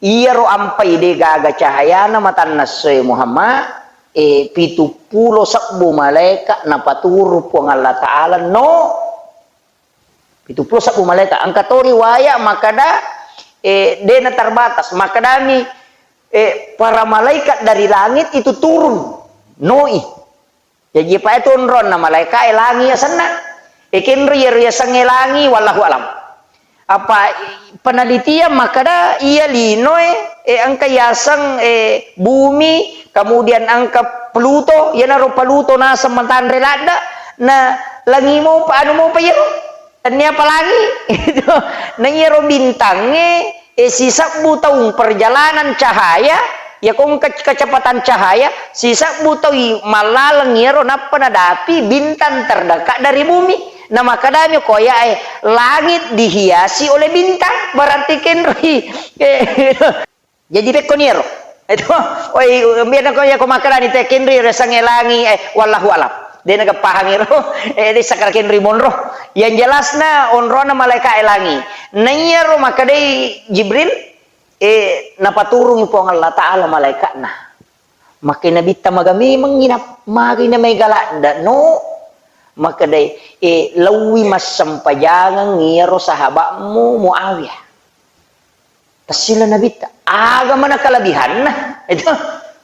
Iyaro ampai de' gaga cahayana matanna essoe Muhammad, eh, pitu pulo sebbu malaika napaturung Puang Allah Ta'ala no." Pitu pulo sebbu malaika. Engka to riwaya makkeda, eh, de'na terbatas. Makkedami, eh, para malaikat dari langit itu turun. Noi. Jaji, pa itu onronna malaika e langi asenna. E, kenro iyaro yasengnge langi, wallahu alam. Apa, eh, penelitian makkeda iya linoe, eh, engka yaseng, eh, bumi, kemudian engka Pluto, iyanaro Pluto naseng matanre ladde, na langi mopa, anu mopa iyaro. Tennia palangi. Itu. Na iyaro bintangnge, eh, sisebbu taung perjalanan cahaya, ya kong ke-, kecepatan cahaya, sisebbu taui mallaleng iyaro nappa nadapi bintang terdekat dari bumi. Na makkedami ko ya, eh, langit dihiasi oleh bintang, berarti kenroi. Eh, Jadi pekkoni ero. Itu, oi, biar ko ya ko makkedani te kenri resangnge langi, eh, wallahu alam. De' naga pahang ero, eh, de' sakara kenri monro. Yang jelasna onrona malaika e langi. Na iyaro makkedai Jibril, eh, napaturungi Puang Allah Ta'ala malaikatna. Makkedai Nabitta maga memeng inap, magi na mega ladde, no. Makkedai, eh, lawi massempajangeng iyaro sahabatmu Muawiyah. Tassila Nabitta. Aga mana kelebihanna? Itu.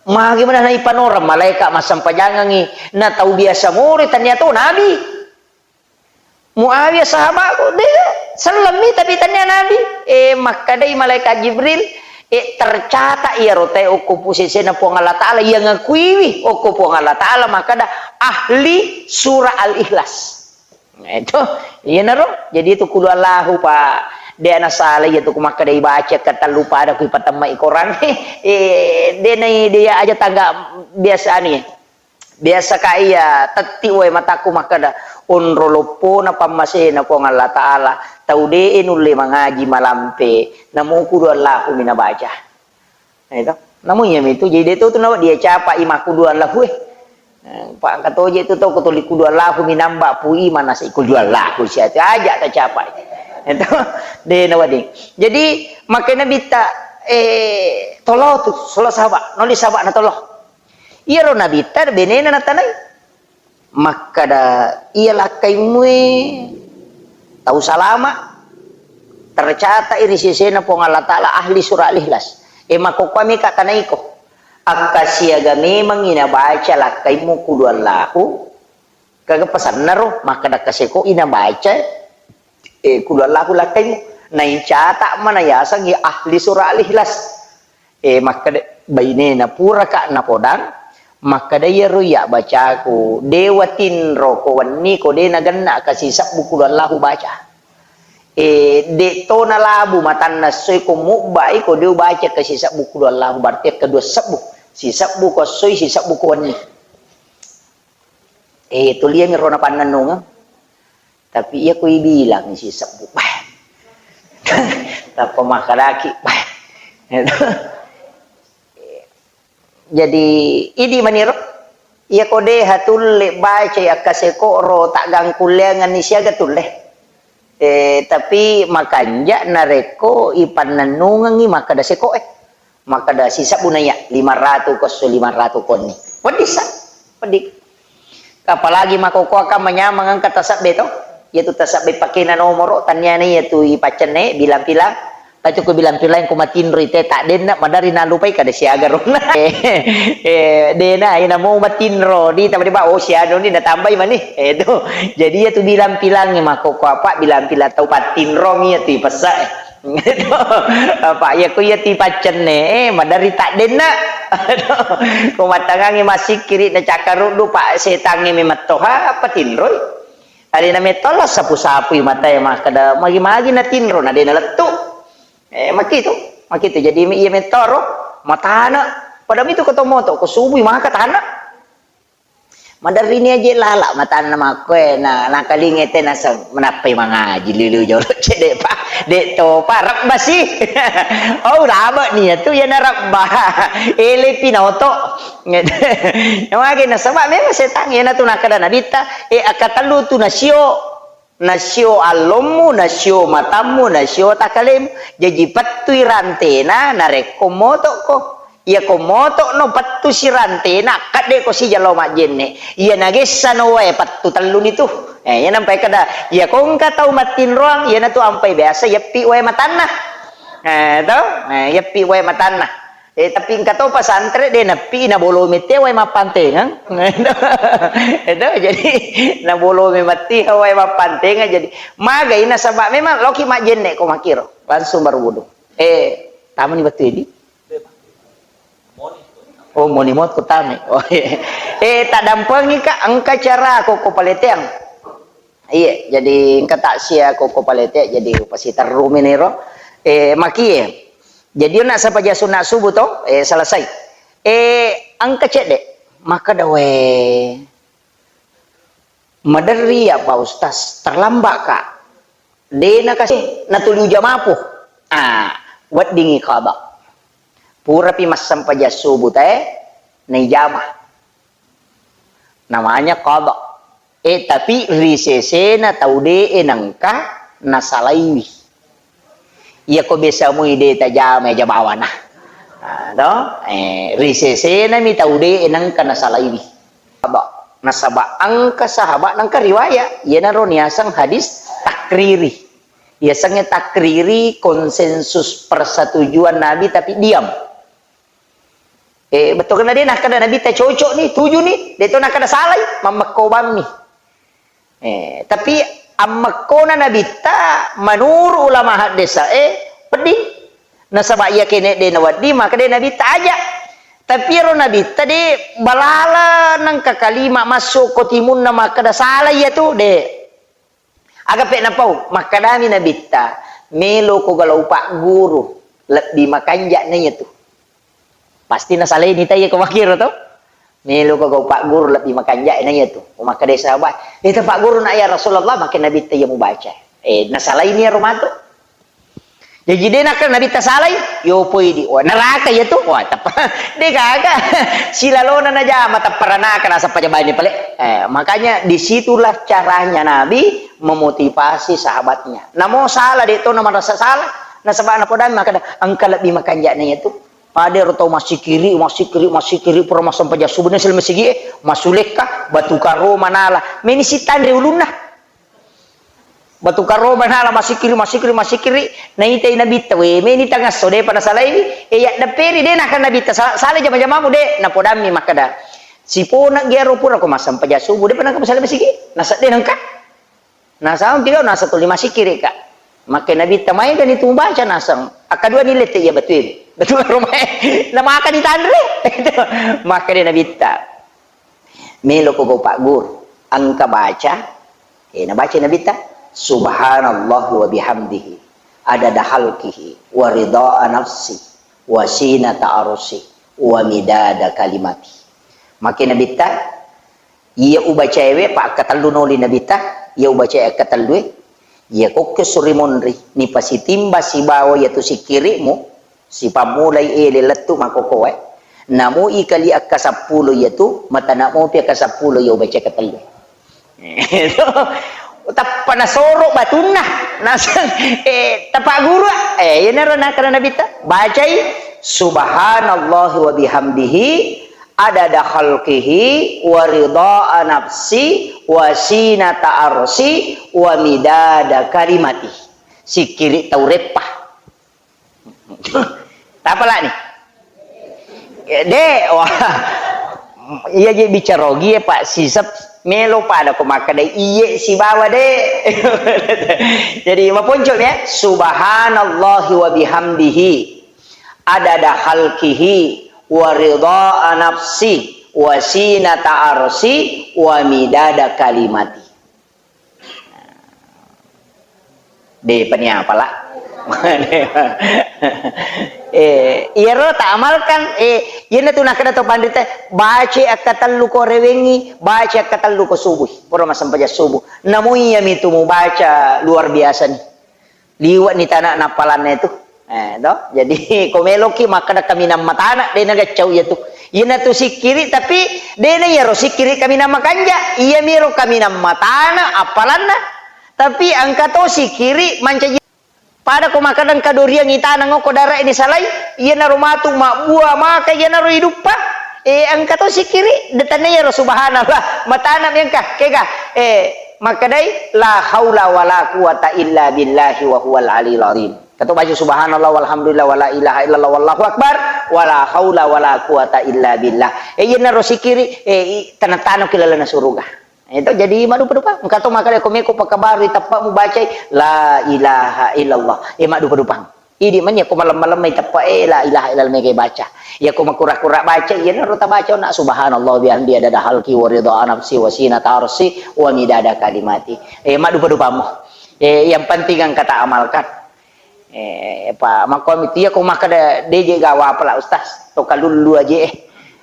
Magi mana naipanoreng malaika massempajangengi na tau biasa more tania to Nabi. Muawiyah sahabatku, de, sellemmi tapi tania Nabi. Eh, makkedai malaikat Jibril, eh, tercatat iyaro tae okko pusesena Puang Allah Ta'ala yang ngakuiwi okko Puang Allah Ta'ala makkeda ahli surah Al-Ikhlas. Itu, iyanaro. Jadi itu qul huwallahu, Pak. De' nasala iya tu ku makkeda ibaca ketellu pada ku ipatemmai Quran. Eh, de' nai dia aja tangga biasa ni. Biasa ka iya tetti wae mataku makkeda onro loppona pammasena Puang Allah Ta'ala. Tau de' nulle mangaji malampe. Namo qul huwallahu mi nabaca. Nah, itu. Namu iya mitu, jadi de' to tu nawa dia capa i makkuduan lahu, eh. Eh, pa engka toje tu tau ko tuli kuduan lahu minamba pui mana si kuduan lahu sia tu aja ta capa i. Itu, de' nawedding. Jadi, makkeda Nabitta, eh, tolo tu, solo sahaba', noli sahaba' na tolo. Iyaro Nabitta benena natanai. Makkeda, iya lakkaimue tau salama', tercatat ri sesena Puang Allah Ta'ala ahli surah Al-Ikhlas. E, makkokkoe meka tanaiko. Akkasiaga memangngi nabaca lakkaimmu Qul Huwallahu, kaga pasanna ro, makkeda kaseko i nabaca, e, Qul Huwallahu lakkaimmu. Naicata' mana yasengngi ahli surah Al-Ikhlas. E, makkeda bainena puraka napodang, makkeda iyaro iya bacaku, de' watinro ko wenni ko de' nagenna ka sisebbu Qul Huwallahu baca. E, de' to nalabu matanna essoe ko mubbai ko de' ubaca ka sisebbu Qul Huwallahu, berarti kedua sebbu. Sisebbu ko essoi, sisebbu ko wenni. E, tuliami ro napannennungeng. Tapi iya ko ibilang sisebbu, bah. Tappa makkedaki, bah. Jadi, idi maniro. Iya ko de' hatulle bacai akkaseko ro taggangkulleangenni siaga tulle. E, tapi makanja' narekko ipannennungengngi makkeda seko e. Makkeda sisebbu naiya, lima ratu ko esso, lima ratu ko wenni. Peddi sa, peddi. Apalagi makkokkoe kan manyameng engka tasebbe to. Iyatu tasebbe pakena nomoro, tanniana iyatu ipaccenne, bilang-bilang. Tapi ko bilang-bilang ko matinro ite, tak denna, madari nalupai kada siaga rona. Eh, eh, dena, ina mau matinro, di tapi ba, oh, sianu ni natambai mani. Eh, tu. Jadi iyatu bilang-bilang makkokkoe apa, bilang-bilang tau pattinrong iyatu ipessa. Apa, iya ko iya tipaccenne, eh, madari tak denna. Ko matangangi masikkiri na cakkaruddu, Pak, setangnge memettoha, apa tinroi? Alena metto la sapu-sapui matae makkeda, magi-magi na tinro, na dena lettu. Eh, makitu, makitu. Jadi iya mettoro, matana. Pada mitu ko to moto, ko subui maka tana. Maderrini aje lala matanna makkoe, na, nakalinge te naseng, menappai mangaji lilu jolo cedde pa, de to pa, rebba si. Oh, raba ni tu ya na rebba. Ele pinoto. Mage nasaba memang setang, iyana tu nakkeda Nabitta, e, akkatellu tu nasio. Nasio allommu, nasio matammu, nasio takalemu. Jaji pettui rantena narekko motokko. Iyako motokno pettusi rantena, akkedde ko sijalo majjenne. Iya nagessano wae pettu telluni tu. Eh, iya nampai kada, iyako engka tau mattinroang, iyanatu ampai biasa yeppi wae matanna. Eh, to? Eh, yeppi wae matanna. Eh, tapi engka to pasantre de nappi nabolomi te wae mappantengeng. Edo, jadi nabolomi matti wae mappantengeng. Jadi magai nasaba memang loki majjenne ko makkiro, langsung berwudu. Eh, tamani battu edi? Oh, moni mot ko tame. Oh, iya. Eh, tadampengi ka, engka cara ko, ko paleteang. Iya, jadi engka taksia ko, ko palete, jadi upasiterru meniro. Eh, makie. Jadi, nassappa ja sunna subuh to, eh, selesai. Eh, engka cedde, makkeda, "We, maderri ya, Pak Ustaz, terlambat ka. De nakasi, natuli ujamapu." Ah, weddingi qada. Purapi massempajang subuh tae, naijama. Namanya qada. Eh, tapi ri sesena tau de'e nengka nasalaiwi. Iyako biasa mui de tajama aja bawana. Ah, to? Eh, ri sesena mi tau de'e nengka nasalaiwi. Nasaba engka sahabat nengka riwayat, iyanaro niaseng hadis takriri. Iyasengnge takriri konsensus persetujuan Nabi tapi diam. Eh, bettukenna de nakkeda Nabitta cocok ni, tuju ni, de to nakkeda salai, mammekkobammi. Eh, tapi ammekkona Nabitta menurut ulama haddesa, eh, pedding. Nasaba iya kene de nawedding, maka de Nabitta aja. Tapi ero Nabitta de balala nengka kalima masuk ko timunna makkeda salai ya tu, de. Aga pe napau, makkedami Nabitta, "Melo ko galau pagguru, lebbi makanja na iyatu." Pasti nasalai ni taiya ko makkiro to. "Melo ko gau pagguru, lebbi makanja na iyatu." Ko makkeda sahabat, "Eh, ta pagguru na ya Rasulullah," makke Nabitta iya mubaca. Eh, nasalai ni ero matu. Jaji de nakkeda Nabitta salai, yopoi di. Wah, neraka iya tu. Wah, teppa. De gaga. Silalona najama teppa ranaka nasappa jabaini pale. Eh, makanya disitulah caranya Nabi memotivasi sahabatnya. Namo salah, de' to na marasa salah. Nasaba napodang makkeda, engka lebbi makanja'na iyatu. Pada ro tau massikiri, massikiri, massikiri, pura massempajang subuh, na sila masigi, eh, masulekka, batu karo manala. Meni sitanre ulunna. Batu karo manala, massikiri, massikiri, massikiri, naitai Nabitta, we, meni tangasso, de'pa nasalaiwi, e, yaddepperi, de' nakkeda Nabitta, sa-, sala jama-jamamu, de', napodammi makkeda, sipona giaro pura ko massempajang subuh, de'pa nengka masala masigi, nasedde nengka. Nasang tiga, nasa tuli massikiri ka. Makkeda Nabitta, maegani tu mubaca, nasang. Akkadua ni lette iya batue. Batu karo mae. Namaka ditanre. Makkeda Nabitta. Meloko ko Pak Guru, engka baca, eh, nabaca Nabitta, "Subhanallah wa bihamdihi, adada khalqihi, wa ridha nafsi, wa sinata arsi, wa midada kalimati." Makkeda Nabitta, iya ubacaewe, pa akkatellu noli Nabitta, iya ubacae akkatellue, iya kokke suri monri, nipasitimba sibawa iyatu sikkiri'mu, Sipammulai ele lettu makkokkoe. Namo ikali akkasappulo iyatu, matana mopi akkasappulo iya ubaca katellu. Tappa nasoro batunna, naseng, eh, tapagguru, eh, iyanaro nakkeda Nabitta, bacai, "Subhanallahi wa bihamdihi, adada khalqihi, wa ridha nafsi, wa sinata arsi, wa midada kalimati." Sikkiri tau reppa. Tapalani. De, wah. Iya je bicara ogi e, Pak, sisep melo pada ko makkeda iye sibawa de. Jadi maponco ya, subhanallahi wa bihamdihi, adada khalqihi, wa ridha nafsi, wa sinata arsi, wa midada kalimati. De pania pala. Eh, iyaro taamalkan, eh, iyanatu nakkeda to panrita, baca akkatellu ko rewengi, baca akkatellu ko subuh. Pura massempajang subuh. Namu iyami tu mubaca luar biasa ni. Liwe' ni tana nappalanna itu. Eh, to? Jadi, ko meloki makkeda kaminang matana, de' nagaccau iyatu. Iyanatu sikkiri, tapi de' na iyaro sikkiri kaminang makanja. Iyamiro kaminang matana appalanna. Tapi engka to sikkiri mancaji. Pada ko makkeda engka doriang itana ngoko dara ini salai, iyanaro matu mabbua maka iyanaro iduppa. Eh, engka to sikkiri, de' tanna iyaro subhanallah. Matana mi engka, kega. Eh, makkedai, "La haula wala quwata illa billahi wa huwal aliyul azim." Kato baca subhanallah walhamdulillah wala ilaha illallah wallahu akbar, wala haula wala quwata illa billah. Eh, iyanaro sikkiri, eh, i-, tanatano ki lalenna suruga. Itu jadi maddupa-dupa. Engka to makkeda ko meko pakabaru iteppa mubacai la ilaha illallah. Eh, maddupa-dupa. Idi mani ko malem-malem mai teppa, eh, la ilaha illallah mega baca. Iya ko makura-kura baca, iyanaro tabaca na subhanallah bihamdi adada halki wa ridha nafsi wa sinata arsi wa midada kalimati. Eh, maddupa-dupamo. Eh, yang penting engka ta amalkan. Eh, pa makkomi tu iya ko makkeda de je gawa pala Ustaz, to kalullu aje, eh.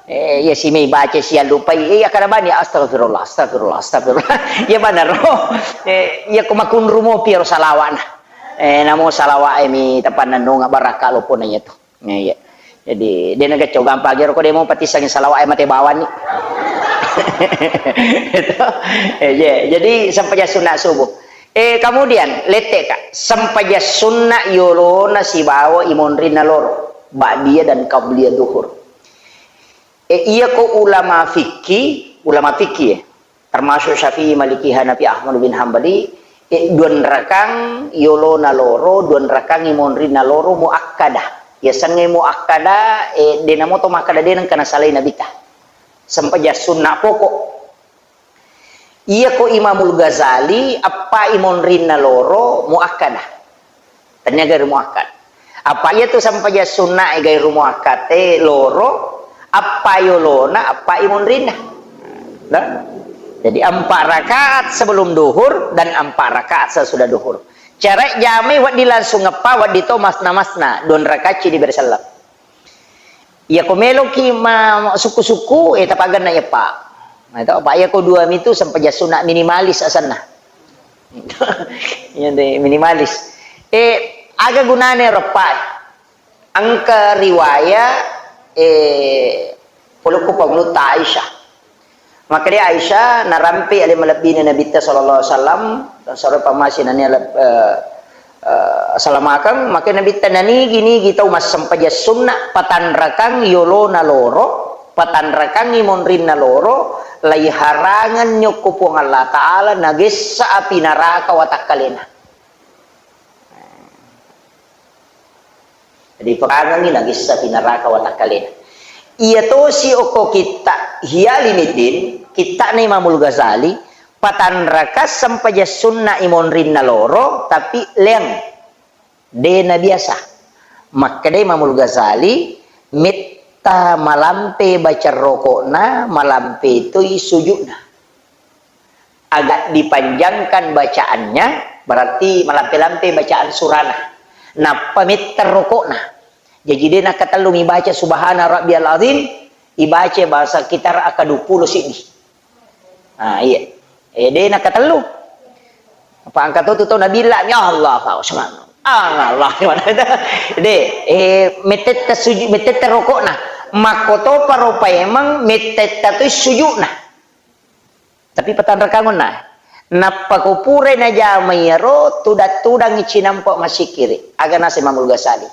Eh, iya si mei baca si allupai, eh, iya kada bani astagfirullah, astagfirullah, astagfirullah. Iya banaro. Eh, iya ko makunru mopi ro salawana. Eh, namo salawa e mi tapannennunga barakka lopona iya tu. Iya, iya. Jadi, de nagacco gampang ro ko de mo patissangi salawa e mate bawani. Itu. Eh, iya. Jadi, sempajang sunna subuh. Eh, kemudian, lette ka, sempajang sunna yolona sibawa imonrinna loro, ba'diyah dan qabliyah duhur. Eh, iya ko ulama fikih, ulama fikih, eh, termasuk Syafi'i, Maliki, Hanafi, Ahmad bin Hambali, eh, duan rakang yolona loro, duan rakang imonrinna loro muakkadah. Yasengnge muakkadah, eh, de namo to makkeda de nengka nasalai Nabitta. Sempajang sunna pokok. Iya ko Imamul Ghazali, eppa imonrinna loro muakkadah. Tania gairu muakkad. Apa iya tu sempajang sunna e gairu muakkad e loro, eppa yolona, eppa imonrinna. Nah? Jadi empat rakaat sebelum duhur dan empat rakaat sesudah duhur. Cara jamai wedding langsung eppa, wedding to masna-masna, dua rakaat ci diberi salam. Iya ko meloki ma-, sukku-sukku, eh, tapaganna eppa. Nah, itu apa? Iya ko dua mitu sempajang sunna minimalis asanna. Iya deh, minimalis. Eh, aga gunane reppa? Engka riwaya, eh, polokku pangulutta Aisyah. Makkedai Aisyah, narampe ale malebbina Nabitta sallallahu alaihi wasallam, saro pamasi nania leb-, eh, eh, salamakeng, maka Nabitta nanigi-nigi tau massempajang sunna, patanrakang yolona loro, patanrakangngi monrinna loro, laiharangenni okko Puang Allah Ta'ala, nagessa api naraka watakkalena. Jadi, pakangengngi nagessa pi naraka watakkalena. Iya tosi okko kitta Ihya Ulumuddin, kittana Imamul Ghazali, patanraka sempajang sunna i monrinna loro, tapi leang. De nabiasa. Makkeda Imamul Ghazali, metta malampe baca rokokna, malampe toi sujudna. Agak dipanjangkan bacaannya, berarti malampe-lampe bacaan surana. Nappa metta rokokna. Jaji de nakatellumi baca Subhana Rabbiyal Azim, ibaca bahasa kitar aka dua puluh siddi. Ah, iya. Eh, de nakatellu. Apa angka to tu tau nabilla, ya Allah, Pak Usman. Ah, Allah, gimana itu? De, eh, metetta suju-, metetta rokokna. Makkotopa ropa emang metetta tu sujudna. Tapi patanrakangonna. Nappa ko purai najama iyaro, tudang-tudangngi cinampa masikiri. Aga nasa Imamul Ghazali.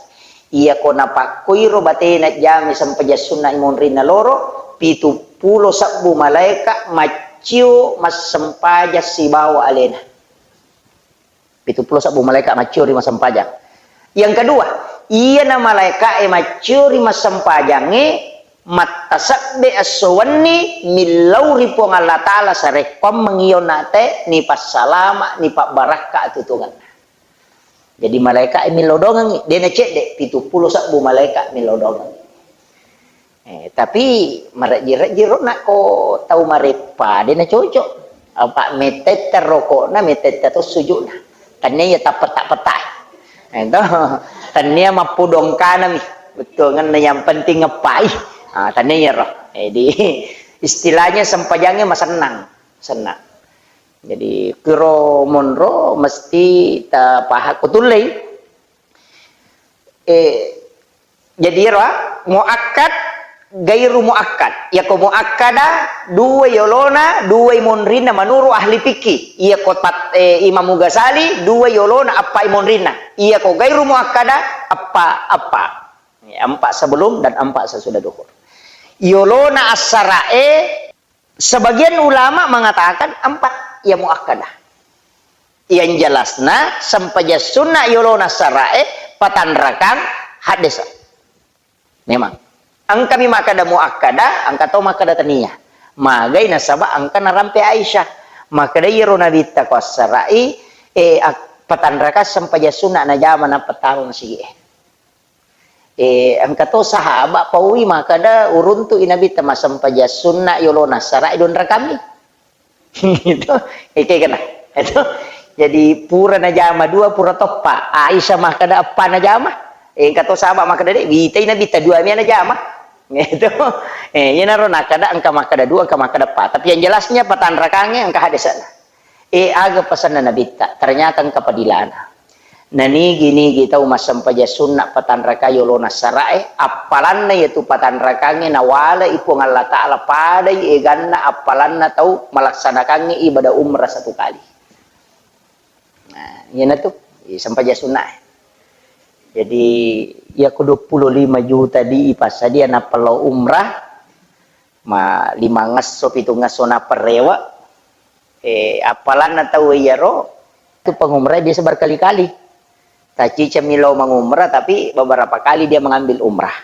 Iyako napakkoiro batena jami sempajang sunna i monrinna loro, pitu pulo sebbu malaeka maccio massempajang sibawa alena. Pitu pulo sebbu malaeka maccio ri massempajang. Yang kedua, iyana malaeka e maccio ri massempajangnge mattasebbe esso wenni millau ri Puang Allah Ta'ala sarekkoammeng iyo nate nipassalama, nipabbarakka atutungenna. Jadi malaeka e millau dongengngi, de nacedde, pitu pulo sebbu malaeka millau dongengngi. Eh, tapi marejji-rejji ro nakko tau mareppa, de nacocok. Apa metetta rokokna, metetta to sujudna. Tania iya tappeta-petai. Eh, to. Tania mappudongkanami. Betul kan, yang penting ngepai. Ah, tania iya ro. Jadi istilahnya sempajangnge masennang. Sennang. Jadi, kiro monro mesti tapaha-, kutullei. Eh, jadi ero, ah, muakkad, gairu muakkad. Yako muakkada, dua yolona, dua monrinna menurut ahli fikih. Iyako tat-, eh, Imam Ghazali, dua yolona, appa monrinna. Iyako gairu muakkada, appa, appa. Ya, empat sebelum dan empat sesudah duhur. Yolona assarae, Sebagian ulama mengatakan empat yang muakkadah. Yang jelasna, sempajang sunna yolona sarae, patanrakang haddesa. Memang. Engkami makkada muakkada, engka to makkada tania. Magai nasaba engka narampe Aisyah. Makkada iyaro Nabitta ko assarai, eh, ak-, patanrakang sempajang sunna najama nappa taro nasigie. Eh, engka to sahaba paui makkada uruntu i Nabitta massempajang sunna yolona sarae donrakammi. Itu, eke kena. Itu. Jadi pura najama dua, pura toppa. Aisyah makkada eppa najama. Eh, engka to sahaba makkada de, witai Nabitta dua mia najama. Itu. Eh, iyanaro nakkada engka makkada dua, engka makkada eppa. Tapi yang jelasnya patanrakangnge engka haddesana. Eh, aga pasanna Nabitta, ternyata engka padilana. Nanigi-nigi tau massempajang sunna patanrakai yolona sarae, appalanna iyatu patanrakangnge nawalai Puang Allah Ta'ala padai eganna appalanna tau malaksanakangnge ibadah umrah satu kali. Nah, iyanatu, eh, sempajang sunna. Jadi, iyako dua puluh lima juta di ipassadia nappa lao umrah, ma-, limangesso, pitungesso nappa rewe. Eh, appalanna tau iyaro, tu pengumrah biasa berkali-kali. Taciceng mi lao mengumrah, tapi beberapa kali dia mengambil umrah.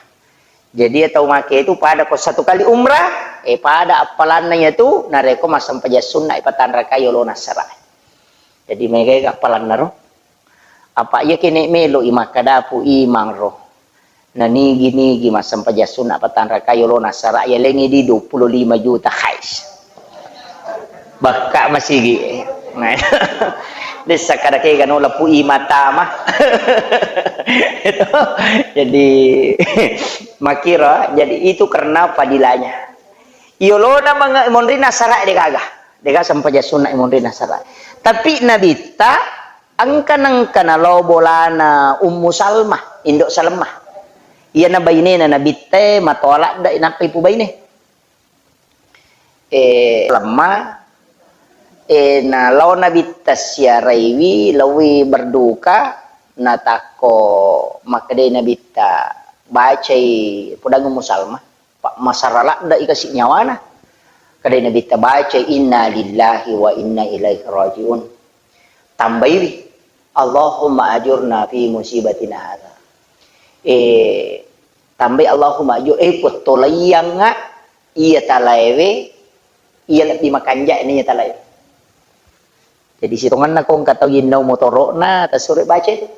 Jadi, iya tau make itu pada ko satu kali umrah, eh, pada appalanna iyatu, narekko massempajang sunna ipatanrakai yolona sarae. Jadi, mega appalanna ro. Apa iya kene melo i makkadapu imang ro. Nanigi-nigi massempajang sunna patanrakai yolona sarae, yalengi di dua puluh lima juta, hais. Bakka masigi. Dessa kada kega no lapu i mata mah. Itu. Jadi, makira, jadi itu karena fadilahnya. Yolona menge-, monrinna sarae degaga. Degaga sempajang sunna monrinna sarae. Tapi Nabitta engka nengka nalao bolana Ummu Salmah, Indo Salmah. Iyana bainena Nabitta e matoa ladde nappa ipubaine. Eh, lemma, eh, na lao Nabitta siaraiwi, laowi berduka, natakko makkedai Nabitta, bacai, podang Ummu Salma, pa-, masara ladde'i kasi nyawana. Kedai Nabitta bacai, "Inna lillahi wa inna ilaihi raji'un." Tambaiwi, "Allahumma ajurna fi musibatina hadza." Eh, tambai, "Allahumma ajur-, eh, Puang, tolaiyangnga iya talaewe, iya lebbi makanja'na iya talaewe." Jadi sitongenna ko engka tau yinnau motoro'na, tasuro baca itu.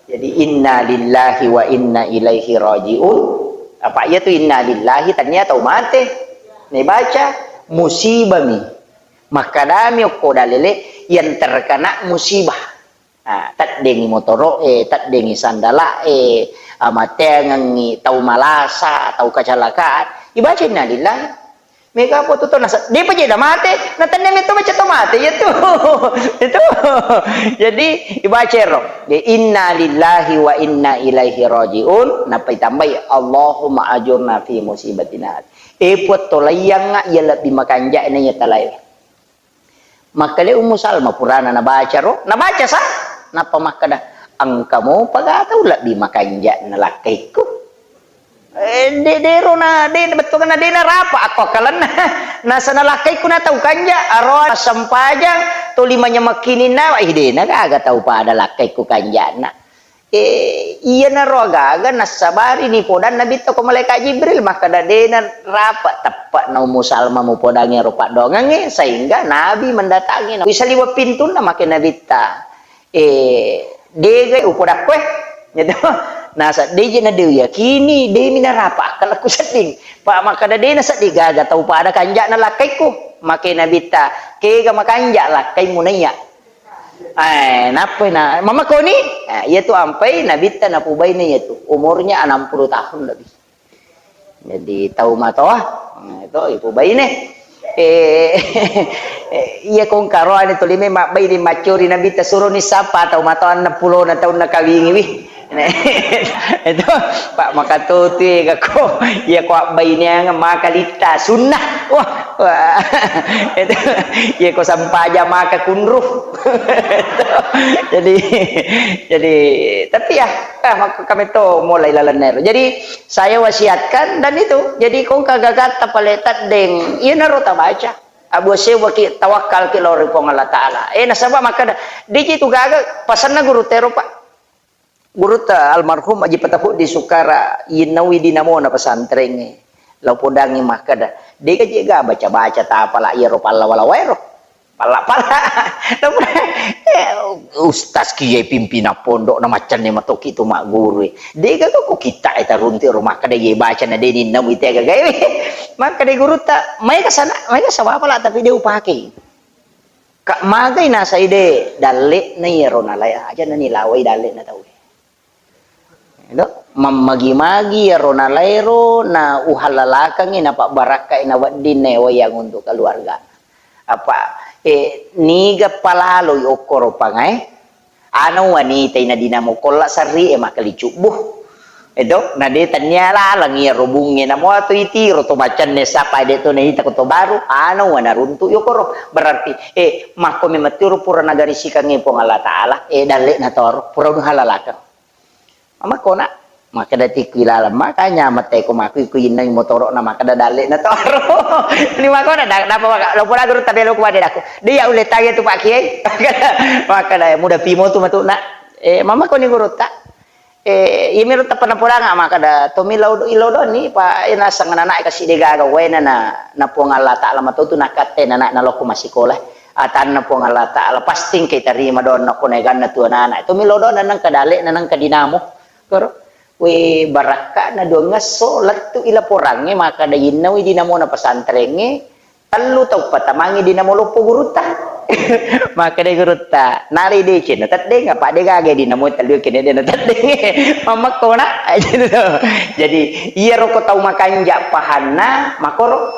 Jadi, "Inna lillahi wa inna ilaihi raji'un." Apa iya tu inna lillahi, tania tau mate. Nibaca, musibami. Makkadami okko dalele yang terkena musibah. Ah, teddengi motoro'e, teddengi sandala'e, amateangengi tau malasa, tau kecelakaan. Ibaca inna lillahi. Mega apa tu, nasa-, depa je da mate, na tenne metto baca to mate, iya tu. Itu. Jadi, ibaca ero. Inna lillahi wa inna ilaihi raji'un, nappa itambai, "Allahumma ajurna fi musibatina." Eh, Puang, tolaiyangnga iya lebbi makanja'na iya talae. Makkeda Ummu Salma purana nabaca ro, nabaca sa, nappa makkeda, "Engka mopa ga tau lebbi makanja'na lakkaikku." Eh, de-, dero na, de-, bettuanna de narapa akko akkalenna. Nasana lakkaikku na tau kanja, aro sempajang, tuli manyamekkininna, ih, de na gaga tau pada lakkaikku kanja'na. Eh, iyanaro aga-aga nassabari nipodang Nabitta ko Malaikat Jibril, makkeda, "De narapa teppe'na Ummu Salma mupodangi ero paddoangengnge," sehingga Nabi mendatangi. Wisaliweng pintunna make Nabitta. Eh, "Dega upodakkoe." Gitu. Nasa, "Deje na de uyakini, demi narapa akkalakku sedding." Pa makkeda, "De nasedding gaga tau pada kanja'na lakkaikku." Make Nabitta, "Kega makanja lakkaimu naiya?" Eh, nappai na, mamakoni? Eh, iyatu ampai Nabitta napubaina iyatu. Umurnya enam puluh tahun lebih. Jadi, tau matoa, eh, to, ipubaine. Eh, eh, iya kongkaroane tuli me mabbaine maccori Nabitta suroni sapa tau matoa enam puluh na taunna kawingiwi. Itu, Pak, makatotue gako, iya ko abbaineang maka litta sunnah. Wah, wah. Itu, iya ko sampaja maka kunru. Jadi, jadi, tapi ya, ah, maka kami to mulai lalenna ero. Jadi, saya wasiatkan dan itu. Jadi, kongka gagatta pale teddeng, iyanaro tabaca. Abu sewaki tawakkalki lao ri Puang Allah Ta'ala. Eh, nasaba makkeda, deji tu gaga pasanna guru tero, Pak. Gurutta almarhum Aji Patapuddi Sukara, yinnaui dinamona pesantrengnge. Lao podangngi makkeda, "Dega jega baca-baca tapala iyaro pallawa-lawaero." Palla-palla. Lao podangngi, eh, ustaz kiye pimpinan pondok na maccanne matoki tu magguru. Dega ko kita eta runti ro makkeda ye baca na de ninnaui tega gawe. Makkeda gurutta, "Maega sana, maega sawapala tapi de upake." Ka magai nasai de, dalle'na iyaro nalae aja nanilawai dalle'na tauwe. Edo, mammagi-magi iyaro nalaero na uhallalakengngi, napabbarakkai, nawedding naewaiang untuk keluarga. Apa, eh, niga palaloi okkoro pangae? Ana wanita ina dinamo kolla sarri e makkali cubbu. Edo, na de tania laleng iyaro bungnge, namo atu itiro to macanne sapa de to naita ko to baru, ana wana runtu yokoro. Berarti, eh, makko memettiro pura nagarisikangnge Puang Allah Ta'ala, eh, dalle'na toro, pura uhalalakeng. Mamakko na, makkeda tikku ilaleng, makanya mate ko makku ikku innangi motoro'na makkeda dalle'na toro. Ni makkona, da-, napa maka-, lo pura guru tabelo ku wadde dakku. Dia ulle tanya tu Pak Kiai. Makkeda muda pimo tu matu na. Eh, mamakko ni guru ta. Eh, iyamiro tappa napodanga makkeda, "Tommi lao do-, ilo doni, pa, eh, naseng anak-anak kasi degaga waena na, na Puang Allah Ta'ala matotu nakatte na anak nalokko masikola. Atanna Puang Allah Ta'ala pasti engka tarima doanna ko naeganna tu anak-anak. Tommi lao do na nengka dale, na nengka dinamo." Koro, we, barakka'na duangngesso lettu ilaporangnge makkeda innaui dinamona pesantrengnge, tellu tau patamangngi dinamo loppo gurutta. Makkedai gurutta, nalai deceng na teddeng, apa de gaga dinamo tellu kene de na teddeng. Mamakkona. Jadi, iyaro ko tau makanja pahanna, makoro.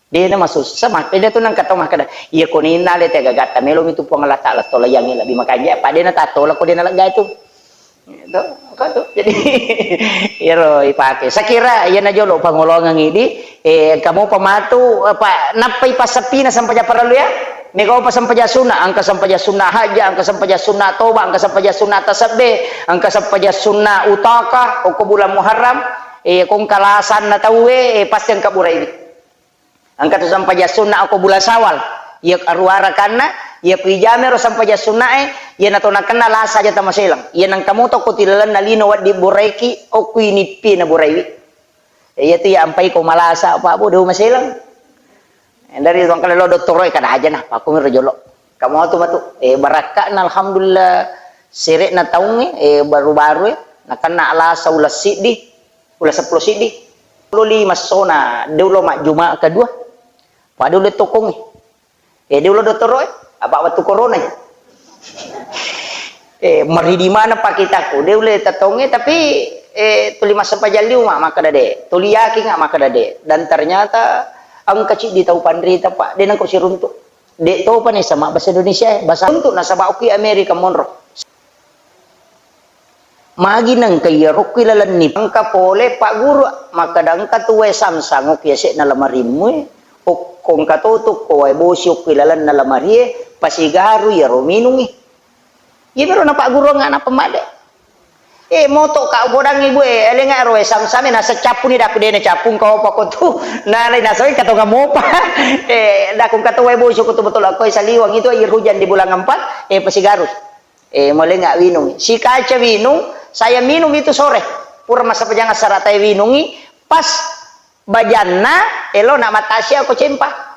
De na masussa, makkeda tu nengka tau makkeda, iya ko ninna le te gagatta melo mi tu Puang Allah Ta'ala tolaiangngi lebbi makanja, apa de na tatola ko de na lega itu. Tuh, kau tuh. Jadi, iyaro ipake. Sakira iyana jolo pangolongang idi, eh, kamu pematu, apa, nappai passappina sempajang parellu ya? Mega upa sempajang sunna, engka sempajang sunna hajja, engka sempajang sunna toba, engka sempajang sunna tasabbe, engka sempajang sunna utaka, okko bulan Muharram, eh, kongka lasanna tauwe, eh, pasti engka burai. Engka tu sempajang sunna okko bulan Syawal. Iya aruarakanna, iya ku ijamero sempajang sunnae, iya nato nakenna lasa aja tamaselang. Iya nengka moto ko tilalenna lino waddi buraiki, okku inippi na buraiwi. Iya tu iya ampai ko malasa, Pak Bu, deu maselang. Dari tongkale lo dottoro kada aja nah, Pak, ku miro jolo. Kamu tu matu, eh, barakka'na alhamdulillah sere'na taungnge, eh, baru-baru, eh, nakenna lasa ulessiddi. Uleng seppulo siddi. Uleng lima sona, de uleng majjuma kedua. Pada uleng tokongnge. Eh, de uleng dottoroe, apa wettu corona ya? Eh, meridi mana pakitaku. De uleng tetongnge, tapi, eh, tuli massempajang liu ma, makkeda de. Tuli yakin ma, makkeda de. Dan ternyata engka ciddi tau panrita, Pak. De nengko siruntuk. De topa ni sama bahasa Indonesia, bahasa untuk nasaba okki Amerika monro. Magi nengka iyaro okki lalenni engka pole Pak Guru, makkeda engka tu wae samsang okki yase'na lamarimmu e, okko engka to tu ko wae bosi okki lalenna lamarie, pasigaru iyaro minungi. Iyamiro na Pak Guru ngana pemade. Eh, moto ka bodang ibu e, elenga ro wae samsame nasa cappuni daku dene cappung kau pako tu, nalai nasoi katonga mopa. Eh, daku engka to wae bosi ko tu betul aku saliwang itu air hujan di bulan empat, eh, pasigaru. Eh, molenga winung. Si kaca winung, saya minum itu sore. Pura massempajang assara tae winungi, pas bajanna, elo na matasia ko cempa.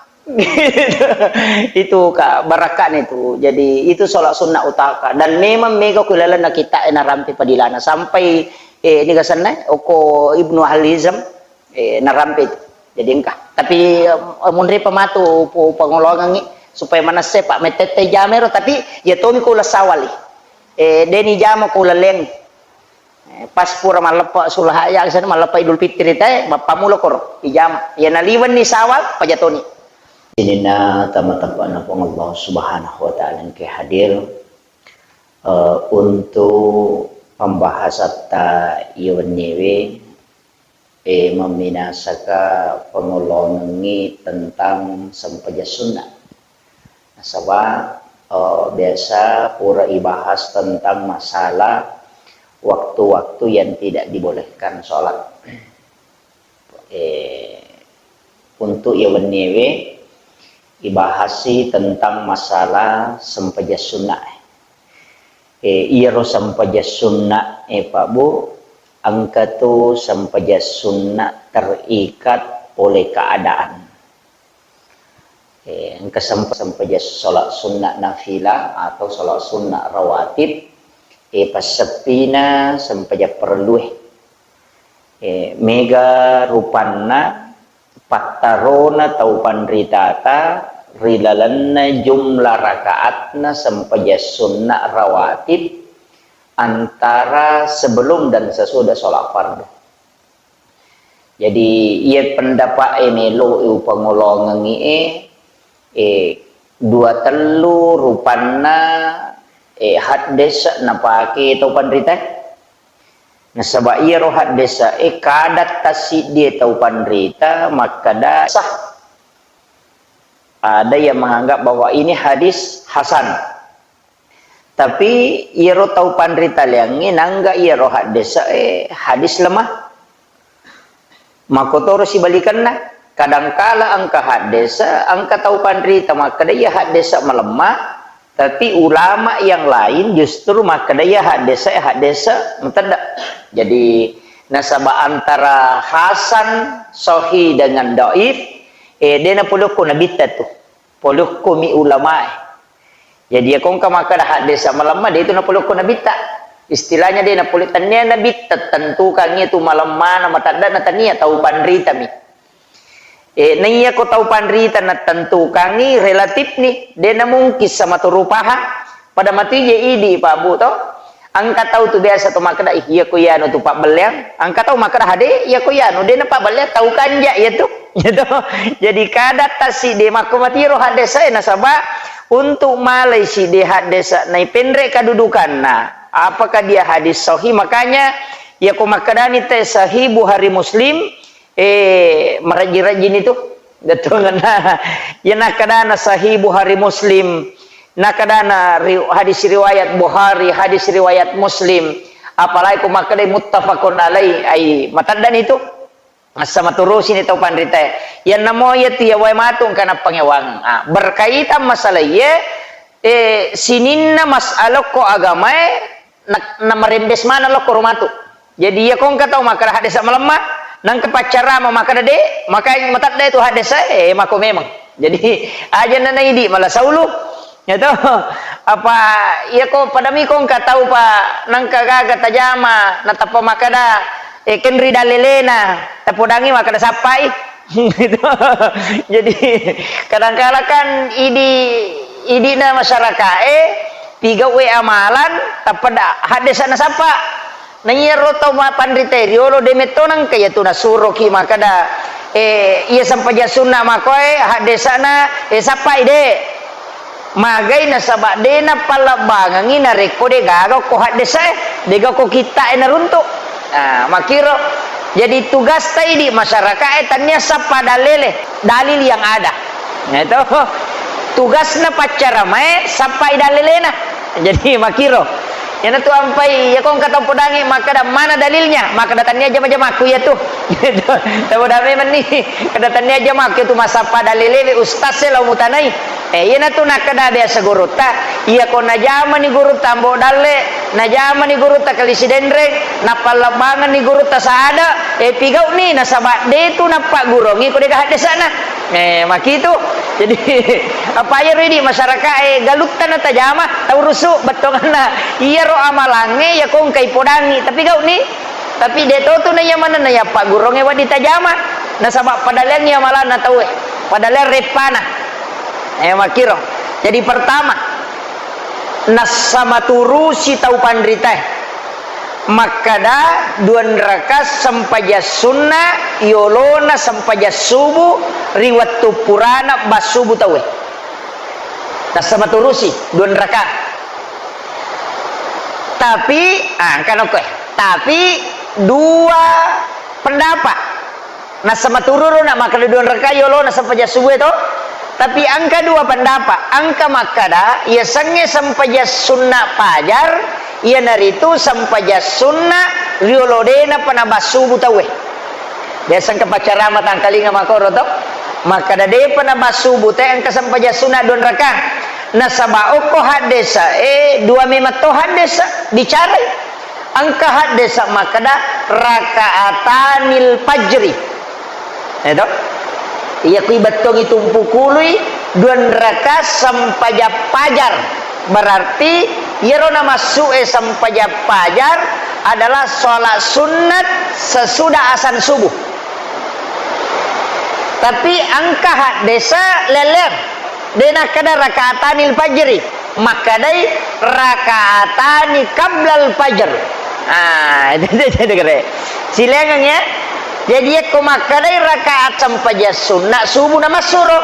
Itu ka barakkani tu. Jadi itu sholat sunnah utaka. Dan memang mega ku lalenna kita e narampe padilana. Sampai, eh, ini gasanna, oko Ibnu Al Hizam, eh, narampe itu. Jadi engka. Tapi, eh, munri pematu pu-, pangolongangi supaya manesse Pak metette jamero, tapi ya tomi ko uleng sawali. Eh, deni jama ko uleng leng. Eh, pas pura malleppa sulha ya, sana malleppa Idul Fitri te, mappamulo koro, ijama. Ya naliwenni sawal, pajatoni. Sininna tama-tamana Puang Allah Subhanahu wa Ta'ala engke hadir, eh, untuk pembahasatta iya wenniewe, eh, memminasaka pangolongengngi tentang sempajang sunnah. Nasaba, eh, biasa pura ibahas tentang masalah waktu-waktu yang tidak dibolehkan sholat. Eh, untuk iya wenniewe, ibahasi tentang masalah sempajang sunnah. Eh, iyaro sempajang sunnah, eh, Pak Bu, engka tu sempajang sunnah terikat oleh keadaan. Eh, engka semp-, sempajang sholat sunnah nafilah atau sholat sunnah rawatib, eh, passeppina sempajang parellue. Eh, mega rupanna pattarona tau panritata ri lalenna jumlah rakaatna sempajang sunnah rawatib antara sebelum dan sesudah sholat fardu. Jadi, iya pendapat e melo e upangolongengi e, eh, dua tellu rupanna, eh, haddesa napake tau panrita. Nasaba iyaro haddesa e kada tassiddi tau panrita makkeda sah. Ada yang menganggap bahwa ini hadis hasan. Tapi iyaro tau panritaleangnge nangga iyaro haddesa e hadis lemah. Makkotoro sibalikenna, kadangkala engka haddesa, engka tau panrita makkeda iya haddesa malemma, tapi ulama yang lain justru makkeda iya haddesa, haddesa matedda. Jadi, nasaba antara hasan, sahih dengan dhaif, eh, de napolokko nabitta tu. Polokko mi ulamae. Jadi, iya kongka makkeda haddesa malemma, de itu napolokko nabitta. Istilahnya de napole-, tania nabitta tentukangngi tu malemmana, mateddana, tania, tau panritami. Eh, naiya ko tau panrita natentukangngi relatifni, de namungkin sama tu rupaha. Pada matu je idi, Pak Bu, to. Engka tau tu biasa tu makkeda, "Ih, iya ko iyanu tu pabbelleang." Engka tau makkeda, "Hade, iya ko iyanu, de napabbelleang, tau kanja iya tu." Gitu. Jadi kada tassiddi makko matiro haddesa e nasaba untuk malai siddi haddesa naipenre kadudukanna. Apakah dia hadis sahih? Makanya, ya, ko makkedani te sahih Bukhari Muslim, eh, marajji-rajjini tu. Bettuanna. Ya, nakkadana sahih Bukhari Muslim, nakkadana ri-, hadis riwayat Bukhari, hadis riwayat Muslim, apalagi ko makkedai muttafaqun alaih, ai mataddani tu. Massa maturusini tau panritae. Iyanna mo iya tu iya wae matu engka nappangewang. Ah, berkaitan masalah iye, eh, sininna masalah ko agamae, na, namarembes maneng lokko ro matu. Jadi, iya ko engka tau makkeda haddesa malemma, nangka paccarama makkeda de, maka matadde tu haddesa, eh, mako memang. Jadi, aja na naidi mala saulu. Ya to, apa, iya ko padami ko engka tau pa nangka gaga tajama, natappa makkeda, eh, kenri dalelena, tapodangi makkeda sappai. Gitu. Jadi, kadangkala kan idi, idina masyarakae, pigauwe amalan, tappa da-, haddesa nasappa. Na iyaro tau ma-, panritae riolo de metto nangka iya tu nasuroki makkeda, eh, iya sempajang sunna makoe, haddesana, eh, sappai de. Magai nasaba de nappallebbangengi narekko de gaga ko haddesae, de gaga ko kittae naruntu. Ah, makkiro. Jadi tugasta idi masyarakae tania sappa dalele, dalil yang ada. Nah, itu tugasna paccaramae sappai dalelena. Jadi makkiro. Iyanatu ampai, iya ko engka tau podangi makkeda mana dalilnya, makkeda tania jama-jamakku iya tu. Tau da memang ni, kada tania jamakku iya tu masappa dalelewe ustaz e lao mutanai. Eh, iyanatu nakkeda biasa gurutta, iya ko najamani gurutta Ambo Dalle, najamani gurutta Kali Sidenreng, nappallebbangenni gurutta Saada, eh, pigauni nasaba de tu nappaggurongi ko dega haddesana. Eh, makitu. Jadi, apa iyaro idi masyarakae galutta natajama, tau rusu bettuanna. Iyaro amalangnge iya ko engkai podangi, tapi gauni. Tapi de to tu na iya manenna iya paggurongnge wedding tajama. Nasaba padaleangngi amalanna tauwe. Padaleang reppana. Eh, makkiro. Jadi pertama, nassa maturusi tau panritae. Makkeda dua rakaat sempajang sunna yolona sempajang subuh ri wettu purana bassubu tauwe. Nassa maturusi dua rakaat. Tapi, ah, engka nokko, eh. Tapi dua pendapat. Nassa matururu na makkeda dua rakaat yolona sempajang subuh to. Tapi engka dua pendapat. Engka makkeda, iya sengnge sempajang sunna pajar, iyanaritu sempajang sunna riolo de napa nabassubu tauwe. Biasa engka paccarama tangkalinga makoro to. Makkeda depa nabassubu te engka sempajang sunna dua rakaat. Nasaba okko haddesa, eh, dua memang to haddesa bicarai. Engka haddesa makkeda rakaatanil fajri. Eh, to? Iya kui bettongi tumpu kului dua rakaat sempajang pajar. Berarti iyaro namassu'e sempajang pajar adalah sholat sunnat sesudah asan subuh. Tapi engka haddesa lelleng. De nakkeda rakaatanil fajri, makkedai rakaatani qablal fajr. Ah, itu, itu, itu, itu. Silengeng ya. Jadi yakko makkedai rakaat sempajang sunna subuh namassuro.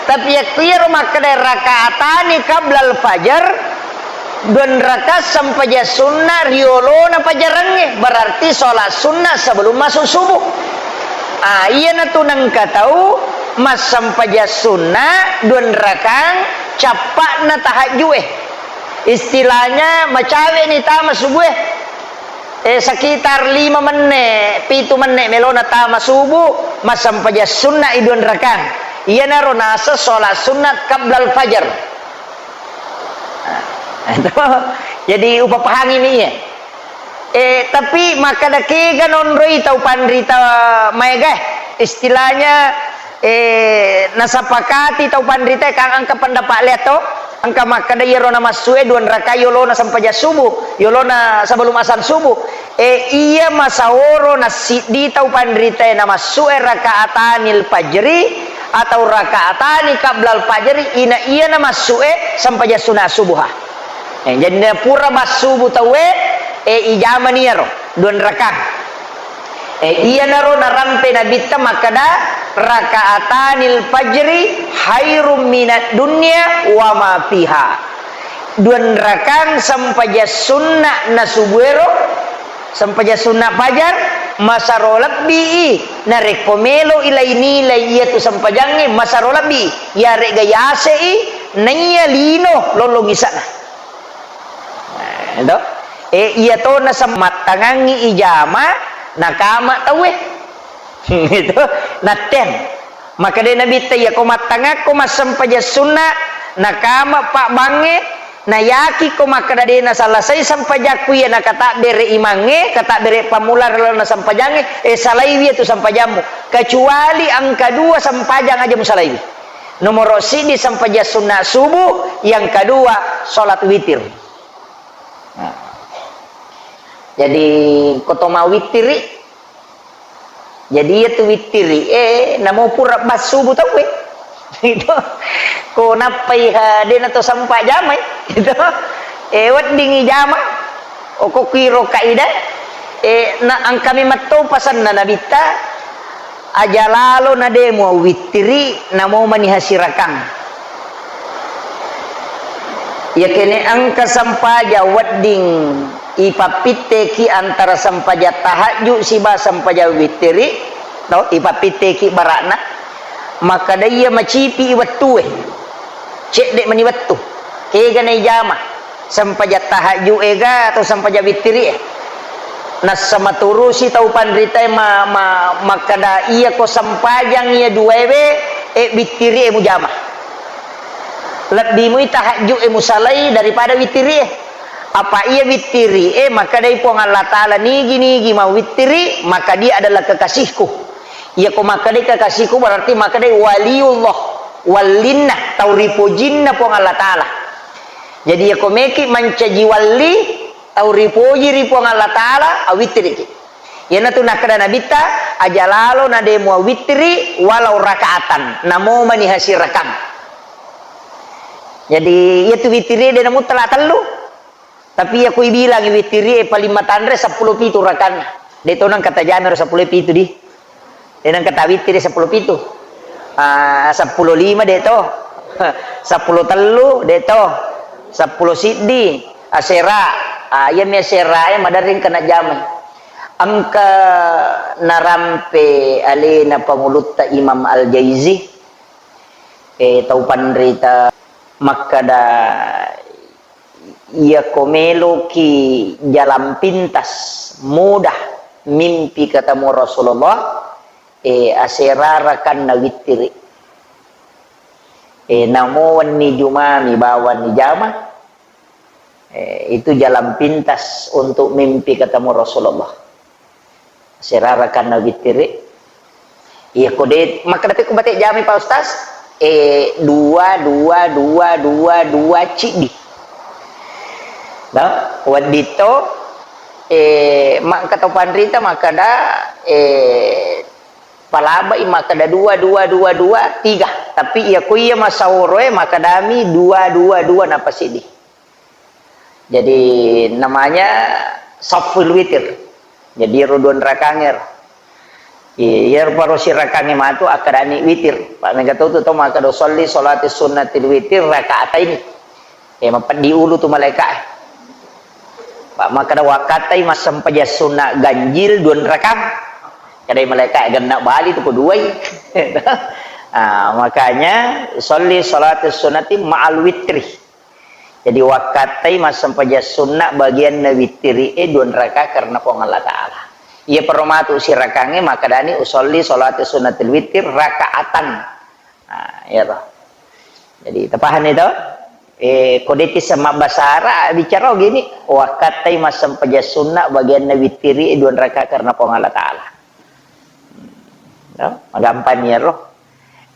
Tapi yakko iyaro makkedai rakaatani qablal fajr, dua rakaat sempajang sunna riolona pajarengnge, berarti sholat sunnah sebelum masuk subuh. Ah, iyanatu nengka tau massempajang sunna dua rakaat cappa'na tahajju'e. Istilahnya macawe'ni tama subuh e. Eh, sekitar lima menne, pitu menne melona tama subuh, massempajang sunna i dua rakaat. Iyanaro naseng sholat sunnat qablal fajar. Nah, itu. Jadi, upapahangi mi, iya. Eh, tapi makkeda kega nonroi tau panrita maega, eh. Istilahnya, eh, nasapakati tau panrita, kan engka pendapat lea to, engka makkeda iyaro namassu e dua rakaat yolona sempajang subuh, yolona sebelum asan subuh. Eh, iya masaworo nassiddi tau panrita e namassu e rakaatanil fajri atau rakaatani qablal fajri, ina iya namassu e sempajang sunat subuha. Eh, jadi na pura bassubu tauwe, eh, ijamani iyaro dua rakaat. Eh, iyanaro narampe Nabitta makkeda, "Rakaatanil fajri khairum minad dunya wa ma fiha." Duanrakang sempajang sunna na subuero, sempajang sunna fajar, masaro lebbi i. Narekko melo i lai-nilai iyatu sempajangnge, masaro lebbi i. Iyarega yase i, naiya lino lollong isana. Nah, to? E, iya to na sem-, mattangangngi ijama, nakama tauwe. Itu, natteng. Makkedai Nabitta, "Iyako mattangakko massempajang sunna, nakama pabbangnge, nayakiko makkeda de nasalasai sempajakku iya nakatabbere imangnge, katabbere pammula ri lalenna sempajangnge, e, salaiwi iyatu sempajammu. Kecuali engka dua sempajang aja musalaiwi. Nomoro siddi sempajang sunna subuh, yang kedua salat witir." Nah. Jadi, ko to mawittiri, jadi iyatu wittiri, eh, namo pura bassubu tauwe. Itu. Ko nappai ha, de na to sempa jamai. Itu. Eh, weddingi jama. Oko kuiro kaidah. Eh, na engka memang to pasanna Nabitta, aja lalo na de muawittiri, namo mani hasirakang. Iyakene engka sempajang wedding ipappitteki antara sempajang tahajud siba sempajang wittiri, to, ipappitteki barakna, makkeda iya macipi i wettue, cedde mani wettu, kega naijama, sempajang tahajud ega atau sempajang wittiri e. Nassa maturusi tau panritae ma-, ma-, makkeda, "Iyako sempajang iya duaewe, e, wittiri e mujama. Lebbi mui tahajud e musalai daripada wittiri e. Apa iya wittiri e makkedai Puang Allah Ta'ala, nigi-nigi mawittiri, maka dia adalah kekasihku." Iyako makkedai kekasihku berarti makkedai waliullah, wallinna, tau ripojinna Puang Allah Ta'ala. Jadi, iyako meki mancaji walli, tau ripoji ri Puang Allah Ta'ala, awittiriki. Iyanatu nakkeda Nabitta, aja lalo na de muawittiri walau rakaatan, namo mani hasirakang. Jadi, iyatu wittiri de namuttala tellu. Tapi iyako ibilangi wittiri e paling matanre seppulo pitu rakanna. De to nangka tajame ro seppulo pitu di. De nangka tawittiri seppulo pitu. Ah, seppulo lima de to. Seppulo tellu de to. Seppulo siddi asera. Ah, iya mi asera e maderring kena jamai. Engka narampe alena pangulutta Imam Al-Jaizi. Eh, tau panrita makkeda, iyako meloki jalan pintas, mudah mimpi ketemu Rasulullah, eh, asera rakanna wittiri. Eh, namo wenni jumami bawang nijama, eh, itu jalan pintas untuk mimpi ketemu Rasulullah. Asera rakanna wittiri. Iya, ko de, makkeda pe ko bate jami, Pak Ustaz, eh, dua, dua, dua, dua, dua, ciddi. Nah, wedding to, eh, makkeda to panrita, makkeda, eh, palabai, makkeda dua, dua, dua, dua, tiga. Tapi iya ko iya masaworo e, makkedami dua, dua, dua, napa siddi. Jadi, namanya saful witir. Jadi, ro duanrakange ro. Iya, ro paro sirakange matu akkedani witir. Pak, mega to tu to makkeda, "Sholli sholati sunnatil witir rakaataini." Eh, mapeddi ulu tu malaika e. Pak, makkeda, "Wakkatai massempajang sunna ganjil duanrakang." Kedai malaika e, "Genna bali tu ko duai." Ah, makanya, "Sholli sholati sunnati ma'al witri." Jadi, wakkattai massempajang sunna bagianna wittiri e duanraka karena Puang Allah Ta'ala. Iya, peromatu sirakangnge makkedani, "Usolli sholati sunnatil witir rakaatan." Nah, iya toh. Jadi, tapahanni to? Eh, ko de'ti sama bahasa Arab, bicara gini, "Wakkattai massempajang sunna bagianna wittiri e duanraka karena Puang Allah Ta'ala." No? Magampang ni ro.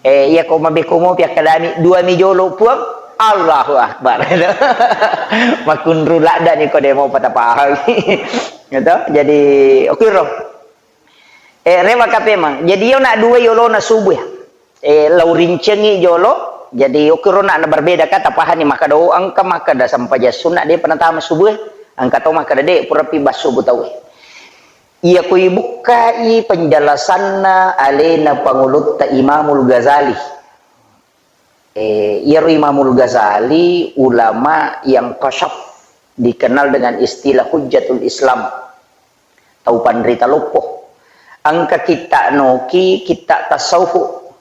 Eh, iya ko mabeko mopi akkalami, dua mi jolo Puang, Allahu Akbar. Makunru ladda ni ko demo patapahang. Gitu. Jadi, oke ro. Eh, rewa kape mang. Jadi, yo nak dua yolo na subuh ya. Eh, lau rincengi jolo. Jadi, oke ro nak na berbeda kata pahani maka do angka maka da sampaja sunna de penatama subuh. Angka to maka da de pura pi bas subuh tau. Iya ko ibukkai penjelasanna alena pangulutta Imamul Ghazali. Eh, iyaro Imamul Ghazali ulama yang kasyaf, dikenal dengan istilah Hujjatul Islam, tau panrita loppo. Engka kitta noki, kitta tasawuf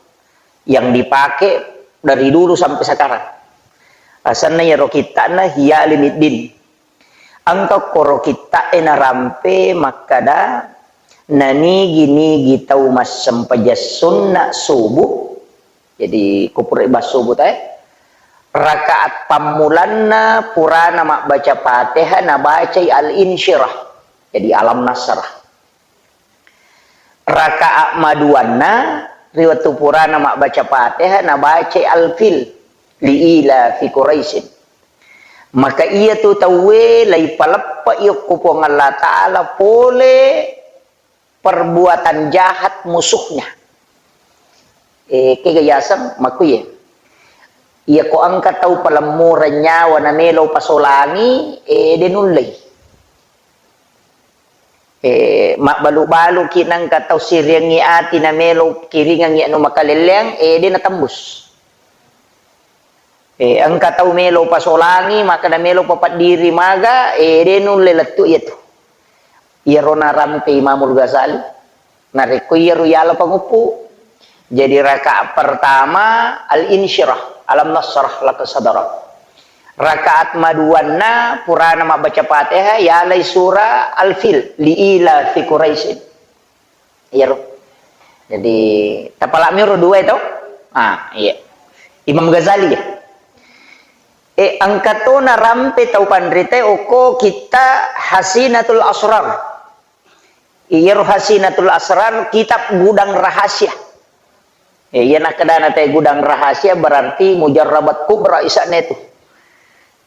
yang dipakai dari dulu sampai sekarang. Asanna iyaro kittana Ihya Ulumuddin. Engka koro kitta'e narampe makkada, nanigi-nigi tau massempajang sunna subuh, jadi ko pura ibahas subuh tae, rakaat pammulanna purana mabbaca Fatihah nabacai Al-Insyirah, jadi Alam Nasrah. Rakaat maduanna ri wettu purana mabbaca Fatihah nabacai Al-Fil, li ila fi Quraisyin. Maka iyatu tauwe laipaleppe'i okko Puang Allah Ta'ala pole perbuatan jahat musuhnya. Eh, kega yaseng makuye. Iya ko engka tau palemmureng nyawa namelo pasolangi, eh, de nullei. Eh, mabbalu-baluki nengka tau siriangngi ati namelo kiringangngi anu makalelleang, eh, de natembus. Eh, engka tau melo pasolangi, makkada melo papeddiri maga, eh, de nulle lettu iyatu. Iyaro narampe Imamul Ghazali. Narekko iyaro yala panguppu. Jadi rakaat pertama Al-Insyirah, Alam Nasrah laka sadrak. Rakaat maduanna purana mabbaca Fatihah, yalai surah Al-Fil, li ila fi Quraisyin. Iyaro. Jadi, tapalami ro dua itu. Ah, iya. Imam Ghazali ya. Eh, engka to narampe tau panrita okko kitta Hasinatul Asrar. Iyaro Hasinatul Asrar kitab gudang rahasia. Eh, iya nakkedana te gudang rahasia berarti mujarrabat kubra isakne tu.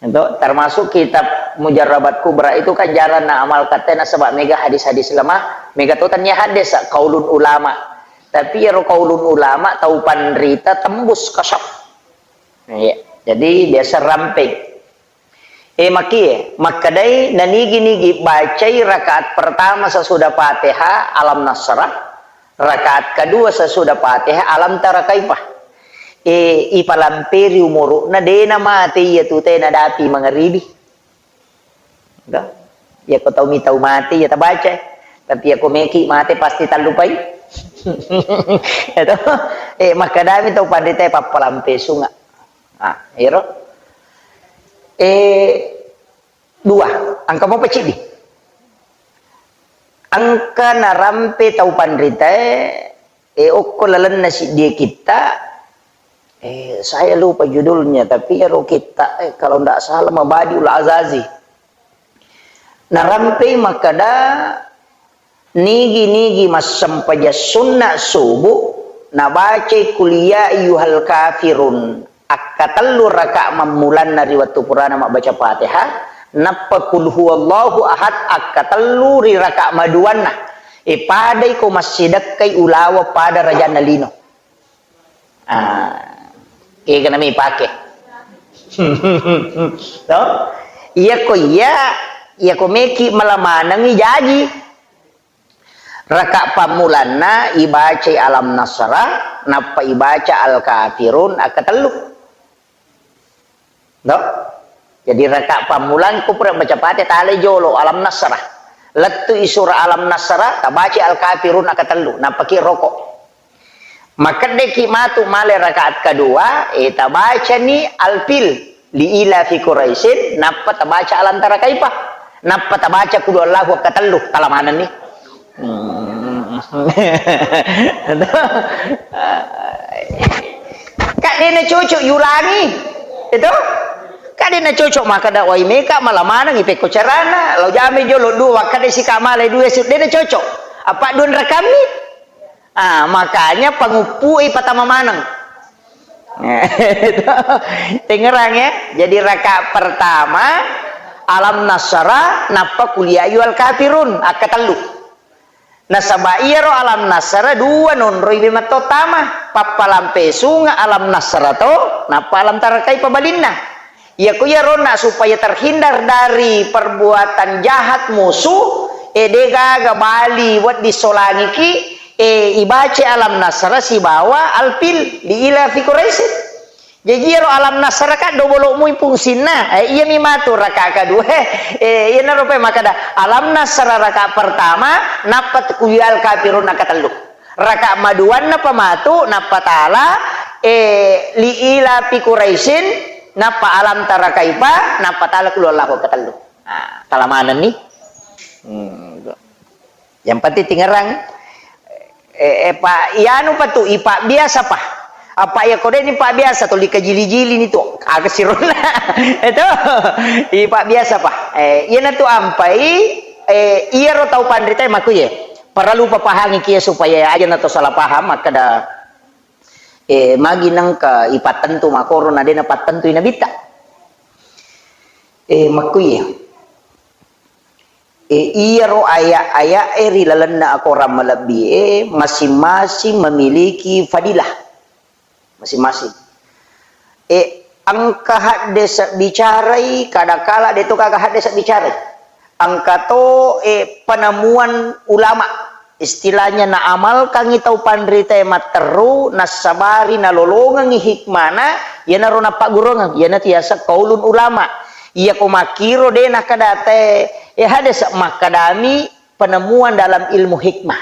Itu termasuk kitab Mujarrabat Kubra itu kan jarang na amal katanya sebab mega hadis-hadis lemah, mega to tania hadis kaulun ulama. Tapi iyaro kaulun ulama tau panrita tembus kasap. Iya. Jadi biasa ramping. Eh, makie, makkedai nanigi-nigi bacai rakaat pertama sesudah Fatihah Alam Nasrah, rakaat kedua sesudah Fatihah Alam Tara Kaifah. Eh, ipalamperi umuru'na, dena mate iya tu tena dapi mangaribi. Dah. Ya ko tau mi tau mate ya tabaca. Tapi ya ko meki mate pasti tallupai. Itu. Eh, makkadami tau panrita pappalampe sunga. Ah, ero. Eh, dua, engka mopa ciddi. Engka narampe tau panritae, eh, okko lalenna siddie kitta, eh, saya lupa judulnya, tapi ero kitta, eh, kalau ndak salah Mabadiul Azazi. Narampei makkada, nigi-nigi massempajang sunna subu, nabacai Qul ya ayyuhal kafirun akkatellu raka mammulanna ri wettu purana mabbaca Fatihah, nappa Qul huwallahu ahad akkatellu ri raka maduanna. E, padai ko massidekkai ulaweng pada rajanna lino. Ah, kega nami pake. To? Iya ko iya, iya ko meki mala manengi jaji. Raka pammulanna ibacai Alam Nasrah, nappa ibaca Al-Kafirun akkatellu. To? Jadi raka pammulang ko pura baca Fatihah, talai jolo Alam Nasrah. Lettu i surah Alam Nasrah, tabaca Al-Kafirun akkatellu, nappaki roko. Makeddeki matu male rakaat kedua, eh, tabacani Al-Fil, li ila fi Quraisyin, nappa tabaca Alam Tara Kaifa, nappa tabaca Qul huwallahu akkatellu, tala manenni. Hmm. Kak, dena cocok yulangi. Itu? Kak, dena cocok makkada wai meka mala maneng ipekko carana, lao jame jolo dua, wakkada sika male dua, dena cocok. Apa dua rakammi? Ah, makanya panguppu'i patama maneng. Tengerang ya. Jadi rakaat pertama Alam Nasrah, nappa Qul ya ayyuhal kafirun, akkatellu. Nasaba iyaro Alam Nasrah dua nonroi be mattottama, pappalampe sunga Alam Nasrah to, nappa Alam Tara Kaifa balinna. Iyako iyaronna supaya terhindar dari perbuatan jahat musuh, e, degaga bali wedding solangiki, e, ibaca Alam Nasrah sibawa Al-Fil li ila fi Quraisy. Jaji iyaro alam nasraka dobolo'mui fungsinna. Eh, iyami matu raka kedua. Eh, iyanaro pe makkeda alam nasra raka pertama, nappa kulial kafirun raka tellu. Raka maduanna pa matu, nappa tala, eh, li ila fi Quraisyin, nappa alam tara kaifa, nappa tala qul huwallahu ketellu. Nah, tala manenni. Hmm. Yang penting tingerang. Eh, eh, pa, ianu pa tu, ipa biasa pa. Apa iya kode ni pa biasa tu, lika jili-jili ni tu. Aga sirona. Itu. Ipa biasa pa. Eh, iyana tu ampai, eh, iyaro tau panrita maku ye. Perlu papahangi kia supaya aja na to salah paham, makkeda, eh, magi nengka ipattentu makoro na dena pattentu i nabitta. Eh, maku ye. E, iyaro aya-aya'e ri lalenna akorang malebbi'e masing-masing memiliki fadilah masing-masing. E, engka haddese bicarai, kadakala de to gaga haddese bicarai. Engka to, e, penemuan ulama. Istilahnya naamalkangngi tau panritae matteru, nassabari nalolongengngi hikmana, iyanaro nappagguruangeng, iyanatu yaseng qaulun ulama. Iyako makkiro de nakkeda te, eh, hadese makkedami penemuan dalam ilmu hikmah.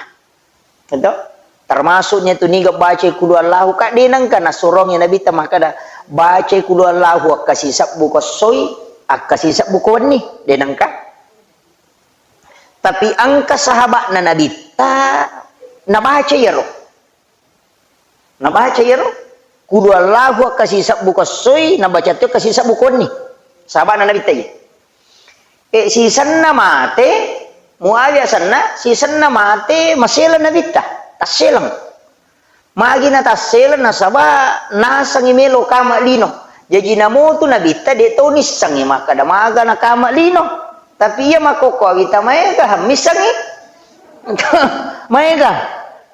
Gitu? Termasuknya tu niga baca qul huwallahu, ka de nengka nasurong ya Nabi ta makkeda baca qul huwallahu akkasisebbu ko essoi, akkasisebbu ko wenni, de nengka. Tapi engka sahaba'na Nabitta nabaca iyaro. Nabaca iyaro. Qul huwallahu akkasisebbu ko essoi, nabaca to akkasisebbu ko wenni. Sahaba'na Nabitta iya. E, sisenna mate, Muawiyah senna, sisenna mate, maseleng Nabitta. Tasseleng. Magi natasseleng nasaba nasengngi melo kama lino. Jaji namotu Nabitta de to nissengngi makkeda maga nakama lino. Tapi iya makkokkoe wita maega missengngi. Maega.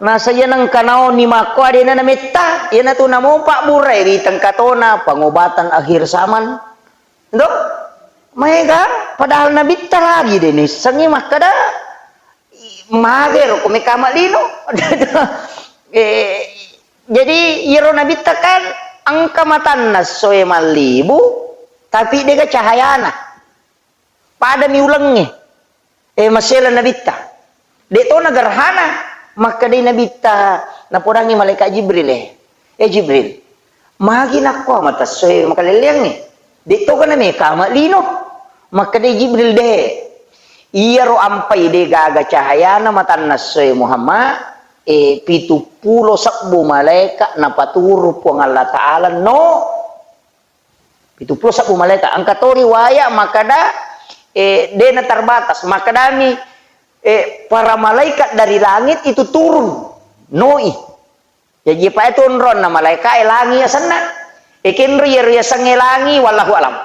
Nasa iya nengka naoni makko adena nametta, iyanatu namo pabburai witeng katona pengobatan akhir zaman. Ndo? Maega, padahal Nabitta lagi de nissengngi makkeda, Magero ko mekama lino. Eh, jadi iyaro Nabitta kan engka matanna soe mallibu, tapi dega cahayana. Padami ulengnge. Eh, masela Nabitta. De to nagerhana, makkedai Nabitta, napodangi malaikat Jibril, eh. Eh, Jibril, magi nakko mata soe makalelleangnge? De to kana mekama lino. Makkedai Jibril, de. Iyaro ampai de gaga cahayana matanna soe Muhammad, eh, pitu pulo sebbu malaika napaturu Puang Allah Ta'ala no. Pitu pulo sebbu malaika. Engka to riwaya makkeda, eh, dena terbatas. Makkedami, eh, para malaikat dari langit itu turun. Noi. Jaji, pa itu onronna malaika e langi asenna. E, kenro iyaro yasengnge langi, wallahu alam.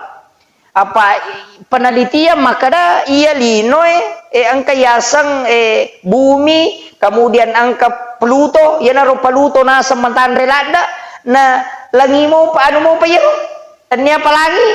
Apa, penelitian makkeda iya linoe, e, engka yaseng, e, bumi, kemudian engka Pluto, iyanaro Pluto naseng matanre ladde, na langi mopa, anu mopa iyaro. Tennia pelangi.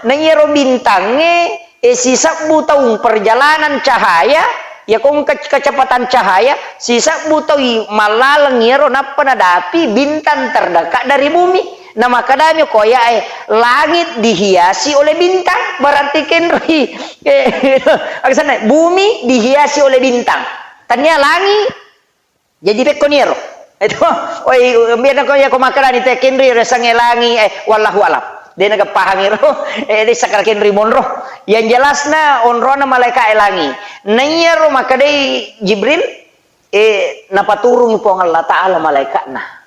Na iyaro bintangnge, eh, sisebbu taung perjalanan cahaya, iya ko engka kecepatan cahaya, sisebbu taui mallaleng iyaro nappa nadapi bintang terdekat dari bumi. Na makkedami ko ya, eh, langit dihiasi oleh bintang, berarti kenroi. Eh, aksanna, bumi dihiasi oleh bintang. Tennia langi Jaji pekkoni ero. Itu, oi, biar ko ya ko makkedani te kenri resangnge langi, eh, wallahu alam. De naga pahang ero, eh, de sakara kenri monro. Yang jelasna onrona malaika e langi. Naiyaro makkedai Jibril, eh, napaturungi Puang Allah Ta'ala malaikatna.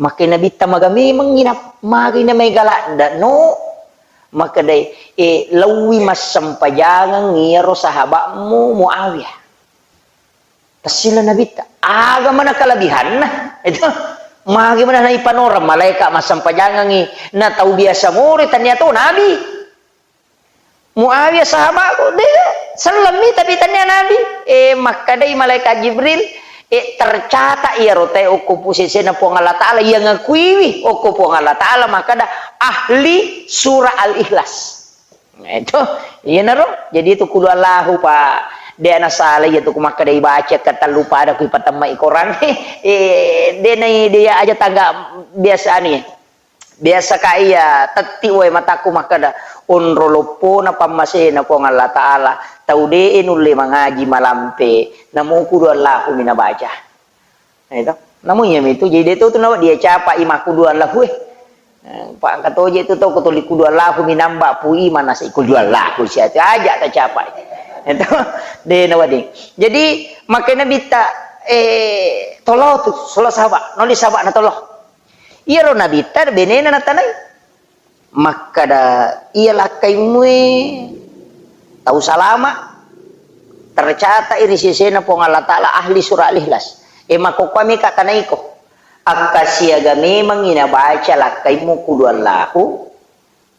Makkeda Nabitta maga memengngi na-, magai na mega ladde, no. Makkedai, eh, laui massempajangang iyaro sahabatmu Muawiyah. Tassila Nabitta, aga mana kelebihanna? Itu, magi mana naipanoreng malaika massempajangangi, na tau biasa more, tania to Nabi. Muawiyah sahabatku, de, sellemmi tapi tania Nabi. Eh, makkedai malaikat Jibril, eh, tercatat iyaro tae okko pusesena Puang Allah Ta'ala, iya ngakuiwi okko Puang Allah Ta'ala, makkeda ahli surah Al-Ikhlas. Itu, iyanaro. Jadi itu qul huwallahu, Pak. De nasala iya tu ku makkeda ibaca ketellu pada ku ipatemmai Quran. Eh, de nai de aja tangga biasa anu ya. Biasa ka iya tetti wae mataku makkeda, onro loppona pammasena Puang Allah Ta'ala, tau de'e nulle mangaji malampe, namo kudu Allahumi nabaca. Nah, itu. Namu iya mitu, jadi de' to tu nawa dia capa i makkudu Allahu e. Eh, pa engka toje tu tau ko tuli kudu Allahu minamba pui mana sai kudu Allahu sia tu aja ta capa. Itu. De' nawa di. Jadi, makkeda Nabitta, eh, tolo tu, solo sahaba, noli sahaba na tolo. Iyaro Nabitta benena natanai. Makkeda, iya lakkaimue tau salama, tercatat ri sesena Puang Allah Ta'ala ahli surah Al-Ikhlas. E, makkokkoe meka tanaiko. Akkasiaga memangngi nabaca lakkaimmu kudu Allahu,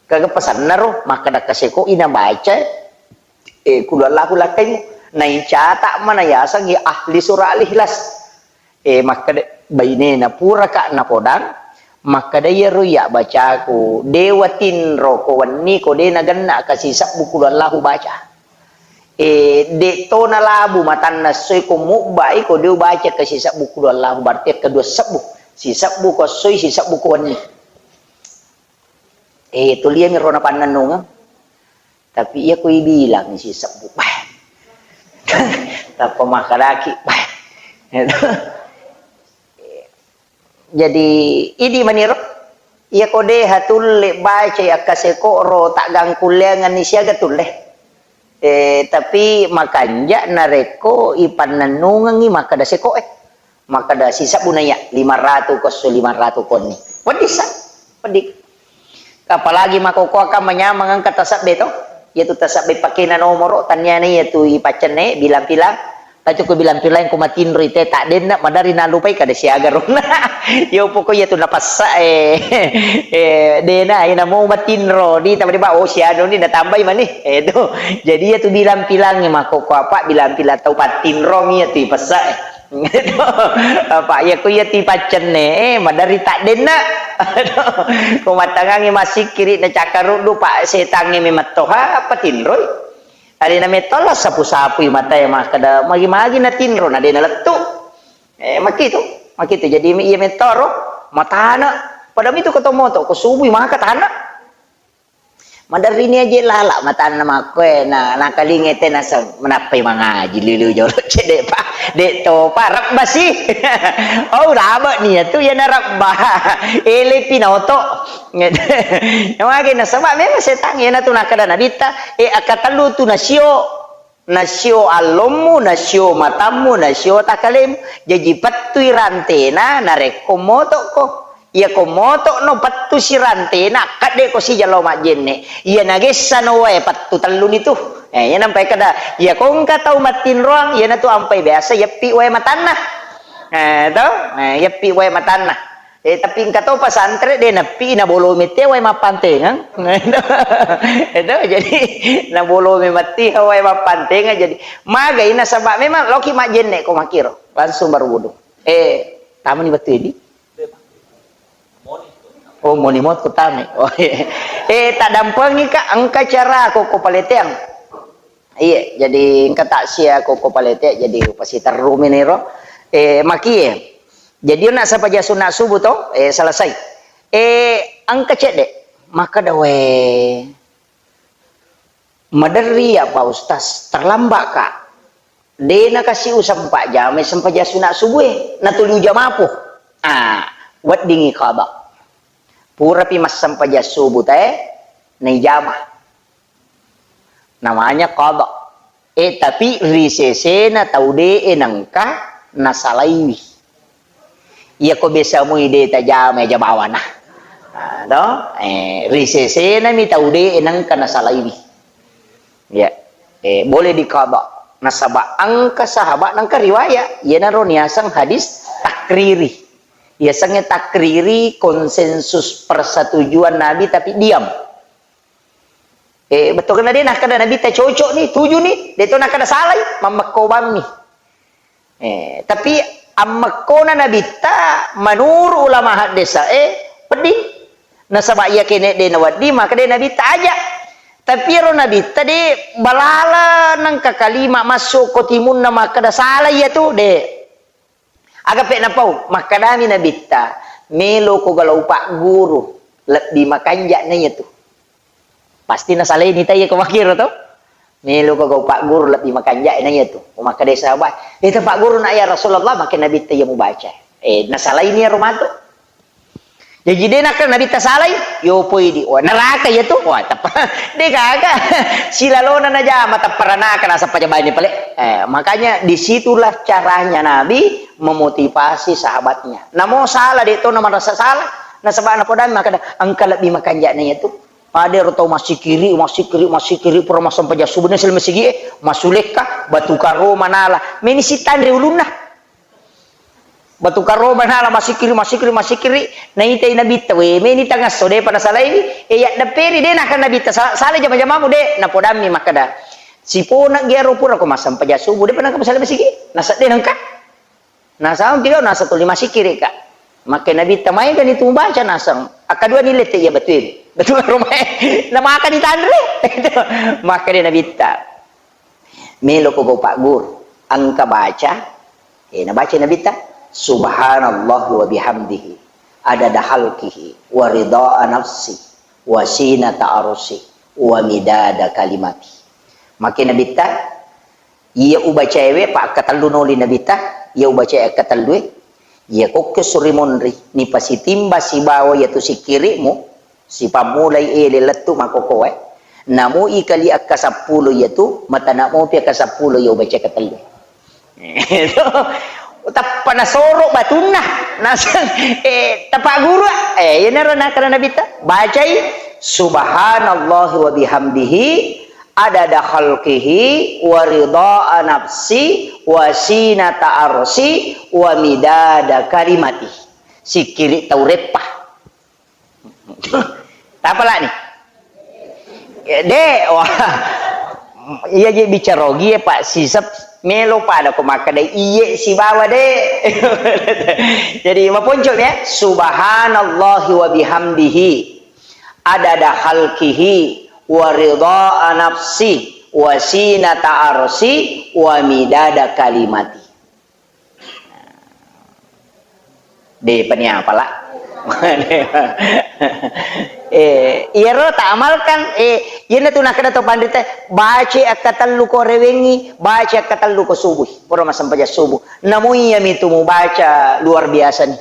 kaga pasanna ro, makkeda kaseko i nabaca, e, kudu Allahu lakkaimmu. Naicatat mana yasengngi ahli surah Al-Ikhlas. E, makkeda bainena puraka napodang, makkeda iyaro iya bacaku, de' watinro ko wenni ko de' nagenna ka sisebbu kudu Allahu baca. E, de' to nalabu matanna essoi ko mubbai ko de' ubaca ka sisebbu kudu Allahu, berarti kedua sebbu. Sisebbu ko essoi, sisebbu ko wenni. E, tuliami ro napannennungeng. Tapi iya ko ibilang sisebbu, bah. Tappa makkedaki, bah. Jadi, idi maniro, iya ko de' hatulle baca iya kaseko ro taggangkulleangenni siaga tulle. E, tapi makanja narekko ipannennungengngi makkeda seko e. Makkeda sisebbu naiya, lima ratu ko esso lima ratu konni. Wedding sa? Wedding. Apalagi makkokkoe kan manyameng engka tasebbe to. Iyatu tasebbe pakena nomoro, tanniana iyatu ipaccenne, bilang-bilang. Tapi ko bilang-bilang ko matinroi te taddenna, madari nalupai kada siaga ronna. Yo pokok iyatu napassa e. Eh, dena, ina mau matinro, di tiba-tiba, oh, sianu ni natambai mani. Eh, itu. Jadi iyatu bilang-bilang makkokkoe apa, bilang-bilang tau pattinrong iyatu ipassa e. Apa, iya ko iya tipaccenne, eh, madari taddenna. Ko mattangangi massikkiri na cakkaruddu, Pak, setangnge memettoha, apa tinroi? Alena mettola sapu-sapui matae makkeda, magi-magi na tinro, na dena lettu. Eh, makitu, makitu. Jadi, iya mettoro, matana. Pada mitu ko to moto, ko subui maka tana. Maderrini aje lala matanna makkoe, na, nakalinge te naseng, menappai mangaji lilu jolo cedde pa, de to pa, rebba si. Oh, rabe ni tu ya na rebba. Ele pinoto. Mage nasaba memang setang ya na tu nakada nabitta, e akatellu tu nasio. Nasio allommu, nasio matammu, nasio takalemu. Jaji pettui rantena narekko motokko. Iyako motokno pettusi rantena, akkaddeko sijang lao majjenne. Iya nagessano wae pettu telluni tu. Eh, iya nampai kada, iyako engka tau mattinroang, iyanatu ampai biasa iyeppi wae matanna. Eh, to? Eh, iyeppi wae matanna. Eh, tapi engka to pesantren de nappi nabolomi te wae mappantengeng. Edo, jadi nabolomi matti wae mappantengeng. Jadi magai nasaba memang loki majjenne ko makiro, langsung baru wudu. Eh, tamani wettu edi? Oh, moni mot ko tame. Oh, iya. Eh, tadampengi ka engka cara ko, ko paleteang. Iya, jadi engka taksia ko, ko paleteang, jadi upasiterru meniro. Eh, makie. Jadi, nak sapaja sunat subuh to, eh, selesai. Eh, engka cedde. Maka dawe. Maderri ya, Pak Ustaz, terlambat ka. De nakasi usempa jamai sempajang sunat subuh e, natuli ujamapu. Ah, weddingi qada. Purapi massempajang subuh tae, naijama. Namanya qada. Eh, tapi ri sesena tau de e nengka nasalaiwi. Iyako biasa mui de tajama aja bawana. Ah, to? Eh, ri sesena mi tau de e nengka nasalaiwi. Ya. Eh, boleh diqada. Nasaba engka sahabat nengka riwayat. Iyanaro niaseng hadis takriri. Yasengnge takriri konsensus persetujuan Nabi tapi diam. Eh, betul kena de nakkeda Nabitta cocok ni, tuju ni, de to nakkeda salai, mammekko bammi. Eh, tapi ammekkona Nabitta menurut ulama haddesa, eh, wedding. Nasaba iya kene de nawedding, maka de Nabitta aja. Tapi ero Nabitta de balala nengka kalima masuk ko timunna makkeda salai iya tu, de. Aga pe napau, makkedami Nabitta, "Melo ko galau pagguru, lebbi makanja na iyatu. Pasti nasalaini tau iya ko makkiro to. Melo ko gau pagguru lebbi makanja na iyatu. Ko makkeda sahabat, "Eh, ta pagguru na ya Rasulullah, makkeda Nabitta iya mubaca." Eh, nasalaini iyaro matu. Jaji de nakkeda Nabitta salai, yo poi di, wah, neraka iyatu. Wah, teppa. De gaga. Silalona najama teppa ranaka nasappa jabaini pale. Eh, makanya disitulah caranya Nabi memotivasi sahabatnya. Namo salah de to na marasa salah. Nasaba napodanni makkeda engka lebbi makanja na iyatu. Pada ero tau massikiri, massikiri, massikiri, pura massempajang subuh, na sila masigi e, masulekka, batu karo manala. Meni sitanre ulunna. Batu karo manala, massikiri, massikiri, massikiri. Naitai Nabitta, we, meni tangasso, depa nasalaiwi. E, yaddepperi, de nakkeda Nabitta, sa-, sala jama-jamamu, de. Napodammi makkeda, sipona giaro pura ko massempajang subuh, depa nangka masala masigi. Nasedde nangka. Nasang tiga, nasang tuli massikiri ka. Makkeda Nabitta, maegani tu mubaca nasang. Akkaduani lette iya batue. Batu karo mae. Namakani tanre. Makkeda Nabitta, melo ko gau pagguru. Engka baca. Eh, nabaca Nabitta, subhanallah wa bihamdihi. Adada khalqihi. Wa ridha nafsi. Wa sinata arsi. Wa midada kalimati. Makkeda Nabitta, iya ubacaewe, pa akkatellu noli Nabitta, iya ubacae akkatellue, iya kokke suri monri, nipasitimba sibawa iyatu sikkiri'mu, sipammulai ele lettu makkokkoe, namo ikali akkasappulo iyatu, matana mopi akkasappulo iya ubacae akkatellue. Tappa nasoro batunna, naseng, eh, tapagguru, eh, iyanaro nakkeda Nabitta, bacai, subhanallahi wa bihamdihi, adada khalqihi, wa ridha nafsi, wa sinata arsi, wa midada kalimati. Sikkiri tau reppa. Tapalani? Eh, de, wah. Iya je bicara ogi e, Pak, sisep melo pada ko makkeda iye sibawa de. Jadi maponco ya, subhanallahi wa bihamdihi. Adada khalqihi, wa ridha nafsi, wa sinata arsi, wa midada kalimati. De pani apala. Eh, iyaro ta amalkan, eh, iyanatu nakkeda to panrita, baca akkatellu ko rewengi, baca akkatellu ko subuh. Pura massempajang subuh. Namo iyami tu mubaca luar biasa ni.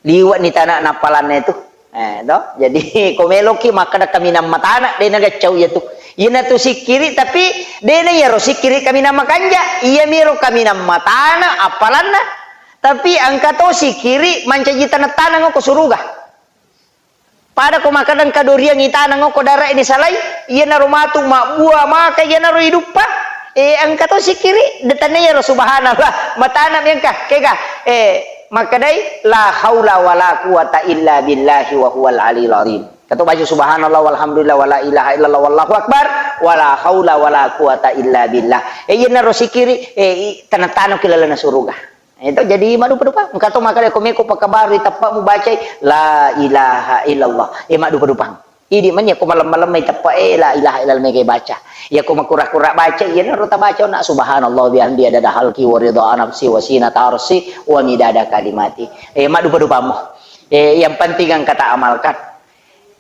Liwe'ni tana nappalanna itu. Eh, to? Jadi, ko meloki makkeda kaminang matana, de nagaccau iya tu. Iyana tu sikkiri, tapi de na iyaro sikkiri kaminang makanja. Iyamiro kaminang matana appalanna. Tapi engka to sikkiri mancaji taneng-taneng ko suruga. Pada ko makkeda engka doriang itaneng ko dara ini salai, iyanaro matu mabbua maka iyanaro iduppa. Eh, engka to sikkiri, de tania iyaro subhanallah. Matana mi engka, kega. Eh, Makkedai, "La haula wala quwata illa billahi wa huwal aliyul azim." Kato baca subhanallah walhamdulillah wala ilaha illallah wallahu akbar, wala haula wala quwata illa billah. Eh, iyanaro sikkiri, eh, i-, taneng-taneng ki lalenna suruga. Itu jadi maddupa-dupa. Engka to makkeda ko meko pakabaru teppa mubacai la ilaha illallah. Eh, maddupa-dupang. Idi mani ko malem-malem mai teppa, eh, la ilaha illallah mega baca. Iya ko makura-kura baca, iyanaro tabaca na subhanallah bihamdi adada halki wa ridha nafsi wa sinata arsi wa midada kalimati. Eh, maddupa-dupammu. Eh, yang penting engka ta amalkan.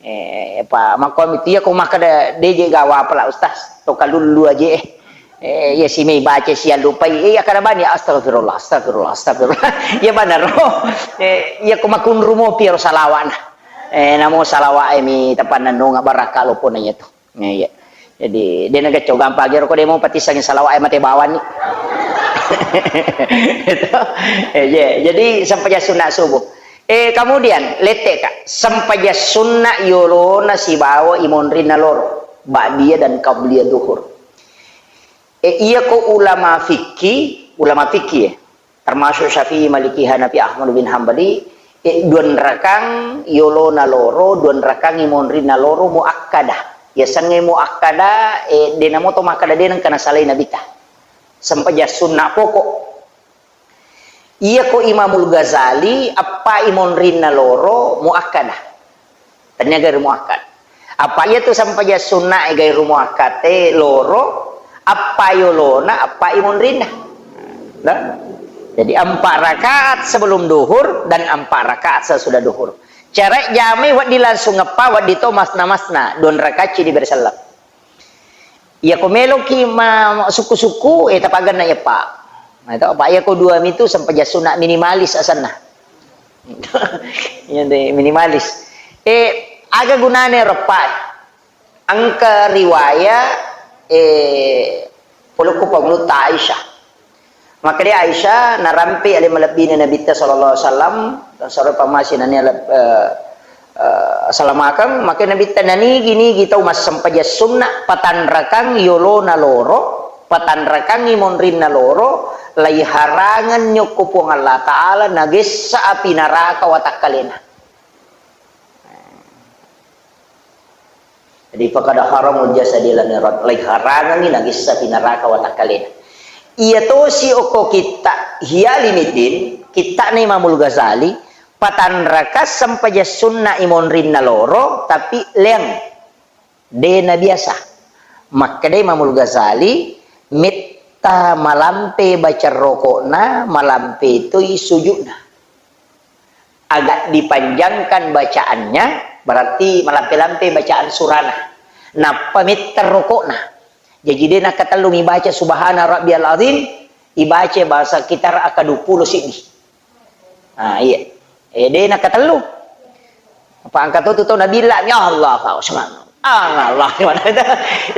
Eh, pa makko mitu iya ko makkeda deje gawa apala ustaz. To kalullu aje, eh. Eh, iya simei baca siallupai. Eh, iya kada bani astagfirullah, astagfirullah, astagfirullah. Iya banaro. Eh, iya ko makunru mopi ro salawana. Eh, namo salawa'e mi tapannennunga barakka lopona iya tu. Iya, iya. Jadi, de nagacco gampang ero ko de mo patissangi salawa'e mate bawani. Eh, iya. Jadi, sempajang sunna subuh. Eh, kemudian, lette ka, sempajang sunna yolona sibawa imonrinna loro. Ba'diyah dan qabliyah duhur. Eh, iya ko ulama fikih, ulama fikih ya. Termasuk Syafi'i, Maliki, Hanafi, Ahmad bin Hambali, eh, duanrakang yolona loro, duanrakang imonrinna loro muakkadah. Yasengnge muakkadah, eh, de namo to makkeda de nengka nasalai Nabitta. Sempajang sunna pokok. Iya ko Imamul Ghazali, eppa imonrinna loro muakkadah. Tania gairu muakkad. Apa iya tu sempajang sunna e gairu muakkad e loro, appa yolona, appa imonrinna. Nah? Jadi empat rakaat sebelum duhur dan empat rakaat sesudah duhur. Cara jamai wedding langsung eppa, wedding to masna-masna, dua rakacci diberi selleng. Iya ko meloki ma-, sukku-sukku, eh, tapagenna eppa. Nah, itu apa? Iya ko dua mitu sempajang sunna minimalis asenna. Iya deh, minimalis. Eh, aga gunane reppa? Engka riwaya, eh, polokku pangulutta Aisyah. Makkeda Aisyah, narampe ale malebbina Nabitta sallallahu alaihi wasallam, dan sore pamasi nania leb-, eh, eh, salamakeng, maka Nabitta nanigi-nigi tau massempajang sunna, patanrakang yolona loro, patanrakangi monrinna loro, laiharangenni okko Puang Allah Ta'ala, nagessa api naraka watakkalena. Jadi, "Faqad haramul jasadi lan yurad," laiharangengngi nagessa pi naraka watakkalena. Iya tosi okko kitta Ihya Ulumuddin, kittana Imamul Ghazali, patanraka sempajang sunna i monrinna loro, tapi leang. De nabiasa. Makkeda Imamul Ghazali, metta malampe baca rokokna, malampe toi sujudna. Agak dipanjangkan bacaannya, berarti malampe-lampe bacaan surana. Nappa metta rokokna. Jaji de nakatellu mibaca Subhana Rabbiyal Azim, ibaca bahasa kita raka dua puluh siddi. Ah, iya. Eh, de nakatellu. Apa angka to tu tau nabilla mi Allah, Pak Usman. Ah, Allah.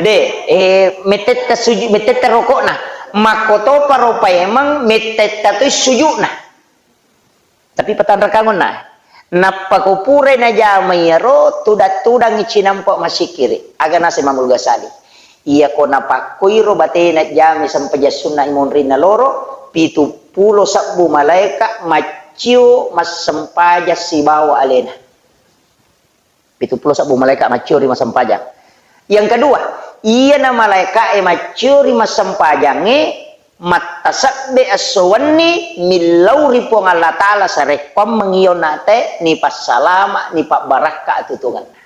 De, eh, metetta suju-, metetta rokokna. Makkotopa ro paimeng, metetta tu sujudna. Tapi patanrakangonna. Nappa ko purai najama iyaro, tudang-tudangi cinampa masikiri. Aga nase Imamul Ghazali. Iya ko napakkoiro batena jami sempajang sunna i monrinna loro, pitu pulo sebbu malaeka maccio massempajang sibawa alena. Pitu pulo sebbu malaeka maccio ri massempajang. Yang kedua, iyana malaeka e maccio ri massempajangnge mattasebbe esso wenni millau ri Puang Allah Ta'ala sarekkoammeng iyo nate nipassalama, nipabbarakka atutungenna.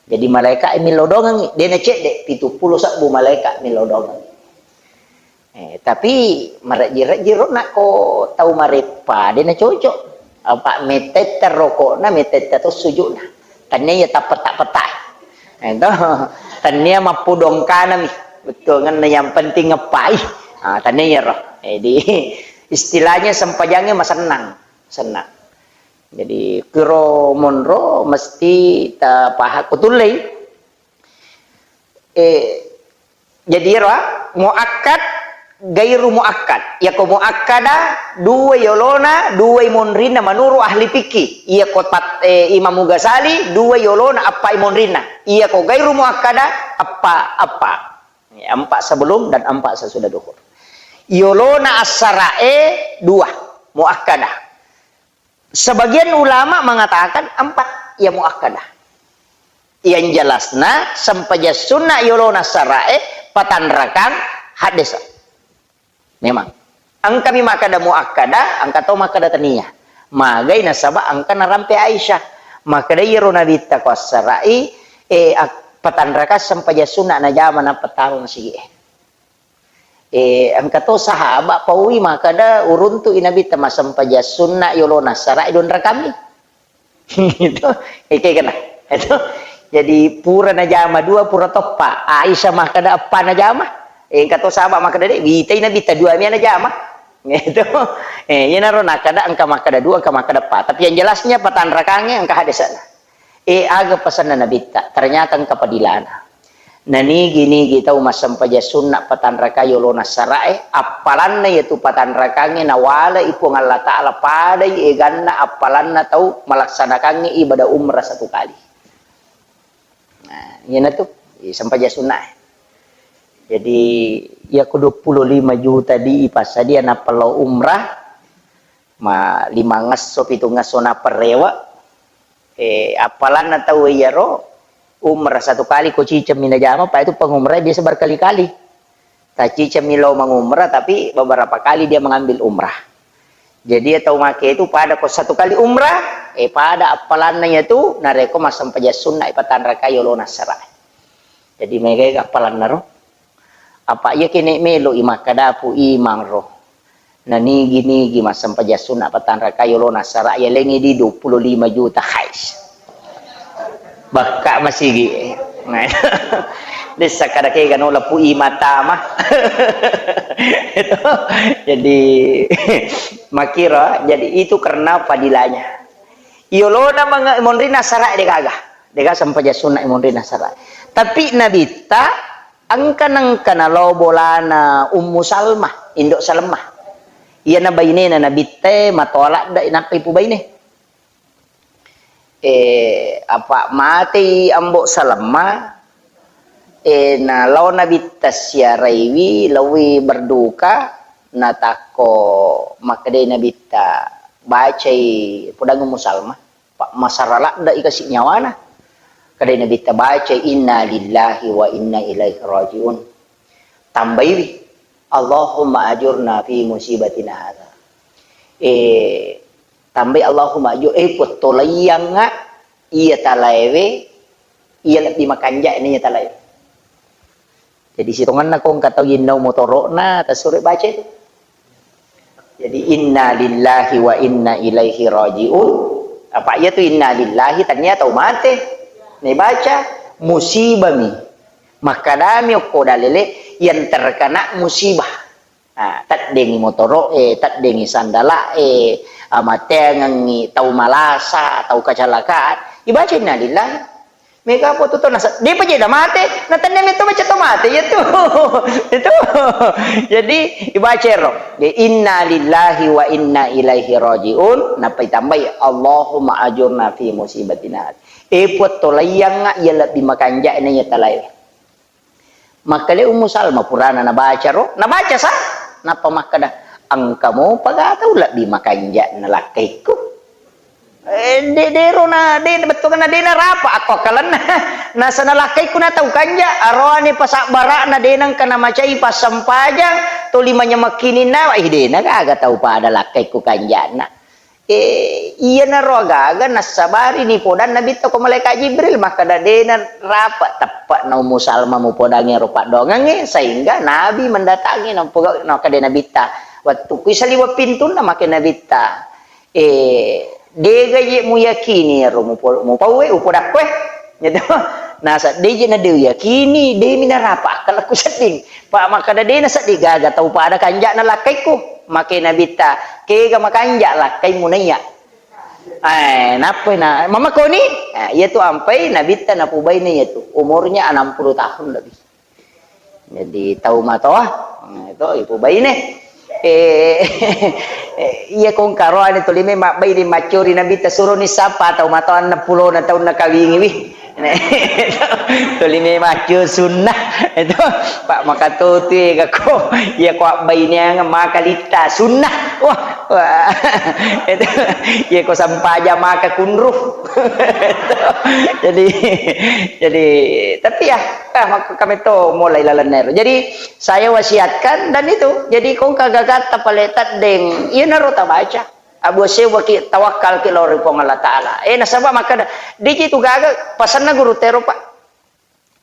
Jadi malaeka e millau dongengngi, de nacedde, pitu pulo sebbu malaeka millau dongengngi. Eh, tapi marejji-rejji ro nakko tau mareppa, de nacocok. Apa metetta rokokna, metetta to sujudna. Tania iya tappeta-peta. Eh, to. Tania mappudongkanami. Bettuangenna yang penting ngeppai. Ah, tania iyaro. Jadi istilahnya sempajangnya masennang. Sennang. Jadi kiro monro mesti tapaha kutullei. Eh, jadi ero, ah, muakkad, gairu muakkad. Iyako muakkada, dua yolona, dua monrinna menurut ahli fikih. Iyako pat-, eh, Imam Ghazali, dua yolona, appa monrinna. Iyako gairu muakkada, appa, appa. Ya, empat sebelum dan empat sesudah duhur. Yolona assarae dua, muakkada. Sebagian ulama mengatakan empat, ya muakkadah. Yang jelasna, sempajang sunna yolona sarae, patanrakang haddesa. Memang. Engkami makkada muakkada, engka to makkada tania. Magai nasaba engka narampe Aisyah. Makkada iyaro Nabitta ko assarai, eh, ak-, patanrakang sempajang sunna najama nappa taro masigi e. Eh, engka to sahaba paui makkada uruntu i Nabitta massempajang sunna yolona sarae dua rakami. Gitu. Eke kena. Itu. Jadi pura najama dua, pura toppa. Aisyah makkada eppa najama. Eh, engka to sahaba makkada de, witai Nabitta dua mia najama. Gitu. Eh, iyanaro nakkada engka makkada dua, engka makkada eppa. Tapi yang jelasnya patanrakange engka hadesana. Eh, aga pesanna Nabitta? Ternyata engka padilana. Nanigi-nigi tau massempajang sunna patanraka yolona sarae, appalanna iyatu patanrakangnge nawalai Puang Allah Ta'ala padai eganna appalanna tau malaksanakangnge ibadah umrah satu kali. Nah, iyanatu, i sempajang sunnae. Jadi, iyako dua puluh lima juta di ipassadia nappa lao umrah, ma-, limangesso, pitungesso nappa rewe, eh, appalanna tau iyaro, umrah satu kali ko cicemmi najama, pa itu pengumrah biasa berkali-kali. Tacicemmi lao mengumrah, tapi beberapa kali dia mengambil umrah. Jadi, tau make itu pada ko satu kali umrah, eh, pada appalanna iyatu, narekko massempajang sunna ipatanrakai yolona sarae. Jadi, megai appalanna ro. Apa iya kene melo i makkadapu imang ro. Na nigi-nigi massempajang sunna patang rakaat yolona assara, yalengngi di dua puluh lima juta, hais. Bakka masigi. Dessa kada kega no lepu i mata mah. Jadi, makira, jadi itu karena fadilahnya. Yolona manga-, monrina assara de gaga. De gaga sempajang sunna monrina assara. Tapi Nabitta engka nengka nalao bolana Ummu Salmah, indo Salmah. Iyana bainena Nabitta e matoa ladde nappa ipubaine. Eh, apa matei Ambo Salmah, eh, nalao Nabitta siaraiwi, laowi berduka, natakko makkedai Nabitta, bacai podang Ummu Salmah. Pa-, masara ladde'i kasi nyawana. Kadai Nabitta baca, "Inna lillahi wa inna ilaihi raji'un." Tambaiwi, "Allahumma ajurna fi musibatina hadza." Eh, tambai, "Allahumma ajur-, eh, puattolaiyangnga iya talaewe, iya lebbi makanja'na iya talaewe." Jadi sitongenna ko engka tau yennau motoro'na, tasuro baca itu. Jadi, "Inna lillahi wa inna ilaihi raji'un." Apa iya tu inna lillahi, tania tau mate. Nibaca, musibami. Makkadami okko dalele yang terkena musibah. Ah, teddengi motoro e, teddengi sandala e, amateangengi tau malasa, tau kecelakaan. Ibaca inna lillahi. Mega apa tu to nasa-, depa je da mate, na tenne metto baca to mate, iya tu. Itu. Jadi, ibaca ro. Inna lillahi wa inna ilaihi raji'un, nappa itambai, "Allahumma ajurna fi musibatina." Eh, Puang, tolaiyangnga iya lebbi makanja'na iya talae. Makkeda Ummu Salma purana nabaca ro, nabaca sa, nappa makkeda, "Engka mopa ga tau lebbi makanja'na lakkaikku?" Eh, de-, dero na, de-, bettuanna de narapa akko akkalenna. Nasana lakkaikku na tau kanja, aroane pasabbara'na de nengka namacai passempajang, toli manyamekkininna, ih, de na gaga tau pada lakkaikku kanja'na. Eh, iyanaro agaga nassabari ni podang Nabitta ko Malaikat Jibril, makkeda de narapa teppe'na Ummu Salma mupodangi ero paddoangengnge, sehingga Nabi mendatangi, nampoga-, nakkeda Nabitta, wettu kui saliweng pintunna, make Nabitta, Eh, dega je muyakini ero mupo-, mupauwe, upodakkoe. Gitu. Nasa, de je na de uyakini, de mi narapa akkalakku sedding. Pa makkeda de na sedding gaga tau pada kanja'na lakkaikku. Make Nabitta, kega makanja lakkaimu naiya. Eh, nappai na, mamakoni? Eh, iya tu ampai Nabitta napubaine iya tu. Umurnya enam puluh tahun lebih. Jadi, tau matoa, nah, itu ipubaine. Eh, iya kongkaroane tuli me mabbaine maccori Nabitta suroni sapa tau matoa enam puluh na taunna kawingi wi. Tuli me macco sunnah. Itu, Pak, makatotue gako. Iya ko abbaineang maka litta sunnah. Wah, wah. Itu, iya ko sampaja maka kunru. Jadi, jadi, tapi ya, Ah, maka kami to mulai lalenna ero. Jadi, saya wasiatkan dan itu. Jadi, kongka gagatta pale teddeng, iyanaro tabaca. Abu sewwaki tawakkalki lao ri Puang Allah Ta'ala. Eh, nasaba makkeda, deji tu gaga pasanna gurutta ero, Pak.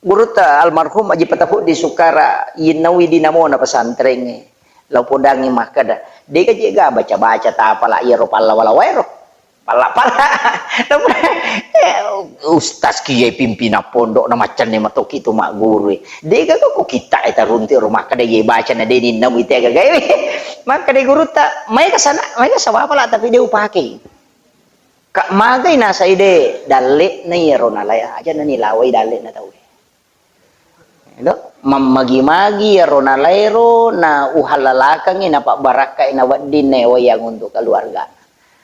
Gurutta almarhum Aji Patapuddi Sukara, yennaui dinamona pesantrengnge. Lao podangngi makkeda, dega je ga baca-baca tapala iyaro pallawa-lawa ero. Palla-palla. Eh, ustaz kiye pimpinan pondok na maccanne matoki tu magguru. Dega ko kita eta runti ro makkeda ye baca na deni namu ite gagae. Makkeda gurutta, mai ka sana, mai ka sawapala tapi de upake. Ka magai nasai de dalle na iyaro nalai aja nani lawai dalle na tau. Edo, mammagi-magi iyaro nalaero na uhallalakengngi napabbarakkai na wedding na wayang untuk keluarga.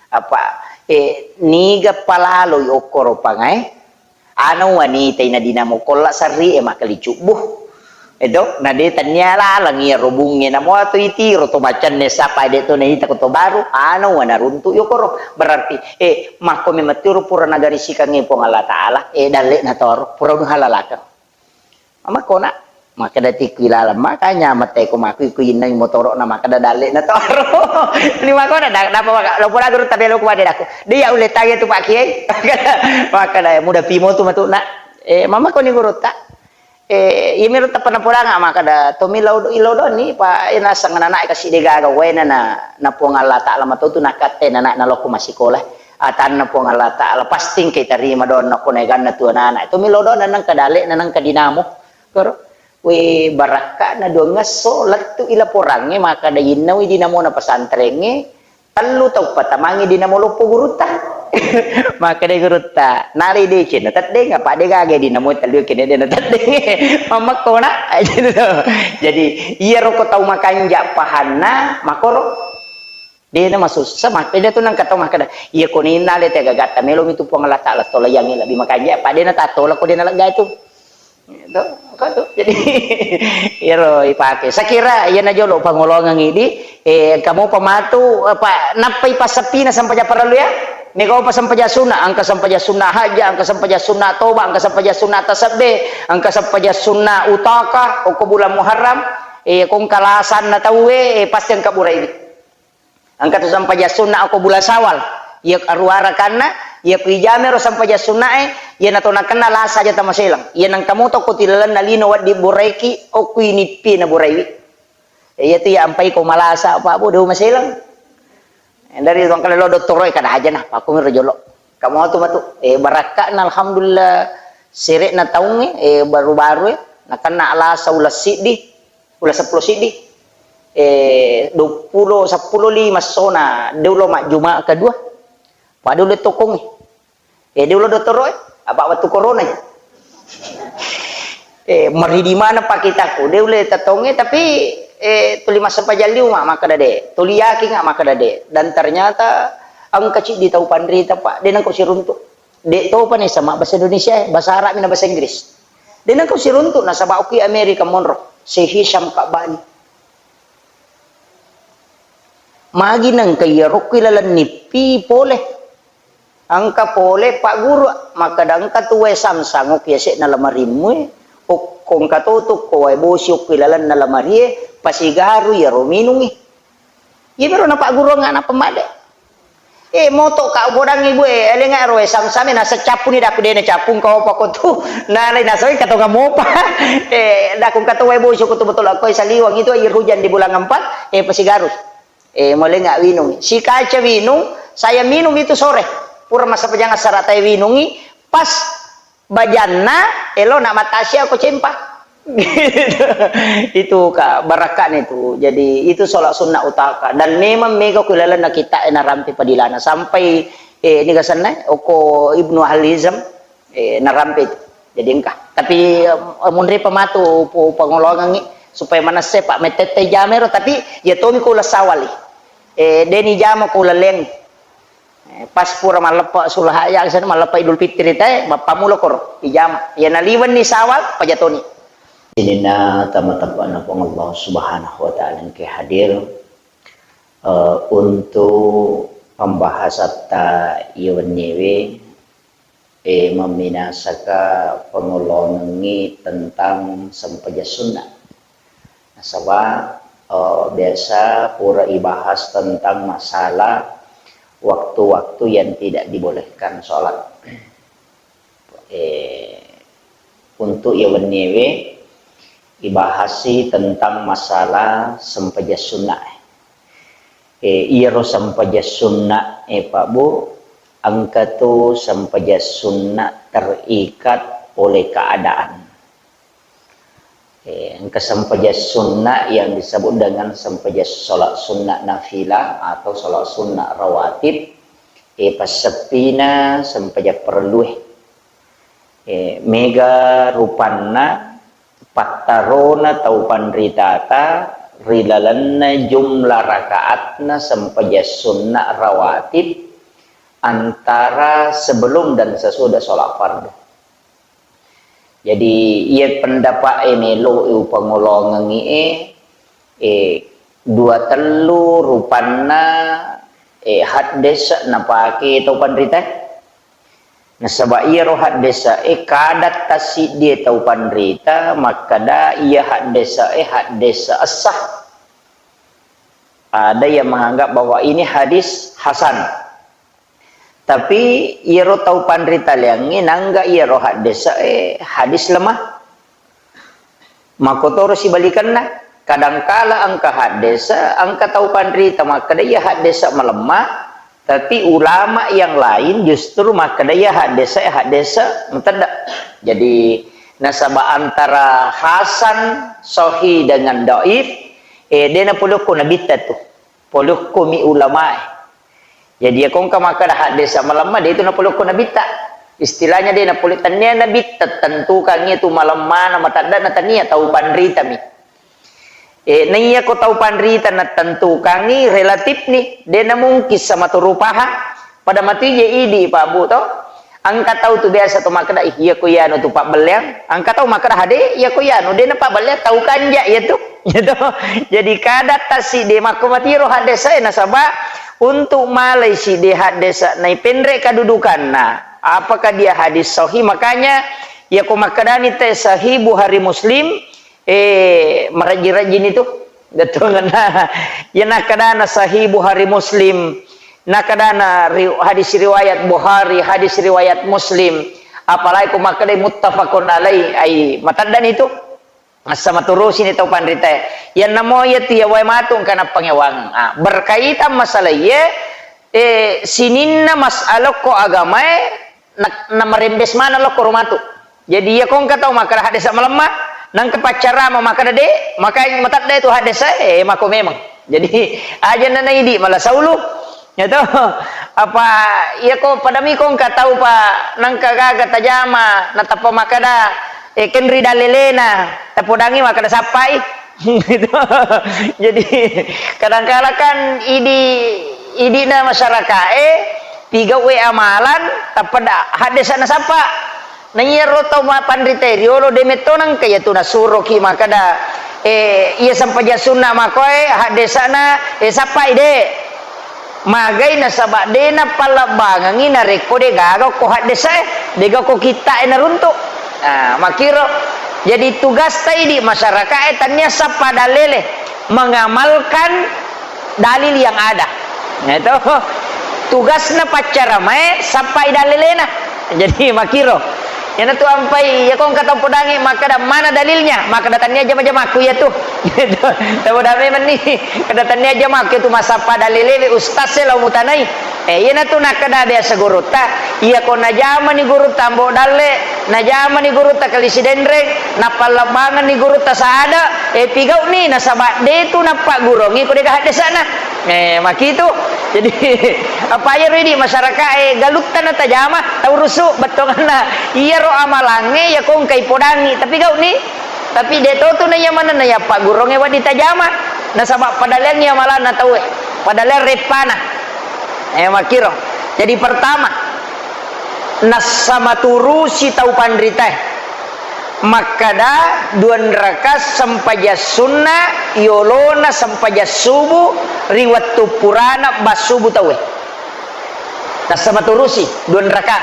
Apa, eh, niga palaloi okkoro pangae? Ana wanita ina dinamo kolla sarri e makkali cubbu. Edo, na de tania laleng iyaro bungnge namo atau itiro to macanne sapa de to naita ko to baru, ana wana runtu yokoro. Berarti, eh, makko memettiro pura nagarisikangnge Puang Allah Ta'ala, eh, dalle na toro, pura uhallalakeng. Mama kona, makkeda tikku ilaleng, makanya mate ko maku iku inneng motoro na makkeda dalle na toro. Ni makona, da-, napa maka, lo pura guru tabe lo kuade daku. Dia ulle tanya tu Pak Kiai. Makkeda muda pimo tu matu na. Eh, mama koni guru ta. Eh, iya miro tappa napodanga makkada, "Tommi lao do-, lao doni, pa, eh, naseng anak-anak kasi degaga waena na, na Puang Allah Ta'ala matotu nakatte anak naloko masikola. Atanna Puang Allah Ta'ala pasti engka tarima donna ko naeganna tu anak-anak. Tommi lao dona nangka dale, na nangka dinamo." Koro, we, barakka'na duangngesso lettu ila porangnge makkada innawi dinamona pesantrengnge, tellu tau patamangi dinamo loppo gurutta. Makkeda gurutta, "Nari deceng na teddeng, apa de gaga dinamo tellu kene de na teddeng." Mammekko na. Jadi, iyaro ko tau makanja pahanna, makoro. De na masussa, makkeda tu nangka tau makkeda, "Iya ko ninna le tega gatta melo mi tu Puang Allah Ta'ala tolayangi lebbi makanja, apa de na tatola ko de na lega itu." Itu, apa tu? Jadi, iyaro ipake. Sakira iyana jolo pangolongeng idi, eh, engka mopa matu, apa, nappai passeppina sempajang parellu ya? Mega opa sempajang sunna, engka sempajang sunna hajja, engka sempajang sunna toba, engka sempajang sunna tasabbe, engka sempajang sunna utaka, okko bulan Muharram, eh, ko engka lasanna tauwe, eh, pasti engka buraiwi. Engka tu sempajang sunna okko bulan Syawal. Iya aruwa rakanna, iya ku ijamai ro sempajang sunnae, iya nato nakenna lasa aja tamaselang. Iya nengka moto ko tilalenna lino wedding buraiki, okko inippi na buraiwi. Iya tu iya ampai ko malasa, Pak Bu, de maselang. Dari tuang kale lo dottoro e kada aja nah, pakku miro jolo. Kamu tu matu, eh, barakka'na alhamdulillah sere'na taungnge, eh, baru-baru e, nakenna lasa uleng siddi. Uleng seppulo siddi, eh, duappulo, seppulo lima sona, de ulo majjuma kedua. Pada ulle tokongnge. Eh, de ulo dottoro e, apa wettu corona ja. Eh, meridi mana pakitaku, de ulle tetongnge, tapi, eh, tuli massempajang liu ma, makkeda de, tuli yakin nga makkeda de. Dan ternyata engka ciddi tau panrita, Pak, de nengka siruntuk. De topa nesa ma bahasa Indonesia e, bahasa Arab mi na bahasa Inggris. De nengka siruntuk nasaba okki Amerika monro, si Hisham Kabani. Magi nengka iyaro okki laleng nippi pole. Engka pole Pak Guru, makkeda engka tu wae samsang okki yase'na lamarimmu e, okko engka to tu ko wae bosi okki lalenna lamarie, pasigaru iyaro minungi. Iya miro na Pak Guru nga na pemmade. Eh, moto ka upodangngi, Bu, eh, elenga ero, eh, sam-same naseng cappuni, daku de nacappung kau apa ko tu. Nalai naseng katonga mopa. Eh, daku kato wae bosi ko tu betul aku saliwang itu air hujan di bulan empat, eh, pasigaru. Eh, molenga winung. Si kaca winung, saya minum itu sore. Pura massempajang assara tae winungi, pas bajanna, elo na matasia ko cempa. Itu ka barakka'na itu. Jadi, itu sholat sunnah utaka. Dan memang mega ku lalenna kita e narampe padilana. Sampai, eh, niga senna, oko Ibnu Ahli Hizam, eh, narampe itu. Jadi, engka. Tapi, eh, munri pematu pu-, pangolongangi supaya manesse, Pak, metette jamero, tapi ya tomi ko uleng sawali. Eh, deni jama ko uleng leng. Eh, pas pura malleppa Sulhaja, sana malleppa Idul Fitri tae, mappammula koro, ijama. Iya naliwenni Sawal, pajatoni. Sininna tama-, tappa'na Puang Allah Subhanahu wa Ta'ala engke hadir, eh, untuk pembahasatta iya wenniewe, eh, memminasaka pangolongengngi tentang sempajang sunnah. Nasaba, eh, biasa pura ibahas tentang masalah waktu-waktu yang tidak dibolehkan sholat. Eh, untuk iya wenniewe ibahasi tentang masalah sempajang sunnah. Eh, iyaro sempajang sunnah, eh, Pak Bu, engka tu sempajang sunnah terikat oleh keadaan. Eh, engka sempajang sunnah yang disebut dengan sempajang sholat sunnah nafilah atau sholat sunnah rawatib, eh, passeppina sempajang parellue. Eh, mega rupanna pattarona tau panritata ri lalenna jumlah rakaatna sempajang sunnah rawatib antara sebelum dan sesudah sholat fardu. Jadi, iya pendapat e melo e upangolongengi e, eh, dua tellu rupanna, eh, haddesa napake tau panrita. Nasaba iyaro haddesa e kada tassiddi e tau panrita makkada iya haddesa e haddesa essah. Ada yang menganggap bahwa ini hadis hasan. Tapi iyaro tau panritaleangnge nangga iyaro haddesa e hadis lemah. Makkotoro sibalikenna, kadangkala engka haddesa, engka tau panrita makkeda iya haddesa malemma, tapi ulama yang lain justru makkeda iya haddesa, haddesa matedda. Jadi, nasaba antara hasan, sahih dengan dhaif, eh, de napolokko nabitta tu. Polokkomi ulamae. Jadi, iya ko engka makkeda haddesa malemma, de tu napolokko nabitta. Istilahnya de napole, tania nabitta tentukangi tu malemma na matedda na tania, tau panritami. Eh, naiya ko tau panrita natentukangi relatif ni, de namungkin sama turu pahang. Pada matu je idi, Pak Bu, to. Engka tau tu biasa tu makkeda, "Ih, iya ko iyanu tu pabbelleang." Engka tau makkeda, "Hade, iya ko iyanu, de napabbelleang, tau kanja iya tu." Iya to. Jadi kada tasi de makko matiro haddesa e, nasaba untuk malai si de haddesa naipenre kedudukanna. Apakah dia hadis sahih? Makanya iya ko makkedani te sahih Bukhari Muslim, eh, marajji-rajjini tu. Bettuanna. Iya nakkedana Sahih Bukhari Muslim, nakkedana ri-, hadis riwayat Bukhari, hadis riwayat Muslim, apalagi ko makkedai muttafaqun alaih, ai mataddani tu. Assa maturusini tau panritae. Iyanna mo iya tu iya wae matu engka nappangewang. Ah, berkaitan masalah iye, eh, sininna masalah ko agamae, na, namarembes maneng lokko ro matu. Jadi, iya ko engka tau makkeda haddesa malemma, nangka paccarama makkeda de, maka matedda tu haddesa, eh, mako memang. Jadi, aja nana idi mala saulu. Ya to. Apa iya ko padami ko engka tau pa nangka gaga tajama, natappa makkeda, eh, kenri dalelena, tapodangi makkeda sappai. Gitu. Jadi, kadangkala kan idi, idina masyarakae, pigauwe amalan, tappa da-, haddesa nasappa. Na iyaro tau ma-, panrita riolo de metto nangka iya tu nasuroki makkeda, eh, iya sempajang sunna makoe, haddesana, eh, sappai de. Magai nasaba de napallebbangengi narekko de gaga ko haddesae, de gaga ko kittae naruntu. Ah, makkiro. Jadi tugasta idi masyarakae tania sappa dalele, mengamalkan dalil yang ada. Nah, itu tugasna paccaramae sappai dalelena. Jadi makkiro. Iyanatu ampai, iya ko engka tau podangi makkeda mana dalilnya, makkeda tania jama-jamakku iya tu. Tau dame menni, kada tania jamakku iya tu masappa dalelewe ustaz e lao mutanai. Eh, iyanatu nakkeda biasa gurutta, iya ko najamani gurutta Ambo Dalle, najamani gurutta Kali Sidenreng, napallebbangenni gurutta Saada, eh, pigau'ni nasaba de tu nappaggurongi ko dega haddesana. Eh, makitu. Jadi, apa iyaro idi masyarakae galutta natajama, tau rusu bettuanna. Iyaro amalangnge iya ko engkai podangi, tapi gau'ni. Tapi de to tu na iya manenna iya paggurongnge wedding tajama. Nasaba padaleangngi amalanna tauwe. Padaleang reppana. Eh, makkiro. Jadi pertama, nassa maturusi tau panritae. Makkada dua raka sempajang sunna yolona sempajang subuh ri wettu purana bassubu tauwe. Nassa maturusi dua raka.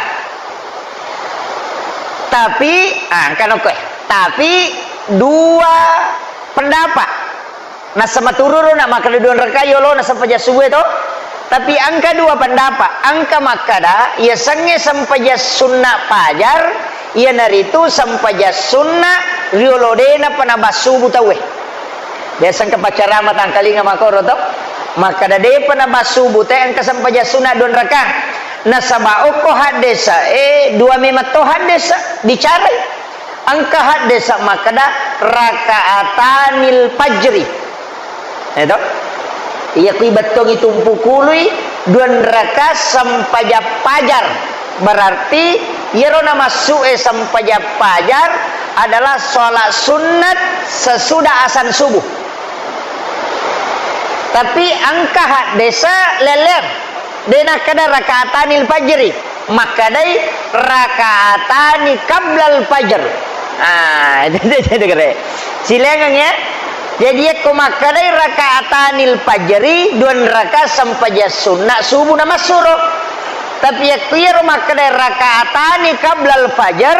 Tapi, ah, engka nokko, eh. Tapi dua pendapat. Nassa matururu na makkeda dua raka yolona sempajang subuh to. Tapi engka dua pendapat. Engka makkeda, iya sengnge sempajang sunna pajar, iyanaritu sempajang sunna riolo dena pana bassubu tauwe. Biasa engka paccarama tangkalinga makkoro to. Makkeda depa nabassubu te engka sempajang sunna dua raka. Nasaba okko haddesa, eh, dua memang to haddesa bicarai. Engka haddesa makkeda rakaatanil fajri. Eh, to? Iya kui bettongi tumpu kului dua raka sempajang pajar. Berarti iyaro namassu'e sempajang pajar adalah sholat sunnat sesudah asan subuh. Tapi engka haddesa lelleng. De nakkeda rakaatanil fajri, makkedai rakaatani qablal fajr. Ah, itu, itu, itu kere. Silengeng ya. Jadi yakko makkedai rakaatanil fajri, dua raka sempajang sunna subuh namassuro. Tapi yakko iyaro makkedai rakaatani qablal fajr,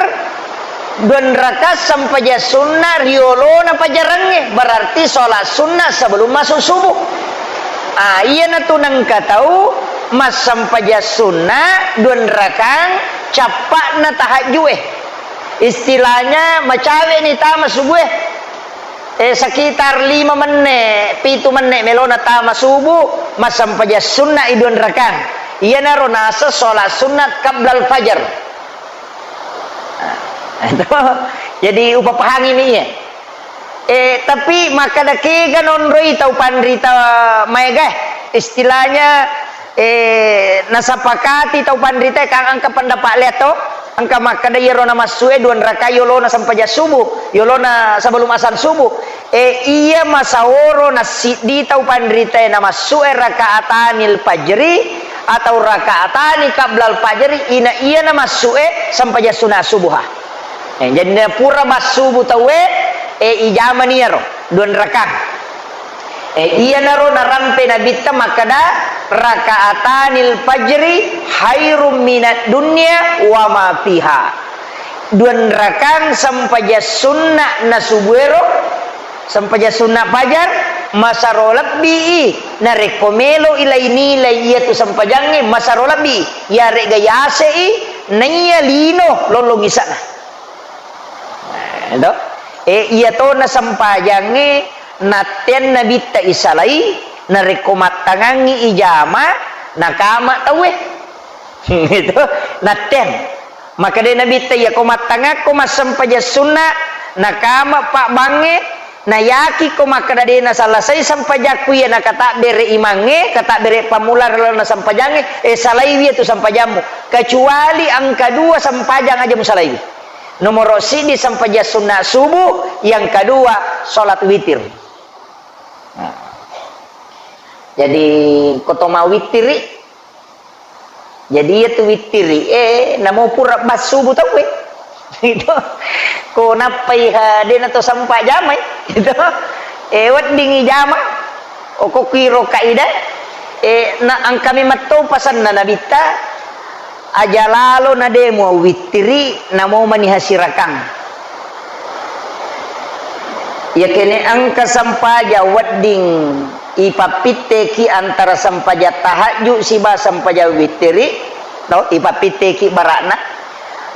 dua raka sempajang sunna riolona pajarengnge, berarti sholat sunnah sebelum masuk subuh. Ah, iyanatu nengka tau massempajang sunna dua rakang cappa'na tahajju'e. Istilahnya macawe'ni tama subuhe. Eh, sekitar lima menne, pitu menne melona tama subuh, massempajang sunna i dua rakang. Iyanaro naseng sholat sunat qablal fajar. Nah, itu. Jadi, upapahangi mi iya. Eh, tapi makkeda kega nonroi tau panrita maega, istilahnya, eh, nasapakati tau panrita, kan engka pendapat lea to, engka makkeda iyaro namassu'e dua rakaat yolona sempajang subuh, yolona sebelum azan subuh. Eh, iya masaoro nassiddi tau panrita namassu'e rakaatanil fajri atau rakaatani qablal fajri, ina iya namassu'e sempajang sunat subuha. Eh, jadi pura massubu tauwe, eh, ijamani iyaro dua rakang. Eh, iyanaro narampe Nabitta makkeda, "Rakaatanil fajri khairum minad dunya wa ma fiha." Dua rakang sempajang sunna na subuero, sempajang sunna fajar, masaro lebbi i. Narekko melo i lai-nilai iyatu sempajangnge, masaro lebbi i. Iyare'ga yase i, naiya lino lollong isa'na. Eh, to? Eh, iya tona sempajangnge natteang Nabitta isalai, narekko mattangangngi ijama, nakama tauwe. Itu, natteang. Makkeda Nabitta, "Iya ko mattangakko massempajang sunna, nakama pabbangnge, nayaki ko makkeda de nasalasai sempajakku iya nakatabbere imangnge, katabbere pammula ri lalenna sempajangnge, eh, salaiwi itu sempajammu. Kecuali engka dua sempajang aja musalaiwi." Nomoro siddi sempajang sunna subuh, yang kedua sholat witir. Nah. Jadi, ko to mawittiri, jadi iya tu wittiri, eh, namo pura bassubu tauwe. Itu. Ko nappai ha, de na to sempa jamai. Itu. Eh, weddingi jama. Okokiro kaidah. Eh, na angkami metto pasanna Nabitta, aja lalo na de muawittiri, namo mani hasirakang. Iyakene engka sempajang wedding ipappitteki antara sempajang tahajud siba sempajang wittiri, to, ipappitteki barakna,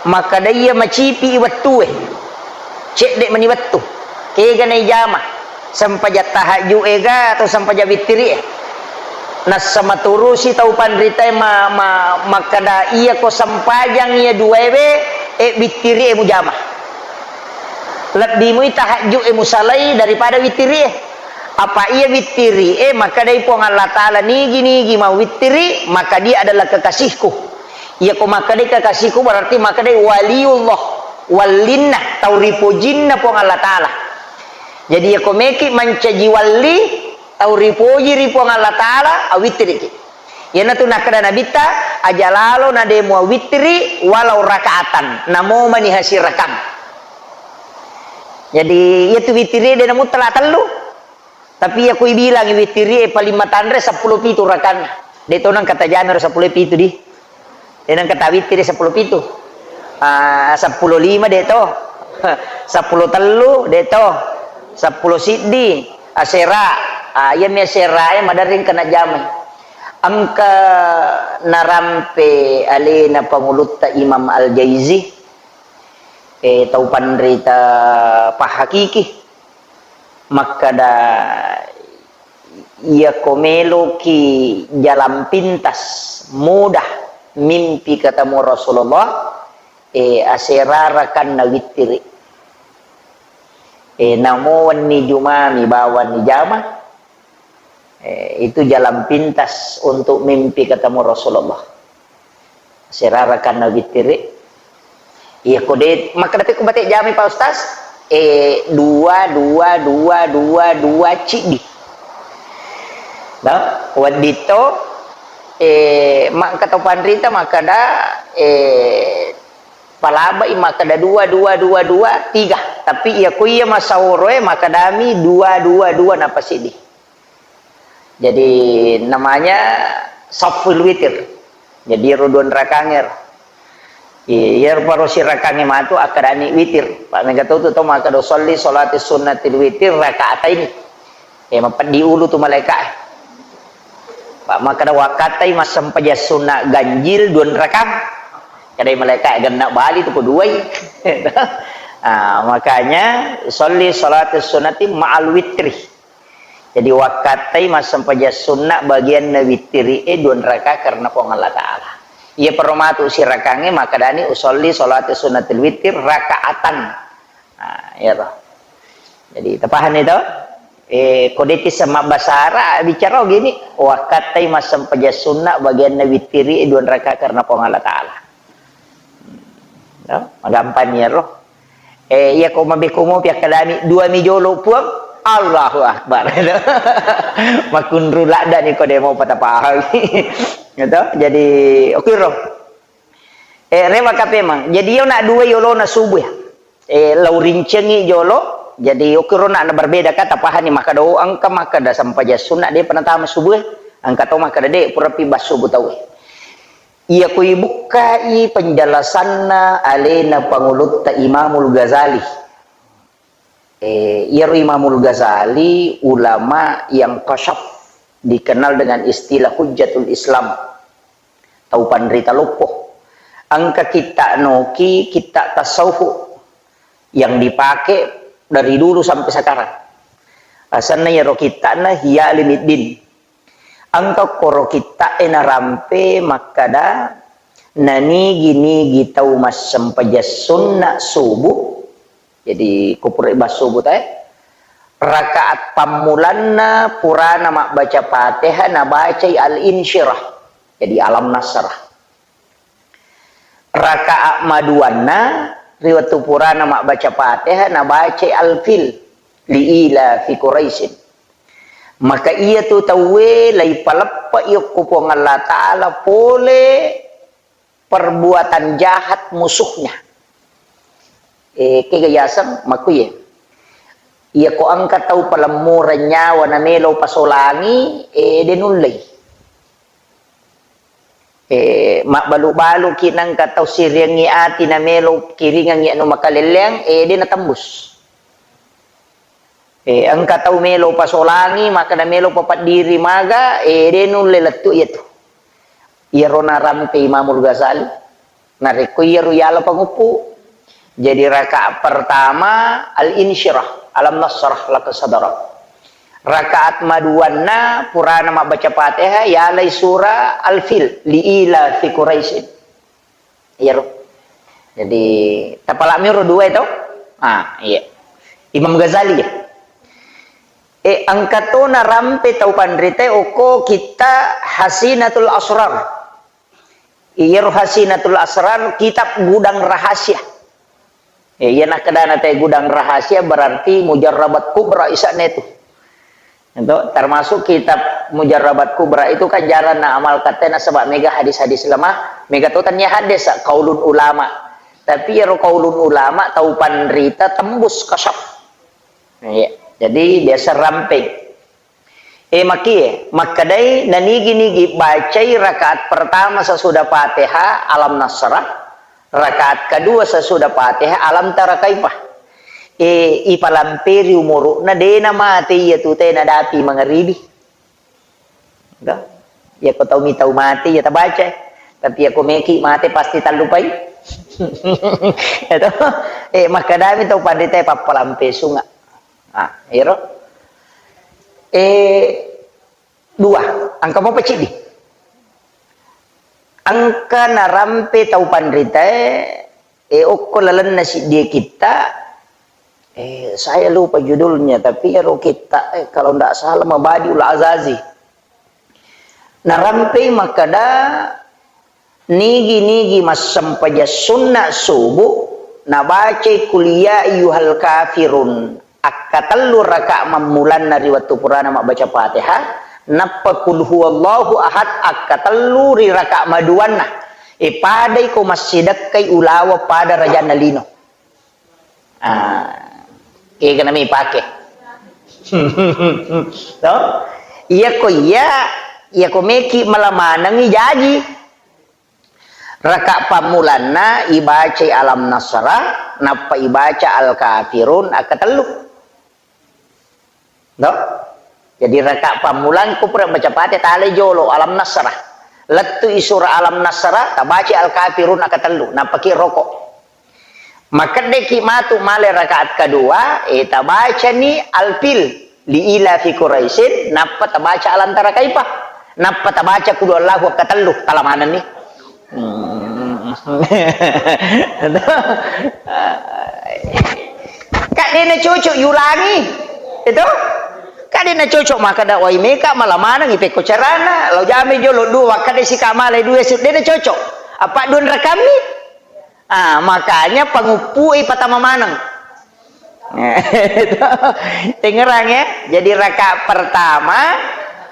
makkeda iya macipi i wettue, cedde mani wettu, kega naijama, sempajang tahajud ega atau sempajang wittiri e. Nassa maturusi tau panritae ma-, ma-, makkeda, "Iya ko sempajang iya duaewe, e, wittiri e mujama. Lebbi mui tahajud e musalai daripada wittiri e. Apa iya wittiri e makkedai Puang Allah Ta'ala, nigi-nigi mawittiri, maka dia adalah kekasihku." Iya ko makkedai kekasihku berarti makkedai waliullah, wallinna, tau ripojinna Puang Allah Ta'ala. Jadi iya ko meki mancaji walli, tau ripoji ri Puang Allah Ta'ala, awittiriki. Iyanatu nakkeda Nabitta, aja lalo na de muawittiri walau rakaatan, namo mani hasirakang. Jadi, iyatu wittiri de namuttala tellu. Tapi iya ko ibilangi wittiri e paling matanre seppulo pitu rakanna. De to nang kata jamiro seppulo pitu di. De nang kata wittiri seppulo pitu. Ah, seppulo lima de to. Seppulo tellu de to. Seppulo siddi. Asera, ah, iyami asera e maderring kena jamai. Engka narampe alena pangulutta Imam Al-Jaizi, eh, tau panrita pahakiki, makkada, iya ko meloki jalan pintas, mudah mimpi ketemu Rasulullah, eh, asera rakanna wittiri. Eh, namo wenni jumami bawanni jama, eh, itu jalan pintas untuk mimpi ketemu Rasulullah. Asera rakanna wittiri. Iya ko de, makkeda pe ko bate jami Pak Ustaz, eh, dua, dua, dua, dua, dua, ciddi. Nah, wedding to, eh, makkeda panrita, makkeda, eh, palabai makkeda dua, dua, dua, dua, tiga. Tapi iya ko iya masaworoe makkedami dua, dua, dua, napa siddi. Jadi namanya saful witir. Jadi ro dua rakangngero. Iya, ro paro sirakangnge matu akkedani witir. Pak mega tu tu to makkeda sholli sholati sunnatil witir rakaataini. Eh, mapeddi ulu tu malaika e. Pak makkeda wakkatai massempajang sunna ganjil dua rakang. Kedai malaika e, genna bali tu ko duai. Ah, makanya usolli salatu sunnati ma'al witri. Jadi, wakkattai massempajang sunna bagianna witiri e dua raka karena Puang Allah Ta'ala. Iya, peromatu sirakangnge makkedani usolli salatu sunnatil witri rakaatan. Nah, iya toh. Jadi, tapahani to? Eh, ko de'ti semma bahasa Arab, bicara gini, wakkattai massempajang sunna bagianna witiri e dua raka karena Puang Allah Ta'ala. No? Magampang iyaro. Eh, iya ko mabekko mopi akkalami, dua mi jolo Puang, Allahu Akbar. Makunru ladda ni ko demo patapahang. Gitu. Jadi, oke ro. Eh, rewa kapemang. Jadi, yo nak dua yolona subuh ya. Eh, lau rincengi jolo. Jadi, oke ro nak berbeda kata pahani maka do engka maka da sampaja sunna de penatama subuh. Engka to maka de purapi bas subuh tau. Iya ko ibukkai penjelasanna alena pangulutta Imamul Ghazali. Eh, iyaro Imamul Ghazali ulama yang kasyaf, dikenal dengan istilah Hujjatul Islam. Tau panrita loppo. Engka kitta noki, kitta tasawuf yang dipakai dari dulu sampai sekarang. Asanna iyaro kitta'na Ihya Ulumuddin. Engka koro kitta'e narampe makkada, nanigi-nigi tau massempajang sunna subuh, jadi kupure bas subuh tae, rakaat pammulanna purana mabbaca Fatihah nabacai Al-Insyirah, jadi Alam Nasrah. Rakaat maduanna ri wettu purana mabbaca Fatihah nabacai Al-Fil, li ila fi Quraisyin. Maka iya tu tauwe laipaleppa okko Puang Allah Ta'ala pole perbuatan jahat musuhnya. Eh, kega yaseng makuye. Iya ko engka tau palemmureng nyawa namelo pasolangi, eh, de nullei. Eh, mabbalu-baluki nengka tau siriangngi ati namelo kiringangngi anu makalelleang, eh, de natembus. Eh, engka tau melo pasolangi, maka namelo papaddiri maga, eh, de nulle lettu iyatu. Iyaro narampe Imamul Ghazali. Narekko iyaro yala panguppu. Jadi rakaat pertama Al-Insyirah, Alam Nasrah laka sadrak. Rakaat maduanna purana mabbaca Fatihah, yalai surah Al-Fil, li ila fi Quraisyin. Iyaro. Jadi, tapalami ro dua itu. Ah, iya. Imam Ghazali ya. Eh, engka to narampe tau panrita okko kitta Hasinatul Asrar. Iyaro Hasinatul Asrar kitab gudang rahasia. Eh, iya nakkedana te gudang rahasia berarti mujarrabat kubra isane tu. Itu termasuk kitab Mujarrabat Kubra itu kan jarang na amal katena sebab mega hadis-hadis lemah, mega to tania hadis kaulun ulama. Tapi iyaro kaulun ulama tau panrita tembus kasap. Iya. Jadi biasa rampeng. Eh, makie, makkedai nanigi-nigi bacai rakaat pertama sesudah Fatihah Alam Nasrah, rakaat kedua sesudah Fatihah Alam Tara Kaifah. Eh, ipalamperi umuru'na dena mate iya tu tena dapi mangaribi. Dah. Ya ko tau mi tau mate ya tabaca. Tapi ya ko meki mate pasti tallupai. Itu. Eh, makkedami tau panrita pappalampe sunga. Ah, ero. Eh, dua. Engka mopa ciddi. Engka narampe tau panritae, eh, okko lalenna siddie kitta, eh, saya lupa judulnya, tapi ero kitta, eh, kalau ndak salah Mabadiul Azazi. Narampei makkada, nigi-nigi massempajang sunna subu, nabacai Qul ya ayyuhal kafirun akkatellu raka mammulanna ri wettu purana mabbaca Fatihah, nappa Qul huwallahu ahad akkatellu ri raka maduanna. E, padai ko massidekkai ulawa pada rajanna lino. Ah, kega nami pake. To? Iya ko iya, iya ko meki mala manengi jaji. Raka pammulanna ibacai Alam Nasrah, nappa ibaca Al-Kafirun akkatellu. To? Jadi raka pammulang ko pura baca Fatihah, talai jolo Alam Nasrah. Lettu i surah Alam Nasrah, tabaca Al-Kafirun akkatellu, nappaki roko. Makeddeki matu male rakaat kedua, eh, tabacani Al-Fil, li ila fi Quraisyin, nappa tabaca Alam Tara Kaifa, nappa tabaca Qul Huwallahu wekka tellu, tala manenni. Hmm. Kak, dena cocok yulangi. Itu? Kak, dena cocok makkeda, "Wai meka mala maneng ipekko carana, lao jame jolo dua, wakkeda sika male dua, dena cocok." Apa dua rakammi? Ah, makanya panguppu'i patama maneng. Tengerang ya. Jadi rakaat pertama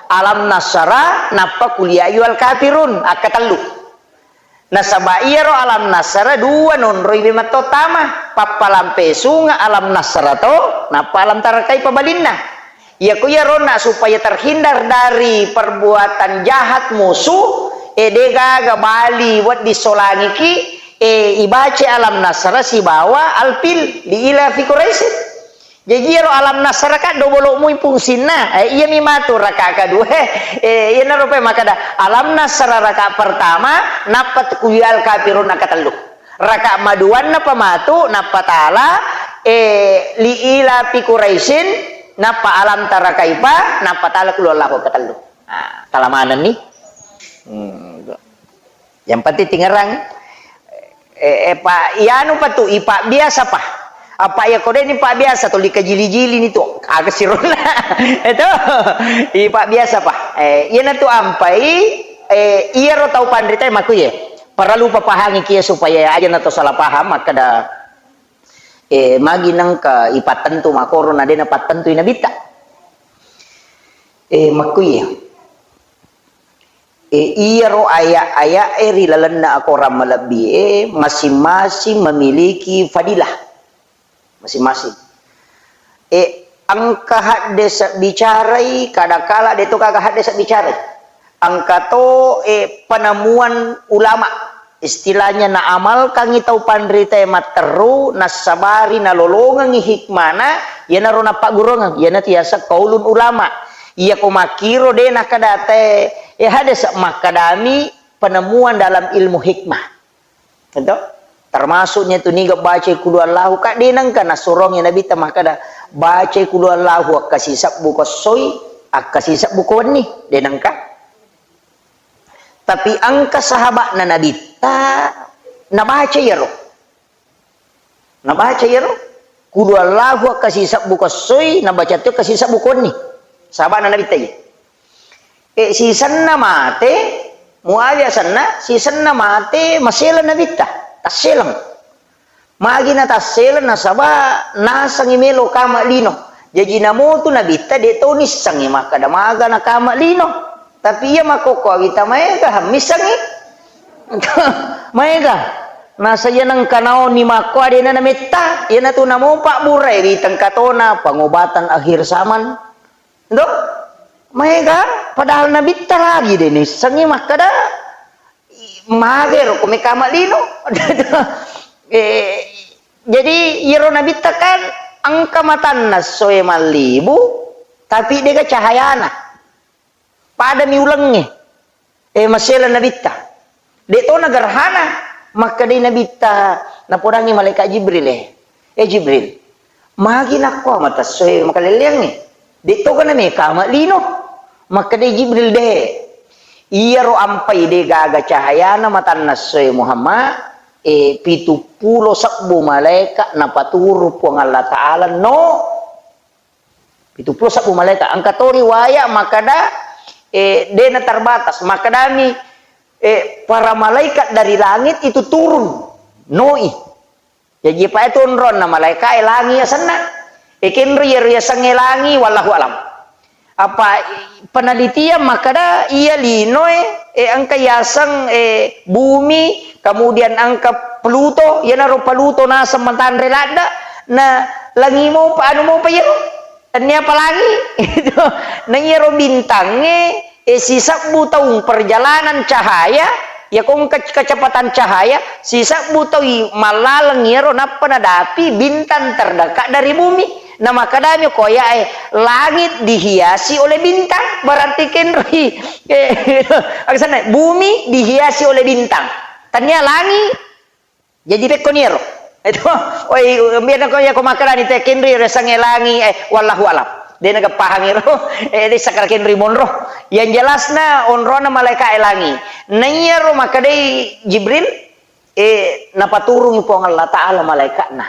Alam Nasra, nappa Qul ya ayyuhal kafirun, akka tellu. Nasaba iyaro Alam Nasra dua nonroi memetto tama, pappalampe sunga Alam Nasra to, nappa Alam Tara Kaifa balinna. Iyako iyaronna supaya terhindar dari perbuatan jahat musuh, e, degaga bali wedding solangiki, e, ibaca Alam Nasra sibawa Al-Fil, li ila fi Quraisyin. Jaji iyaro Alam Nasra ka dobolo mui fungsinna. E, iyami matu raka kedua. E, iyanaro pe makkeda Alam Nasra raka pertama, nappa Qul ya ayyuhal kafirun raka tellu. Raka maduanna pa matu, nappa tala, e, li ila fi Quraisyin, nappa Alam Tara Kaifa, nappa tala Qul Huwallahu wekka tellu. Ah, tala manenni. Hmm. Yang penting tingerang. Eh, eh, pa, iyanu pa tu, ipa biasa pa. Apa ya kode ni pa biasa tu, lika jili-jili ni tu. Aga sirona. Itu. Ipa biasa pa. Eh, iyana tu ampai, eh, iyaro tau panrita maku ye. Perlu papahangi kia supaya aja na to salah paham, makkeda, eh, magi nengka ipattentu makoro na dena pattentu nabitta. Eh, maku ye. E, iyaro aya-aya'e ri lalenna akorang malebbi'e masing-masing memiliki fadilah masing-masing. E, engka haddese bicarai, kadakala de to gaga haddese bicarai. Engka to, e, penemuan ulama. Istilahnya naamalkangngi tau panritae matteru, nassabari nalolongengngi hikmana, iyanaro nappagguruangeng, iyanatu yaseng qaulun ulama. Iyako makkiro de nakkeda te, eh, hadese, makkedami penemuan dalam ilmu hikmah. Gitu? Termasuknya tu niga bacai Qul Huwallahu, ka de nengka nasurongnya Nabitta makkeda, bacai Qul Huwallahu akkasisebbu ko essoi, akkasisebbu ko wenni, de nengka. Tapi engka sahaba'na Nabitta nabaca iyaro. Nabaca iyaro. Qul Huwallahu akkasisebbu ko essoi, nabaca to akkasisebbu ko wenni. Sahaba'na Nabitta iya. E, sisenna mate, Muawiyah asenna, sisenna mate, maseleng Nabitta. Tasseleng. Magi natasseleng nasaba nasengngi melo kama lino. Jaji namotu Nabitta de to nissengngi makkeda maga nakama lino. Tapi iya makkokko awita maega missengngi. Maega. Nasa iya nengka naoni makko adena nametta. Iyanatu namo pabburai ri tengkatona pengobatan akhir zaman. Ndo? Maega, padahal Nabitta lagi de nissengngi makkeda, magero ko mekama lino. Eh, jadi iyaro Nabitta kan engka matanna essoe mallibu, tapi dega cahayana. Padami ulengnge. Eh, maseleng Nabitta. De to nagerhana, makkedai Nabitta, napodangngi malaikat Jibril, eh, "Eh, Jibril, magi nakko mata essoe makalelleangnge? De to gana mekama lino?" Makkedai Jibril, "De. Iyaro ampai de gaga cahayana matanna essoe Muhammad, eh, pitu pulo sebbu malaikat napaturu Puang Allah Ta'ala no." Pitu pulo sebbu malaeka. Engka to riwaya makkeda, eh, dena terbatas. Makkedami, eh, para malaikat dari langit itu turun. Noi. Jaji, pa itu onronna malaeka, eh, langi asenna. Eh, kenro iyaro yasengnge langi, wallahu alam. Apa, eh, penelitian makkeda iya linoe, eh, engka yaseng, eh, bumi, kemudian engka Pluto, iyanaro Pluto naseng matanre ladde, na langi mopa, anu mopa iyaro. Tennia palangi. Itu. Na iyaro bintangnge, eh, sisebbu taung perjalanan cahaya, iyako engka kecepatan cahaya, sisebbu taui mallaleng iyaro nappa nadapi bintang terdekat dari bumi. Na makkedami ko ayae, langit dihiasi oleh bintang, berarti kenroi. Eh, aksanna, bumi dihiasi oleh bintang. Tennia langi, Jaji, pekkoni ero. Itu, oi, biar ko ya ko makkadani te kenri resang elangi, eh, wallahu alam. De' na pahami ro, eh, de' sakara kenri monro. Yang jelasna onrona malaika elangi. Naiya ro makkadai Jibril, eh, napaturungi Puang Allah Ta'ala malaikatna.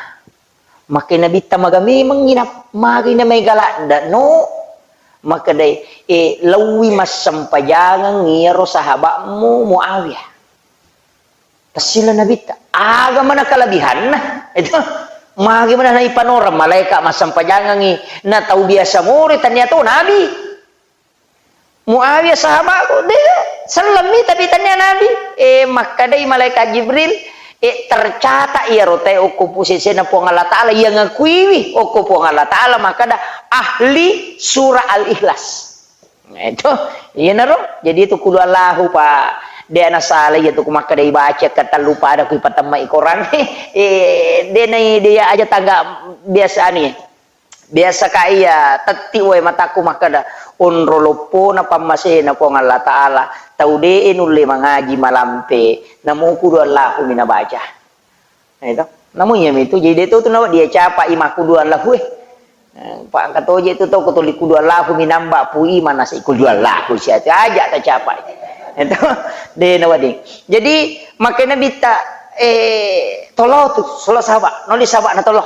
Makkeda Nabitta maga memeng ina, magi na mega ladda, no. Makkedai, eh, lawi massempajangeng iyaro sahabatmu Muawiyah. Tassila Nabitta, aga mana kelebihanna? Itu, magi mana naipanoreng malaika massempajangengi, na tau biasa more tania to Nabi. Muawiyah sahabatku, de, sellemmi tapi tania Nabi. Eh, makkadai malaikat Jibril, eh, tercatat iyaro tae okko pusesena Puang Allah Ta'ala, yang ngakuiwi okko Puang Allah Ta'ala, makkada ahli surah Al-Ikhlas. Nah, itu, iyanaro. Jadi itu kudu Allahu, Pak. De' ana salah iya tu ku makkada ibaca ketellu pada ku ipatemmai Quran. Eh, de' nai dia aja tangga biasa ni. Biasa ka iya tetti wae mataku makkada onro loppona pammasena Puang Allah Ta'ala. Tau de' nulle mangaji malampe. Namu kudu Allahu mina baca. Nah, itu. Namu iya mitu, jadi de' to tu nawa dia capa i makkudu Allahu, eh. Eh, Pak, engka toje tu tau ko tuli kudu Allahu minamba pui mana si kudu Allahu sia tu aja ta capa. Itu. De' nawa di. Jadi, makkeda Nabitta, eh, tolo tu, solo sahabat, noli sahabat na tolo.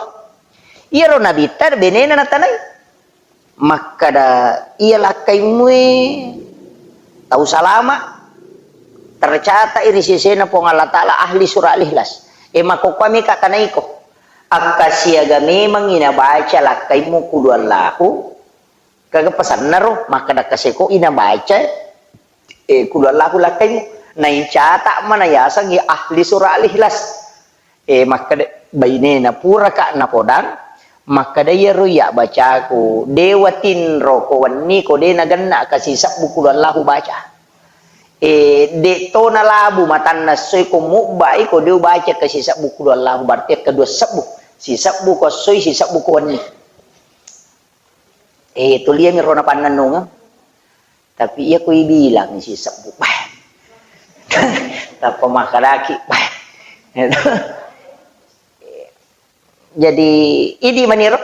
Iyaro Nabitta benena natanai. Makkada, iya lakkaimue tau salama, tercatat i ri sesena Puang Allah Ta'ala ahli surah Al-Ikhlas. E, makkokkoami ka tanaiko. Akkasiaga memangngi nabaca lakkaimu kudu Allahu, kaga pasanna ro, makkada kaseko i nabaca, e, kudu Allahu lakkaimu. Naicata mana yasengngi ahli surah Al-Ikhlas. E, makkeda, bainena puraka napodang, makkeda, iyaro iya bacaku, de watinro ko wenni ko de nagenna kasisebbu kudu Allahu baca. E, de to nalabu matanna soi ko mubbai ko de ubaca kasisebbu kudu Allahu, berarti kedua sebbu. Sisebbu ko soi, sisebbu ko wenni. E, tuliami ro napannennungeng. Tapi iya ko ibilang sisebbu, bah. Tappa makkedaki, bah. Jadi, idi maniro,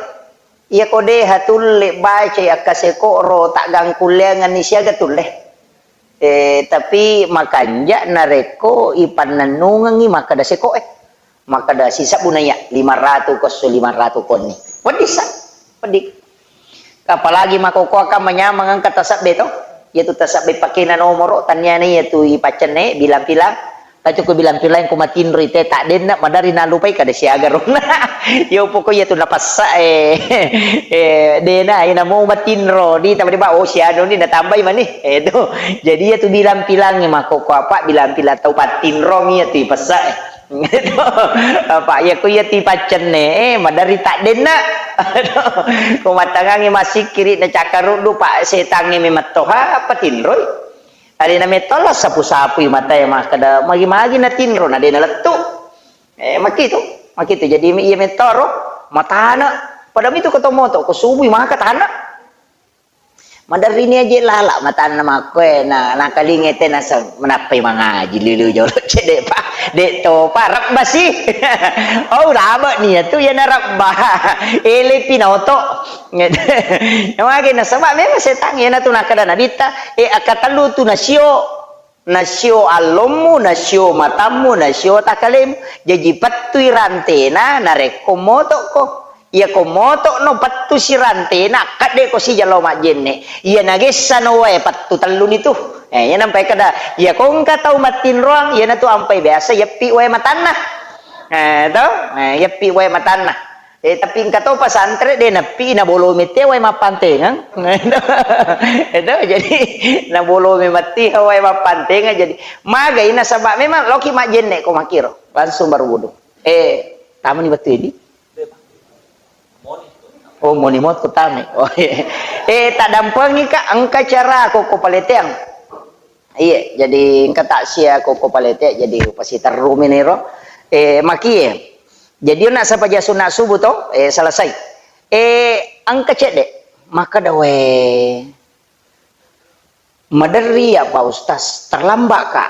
iya ko de hatulle bacai akkaseko ro taggangkulleangenni siaga tulle. E, tapi makanja narekko ipannennungengi makkeda seko e. Makkeda sisebbu naiya, lima ratu ko esso, lima ratu konni. Peddi sa, peddi. Apalagi makkokkoe kan manyameng engka tasebbe to. Iyatu tasebbe pakena nomoro, tanniana iyatu ipaccenne, bilang-bilang. Tapi ko bilang-bilang ko matinroi te, taddenna, madari nalupai kada siaga ronna. Yo pokok iyatu napassa, eh, eh, dena, ina mau matinro, di tambah, oh, sianu ni natambai mani. Eh, tu. Jadi iyatu bilang-bilangngi makkokkoe apa, bilang-bilang tau pattinrong iyatu ipassa, eh. Apa iya ko iya tipaccenne, eh, madari taddenna. Ko mattangangi massikkiri na cakkaruddu, Pak, setangnge memetto, ha, apa tinroi? Alena metto la sapu-sapui matae makkeda, magi-magi natinro, na de nalettu. Eh, makitu, makitu. Jadi iya mettoro, matana. Pada mitu ko to moto, ko subui maka tana. Maderrini aje lala matanna makkoe, na, nakalinga te naseng, menappai mangaji liu-liu jolo cedde pa, de to pa, rebba si. Oh, rabe ni tu ya na rebba. Ele pinoto. Mage nasaba memang setang ya na tu nakada nabitta, e, akkatellu tu nasio. Nasio allommu, nasio matammu, nasio takalemu. Jaji pettui rantena narekko motokko. Iyako motokno pettusi rantena, akkaddeko sijang lao majjenne. Iya nagessano wae pettu telluni tu. Eh, iya nampai kada, iyako engka tau mattinroang, iyanatu ampai biasa yeppi wae matanna. Eh, to? Eh, yeppi wae matanna. Eh, tapi engka to pasantre de neppi nabolomi te wae mappantengeng. Itu jadi nabolomi matti wae mappantengeng, jadi magai nasaba memang loki majjenne ko makiro, langsung berwudu. Eh, tamani wettu edi? Oh, moni motko tame. Oh, iya. Eh, tadampengi ka engka cara ko ko paleteang. Iya, jadi engka taksia ko ko palete, jadi upasiterrumi niro. Eh, makie. Jadi ona sapaja sunna subuh to, eh, selesai. Eh, engka cedde. Maka dawe. Maderri ya Pak Ustaz, terlambat ka.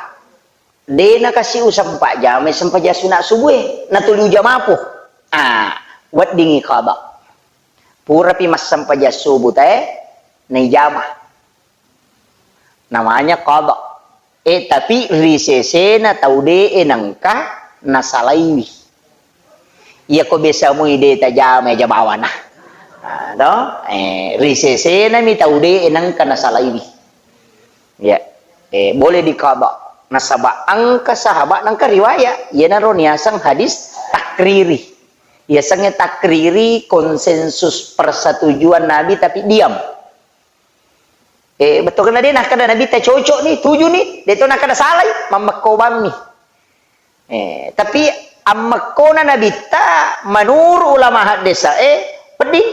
De nakasi usempa jamai sempajang sunna subuh e. Natuli ujamapo. Ah, weddingngi qada. Purapi massempajang subuh tae, naijama. Namanya qada. Eh, tapi ri sesena tau de'e nengka nasalaiwi. Iyako biasa mui de tajama aja bawana. Ah, to? Eh, ri sesenami tau de'e nengka nasalaiwi. Ya. Eh, boleh diqada. Nasaba engka sahabat nengka riwayat. Iyanaro niaseng hadis takriri. Iyasengnge takriri konsensus persetujuan Nabi tapi diam. Eh, bettuanna de nakkeda Nabitta cocok ni, tuju ni, de to nakkeda salai, mammekkobammi. Eh, tapi ammekkona Nabitta menurut ulama haddesa, eh, pedding.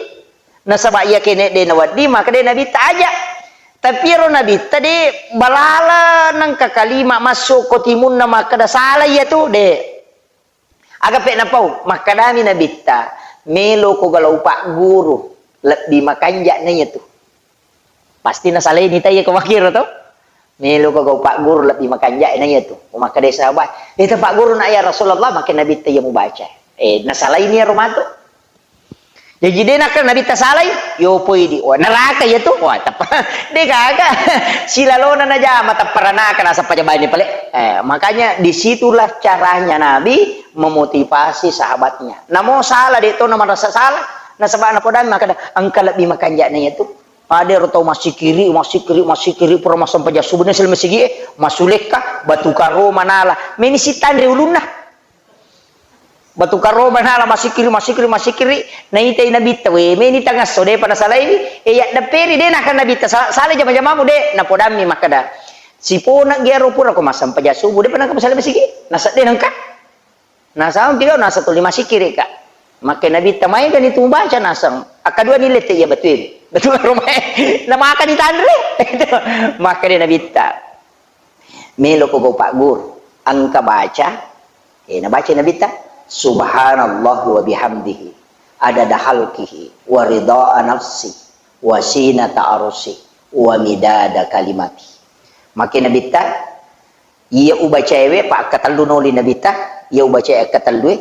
Nasaba iya kene de nawedding, maka de Nabitta aja. Tapi ero Nabitta de balala nengka kalima masuk ko timunna makkeda salai iya tu, de. Aga pe napau, makkedami Nabitta, "Melo ko galau pagguru, lebbi makanja na iya tu." Pasti nasalai ni taiya ko makkiro to. "Melo ko gau pagguru, lebbi makanja na iya tu." Ko makkeda sahabat, "Eh, ta pagguru na ya Rasulullah," makke Nabitta iya mubaca. Eh, nasalai ni ero matu. Jaji de nakkeda Nabitta salai, yopoi di. Wah, neraka iya tu. Wah, teppa. De gaga. Silalona najama teppa ranaka nasappa jabaini pale. Eh, makanya disitulah caranya Nabi memotivasi sahabatnya. Namo salah de to na marasa salah. Nasaba napodang makkeda engka lebbi makanjana iya tu. Ada ero tau massikiri, massikiri, massikiri, pura massempajang subuh ni sel masigi, eh, masulekka, batu karo manala. Meni sitanre ulunna. Batu karo manala masikiri, masikiri, masikiri, naitai Nabitta, we, meni tangasso, depa nasalaiwi, e, yaddepperi, de, naka Nabitta, sa-, salai jama-jamamu, de, napodammi makkeda, siponeggi aro pura ko massempajang subuh, depa nengka masalai masigi, nasedde nengka. Nasang tiga, nasa tuli masikiri, Kak. Makke Nabitta, maegani tu baca nasang, akkadua ni lette iya batue. Batu karo mae, namaka ditanre. Makkeda Nabitta. Melo ko gau pagguru, engka baca, eh, nabaca Nabitta, "Subhanallah wa bihamdihi, adada khalqihi, wa ridha nafsi, wa sinata arsi, wa midada kalimati." Makke Nabitta, iya ubacaewe, pa akkatellu noli Nabitta, iya ubacae akkatellue,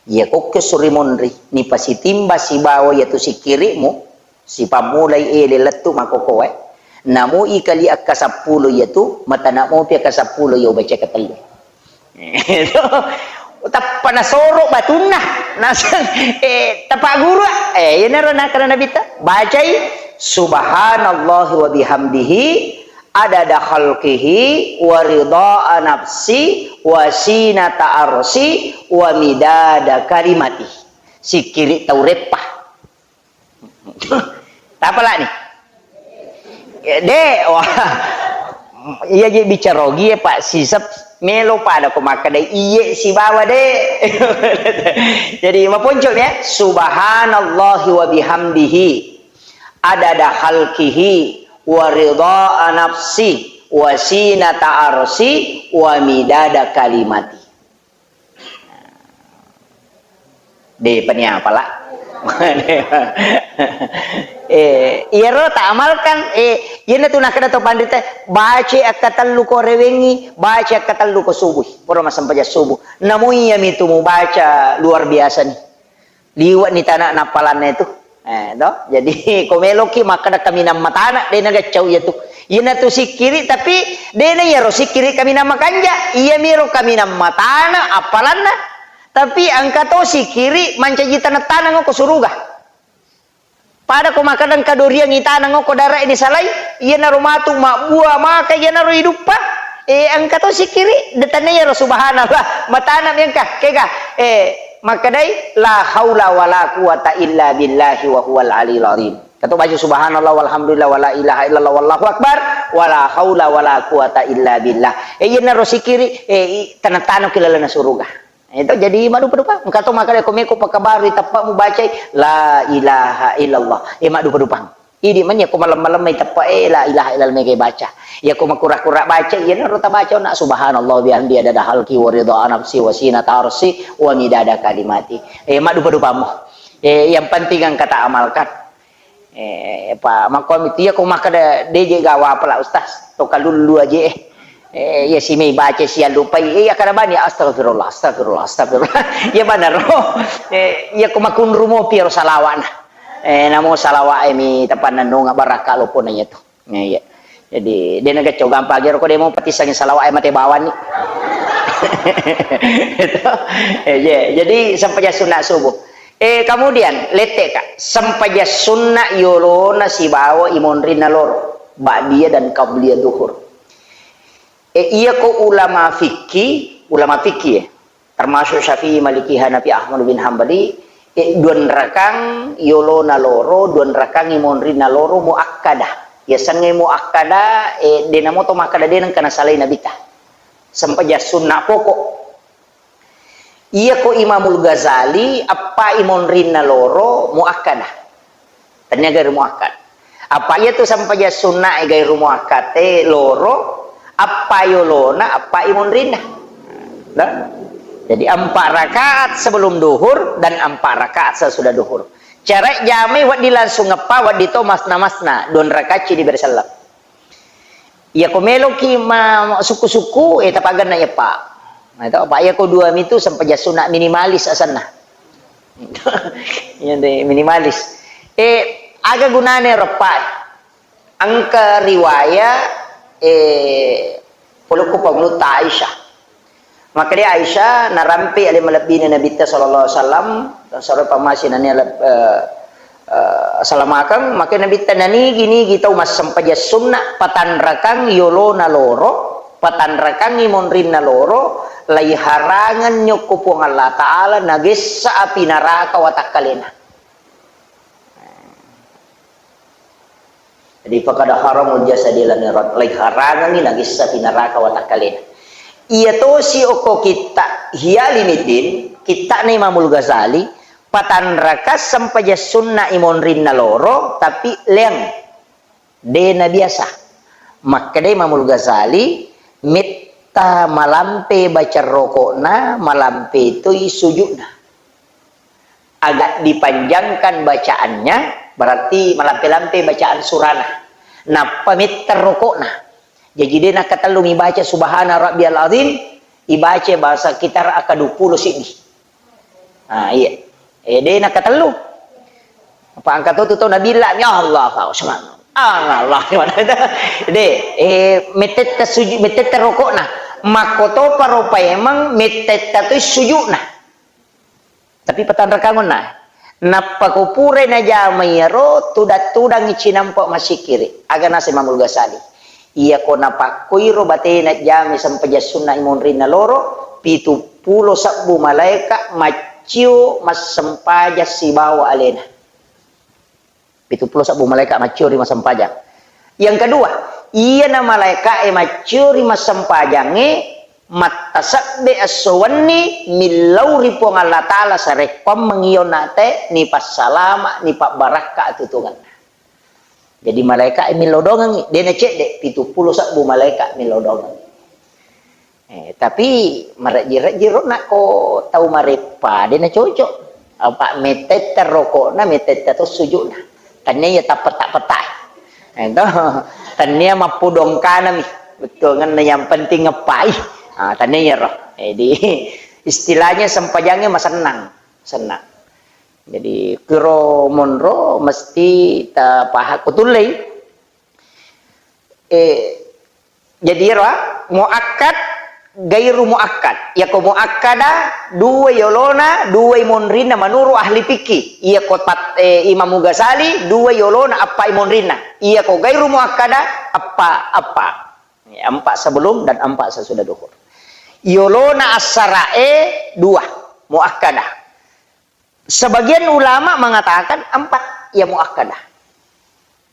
iya kokke suri monri, nipasitimba sibawa iya tu sikkirimu, Sipammulai ele lettu makkokkoe, namo ikali akka seppulo iyatu, matana mopi akka seppulo iya ubaca katellu. Tappa nasoro batunna, naseng, eh, tapagguru, eh, iyanaro nakkeda Nabitta, bacai, "Subhanallahi wa bihamdihi, adada khalqihi, wa ridha'a nafsi, wa sinata arsi, wa midada kalimati." Sikkiri tau reppa. Tapalani? De, wah. Iya je bicara ogi e, Pak, sisep melo pada ko makkeda iye sibawa de. Jadi maponco ya, subhanallahi wa bihamdihi, adada khalqihi, wa ridha nafsi, wa sinata arsi, wa midada kalimati. De pania pala. Eh, iyaro ta amalkan, eh, iyanatu nakkeda to panrita, baca akkatellu ko rewengngi, baca akkatellu ko subuh, pura massempajang subuh. Namo iyami tu mubaca luar biasa ni. Liwe' ni tana nappalanna itu. Eh, to? Jadi, ko meloki makkeda kaminang matana, de' nageccau iya tu. Iyanatu sikkiri, tapi de' na iyaro sikkiri kaminang makanja. Iyamiro kaminang matana appalanna. Tapi engka to sikkiri mancaji taneng-taneng ko suruga. Pada ko makkeda engka doriang itaneng ko dara ini salai, iyanaro matu mabbua maka iyanaro iduppa. Eh, engka to sikkiri, de' tenna iyaro subhanallah. Matana mi engka, kega. Eh, makkedai, "La haula wala quwata illa billahi wa huwal aliyul azim." Kato baca subhanallah walhamdulillah wala ilaha illallah wallahu akbar, wala haula wala quwata illa billah. Eh, iyanaro sikkiri, eh, i-, taneng-taneng ki lalenna suruga. Itu jadi maddupa-dupa. Engka to makkeda ko meko pakkabarui teppa mubacai la ilaha illallah. Eh, maddupa-dupang. Idi manya ko malem-malem mai teppa, eh, la ilaha illallah mega baca. Iya ko makura-kura baca, iyanaro tabaca na subhanallah bihamdi adada halki wa ridha nafsi wa sinata arsi wa midada kalimati. Eh, maddupa-dupamo. Eh, yang penting engka ta amalkan. Eh, pa, makko mitu iya ko makkeda de' je gawa pala Ustaz, to kalullu aje, eh. Eh, iya si mai baca si allupai, eh, iya kada bani, astagfirullah, astagfirullah, astagfirullah. Iya banaro. Eh, iya ko makunru mopi ro salawa'na. Eh, namo salawa'e mi tapannennunga barakka lopona iya tu. Eh, iya. Jadi, de' nagacco gampang ero ko de' mo patissangi salawa'e mate bawani. Itu. Eh, iya. Jadi, sempajang sunna subuh. Eh, kemudian, lette ka, sempajang sunna yolona sibawa imonrinna loro. Ba'diyah dan qabliyah duhur. E, iya ko ulama fikih, ulama fikih ya, termasuk Syafi'i, Maliki, Hanafi, Ahmad bin Hambali, e, duanrakang yolona loro, duanrakang imonrinna loro muakkadah. Yasengnge muakkadah, e, de' namo to makkada de' nengka nasalai Nabitta. Sempajang sunna pokok. Iya ko Imamul Ghazali, appa imonrinna loro muakkadah. Tennia gairu muakkad. Apa iya tu sempajang sunna e gairu muakkad e loro, appa yolona, appa imonrinna. Nah, jadi empat rakaat sebelum duhur dan empat rakaat sesudah duhur. Cara jamai wedding langsung eppa, wedding to masna-masna, dua rakaat ci diberi selleng. Iya ko meloki ma-, sukku-sukku, eh, tapaganna iya, Pak. Nah, itu, Pak, iya ko dua mitu sempajang sunna minimalis asenna. Iya, deh, minimalis. Eh, aga gunane ro, Pak? Engka riwaya, eh, polokku pangulutta Aisyah. Makkeda Aisyah, narampe ale malebbina Nabitta sallallahu alaihi wasallam, saro pammasina nia leb-, eh, eh, salamakeng, makkeda Nabitta nanigi-nigi tau massempajang sunna, patanrakang yolona loro, patanrakangngi monrinna loro, laiharangenni okko Puang Allah Ta'ala, nagessa api naraka watakkalena. Jadi, fakada haramul jasadi lanirat, laiharangengngi nagessa api naraka watakkalena. Iya tosi okko kitta Ihya Ulumuddin, kittana Imamul Ghazali, patanraka sempajang sunna imonrinna loro, tapi leang. De' nabiasa. Makkeda Imamul Ghazali, metta malampe baca rokokna, malampe toi sujudna. Agak dipanjangkan bacaannya, berarti malampe-lampe bacaan surana. Nappa metta rokokna. Jaji de' nakatellumi baca subhana rabbiyal azim, ibaca bahasa kita raka dua puluh siddi. Ah, iya. Eh, de' nakatellu. Apa engka to tu tau nabilla, "Ya Allah, Pak Usman." Ah, Allah, gimana itu? De', eh, metetta suju-, metetta rokokna. Makkotopa ro paimeng, metetta tu sujudna. Tapi patanrakangonna. Nappa ko purai najama iyaro, tudang-tudangngi cinampa masikiri. Aga naseng Imamul Ghazali. Iya ko napakkoiro batena jamai sempajang sunna imonrinna loro, pitu pulo sebbu malaeka maccio massempajang sibawa alena. Pitu pulo sebbu malaeka maccio ri massempajang. Yang kedua, iyana malaeka e maccio ri massempajangnge mattasebbe esso wenni millau ri Puang Allah Ta'ala sarekkoammeng iyo nate nipassalama, nipabbarakka tutungenna. Jadi malaeka e millau dongengngi, de' nacedde, pitu pulo sebbu malaeka millau dongengngi. Eh, tapi marejji-rejji ro nakko tau mareppa, de' nacocok. Apa metetta rokokna, metetta to sujudna. Tennia iya tappeta-peta. Eh, to. Tennia mappudongkanami. Bettuangenna yang penting ngeppai. Ah, tennia iyaro. Jadi, istilahnya sempajangnge masennang. Sennang. Jadi, kiro monro mesti tapaha-, kutullei. Eh, jadi ero, muakkad, gairu muakkad. Iyako muakkada, dua yolona, dua monrinna menurut ahli fikih. Iyako tat-, eh, Imam Ghazali, dua yolona, appa monrinna. Iyako gairu muakkada, appa, appa. Ya, empat sebelum dan empat sesudah duhur. Yolona assarae dua, muakkada. Sebagian ulama mengatakan empat, ya muakkadah.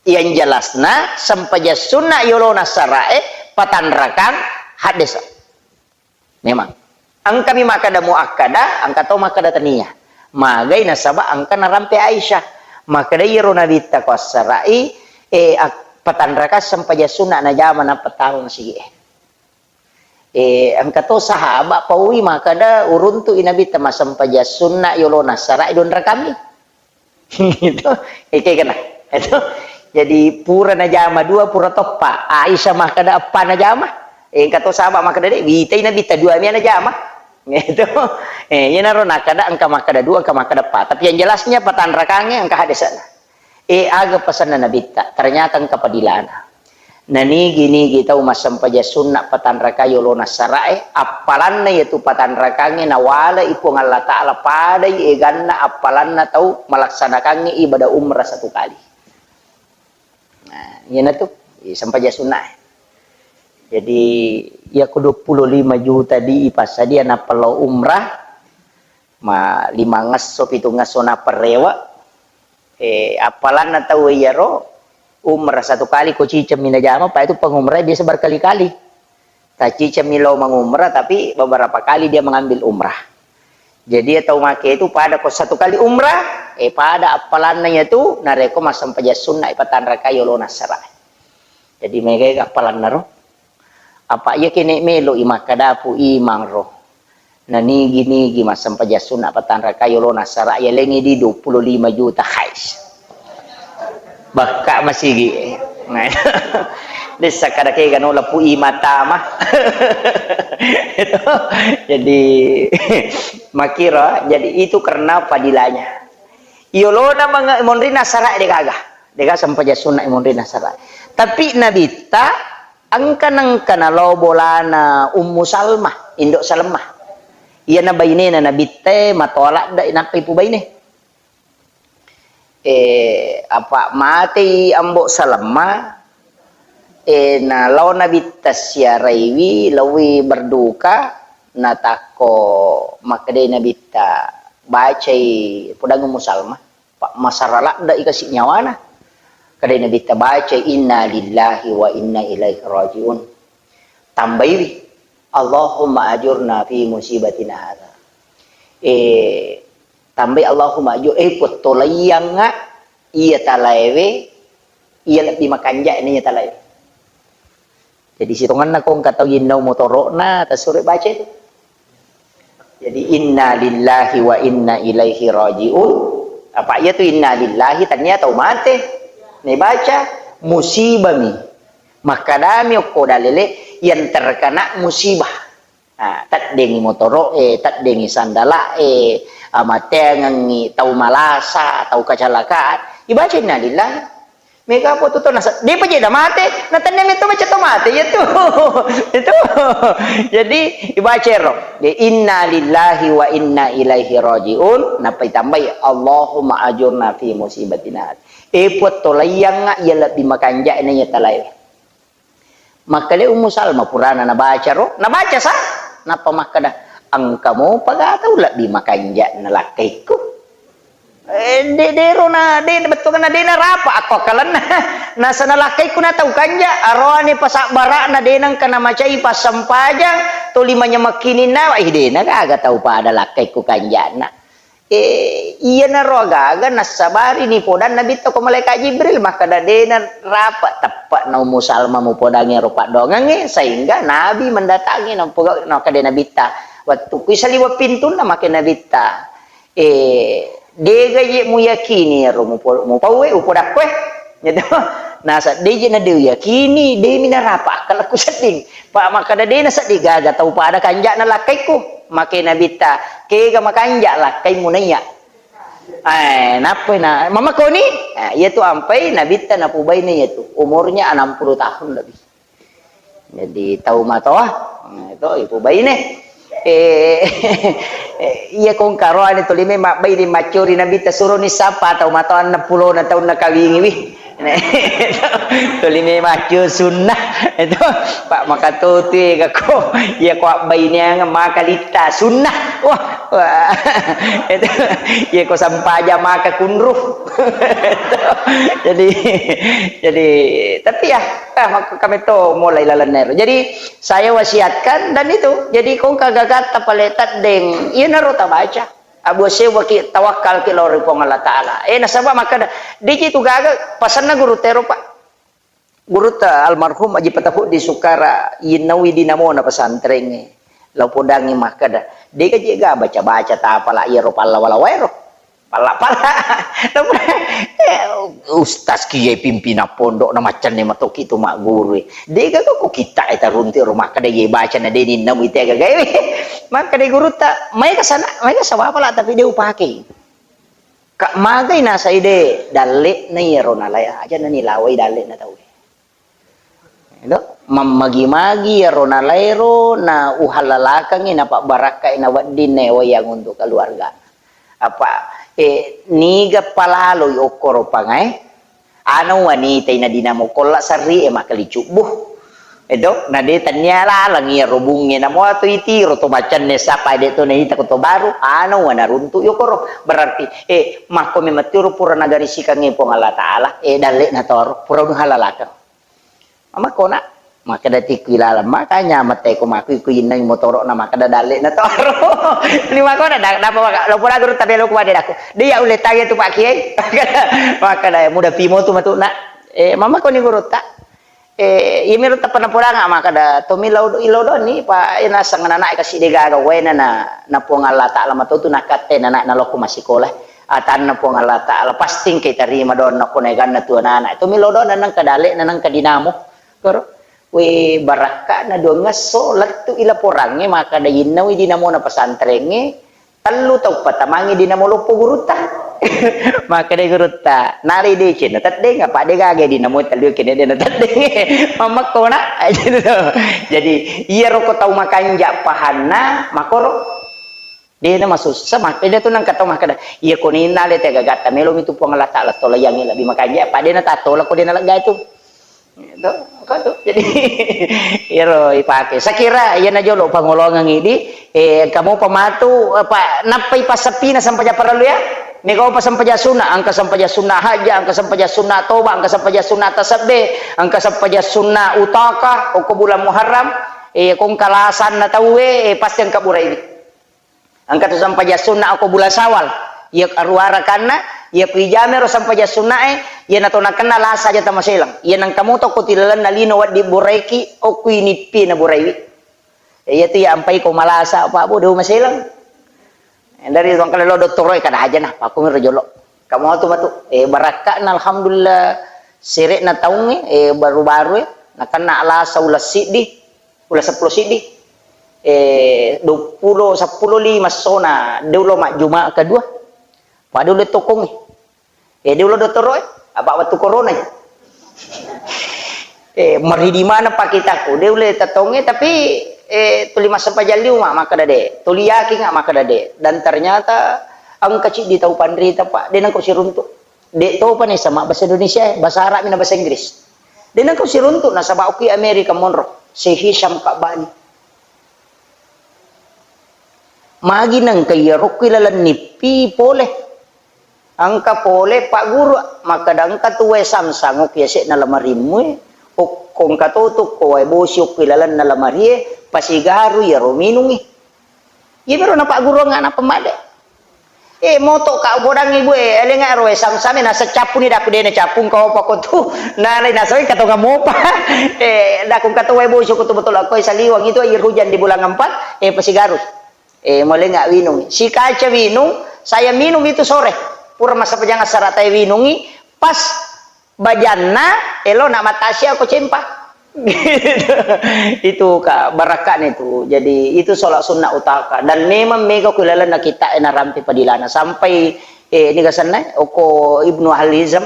Yang jelasna, sempajang sunna yolona sarae, patanrakang, haddesa. Memang. Engkami makkada muakkada, engka to makkada tania. Magai nasaba engka narampe Aisyah. Makkada iyaro Nabitta ko assarai, eh, ak-, patanrakang sempajang sunna najama nappa tama masigi e. Eh, engka to sahaba paui makkada uruntu i Nabitta massempajang sunna yolona sarae dua rakami. Itu, eke kena. Itu. Jadi pura najama dua, pura toppa. Aisyah makkada eppa najama. Eh, engka to saba makkeda de, witai Nabitta dua mi ana jama. Gitu. Eh, iyanaro nakkeda engka makkeda dua, engka makkeda pa. Tapi yang jelasnya patanrakangnge engka hadesana. Eh, aga pesanna Nabitta, ternyata engka padilana. Nanigi-nigi tau massempajang sunna patanrakai yolona sarae, appalanna yatu patanrakangnge nawalai Puang Allah Ta'ala padai eganna appalanna tau malaksanakangnge ibadah umrah satu kali. Nah, iyanatu, eh, sempajang sunna. Jadi, iya ko dua puluh lima juta di ipassadia nappa lao umrah, ma lima ngesso, pitu ngesso nappa rewe, eh, appalanna tau iyaro, umrah satu kali ko cicemmi najama, pa itu pengumrah biasa berkali-kali. Tacicemmi lao mengumrah, tapi beberapa kali dia mengambil umrah. Jadi, iya tau make itu pada ko satu kali umrah, eh, pada appalanna iyatu, narekko massempajang sunna ipatanrakai yolona sarae. Jadi, mega appalanna ro. Apa iya kene melo i makkadapu imang ro. Nanigi-nigi massempajang sunna patanrakai yolona sarae, yalengi di dua puluh lima juta, hais. Bakka masigi. Dessa kada kega no lapu i mata mah. Jadi, makira, jadi itu karena fadilahnya. Yolona menge-, monrinna sarae degaga. Degaga sempajang sunna monrinna sarae. Tapi Nabitta engka nengka nalao bolana Ummu Salmah, indo Salmah. Iyana bainena Nabitta matoa ladde nappa ipubaine. Eh, apa matei Ambo Salma, eh, na lao Nabitta siaraiwi, laowi berduka, natakko makkedai Nabitta, bacai, pudangngi Ummu Salma, pa masara ladde i kasi nyawana. Kedai Nabitta bacai, "Inna lillahi wa inna ilaihi rajiun." Tambaiwi, "Allahumma ajurna fi musibatina hadha." Eh, tambai, "Allahumma ajur-," eh, puattolaiyangnga iya talaewe, iya lebbi makanja'na iya talaewe. Jadi, sitongenna ko engka tau yennau motoro'na, tasuro baca itu. Jadi, "Inna lillahi wa inna ilaihi rajiun." Apa iya tu inna lillahi, tania tau mate. Nibaca, musibami. Makkadami okko dalele, yang terkena musibah. Ah, teddengi motoro'e, teddengi sandala'e, amateangengi tau malasa, tau kecelakaan, ibaca innalillahi. Mega apa tu tau nasa-, depa je da mate, na tenne metto baca tau mate, iya tu. Itu. Jadi, ibaca ro, de, "Inna lillahi wa inna ilaihi rajiun," nappa itambai, "Allahumma ajurna fi musibatina." Eh, Puang, tolaiyangnga iya lebbi makanja'na iya talae. Makkeda Ummu Salma purana nabaca ro, nabaca sa, nappa makkeda, "Engka mopa ga tau lebbi makanja'na lakkaikku?" Eh, de-, dero na, de-, bettuanna de narapa akko akkalenna. Nasana lakkaikku na tau kanja, aroane pasabbara'na de nengka namacai passempajang, toli manyamekkininna, ih, de na gaga tau pada lakkaikku kanja'na. Eh, iyanaro agaga nassabari nipodanna Nabitta ko Malaikat Jibril, makkeda, "De narapa teppe'na Ummu Salma mupodangi ero paddoangengnge," sehingga Nabi mendatangi, nampoga-, nakkeda Nabitta, "Wettukku isaliweng pintunna," makkeda Nabitta, "Eh, dega je muyakini ero mupo-, mupauwe, upodakkoe?" Gitu. Nasa, "De je na de uyakini, de mi narapa akkalakku sedding." Pa makkeda, "De na sedding gaga tau pada kanja'na lakkaikku." Makkeda Nabitta, "Kega makanja lakkaimu naiya?" Eh, nappai na, "Mamakoni?" Eh, iya tu ampai Nabitta napubaine iya tu. Umurnya enam puluh tahun lebih. Jadi, tau matoa, eh, to, ipubaine. Eh, eh, iya kong karoane tuli memang baine maccuri Nabitta suroni sapa tau matoa enam puluh na taunna kawingiwi. Tuli memang cu sunnah. Itu, Pak, maka tutu, iya ko, iya ko abbaineang maka litta sunnah. Wah, wah. Itu, iya ko sampaja maka kunru. Itu. Jadi, jadi, tapi ya, ah, maka kami to mulai lalenna ero. Jadi, saya wasiatkan dan itu. Jadi, kong kagagatta pale teddeng, iyanaro tabaca. Abu sewwaki tawakkalki lao ri Puang Allah Ta'ala. Eh, nasaba makkeda, deji tu gaga, pasanna guru tero, Pak. Gurutta almarhum Haji Patapuddi Sukara, yennaui dinamona pesantrengnge. Lao podangngi makkeda, dega jega baca-baca tapala iyaro pallawa-lawaero. Pala-pala. Ustaz kiye pimpinan pondok na maccanne matoki tu magguru. Dega ko kita e taruntu ro makkeda ye baca na deninna muite gaga. Makkeda gurutta, mai ka sana, mai ka sawapala tapi de upake. Ka magai nasai de, dalle'na iyaro nalai aja nani lawai dalle'na tauwe. Edo, mammagi-magi iyaro nalaero na uhallalakengngi napabbarakkai na wedding na wayang untuk keluarga. Apa, eh, niga palaloi okkoro pangae, ana wanita ina dinamo kolla sarri e makali cubbu. Edo, na de tannia laleng iyaro bungnge namo atu itiro to macanne sapa de to naita ko to baru, ana wana runtu yokoro. Berarti, eh, makko memettiro pura nagarisikangnge Puang Allah Ta'ala, eh, dalle na toro, pura uhallalakeng. Makkona, makkeda tikku ilaleng, makanya mate ko makui ku innai motoro na makkeda dalle na toro. Ni makkona, da-, dapa maka, lo pura guru tabe lo kuade daku. Dia ulle tanya tu Pak Kiai. Makkeda muda pimo tu matu na. Eh, mama ko ni guru ta. Eh, iya miro tappa napuranga makkeda, tommi lao do-, ilo doni, pa, eh, naseng anak-anak kasi degaga, waena na, na Puang Allah Ta'ala matotu nakatte na anak nalokko masikola. Atanna Puang Allah Ta'ala, pasti engka tarima donna ko naeganna tu anak-anak. Tommi lao dona nengka dale, na nengka dinamo. Koro, we, barakka'na duangngesso, lettu i laporangnge, makkeda innawi dinamona pesantrengnge, tellu tau patamangngi dinamo loppo gurutta. Makkeda gurutta, nalai deceng na teddeng, apa de gaga dinamo tellu kene de na teddeng. Mammakkona. Jadi, iyaro ko tau makanja pahanna, makoro. De na masussa, makkeda tu nengka tau makkeda, iya ko ninna le te gagatta melo mi tu Puang Allah Ta'ala tolayangi lebbi makanja, apa de na tatola ko de na lega itu. Itu, apa tu? Jadi, iyaro ipake. Sakira iyana jolo pangolongang idi, eh, engka mopa matu, apa, nappai passeppina sampajang parellu ya? Mega opa sampajang sunna, engka sampajang sunna hajja, engka sampajang sunna toba, engka sampajang sunna tasabbe, engka sampajang sunna utaka, okko bulan Muharram, eh, ko engka lasanna tauwe, eh, pasti engka buraiwi. Engka tu sampajang sunna okko bulan Syawal. Iya aruwa rakanna, iya ku ijamero sampajang sunnae, iya nato nakenna lasa aja tamaselang. Iya nengka moto ko tilalenna lino waddi boraiki, okko inippi na boraiwi. Iya tu iya ampai ko malasa, Pak Bu, do maselang. Dari tuang kale lo dottoro e kada aja nah, pakku miro jolo. Kamu tu matu, eh, barakka'na alhamdulillah sere'na taungnge, eh, baru-baru e, nakenna lasa uleng siddi. Uleng seppulo siddi, eh, duappulo, seppulo lima sona, de ulo majjuma kedua. Pada ulo tokongnge. Eh, de ulo dottoro e, apa wettu corona e. Eh, maridi mana pakitaku, de ulo tetongnge, tapi, eh, tuli massempajang liu ma, makkeda de, tuli yakin ma, makkeda de. Dan ternyata engka ciddi tau panrita, Pak, de nengka siruntuk. De topa nessa mabbasa Indonesia e, basa Arab mi na basa Inggris. De nengka siruntuk nasaba okki Amerika monro, si Hisham Kabani. Magi nengka iyaro okki laleng nippi pole. Engka pole Pak Guru, makkeda engka tu wae samsang okki yase'na lamarimmu e, okko engka to tu ko wae bosi okki lalenna lamarie, pasigaru iyaro minungi. Iya miro napagguru angana pemade. Eh, moto ka upodangi bu, eh, elenga ro, eh, sam-, same nasa cappuni daku dena cappung kau apa ko tu. Nalai nasa ka tonga mopa. Eh, daku ka to wae bosi ko tu botol ko saliwang itu air hujan di bulan empat, eh, pasigaru. Eh, molenga winung. Si kaca winung, saya minum itu sore. Pura masa pejang asara tai winungi, pas bajanna, elo na matasia ko cempa. Itu ka barakka'na itu. Jadi, itu sholat sunnah utaka. Dan memang mega ku lalenna kita e narampe padilana. Sampai, eh, ini gasanna, oko Ibnu Ahli Hizam,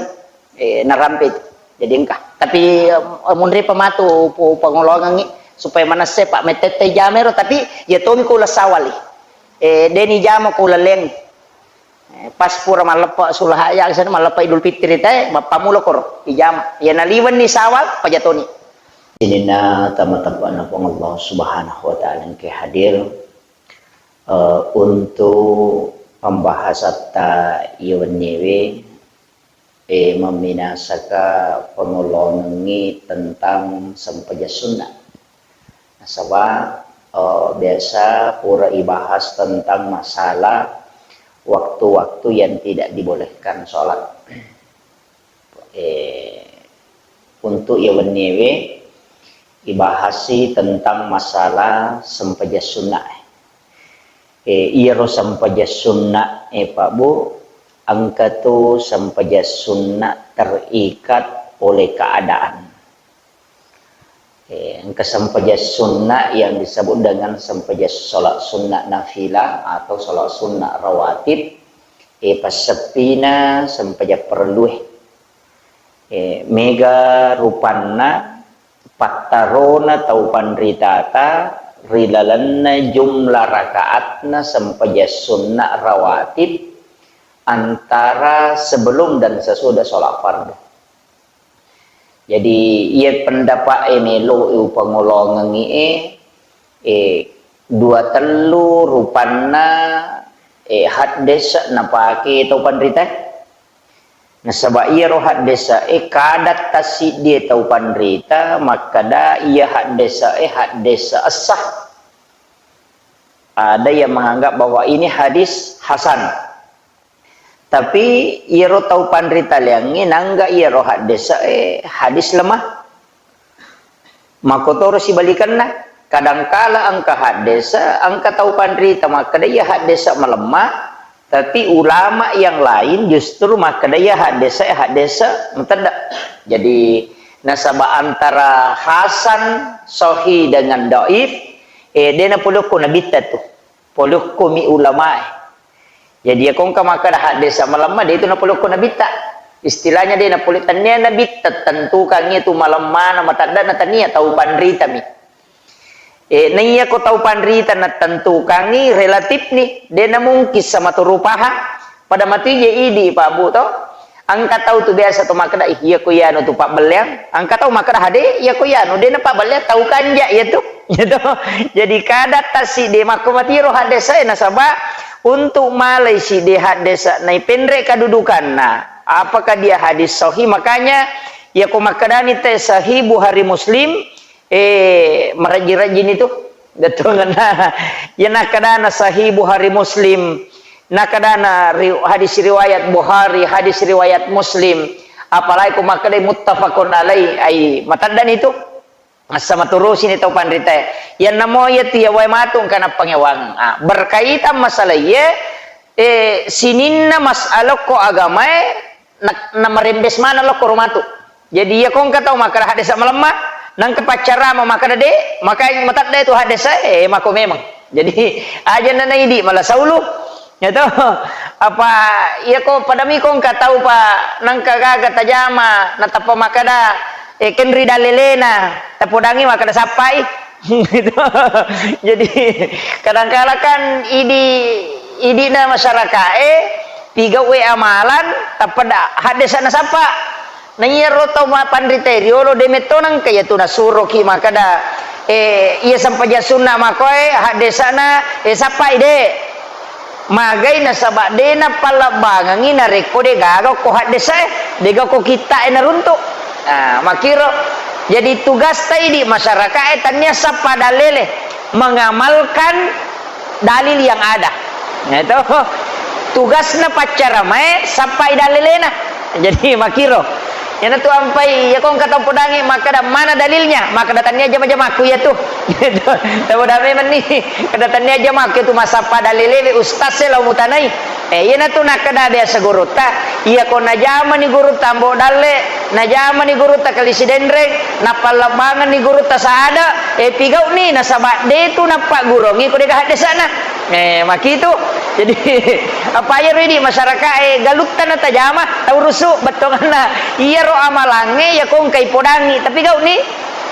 eh, narampe itu. Jadi engka. Tapi, eh, munri pematu pu-, pangolongangi supaya manesse Pak metette jamero, tapi ya tomi ko uleng sawali. Eh, deni jama ko uleng leng. Eh, pas pura malleppa sulaha ya, sana malleppa Idul Fitri te, mappamulo koro, ijama. Ya naliwenni sawal, pajatoni. Sininna tama-, tappana Puang Allah Subhanahu wa Ta'ala engke hadir, eh, untuk pembahasan ta iya wenniwe, eh, memminasaka pengolongengi tentang sempajang sunnah. Nasaba, eh, biasa pura ibahas tentang masalah waktu-waktu yang tidak dibolehkan sholat. Eh, untuk iya wenniwe ibahasi tentang masalah sempajang sunnah. Eh, iyaro sempajang sunnah, eh, Pak Bu, Engka tu sempajang sunna terikat oleh keadaan. Eh, engka sempajang sunna yang disebut dengan sempajang sholat sunna nafilah atau sholat sunna rawatib. Eh, passeppina sempajang perlu, eh. Eh, mega rupanna pattarona tau panritata ri lalenna jumlah rakaatna sempajang sunna rawatib antara sebelum dan sesudah sholat fardu. Jadi, iya pendapat e melo e upangolongengi e, eh, dua tellu rupanna, eh, haddesa napake tau panrita. Nasaba iyaro haddesa e kada tasiddi tau panrita makkada iya haddesa e haddesa sah. Ada yang menganggap bahwa ini hadis hasan. Tapi iyaro tau panritaleangnge nangga iyaro haddesa e hadis lemah. Makkotoro sibalikanna, kadangkala engka haddesa, engka tau panrita makkeda iya haddesa malemma, tapi ulama yang lain justru makkeda iya haddesa, haddesa matedda. Jadi, nasaba antara hasan, sahih dengan dhaif, eh, de napolokko nabitta tu. Polokkomi ulamae. Jadi, iya ko engka makkeda haddesa malemma, de itu napolokko nabitta. Istilahnya de napole-, tania nabitta tentukangngi tu malemmana, mateddana, tania, tau panritami. Eh, naiya ko tau panrita natentukangngi relatif ni, de namungkin sama tu rupaha. Pada matu je idi, Pak Bu, to. Engka tau tu biasa tu makkeda, "Ih, iya ko iyanu tu pabbelleang." Engka tau makkeda, "Hade, iya ko iyanu, de napabbelleang, tau kanja iya tu." Gitu. Jadi kada tasiddi makko matiro haddesa e nasaba untuk malai siddi haddesa naipenre kedudukanna. Apakah dia hadis sahih? Makanya iya ko makkedani te sahih Bukhari Muslim, eh, marajji-rajjini tu. Bettuangenna. Iya nakkedana sahih Bukhari Muslim. Nakkedana ri-, hadis riwayat Bukhari, hadis riwayat Muslim. Apalagi ko makkedai muttafaqun alaih, ai mateddani tu. Massa maturusini tau panritae. Yannamo iya tu iya wae matu engka nappangewang. Ah, berkaitan masalah iye, eh, sininna masalah ko agamae, na, namarembes maneng lokko ro matu. Jadi, iya ko engka tau makkeda haddesa malemma, nangka paccarama makkeda de, maka matedda tu haddesa, eh, mako memang. Jadi, aja nana idi mala saulu. Ya to? Apa, iya ko padami ko engka tau pa nangka gaga tajama, natappa makkeda, eh, kenri dalelena, tapodangi makkeda sappai. Gitu. Jadi, kadangkala kan idi, idina masyarakae, pigauwe amalan, tappa da-, haddesa nasappa. Na iyaro tau ma-, panrita riolo, de metto nangka iya tu nasuroki makkeda, eh, iya sempajang sunna makoe, haddesana, eh, sappai de. Magai nasaba de napallebbangengi narekko de gaga ko haddesae, de gaga ko kittae naruntu. Ah, makkiro. Jadi tugasta idi masyarakae tania sappa dalele, mengamalkan dalil yang ada. Ya to. Tugasna paccaramae sappai dalelena. Jadi makkiro. Iyanatu ampai, iya ko engka tau podangi makkeda, "Mana dalilnya?" Makkeda, "Tania jama-jamakku iya tu." Tau da memenni, kada tania jamakku iya tu, masappa dalelewe ustaz e lao mutanai. Eh, iyanatu nakkeda biasa gurutta, iya ko najamani gurutta Ambo Dalle, najamani gurutta Kali Sidenreng, napallebbangenni gurutta Saada, eh, pigau'ni nasaba de tu nappaggurongi ko de gaga haddesana. Eh, makitu. Jadi, apa iyaro idi masyaraka e galutta natajama, tau rusu, bettuanna. Iyaro amalangnge iya ko engkai podangi, tapi gau'ni.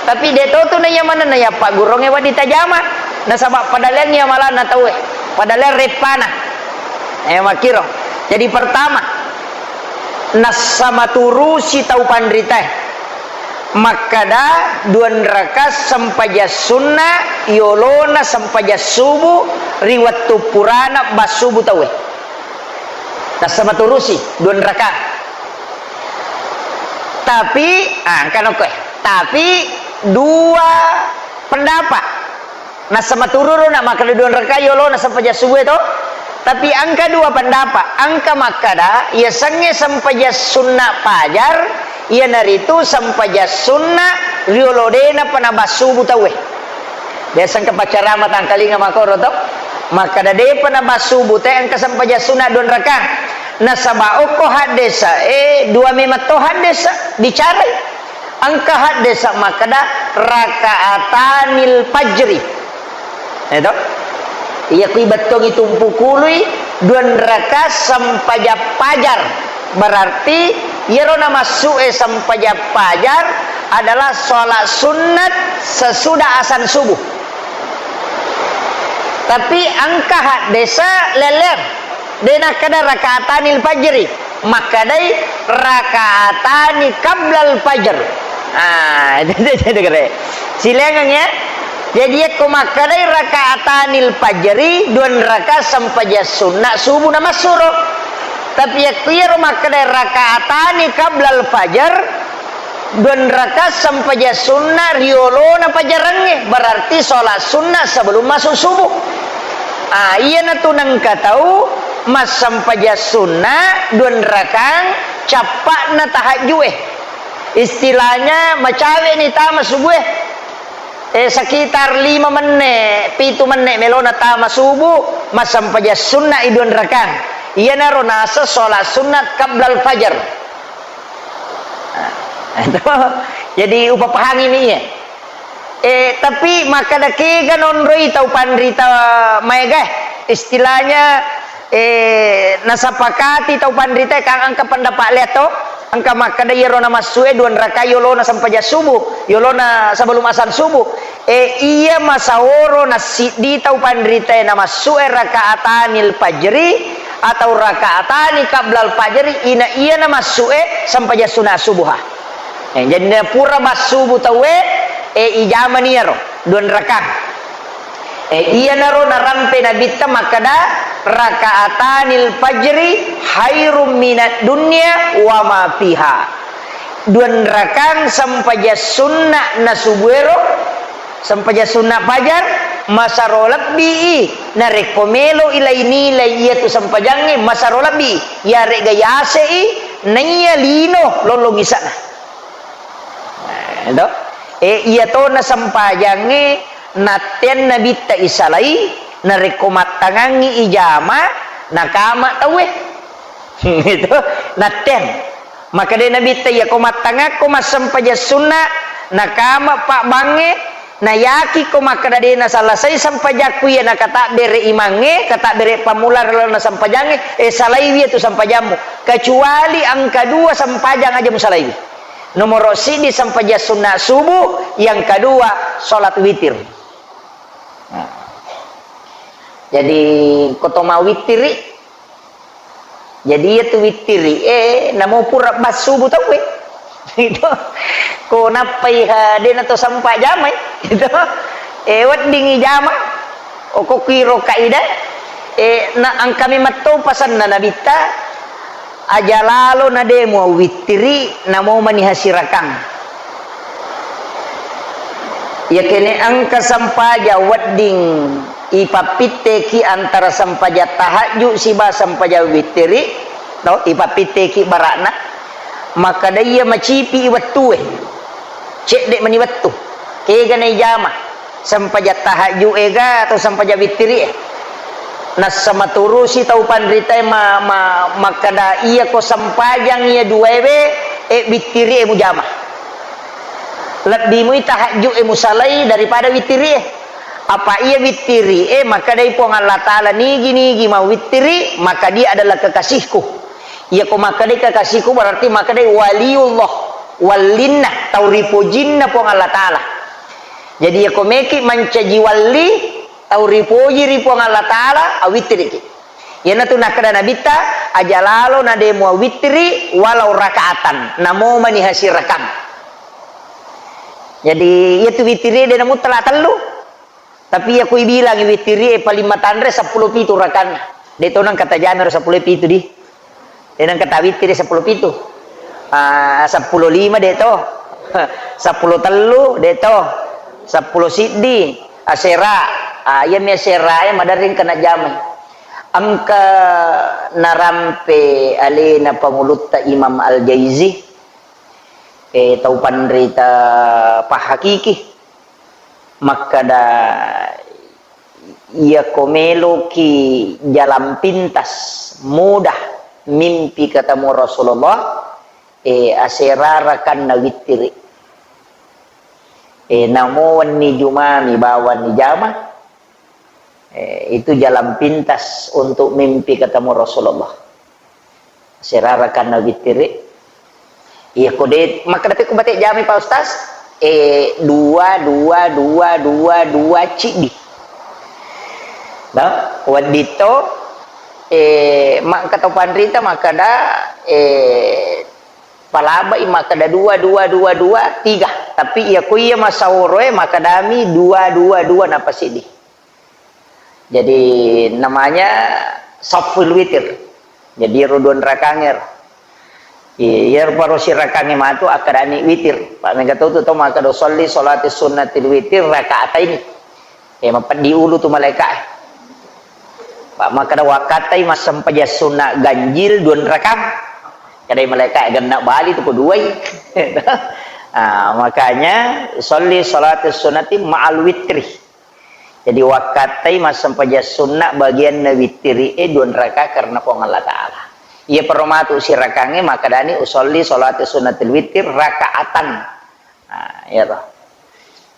Tapi de to tu naiya manenna iya paggurongnge wedding tajama. Nasaba padaleangngi amalanna tauwe. Padaleang reppana. Eh, makkiro. Jadi pertama, nassa maturusi tau panritae. Makkeda duanraka sempajang sunna yolona sempajang subu ri wettu purana bassubu tauwe. Nassa maturusi duanraka. Tapi, ah, engka nokkoe. Tapi dua pendapat. Nassa matururu na makkeda duanraka yolona sempajang subu e to. Tapi engka dua pendapat. Engka makkeda, iya sengnge sempajang sunna pajar, iyanaritu sempajang sunna riolo de napa nabassubu tauwe. Biasa engka paccarama tangkalinga makkoro to. Makkeda depa nabassubu te engka sempajang sunna duanraka. Nasaba okko haddesa e dua memang to haddesa bicarai. Engka haddesa makkeda rakaatanil fajri. Eto? Iya kui bettongi tumpukului dua raka sempajang fajar. Berarti iyaro namassu e sempajang fajar adalah sholat sunnat sesudah asan subuh. Tapi engka haddesa leleng. De nakkeda rakaatanil fajri, makkedai rakaatani qablal fajr. Ah, itu, itu, itu kere. Silengeng ya. Jadi yakko makkedai rakaatanil fajri, dua raka sempajang sunna subuh namassuro. Tapi yakko iyaro makkedai raka'atani qablal fajar, dua raka sempajang sunna riolona pajarangnge, berarti sholat sunna sebelum masuk subuh. Ah, iyanatu nengka tau massempajang sunna dua rakang cappa'na tahajju'e. Istilahnya macawe ni tama subuh e. Eh, sekitar lima menne, pitu menne melona tama subuh, massempajang sunna i dua rakang. Iyanaro naseng sholat sunnat qablal fajar. Nah, itu. Jadi upapahangi mi iya. Eh, tapi makkeda kega nonroi tau panrita maega, istilahnya Eh, nasapakati tau panritae kan engka pendapat lea to, engka makkeda iyaro namassue dua rakaat yolona sempajang subuh, yolona sebelum asan subuh. Eh, iya masaworo nassiddi tau panritae namassue rakaatanil fajri atau rakaatani qablal fajri, ina iya namassue sempajang sunat subuha. Eh, jadi napura massubu tauwe, eh, ijamani iyaro dua rakaat. Eh, iyanaro narampe Nabitta makkeda, "Rakaatanil fajri khairum minad dunya wa ma fiha." Dua rakang sempajang sunna na subuero, sempajang sunna fajar, masaro lebbi i, narekko melo i lai-nilai iyatu sempajangnge, masaro lebbi i, yaregga yase i, naiya lino lollong isana. Nah, to? Eh, iya tona sempajangnge natteang Nabitta isalai, narekko mattangangngi ijama, nakama tauwe. Itu, natteang. Makkeda Nabitta, "Iyako mattangakko massempajang sunna, nakama pabbangnge, nayakiko makkeda de nasalasai sempajakku iya nakatabbere imangnge, katabbere pammula ri lalenna sempajangnge, eh, salaiwi itu sempajammu. Kecuali engka dua sempajang aja musalaiwi." Nomoro siddi sempajang sunna subuh, yang kedua sholat witir. Nah. Jadi, ko to mawittiri, jadi iya tu wittiri, eh, namo pura bassubu tauwe. Itu. Ko nappai ha, de na to sempa jamai. Itu. Eh, wedding i jama. Okko kuiro kaidah, eh, na engka memang to pasanna Nabitta, aja lalo na de muawittiri, namo mani hasirakang. Yakene engka sempajang wedding ipappitteki antara sempajang tahajud siba sempajang wittiri, to, ipappitteki barakna, maka daiya macipi i wettue. Cedde mani wettu. Kega na ijama. Sempajang tahajud ega atau sempajang wittiri e. Nassa maturusi tau panritae ma-, ma-, makkeda, "Iyako sempajang iya duaewe, e, wittiri e mujama." Lebbi mui tahajud e musalai daripada wittiri e. Apa iya wittiri e makkedai Puang Allah Ta'ala, "Nigi-nigi mau wittiri, maka dia adalah kekasihku." Iyako makkedai kekasihku berarti makkedai waliullah, wallinna, tau ripojinna Puang Allah Ta'ala. Jadi, iyako meki mancaji walli, tau ripoji ri Puang Allah Ta'ala, awittiriki. Iyanatu nakkeda Nabitta, "Aja lalo na de muawittiri walau rakaatan, namo mani hasirakang." Jadi, iyatu wittiri de namuttala tellu. Tapi iyako ibilangi wittiri e paling matanre seppulo pitu rakanna. De to nengka tajamai ro seppulo pitu di. De nengka tawittiri seppulo pitu. Ah, seppulo lima de to. Seppulo tellu de to. Seppulo siddi asera. Ah, iyami asera e maderri engka najamai. Engka narampe alena pangulutta Imam Al-Jaizi, eh, tau panrita pahakiki. Makkeda, iyako meloki jalan pintas, mudah, mimpi ketemu Rasulullah, eh, asera rakanna wittiri. Eh, namo wenni Jumami bawanni jama, eh, itu jalan pintas untuk mimpi ketemu Rasulullah. Asera rakanna wittiri. Iya, ko de, makkeda pe ko bate jami, Pak Ustaz, eh, dua, dua, dua, dua, dua, ciddi. Nah, wedding to, eh, makkeda to panrita, makkeda, eh, palabai, makkeda dua, dua, dua, dua, tiga. Tapi iya ko iya masaoroe, makkedami dua, dua, dua, napa siddi. Jadi, namanya saful witir. Jadi, ro dua rakangngero. Iya, iyaro paro sirakangnge matu akkedani witir. Pak, mega to tu tau makkeda, "Sholli sholati sunnatil witir raka'ataini." Eh, mapeddi ulu tu malaika. Pak, makkeda, "Wakkattai massempajang sunna ganjil dua rakang." Kedai malaika, "Genna bali tu ko duai." Ah, makanya, "Sholli sholati sunnati ma'al witri." Jadi, wakkattai massempajang sunna bagianna wittiri'e dua raka karena Puang Allah Ta'ala. Iya, peromatu sirakangnge makkedani, "Usolli sholati sunnatil witir rakaatan." Nah, iya toh.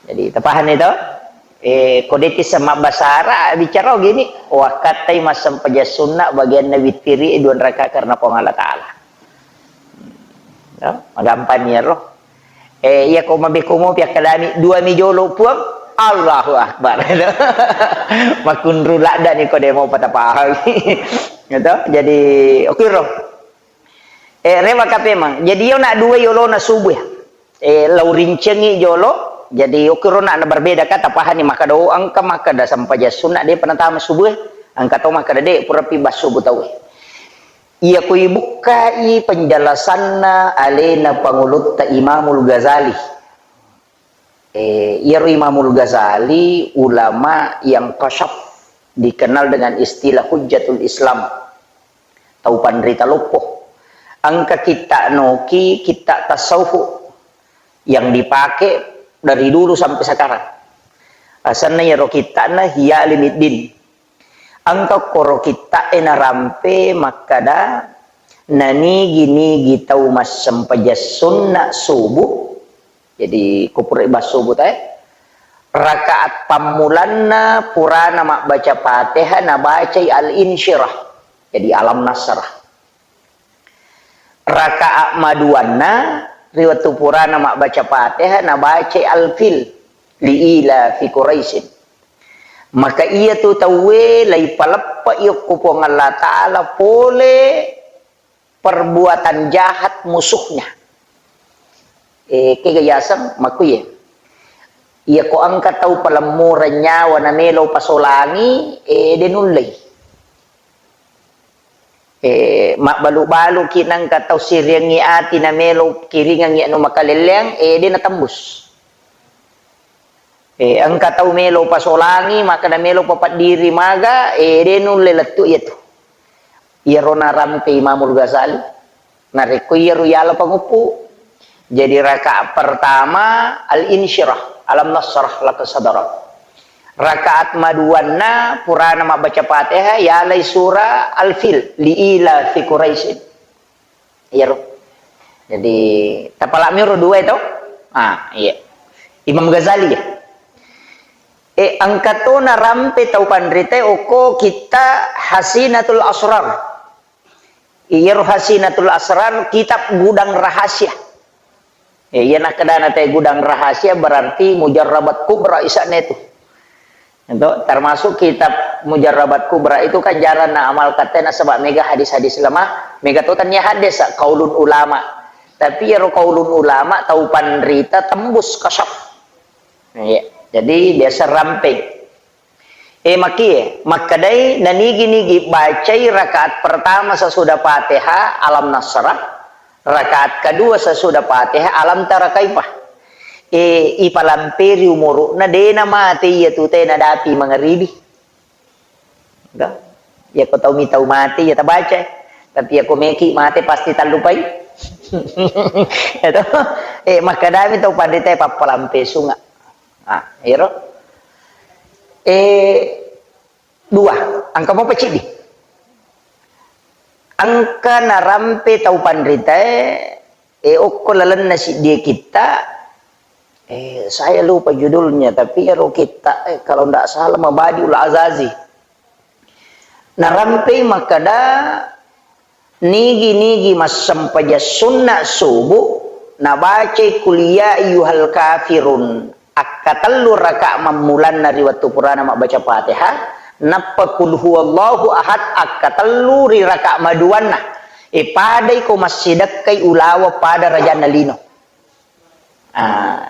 Jadi, tapahani to? Eh, ko de'ti sama bahasa Arab, bicara gini, "Wakkattai massempajang sunna bagianna wittiri'e dua raka karena Puang Allah Ta'ala." Ya, magampang iyaro. Eh, iya ko mabeko mopi akkalami, "Dua mi jolo, Puang." Allahu Akbar. Makunru ladda ni ko demo patapahang. Gitu. Jadi, oke ro. Eh, rewa kapemang. Jadi, yo nak dua yolona subuh ya. Eh, lau rincengi jolo. Jadi, oke ro nak berbeda kata pahani maka do angka maka da sampaja sunna de penatama subuh. Angka to maka da de pura pi bas subuh tau. Iya ko ibukkai penjelasanna alena Pangulutta Imamul Ghazali. Eh, iyaro Imamul Ghazali ulama yang kasyaf, dikenal dengan istilah Hujjatul Islam. Tau panrita loppo. Engka kitta noki, kitta tasawuf yang dipakai dari dulu sampai sekarang. Asanna iyaro kittana Ihya Ulumuddin. Engka koro kitta'e narampe makkada, nanigi-nigi tau massempajang sunna subuh, jadi ko pura ibas subuh tae, rakaat pammulanna purana mabbaca Fatihah nabacai Al-Insyirah, jadi Alam Nasrah. Rakaat maduanna ri wettu purana mabbaca Fatihah nabacai Al-Fil, li ila fi Quraisyin. Maka iyatu tauwe laipaleppe'i okko Puang Allah Ta'ala pole perbuatan jahat musuhnya. Eh, kega yaseng makuye. Iya ko engka tau palemmureng nyawa namelo pasolangi, eh, de nullei. Eh, mabbalu-baluki nangka tau siriangngi ati namelo kiringangngi anu makalelleang, eh, de natembus. Eh, engka tau melo pasolangi, maka namelo papaddiri maga, eh, de nulle lettu iyatu. Iyaro narampe Imamul Ghazali. Narekko iyaro yala panguppu. Jadi rakaat pertama Al-Insyirah, Alam Nasrah laka sadrak. Rakaat maduanna purana mabbaca Fatihah, yalai surah Al-Fil, li ila fi Quraisyin. Iyaro. Jadi, tapalami ro dua itu. Ah, iya. Imam Ghazali ya. Eh, engka to narampe tau panrita okko kitta Hasinatul Asrar. Iyaro Hasinatul Asrar kitab gudang rahasia. Eh, iya nakkedana te gudang rahasia berarti mujarrabat kubra isa'na itu. Itu termasuk kitab mujarrabat kubra itu kan jarang na amal katanya sebab mega hadis-hadis lemah, mega to tania hadis sa kaulun ulama. Tapi iyaro kaulun ulama tau panrita tembus kasyaf. Iya. Jadi biasa ramping. Eh, makie, makkedai nanigi-nigi bacai rakaat pertama sesudah Fatihah Alam Nasrah, rakaat kedua sesudah Fatihah Alam Tara Kaifah. Eh, ipalamperi umuru'na dena mate iya tu tena dapi mangaribi. Dah. Ya ko tau mi tau mate ya tabaca. Tapi ya ko meki mate pasti tallupai. Itu. Eh, makkedami tau panrita pappalampe sunga. Ah, ero. Eh, dua. Engka mopa ciddi. Engka narampe tau panritae, eh, okko lalenna siddie kitta, eh, saya lupa judulnya, tapi ero kitta, eh, kalau ndak salah Mabadiul Azazi. Narampei makkeda, nigi-nigi massempajang sunna subuh, nabacai Qul ya ayyuhal kafirun akkatellu raka mammulanna ri wettu purana mabbaca Fatihah, nappa Qul huwallahu ahad akkatellu ri raka maduanna. E, padai ko massidekkai ulawa pada rajanna lino. Ah,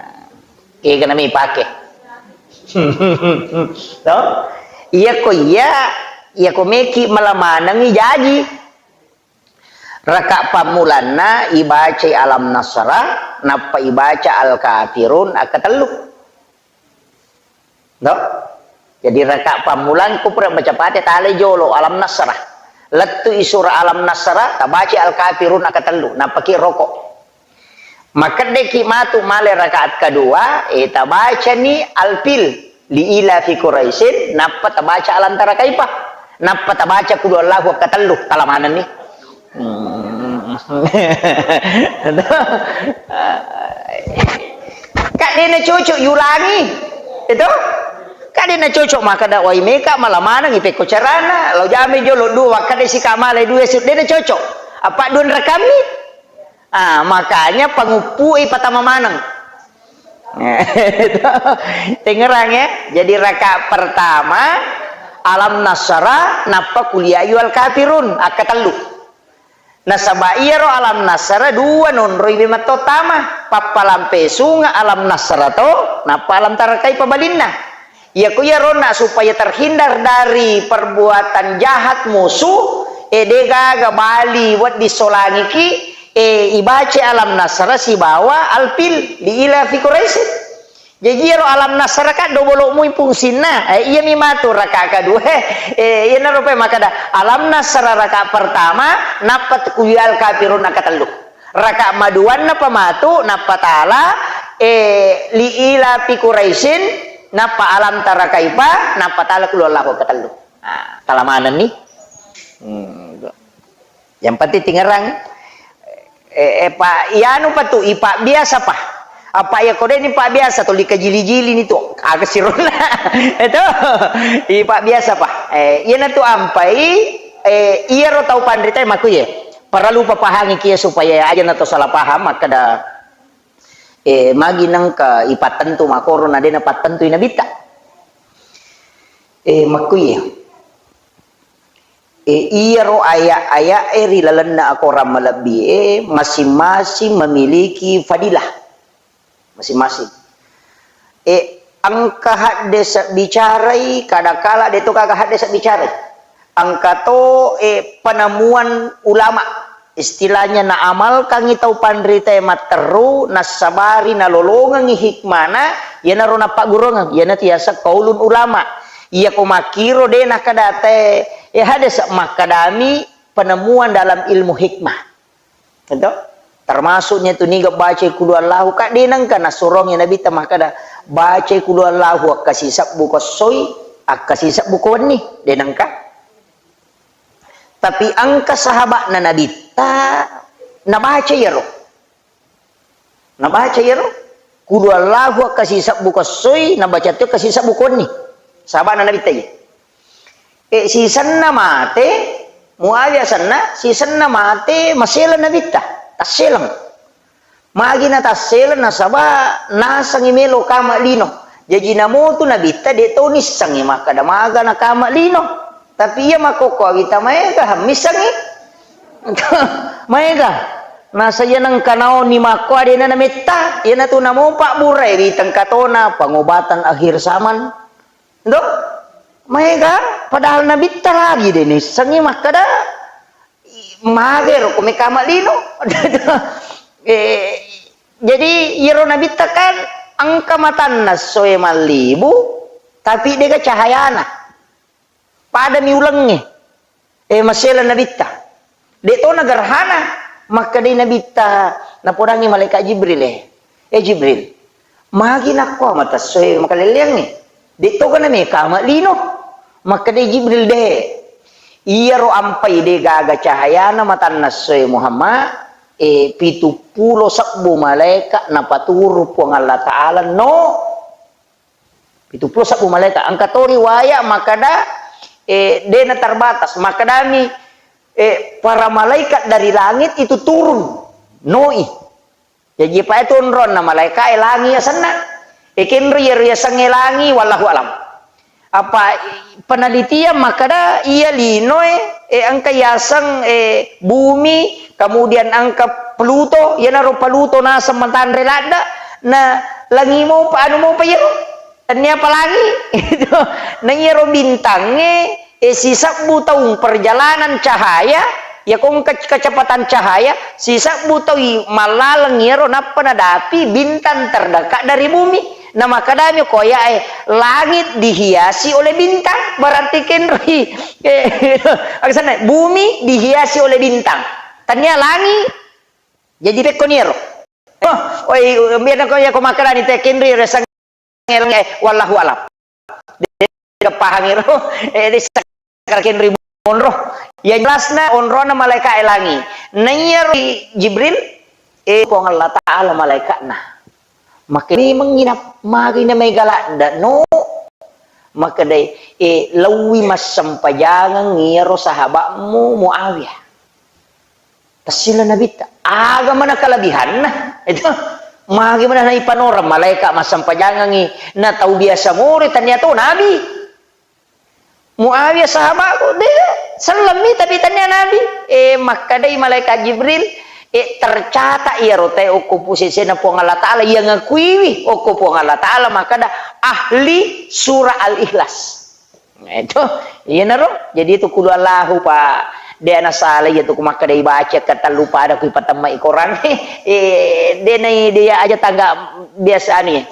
kega nami pake. To? Iya ko iya, iya ko meki mala manengi jaji. Raka pammulanna ibacai Alam Nasra, nappa ibaca Al-Kafirun akkatellu. No? Jadi raka pammulang ko pura baca Fatihah, talai jolo Alam Nasra. Lettu i surah Alam Nasra, tabaca Al-Kafirun akkatellu, nappa ki roko. Makeddeki matu male rakaat kedua, eh, tabacani Al-Fil, li ila fi Quraisyin, nappa tabaca Alam Tara Kaifa, nappa tabaca Qul Huwallahu akkatellu, tala manenni. Hmm. Kak dena cocok yulangi, itu? Kak dena cocok makkeda wai meka mala maneng ipekko carana, lo jame jolo dua, wakkeda sika male dua, dena cocok. Apa dua rakammi? Ah, makanya panguppu'i patama maneng. Tengerang ya. Jadi rakaat pertama Alam Nasra, nappa Qul ya ayyuhal kafirun, akkatellu. Nasaba iyaro Alam Nasra dua nonroi memetto tama, pappalampe sunga Alam Nasra to, nappa Alam Tara Kaifa balinna. Iyako iyaronna supaya terhindar dari perbuatan jahat musuh, e, de gaga bali wedding solangiki, e, ibaca Alam Nasra sibawa Al-Fil li ila fi Quraisyin. Jaji iyaro Alam Nasra kan dobolo mui fungsinna, e, iyami matu raka kedua, e, iyanaro pe makkeda Alam Nasra raka pertama, nappa Qul ya ayyuhal kafirun raka tellu. Raka maduanna pa matu, nappa tala, eh, li ila fi Quraisyin, nappa Alam Tara Kaifa, nappa tala Qul Huwallahu ketellu. Ah, tala manenni. Hmm, yang penting tingerang. Eh, eh, pa, ianu pa tu, ipa biasa pa. Apa ya kode ni pa biasa tu, lika jili-jili ni tu. Aga sirona. Itu. Ipa biasa pa. Eh, iyana tu ampai, eh, iyaro tau panrita maku ye. Perlu papahangi kia supaya aja na to salah paham, makkeda, eh, magi nengka ipattentu makoro na dena pattentu i nabitta. Eh, makkuye. Eh, iyaro aya-aya e ri lalenna akorang malebbi e masing-masing memiliki fadilah. Masing-masing. Eh, engka haddese bicarai, kadakala de to gaga haddese bicarai. Engka to, eh, penemuan ulama. Istilahnya naamalkangi tau panritae matteru, nassabari nalolongengi hikmana, iyanaro nappagguruangeng, iyanatu yaseng qaulun ulama. Iyako makkiro de nakkeda te, eh, haddese makkedami penemuan dalam ilmu hikmah. Ento? Termasuknya tu niga bacai Qul Huwallahu, ka de nengka nasorongi Nabitta makkeda, bacai Qul Huwallahu akkasisebbu ko essoi, akkasisebbu ko wenni, de nengka. Tapi engka sahaba'na Nabitta nabaca iyaro. Nabaca iyaro. Qul Huwallahu akkasisebbu ko essoi, nabaca to akkasisebbu ko wenni. Sahaba'na Nabitta iya. Eh, sisenna mate, Muawiyah senna, sisenna mate, maseleng Nabitta, tasseleng. Magi natasseleng nasaba nasengi melo kama lino. Jaji namotu Nabitta de to nissengi makkeda maga na kama lino. Tapi iya makkokko awita maega missengi. Maega. Nasa iya nengka naoni makko adena nametta, iyanatu namo pabburai ri tengkatona pengobatan akhir zaman. Ndo? Maega, padahal Nabitta lagi de nissengi makkeda, magero ko mekama lino. Eh, jadi iyaro Nabitta kan engka matanna soe mallibu, tapi dega cahayana. Padami ulengnge. Eh, maseleng Nabitta. De to nagerhana, makkedai Nabitta, napodangi malaikat Jibril, eh, "Eh, Jibril, magi nakko mata soe makalelleangnge? De to kana mekama lino?" Makkedai Jibril, "De. Iyaro ampai de gaga cahayana matanna essoe Muhammad, e, pitu pulo sebbu malaeka napaturu Puang Allah Ta'ala, no. Pitu pulo sebbu malaeka. Engka to riwaya makkeda, e, de na terbatas. Makkedami, e, para malaikat dari langit itu turun, noi. Jaji, pa itu onronna malaeka e langi asenna. E, kenro iyaro yasengnge langi, wallahu alam. Apa penelitian makkeda iya linoe, e, engka yaseng, e, bumi, kemudian engka Pluto, iyanaro Pluto naseng matanre ladde, na langi mopa, anu mopa iyaro. Tennia palangi. Itu. Na iyaro bintangnge, e, sisebbu taung perjalanan cahaya, ya kong ke-, kecepatan cahaya, sisebbu taui mallaleng iyaro nappa nadapi bintang terdekat dari bumi. Na makkedami ko ayae, langit dihiasi oleh bintang, berarti kenroi. E, aksanna, bumi dihiasi oleh bintang. Tennia langi, jadi pekko niaro. Oh, oi, biar ko ya ko makkedani te kenroi resang Ngeleng, eh, wallahu alam. De' pahang iro, eh, de' sakaraken ribu onro. Ya jelasna onrona malaika e langi. Naiya ri Jibril, eh, Puang Allah Ta'ala malaikatna. Maka memang ina, magi na mega ladda, no. Maka dai, eh, lawi massempajangeng iyaro sahabatmu Muawiyah. Tassila Nabitta. Aga mana kelebihanna? Itu. Magi mana naipanoreng malaika massempajangengi na tau biasa more tania to Nabi. Muawiyah sahabatku, de, sellemmi tapi tania Nabi. Eh, makkedai malaikat Jibril, eh, tercatat iyaro tae okko pusesena Puang Allah Ta'ala, iya ngakuiwi okko Puang Allah Ta'ala, makkeda ahli surah Al-Ikhlas. Nah, itu, iyanaro. Jadi itu kudu Allahu, Pak. De' ana salah iya tu ku makkeda ibaca ketellu pada ku ipatemmai Quran. Eh, de' nai dia aja tangga biasa anu ya.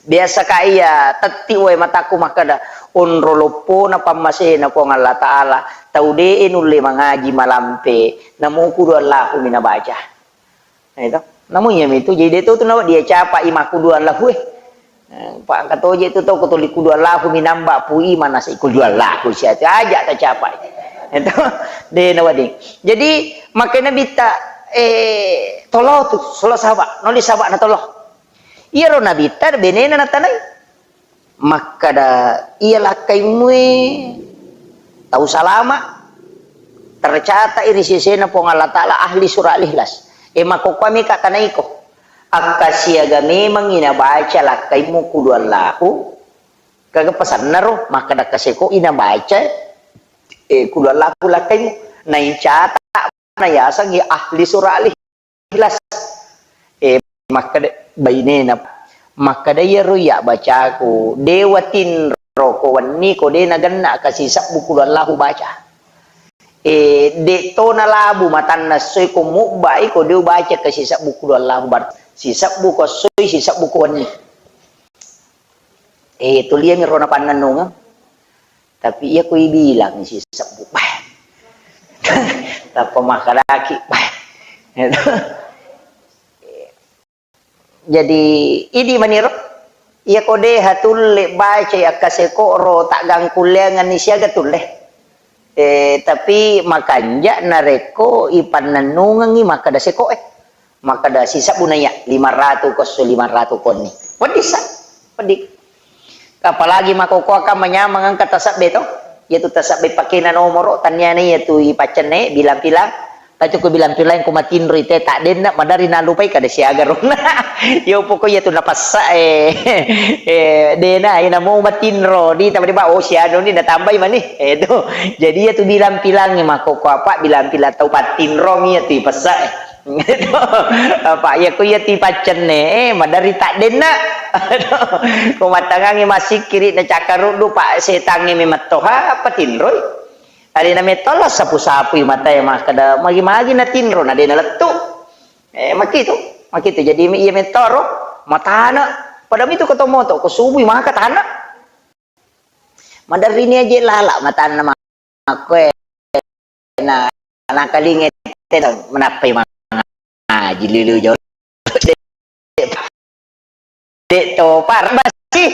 Biasa ka iya tetti wae mataku makkeda onro loppona pammasena Puang Allah Ta'ala. Tau de' nulle mangaji malampe. Namu kudu Allahu mina baca. Nah, itu. Namun iya mitu, jadi de' to tu nawa dia capa i makkudu Allahu, eh. Eh, pa engka toje tu tau ko tuli kudu Allahu minamba pui mana sai kudu Allahu sia tu aja ta capa i. Itu. De' nawa ding. Jadi, makkeda Nabitta, eh, tolo tu, solo sahabat, noli sahabat na tolo. Iyaro Nabitta benena natanai. Makkeda, iya lakkaimue tau salama, tercatat i ri sesena Puang Allah Ta'ala ahli surah Al-Ikhlas. E, makkokkoe mika tanaiko. Akkasiaga memangngi nabaca lakkaimu kudu Allahu, kaga pasanna ro, makkeda kaseko i nabaca, e, kudu Allahu lakkaimu. Naicatat na yasengngi ahli surah Al-Ikhlas. Ikhlas. Eh, makkeda bainena, makkeda iyaro iya bacaku, de' watinro ko wenni ko de' nagenna ka sisebbu kudu Allahu baca. Eh, de' to nalabu matanna soi ko mubbai ko de' ubaca ka sisebbu kudu Allahu bar-, sisebbu ko soi, sisebbu ko wenni. Eh, tuliami ro napannennungeng. Tapi iya ko ibilang sisebbu, bah. Tappa makkedaki, bah. Jadi, idi maniro. Iya ko de' hatulle baca iya kaseko ro taggangkulleangenni siaga tulle. Eh, tapi makanja narekko ipannennungengi makkeda seko e. Makkeda sisebbu naiya, lima ratu ko esso, lima ratu konni. Peddi sa, peddi. Apalagi makkokkoe kan manyameng engka tasebbe to. Iyatu tasebbe pakena nomoro, taniana iyatu ipaccenne, bilang-bilang. Tapi ko bilang-bilang ko matinroi te taddenna, madari nalupai kada siaga ronna. Yo pokok iyatu napassa, eh, eh, dena, ina mau matinro, di tambah, oh, sianu ni natambai mani. Eh, tu. Jadi iyatu bilang-bilang makkokkoe apa, bilang-bilang tau pattinrong iyatu ipassa, eh. Apa iya ko iya tipaccenne, eh, madari taddenna. Ko mattangangi massikkiri na cakkaruddu, Pak, setangnge memettoha, apa tinroi? Alena metto la sapu-sapui matae makkeda, magi-magi na tinro, na de' na lettu. Eh, makitu, makitu. Jadi iya mettoro, matana. Pada mitu ko to moto, ko subui maka tana. Maderrini aje lala matanna makkoe na, nakalinge tedong menappai mangaji lilu jolo. De' to parabasi.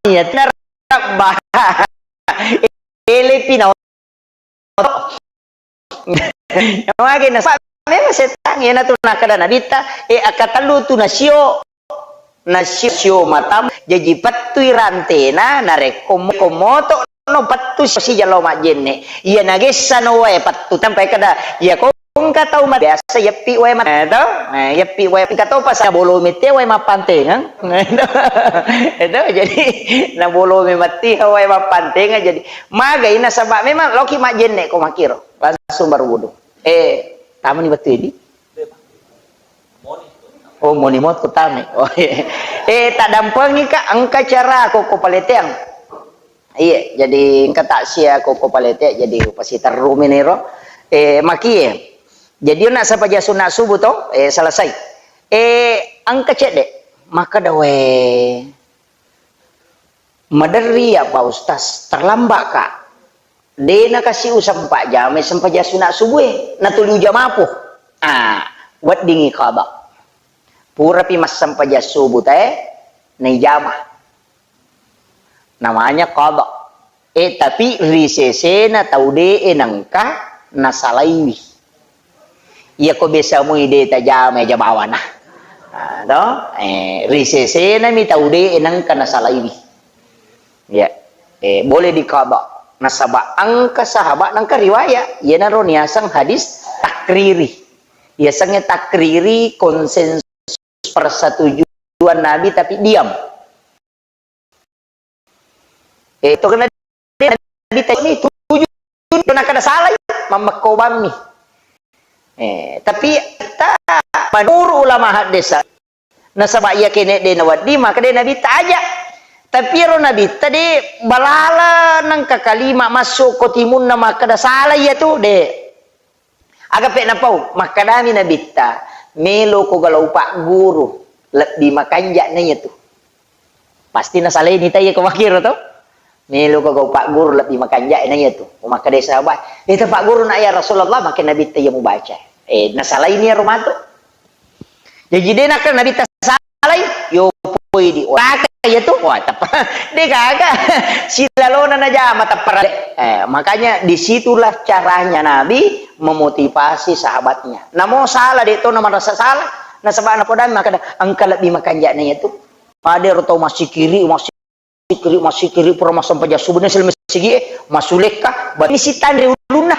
Iya, tenarabba. Magi nasaba memang setang, iyanatu nakkeda Nabitta, e, akkatellu tu nasio, nasio, sio matam, jaji pettui rantena, narekko mo-, ko moto no pettu sija lao majjenne. Iya nagessa no wae pettu, tampai kada, iya ko engka tau ma-, biasa yeppi wae mat-, eh, to? Eh, yeppi wae, engka to pas nabolome te wae mappantengeng. Itu, jadi nabolome matti wae mappantengeng, jadi magai nasaba memang loki majjenne ko makkiro. Langsung baru wudu. Eh, tamani wettu idi? Oh, moni motko tame. Oh, iya. Eh, tadampengi ka, engka cara ko, ko paleteang. Iya, jadi engka taksia ko, ko paleteang, jadi upasiterru meniro. Eh, makie. Jadi nak sampaja sunna subuh to, eh, selesai. Eh, engka cedde. Maka dawe. Maderri ya Pak Ustaz, terlambat ka. De nakasi usampajamai sampaja sunna subuh e, natuli ujamapo. Ah, weddingi qada. Purapi massampaja subuh tae, naijama. Namanya qada. Eh, tapi ri sesena tau de e nengka nasalaiwi. Iya ko biasa mui de tajama jabawana. Ah, to? Eh, ri sesena mi tau de e nengka nasalaiwi. Ya. Eh, boleh diqada. Nasaba engka sahabat nengka riwayat. Iyanaro niaseng hadis takriri. Yasengnge takriri konsensus persetujuan Nabi tapi diam. Eh, to kena Nabi tani tuju, to nakada salai, mammekkobammi. Eh, tapi ta menurut ulama haddesa, nasaba iya kene de nawedding, maka de Nabitta aja. Tapi ero Nabitta de balala nengka kalima masuk ko timunna makkada salai iya tu, de. Aga pe napau, makkadami Nabitta, "Melo ko galau pagguru, lebbi makanja na iyatu." Pasti nasalai ni taiya ko makkiro to. "Melo ko gau pagguru, lebbi makanja na iyatu." Ko makkadai sahabat, "Eh, ta pagguru na ya Rasulullah," makke Nabitta iya mubaca. Eh, nasalaini iyaro matu. Jaji de nakka Nabitta salai, yo poi di oraka ya tu, wah, teppa. De gaga. Silalona najama teppa. Eh, makanya disitulah caranya Nabi memotivasi sahabatnya. Namo salah de to na marasa salah. Nasaba napodang makkada engka lebbi makanja na ya tu. Pada ro tau masikiri, masikiri, masikiri, pura massampaja subuh ni selama sigi, eh, masulekka, bani sitan ri ulunna.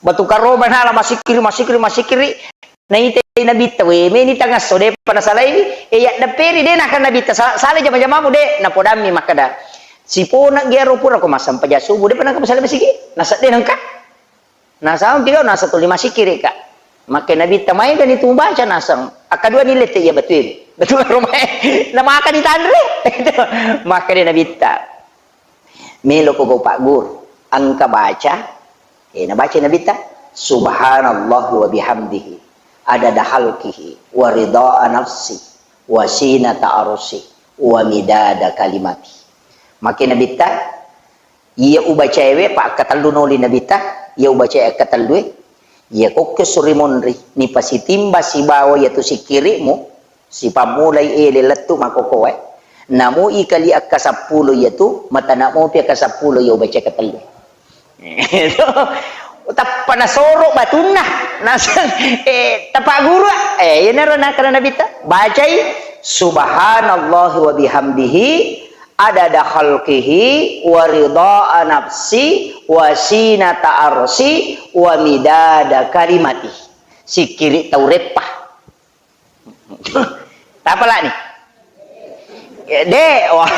Batu karoba nala masikiri, masikiri, masikiri. Naitai Nabitta, we, meni tangasso, de pa nasalaiwi, e, yaddepperi, de nakka Nabitta, sa-, sala jama-jamamu, de, napodammi makkada, "Sipona giaro pura ko massampaja subuh, de pa nangka masalai masigi, nasa de nangka." Nasang tiga, nasa tuli masikiri ka. Makke Nabitta, "Maegani tu mubaca?" Nasang, "Akkadua ni lette iya batue." Betul romae. Namaka ditanre. Makkada Nabitta, "Melo ko gau pagguru, engka baca." Eh, nabaca Nabitta, "Subhanallah wa bihamdihi, adada khalqihi, wa ridha nafsi, wa sinata arsi, wa midada kalimati." Makke Nabitta, iya ubacaewe, pa akkatellu noli Nabitta, iya ubacae akkatellue, iya kokke suri monri, nipasitimba sibawa iyatu sikkirimu, sipammulai ele lettu makokoe, namu ikali akka seppulo iyatu, matana mopi akka seppulo iya ubaca katellu. Tappa nasoro batunna, naseng, eh, tapa guru, eh, iyanaro nakkada Nabitta, bacai subhanallahi wa bihamdihi adada khalqihi wa ridha nafsi wa sinata arsi wa midada kalimati. Sikkiri tau reppa. Tapalani. De, wah.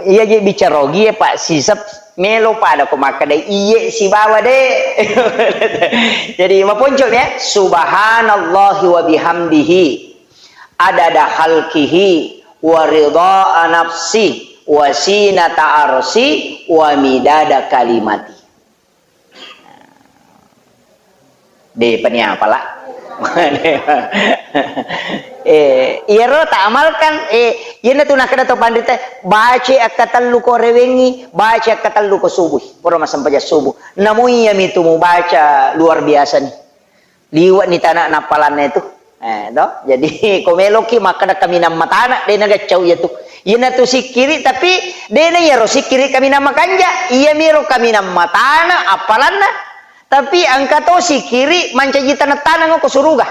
Iya je bicara ogi ya, Pak, sisep melo pada ko makkada iye sibawa de. Jadi maponco ya, subhanallahi wa bihamdihi adada khalqihi wa ridha nafsi wa sinata arsi wa midada kalimati. De pani apala. Eh, iyaro ta amalkan, eh, iyanatu nakkeda to panrita, baca akkatellu ko rewengi, baca akkatellu ko subuh, pura massempajang subuh. Namu iyami tu mubaca luar biasa ni. Liwa ni tana nappalanna itu. Eh, to? Jadi, ko meloki makkeda kaminang matana, de nagaccau iya tu. Iyanatu sikkiri, tapi de'na iyaro sikkiri kaminang makanja, iyamiro kaminang matana appalanna, tapi engka to sikkiri mancaji taneng-taneng ko suruga.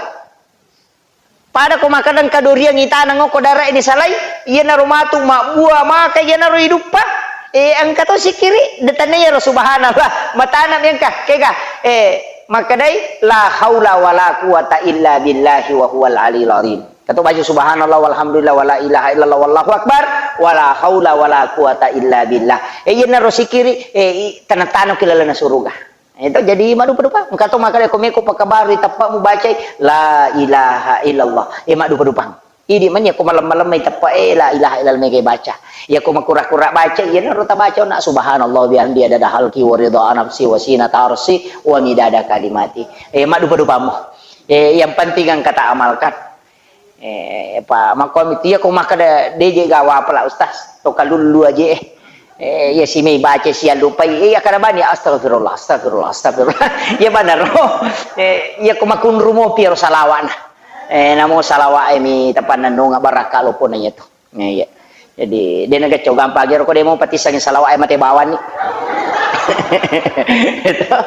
Pada ko makkeda engka doriang itaneng ko dara ini salai, iyanaro matu mabbua maka iyanaro iduppa, eh, engka to sikkiri, de tania iyaro subhanallah, matana mi engka, kega, eh, makkedai, "La haula wala quwata illa billahi wa huwal aliyul azim." Kato baca subhanallah walhamdulillah wala ilaha illallah wallahu akbar, wala haula wala quwata illa billah. Eh, iyanaro sikkiri, eh, i-, taneng-taneng ki lalenna suruga. Itu jadi maddupa-dupa. Engka to makkeda ko meko pakkabarui teppa mubacai la ilaha illallah. Eh, maddupa-dupang. Idi mani ko malem-malem mai teppa, eh, la ilaha illallah mega baca. Iya ko makura-kura baca, iyanaro tabaca na subhanallah bihamdi adada halki wa ridha nafsi wa sinata arsi wa midada kalimati. Eh, maddupa-dupammo. Eh, yang penting engka ta amalkan. Eh, pa, makko mitu iya ko makkeda deje gawa pala Ustaz, to kalullu aje, eh. Eh, iya simei baca siallupai, eh, iya kada bani, astagfirullah, astagfirullah, astagfirullah. Iya banaro. Eh, iya ko makunru mopi ro salawa'na. Eh, namo salawa'e mi tapannennunga barakka lopona iya tu. Eh, iya. Jadi, de nagacco gampang ero ko de mo patissangi salawa'e mate bawani. Itu.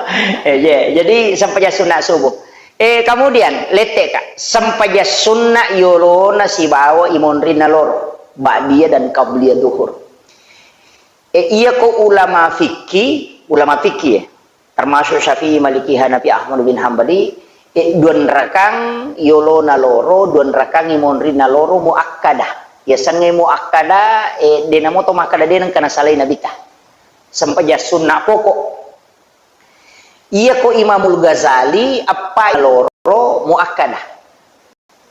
Eh, iya. Jadi, sempajang sunna subuh. Eh, kemudian, lette ka, sempajang sunna yolona sibawa imonrinna loro, ba'diyah dan qabliyah duhur. Eh, iya ko ulama fikih, ulama fikih ya, termasuk Syafi'i, Maliki, Hanafi, Ahmad bin Hambali, eh, duanrakang yolona loro, duanrakang imonrinna loro muakkadah. Yasengnge muakkadah, eh, de namo to makkeda de nengka nasalai Nabitta. Sempajang sunna pokok. Iya ko Imamul Ghazali, appa loro muakkadah.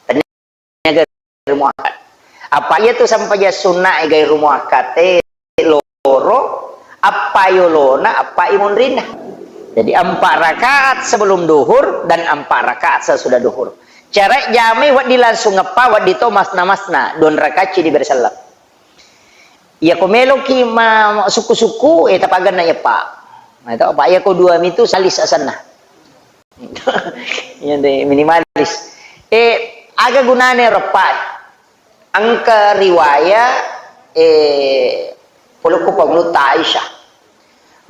Tania gairu muakkad. Apa iya tu sempajang sunna e gairu muakkad e loro, appa yolona, appa imonrinna. Jadi empat rakaat sebelum duhur dan empat rakaat sesudah duhur. Cara jamai wedding langsung eppa, wedding to masna-masna, dua rakaat ci diberi sallam. Iya ko meloki ma-, sukku-sukku, eh, tapaganna iyappa. Nah, itu apa? Iya ko dua mitu salis asenna. Iya deh, minimalis. Eh, aga gunane reppa? Engka riwaya, eh, polokku pangulutta Aisyah.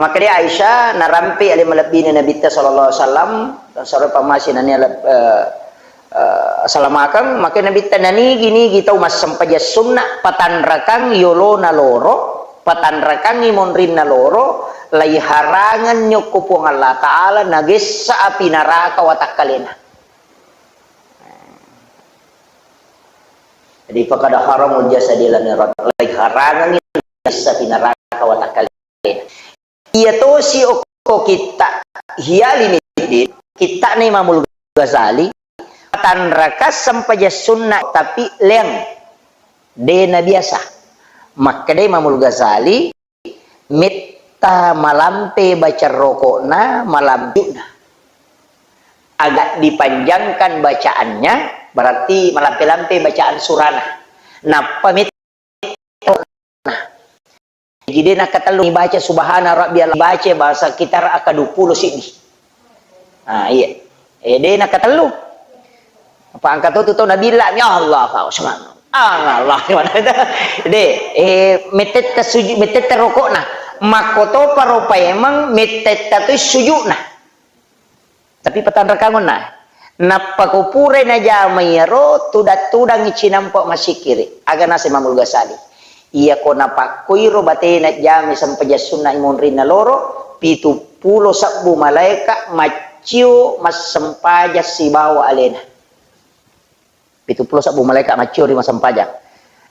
Makkeda Aisyah, narampe ale malebbina Nabitta sallallahu alaihi wasallam, dan sareng pammase nania leb-, eh, eh, salamakeng, makkeda Nabitta nanigi-nigi tau massempajang sunna, patanrakang yolona loro, patanrakangngi monrinna loro, laiharangenni okko Puang Allah Ta'ala, nagessa api naraka watakkalena. Jadi, faqad haramul jasadi la mirad, laiharangengngi nagessa api naraka watakkalena. Iya tosi okko kitta Ihya Ulumuddin, kittana Imamul Ghazali, tanraka sempajang sunna tapi leang. De nabiasa. Makkeda Imamul Ghazali, metta malampe baca rokokna, malampe na. Agak dipanjangkan bacaannya, berarti malampe-lampe bacaan surana. Nappa metta Nah, jadi de nakatellu ibaca subhana rabbiyal, ibaca bahasa kitar aka dua puluh siddi. Ah, iya. Eh, de nakatellu. Apa angka to tu tau nabilla, ya Allah, Pak Usman. Ah, Allah, gimana itu? De, eh, metetta sujud, metetta rokokna. Makkotopa ro paimeng metetta tu sujudna. Tapi patanrakangonna. Nappa ko purai najama iyaro, tudang-tudangngi cinampa massikkiri. Aga naseng Imamul Ghazali. Iyako napakkoiro batena jamai sempajang sunna imonrinna loro, pitu pulo sebbu malaeka maccio massempajang sibawa alena. Pitu pulo sebbu malaeka maccio ri massempajang.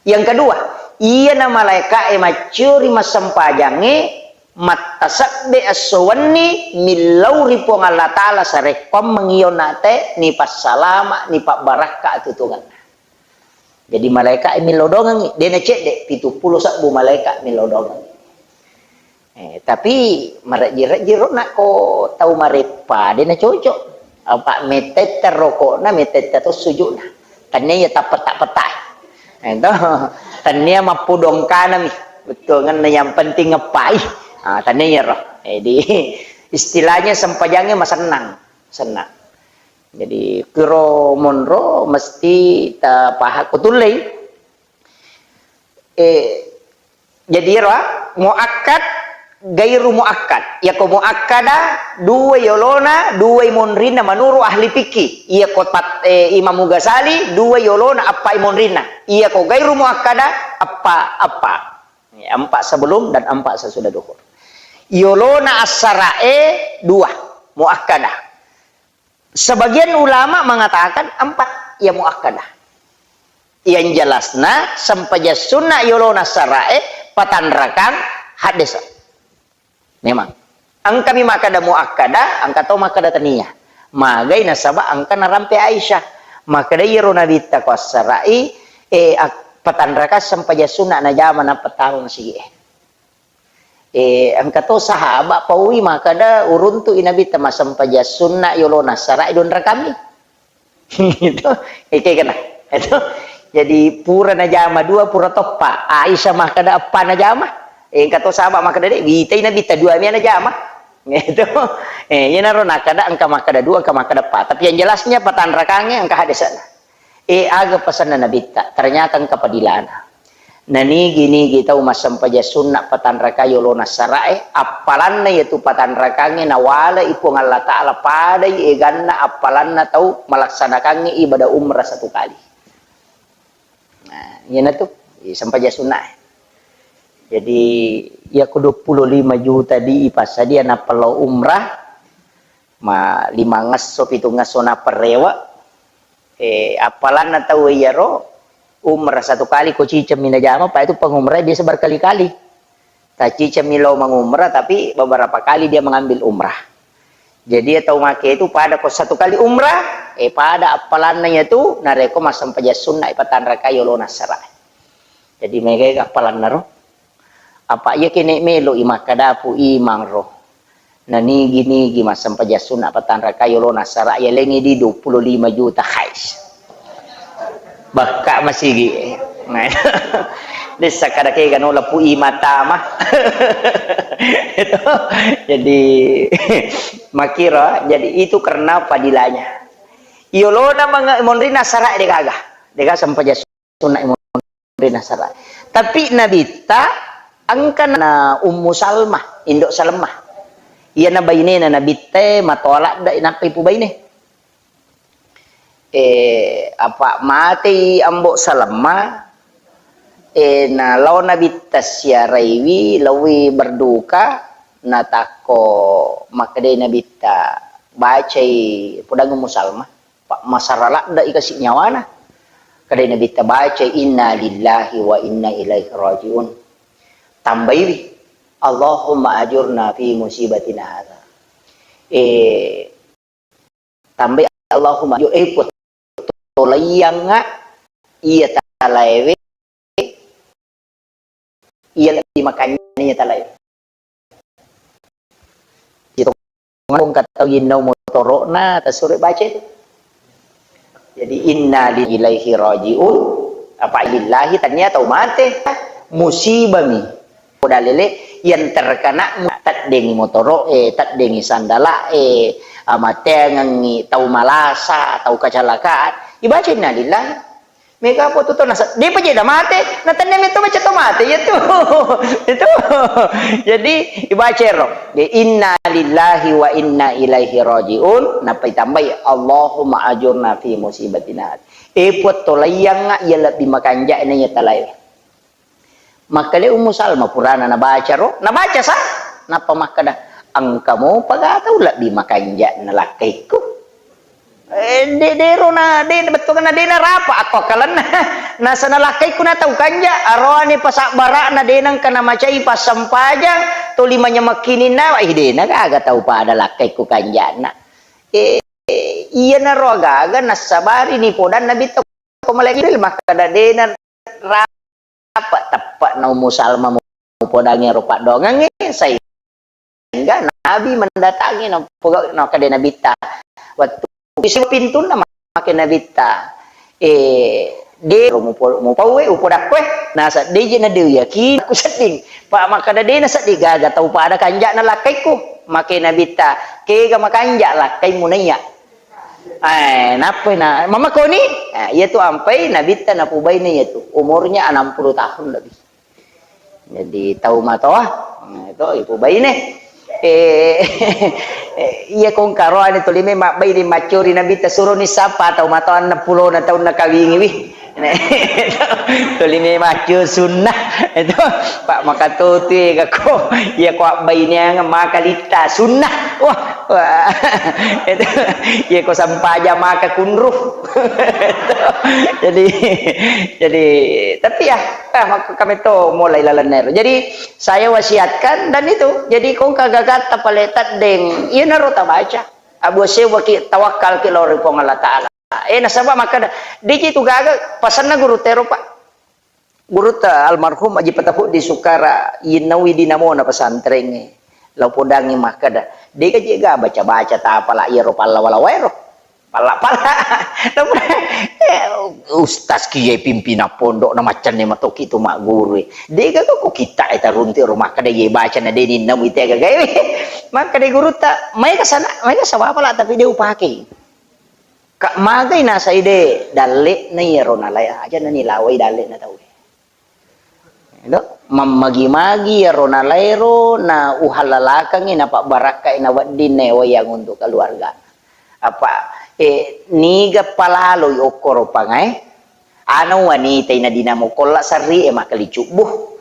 Yang kedua, iyana malaekae maccio ri massempajangnge mattasebbe esso wenni millau ri Puang Allah Ta'ala sarekkoammeng iyo nate nipassalama, nipabbarakka atutungenna. Jadi malaekae millau dongengngi, de nacedde, pitu pulo sebbu malaeka millau dongengngi. Eh, tapi marejji-rejji ro nakko tau mareppa, de nacocok. Apa metetta rokokna, metetta to sujudna. Tania iya tappeta-peta. Eh, to. Tania mappudongkanami. Bettuangenna yang penting ngeppai. Ah, tania iyaro. Jadi, istilahnya sempajangnya masennang. Sennang. Jadi, kiro monro mesti tapaha-, kutullei. Eh, jadi ero, ah, muakkad, gairu muakkad. Iyako muakkada, dua yolona, dua monrinna menurut ahli fikih. Iyako pat-, eh, Imam Ghazali, dua yolona, eppa monrinna. Iyako gairu muakkada, eppa, eppa. Ya, empat sebelum dan empat sesudah duhur. Yolona assarae dua, muakkada. Sebagian ulama mengatakan empat, ya muakkadah. Yang jelasna, sempajang sunna yolona sarae, patanrakang, haddesa. Memang. Engkami makkada muakkada, engka to makkada tania. Magai nasaba engka narampe Aisyah. Makkada iyaro Nabitta ko assarai, eh, ak-, patanrakang sempajang sunna najama nappa tama masigi'e. Eh, engka to sahabat paui makkada uruntu i Nabitta massempajang sunna yolona sarae dua rakami. Itu, eh, kayak kena. Itu. Jadi pura najama dua, pura toppa. Aisyah makkada eppa najama. Eh, engka to sahabat makkada de, witai Nabitta dua mia najama. Itu. Eh, iyanaro nakkada engka makkada dua, engka makkada eppa. Tapi yang jelasnya patanrakange engka hadesana. Eh, aga pesanna Nabitta, ternyata engka padilana. Nanigi-nigi tau massempajang sunna patanraka yolona sarae, appalanna iyatu patanrakangnge nawalai Puang Allah Ta'ala padai eganna appalanna tau malaksanakangnge ibadah umrah satu kali. Nah, iyanatu, eh, sempajang sunna. Jadi, iyako dua puluh lima juta di ipassadia nappa lao umrah, ma-, limangngesso, pitungngesso nappa rewe, eh, appalanna tau iyaro, umrah satu kali ko cicemmi najama, pa itu pengumrah biasa berkali-kali. Tacicemmi lao mengumrah, tapi beberapa kali dia mengambil umrah. Jadi, iya tau make itu pada ko satu kali umrah, eh, pada appalanna iyatu, narekko massempajang sunna ipatanrakai yolona sara. Jadi, megai appalanna ro. Apa iya kene melo i makkadapu imang ro. Nanigi-nigi massempajang sunna patanraka yolona sara, yalengi di dua puluh lima juta hais. Bakka masigi. Dessa kada kega no lapu i mata mah. Itu. Jadi, makira, jadi itu karena padilanya. Yolona menge-, monrina sara degaga. Dega sempajang sunna monrina sara. Tapi Nabitta engka na Ummu Salmah, indo Salmah. Iyana bainena Nabitta matoa ladde nappa ipubaine. Eh, apa matei Ambo Salmah, eh, na lao Nabitta siaraiwi, laowi berduka, natakko makkedai Nabitta, bacai podang Ummu Salmah. Pa-, masara ladde'i kasi nyawana. Kadai Nabitta baca, "Inna lillahi wa inna ilaihi raji'un." Tambaiwi, "Allahumma ajurna fi musibatina hadza." Eh, tambai, "Allahumma ajur-, eh, Puang, tolaiyangnga iya talaewe, iya lebbi makanja iya talaewe." Itu ngomong kata innau motoro'na, tasuro baca itu. Jadi, "Inna lillahi raji'un." Apa lillahi, tania tau mate. Musibami. Poda lele, yang terkena mu-, teddengi motoro, eh, teddengi sandala, eh, amateangengi tau malasa, tau kecelakaan. Ibaca inna lillahi. Mega apa tu tau nasa-, depa je da mate, na tenne metto baca to mate, iya tu. Itu. Jadi, ibaca ero. Ya, "Inna lillahi wa inna ilaihi raji'un." Nappa itambai, "Allahumma ajurna fi musibatina." Eh, Puang, tolaiyangnga iya lebbi makanja'na iya talae. Makkeda Ummu Salma purana nabaca ro, nabaca sa, nappa makkeda, "Engka mopa ga tau lebbi makanja'na lakkaikku?" Eh, de-, dero na, de, bettuanna de narapa akko akkalenna. Nasana lakkaikku na tau kanja, aroane pasabbara'na de nengka namacai passempajang, toli manyamekkininna, ih, de na gaga tau pada lakkaikku kanja'na. Eh, iyanaro agaga nassabari ni podanna Nabitta ko malaika Jibril makkeda de na ra-, apa teppe'na Ummu Salma mupodangi ero paddoangengnge, sehingga Nabi mendatangi, napoga-, nakkeda Nabitta, wettu bisi pintunna make Nabitta, eh, de mupo-, mupauwe, upodakkoe, nasa de je na de yakin ku sedding, pa makkeda de na sedding gaga tau pada kanja'na lakkaikku, make Nabitta, kega makanja lakkaimu naiya. Eh, nappai na, mamakoni? Eh, iyatu ampai Nabitta napubaine iyatu, umurnya enam puluh tahun lebih. Jadi tau matoa, nah, itu ibu baine. Eh, iya kong karoane tuli me mabbaine maccori Nabitta suroni sapa tau matoa enneng pulona taunna kawingi wi. Tuli me maccio sunnah. Itu, Pak, maka totu ega ko, iya ko abbaineang maka litta sunnah. Wah, wah. Itu, iya ko sampaja maka kunru. Jadi, jadi, tapi ya, ah, maka kami to mulai lalenna ero. Jadi, saya wasiatkan dan itu. Jadi, kong kagagatta pale teddeng, iyanaro tabaca. Abu sewaki tawakkal ki lao ri Puang Allah Ta'ala. Eh, nasaba makkeda, deji tu gaga pasanna guru tero, Pak. Gurutta almarhum Haji Pataput di Sukara, yennaui dinamona pesantrengnge. Lao podangngi makkeda, dega je ga baca-baca tapala iyaro pallawa-lawaero. Palla-palla. Eh, ustaz kiye pimpinan pondok na maccanne matoki tu magguru. Dega ko kita eta runti ro makkeda ye baca na deni namu itega gawe. Makkeda gurutta, maega sana, maega sawapala tapi de upake. Ka magai nasai de, dalle'na iyaro nalai aja nani lawai dalle'na tauwe. Edo, mammagi-magi iyaro nalaero na uhallalakengngi na pabbarakkai na wedding na wayang untuk keluarga. Apa, eh, niga palaloi okkoro pangae, Ana wanita ina dinamo kolla sarri e makkalicubbu.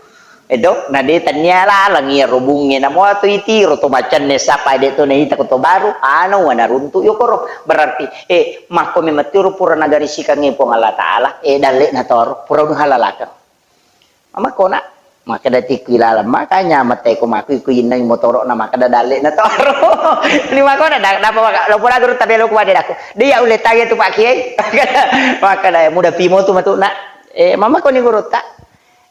Edo, na de tania laleng iya robungnge namo atau itiro to macanne sapa de to naita ko to baru, ana wana runtu yokoro. Berarti, eh, makko memang tiro pura nagarisikang e Puang Allah Ta'ala, eh, dalle na toro, pura halalakang. Mamakko na, makkeda tikku ilaleng, makanya mate ko makku iku innai motoro na makkeda dalle na toro. Ni makko na, da-, dapa maka, lo pura guru tabelo ku wade daku. Dia ulle tanya tu Pak Kiai. Makkeda muda pimo tu matu na. Eh, mama ko ni guru ta.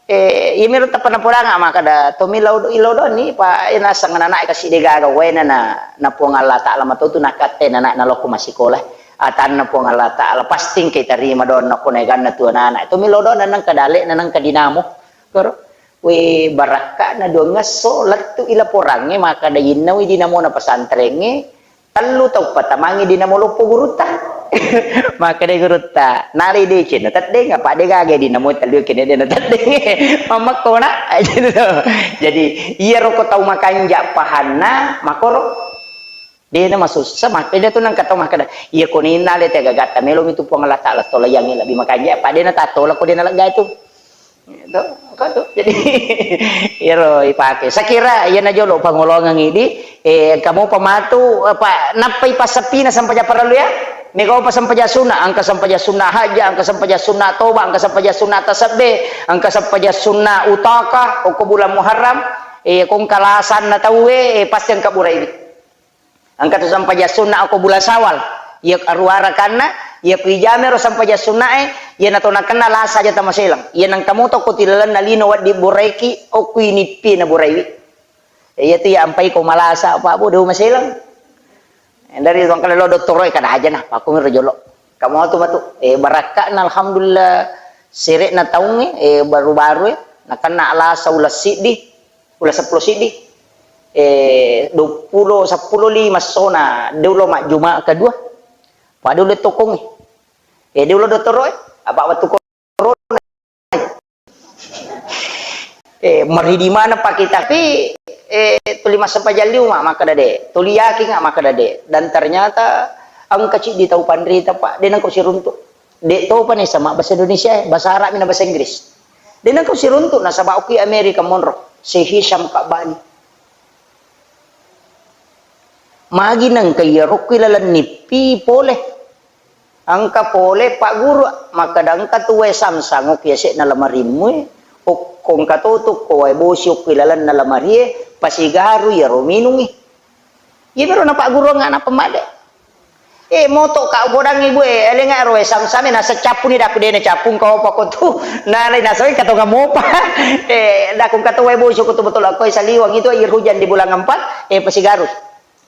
Eh, iya miro tappa napodanga makkeda to mi lao do, ilo do ni pa, eh, nasang anak kasi de gaga wena na, na Puang Allah Ta'ala matotu nakatte na, na, na lokko masikola. Atanna Puang Allah Ta'ala pasti engka tarima doanna ko naeganna tu anak. To mi lao do na nangka dalle na nangka dinamo. Koro, we, barakka'na duangngesso lettu i laporangnge, makkeda innawi dinamona pesantrengnge, tellu tau patamangngi dinamo loppo gurutta. Makkeda gurutta, nalai deceng na teddeng, apa de gaga dinamo tellu kene de na teddeng. Mamakko na. Jadi, iyaro ko tau makanja pahanna, makoro. De na masussa, makkeda tu nangka tau makkeda, iya ko ninna le te gagatta melo mi tu Puang Allah Ta'ala tolaiangngi lebbi makanja, apa de na tatola ko de na lega tu. Itu, engka tu. Jadi, iyaro ipake. Sakira iyana jolo pangolongang idi, eh, engka mopa matu, apa, nappai passeppina sempajang parellu ya? Mega mopa sempajang sunna, engka sempajang sunna hajja, engka sempajang sunna toba, engka sempajang sunna tasabbe, engka sempajang sunna utaka, okko bulan Muharram, eh, ko engka lasanna tauwe, eh, pasti engka buraiwi. Engka tu sempajang sunna okko bulan Syawal. Iya aruarakanna, iya ku ijamero sempajang sunnae, iya nato nakenna lasa aja tamaselang. Iya nangka moto ko tilalenna lino waddi boraiki, okku inippi na boraiwi. Iya tu iya ampai ko malasa, Pak Bu, de maselang. Dari tongkana lo dottoro e kada aja na, Pak, ku miro jolo. Kamu tu matu, eh, barakka'na alhamdulillah sere'na taungnge, eh, baru-baru e, nakenna lasa uleng siddi. Uleng seppulo siddi. Eh, duappulo, seppulo lima sona, de ulo majjuma kedua. Pada ulo tokongnge. Eh, de ulo dottoro e, apa wettu corona. Eh, meridi mana pake tapi, eh, tuli massempajang liu ma makkeda de, tuli yakin nga makkeda de. Dan ternyata engka ciddi tau panrita, Pak, de nengko siruntuk. De topa ni sama bahasa Indonesia, bahasa Arab na bahasa Inggris. De nengko siruntuk nasaba okki Amerika monro, si Hisham Kabani. Magi nengka iyaro okki laleng nippi pole. Engka pole Pak Guru, makkeda engka tu wae samsang okki yase'na lamarimmu e, okko engka to tu ko wae bosi okki lalenna lamarie, pasigaru iyaro minungi. Iya mero napagguruang anak pemade. Eh, moto ka upodangngi bu e, elenga ro wae samsame naseng cappuni daku dena cappung kau apa ko tu. Nalai naseng katonga mopa. Eh, daku engka to wae bosi ko tu betul aku saliwang itu air hujan di bulan empat, eh, pasigaru.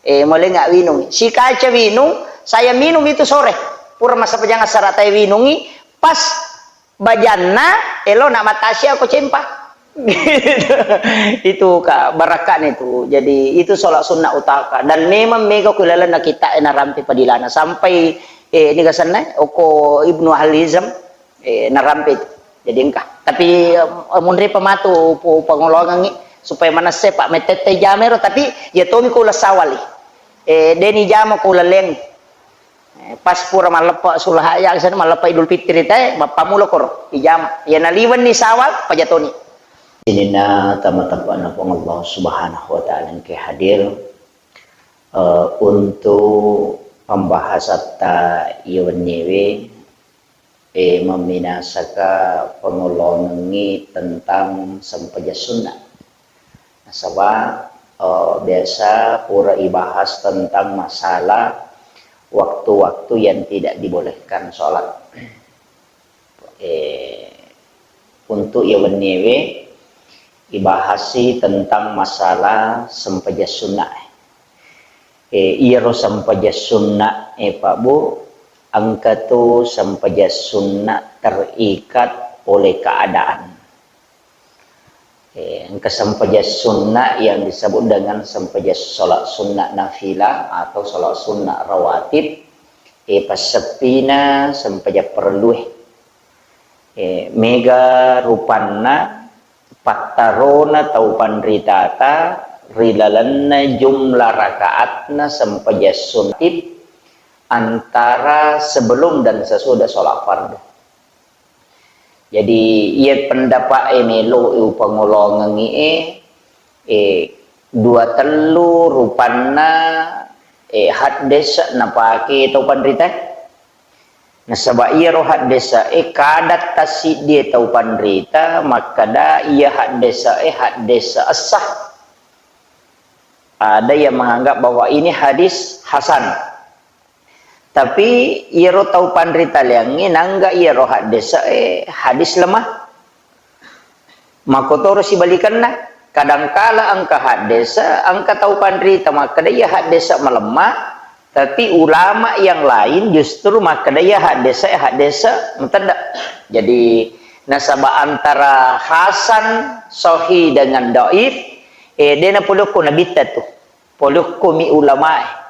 Eh, molenga winung. Si kaca winung, saya minum itu sore. Pura massempajang assara tae winungi, pas bajanna, elo na matasia ko cempa. Itu ka barakka'na itu. Jadi, itu sholat sunnah utaka. Dan memang mega ku lalenna kita e narampe padilana. Sampai, eh, ini kasanna, oko Ibnu Ahli Hizam, eh, narampe itu. Jadi engka. Tapi, eh, munri pematu pu-, pangolongengi supaya manesse, Pak, mettette jamero, tapi ya tomi ko uleng sawali. Eh, deni jama ko uleng. Eh, pas pura malleppa sulha ya, sana malleppa Idul Fitri te, mappamulo koro, ijama. Ya naliwenni sawal, pajatoni. Sininna tama-tamana Puang Allah Subhanahu wa Ta'ala engke hadir, eh, untuk pembahasatta iya wenniwe, eh, memminasaka pangolongengngi tentang sempajang sunnah. Nasaba, eh, biasa pura ibahas tentang masalah waktu-waktu yang tidak dibolehkan sholat. Eh, untuk iya wenniwe ibahasi tentang masalah sempajang sunnah. Eh, iyaro sempajang sunnah, eh, Pak Bu, engka tu sempajang sunnah terikat oleh keadaan. Eh, engka sempajang sunnah yang disebut dengan sempajang sholat sunnah nafilah atau sholat sunnah rawatib. Eh, passeppina sempajang perlue. Eh, mega rupanna pattarona tau panritata ri lalenna jumlah rakaatna sempajang sunnah antara sebelum dan sesudah sholat fardu. Jadi, iya pendapat e melo upangolongengi e, eh, dua tellu rupanna, eh, haddesa napake tau panrita. Nasaba iyaro haddesa e kada tassiddie tau panrita makkada iya haddesa e haddesa essah. Ada yang menganggap bahwa ini hadis hasan. Tapi iyaro tau panritaleangnge nangga iyaro haddesa e hadis lemah. Makkotoro sibalikenna, kadangkala engka haddesa, engka tau panrita makkeda iya haddesa malemma, tapi ulama yang lain justru makkeda iya haddesa, haddesa matedda. Jadi, nasaba antara hasan, sahih dengan dhaif, eh, de napolokko nabitta tu. Polokko mi ulamae.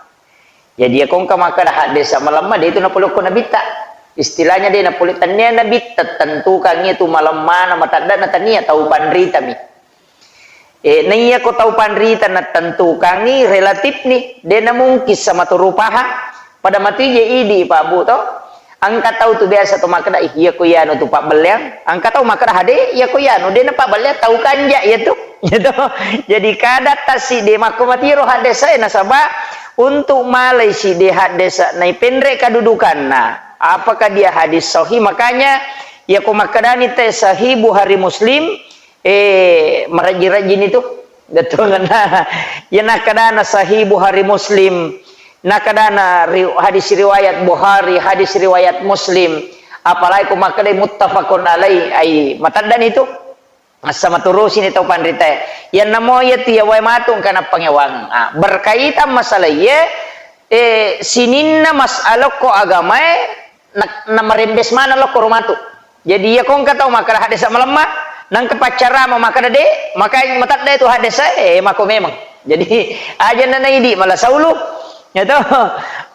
Jadi, iya kongka makkeda haddesa malemma, de itu napolokko nabitta. Istilahnya de napolok, tennia nabitta tentukangngi tu malemmana, matedda na tennia tau panritami. Eh, naiya ko tau panrita nattentukangngi relatif ni, de namungkin sama tu rupaha. Pada matu je idi, Pak Bu, to. Engka tau tu biasa tu makkeda, "Ih, iya ko iyanu tu pabbelleang." Engka tau makkeda, "Hade, iya ko iyanu, de napabbelleang, tau kanja iya tu." Iya to. Jadi kada tassiddi makko matiro haddesa e nasaba untuk malai siddi haddesa naipenre kadudukanna. Apakah dia hadis sahih? Makanya iya ko makkedani te sahih Bukhari Muslim, eh, marajji-rajjini tu. Bettuangenna. Iya nakkadana Sahih Bukhari Muslim, nakkadana ri-, hadis riwayat Bukhari, hadis riwayat Muslim, apalagi ko makkedai muttafaqun alaih, ai mataddani tu. Massa maturusini tau panritae. Iyanna mo iya tu iya wae matu engka nappangewang. Ah, berkaitan masalah iye, eh, sininna masalah ko agamae, na-, namarembes maneng lokko ro matu. Jadi, iya ko engka tau makkeda haddesa malemma, nangka paccarama makkeda de, maka matedda itu haddesa, eh, mako memang. Jadi, aja nana idi mala saulu. Ya to?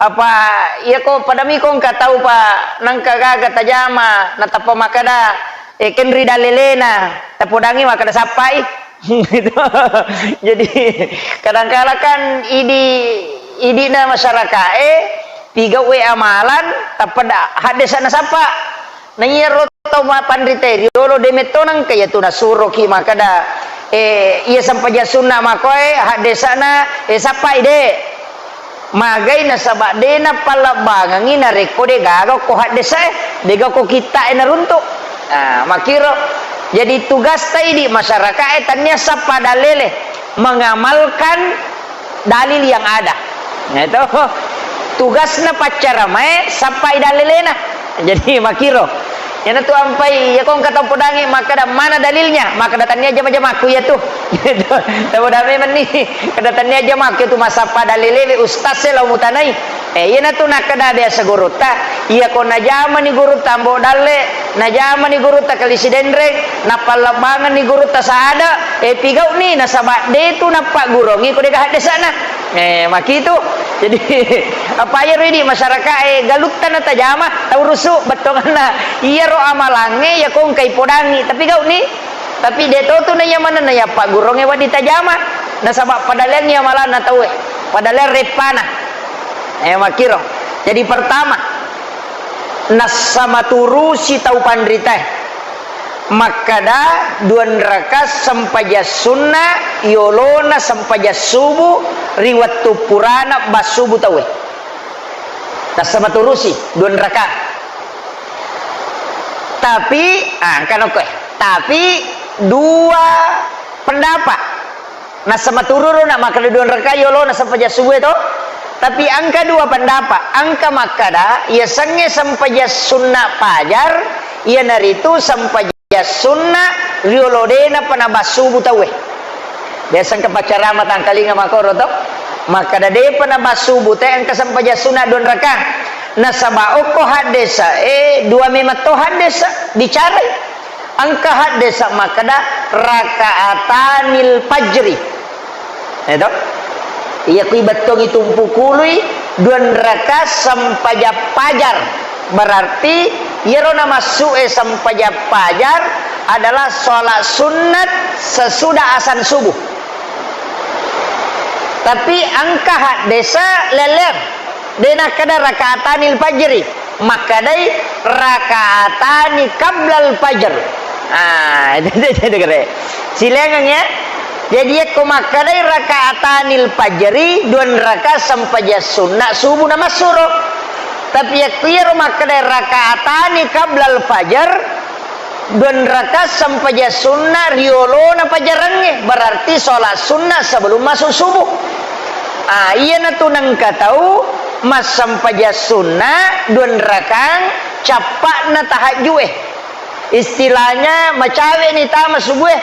Apa iya ko padami ko engka tau pa nangka gaga tajama, natappa makkeda, eh, kenri dalelena, tapodangi makkeda sappai. Gitu. Jadi, kadangkala kan idi, idina masyarakae, pigauwe amalan, tappa da-, haddesa nasappa. Na iyaro tau ma-, panrita riolo de metto nangka iya tu nasuroki makkeda, eh, iya sempajang sunna makoe, haddesana, eh, sappai de. Magai nasaba de napallebbangengi narekko de gaga ko haddesae, de gaga ko kittae naruntu. Ah, makkiro. Jadi tugasta idi masyarakae tania sappa dalele mengamalkan dalil yang ada. Nah, itu tugasna paccaramae sappai dalelena. Jadi makkiro. Iyanatu ampai, iya ko engka tau podangi makkeda, "Mana dalilnya?" Makkeda, "Tania jama-jamakku iya tu." Tau podangi memang ni. Kada tania jamakku iya tu massappa dalelewe ustaz e lao mutanai. Eh, iyanatu nakkeda biasa gurutta, iya ko najamani gurutta Ambo Dalle, najamani gurutta Kali Sidenreng, nappallebbangenni gurutta Sada, eh, pigau'ni nasaba de tu nappaggurongi ko dega haddesana. Eh, makitu. Jadi, apa iyaro idi masyarakat, eh, galutta na tajama, taurusu bettuanna. Iyaro amalangnge, iya ko engka ipodangi. Tapi gau ni, tapi de to tu na iya manenna iya paggurongnge wedding tajama. Nasaba padaleang iya amalanna tauwe. Padaleang reppana. Eh, makiro. Jadi pertama, nassa maturusi tau panritae. Makkada, duanraka sempajang sunna yolona sempajang subuh ri wettu purana bassubu tauwe. Nassa maturusi duanraka. Tapi, ah, engka nokko, eh. Tapi dua pendapat. Nassa matururu na makkada duanraka yolona sempajang subuh to. Tapi engka dua pendapat. Engka makkada, yasengnge sempajang sunna pajar, iyanaritu sempajang sunna riolo de napa nabassubu tauwe. Biasa engka paccarama tangkalinga makoro to. Makkada depa nabassubu te engka sempajang sunna duanraka. Nasaba okko haddesa, eh, dua memang to haddesa bicarai. Engka haddesa makkada rakaatanil fajri. Eto? Iya kui bettuangi tumpukului duanraka sempajang pajar. Berarti iyaro namassu'e sempajang pajar adalah sholat sunnat sesudah asan subuh. Tapi engka haddesa lelleng. De nakkada rakaatanil fajri, makkadai rakaatani qablal fajr. Ah, itu gare. Silengeng ya. Jadi yakko makkadai rakaatanil fajri, duanraka sempajang sunna subuh namassuro. Tapi yakko iyaro makkadai rakaatani qablal fajr, duanraka sempajang sunna riolona pajarengnge, berarti sholat sunnah sebelum masuk subuh. Ah, iyanatu nengka tau massempajang sunna duanrakang cappa'na tahajju'e. Istilahnya macawe ni tama subuh e.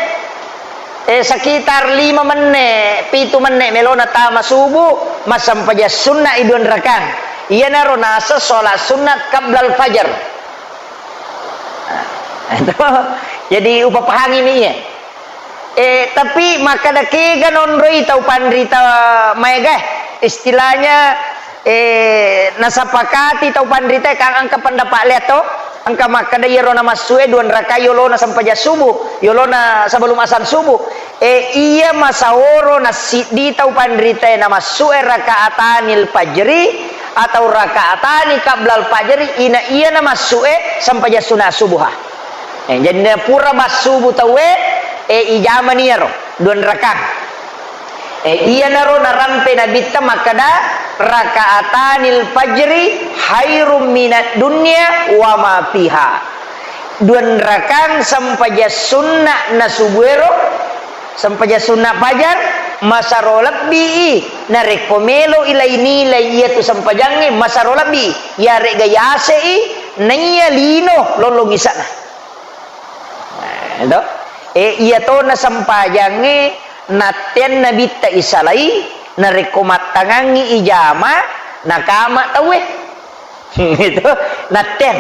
Eh, sekitar lima menne, pitu menne melona tama subuh, massempajang sunna i duanrakang. Iyanaro nasa sholat sunnat qablal fajar. Nah, itu. Jadi, upapahangi mi iya. Eh, tapi makkada kega nonroi tau panrita maega, eh, istilahnya, eh, nasapakati tau panrita kan engka pendapat lea to, engka makkada iyaro namassue duanraka yolona sempajang subuh, yolona sebelum asan subuh. Eh, iya masaoro nassiddi tau panrita namassue rakaatanil fajri atau rakaatani qablal fajri, ina iya namassu'e sempajang sunna subuha. Eh, jadi na pura bassubu tauwe, eh, ijamani iyaro duanrakang. Eh, iyanaro narampe Nabitta makkada, "Rakaatanil fajri khairum minad dunya wa ma fiha." Duanrakang sempajang sunna na subuero, sempajang sunna fajar, masaro lebbi i, narekko melo i lai-nilai iyatu sempajangnge, masaro lebbi i, iyare'ga yase i, naiya lino lollong isa'na. Nah, to. Eh, iyatona sempajangnge natteang Nabitta isalai, narekko mattangangngi ijama, nakama tauwe. Itu, natteang.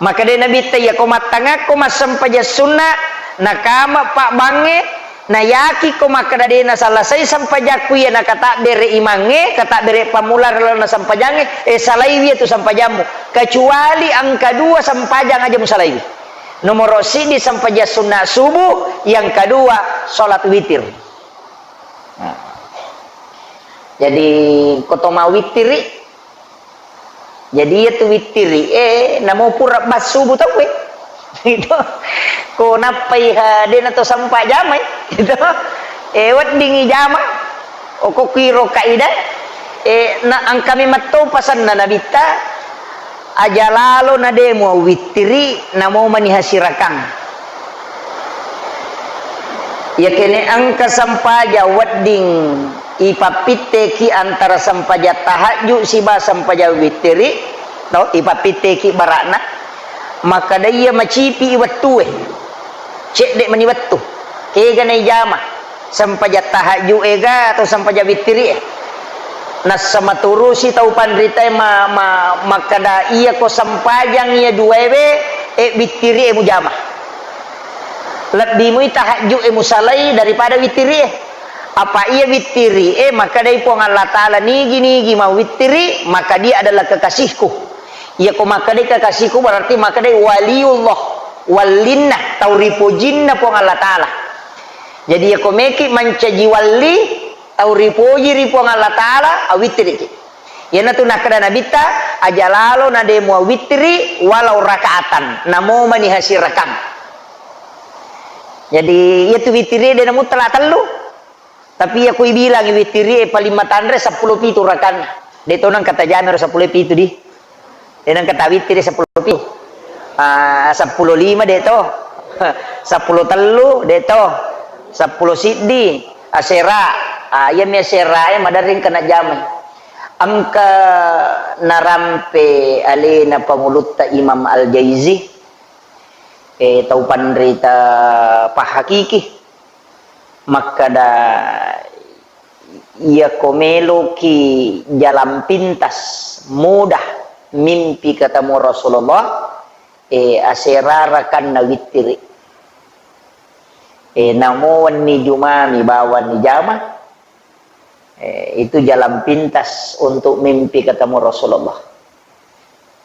Makkeda Nabitta, "Iyako mattangakko massempajang sunna, nakama pabbangnge, nayakiko makkeda de nasalasai sempajakku iya nakatabbere imangnge, katabbere pammula ri lalenna sempajangnge, eh, salaiwi iyatu sempajammu. Kecuali engka dua sempajang aja musalaiwi." Nomoro siddi sempajang sunna subuh, yang kedua salat witir. Nah. Jadi, ko to mawittiri, jadi iyatu wittiri, eh, namo pura bassubu tauwe. Gitu. Ko nappai ha, de na to sempajamai. Gitu. Eh, weddingi jama. Okko kuiro kaidah, eh, na engka memang to pasenna Nabitta, aja lalo na de muawittiri, namo mani hasirakang. Iyakene engka sempajang wedding ipappitteki antara sempajang tahajud siba sempajang wittiri, to, ipappitteki barakna, makkeda iya macipi i wettue. Cedde mani wettu. Kega naijama? Sempajang tahajud ega atau sempajang wittiri e? Nassa maturusi tau panritae ma-, ma-, makkeda, "Iyako sempajang iya duaewe, e, wittiri e mujama. Lebbi mui tahajud e musalai daripada wittiri e." Apa iya wittiri e, makkedai Puang Allah Ta'ala, "Nigi-nigi mawwittiri, maka dia adalah kekasihku." Iya ko makkedai kekasihku, berarti makkedai waliullah, wallinna, tau ripojinna Puang Allah Ta'ala. Jadi iya ko meki mancaji walli, tau ripoji ri Puang Allah Ta'ala, awittiriki. Iyanatu nakkeda Nabitta, "Aja lalo na de muawittiri walau rakaatan, namo mani hasirakang." Jadi, iyatu wittiri de namuttala tellu. Tapi iya ko ibilangi wittiri e paling matanre seppulo pitu rakanna. De to nangka tajame ro seppulo pitu di. De nangka tawittiri seppulo pitu. Ah, seppulo lima de to. Seppulo tellu de to. Seppulo siddi asera. Ah, iya mi asera e maderring kena jame. Engka narampe alena pangulutta Imam Al-Jaizi, eh, tau panrita pahakiki. Makkeda, "Iya ko meloki jalan pintas, mudah mimpi ketemu Rasulullah, eh, asera rakanna wittiri. Eh, namo wenni Jumami bawanni jama, eh, itu jalan pintas untuk mimpi ketemu Rasulullah."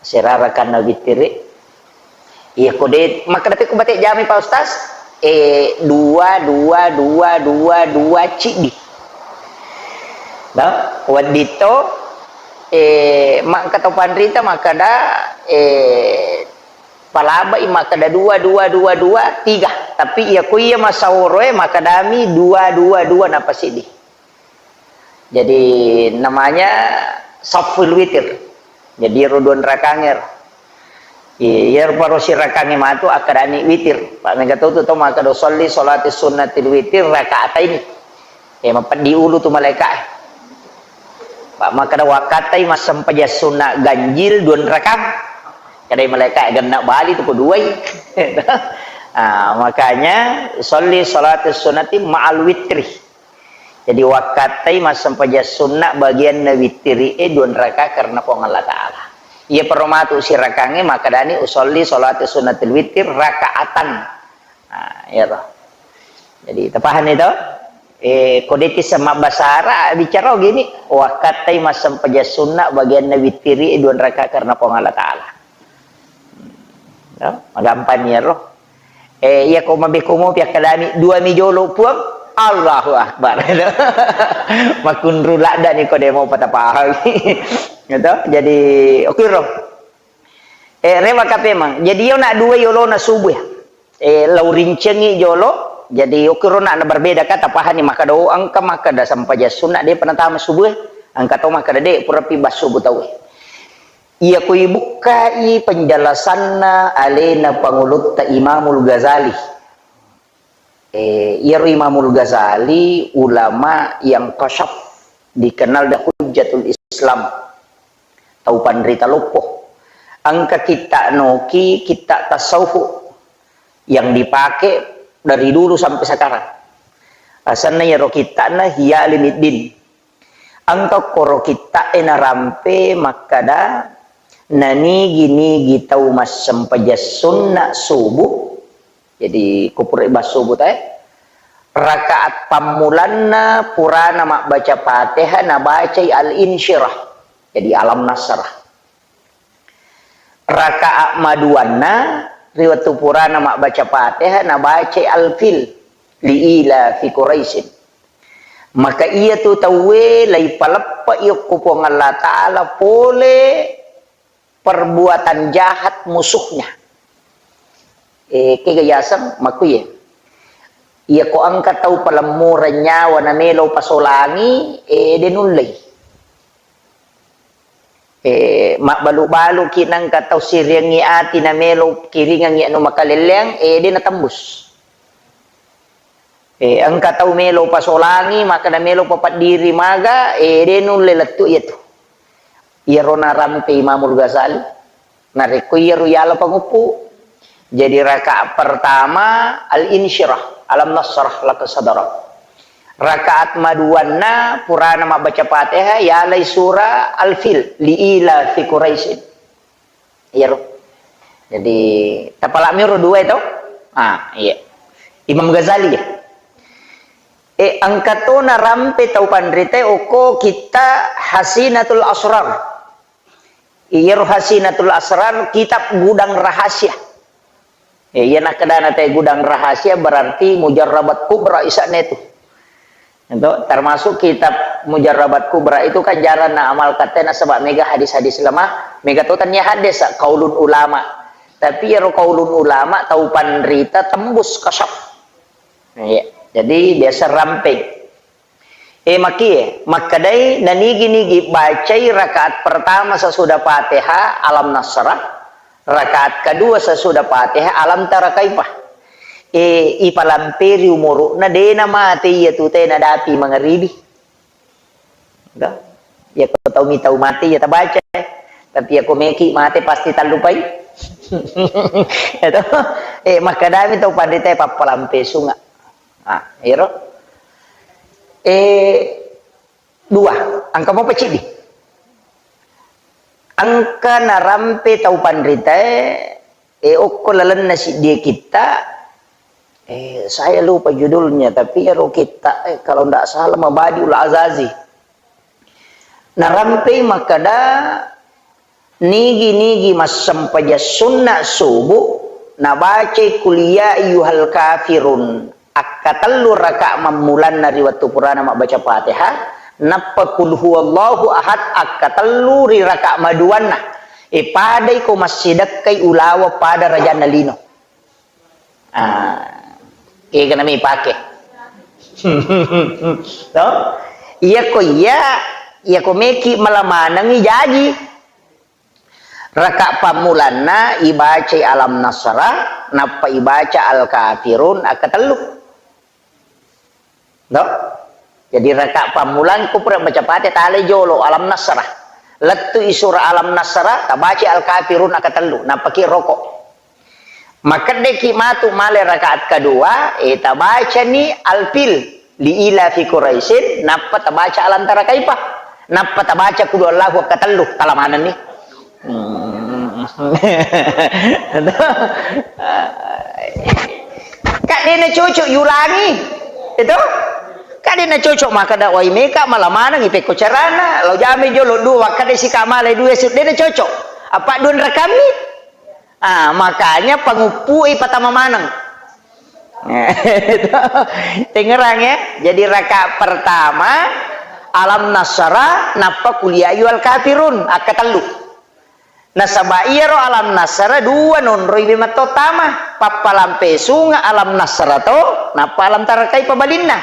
Serarakanna wittiri. Iya ko de, makkeda pe ko bate jami, Pak Ustaz? Eh, dua, dua, dua, dua, dua, ciddi. Nah, wedditto, eh, mangka to panrita makkeda, eh, palabai makkeda dua, dua, dua, dua, tiga. Tapi iya ko iya masaworoe makkedami dua, dua, dua, napa siddi. Jadi, namanya saful witir. Jadi, ro duan rakangngero. Iya, ro paro sirakangnge matu akkedani witir. Pak, mega tau tu tau makkeda, "Sholli sholati sunnatil witir rakaataini." Eh, mapeddi ulu tu malaika. Pak, makkeda, "Wakkattai massempajang sunna ganjil duan rakang." Kedai malaika, "Genna bali tu ko duai." Ah, makanya, "Sholli sholati sunnati ma'al witri." Jadi, wakkattai massempajang sunna bagianna wittiri e duan raka karena Puang Allah Ta'ala. Iya peromatu sirakangnge makkedani, "Usolli sholati sunnatil witir rakaatan." Nah, iya toh. Jadi, tapahani to? Eh, ko de tisseng mabbasara, bicara gini, wakkattai massempajang sunna bagianna wittiri e duan raka karena Puang Allah Ta'ala. Ya, magampang iyaro. Eh, iya ko mabekko mopi akkalami, dua mi jolo Puang, Allahu Akbar. Makunru ladda ni ko demo patapahang. Gitu. Jadi, oke ro. Eh, rewa kapemang. Jadi, yo nak dua yolo na subuh ya. Eh, lau rincengi jolo. Jadi, oke ro nak na berbeda kata pahani maka do angka maka da sampaja sunna de penatama subuh. Angka to maka da de pura pi bas subuh tau. Iya ko ibukkai penjelasanna alena pangulutta Imamul Ghazali. Eh, iyaro Imamul Ghazali ulama yang kasyaf, dikenal dengan Hujjatul Islam. Tau panrita loppo. Engka kitta noki, kitta tasawuf yang dipakai dari dulu sampai sekarang. Asanna iyaro kitta'na Ihya Ulumuddin. Engka koro kitta'e narampe makkada, nanigi-nigi tau massempajang sunna subuh, jadi ko pura ibas subuh tae, rakaat pammulanna purana mabbaca Fatihah nabacai Al-Insyirah, jadi Alam Nasrah. Rakaat maduanna, ri wettu purana mabbaca Fatihah, nabacai Al-Fil, li ila fi Quraisyin. Maka iyatu tauwe laipaleppe'i okko Puang Allah Ta'ala pole perbuatan jahat musuhnya. Eh, kega yaseng makuye. Iya ko engka tau palemmureng nyawa namelo pasolangi, eh, de nullei. Eh, mabbalu-baluki nangka tau siriangngi ati namelo kiringangngi anu makalelleang, eh, de natembus. Eh, engka tau melo pasolangi, maka namelo papaddiri maga, eh, de nulle lettu iyatu. Iyaro narampe Imamul Ghazali. Narekko iyaro yala panguppu. Jadi rakaat pertama Al-Insyirah, Alam Nasrah laka sadrak. Rakaat maduanna purana mabbaca Fatihah, yalai surah Al-Fil, li ila fi Quraisyin. Iyaro. Jadi, tapalami ro dua itu. Ah, iya. Imam Ghazali ya. E, engka to narampe tau panritae okko kitta Hasinatul Asrar. Iyaro Hasinatul Asrar kitab gudang rahasia. E, iya nakkedana te gudang rahasia berarti mujarrabat kubra isa'na itu. Itu termasuk kitab mujarrabat kubra itu kan jarang na amal katena sebab mega hadis-hadis lemah, mega to tania hadis kaulun ulama. Tapi iyaro kaulun ulama tau panrita tembus kasyaf. Iya. Jadi biasa rampeng. E, makie, makkedai nanigi-nigi bacai rakaat pertama sesudah Fatihah Alam Nasrah, rakaat kedua sesudah Fatihah Alam Tara Kaifa. E, ipalamperi umuru'na dena mate iya tu tena dapi mangaribi. Dah. Ya ko tau mi tau mate ya tabaca. Tapi ya ko meki mate pasti tallupai. Itu. E, makkedami tau panrita pappalampe sunga. Ah, ero. E, dua, engka mopa ciddi. Engka narampe tau panritae, e, okko lalenna siddie kitta, e, saya lupa judulnya, tapi ero kitta, e, kalau ndak salah Mabadiul Azazi. Narampei makkeda, nigi-nigi massempajang sunna subu, nabacai Qul ya ayyuhal kafirun akkatellu raka mammulanna ri wettu purana mabbaca Fatihah, nappa Qul huwallahu ahad akkatellu ri raka maduanna. E, padai ko massidekkai ulawa pada rajanna lino. Ah, kega nami pake. To? Iya ko iya, iya ko meki mala manengi jaji. Raka pammulanna ibacai Alam Nasrah, nappa ibaca Al-Kafirun akkatellu. No? Jadi raka pammulang ko pura baca Fatihah, talai jolo Alam Nasrah. Lettu i surah Alam Nasrah, tabaca Al-Kafirun akkatellu, nappa ki roko. Makkeddeki matu male rakaat kedua, e, tabacani Al-Fil, li ila fi Quraisyin, nappa tabaca Alam Tara Kaifa, nappa tabaca Qul huwallahu akkatellu, tala manenni. Hmm. Kak dena cocok yulangi. Itu? Kak dena cocok makkeda wai meka mala maneng ipekko carana, lao jame jolo dua, wakkeda sika male dua, dena cocok. Apa dua rakammi? Ah, makanya panguppu'i patama maneng. Tengerang ya. Jadi rakaat pertama Alam Nasrah, nappa Qul ya ayyuhal kafirun, akkatellu. Nasaba iyaro Alam Nasrah dua nonroi memetto tama, pappalampe sunga Alam Nasrah to, nappa Alam Tara Kaifa balinna.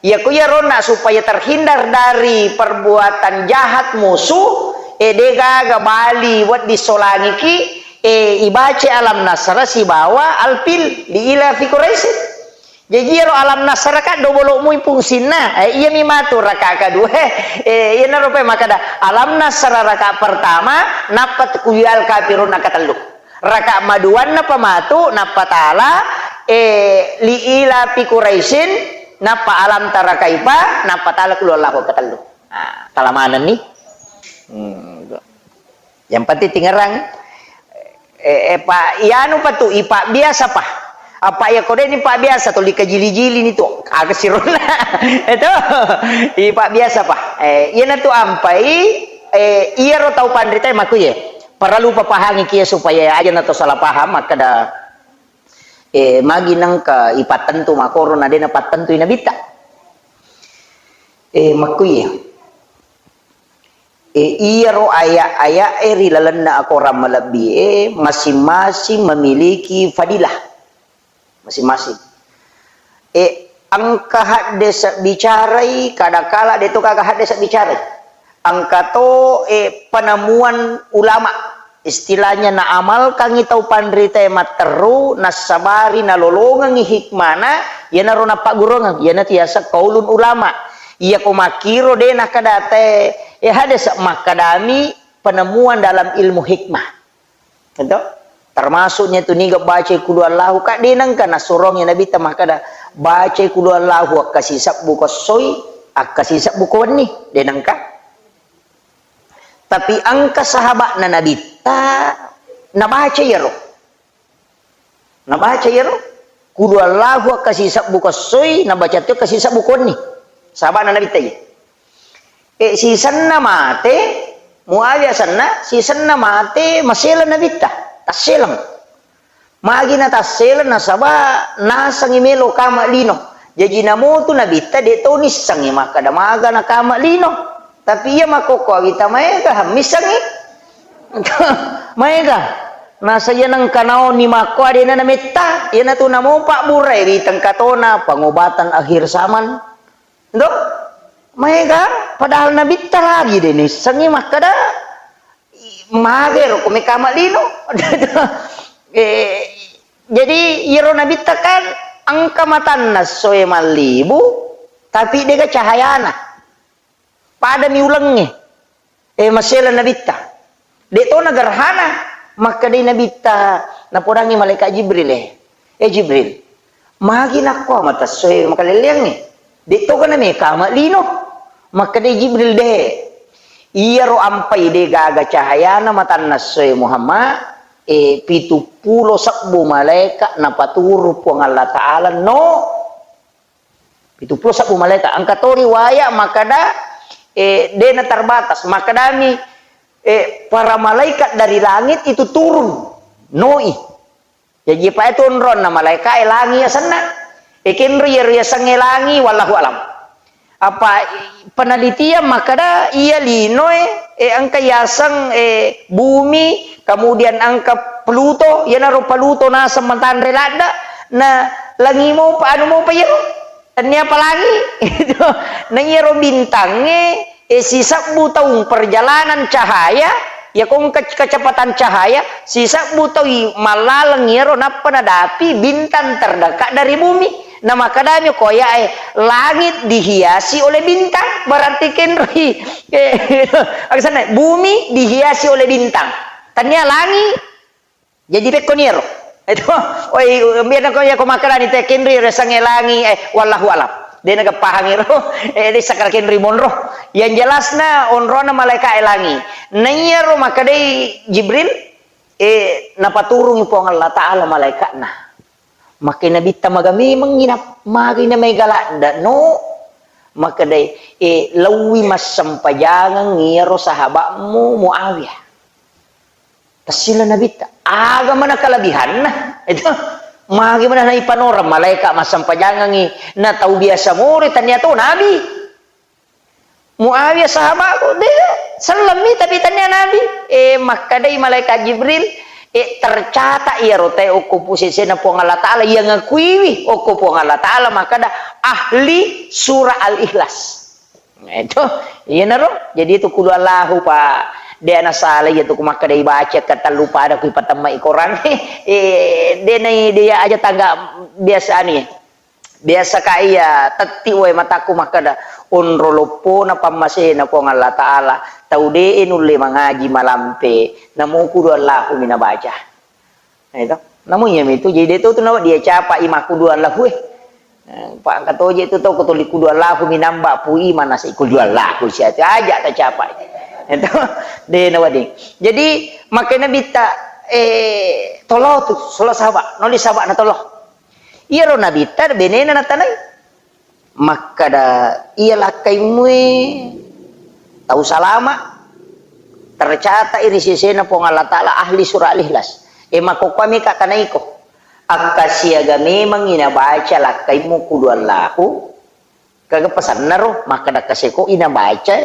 Iyako iyaronna supaya terhindar dari perbuatan jahat musuh, e, degaga bali wedding solangiki, e, ibaca Alam Nasrah sibawa Al-Fil li ila fi Quraisyin. Jaji iyaro Alam Nasrah kan dobolo mui fungsinna. E, iyami matu raka kedua. E, iyanaro pe makkeda Alam Nasrah raka pertama, nappa Qul ya ayyuhal kafirun raka tellu. Raka maduanna pa matu, nappa tala, e, li ila fi Quraisyin, nappa Alam Tara Kaifa, nappa tala Qul huwallahu raka tellu. Ah, tala manenni. Hmm. Yang penting tingerang. Eh, eh, Pak, ianu pa tu, ipa biasa pa. Apa ya kode ni pa biasa tu, lika jili-jili ni tu. Aga sirona. Itu. Ipa biasa pa. Eh, iyana tu ampai, eh, iyaro tau panrita maku ye. Perlu papahangi kia supaya aja na to salah paham, makkeda, eh, magi nengka ipattentu makoro na dena pattentu inabitta. Eh, maku ye. E, iyaro aya-aya'e ri lalenna akorang malebbi'e masing-masing memiliki fadilah masing-masing. E, engka haddese bicarai, kadakala de to gaga haddese bicarai. Engka to, e, penemuan ulama, istilahnya naamalkangi tau panritae matteru, nassabari nalolongengi hikmana, iyanaro nappagguruangeng, iyanatu yaseng qaulun ulama. Iyako makkiro de nakkeda te, e, hadese makkedami penemuan dalam ilmu hikmah. Ento? Termasuknya tu niga baca Qul huwallahu, ka de nengka nasurong Nabitta makkeda, baca Qul huwallahu akkasisebbu ko essoi, akkasisebbu ko wenni, de nengka. Tapi engka sahabatna Nabitta nabaca iyaro. Nabaca iyaro. Qul huwallahu akka sisebbu ko essoi, nabaca to akka sisebbu ko wenni. Sahabana Nabitta iye. E, sisenna mate, Muawiyah senna, sisenna mate, maseleng Nabitta, tasseleng. Magi natasseleng nasaba nasengngi melo kama lino. Jaji namotu Nabitta de to nissengngi makkeda maga nakama lino. Tapi iya makkokkoe wita maega missengngi. Maega. Nasa iya nengka naoni makko adena nametta, iyanatu namo pabburai witeng katona pengobatan akhir zaman. Ndo? Maega, padahal Nabitta lagi de nissengngi makkeda magero ko mekama lino. Eh, jadi iyaro Nabitta kan engka matanna essoe mallibu, tapi dega cahayana. Padami ulengnge. Eh, maseleng Nabitta. De to nagerhana, makkedai Nabitta, napodangngi malaikat Jibril, eh, "Eh, Jibril, magi nakko mata essoe makalelleangnge? De to kana mekama lino?" Makkedai Jibril, "De. Iyaro ampai de gaga cahayana matanna essoe Muhammad, eh, pitu pulo sebbu malaika napaturung Puang Allah Ta'ala no." Pitu pulo sebbu malaika. Engka to riwaya makkeda, eh, dena terbatas. Makkedami, eh, para malaikat dari langit itu turun. Noi. Jaji, pa itu onronna malaika e langi asenna. E, kenro iyaro yasengnge langi, wallahu alam. Apa, eh, penelitian makkeda iya linoe, eh, engka yaseng, eh, bumi, kemudian engka Pluto, iyanaro Pluto naseng matanre ladde, na langi mopa, anu mopa iyaro. Tennia palangi. Itu. Na iyaro bintangnge, eh, sisebbu taung perjalanan cahaya, ya kong ke-, kecepatan cahaya, sisebbu taui mallaleng iyaro nappa nadapi bintang terdekat dari bumi. Na makkedami ko ya, eh, langit dihiasi oleh bintang, berarti kenroi. Eh, aksanna, bumi dihiasi oleh bintang. Tennia langi, Jaji pekko niero. Itu, oi, biar ko ya ko makkedani te kenri resangnge langi, eh, wallahu alam. De na gappahang ero, eh, de sakar kenri monro. Yang jelasna onrona malaika e langi. Na iyaro makkedai Jibril, eh, napaturung Puang Allah Ta'ala malaikatna. Makkedai Nabitta maga memeng ina, maga ina mega ladde, no. Makkedai, eh, laui massempajangeng iyaro sahabatmu Muawiyah. Tassila Nabitta, aga mana kelebihanna? Itu, magi mana naipanoreng malaika massempajangengngi, na tau biasa more tania to Nabi. Muawiyah sahabatku, de, sellemmi tapi tania Nabi. Eh, makkedai malaikat Jibril, eh, tercatat iyaro tae okko pusesena Puang Allah Ta'ala yang ngakuiwi okko Puang Allah Ta'ala makkeda ahli surah Al-Ikhlas. Nah, itu, iyanaro. Jadi itu kudu Allahu, Pak. De nasala iya tu ku makkeda ibaca ketellu pada ku ipatemmai Korang. Eh, de nai de aja tangga biasa anu ya. Biasa ka iya tetti wae mataku makkeda onro loppona pammasena Puang Allah Ta'ala. Tau de nulle mangaji malampe. Namo kudu Allahu mina baca. Nah, itu. Namun iya mitu, jadi de to tu nawa dia capa i makkudu Allahu, eh. Eh, pa engka toje tu to ko tuli kudu Allahu minamba pui mana si kudu Allahu sia tu aja ta capa. Itu. De nawa ding. Jadi, makanya Nabitta, eh, tolo tu, solo sahabat, noli sahabat na tolo. Iyaro Nabitta benena natanai. Makkeda, "Iya lakkaimmu e tau salama, tercatat i ri sesena Puang Allah Ta'ala ahli surah Al-Ikhlas." E, makkokkoe mika tanaiko. Akkasiaga memengngi nabaca lakkaimmu kudu Allahu. Kaga pasanna ro, makkeda kaseko i nabaca,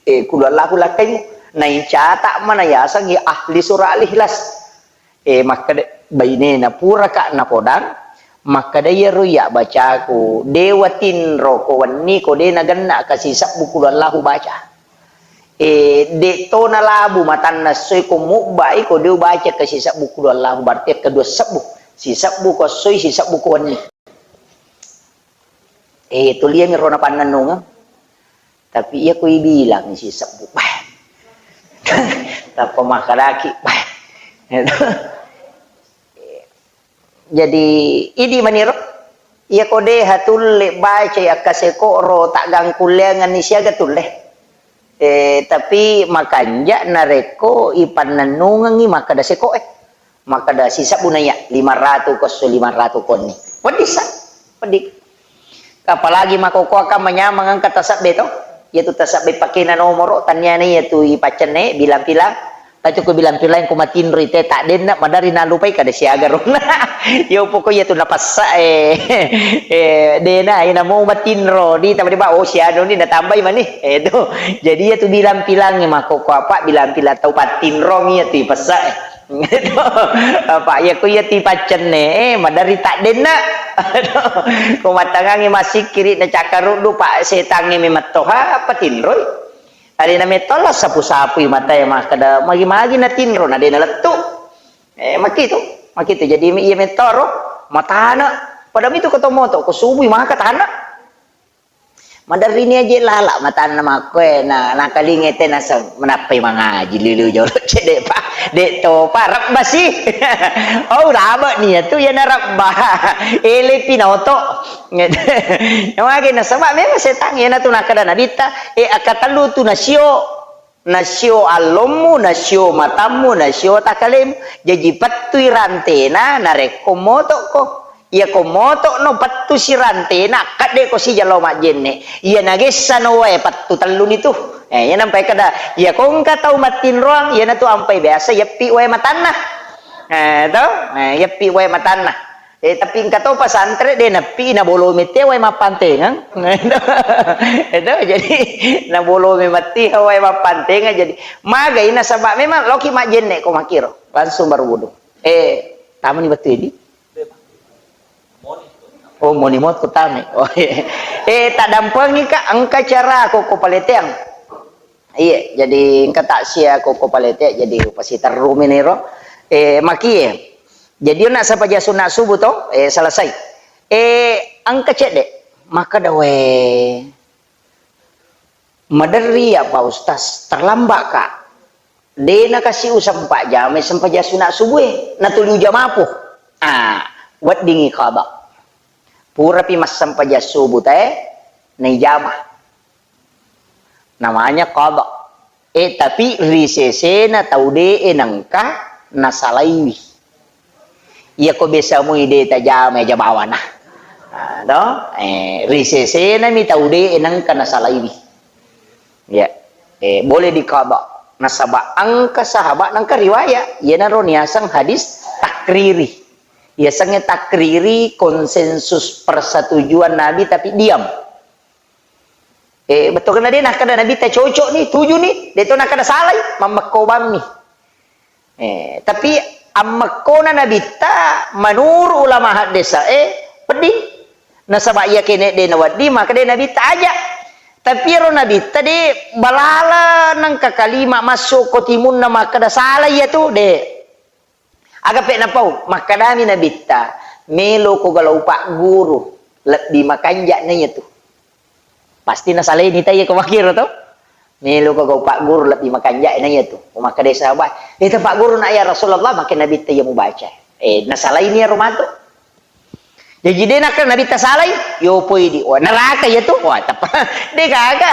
e, kudu Allahu lakkaimmu. Naicata mana yasengngi ahli surah Al-Ikhlas. Eh, makkeda, bainena puraka napodang, makkeda, "Iyaro iya bacaku, de watinro ko wenni ko de nagenna ka sisebbu kudu Allahu baca." Eh, de to nalabu matanna essoi ko mubbai ko de ubaca ka sisebbu kudu Allahu, berarti kedua sebbu. Sisebbu ko essoi, sisebbu ko wenni. Eh, tuliami ro napannennungeng. Tapi iya ko ibilang sisebbu. Bah. Tappa makkedaki, bah. Jadi, idi maniro. Iya ko de hatulle baca akkaseko ro taggangkulleangenni siaga tulle. Eh, tapi makanja narekko ipannennungengi makkeda seko e. Makkeda sisebbu naiya lima ratu ko esso lima ratu konni. Peddi sa, peddi. Apalagi makkokkoe kan manyameng engka tasebbe to. Iyatu tasebbe pakena nomoro, tanniana iyatu ipaccenne bilang-bilang. Tapi ko bilang-bilang ko matinroi te taddenna, maderri nalupai kada siaga ronna. Yo pokok iyatu napessa, eh, eh, dena, ina mau matinro, di tambah, oh, sianu ni natambai mani. Eh, tu. Jadi iyatu bilang-bilang makkokkoe apa, bilang-bilang tau pattinrong iyatu ipessa, eh. Apa iya ko iya tipaccenne, eh, maderri taddenna. Ko mattangangi massikkiri na cakkaruddu, Pak, setangnge memang toha, apa tinroi? Alena metto la sapu-sapui matae makkeda, magi-magi natinro, na de nalettu. Eh, makitu, makitu. Jadi iya mettoro, matana. Pada mitu ko to moto, ko subui maka tana. Maderrini aje lala matanna makkoe, na, nakalinga te naseng, menappai mangaji lilu jolo cedde pa, de topa, rebba si. Oh, rabe ni tu ya na rebba. Ele pinoto. Mage nasaba memang setang ya na tu nakada nabitta, eh, akkatellu tu nasio. Nasio allommu, nasio matammu, nasio takalemu. Jaji pettui rantena narekko motokko. Iyako motokno pettusi rantena, akkaddeko sijang lao majjenne. Iya nagessano wae pettu telluni tu. Eh, iya nampai kada, iyako engka tau mattinroang, iyanatu ampai biasa yeppi wae matanna. Eh, to? Eh, yeppi wae matanna. Eh, tapi engka to pasantre de nappi nabolomi te wae mappantengeng. Itu jadi nabolomi matti wae mappantengeng, jadi magai nasaba memang loki majjenne ko makiro, langsung berwudu. Eh, tamani wettu edi? Oh, moni motto tame. Oh, iya. Eh, tak dampengi ka engka cara ko ko paleteang. Iya, jadi engka taksia ko ko palete, jadi upasiterrumi niro. Eh, makie. Jadi ona sampaja sunna subuh to, eh, selesai. Eh, engka cedde. Maka dawe. Maderri ya Pak Ustaz, terlambat ka. De nakasi usempajamai sampaja sunna subuh e. Natuli ujamapu. Ah, weddingi qada. Purapi massampaja subuh tae, naijama. Namanya qada. Eh, tapi ri sesena tau de'e nengka nasalaiwi. Iyako biasa mui de tajama aja bawana. Ah, to? Eh, ri sesenami tau de'e nengka nasalaiwi. Ya. Eh, boleh diqada. Nasaba engka sahabat nengka riwayat. Iyanaro niaseng hadis takriri. Yasengnge takriri konsensus persetujuan Nabi tapi diam. Eh, bettuanna de nakkeda Nabitta cocok ni, tuju ni, de to nakkeda salai, mammekkobammi. Eh, tapi ammekkona Nabitta menurut ulama haddesa, eh, pedding. Nasaba iya kene de nawedding, maka de Nabitta aja. Tapi ero Nabitta de balala nengka kalima masuk ko timunna makkeda salai iya tu, de. Aga pe napau, makkedami Nabitta, "Melo ko galau pagguru, lebbi makanja na iyatu." Pasti nasalai ni taiya ko makkiro to. "Melo ko gau pagguru, lebbi makanja na iyatu." Ko makkeda sahabat, "Eh, ta pagguru na ya Rasulullah," makke Nabitta iya mubaca. Eh, nasalai ni ero matu. Jaji de nakkeda Nabitta salai, yo poi di, wah, neraka iya tu, wah, teppa. De gaga.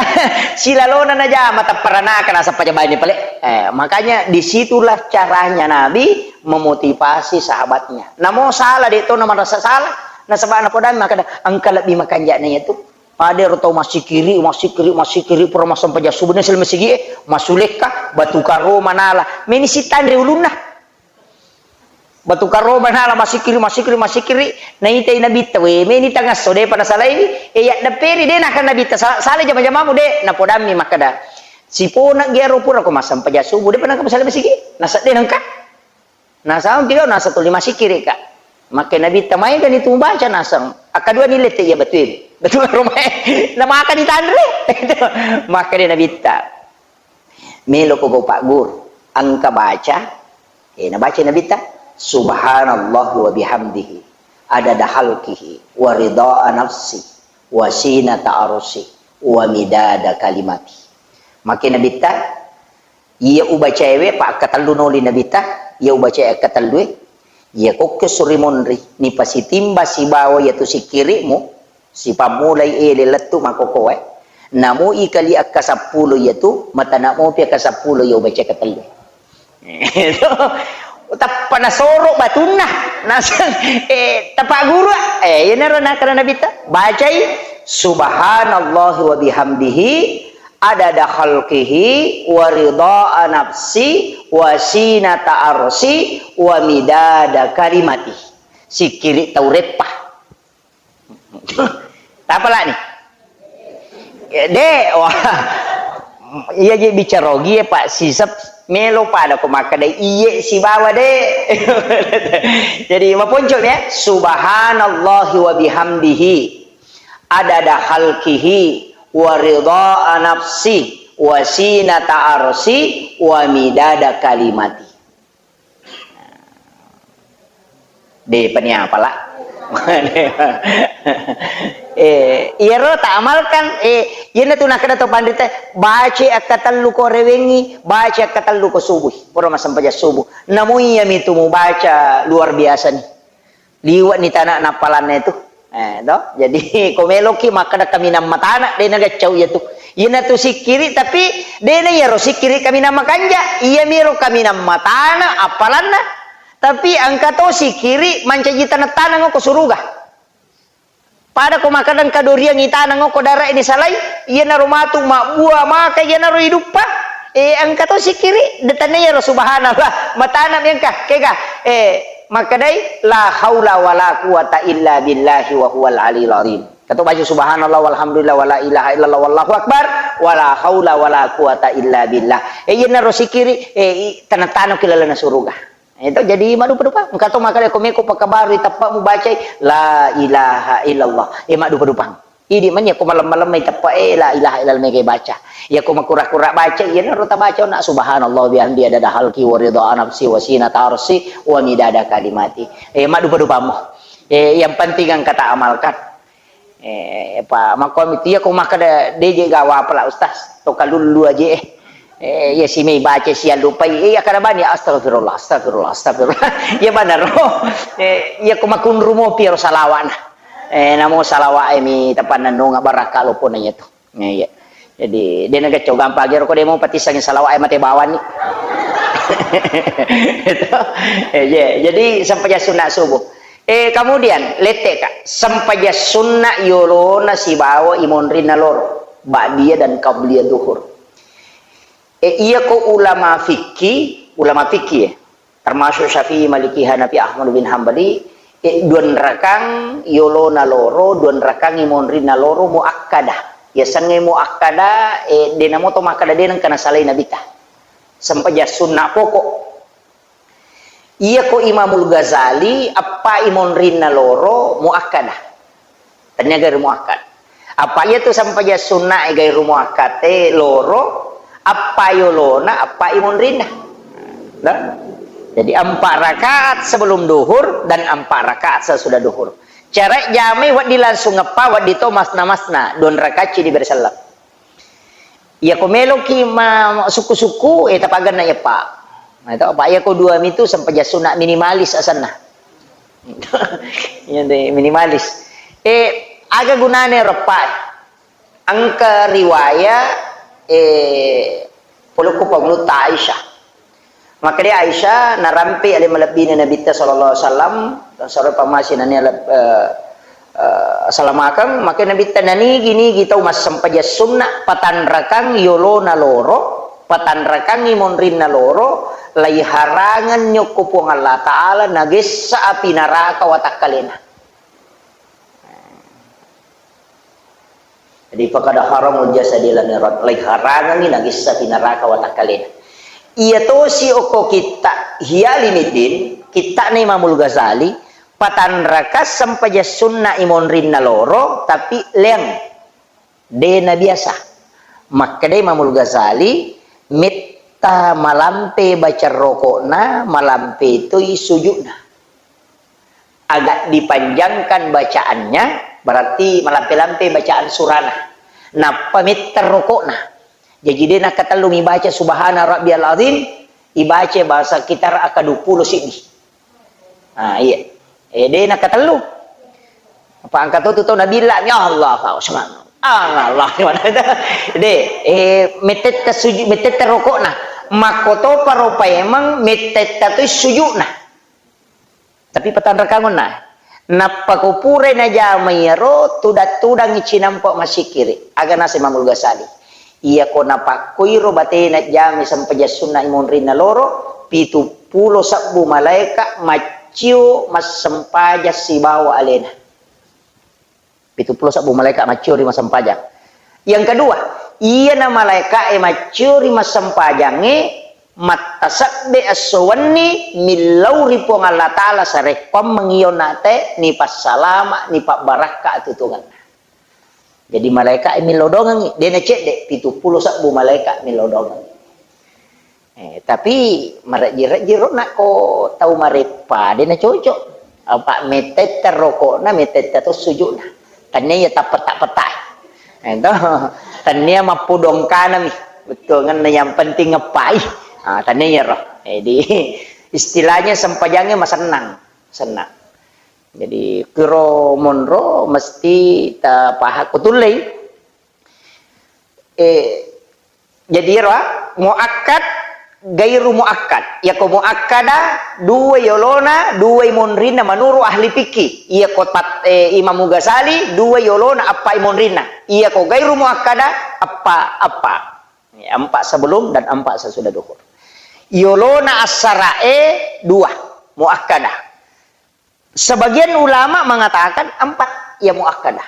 Silalona najama teppa ranaka nasappa jabani pale. Eh, makanya disitulah caranya Nabi memotivasi sahabatnya. Namo salah de to na merasa salah, nasaba napodami makkeda engka lebbi makanjana iya tu. Pada ro tau masikiri, masikiri, masikiri, pura masampaja subuh ni sel masigi, eh, masulekka, batu karo manala. Meni sitanre ulunna. Batu karo manala masikiri, masikiri, masikiri, naitai Nabitta, we, meni tangasso, depa nasalaiwi, e, yaddepperi, de, nakan Nabitta, sa-, sala jama-jamamu, de, napodammi makkeda, siponeggi aro pura ko massampaja subuh, depa naka masala masigi, nasedde nengka. Nasang tiga, nasa tuli masikiri ka. Makke Nabitta, maegani tu baca nasang. Akkadua ni lette iya batue. Batu karo mae. Namaka ditanre. Makkeda Nabitta. Melo ko gau pagguru, engka baca, eh, nabaca Nabitta, "Subhanallah wa bihamdihi, adada khalqihi, wa ridha nafsi, wa sinata arsi, wa midada kalimati." Makke Nabitta, iya ubacaewe, pa akkatellu noli Nabitta, iya ubacae akkatellue, iya kokke suri monri, nipasitimba sibawa iya tu sikkirimu, Sipammulai ele lettu makkokkoe, namo ikali akka seppulo iyatu, matana mopi akka seppulo iya ubaca katellu. Tappa nasoro batunna, naseng, eh, tapagguru, eh, iyanaro nakkeda Nabitta, bacai, "Subhanallahi wa bihamdihi, adada khalqihi, wa ridha'a nafsi, wa sinata arsi, wa midada kalimati." Sikkiri tau reppa. Tapalani. De, wah. Iya je bicara ogi e, Pak, sisep melo pada ko makkeda iye sibawa de. Jadi maponco ya, subhanallahi wa bihamdihi, adada khalqihi, wa ridha'a nafsi, wa sinata arsi, wa midada kalimati. De pani apala. Eh, iyaro ta amalkan, eh, iyanatu nakkeda to panrita, baca akkatellu ko rewengngi, baca akkatellu ko subuh. Pura massempajang subuh. Namo iyami tu mubaca luar biasa ni. Liwa' ni tana nappalanna itu. Eh, to? Jadi, ko meloki makkeda kaminang matana, de' nageccau iya tu. Iyana tu sikkiri, tapi de' na iyaro sikkiri kaminang makanja. Iyamiro kaminang matana appalanna. Tapi engka to sikkiri mancaji taneng-taneng ko suruga. Pada ko makkeda engka doriang itaneng ko dara ini salai, iyanaro matu mabbua maka iyanaro iduppa. Eh, engka to sikkiri, de' tanna iyaro subhanallah. Matana mi engka, kega. Eh, makkedai, "La haula wala quwata illa billahi wa huwal aliyul azim." Kato baca subhanallah walhamdulillah wala ilaha illallah wallahu akbar, wala haula wala quwata illa billah. Eh, iyanaro sikkiri, eh, i-, taneng-taneng ki lalenna suruga. Itu jadi maddupa-dupa. Engka to makkeda ko meko pakkabarui teppa mubacai la ilaha illallah. Eh, maddupa-dupang. Idi manya ko malem-malem mai teppa, eh, la ilaha illallah mega baca. Iya ko makura-kura baca, iyanaro tabaca na subhanallah bihamdi adada halki wa ridha nafsi wa sinata arsi wa midada kalimati. Eh, maddupa-dupammo. Eh, yang penting engka ta amalkan. Eh, pa, makko mitu iya ko makkeda de' je gawa pala ustaz, to kalullu aje, eh. Eh, iya si mai baca si allupai, eh, iya kada bani, astagfirullah, astagfirullah, astagfirullah. Iya banaro. Eh, iya ko makunru mopi ro salawa'na. Eh, namo salawa'e mi tapannennunga barakka lopona iya tu. Eh, iya. Jadi, de' nageccau gampang ero ko de' mo patissangi salawa'e mate bawani. Itu. Eh, iya. Jadi, sempajang sunna subuh. Eh, kemudian, lette'ka, sempajang sunna yolona sibawa imonrinna loro, ba'diyah dan qabliyah duhur. Eh, iya ko ulama fikih, ulama fikih ya, termasuk Syafi'i, Maliki, Hanafi, Ahmad bin Hambali, eh, duanrakang yolona loro, duanrakang imonrinna loro muakkadah. Yasengnge muakkadah, eh, de' namo to makkeda de' nengka nasalai Nabitta. Sempajang sunna pokok. Iya ko Imamul Ghazali, appa imonrinna loro muakkadah. Tania gairu muakkad. Apa iya tu sempajang sunna e gairu muakkad e loro, appa yolona, appa imonrinna. Nah, jadi empat rakaat sebelum duhur dan empat rakaat sesudah duhur. Cara jamai wedding langsung eppa, wedding to masna-masna, dua rakaat ci diberi selleng. Iya ko meloki ma-, sukku-sukku, eh, tapaganna iya, Pak. Nah, itu, Pak, iya ko dua mitu sempajang sunna minimalis asenna. Iya deh, minimalis. Eh, aga gunane reppa? Engka riwaya, eh, polokku pangulutta Aisyah. Makkeda Aisyah, narampe ale malebbina Nabitta sallallahu alaihi wasallam, saro pamasi nania leb-, eh, eh, salamakeng, makkeda Nabitta nanigi-nigi tau massempajang sunna, patanrakang yolona loro, patanrakangngi monrinna loro, laiharangeng nyokko Puang Allah Ta'ala, nagessa api naraka watakkalena. Jadi, faqad haramul jasadi lan irat, lai harangengngi nagessa pi naraka watakkalena. Iya tosi okko kitta Ihya Ulumuddin, kittana Imamul Ghazali, patanraka sempajang sunna imonrinna loro, tapi leang. De na biasa. Makkeda Imamul Ghazali, metta malampe baca rokokna, malampe toi sujudna. Agak dipanjangkan bacaannya, berarti malampe-lampe bacaan surana. Nappa metta rokokna. Jaji de nakkatellu mibaca subhana rabbiyal azim, ibaca bahasa kita raka dua puluh siddi. Ah, iya. Eh, de nakkatellu. Apa engka to tu tau nabilla, ya Allah, Pak Usman. Ah, Allah, gimana itu? De, eh, metetta suju-, metetta rokokna. Makkotoparo paimeng mettetta toi suju'na. Tapi patanrakangonna. Nappa ko purai najama iyaro, tudang-tudangngi cinampa massikkiri. Aga naseng Imamul Ghazali. Iyako napakkoiro batena jamai sempajang sunna imonrinna loro, pitu pulo sebbu malaeka maccio massempajang sibawa alena. Pitu pulo sebbu malaeka maccio ri massempajang. Yang kedua, iyana malaeka e maccio ri massempajangnge mattasebbe esso wenni millau ri Puang Allah Ta'ala sarekkoammeng iyo nate nipassalama, nipabbarakka atutungenna. Jadi malaeka e millau dongengngi, de nacedde, pitu pulo sebbu malaeka millau dongengngi. Eh, tapi marejji-rejji ro nakko tau mareppa, de nacocok. Apa mettetta rokokna, mettetta to sujukna. Tania iya tappeta-petai. Eh, to. Tania mappudongkanami. Bettuangenna yang penting ngepai. Ah, tania iya ro. Jadi istilahnya sempajangnge masennang. Sennang. Jadi kiro monro mesti tapaha kutullei. Eh, jadi ero, ah, muakkad, gairu muakkad. Yako muakkada, dua yolona, dua monrinna menurut ahli fikih. Yako tat-, eh, Imam Ghazali, dua yolona, appa monrinna. Yako gairu muakkada, appa, appa. Ya, empat sebelum dan empat sesudah duhur. Yolona assarae dua, muakkada. Sebagian ulama mengatakan empat, ya muakkadah.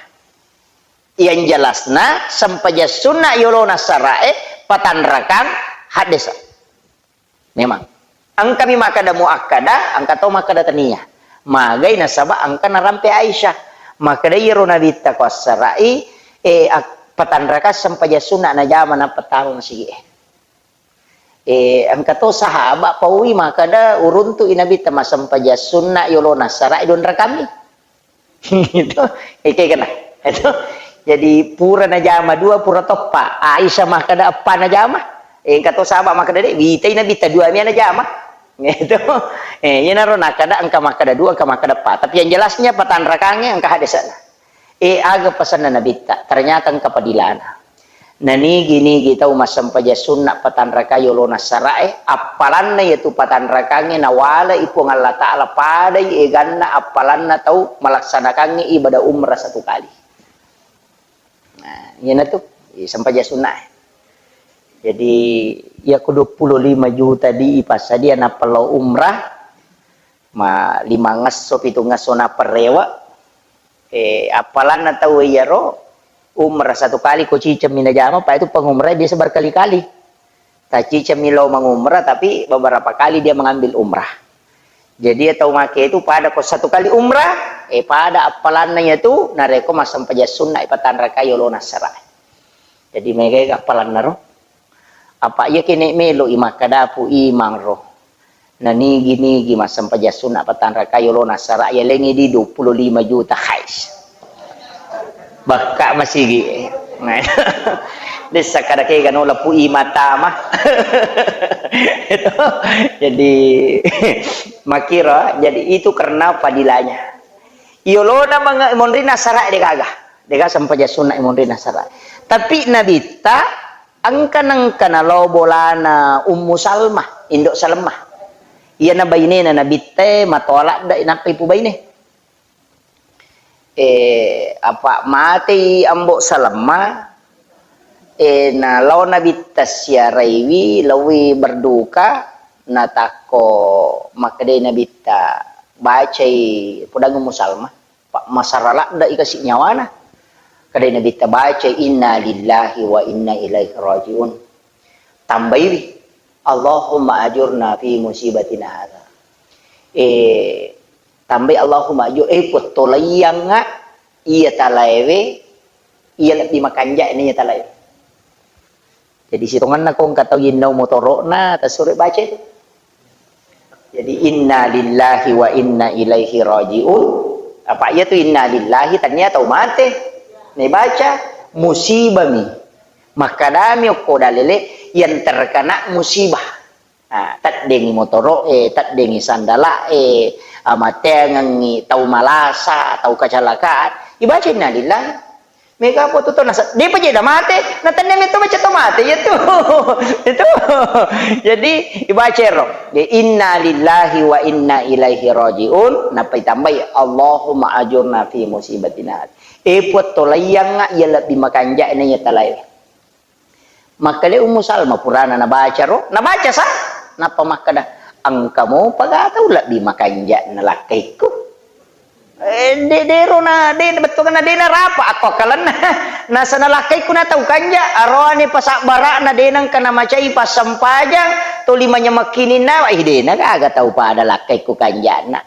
Yang jelasna, sempajang sunna yolona sarae, patanrakang haddesa. Memang. Engkami makkada muakkada, engka to makkada tania. Magai nasaba engka narampe Aisyah. Makkada iyaro Nabitta ko assarai, e, ak-, patanrakang sempajang sunna najama nappa tama masigi e. Eh, engka to sahaba paui makkada uruntu'i Nabitta massempajang sunna yolona sara'i dua rakami. Itu, eke kena. Itu. Jadi pura najama dua, pura toppa. Aisyah makkada eppa najama. Eh, engka to sahaba makkada de, witai Nabitta dua mia najama. Itu. Eh, iyanaro nakkada engka makkada dua, engka makkada eppa. Tapi yang jelasnya patanrakangnge engka hadesana. E, aga pasanna Nabitta? Ternyata engka padilana. Nanigi-nigi tau massempajang sunna patanraka yolona sarae, appalanna iyatu patanrakangnge nawalai Puang Allah Ta'ala padai eganna appalanna tau malaksanakangnge ibadah umrah satu kali. Nah, iyanatu, i, sempajang sunna. Jadi, iyako dua puluh lima juta di ipassadia nappa lao umrah, ma lima ngesso, pitu ngesso nappa rewe, eh, appalanna tau iyaro, umrah satu kali ko cicemmi najama, pa itu pengumrah biasa berkali-kali. Tacicemmi lao mengumrah, tapi beberapa kali dia mengambil umrah. Jadi, ya tau make itu pada ko satu kali umrah, eh, pada appalanna iyatu, narekko massempajang sunna ipatanraka yolona sarae. Jadi, mega appalanna ro. Apa iya kene melo i makkadapu imang ro. Nanigi-nigi massempajang sunna patanraka yolona sara yalengi di dua puluh lima juta hais. Bakka masigi. Dessa kada ke gano lapu i mata mah. Jadi makira, jadi itu karena fadilahnya. Yolona menge-, monrina sara de gaga. De gaga sempajang sunna monrina sara. Tapi Nabitta Engka nengka nalao bolana Ummu Salmah, indo Salmah. Iyana bainena Nabitta e matoa ladde nappa ipubaine. Eh, apa matei Ambo Salmah, eh, nalao Nabitta siaraiwi, laowi berduka, natakko makkedai Nabitta, bacai, pudang Ummu Salmah. Pa-, masara ladde'i kasi nyawana. Kadai Nabitta bacai, "Inna lillahi wa inna ilaihi raji'un." Tambaiwi, "Allahumma ajurna fi musibatina hadza." Eh, tambai, "Allahumma ajur-," eh, puttolaiyangnga iya talaewe, iya lebbi makanja'na iya talaewe. Jadi sitongenna ko engka tau yennau motoro'na, tasuro baca itu. Jadi, "Inna lillahi wa inna ilaihi raji'un." Apa iya tu inna lillahi, tania tau mate. Nibaca, musibami. Makkadami okko dalele yang terkena musibah. Nah, teddengi motoro'e, teddengi sandala'e, amateangengi tau malasa, tau kecelakaan. Ibaca inna lillahi. Mega apa tu, tu nasa, dia pajak dah mate, na tanya itu baca tu mate, ya tu. Itu. Jadi, ibaca ro. Dia, "Inna lillahi wa inna ilaihi raji'un." Napa itambai, "Allahumma ajurna fi musibatina." Eh, puat tolayang iya lebbi makanja na iya talai. Makkeda Ummu Salma purana nabaca ro, nabaca sa, nappa makkeda, "Engka mopa ga tau lebbi makanja na lakkaikku." Eh, de-, dero na, de-, bettuanna de narapa akko akkalenna. Nasana lakkaikku na tau kanja, aroane pasabbara'na de nengka namacai passempajang, toli manyamekkininna, ih, de na gaga tau pada lakkaikku kanjana.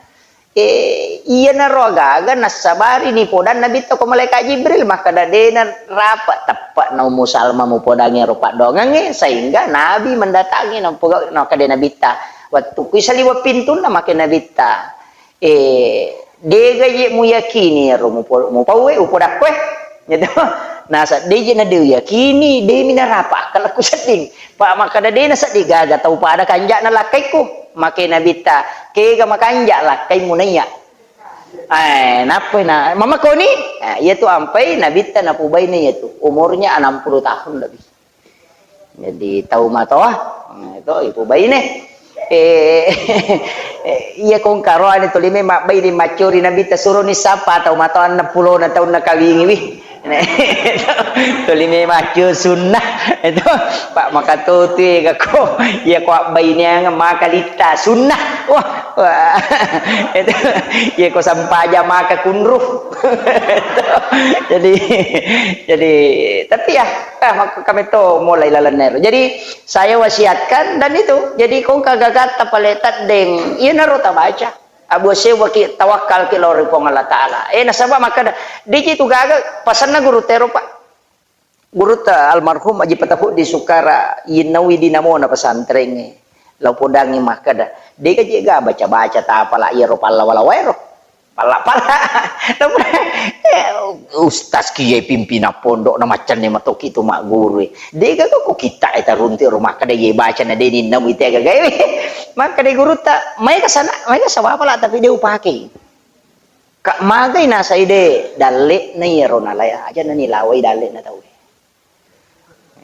Eh, iyanaro agaga nassabari nipodang Nabitta ko Malaikat Jibril, makkeda, "De narapa teppe'na Ummu Salma mupodangi ero paddoangengnge," sehingga Nabi mendatangi, nampoga-, nakkeda Nabitta, "Wettukku isaliweng pintunna," make Nabitta, "Eh, dega je muyakini ero mupo-, mupauwe, upodakkoe?" Gitu. Nasa, "De je na de uyakini, de mi narapa akkalakku sedding." Pa makkeda, "De na sedding gaga tau pada kanja'na lakkaikku." Make Nabitta, "Kega makanja lakkaimu naiya?" Eh, nappai na, "Mamakoni?" Eh, iya tu ampai Nabitta napubaina iya tu. Umurnya enam puluh tahun lebih. Jadi, tau matoa, nah, itu ipubaine. Eh, iya kongka roane tuli memang baine maccori Nabitta, suroni sapa tau matoa enam puluh na taunna kawingiwi. Tuli memang cu sunnah itu, Pak, maka tutu ega ko, iya ko abbaineang maka litta sunnah. Wah, wah. Itu, iya ko sampaja maka kunru. Itu. Jadi, jadi, tapi ya, ah, maka kami to mulai lalenna ero. Jadi, saya wasiatkan dan itu. Jadi, kongka gagatta pale teddeng, iyanaro tabaca. Abu sewwaki tawakkalki lao ri Puang Allah Ta'ala. Eh, nasaba makkeda, "Deji tu gaga pasanna guru tero, Pak." Gurutta almarhum Haji Patapuddi Sukara, yennaui dinamona pesantrengnge. Lao podangngi makkeda, "Dega jega baca-baca tapala iyaro pallawa-lawaero." Palla-palla. Eh, ustaz kiye pimpinan pondok na maccanne matoki tu magguru. Dega ko kita e taruntu ro makkeda ye baca na deni namu ite gaga. Makkeda gurutta, "Maega sana, maega sawapala tapi de upake." Ka magai nasai de, dalle'na iyaro nalai aja nani lawai dalle'na tauwe.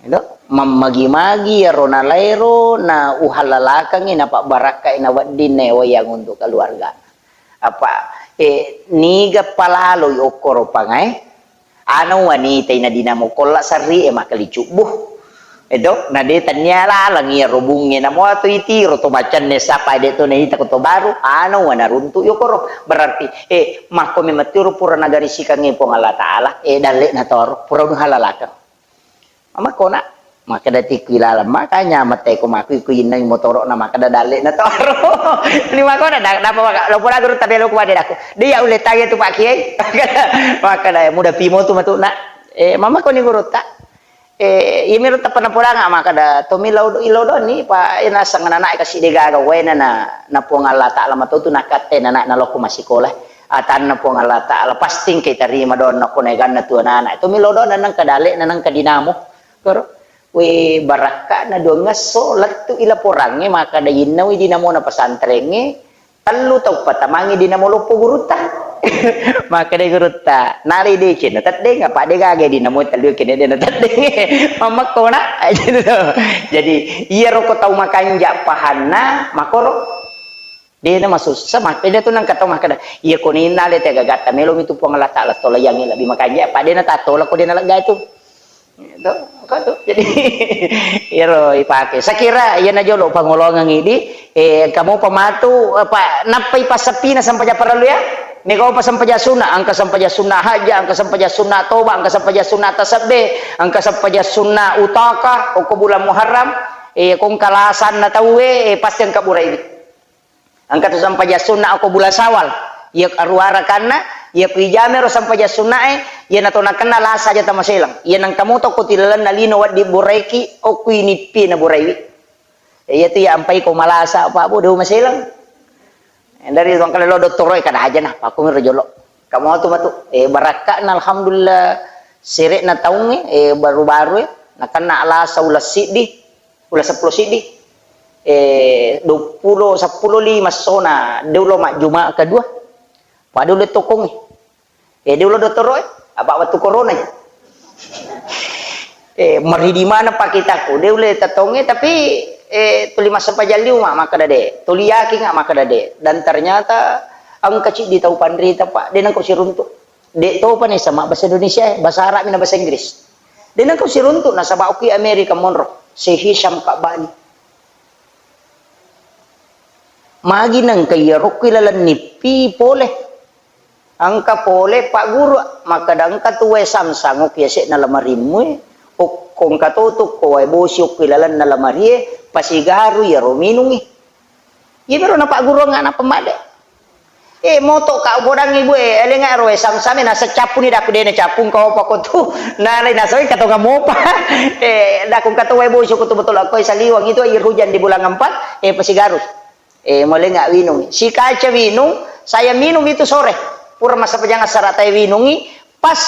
Edo, mammagi-magi iyaro nalaero na uhallalakengngi napabbarakkai na wedding na wayang untuk keluarga. Apa, eh, niga palaloi okkoro pangae, Ana wanita ina dinamo kolla sarri e makkali cubbu. Edo, na de tannia laleng iya robungnge, namo atu itiro to macanne sapa de to naita ko to baru, ana wana runtu yokoro. Berarti, eh, makko memang tiro pura nagarisikangnge Puang Allah Ta'ala, eh, dalle na toro, pura halalakeng. Makkona, makkeda tikku ilaleng, makanya mate ko makku ku innai motoro na makkeda dalle na toro. Ni makkona, da-, dapa maka, lo pura guru tabelo ku wade daku. Dia ulle tanya tu Pak Kiai. Makkeda muda pimo tu matu na. Eh, mama koni gurutta. Eh, iyamiro tappa napodanga makkeda, "Tommi lao do-, ilo doni, pa, eh, naseng anak-anak kasi degaga, waena na, na Puang Allah Ta'ala matotu nakatte na, na, nalokko massikola. Atanna Puang Allah Ta'ala, pasti engka tarima donna ko naeganna tu anak-anak. Tommi lao dona nengka dale, na nengka dinamo." Koro, we, barakka'na duangngesso, lettu i laporangnge, makkeda, "Innaui dinamona pesantrengnge, tellu tau patamangngi dinamo loppo gurutta." Makkeda gurutta, "Nari deceng na teddeng, apa de gaga dinamo tellu kene de na teddeng." Mammakkona. Jadi, iyaro ko tau makanja pahanna, makoro. De na masussa, makkeda tu nengka tau makkeda, "Iya ko ninna le te gagatta melo mi tu Puang Allah Ta'ala tolayangi lebbi makanja, apa de na tatola ko de na lega itu." Itu, katu. Jadi, iyaro ipake. Sakira iyana jolo pangolongang idi, eh, engka mopa matu, apa, nappai passeppina sempajang parellu ya. Mega mopa sempajang sunna, engka sempajang sunna hajja, engka sempajang sunna toba, engka sempajang sunna tasabbe, engka sempajang sunna utaka, okko bulan Muharram, eh, ko engka lasanna tauwe, eh, pasti engka buraiwi. Engka tu sempajang sunna okko bulan Syawal. Iya aruarakanna, iya ku ijamero sempajang sunnae, iya nato nakenna lasa aja tamaseleng. Iya nengka moto ko tilalenna lino wedding boraiki, okko inippi na boraiwi. Iya tu iya ampai ko malasa, Pak Bu, de maseleng. Dari tuang kale lo dottoro e kada aja na, Pak, ku miro jolo. Kamu tu matu, eh, barakka'na alhamdulillah sere'na taungnge, eh, baru-baru e, nakenna lasa uleng siddi. Uleng seppulo siddi. Eh, duappulo, seppulo lima sona, de ulo majjuma kedua. Pada ulle tokongnge. Eh, de ulo dottoro e, apa wettu corona e. Eh, maridi maneng pakitaku, de ulle tatonge, tapi, eh, tuli massempajang liu ma makkeda de, tuli yakin ma makkeda de. Dan ternyata engka ciddi tau panrita, Pak, de nengka siruntu. De topa ni sama bahasa Indonesia, bahasa Arab na bahasa Inggris. De nengka siruntu nasaba okki Amerika monro, si Hisham Kabani. Magi nengka iyaro okki laleng nippi pole. Engka pole Pak Guru, makkeda engka tu wae samsang okki yase'na lamarimmu e, okko engka to tu ko wae bosi okki lalenna lamarie, pasigaru iyaro minungi. Iyamiro na Pak Guru ngana pemade. Eh, moto ka bodangi bu e, elenga ro wae samsame nasa cappuni daku dene cappung kau apa ko tu, nalai nasa katonga mopa. Eh, daku engka to wae bosi ko tu betul aku saliwang itu air hujan di bulan empat, eh, pasigaru. Eh, molenga winungi. Sikaca winung, saya minum itu sore. Pura massempajang assara tae winungi, pas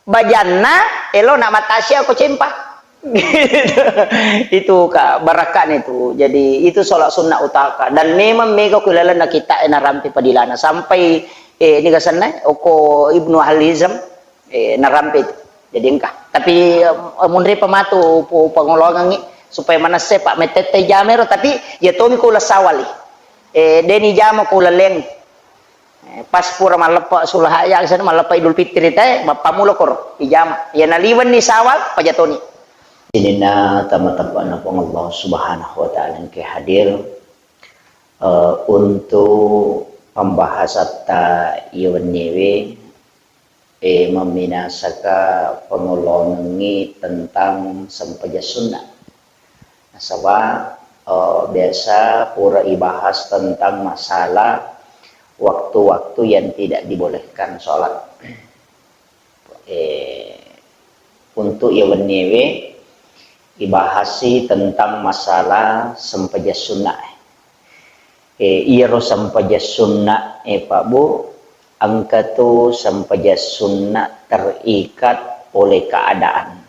bajanna, elo na matasia ko cempa. Itu ka, barakkani tu. Jadi, itu sholat sunnah utaka. Dan memang mega ku lalenna kita e narampe padilana. Sampai, eh, ini gasanna, oko Ibnu Ahli Hizam, eh, narampe itu. Jadi engka. Tapi, eh, munri pematu pu-, pangolongengi supaya manesse, Pak, mettette jamero, tapi ya tomi ko uleng sawali. Eh, deni jama ko uleng leng. Eh, pas pura malleppa sulha ya, sana malleppa Idul Fitri te, mappamulo koro, ijama. Ya naliwenni sawal, pajatoni. Sininna tama-, tappana Puang Allah Subhanahu wa Ta'ala engke hadir, eh, untuk pembahasan ta iya wenniwe, eh, memminasaka pangolongengngi tentang sempajang sunnah. Nasaba, eh, biasa pura ibahas tentang masalah waktu-waktu yang tidak dibolehkan sholat. Eh, untuk iya wenniwe, ibahasi tentang masalah sempajang sunnah. Eh, iyaro sempajang sunnah, eh, Pak Bu, engka tu sempajang sunnah terikat oleh keadaan.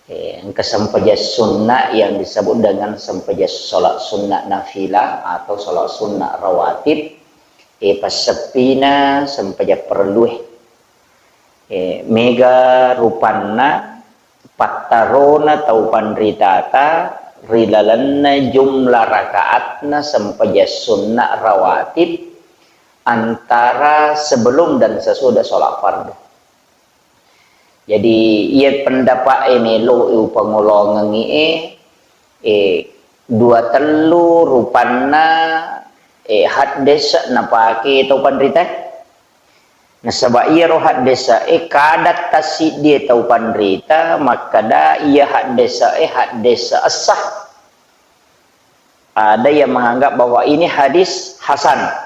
Eh, engka sempajang sunnah yang disebut dengan sempajang sholat sunnah nafilah atau sholat sunnah rawatib, eh, passeppina sempajang parellue. Eh, mega rupanna pattarona tau panritata ri lalenna jumlah rakaatna sempajang sunnah rawatib antara sebelum dan sesudah sholat fardu. Jadi, iya pendapat e melo e upangolongengi e, eh, dua tellu rupanna, eh, haddese napake tau panrita. Nasaba iyaro haddese e kada tassiddie tau panrita makkeda iya haddese e haddese essa. Ada yang menganggap bahwa ini hadis hasan.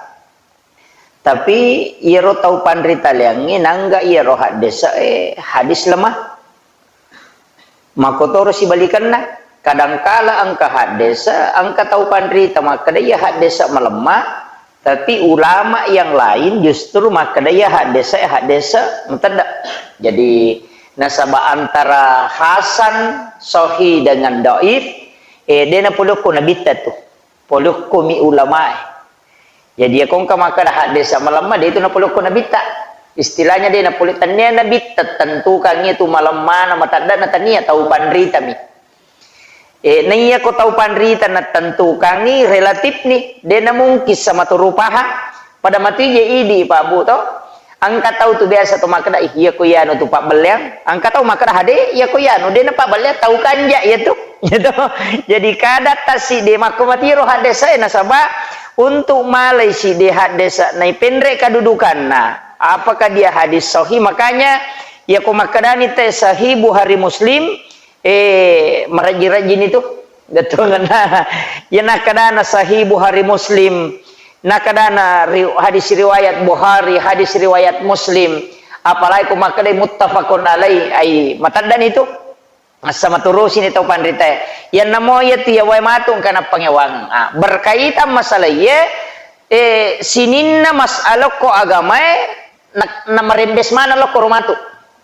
Tapi iyaro tau panritaleangnge nangga iyaro haddese e hadis lemah. Makkotoro sibalikenna, kadangkala engka haddese, engka tau panrita makkeda iya haddese malemma, tapi ulama yang lain justru makkeda iya haddese, haddese matedde. Jadi, nasaba antara hasan, sahih dengan dhaif, eh, de napolokko nabitta tu. Polokkomi ulamae. Jadi, iyako engka makkeda haddese malemma, de itu napolokko nabitta. Istilahnya de napole-, tennia nabitta tentukangngi tu malemmana, mateddena, tennia, tau panritami. Eh, naiyako tau panrita natentukangngi relatif ni, de namungkin sama tu rupaha. Pada matu je idi, Pak Bu, to. Engka tau tu biasa tu makkeda, "Ih, iyako iyanu tu pabbelleang." Engka tau makkeda, "Hade, iyako iyanu de napabbelleang, tau kanja iyatu." Gitu. Jadi kada tassiddi makko matiro haddese e nasaba untuk malai siddi haddese naipenre kedudukanna. Apakah dia hadis sahih? Makanya iyako makkedani te sahih Bukhari Muslim, eh, marajji-rajjini tu. Bettuanna. Iya nakkadana sahih Bukhari Muslim, nakkadana ri-, hadis riwayat Bukhari, hadis riwayat Muslim, apalagi ko makkedai muttafaqun alaih, ai mataddani tu. Massa maturusini tau panritae. Iyanna mo iya tu iya wae matu engka nappangewang. Ah, berkaitan masalah iye, eh, sininna masalah ko agamae, na, namarembes maneng lokko ro matu.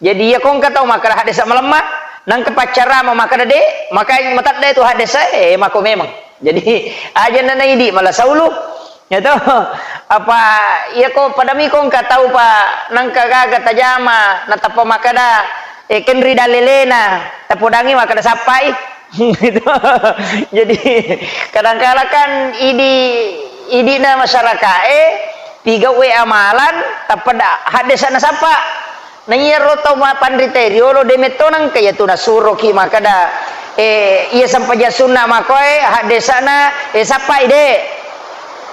Jadi, iya ko engka tau makkeda haddese malemma, nengka paccarama makkeda de, maka matedde tu haddese, eh, mako memang. Jadi, aja na naidi mala saulu, Ya to? Apa iya ko padami ko engka tau pa nengka gaga tajama, natappa makkada, eh, kenri dalelena, tapodangi makkada sappai. Gitu. Jadi, kadangkala kan idi, idina masyarakae, pigau we amalan, tappa da-, haddesa nasappa. Na iyaro tau ma-, panrita riolo, de metto nengka iya tu nasuroki makkada, eh, iya sempajang sunna makoe, haddesana, eh, sappai de.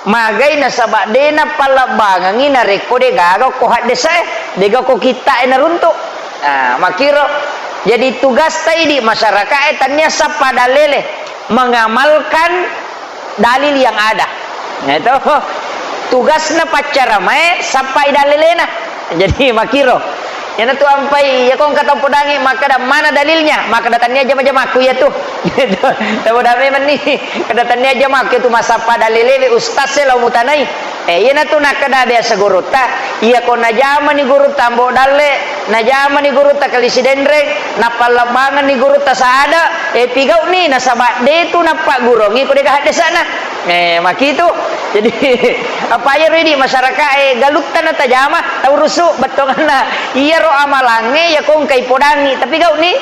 Magai nasaba de napallebbangengi narekko de gaga ko haddesae, de gaga ko kittae naruntu. Ah, makkiro. Jadi tugasta idi masyarakae tania sappa dalele, mengamalkan dalil yang ada. Nah, itu tugasna paccaramae sappai dalelena. Jadi makkiro. Iyanatu ampai, iya ko engka tau podangi makkada, "Mana dalilnya?" Makkada, "Tania jama-jamakku iya tu." Tau podangi menni, kada tania jamakku iya tu, masappa dalelewe ustaz e lao mutanai. Eh, iyanatu nakkada biasa gurutta, iya ko najamani gurutta Ambo Dalle, najamani gurutta Kali Sidenreng, napallebbangenni gurutta Saada, eh, pigau'ni nasaba de tu nappaggurongi ko de gaga haddesana. Eh, makitu. Jadi, apa iyaro idi masyarakae galutta natajama, tau rusu bettuanganna. Iyaro amalangnge iya ko engkai podangi, tapi gau'ni.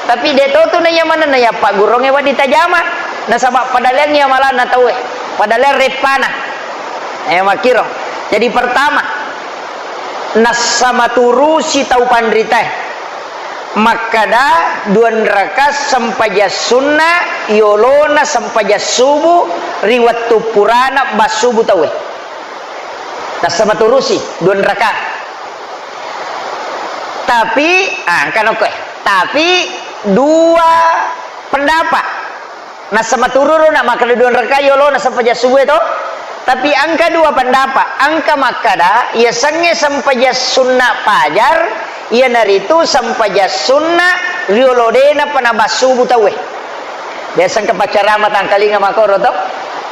Tapi de to tu naiya manenna iya paggurongnge wedding tajama. Nasaba padaleangngi amalanna tauwe. Padaleang reppana. Eh, makkiro. Jadi pertama, nassamaturusi tau panritae. Makkada dua nraka sempajang sunna yolona sempajang subuh ri wettu purana bassubu tauwe. Nassamaturusi dua nraka. Tapi, ah, engka nokkoe. Tapi dua pendapat. Nassamaturusi na makkada dua nraka yolona sempajang subuh to. Tapi engka dua pendapat. Engka makkada, iya sengnge sempajang sunna pajar, iyanaritu sempajang sunna riolo de napa nabassubu tauwe. Biasa engka paccarama tangkalinga makkoro to.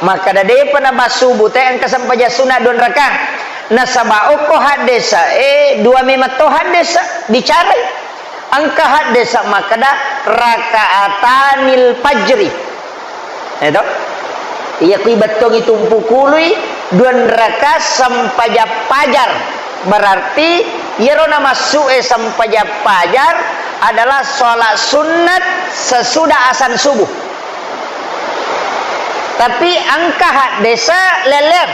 Makkada depa nabassubu te engka sempajang sunna dua nraka. Nasaba okko haddesa, eh, dua memang to haddesa bicarai. Engka haddesa makkada rakaatanil fajri. Eh, to? Iya kui bettongi tumpu kului dua nraka sempajang pajar. Berarti iyaro namassu'e sempajang pajar adalah sholat sunnat sesudah asan subuh. Tapi engka haddesa lelleng.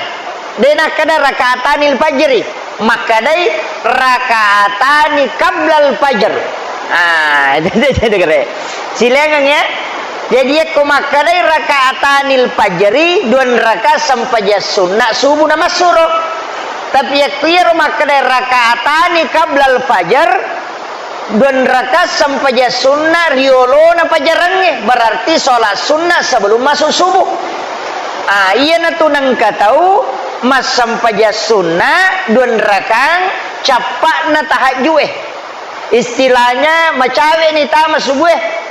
De nakkada rakaatanil fajri, makkadai rakaatani qablal fajr. Ah, itu, itu, itu kere. Silengeng ya. Jadi yakko makkadai rakaatanil fajri, dua raka sempajang sunna subuh namassuro. Tapi yakko iyaro makkadai rakaatani qablal fajr, dua raka sempajang sunna riolona pajarengnge, berarti sholat sunna sebelum masuk subuh. Ah, iyanatu nengka tau massempajang sunna dua rakang cappa'na tahajju'e. Istilahnya macawe'ni tama subuhe.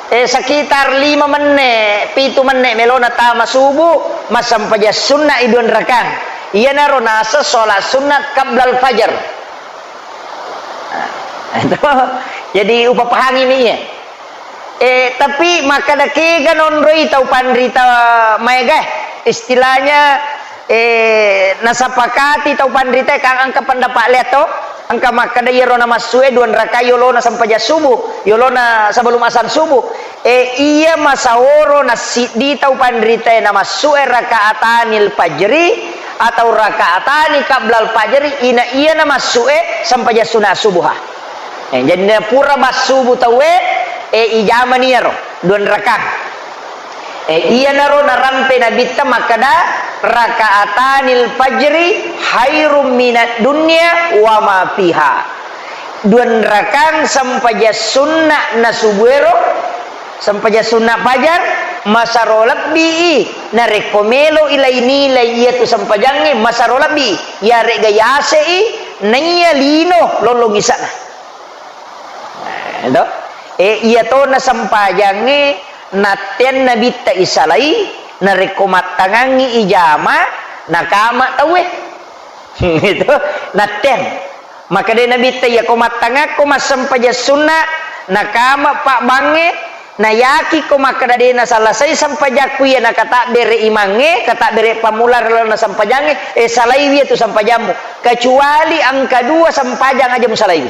Eh, sekitar lima menne, pitu menne melona tama subuh, massempajang sunna i dua rakang. Iyanaro naseng sholat sunnat qablal fajar. Nah, itu. Jadi, upapahangi mi, iya. Eh, tapi makkada kega nonroi tau panrita maega, istilahnya, eh, nasapakati tau panrita kan engka pendapat lea to, engka makkada iyaro namassue dua raka yolona sempajang subuh, yolona sebelum asan subuh. Eh, iya masaoro nassiddi tau panrita namassu e rakaatanil fajri atau rakaatani qablal fajri, ina iya namassu e sempajang sunna subuha. Eh, jadi napura massubu tauwe, eh, ijamani iyaro dua rakang. Eh, iyanaro narampe Nabitta makkada, "Rakaatanil fajri khairum minad dunya wa ma fiha." Dua rakang sempajang sunna nasubuero, sempajang sunna fajar, masaro lebbi i, narekko melo i lainilai iyatu sempajangnge, masaro lebbi i, iyare'ga yase i, naiya lino lollong isana. Eh, to? Eh, iyatona sempajangnge natteang Nabitta isalai, narekko mattangangngi ijama, nakama tauwe. Itu, natteang. Makkeda Nabitta, iyako mattangakko massempajang sunna, nakama pabbangnge, Nayakiko makkeda de' nasalasai sempajakku iya nakatabbere' imangnge, katabbere' pammula ri lalenna sempajangnge, eh, salaiwi iyatu sempajammu. Kecuali engka dua sempajang aja musalaiwi.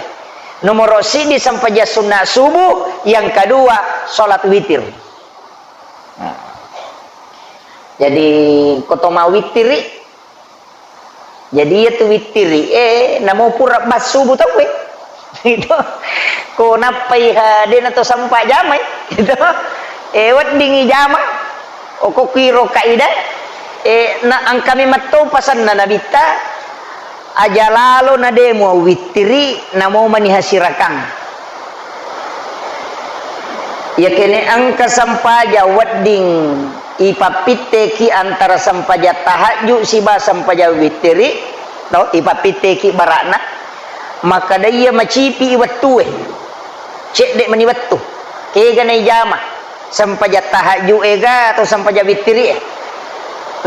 Nomoro siddi sempajang sunna subuh, yang kedua salat witir. Nah. Jadi, ko to mawittiri, jadi iyatu wittiri, eh, namo pura bassubu tauwe. Itu. Ko nappai ha, de' na to sempa jamai. Itu. Eh, weddingi jama. Oko kuiro kaidah. Eh, na engka memang to pasanna Nabitta, aja lalo na de' muawittiri, namo mani hasirakang. Iyakene engka sempaja wedding ipappitteki antara sempaja tahajju siba sempaja wittiri, to, ipappitteki bara'na, makkeda iya macipi wettue. Cedde' mani wettu. Kega naijama? Sempaja tahajju ega atau sempaja wittiri e?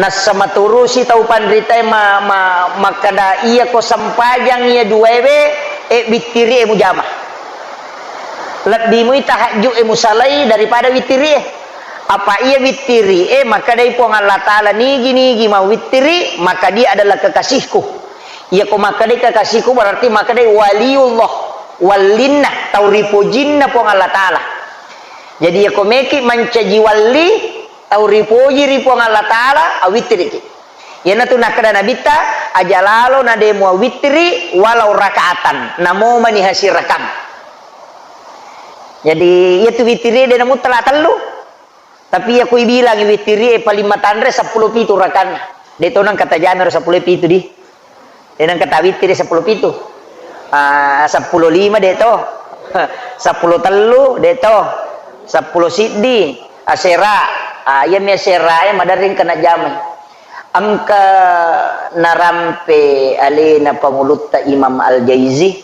Nassa maturusi tau panritae ma-, ma-, makkeda iya ko sempajang iya duaewe, eh, wittiri e mujama. Lebbi mui tahajju e musalai daripada wittiri e. Apa iya wittiri e makkedai Puang Allah Ta'ala, nigi-nigi mawittiri, maka dia adalah kekasihku. Iya ko makkedai kekasihku berarti makkedai waliullah, wallinna, tau ripojinna Puang Allah Ta'ala. Jadi iya ko meki mancaji walli, tau ripoji ri Puang Allah Ta'ala, awittiriki. Iyanatu nakkeda Nabitta, aja lalo na de' muawittiri walau rakaatan, namo mani hasirakang. Jadi, iyatu wittiri de' namuttala tellu. Tapi iya ko ibilangi wittiri e paling matanre seppulo pitu rakanna. De' to nengka tajamai ro seppulo pitu di. De' nengka tawittiri seppulo pitu. Ah, seppulo lima de' to. Seppulo tellu de' to. Seppulo siddi asera. Ah, iya mi asera e maderri engka najamai. Engka narampe alena pangulutta Imam Al-Jaizi,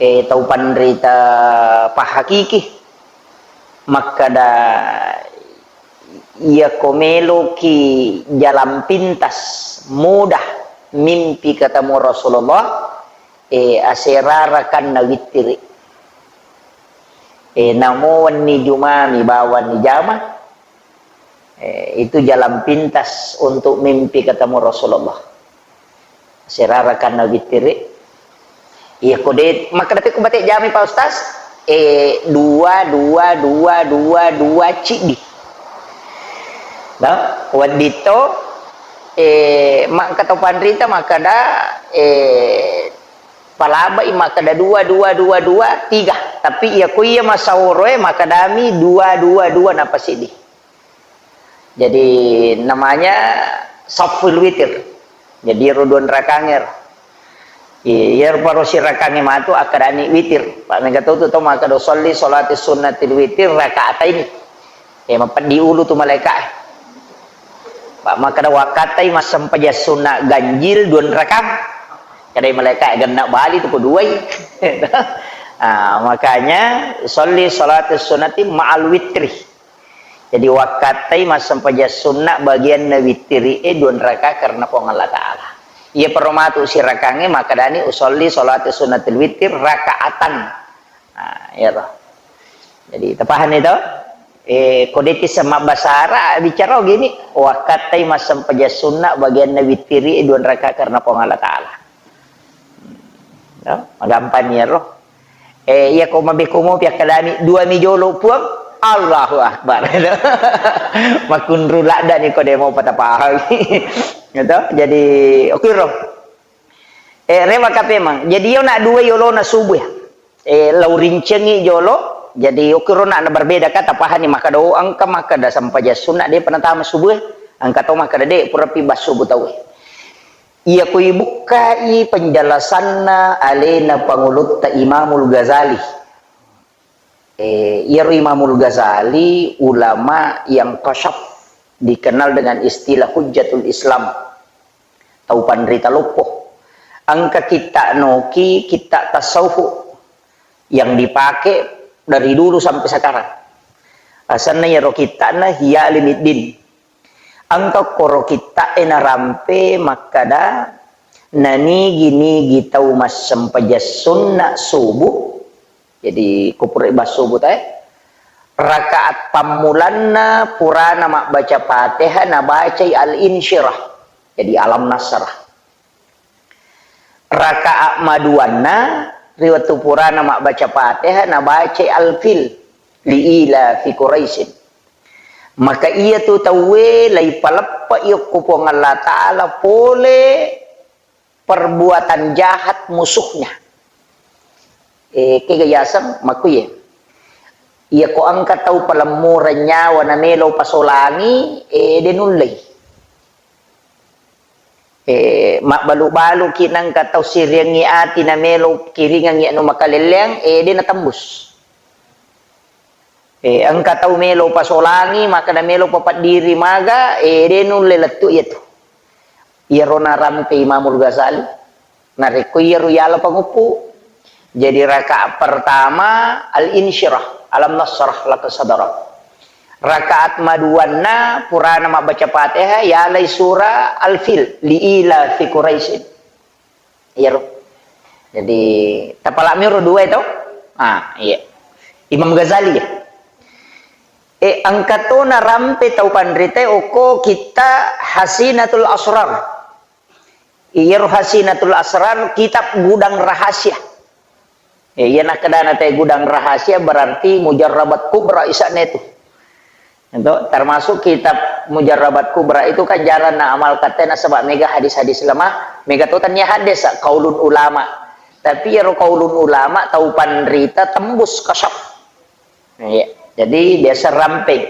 eh, tau panrita pahakiki. Makkeda, iya ko meloki jalan pintas, mudah mimpi ketemu Rasulullah, eh, asera rakanna wittiri. Eh, namo wenni jumami bawang nijama, eh, itu jalan pintas untuk mimpi ketemu Rasulullah. Asera rakanna wittiri. Iya ko de', makkeda pe ko bate' jamai Pak Ustaz, eh, dua, dua, dua, dua, dua, ciddi. Nah, wedding to, eh, ma-, engka to panrita makkeda, eh, palabai makkeda dua, dua, dua, dua, tiga. Tapi iya ko iya masaoro e makkedami dua, dua, dua, napa siddi. Jadi, namanya saful witir. Jadi, ro dua rakangngero. Iya, iyaro paro sirakangnge matu akkedani witir. Pa' mega to tu to makkeda, "Sholli sholati sunnatil witir rakaataini." Eh, mapeddi ulu tu malaika e. Pa' makkeda, "Wakkattai massempajang sunna ganjil dua rakang." Kedai malaika e, "Genna bali tu ko duai." Ah, makanya, "Sholli sholati sunnati ma'al witri." Jadi, wakkattai massempajang sunna bagianna wittiri e dua raka karena Puang Allah Ta'ala. Iya paro matu sirakangnge makkedani, "Usolli sholati sunnatil witir rakaatan." Nah, iyaro. Jadi, tapahani to? Eh, ko de'ti sama bahasa Arab bicara gini, wakkattai massempajang sunna bagianna wittiri e dua raka karena Puang Allah Ta'ala. No? Magampang iyaro. Eh, iya ko mabekko mopi akkalami, dua mi jolo Puang, Allahu Akbar. Makkunru ladda ni ko demo patapahang. Gitu. Jadi, oke ro. Eh, rewa kapemang. Jadi, yo nak dua yolo na subuh ya. Eh, lau rincengi jolo. Jadi, oke ro nak na berbeda kata pahani maka do angka maka da sampaja sunna de pernah tama subuh. Angka to maka da de pura pi bas subuh tau. Iya ko ibukkai penjelasanna alena pangulutta Imamul Ghazali. Eh, iyaro Imamul Ghazali ulama yang kasyaf, dikenal dengan istilah Hujjatul Islam, tau panrita loppo. Engka kitta noki, kitta tasawuf yang dipakai dari dulu sampai sekarang. Asanna iyaro kittana Ihya Ulumuddin. Engka koro kitta'e narampe makkada, nanigi-nigi tau massempajang sunna subuh, jadi ko pura ibas subuh tae, Rakaat pammulanna purana mabbaca Fatihah nabacai Al-Insyirah. Jadi Alam Nasrah. Rakaat maduanna ri wettu purana mabbaca Fatihah nabacai Al-Fil, li ila fi Quraisyin. Maka iyatu tauwe laipaleppe'i okko Puang Allah Ta'ala pole perbuatan jahat musuhnya. Eh, kega yaseng makkuye. Iya ko engka tau palemmureng nyawa namelo pasolangi, eh, de nullei. Eh, mabbalu-baluki nengka tau siriangngi ati namelo kiringangngi anu makalelleang, eh, de natembus. Eh, engka tau melo pasolangi, maka namelo papaddiri maga, eh, de nulle lettu iyatu. Iyaro narampe Imamul Ghazali. Narekko iyaro yala panguppu. Jadi rakaat pertama Al-Insyirah, Alam Nasrah laka sadrak. Rakaat maduanna purana mabbaca Fatihah yalai surah Al-Fil, li ila fi Quraisyin. Iyaro. Jadi tapalami ro dua itu. Ah, iya. Imam Ghazali ya. Eh, engka to narampe tau panrita okko kitta Hasinatul Asrar. Iyaro Hasinatul Asrar kitab gudang rahasia. Eh, iya nakkedana te gudang rahasia berarti mujarrabat kubra isane tu. Itu termasuk kitab Mujarrabat Kubra itu kan jarang na amal katanya sebab mega hadis-hadis lemah, mega tu tanya hadis kaulun ulama. Tapi ero kaulun ulama tau panrita tembus kasap. Iya. Jadi biasa ramping.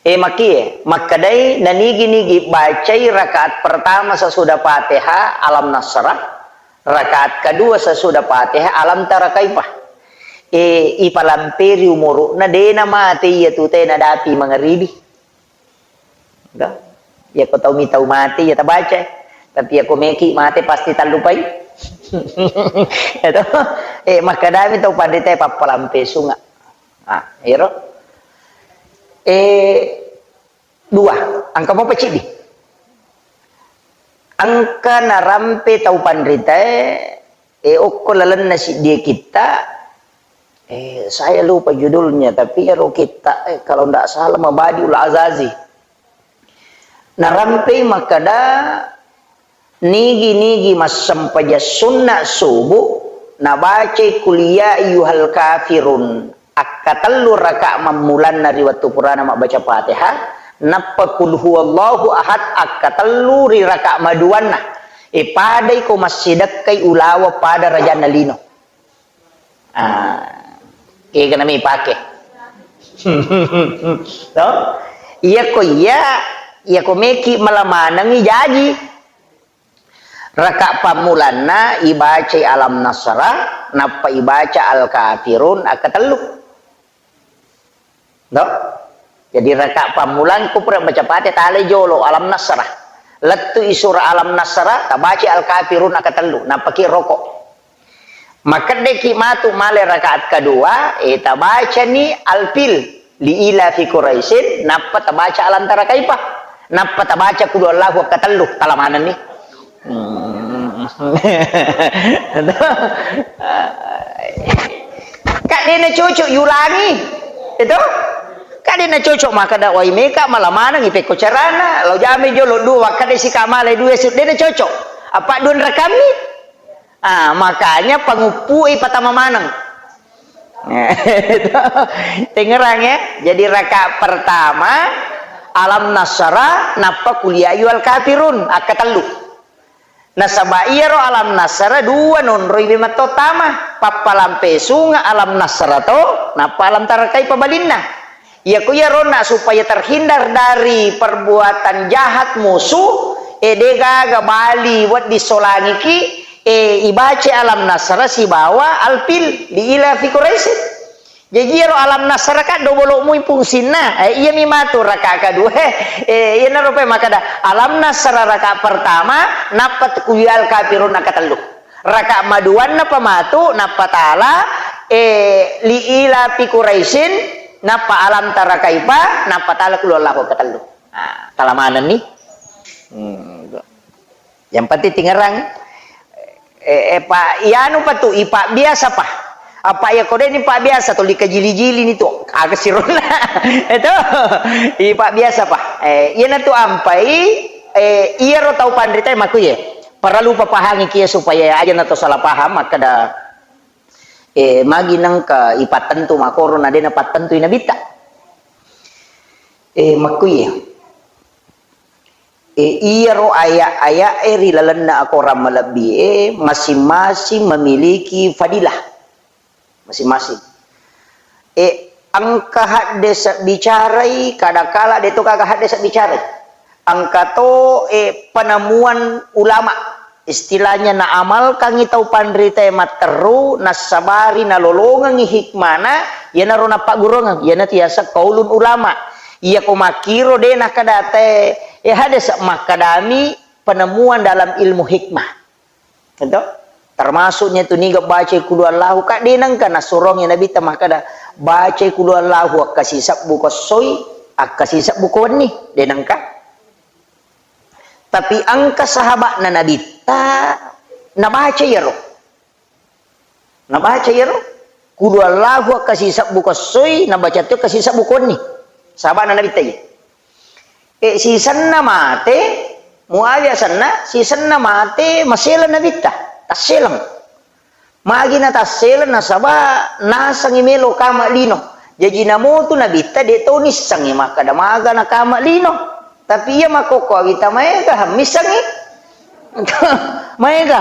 Eh, makie, makkedai nanigi-nigi bacai rakaat pertama sesudah Fatihah Alam Nasrah, rakaat kedua sesudah Fatihah Alam Tara Kaifa. Eh, ipalamperi umuru'na dena mate iya tu tena dapi mangaribi. Dah. Ya ko tau mi tau mate ya tabaca. Tapi ya ko meki mate pasti tallupai. Itu. Eh, makkedami tau panrita pappalampe sunga. Ah, ero. Eh, dua, engka mopa ciddi. Engka narampe tau panritae, eh, okko lalenna siddie kitta, eh, saya lupa judulnya, tapi ero kitta, eh, kalau ndak salah Mabadiul Azazi. Narampei makkeda, nigi-nigi massempajang sunna subuh, nabacai Qul ya ayyuhal kafirun akkatellu raka mammulanna ri wettu purana mabbaca Fatihah, nappa Qul huwallahu ahad akkatellu ri raka maduanna. E, padai ko massidekkai ulawa pada rajanna lino. Ah, kega nami pake. To? Iya ko iya, iya ko meki mala manengi jaji. Raka pammulanna ibacai Alam Nasra, nappa ibaca Al-Kafirun akkatellu. No? Jadi raka pammulang ko pura baca Fatihah, talai jolo Alam Nasra. Lettu i surah Alam Nasra, tabaca Al-Kafirun akkatellu, nappa ki roko. Makeddeki matu male rakaat kedua, eh, tabacani Al-Fil, li ila fi Quraisyin, nappa tabaca Alam Tara Kaifa, nappa tabaca Qul Huwallahu akkatellu, tala manenni. Hmm. Kak dena cocok yulangi. Itu? Kak dena cocok makkeda wai meka mala manengi pekko carana, lao jami jolo dua, wakkeda sika male dua, dena cocok. Apa dua rakammi? Ah, makanya panguppu'i patama maneng. Tengerang ya. Jadi rakaat pertama Alam Nasra, nappa Qul ya ayyuhal kafirun, akkatellu. Nasaba iyaro Alam Nasra dua nonroi memetto tama, pappalampe sunga Alam Nasra to, nappa Alam Tara Kaifa balinna. Iyako iyaronna supaya terhindar dari perbuatan jahat musuh, e, degaga bali wedding solangiki, e, ibaca Alam Nasra sibawa Al-Fil li ila fi Quraisyin. Jaji iyaro Alam Nasra ka dobolo mui fungsinna. E, iyami matu raka kedua. E, iyanaro pe makkeda Alam Nasra raka pertama, nappa Qul ya ayyuhal kafirun raka tellu. Raka maduanna pa matu, nappa tala, eh, li ila fi Quraisyin, nappa Alam Tara Kaifa, nappa tala Qul Huwallahu ka tellu. Ah, tala manenni. Hmm. Yang penting tingerang. Eh, eh, pa, ianu pa tu, ipa biasa pa. Apa iya ko deni pabbiasa tuli kajili-jili ni tu, aga sironna. Itu, ipabbiasa pa. Eh, iyana tu ampai, eh, iyaro tau panrita makuye. Perlu papahangi kia supaya aja na to salah paham, makkada, eh, magi nengka ipattentu makoro na dena pattentu i nabitta. Eh, makuye. E, iyaro aya-ayae ri lalenna akorang malebbi'e masing-masing memiliki fadilah. Masing-masing. E, engka haddese bicarai, kadakala de to gaga haddese bicarai. Engka to, e, penemuan ulama. Istilahnya naamalkangngi tau panritae matteru, nassabari nalolongengngi hikmana, iyanaro nappagguruangeng, iyanatu yaseng qaulun ulama. Iya ko makkiro de nakkeda te, eh, hadese makkadami penemuan dalam ilmu hikmah. Gitu? Termasuknya tu niga baca qul huwallahu, ka de nengka nasurongnya Nabitta makkeda, baca qul huwallahu akkasisebbu ko essoi, akkasisebbu ko wenni, de nengka. Tapi engka sahaba'na Nabitta nabaca iyaro. Nabaca iyaro, qul huwallahu akkasisebbu ko essoi, nabaca to akkasisebbu ko wenni. Sahaba'na Nabitta iya. E, sisenna mate, Muawiyah senna, sisenna mate, maseleng Nabitta. Tasseleng. Magi na tasseleng nasaba nasengngi melo kama lino. Jaji namotu Nabitta de to nissengngi makkeda maga na kama lino. Tapi iya makkokko awita maega missengngi. Maega.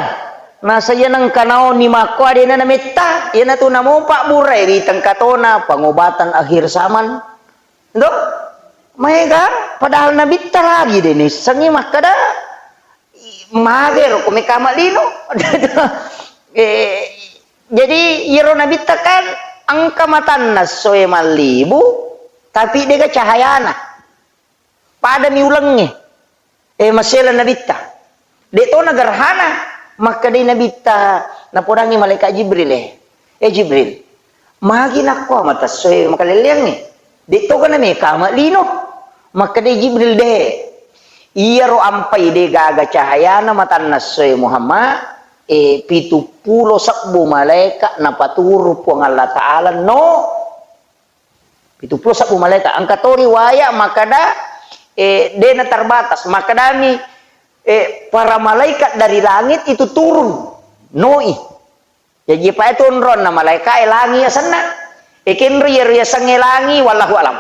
Nasa iya nengka naoni makko adena nametta, iyanatu namo pabburai wi tengkatona pengobatan akhir zaman. Ndo? Maega, padahal Nabitta lagi de nissengngi makkeda, magero ko mekama lino. Eh, jadi iyaro Nabitta kan engka matanna essoe mallibu, tapi dega cahayana. Padami ulengnge. Eh, maseleng Nabitta. De to nagerhana, makkedai Nabitta, napodangngi malaikat Jibril, eh, "Eh, Jibril, magi nakko mata essoe makalelleangnge? De to kana mekama lino." Makkedai Jibril, "De. Iyaro ampai de gaga cahayana matanna essoe Muhammad, eh, pitu pulo sebbu malaikat napaturung Puang Allah Ta'ala no." Pitu pulo sebbu malaeka. Engka to riwaya makkeda, eh, dena terbatas. Makkedami, eh, para malaikat dari langit itu turun. Noi. Jaji, pa itu onronna malaeka e langi asenna. E, kenro iyaro yasengnge langi, wallahu alam.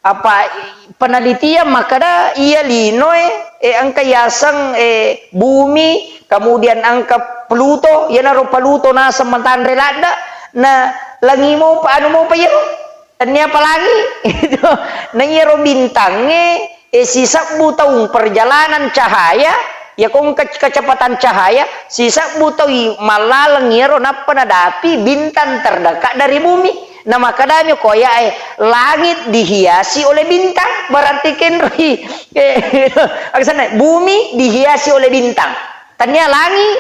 Apa, eh, penelitian makkeda iya linoe, eh, engka yaseng, eh, bumi, kemudian engka Pluto, iyanaro Pluto naseng matanre ladde, na langi mopa, anu mopa iyaro. Tennia palangi. Itu. Na iyaro bintangnge, eh, sisebbu taung perjalanan cahaya, iya ko engka kecepatan cahaya, sisebbu taui mallaleng iyaro nappa nadapi bintang terdekat dari bumi. Na makkedami ko ayae, langit dihiasi oleh bintang, berarti kenroi. Eh, aksanna, bumi dihiasi oleh bintang. Tennia langi,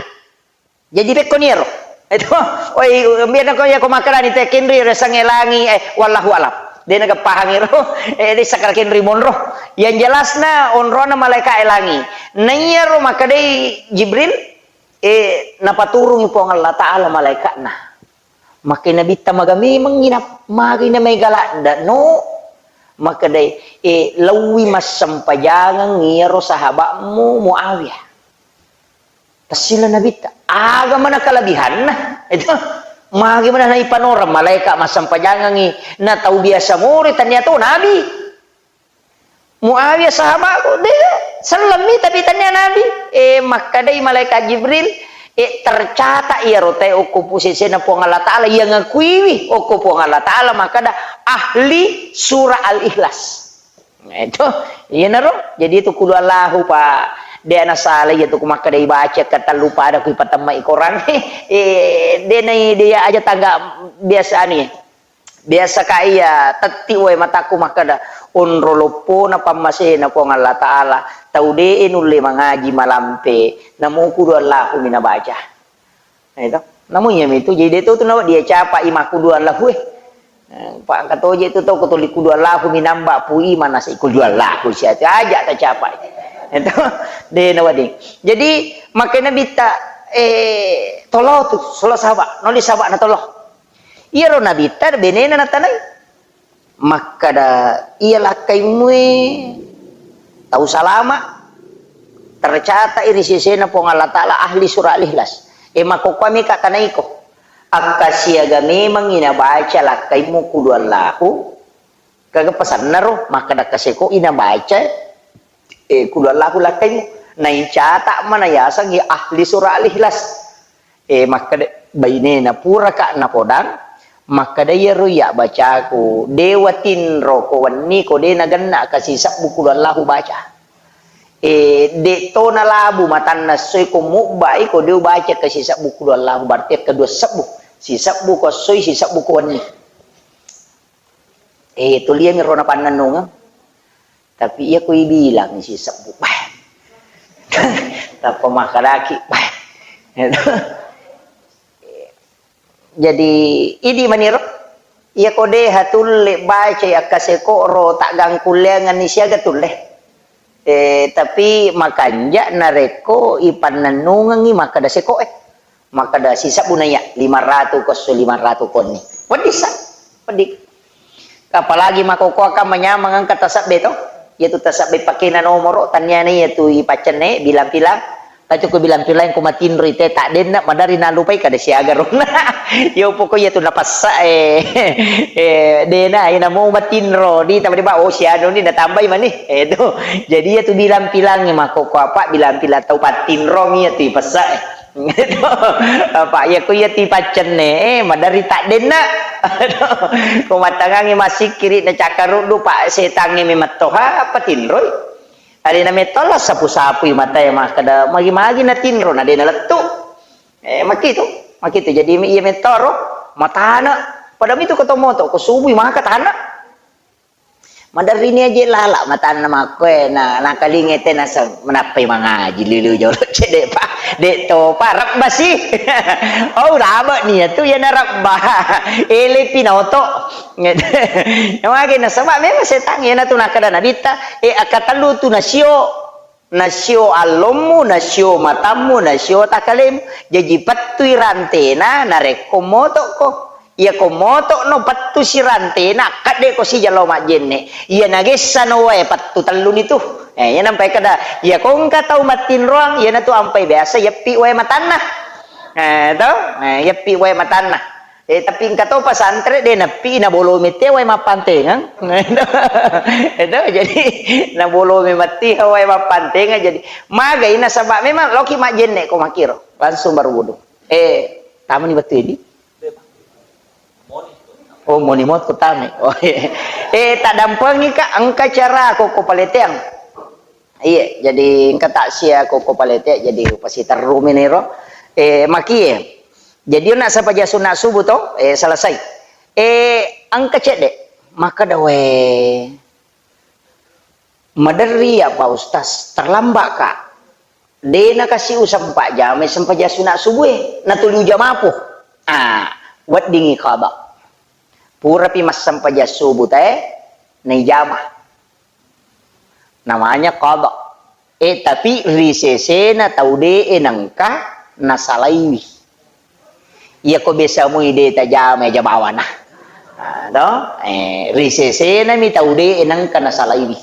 jadi pekkoni ero. Itu, oi, biar ko ya ko makkedani te kenri resangnge langi, eh, wallahu alam. De na gappahang ero, eh, de sakar kenri monro. Yang jelasna onrona malaika e langi. Na iyaro makkedai Jibril, eh, napaturungi Puang Allah Ta'ala malaikatna. Makkedai Nabitta, "Maga memengngi na-, magi na mega ladde no?" Makkedai, "Eh, laui massempajangeng iyaro sahabatmu Muawiyah." Tassila Nabitta, "Aga mana kelebihanna?" Itu, magi mana naipanoreng malaika massempajangengngi na tau biasa more, tania to nabi. Muawiyah sahabatku, de, sellemmi tapi tania nabi. Eh, makkedai malaikat Jibril, eh, tercatat iyaro tae okko pusesena Puang Allah Ta'ala, iya ngakuiwi okko Puang Allah Ta'ala, makkeda ahli surah Al-Ikhlas. Nah, itu, iyanaro. Jadi itu qul huwallahu, Pak. De na sala iya tu ku makkeda ibaca ketellu pada ku ipatemmai Quran. Eh, de nai de aja tangga biasa anu ya. Biasa ka iya tetti wae mataku makkeda, onro loppona pammasena Puang Allah Ta'ala, tau de nulle mangaji malampe, namo qul huwallahu mi nabaca. Nah, itu. Namun iya mitu, jadi de to tu nawa dia capa i makku dua lahu, eh. Eh, pa engka toje tu to ko tuli qul huwallahu mi namba pu iman nasi qul huwallahu sia tu aja ta capa. Itu. De nawa ding. Jadi, makanya Nabitta, eh, tolo tu, solo sahabat, noli sahabat na tolo. Iyaro Nabitta benena natanai. Makkada, "Iya lakkaimue tau salama, tercatat ri sesena Puang Allah Taala ahli surah Al-Ikhlas." E, makkokkoe meka tanaiko. Akkasiaga memangngi nabaca lakkaimu kudu Allahu, kaga pasanna ro, makkada kaseko i nabaca, e, kudu Allahu lakkaimu. Naicata mana yasengngi ahli surah Al-Ikhlas. E, makkeda bainena, "Puraka napodang?" Makkeda, "Iyaro iya bacaku, de watinro ko wenni ko de nagenna kasisebbu kudu Allahu baca." E, de to nalabu matanna essoi ko mubbai ko de ubaca kasisebbu kudu Allahu, berarti kedua sebbu. Sisebbu ko essoi, sisebbu ko wenni. E, tuliami ro napannennungeng. Tapi iya ko ibilang sisebbu, bah. Tappa makkedaki, bah. Jadi, idi maniro, iya ko de hatulle bacai akkaseko ro taggangkulleangenni siaga tulle. E, tapi makanja narekko ipannennungengi makkeda seko e. Makkeda sisebbu naiya, lima ratu ko esso, lima ratu konni. Wedding sa, wedding. Apalagi makkokkoe kan manyameng engka tasebbe to. Iyatu tasebbe pakena nomoro, tanniana iyatu ipaccenne, bilang-bilang. Tapi ko bilang-bilang ko matinro ite, taddenna, madari nalupai kada siaga ronna. Yo pokok iyatu napassa, e, e, dena, ina mau matinro, di tambah, oh, sianu ni natambai mani. E, to. Jadi iyatu bilang-bilang makkokkoe apa, bilang-bilang tau pattinrong iyatu ipassa, e. Apa, iya ko iya tipaccenne, eh, maderri taddenna. Ko mattangangi massikkiri na cakkaruddu, Pak, setangnge memettoha, apa tinroi? Alena metto la sapu-sapui matae makkeda, magi-magi natinro, na de nalettu. Eh, makitu, makitu. Jadi, iya mettoro, matana. Pada mitu ko to moto, ko subui maka tana. Maderrini aje lala matanna makkoe, na, nakalinga te naseng, menappai mangaji lilu jolo cedde, Pak. Dek to, Pak, rebba si. Oh, raba nia tu ya na rebba. Ele pinoto. Mage nasaba memang setang ya na tu nakada Nabitta, e, akkatellu tu nasio. Nasio allommu, nasio matammu, nasio takalemu. Jaji pettui rantena narekko motokko. Iyako motokno pettu sirantena, akkaddeko sijalo majjenne. Iya nagessano wae pettu telluni tu. Eh, iya nampai kada, iyako engka tau mattinroang, iyanatu ampai biasa yeppi wae matanna. Eh, to? Eh, yeppi wae matanna. Eh, tapi engka to pasantre de neppi nabolomi te wae mappantengeng. Edo, jadi nabolomi matti wae mappantengeng, jadi magai nasaba memang loki majjenne ko makiro, langsung berwudu. Eh, tamani bettu edi? Oh, moni mot ko tame. Oh, iya. Eh, tadampengi ka engka cara ko ko paleteang. Iya, jadi engka taksia ko ko palete, jadi upasiterrumi niro. Eh, makie. Jadi, nassempajang sunna subuh to, eh, selesai. Eh, engka cedde, makkeda, "We, maderri ya, Pak Ustaz, terlambat ka. De nakasi usempajang, sempajang sunna subuh e, natuli ujamapo." Ah, weddingi qada. Purapi massempajang subuh tae, naijama. Namanya qada. Eh, tapi ri sesena tau de'e nengka nasalaiwi. Iyako biasa mui de tajama aja bawana. Ah, to? Eh, ri sesena mi tau de'e nengka nasalaiwi.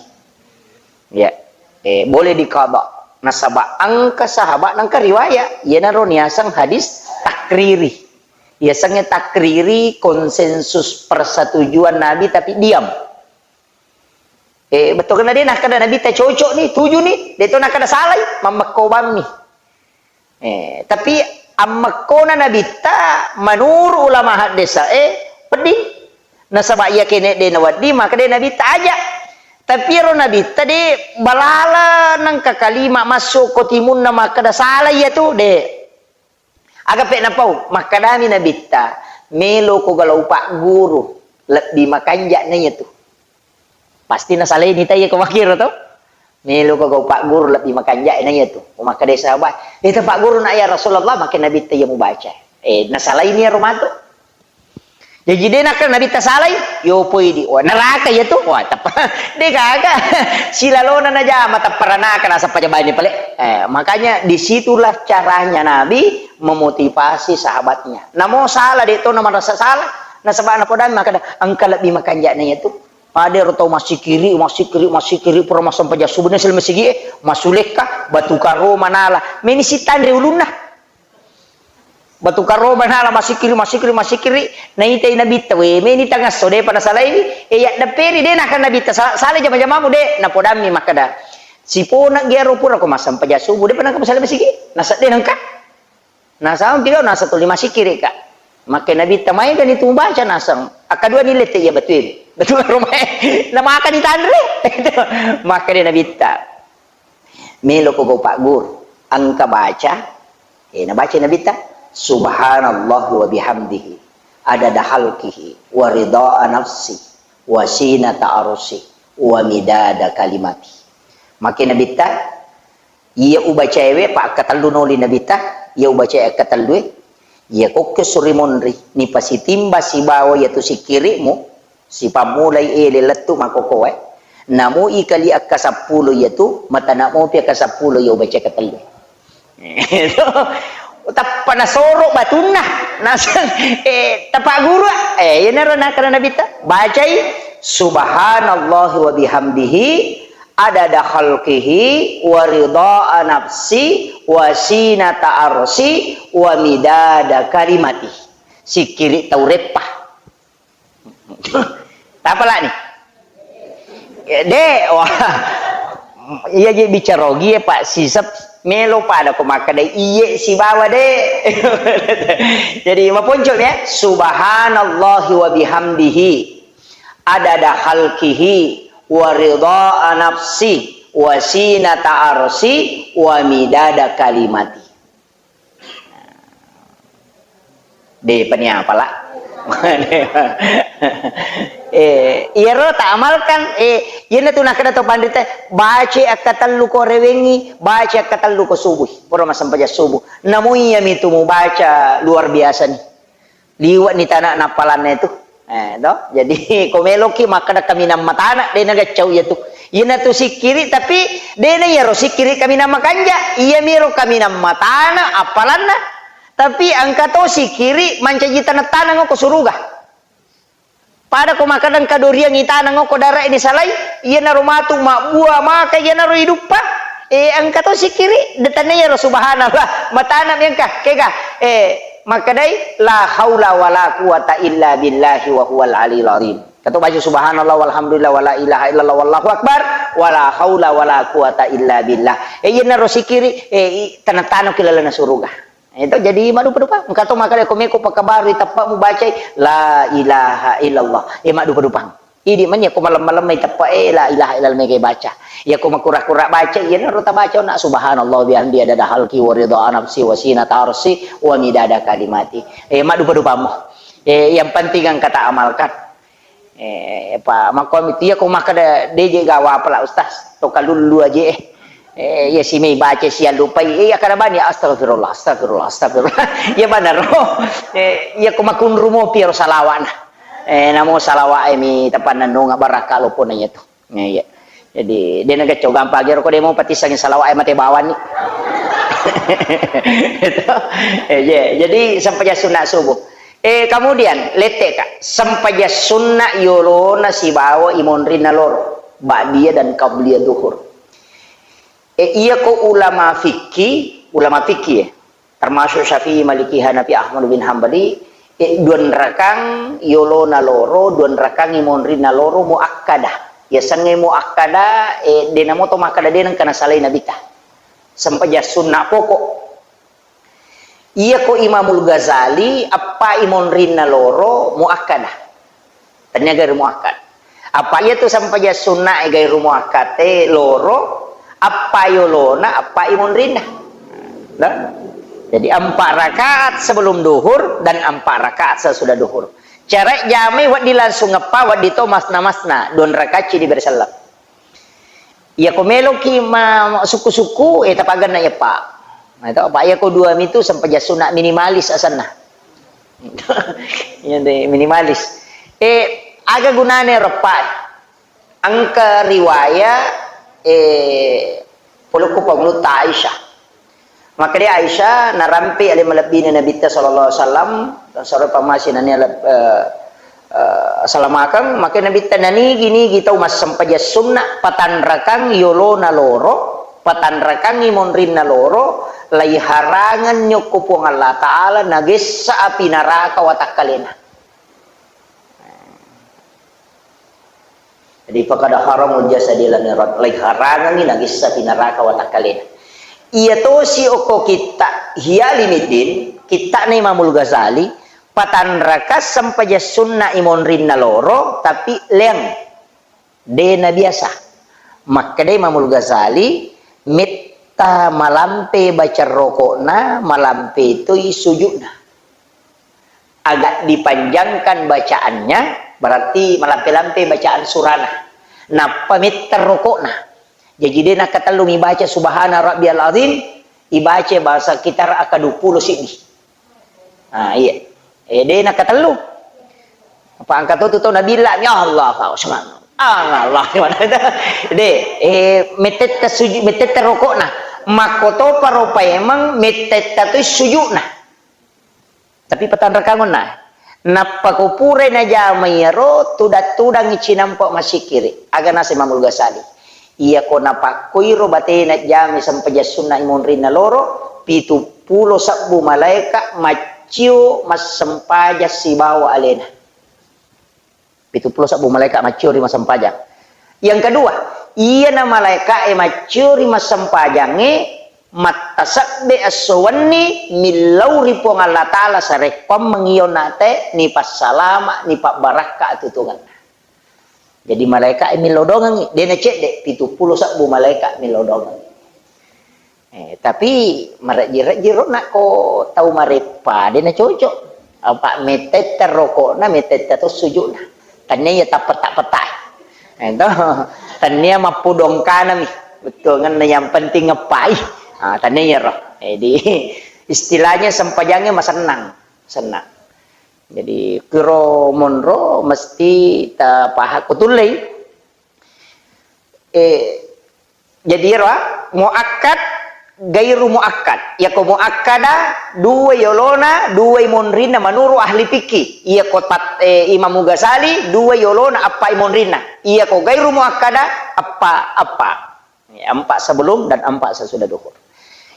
Ya. Eh, boleh diqada. Nasaba engka sahabat nengka riwayat. Iyanaro niaseng hadis takriri. Yasengnge takriri konsensus persetujuan Nabi tapi diam. Eh, bettukenna de nakkeda Nabitta cocok ni, tuju ni, de to nakkeda salai, mammekkobammi. Eh, tapi ammekkona Nabitta menurut ulama haddesa, eh, wedding. Nasaba iya kene de nawedding, maka de Nabitta aja. Tapi ero Nabitta de balala nengka kalima masuk ko timunna makkeda salai iya tu, de. Aga pe napau, makkedami Nabitta, "Meloko gala upagguru, lebbi makanja na iyatu." Pasti nasaleni taiya ko makkiro to. "Meloko gala upagguru, lebbi makanja na iyatu." Ko makkeda sahabat, "Eh, tapagguru na ya Rasulullah," makke Nabitta iya mubaca. Eh, nasalaini ero matu. Jaji de nakkeda Nabitta salai, yopoi di. Wah, neraka iyatu. Wah, teppa. De gaga. Silalona najama teppa ranaka nasappa jabaini pale. Eh, makanya disitulah caranya Nabi memotivasi sahabatnya. Namo salah, de to na merasa salah. Nasaba napodammi makkeda, engka lebbi makanja'na iyatu. Pada ero tau massikiri, massikiri, massikiri, pura massempajang subuh, nasala masigi e, masulekka, batu karo manala. Meni sitanre ulunna. Batu karo manala massikiri, massikiri, massikiri, naitai Nabitta, we, meni tangasso, depa nasalaiwi, e, yaddepperi, de, naka Nabitta, sa-, sala jama-jamamu, de, napodammi makkeda, sipona giaro pura ko massempajang subuh, depa naka masala masigi, nasedde nengka. Nasaba pigau nasa tuli massikiri ka. Makke Nabitta, maegani tu baca naseng. Akkaduani lette iya batue. Batu romae. Namaka ditanre. Makkeda Nabitta, meloko ko Pak Guru. Engka baca. Eh, nabaca Nabitta, subhanallah wa bihamdihi. Adada khalqihi. Wa ridha nafsi. Wa sinata arsi. Wa midada kalimati. Makke Nabitta, Iya ubacaewe, pa akkatellu noli Nabitta, iya ubacae akkatellue, iya kokko suri monri, nipasitimba sibawa iyatu sikkiri'mu, sipammulai ele lettu makkokkoe, namo ikali akkasappulo iyatu, matana mopi akkasappulo iya ubacae akkatellue. Tappa nasoro batunna, naseng, eh, tapaguru, eh, iyanaro nakkeda Nabitta, bacai, subhanallahi wa bihamdihi, adada khalqihi, wa ridha nafsi, wa sinata arsi, wa midada kalimati. Sikkiri tau reppa. Tapalani? De, wah. Iya je bicarogi e, Pak, sisep melo pada ko makkeda iye sibawa de. Jadi maponco ya, subhanallahi wa bihamdihi. Adada khalqihi, wa ridha nafsi, wa sinata arsi, wa midada kalimati. De pani apala. Eh, iyaro ta amalkan, eh, iyanatu nakkeda to panrita, baca akkatellu ko rewengi, baca akkatellu ko subuh. Pura massempajang subuh. Namo iyami tu mubaca luar biasa ni. Liwe'ni tana nappalanna itu. Eh, to? Jadi, ko meloki makkeda kaminang matana, de nagaccau iyatu. Iyanatu sikkiri, tapi de na iyaro sikkiri kaminang makanja. Iyamiro kaminang matana appalanna. Tapi engka to sikkiri mancaji taneng-taneng ko suruga. Pada ko makkeda engka doriang itaneng ko dara ini salai, iyanaro matu mabbua maka iyanaro iduppa. Eh, engka to sikkiri, de tania iyaro subhanallah. Matana mi engka, kega. Eh, makkedai, "La haula wala quwata illa billahi wa huwal aliyul azim." Kato baca subhanallah walhamdulillah wala ilaha illallah wallahu akbar, wala haula wala quwata illa billah. Eh, iyanaro sikkiri, eh, i-, taneng-taneng ki lalenna suruga. Itu jadi maddupa-dupa. Engka to makkeda ko meko pakabaru teppa mubacai la ilaha illallah. Eh, maddupa-dupang. Idi manya ko malem-malem mai teppa, eh, la ilaha illallah mega baca. Ya ko makura-kura baca, iyanaro tabaca na subhanallah bihamdi adada halki wa ridha nafsi wa sinata arsi wa midada kalimati. Eh, maddupa-dupammo. Eh, yang penting engka ta amalkan. Eh, pa, makkuami tu, iya ko makkeda, "De je gawa pala, Ustaz, to kalullu aje, eh." Eh, iya simei baca, siallupai, eh, iya kada bani, "Astagfirullah, astagfirullah, astagfirullah." Iya banaro. Eh, iya ko makunru mopi ro salawa'na. Eh, namo salawa'e mi tapannennunga barakka lopona iya tu. Eh, iya. Jadi, de nagacco gampang ero ko de mo patissangi salawa'e mate bawani. Itu. Eh, iya. Jadi, sempajang sunna subuh. Eh, kemudian, lette ka, sempajang sunna yolona sibawa imonrinna loro, ba'diyah dan qabliyah duhur. Eh, iya ko ulama fikih, ulama fikih ya, termasuk Syafi'i, Maliki, Hanafi, Ahmad bin Hambali, eh, duan rakang yolona loro, duan rakang imonrinna loro muakkadah. Ya sengnge muakkadah, eh, de namo to makkeda de nengka nasalai Nabitta. Sempajang sunna pokok. Iya ko Imamul Ghazali, appa imonrinna loro muakkada. Tania gairu muakkad. Apa iya tu sempajang sunna e gairu muakkad e loro, appa yolona, appa imonrinna. Nah, jadi empat rakaat sebelum duhur dan empat rakaat sesudah duhur. Cara jamai wedding langsung eppa, wedding to masna-masna, dua rakaat ci diberi salam. Iya ko meloki ma-, sukku-sukku, eh, tapaganna iya, Pak. Nah, itu apa? Iya ko dua mitu sempajang sunna minimalis asanna. Iya deh, minimalis. Eh, aga gunane reppa? Engka riwaya, eh, polokku pangulutta Aisyah. Makkeda Aisyah, narampe ale malebbina Nabitta sallallahu alaihi wasallam, dan sore pamasi nania leb-, eh, Eh, salamakeng, makkeda Nabitta, nanigi-nigi tau massempajang sunna, patanrakang yolona loro, patanrakangngi monrinna loro, laiharangenni okko Puang Allah Ta'ala, nagessa api naraka watakkalena. Jadi, faqad haramul jasadi lam yurad, laiharangengngi nagessa api naraka watakkalena. Iya tosi okko kitta Ihya Ulumuddin, kittana Imamul Ghazali, patanraka sempajang sunna i monrinna loro, tapi leang. De nabiasa. Makkeda Imamul Ghazali, metta malampe baca rokokna, malampe toi sujudna. Agak dipanjangkan bacaannya, berarti malampe-lampe bacaan surana. Nappa metta rokokna. Jaji de nakkatellu mibaca subhana rabbiyal azim, ibaca bahasa kitar akka dua puluh siddi. Ah, iya. Eh, de nakkatellu. Apa engka to tu tau nabilla mi Allah, Pak Usman. Ah, Allah. De, eh, mettetta suju-, mettetta rokokna. Makkotopa ro paimeng mettetta tu sujudna. Tapi patanrakangonna. Nappa ko purai najama iyaro, tudang-tudangngi cinampa massikkiri. Aga naseng Imamul Ghazali. Iyako napakkoiro batena jamai sempajang sunna i monrinna loro, pitu pulo sebbu malaeka maccio massempajang sibawa alena. Pitu pulo sebbu malaeka maccio ri massempajang. Yang kedua, iyana malaeka e maccio ri massempajangnge mattasebbe esso wenni millau ri Puang Allah Ta'ala sarekkoammeng iyo nate nipassalama, nipabbarakka atutungenna. Jadi malaeka e millau dongengngi, de nacedde, pitu pulo sebbu malaeka millau dongengngi. Eh, tapi marejji-rejji ro nakko tau mareppa, de nacocok. Apa mettetta rokokna, mettetta to sujudna. Tania iya tappeta-peta. Eh, to. Tania mappudongkanami. Bettuangenna yang penting ngeppai. Ah, tania iyaro. Jadi istilahnya sempajangnya masennang, senang. Jadi kiro monro mesti tapaha kutullei. Eh, jadi iyaro, ah, muakkad, gairu muakkad. Iyako muakkada, dua yolona, dua monrinna menurut ahli fikih. Iyako tat-, eh, Imam Ghazali, dua yolona, appa monrinna. Iyako gairu muakkada, appa, appa. Ya, empat sebelum dan empat sesudah duhur.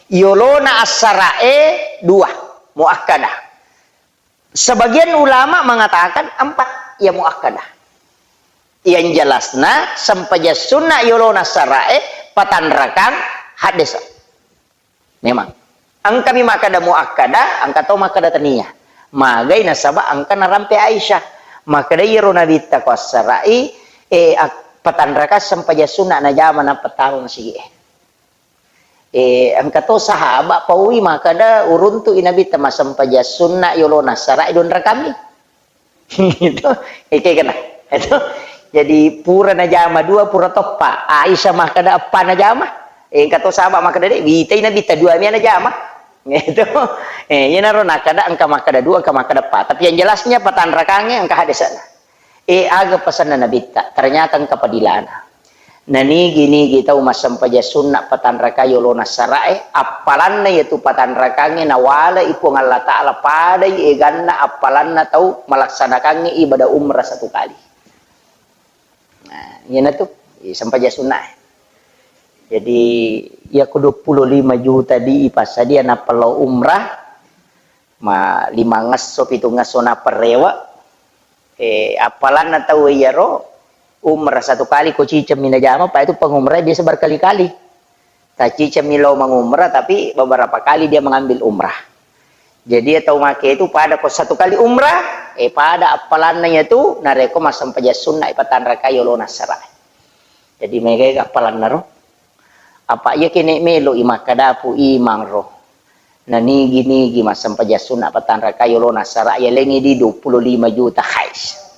Yolona assarae dua, muakkada. Sebagian ulama mengatakan empat, ya muakkadah. Yang jelasna, sempajang sunna yolona sarae, patanrakang haddesa. Memang. Engkami makkada muakkada, engka to makkada tania. Magai nasaba engka narampe Aisyah. Makkada iyaro Nabitta ko assarai, eh, ak-, patanrakang sempajang sunna najama nappa taro masigi e. Eh, engka to sahaba paui makkada uruntu i Nabitta massempajang sunna yolona sarae dua rakami. Gitu. Eke kena. Itu. Jadi pura najama dua pura toppa. Aisyah makkada eppa najama. Eh, engka to sahaba makkada de, witai Nabitta dua mia najama. Gitu. Eh, iyanaro nakkada engka makkada dua, engka makkada eppa. Tapi yang jelasnya patanrakangnge engka hadesana. Eh, aga pesanna Nabitta, ternyata engka padilana. Nanigi-nigi tau massempajang sunna patanraka yolona sarae, appalanna iyatu patanrakangnge nawalai Puang Allah Ta'ala padai eganna appalanna tau malaksanakangnge ibadah umrah satu kali. Nah, iyanatu, eh, sempajang sunna. Jadi, iyako dua puluh lima juta di ipassadia nappa lao umrah, ma-, limangngesso, pitungngesso nappa rewe, eh, appalanna tau iyaro, umrah satu kali ko cicemmi najama, pa itu pengumrah biasa berkali-kali. Tacicemmi lao mengumrah, tapi beberapa kali dia mengambil umrah. Jadi, tau make itu pada ko satu kali umrah, eh, pada appalanna iyatu, narekko massempajang sunna, eh, patanrakai yolona sarae. Jadi, megai appalanna ro. Apa iya kene melo i makkadapu imang ro. Nanigi-nigi massempajang sunna patanrakai yolona sara, yalengi di dua puluh lima juta, hais.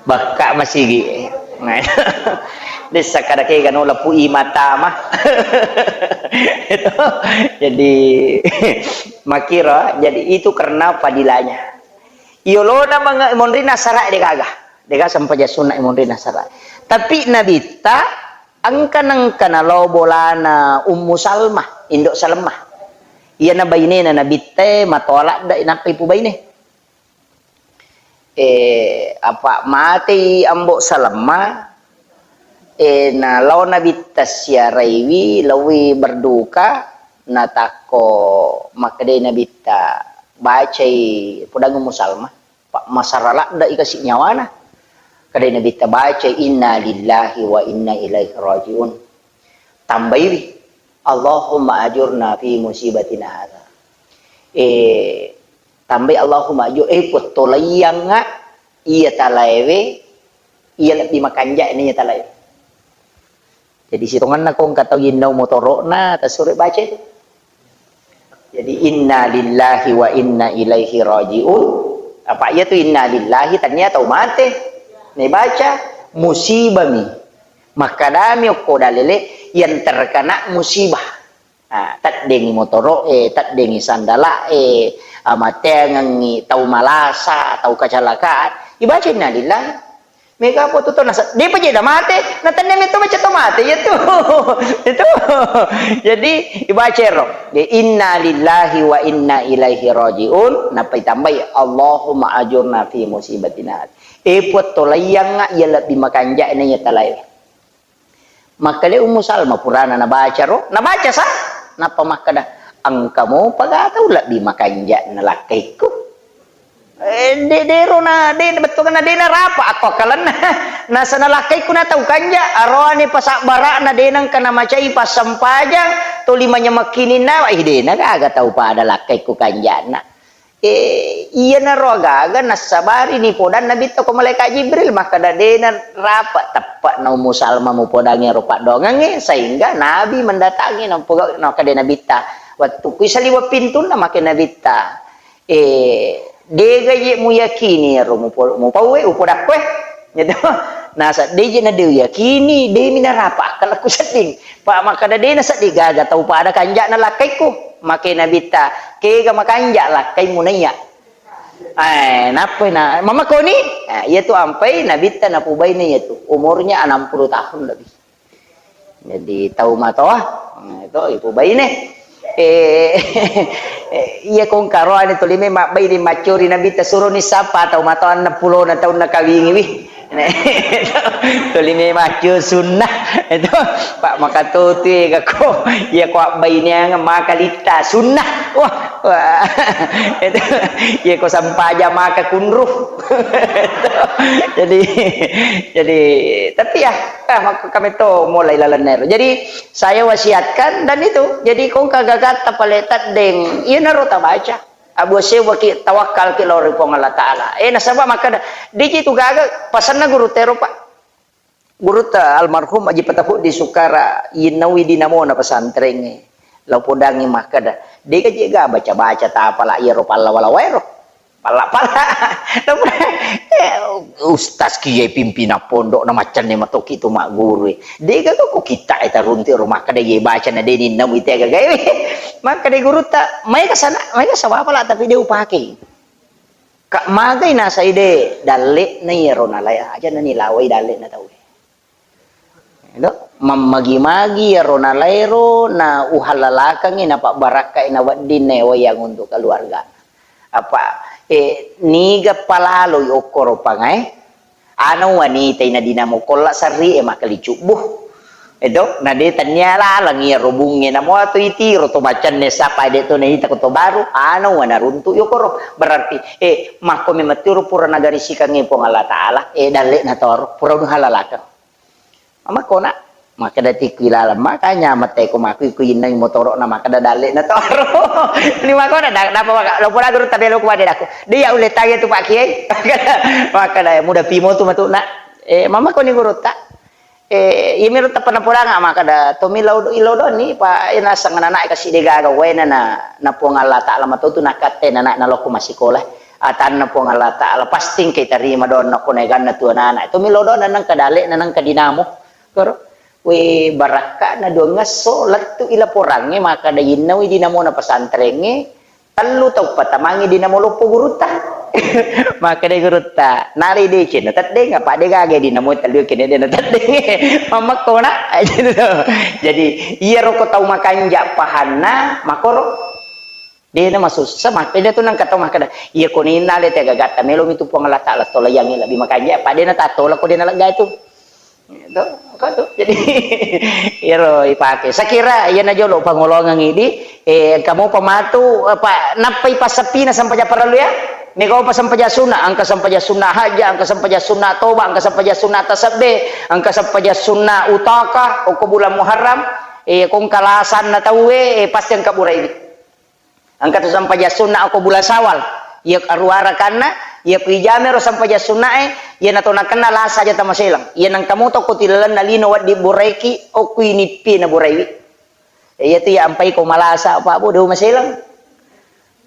Bakka masigi. Dessa kada kega no lapu i mata mah. Jadi, makira, jadi itu karena fadilahnya. Yolona manga-, monrina sara de gaga. De gaga sempajang sunna monrina sara. Tapi Nabitta engka nengka nalao bolana Ummu Salmah, indo Salmah. Iyana bainena Nabitta e matoa ladde nappa ipubaine. Eh, apa matei Ambo Salemma, eh, na lao Nabitta siaraiwi, laowi berduka, natakko makkedai Nabitta, bacai, podang Ummu Salma, pa-, masara ladde'i kasi nyawana. Kedai Nabitta bacai, "Inna lillahi wa inna ilaihi raji'un." Tambaiwi, "Allahumma ajurna fi musibatina hadza." Eh, tambai, "Allahumma ajur-," eh, pottolaiyangnga iya talaewe, iya lebbi makanja'na iya talaewe. Jadi sitongenna ko engka tau yinnau motoro'na, tasuro baca itu. Jadi, "Inna lillahi wa inna ilaihi raji'un." Apa iya tu inna lillahi, tania tau mate. Nibaca, musibami. Makkadami okko dalele yang terkena musibah. Nah, teddengi motoro e, teddengi sandala e, amateangengi tau malasa, tau kecelakaan. Ibaca inna lillahi. Mega apa tu tau nasa-, depa je da mate, na tenne metto baca to mate, iya tu. Itu. Jadi, ibaca ero. De, "Inna lillahi wa inna ilaihi raji'un." Nappa itambai, "Allahumma ajurna fi musibatina." E, Puang, tolaiyangnga iya lebbi makanja'na iya talae. Makkeda Ummu Salma purana nabaca ro, nabaca sa, nappa makkeda, "Engka mopa ga tau lebbi makanja'na lakkaikku?" Eh, de-, dero na, de, bettuanna de narapa akko akkalenna. Nasana lakkaikku na tau kanja, aroane pasabbara'na de nengka namacai passempajang, toli manyamekkininna, ih, de na gaga tau pada lakkaikku kanja'na. Eh, iyanaro agaga nassabari ni podang Nabitta ko Malaikat Jibril, makkeda, "De narapa teppe'na Ummu Salma mupodangi ero paddoangengnge," sehingga Nabi mendatangi, nampoga-, nakkeda Nabitta, "Wettukku isaliweng pintunna," makkeda Nabitta, "Eh, dega je muyakini ero mupo-, mupauwe, upodakkoe." Gitu. Nasa, "De je na de uyakini, de mi narapa akkalakku sedding." Pa makkeda, "De na sedding gaga tau pada kanja'na lakkaikku." Makkeda Nabitta, "Kega makanja lakkaimu naiya?" Eh, nappai na, mamakoni? Eh, iya tu ampai Nabitta napubaine iya tu. Umurnya enam puluh tahun lebih. Jadi, tau matoa, eh, to, ipubaine. Eh, eh, iya kong karoane tuli me mabbaine maccori Nabitta, suroni sapa tau matoa enam puluh na taunna kawingi wi. Tuli me maccu sunnah. Itu, Pak, maka tutu ega ko, iya ko abbaineang maka litta sunnah. Wah, wah. Itu, iya ko sampaja maka kunru. Jadi, jadi, tapi ya, ah, maka kami to mulai lalenna ero. Jadi, saya wasiatkan dan itu. Jadi, kong kagagatta pale teddeng, iyanaro tabaca. Abu sewwaki tawakkalki lao ri Puang Allah Ta'ala. Eh, nasaba makkeda, deji tu gaga pasenna guru tero, Pak. Gurutta almarhum Aji Patapuddi Sukara, yinnaui dinamona pesantrengnge. Lao podangngi makkeda, dega je ga baca-baca tapala iyaro pallawa-lawaero. Palla-palla. Lao podangngi, eh, ustaz kiai pimpinan pondok na maccanne matoki tu magguru. Dega ko kitta e taruntu ro makkeda ye baca na de ninnaui te gagae. Makkeda gurutta, maega sana, maega sawapala tapi de upakei. Ka magai nasai de, dalle'na iyaro nalae aja nanilawai dalle'na tauwe. Edo, mammagi-magi iyaro nalaero na uhallalakengngi, napabbarakkai na wedding naewai yang untuk keluarga. Apa, eh, niga palaloi okkoro pangae? Ana wanita ina dinamo kolla sarri e makkali cubbu. Edo, na de tania laleng iyaro bungnge, namo atu itiro to macanne sapa de to naita ko to baru, ana wana runtu yokoro. Berarti, eh, makko memang tiro pura nagarisikangnge Puang Allah Ta'ala, eh, dalle'na toro, pura uhalalakeng. Mamakko na, makkeda tikku ilaleng, makanya mate ko makku iku innai motoro na makkeda dalle'na toro. Ni makko na, da-, napa maka, lo pura guru tabelo ku ade dakku. Dia ulle tanya tu Pak Kiai. Makkeda muda pimo tu matu na. Eh, mamakko ni gurutta. Eh, iyamiro tappa napodanga makkeda, tommi lao do-, ilo doni, pa, eh, naseng anana'e kasi de gaga waena na, na Puang Allah Ta'ala matotu nakatte nana'na lokko massikola. Atanna Puang Allah Ta'ala, pasti engka tarima doanna ko naeganna tu anana. Tommi lao dona nengka dale'na nengka dinamo. Koro, we, barakka'na duangngesso, lettu i laporangnge makkeda yinnau i dinamona pesantrengnge, tellu tau patamangi dinamo loppo gurutta. Makkedai gurutta, nalai deceng na teddeng, apa de gaga dinamo tellu kene de na teddeng. Mammekko na. Jadi, iyaro ko tau makanja pahanna, makoro. Dena masussa, makkeda tu nangka tau makkeda, iya ko ninna le te gagatta melo mi tu Puang Allah Taala tolayangi lebbi makanja, pa dena tatola ko dena lega itu. Itu, engka tu. Jadi, iyaro ipake. Sakira iyana jolo pangolongang idi, eh, engka mopa matu, apa, nappai passeppina sempajang parellu ya? Mega opa sempajang sunna, engka sempajang sunna hajja, engka sempajang sunna toba, engka sempajang sunna tasabbe, engka sempajang sunna utaka, okko bulan Muharram, eh, ko engka lasanna tauwe, eh, pasti engka buraiwi. Engka tu sempajang sunna okko bulan Syawal. Iya aruarakanna, iya ku ijamai ro sempajang sunnae, iya nato nakenna lasa aja tamaselang. Iya nengka moto ko tilalenna lino wedding buraiki, okko inippi na buraiwi. Iya tu iya ampai ko malasa, Pak Bu, de maselang.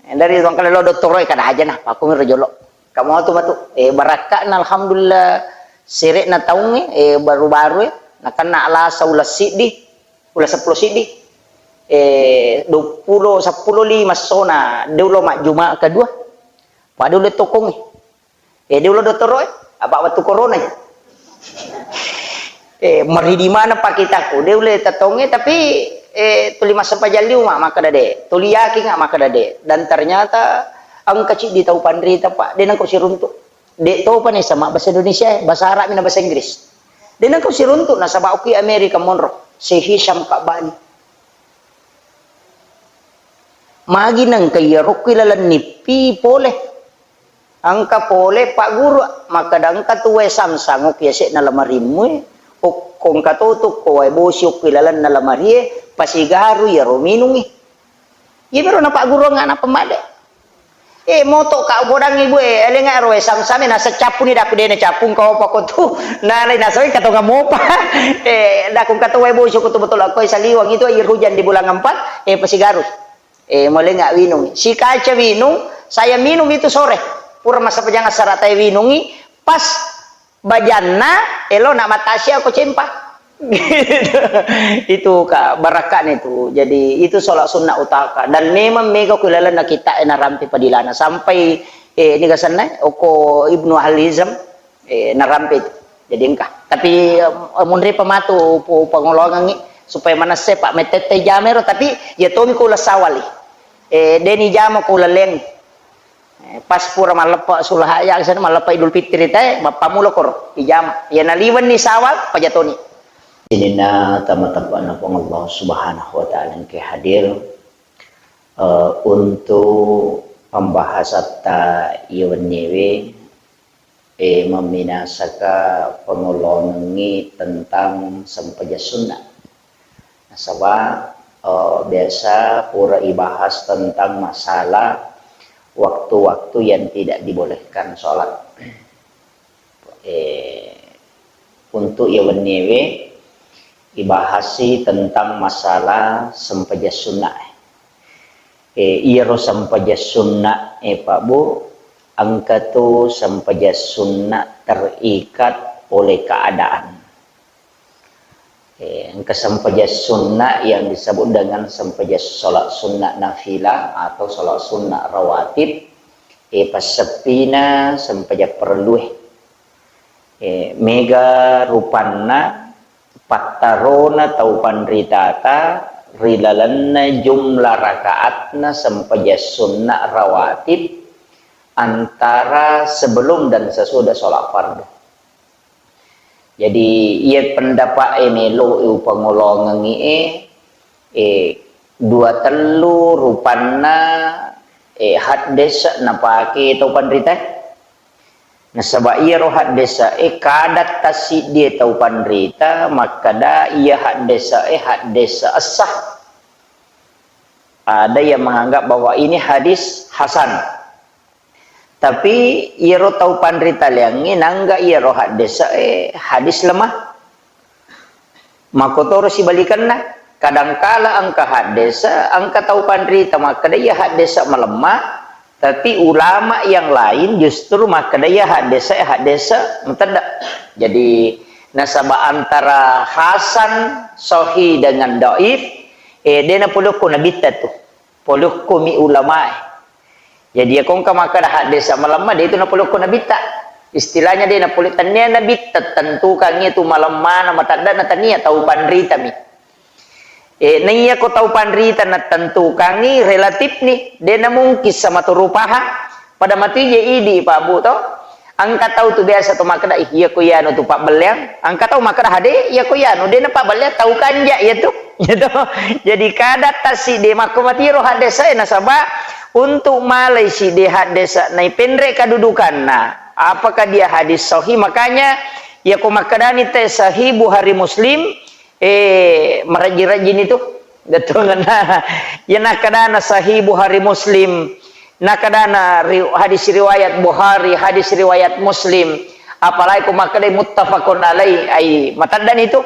Dari tongkale lo dottoro kada aja nah, pakku miro jolo. Kamu tu matu, eh, barakka'na alhamdulillah sere'na taungnge, eh, baru-baru, eh, nakenna lasa uleng siddi, uleng seppulo siddi, eh, duappulo, seppulo lima sona, de ulo majjuma kedua, pada ulo tokongnge, eh, de ulo dottoro, eh, apa waktu corona ya. Eh, meridi mana pakitaku, de ulo tetongnge, tapi, eh, tuli massempajang liu ma, makkeda de, tuli yakin ma, makkeda de, dan ternyata engka ciddi tau panrita, Pak, de nengka siruntuk. De topa ni sama bahasa Indonesia, eh, bahasa Arab na bahasa Inggris. De nengka siruntuk nasaba okki Amerika monro. Syekh Hisham Ka'bani. Magi nengka iya rokki laleng nippi pole. Engka pole Pak Guru, makkeda engka tu wae samsang okki yase'na lamarimmu, eh. Okko engka totu ko wae bosi okki lalenna lamarie, pasigaru iyaro minungi. Iya mero na Pak Guru ngana pemade. Eh, moto ka upodangngi, Bu, eh, elenga ro wae samsame, naseng cappuni daku dena cappung kau apa ko tu. Nalai naseng katonga mopa. Eh, daku kato wae bosi ko tu betul aku saliwang itu air hujan di bulan empat, eh, pasigaru. Eh, molenga winung. Sikaca winung, saya minum itu sore. Pura masa pejang asaratai winungi, pas bajanna, elo na matasia ko cempa. Itu ka barakka'na itu. Jadi itu sholat sunnah utaka. Dan memang mega ku lalenna kita ena rampe padilana sampai, eh, ini gasanna, oko Ibnu Halizam, eh, narampe itu. Jadi engka. Tapi, eh, munri pematu pu-, pangolongangi supaya manesse Pak mettette jamero, tapi ya tomi ku lessawali. Eh, deni jama ku leleng. Eh, pas pura malleppa sulaha ya, sana malleppa Idul Fitri te, mappamulo koro, ijama. Ya naliwenni Sawal, pajatoni. Sininna tama-, tappana Puang Allah Subhanahu wa Ta'ala engke hadir, eh, untuk pembahasatta iya wenniewe, eh, memminasaka pengolongengi tentang sempajang sunnah. Nasaba, eh, biasa pura ibahas tentang masalah waktu-waktu yang tidak dibolehkan sholat. Eh, untuk iya wenniewe, ibahasi tentang masalah sempajang sunnah. Eh, iyaro sempajang sunnah, eh, Pak Bu, engka tu sempajang sunnah terikat oleh keadaan. Eh, engka sempajang sunnah yang disebut dengan sempajang sholat sunnah nafilah atau sholat sunnah rawatib, eh, passeppina sempajang parellue. Eh, mega rupanna pattarona tau panritata ri lalenna jumlah rakaatna sempajang sunnah rawatib antara sebelum dan sesudah sholat fardu. Jadi, iya pendapat e melo upangolongengi e, eh, dua tellu rupanna, eh, haddesa napake tau panrita. Nasaba iyaro haddesa e kada tassiddie tau panrita makkeda iya haddesa e haddesa essah. Ada yang menganggap bahwa ini hadis hasan. Tapi iyaro tau panrita liangnge nangga iyaro haddesa e hadis lemah. Makkotoro sibalikenna, kadangkala engka haddesa, engka tau panrita makkeda iya haddesa malemma, tapi ulama yang lain justru makkeda iya haddesa, haddesa matedda. Jadi nasaba antara hasan, sahih dengan dhaif, eh, de napolokko nabitta tu. Polokko mi ulamae. Jadi, iya ko engka makkeda haddesa malemma, de itu napolokko nabitta. Istilahnya de napole, tennia nabitta tentukan itu malemmana, matedda na tennia tau panritami. Eh, naiya ko tau panrita nattentukangngi relatifni, de namungkin sama turu pahang. Pada matu je idi, Pak Bu, to. Engka tau tu biasa to makkeda, "Ih, iya ko iyanu tu pabbelleang." Engka tau makkeda, "Hade, iya ko iyanu, de na pabbelleang, tau kanja iya tu." Gitu. Jadi kada tassiddi makko matiro haddesae, nasaba untuk malai siddi haddesa naipenre kedudukanna. Apakah dia hadis sahih? Makanya, iya ko makkedani te Sahih Bukhari Muslim, Eh, marejji-rejjini tu. Bettuanna. Iya nakkadana Sahih Bukhari Muslim, nakkadana ri-, hadis riwayat Bukhari, hadis riwayat Muslim. Apalagi ko makkedai muttafaqun alaih, ai mataddani tu.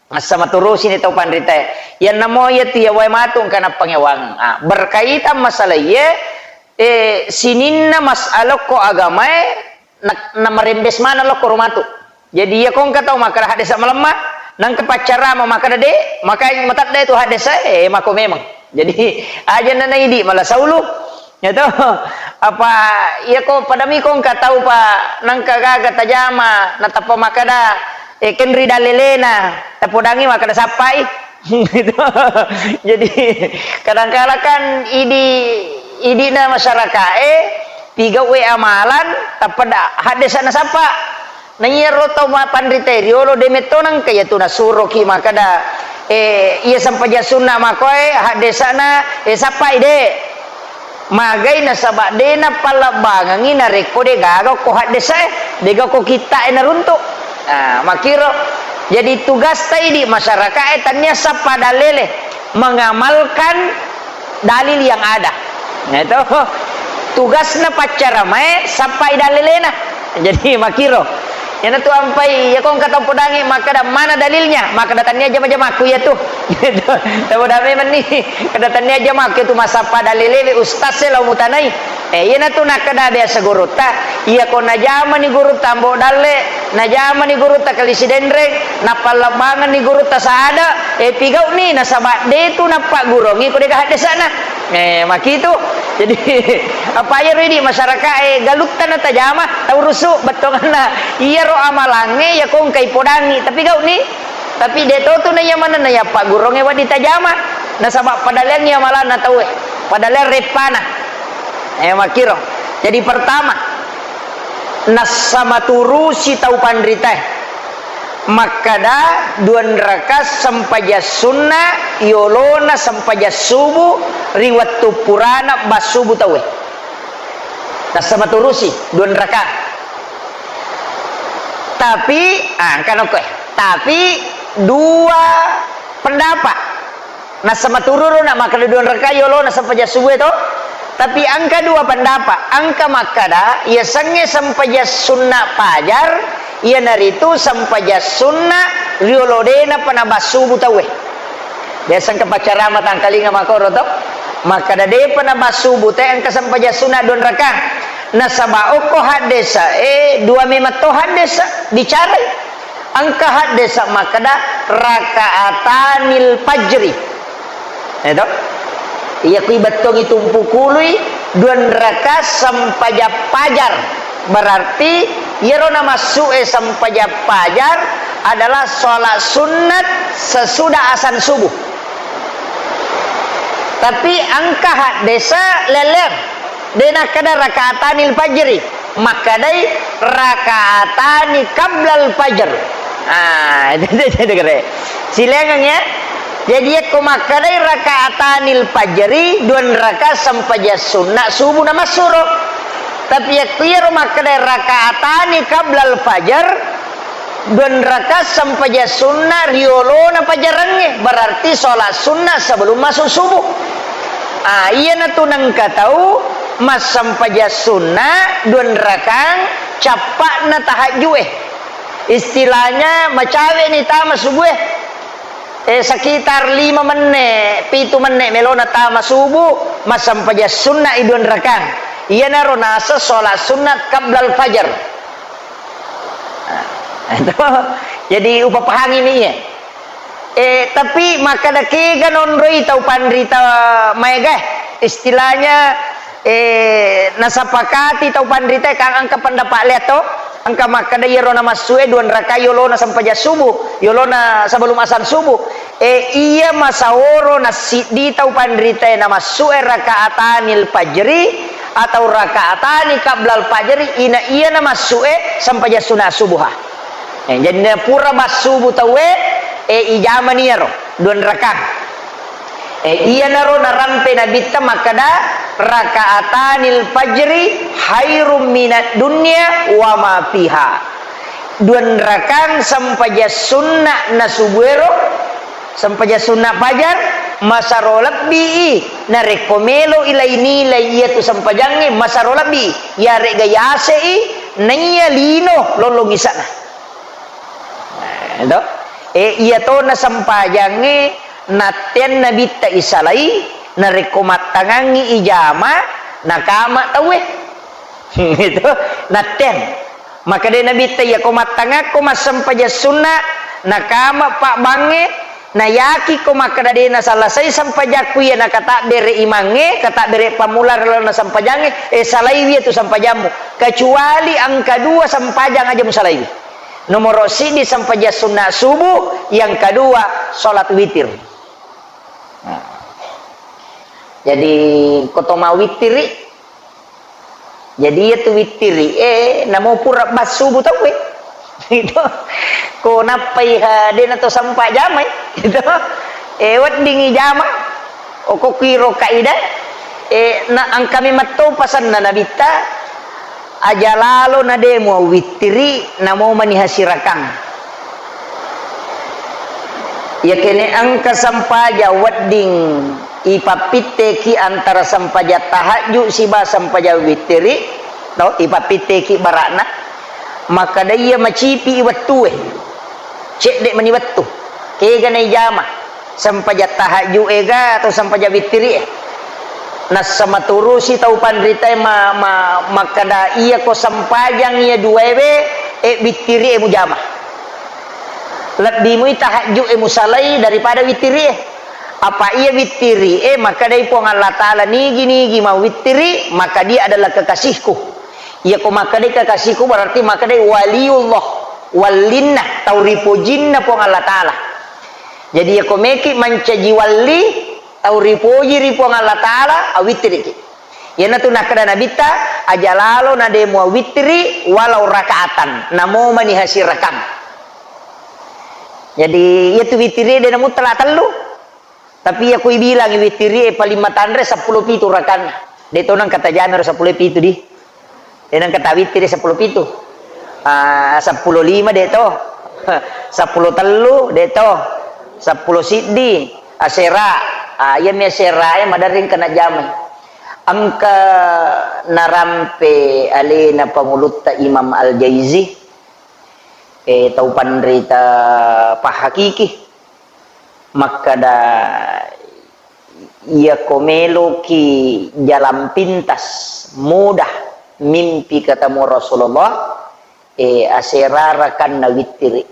Massa maturusini tau panritae. Iyanna mo iya tu iya wae matu engka nappangewang. Ah, berkaitan masalah iye, eh, sininna masalah ko agamae, na-, namarembes maneng lokko ro matu. Jadi, iya ko engka tau makkeda haddesa malemma, nangka paccarama makkeda de, maka matadde tu haddesa, eh, mako memang. Jadi, aja na naidi mala saulu. Ya to, apa, iya ko padami ko engka tau pa nangka gaga tajama, natappa makkeda, eh, kenri dalelena, tapodangi makkeda sappai. Gitu. Jadi, kadangkala kan idi, idina masyarakae, pigau'e amalan, tappa da-, haddesa nasappa. Na iyaro tau ma-, panritae riolo de metto nangka iya tu nasuroki makkeda, eh, iya sempajang sunna makoe, haddesana, eh, sappai de. Magai nasaba de napallebbangengi narekko de gaga ko haddesae, de gaga ko kitta'e naruntu. Ah, makkiro. Jadi tugasta idi masyarakae tania sappa dalele, mengamalkan dalil yang ada. Nah, itu tugasna paccaramae sappai dalelena. Jadi makkiro. Iyanatu ampai, iya ko engka tau podangi makkeda, "Mana dalilnya?" Makkeda, "Tania jama-jamakku iya tu." Tau podangi menni. Kada tania jama ke tu massappa dalelewe ustaz e lao mutanai. Eh, iyanatu nakkeda biasa gurutta. Iya ko najamani gurutta Ambo Dalle, najamani gurutta Kali Sidenreng, nappallebbangenni gurutta Saada, eh, pigau'ni nasaba de tu nappaggurongi ko de gaga haddesana. Eh, makitu. Jadi, apa iyaro idi masyarakae galutta natajama, tau rusu, bettuanna. Iyaro amalangnge iya ko engkai podangi, tapi gau'ni. Tapi de to tu naiya manenna iya paggurongnge wedding tajama. Nasaba padaleangngi amalanna tauwe. Padaleang reppana. Eh, makkiro. Jadi pertama, nassa maturusi tau panritae. Makkeda duanraka sempajang sunna yolona sempajang subu ri wettu purana bassubu tauwe. Nassa maturusi duanraka. Tapi, ah, engka nokkoe. Tapi dua pendapat. Nassa matururu na makkeda duanraka yolona sempajang subu e to. Tapi engka dua pendapat. Engka makkeda, iya sengnge sempajang sunna pajar, iyanaritu sempajang sunna riolo de napa nabassubu tauwe. Biasa engka paccarama tangkalinga makkoro to. Makkeda depa nabassubu te engka sempajang sunna duanraka. Nasaba okko haddesa, eh, dua memang to haddesa bicarai. Engka haddesa makkeda rakaatanil fajri. Eh, to? Iya kui bettongi tumpu kului duanraka sempajang pajar. Berarti iyaro namassu'e sempajang pajar adalah sholat sunnat sesudah asan subuh. Tapi engka haddesa lelleng. De nakkeda rakaatanil fajri, makkedai raka'atani qablal fajr. Ah, itu, itu, itu kere. Silaingengngi ya. Jadi yakko makkedai raka'atanil fajri, duanraka sempajang sunna subuh namassuro. Tapi yakko iyaro makkedai raka'atani qablal fajr, duanraka sempajang sunna riolona pajarengnge, berarti sholat sunna sebelum masuk subuh. Ah, iyanatu nengka tau massempajang sunna duanrakang cappa'na tahajju'e. Istilahnya macawe'ni tama subuhe. Eh, sekitar lima menne, pitu menne melona tama subuh, massempajang sunna i duanrakang. Iyanaro naseng sholat sunnat qablal fajar. Nah, itu. Jadi, upapahangi mi iya. Eh, tapi makkeda kega nonroi tau panrita maega, istilahnya, eh, nasapakati tau panrita kang engka pendapat lea to, Engka makkeda iyaro namassu'e dua rakaat yolona sempajang subuh, yolona sebelum azan subuh. E, iya masaoro nassiddi tau panritae namassu'e rakaatanil fajri atau rakaatani qablal fajri, ina iya namassu'e sempajang sunna subuha. E, jadi napura bassubu tauwe, e, ijamani iyaro dua rakaat. E, iyanaro narampe Nabitta makkeda, "Rakaatanil fajri khairum minad dunya wa ma fiha." Dua rakang sempajang sunna na subuero, sempajang sunna fajar, masaro lebbi i narekko melo i lai nilai iyatu sempajangnge, masaro lebbi i, iyare'ga yase i naiya lino lollong isa'na. Nah, to? E, iya tona sempajangnge natteang Nabitta isalai, narekko mattangangngi ijama, nakama tauwe. Itu, natteang. Makkeda Nabitta, "Iyako mattangakko massempajang sunna, nakama pabbangnge, nayakiko makkeda de nasalasai sempajakku iya nakatabbere imangnge, katabbere pammula ri lalenna sempajangnge, e, salaiwi iyatu sempajammu. Kecuali engka dua sempajang aja musalaiwi." Nomoro siddi sempajang sunna subuh, yang kedua salat witir. Nah. Jadi, ko to mawittiri, jadi iyatu wittiri, eh, namo pura bassubu tauwe. Itu. Ko nappai ha, de na to sempa jamai. Itu. Eh, weddingi jama. Okokiro kaidah, eh, na engka memetto pasanna Nabitta, aja lalo na de muawittiri, namo maniha sirakang. Iyakene engka sempajang wedding ipappitteki antara sempajang tahajud siba sempajang wittiri, to, ipappitteki barakna, makkeda iya macipi wettue. Cedde mani wettu. Kega naijama? Sempajang tahajud ega atau sempajang wittiri e? Nassa maturusi tau panritae ma-, ma-, makkeda, "Iyako sempajang iya duaewe, e, wittiri e mujama. Lebbi mui tahajud e musalai daripada wittiri e." Apa iya wittiri e makkedai Puang Allah Ta'ala, "Nigi-nigi mawittiri, maka dia adalah kekasihku." Iyako makkedai kekasihku berarti makkedai waliullah, wallinna, tau ripojinna Puang Allah Ta'ala. Jadi, iyako meki mancaji walli, tau ripoji ri Puang Allah Ta'ala, awittiriki. Iyanatu nakkeda Nabitta, "Aja lalo na de muawittiri walau rakaatan, namo maniha sirakang." Jadi, iyatu wittiri de namuttala tellu. Tapi iyako ibilangi wittiri e paling matanre seppulo pitu rakanna. De to nangka tajamai ro seppulo pitu di. De nangka tawittiri seppulo pitu. Ah, seppulo lima de to. Seppulo tellu de to. Seppulo siddi asera. Ah, iyami asera e maderri engka najamai. Engka narampe alena pangulutta Imam Al-Jaizi, eh, tau panrita pahakiki. Makkeda, iyako meloki jalan pintas, mudah mimpi ketemu Rasulullah, eh, asera rakanna wittiri.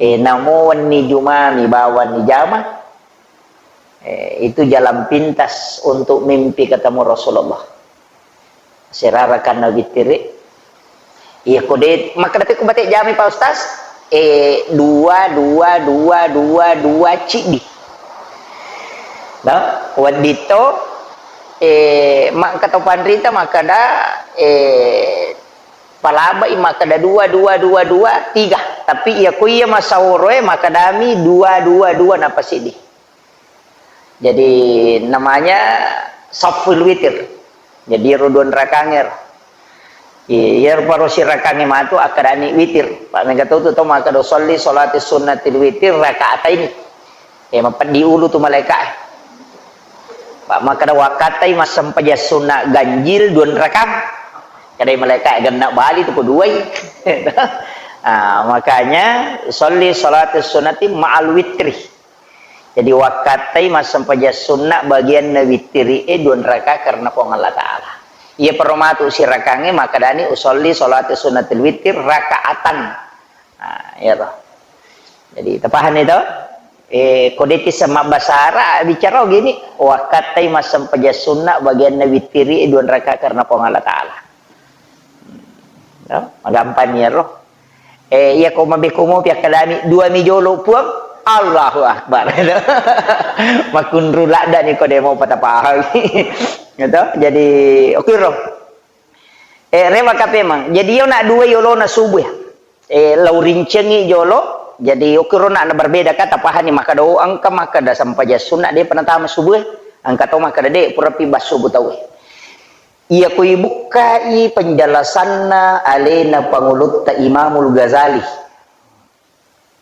Eh, namo wenni jumami bawang nijama, eh, itu jalan pintas untuk mimpi ketemu Rasulullah. Serarakanna wittiri. Iya, ko de, makkeda pekko bate jami, Pak Ustaz? Eh, dua, dua, dua, dua, dua, ciddi. Nah, wedditto, eh, makkeda panrita, makkeda, eh, palabai, makkeda dua, dua, dua, dua, tiga. Tapi iya ko iya masaworoe, makkedami dua, dua, dua, napa siddi. Jadi, namanya saful witir. Jadi, ro dua rakange ro. I-, iya paro sirakange matu akkedani witir. Pak mega tu tu to makkeda usolli sholati sunnatil witir rakaataini. Ya, mapeddi ulu tu malaika. Pak makkeda wakkatai massempajang sunna ganjil dua rakang. Kedai malaika genna bali tu ko duai. Ah, makanya usolli sholati sunnati ma'al witri. Jadi, wakkattai massempajang sunna bagianna wittiri'e dua raka karena Puang Allah Ta'ala. Iya paro matu sirakangnge makkedani, "Usolli sholati sunnatil wittir rakaatan." Nah, iya toh. Jadi, tapahani toh? Eh, ko de'ti sema bahasa Arab, bicara gini, "Wakkattai massempajang sunna bagianna wittiri'e dua raka karena Puang Allah Ta'ala." No? Magampang ni ero. Eh, iya ko mabeko mopi akkadami, dua mi jolo Puang, Allahu Akbar. Makkunru ladda ni ko demo patapahang. Gitu. Jadi, oke ro. Eh, rewa kape mang. Jadi, yo nak dua yolo na subuh ya. Eh, lau rincengi jolo. Jadi, oke ro nak na berbeda kata pahani maka do angka maka da sampajang sunna de penatama subuh. Angka to maka da de pura pi bas subuh tau. Iya ko ibukkai penjelasanna alena Pangulutta Imamul Ghazali.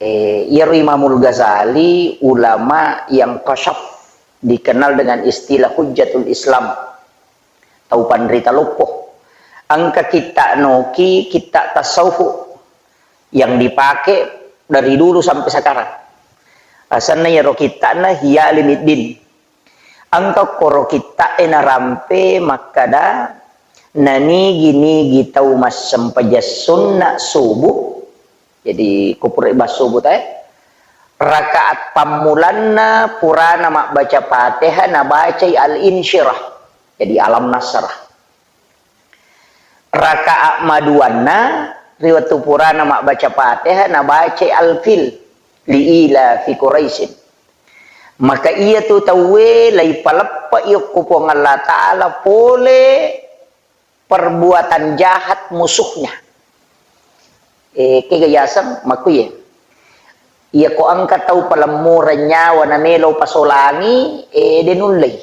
Eh, iyaro Imamul Ghazali ulama yang kasyaf, dikenal dengan istilah Hujjatul Islam. Tau panrita loppo. Engka kitta noki, kitta tasawuf yang dipakai dari dulu sampai sekarang. Asanna iyaro kittana Ihya Ulumuddin. Engka koro kitta'e narampe makkada, nanigi-nigi tau massempajang sunna subuh, jadi ko pura ibas subuh tae, rakaat pammulanna purana mabbaca Fatihah nabacai Al-Insyirah, jadi Alam Nasrah. Rakaat maduanna ri wettu purana mabbaca Fatihah nabacai Al-Fil, li ila fi Quraisyin. Maka iyatu tauwe laipaleppe'i okko Puang Allah Ta'ala pole perbuatan jahat musuhnya. Eh, kega yaseng makuye. Iya ko engka tau palemmureng nyawa namelo pasolangi, eh, de nullei.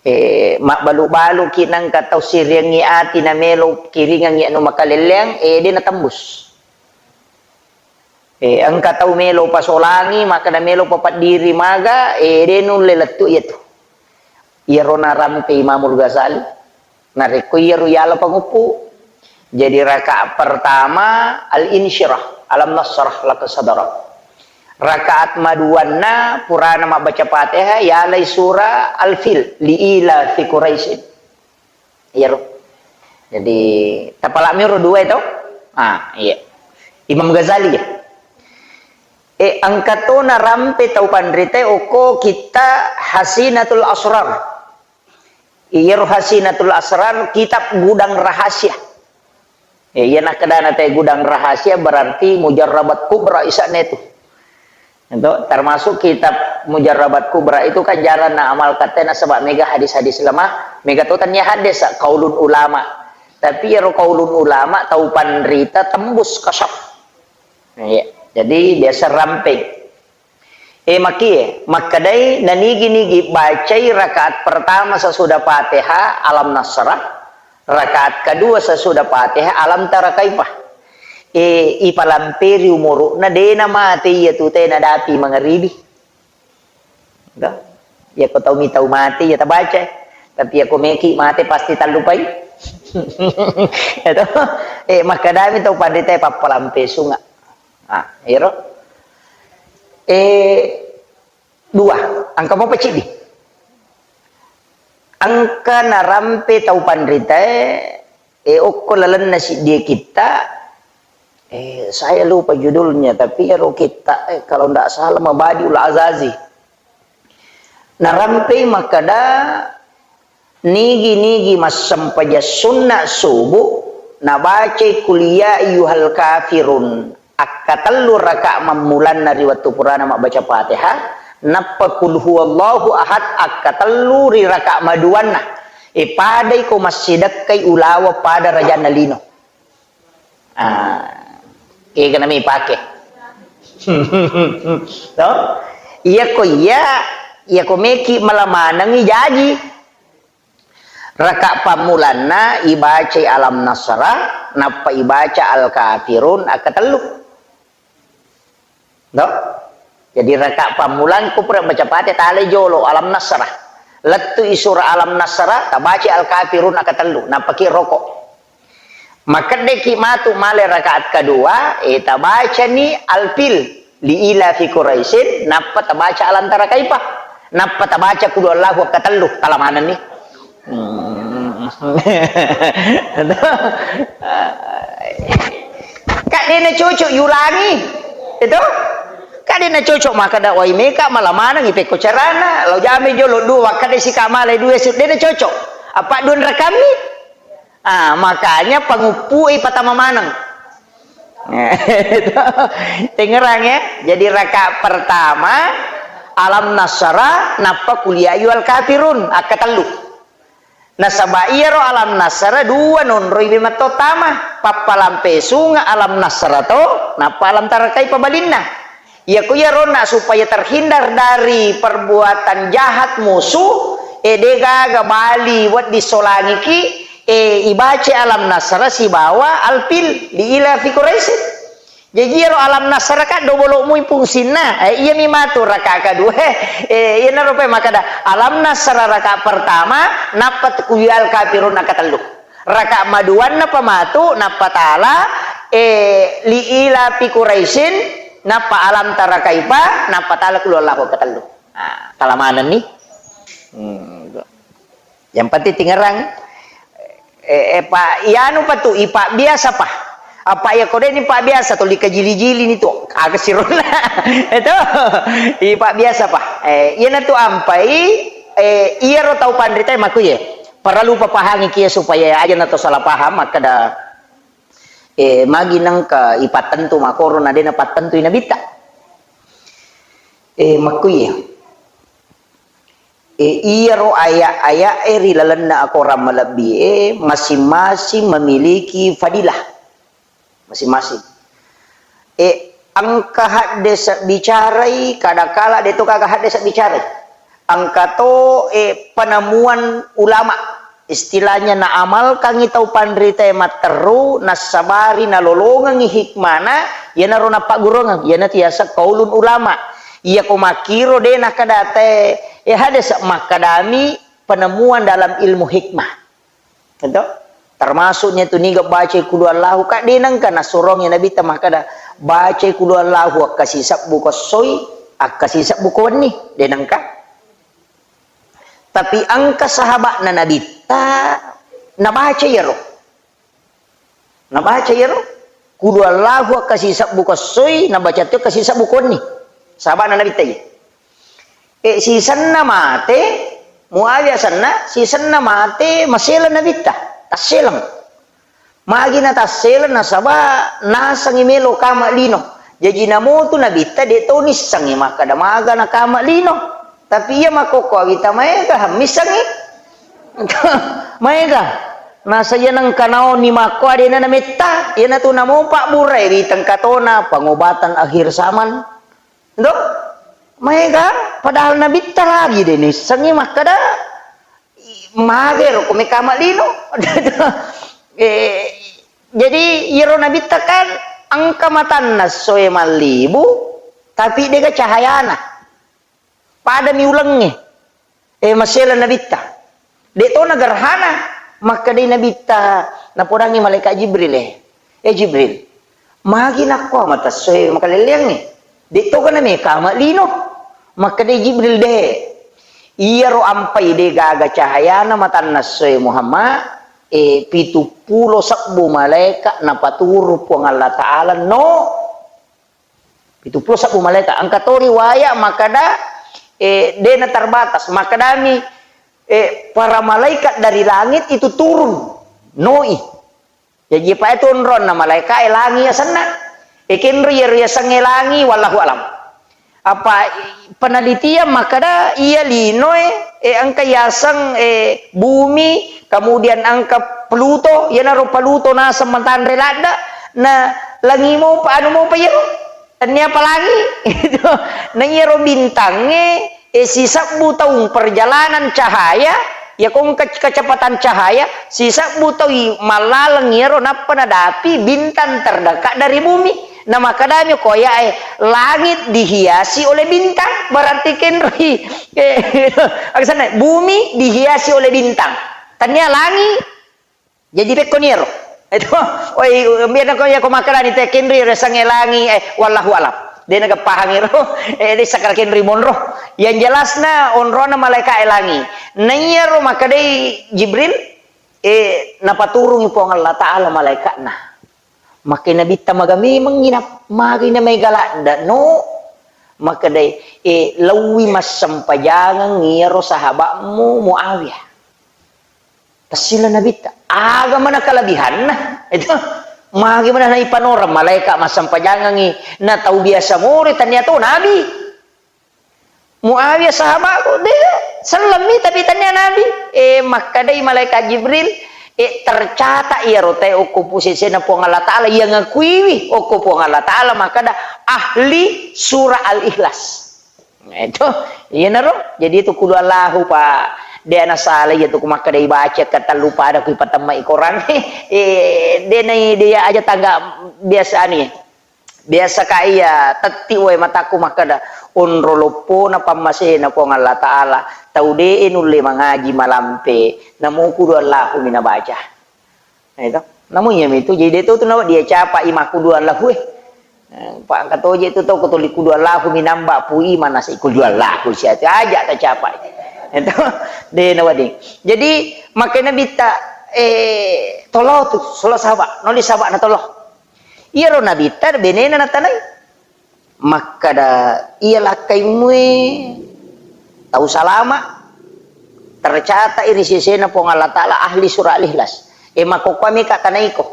Eh, mabbalu-baluki nangka tau siriangngi ati namelo kiringangngi anu makalelleang, eh, de natembus. Eh, engka tau melo pasolangi, maka namelo papaddiri maga, eh, de nulle lettu iyatu. Iyaro narampe Imamul Ghazali. Narekko iyaro yala panguppu. Jadi rakaat pertama Al-Insyirah, Alam Nasrah laka sadrak. Rakaat maduanna purana mabbaca Fatihah, yalai surah Al-Fil, li ila fi Quraisyin. Iyaro. Jadi, tapalami ro dua itu. Ah, iya. Imam Ghazali ya. Eh, engka to narampe tau panrita okko kitta Hasinatul Asrar. Iyaro Hasinatul Asrar kitab gudang rahasia. Eh, iya nakkedana te gudang rahasia berarti mujarrabat kubra isane tu. Itu termasuk kitab Mujarrabat Kubra itu kan jarang na amal katena sebab mega hadis-hadis lemah, mega to tania hadis kaulun ulama. Tapi iyaro kaulun ulama tau panrita tembus kasyaf. Iya. Jadi biasa ramping. Eh, makie, makkedai nanigi-nigi bacai rakaat pertama sesudah Fatihah Alam Nasrah, rakaat kedua sesudah Fatihah Alam Tara Kaifah. Eh, ipalamperi umuru'na, dena mate iya tu tena dapi mangaribi. Dah. Ya ko tau mi tau mate ya tabaca. Tapi ya ko meki mate pasti tallupai. Itu. Eh, makkadami tau pandita pappalampe sunga. Ah, ero. Eh, dua. Engka mo pacidi. Engka narampe tau panritae, eh, okko lalenna siddie kitta, eh, saya lupa judulnya, tapi ero kitta, eh, kalau ndak salah Mabadiul Azazi. Narampei makkada, nigi-nigi massempajang sunna subuh, nabacai Qul ya ayyuhal kafirun akkatellu raka mammulanna ri wettu purana mabbaca Fatihah, nappa Qul huwallahu ahad akkatellu ri raka maduanna. E, padai ko massidekkai ulawa pada rajanna lino. Ah, kega nami pake. To? Iya ko iya, iya ko meki mala manengi jaji. Raka pammulanna ibacai Alam Nasrah, nappa ibaca Al-Kafirun akkatellu. To? Jadi raka pammulang ko pura baca Fatihah, talai jolo Alam Nasrah. Lettu i surah Alam Nasrah, tabaca Al-Kafirun akkatellu, nappaki roko. Makkeddeki matu male rakaat kedua, eh, tabacani Al-Fil, li ila fi Quraisyin, nappa tabaca Alam Tara Kaifa, nappa tabaca Qul huwallahu akkatellu, talamanenni. Hmm. Kak dena cocok yulangi. Itu? Kak dena cocok makkada wai meka mala maneng ipekko carana, lo jame jolo dua, wakkada sika male dua, dena cocok. Apa dua rakammi? Ah, makanya panguppu'i patama maneng. Tengerang ya. Jadi rakaat pertama alam nasara, nappa kulia ayyuhal kafirun, akkatellu. Nasaba iyaro alam nasara dua nonroi be mattottama, pappalampe sunga alam nasara to, nappa alam tarakai pabalinna. Iyako iyaronna supaya terhindar dari perbuatan jahat musuh, e, de gaga bali wedding solangiki, e, ibaca alam nasara sibawa alfil li ila fi Quraisy. Jaji iyaro alam nasara ka dobolo mui fungsinna. E, iyami matu raka kedua. E, iyanaro pe makkeda alam nasara raka pertama, nappa kulial kafirun akkatellu. Raka maduanna pa matu, nappa tala, e, li ila fi Quraisyin, nappa alam tara kaifa, nappa tala qul huwallahu akkatellu. Nah, tala manenni. Hmm. Yang penting tingerang. Eh, eh, pa, ianu pa tu, ipa biasa pa. Apa ya kode ni pa biasa tu, lika jili-jili ni tu. Aga sirona. Itu. Ipa biasa pa. Eh, iyana tu ampai, eh, iyaro tau panrita maku ye. Perlu papahangi kia supaya aja na to salah paham, makkeda, eh, magi nengka ipattentu makoro na dena pattentu nabitta. Eh, maku ye. E, iyaro aya-aya'e ri lalenna akorang malebbi'e masing-masing memiliki fadilah. Masing-masing. E, engka haddese bicarai, kadakala de to gaga haddese bicarai. Engka to, e, penemuan ulama. Istilahnya naamalkangngi tau panritae matteru, nassabari nalolongengngi hikmana, iyanaro nappagguruangeng, iyanatu yaseng qaulun ulama. Iyako makkiro de nakkeda te, eh, hadese makkedami penemuan dalam ilmu hikmah. Gitu? Termasuknya tu niga baca qul huwallahu, ka de nengka nasurong ya Nabitta makkeda, baca qul huwallahu akkasisebbu ko essoi, akkasisebbu ko wenni, de nengka. Tapi engka sahaba'na Nabitta nabaca iyaro. Nabaca iyaro. Qul huwallahu akkasisebbu ko essoi, nabaca to akkasisebbu ko wenni. Sahaba'na Nabitta iya. E, sisenna mate, Muawiyah senna, sisenna mate, maseleng Nabitta. Tasseleng. Magi natasseleng nasaba nasengngi melo kama lino. Jaji namotu Nabitta de to nissengngi makkeda maga nakama lino. Tapi iya makkokko awita maega missengngi. Maega. Nasa iya nengka naoni makko adena nametta, iyanatu namopa burai ri tengkatona pengobatan akhir zaman. Ndo? Maega, padahal Nabitta lagi de nissengngi makkeda, "Magero ko mekama lino." Eh, jadi iyaro Nabitta kan engka matanna essoe mallibu, tapi dega cahayana. Padami ulengnge. Eh, maseleng Nabitta. De to nagerhana, makkedai Nabitta, napodangngi malaikat Jibril, eh, "Eh, Jibril, magi nakko mata essoe makalelleangnge? De to gana mekama lino?" Makkedai Jibril, "De. Iyaro ampai de gaga cahayana matanna essoe Muhammad, eh, pitu pulo sebbu malaikat napaturung Puang Allah Ta'ala no." Pitu pulo sebbu malaeka. Engka to riwaya makkeda, eh, dena terbatas. Makkedami, eh, para malaikat dari langit itu turun. Noi. Jaji, pa itu onronna malaeka e langi asenna. E, kenro iyaro yasengnge langi, wallahu alam. Apa, penelitian makkeda iya linoe, eh, engka yaseng, eh, bumi, kemudian engka Pluto, iyanaro Pluto naseng matanre ladde, na langi mopa, anu mopa iyaro. Tennia pelangi. Na iyaro bintangnge, eh, sisebbu taung perjalanan cahaya, iya ko engka kecepatan cahaya, sisebbu taui mallaleng iyaro nappa nadapi bintang terdekat dari bumi. Na makkedami ko ayae, langit dihiasi oleh bintang, berarti kenroi. Eh, aksanna, bumi dihiasi oleh bintang. Tennia langi, jadi pekkoni ero. Itu, oi, biar ko ya ko makkedani te kenroi resangnge langi, eh, wallahu alam. De naga pahang ero, eh, de sakal kenroi monro. Yang jelasna onrona malaeka e langi. Na iyaro makkedai Jibril, eh, napaturungi Puang Allah Ta'ala malaekatna. Makkedai Nabitta, "Maga memengngi na-, magai na mega ladde no?" Makkedai, "Eh, laowi massempajangeng iyaro sahabatmu Muawiyah." Tassila Nabitta. Aga mana kelebihanna? Itu. Magi mana naipanoreng malaika massempajangengngi na tau biasa mori tania to Nabi. Muawiyah sahabatku, de sellemmi tapi tania Nabi. Eh, makkedai malaikat Jibril, eh, tercatat iyaro tae okko pusesena Puang Allah Ta'ala yang ngakuiwi okko Puang Allah Ta'ala makkeda ahli surah Al-Ikhlas. Itu, iyanaro. Jadi itu kudu Allahu, Pak. De ana salah iya tu ku makkeda ibaca ketellu pada ku ipatemmai Quran. Eh, de nai de aja tangga biasa anu ya. Biasa ka iya tetti wae mataku makkeda onro loppona pammasena Puang Allah Ta'ala. Tau de nulle mangaji malampe. Namo kudu Allahu mina baca. Nah, itu. Namu iya mitu, jadi de tu tu nawa dia capa i makkudu Allahu eh. Eh, Pak engka toje tu tau ko tuli kudu Allahu minamba pui mana si kudu Allahu sia tu aja ta capa. Itu de nawa ding. Jadi makanya Nabitta eh tolo tu, solo sahabat, noli sahabat na tolo. Iyaro Nabitta benena natanai. Makkeda, "Iya lakkaimmu e tau salama, tercatat i ri sesena Puang Allah Ta'ala ahli surah Al-Ikhlas." E, makkokkoami ka tanaiko.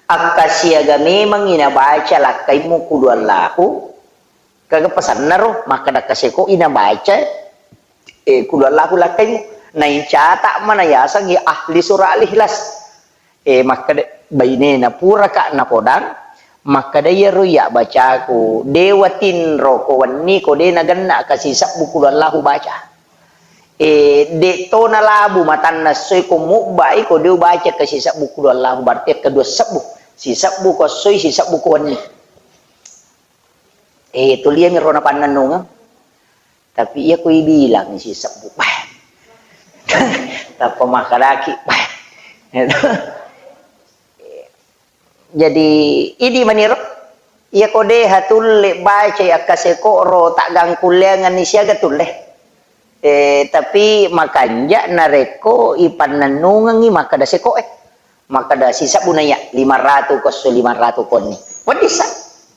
Akkasiaga memangngi nabaca lakkaimmu kudu Allahu, kaga pasanna ro, makkeda kaseko i nabaca, e, kudu Allahu lakkaimmu. Naicatat mana yasengngi ahli surah Al-Ikhlas. Eh, makkeda bainena, "Puraka napodang?" Makkeda, "Iyaro iya bacaku, de watinro ko wenni ko de nagenna ka sisebbu kudu Allahu baca." Eh, de to nalabu matanna essoi ko mubbai ko de ubaca ka sisebbu kudu Allahu, berarti kedua sebbu. Sisebbu ko essoi, sisebbu ko wenni. Eh, tuliami ro napannennungeng. Tapi iya ko ibilang sisebbu, bah. Tappa makkedaki, bah. Jadi, idi maniro, iya ko de hatulle baca akkaseko ro taggangkulleangenni siaga tulle. Eh, tapi makanja narekko ipannennungengi makkeda seko e. Makkeda sisebbu naiya, lima ratu ko esso, lima ratu konni. Peddi sa,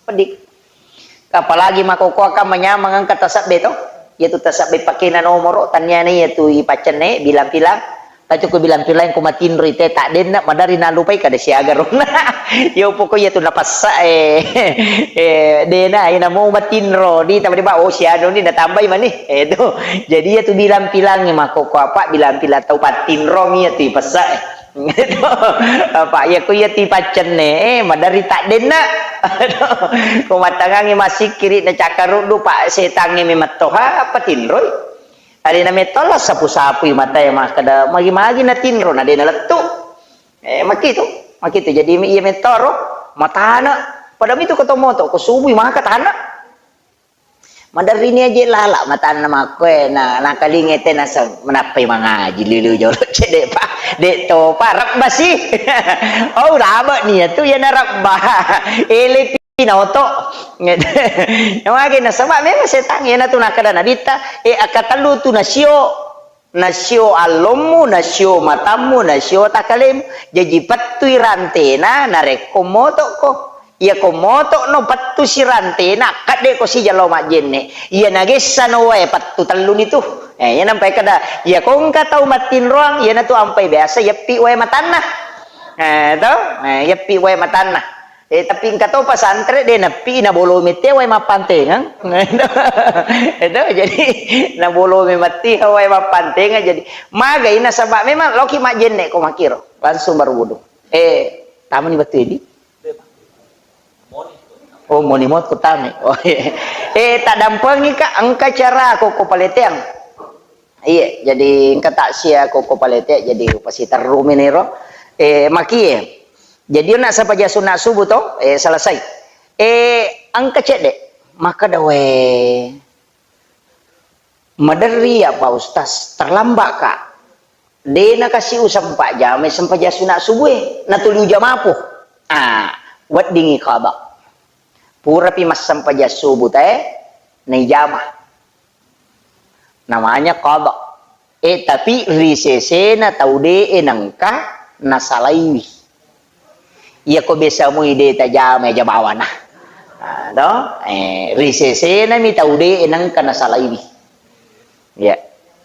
peddi. Apalagi makkokkoe kan manyameng engka tasebbe to. Iyatu tasebbe pakena nomoro, taniana iyatu ipaccenne, bilang-bilang. Tapi ko bilang-bilang ko matinro ite tak denna, madari nalupai kada siaga ronna. Yo pokok iyatu napassa e. Eh, dena, ina mau matinro, di tambah, oh, sianu ni natambai mani. Eh, tu. Jadi iyatu bilang-bilang makkokkoe apa, bilang-bilang tau pattinro mi iyatu ipassa e. Apa, iya ko iya tipaccenne, eh, madari tak denna. Ko mattangangi massikkiri na cakkaruddu, Pak, setangnge memettoha, apa tinroi? Alena mettola sapu-sapui matae makkeda, magi-magi na tinro, na dena lettu. Eh, makitu, makitu. Jadi, iya mettoro, matana. Pada mitu ko to moto, ko subui maka tana. Maderrini aje lala matanna makkoe na, nakalinge te naseng menappai mangaji lilu jolo cedde pa de to pa rebba si. Oh, raba ni tu ya na rebba. Ele pinoto. Mage nasaba memang setang ya na tu nakada nabitta e akkatellu tu nasio. Nasio allommu, nasio matammu, nasio takalemu. Jaji pettui rantena narekko motokko. Iyako motokno pettusi rantena, akkaddeko sija lao majjenne. Iya nagessano wae pettu telluni tu. Eh, iya nampai kada, iyako engka tau mattinroang, iyanatu ampai biasa yeppi wae matanna. Eh, to? Eh, yeppi wae matanna. Eh, tapi engka to pesantren de nappi nabolomi te wae mappantengeng. Edo, jadi nabolomi matti wae mappantengeng. Jadi magai nasaba memang loki majjenne ko makiro, langsung baru wudu. Eh, tamani battu edi? Oh, moni mot ko tame. Oh, iya. Eh, tadampengi ka engka cara ko, ko paleteang. Iya, jadi engka taksia ko, ko paleteang, jadi upasiterrumi niro. Eh, makie. Jadi, ona sapaja sunna subuh to, eh, selesai. Eh, engka cedde. Makkeda, "We, maderri ya, Pak Ustaz, terlambat ka. De nakasi usempa jama sempajang sunna subuh e, natuli ujamapu." Ah, weddingi qada. Purapi massempajang subuh tae, naijama. Namanya qada. Eh, tapi ri sesena tau de'e nengka nasalaiwi. Iyako biasa mui de tajama aja bawana. Ah, to? Eh, ri sesena mi tau de'e nengka nasalaiwi. Ya.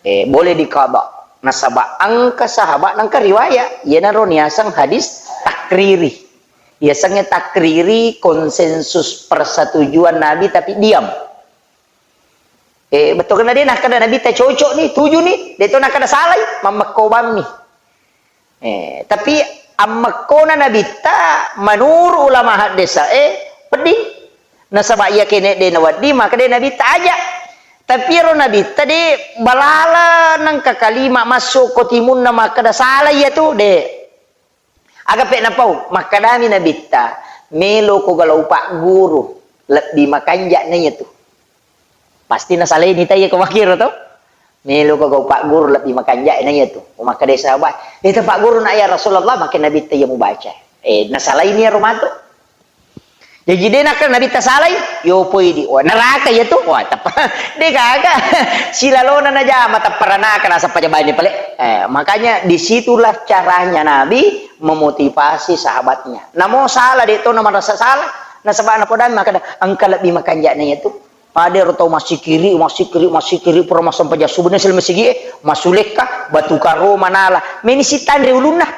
Eh, boleh diqada. Nasaba engka sahabat nengka riwayat, iyanaro niaseng hadis takriri. Yasengnge takriri konsensus persetujuan Nabi tapi diam. Eh, bettuanna de' nakkeda Nabitta cocok ni, tuju ni, de' to nakkeda salai, mammekko bammi. Eh, tapi ammekkona Nabitta menurut ulama haddesa, eh, pedding. Nasaba iya kene de' nawedding, maka de' Nabitta aja. Tapi ero Nabitta de' balala nengka kalima masuk ko timunna makkeda salai iya tu, de'. Aga pe napau, makkedami Nabitta, "Melo ko galau pagguru, lebbi makanja' na iyatu." Pasti nasalaini taiya ko makkiro to. "Melo ko gau pagguru, lebbi makanja' na iyatu." Ko makkeda sahabat, "Eh, ta pagguru na ya Rasulullah," makke Nabitta iya mubaca. Eh, nasalaini ero matu. Jaji de' nakkeda Nabitta salai, yo poi di, wah, neraka iya tu, wah, teppa, de' gaga, silalona najama teppa ranaka nasappa jabani pale. Eh, makanya disitulah caranya Nabi memotivasi sahabatnya. Namo salah de' to na marasa salah, nasaba napodang makkeda engka lebbi makanja' na iya tu. Pada ero tau massikiri, massikiri, massikiri, pura massempajang subuh, na sel masigi, eh, masulekka, batu karo manala, meni sitanre ulunna.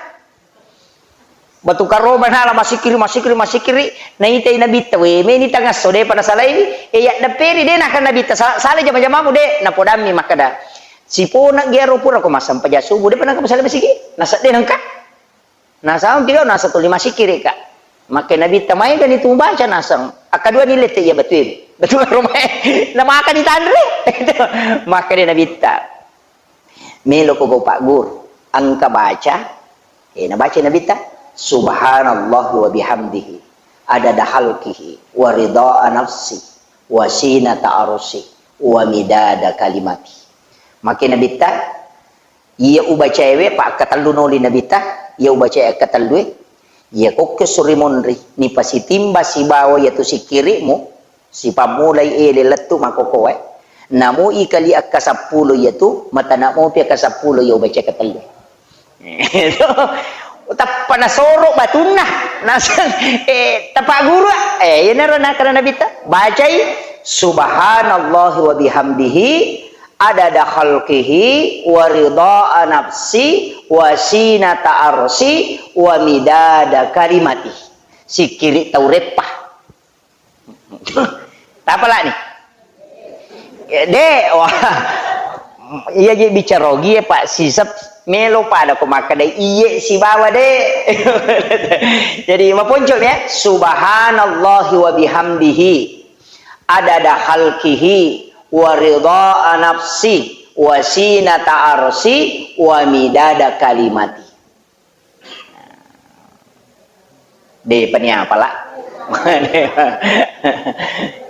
Batu karo manala masikiri, masikiri, masikiri, naitai Nabitta, we, meni tangasso, de'pa nasalaiwi, e, yaddepperi, de' nakkeda Nabitta, sa-, salai jama-jamamu, de', napodammi makkeda, sipona giaro pura ko massempajang subuh, de'pa nengka masalai masigi, nasedde nengka. Nasang tiga, nasa tuli masikiri ka. Makke Nabitta, maegani tu baca nasang. Akkadua ni lette iya batue. Batu karo mae. Namaka ditanre. Makkeda Nabitta. Melo ko gau pagguru, engka baca, eh, nabaca Nabitta, "Subhanallah wa bihamdihi, adada khalqihi, wa ridha nafsi, wa sinata arsi, wa midada kalimati." Makke Nabitta, iya ubacaewe, pa akkatellu noli Nabitta, iya ubacae akkatellue, iya kokke suri monri, nipasitimba sibawa iyatu sikkirimu, sipammulai ele lettu makokoe, namo ikali akkasappulo iyatu, matana mopi akkasappulo iya ubaca katelle. Tappa nasoro batunna, naseng, eh, tapaguru, eh, iyanaro nakkeda Nabitta, bacai, "Subhanallahi wa bihamdihi, adada khalqihi, wa ridha nafsi, wa sinata arsi, wa midada kalimati." Sikkiri tau reppa. Tapalani. De', wah. Iya je bicara ogi ya, Pak Sisep, melo pada ko makkeda iye sibawa de'. Jadi maponco ya, subhanallahi wa bihamdihi, adada khalqihi, wa ridha nafsi, wa sinata arsi, wa midada kalimati. De' pani apala.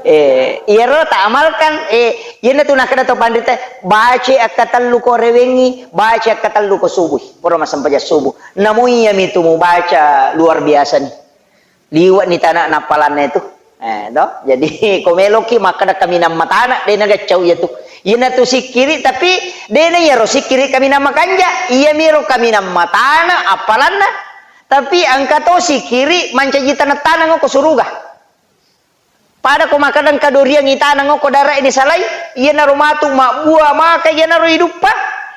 Eh, iyaro ta amalkan, eh, iyanatu nakkeda to panrita, baca akkatellu ko rewengi, baca akkatellu ko subuh. Pura massempajang subuh. Namo iyami tu mubaca luar biasa ni. Liwa' ni tana nappalanna itu. Eh, to? Jadi, ko meloki makkeda kaminang matana, de' nageccau iya tu. Iyanatu sikkiri, tapi de' na iyaro sikkiri kaminang makanja, iyamiro kaminang matana appalanna. Tapi engka to sikkiri mancaji taneng-taneng ko suruga. Pada ko makkeda engka doriang itaneng ko dara ini salai, iyanaro matu mabbua maka iyanaro iduppa.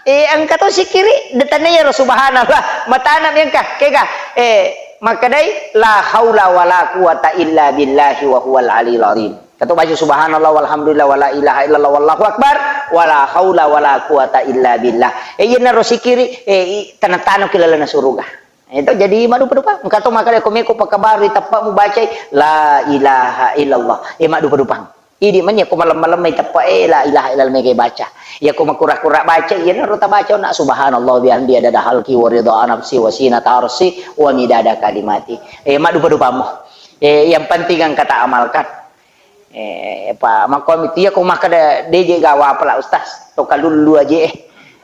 Eh, engka to sikkiri, de' tania iyaro subhanallah. Matana mi engka, kega. Eh, Makkedai, "La haula wala quwata illa billahi wa huwal aliyul azim." Kato baca, "Subhanallah walhamdulillah wala ilaha illallah wallahu akbar, wala haula wala quwata illa billah." Eh, iyanaro sikkiri, eh, i-, taneng-taneng ki lalenna suruga. Itu jadi maddupa-dupa. Engka to makkeda ko meko pakkabarui teppa mubacai, "La ilaha illallah." Eh, maddupa-dupang. Idi mani ko malem-malem mai teppa, eh, la ilaha illallah mega baca. Iya ko makura-kura baca, iyanaro tabaca na subhanallah bihamdi adada halki wa ridha nafsi wa sinata arsi wa midada kalimati. Eh, maddupa-dupamo. Eh, yang penting engka ta amalkan. Eh, pa, makko mitu iya ko makkeda deje gawa pala ustaz, to kalullu aje, eh.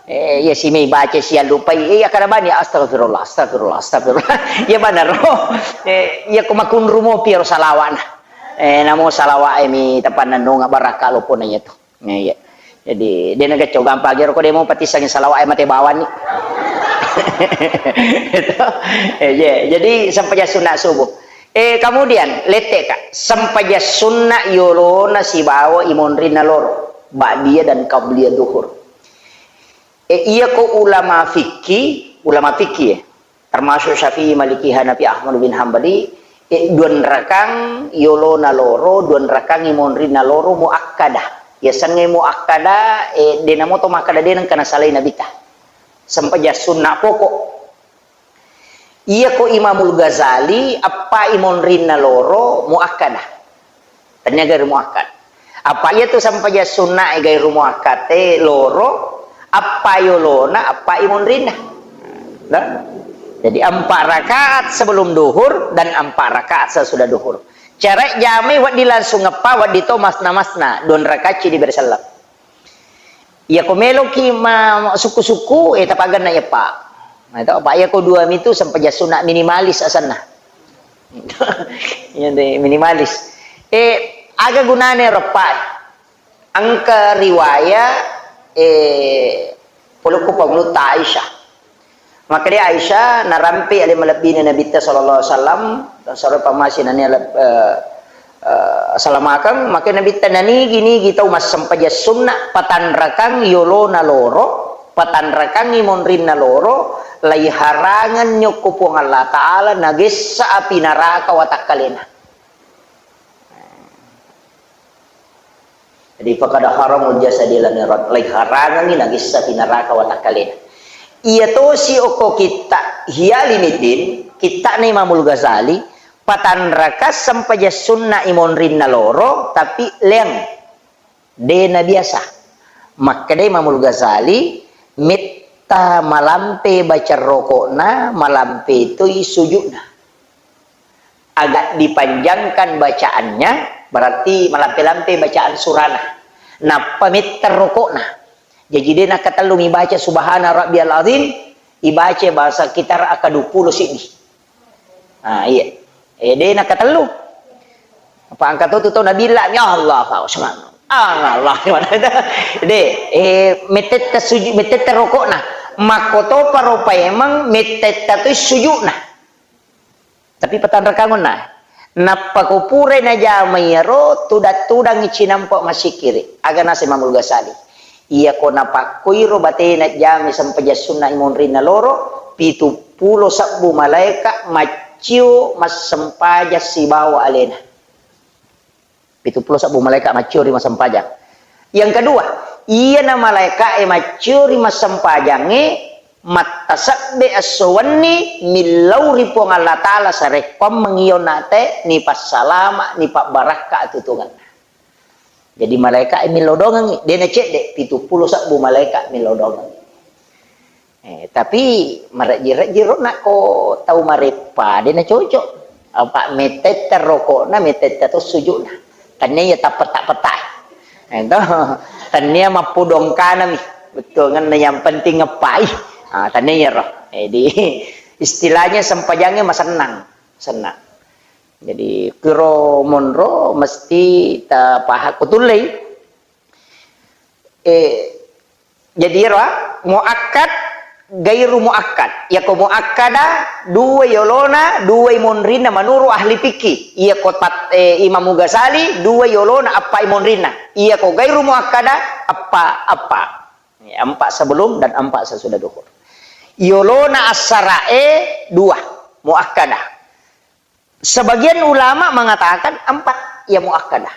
Eh, iya si mai baca siallupai, eh, iya kada bani, astagfirullah, astagfirullah, astagfirullah. Iya banaro. Eh, iya ko makunru mopi ro salawana. Eh, namo salawa'e mi tapannennunga barakka lopona iyatu. Eh, iya. Jadi, de' nageccau gampang ero ko de' mo patissangi salawa'e mate bawani. Itu. Eh, iya. Jadi, sempajang sunna subuh. Eh, kemudian, lette ka. Sempajang sunna yolona sibawa imonrinna loro. Ba'diyah dan qabliyah duhur. E, iyako ulama fikih, ulama fikih, ya, termasuk Syafi'i, Maliki, Hanafi, Ahmad bin Hambali, e, duanrakang yolona loro, duanrakang imonrinna loro muakkadah. Yasengnge muakkadah, e, de namoto makkada de nengka nasalai Nabitta. Sempajang sunna pokok. Iyako Imamul Ghazali, appai monrinna loro muakkadah. Tennia gairu muakkad. Apa iyatu sempajang sunna e gairu muakkad e loro, appai yolona, appai monrinna. Nah? Jadi empat rakaat sebelum duhur dan empat rakaat sesudah duhur. Cara jamai wedding langsung eppa, wedding to masna-masna, dua rakaat ci diberi sallam. Iyako meloki ma-, sukku-sukku, e, tapaggenna eppa. Nah, itu apa? Iyako dua mitu sempajang sunna minimalis asenna. Iya, de, minimalis. E, aga gunane ro eppa? Engka riwaya, e, polokku pangulutta Aisyah. Makkeda Aisyah, narampe ale malebbina Nabitta sallallahu alaihi wasallam, sore pamasi nania leb-, eh, eh, salamakeng, makkeda Nabitta, nanigi-nigi tau massempajang sunna, patanrakang yolona loro, patanrakangi monrinna loro, laiharangenni okko Puang Allah Ta'ala, nagessa api naraka watakkalena. Jadi, faqad haramul jasadi lan irat, laiharangengngi nagessa pi naraka watakkalena. Iya tosi okko kitta Ihya Ulumuddin, kittana Imamul Ghazali, patanraka sempajang sunna imonrinna loro, tapi leang. De nabiasa. Makkeda Imamul Ghazali, metta malampe baca rokokna, malampe toi sujudna. Agak dipanjangkan bacaannya, berarti malampe-lampe bacaan surana. Nappa metta rokokna. Jaji de nakatellu mibaca subhana rabbiyal azim, ibaca bahasa kitar aka dua puluh siddi. Ah, iya. Eh, de nakatellu. Apa angka to tu tau nabilla, ya Allah, Allah, subhana. Allah, Allah, subhana. De, eh, metetta suju-, metetta rokokna. Makkotopa ro paimeng, metetta tu sujudna. Tapi patanrakangonna. Nappa ko purai najama iyaro, tudang-tudangi cinampa masikiri. Aga nase Imamul Ghazali. Iyako napakkoiro batena jamai sempajang sunna imonrinna loro, pitu pulo sebbu malaeka maccio massempajang sibawa alena. Pitu pulo sebbu malaeka maccio ri massempajang. Yang kedua, iyana malaeka e maccio ri massempajangnge, mattasebbe esso wenni millau ri Puang Allah Ta'ala sarekkoammeng iyo nate nipassalama, nipabbarakka atutungenna. Jadi malaeka e millau dongengngi, de nacedde, pitu pulo sebbu malaeka millau dongengngi. Eh, tapi marejji-rejji ro nakko tau mareppa, de nacocok. Apa metetta rokokna, metetta to sujudna. Tannia iya tappeta-peta. Eh, to. Tannia mappudongkanami. Bettuangenna yang penting ngeppai. Ah, tannia iyaro. Jadi, istilahnya sempajangnge masennang. Sennang. Jadi, kiro monro mesti tapaha-, kutullei. Eh, jadi ero, ah, muakkad, gairu muakkad. Iyako muakkada, dua yolona, dua monrinna menurut ahli fikih. Iyako tat-, eh, Imam Ghazali, dua yolona, appa monrinna. Iyako gairu muakkada, appa, appa. Ya, empat sebelum dan empat sesudah duhur. Yolona assarae dua, muakkada. Sebagian ulama mengatakan empat, ya muakkadah.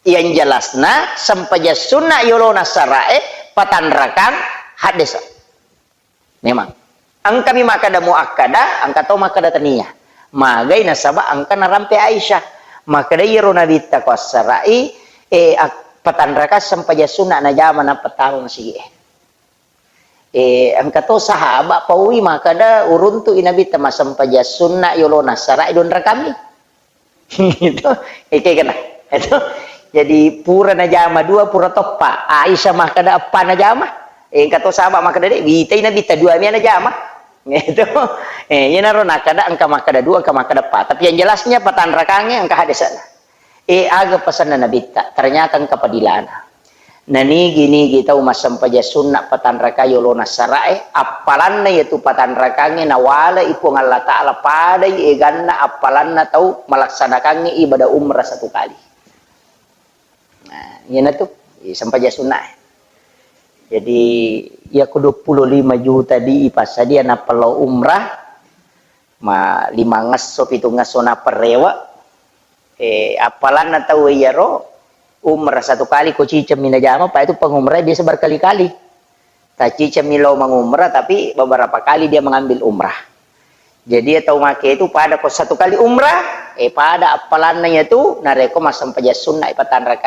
Yang jelasna, sempajang sunna yolona sarae, patanrakang, haddesa. Memang. Engkami makkada muakkada, engka to makkada tania. Magai nasaba engka narampe Aisyah. Makkada iyaro Nabitta ko assarai, e, ak-, patanrakang sempajang sunna najama nappa tama masigi e. Eh, engka to sahaba paui makkada uruntu'i Nabitta massempajang sunna yolona sarae dua rakami. Gitu. Eke kena. Itu. Jadi pura najama dua, pura toppa. Aisyah makkada eppa najama. Eh, engka to sahaba makkada de, witai Nabitta dua mia najama. Gitu. Eh, iyanaro nakkada engka makkada dua, engka makkada eppa. Tapi yang jelasnya patanrakange engka hadesana. E, aga pesanna Nabitta? Ternyata engka padilana. Nanigi-nigi tau massempajang sunna patanraka yolona sarae, appalanna iyatu patanrakangnge nawale'i Puang Allah Ta'ala padai eganna appalanna tau malaksanakangnge ibadah umrah satu kali. Nah, iyanatu, i, sempajang sunnae. Jadi, iya ko dua puluh lima juta di ipassadia nappa lao umrah, ma lima ngesso, pitu ngesso naperewa, eh, appalanna tau iyaro, umrah satu kali ko cicemmi najama, pa itu pengumrah biasa berkali-kali. Tacicemmi lao mengumrah, tapi beberapa kali dia mengambil umrah. Jadi, iya tau make itu pada ko satu kali umrah, eh, pada appalanna iya tu, narekko massempajang sunna ipatanra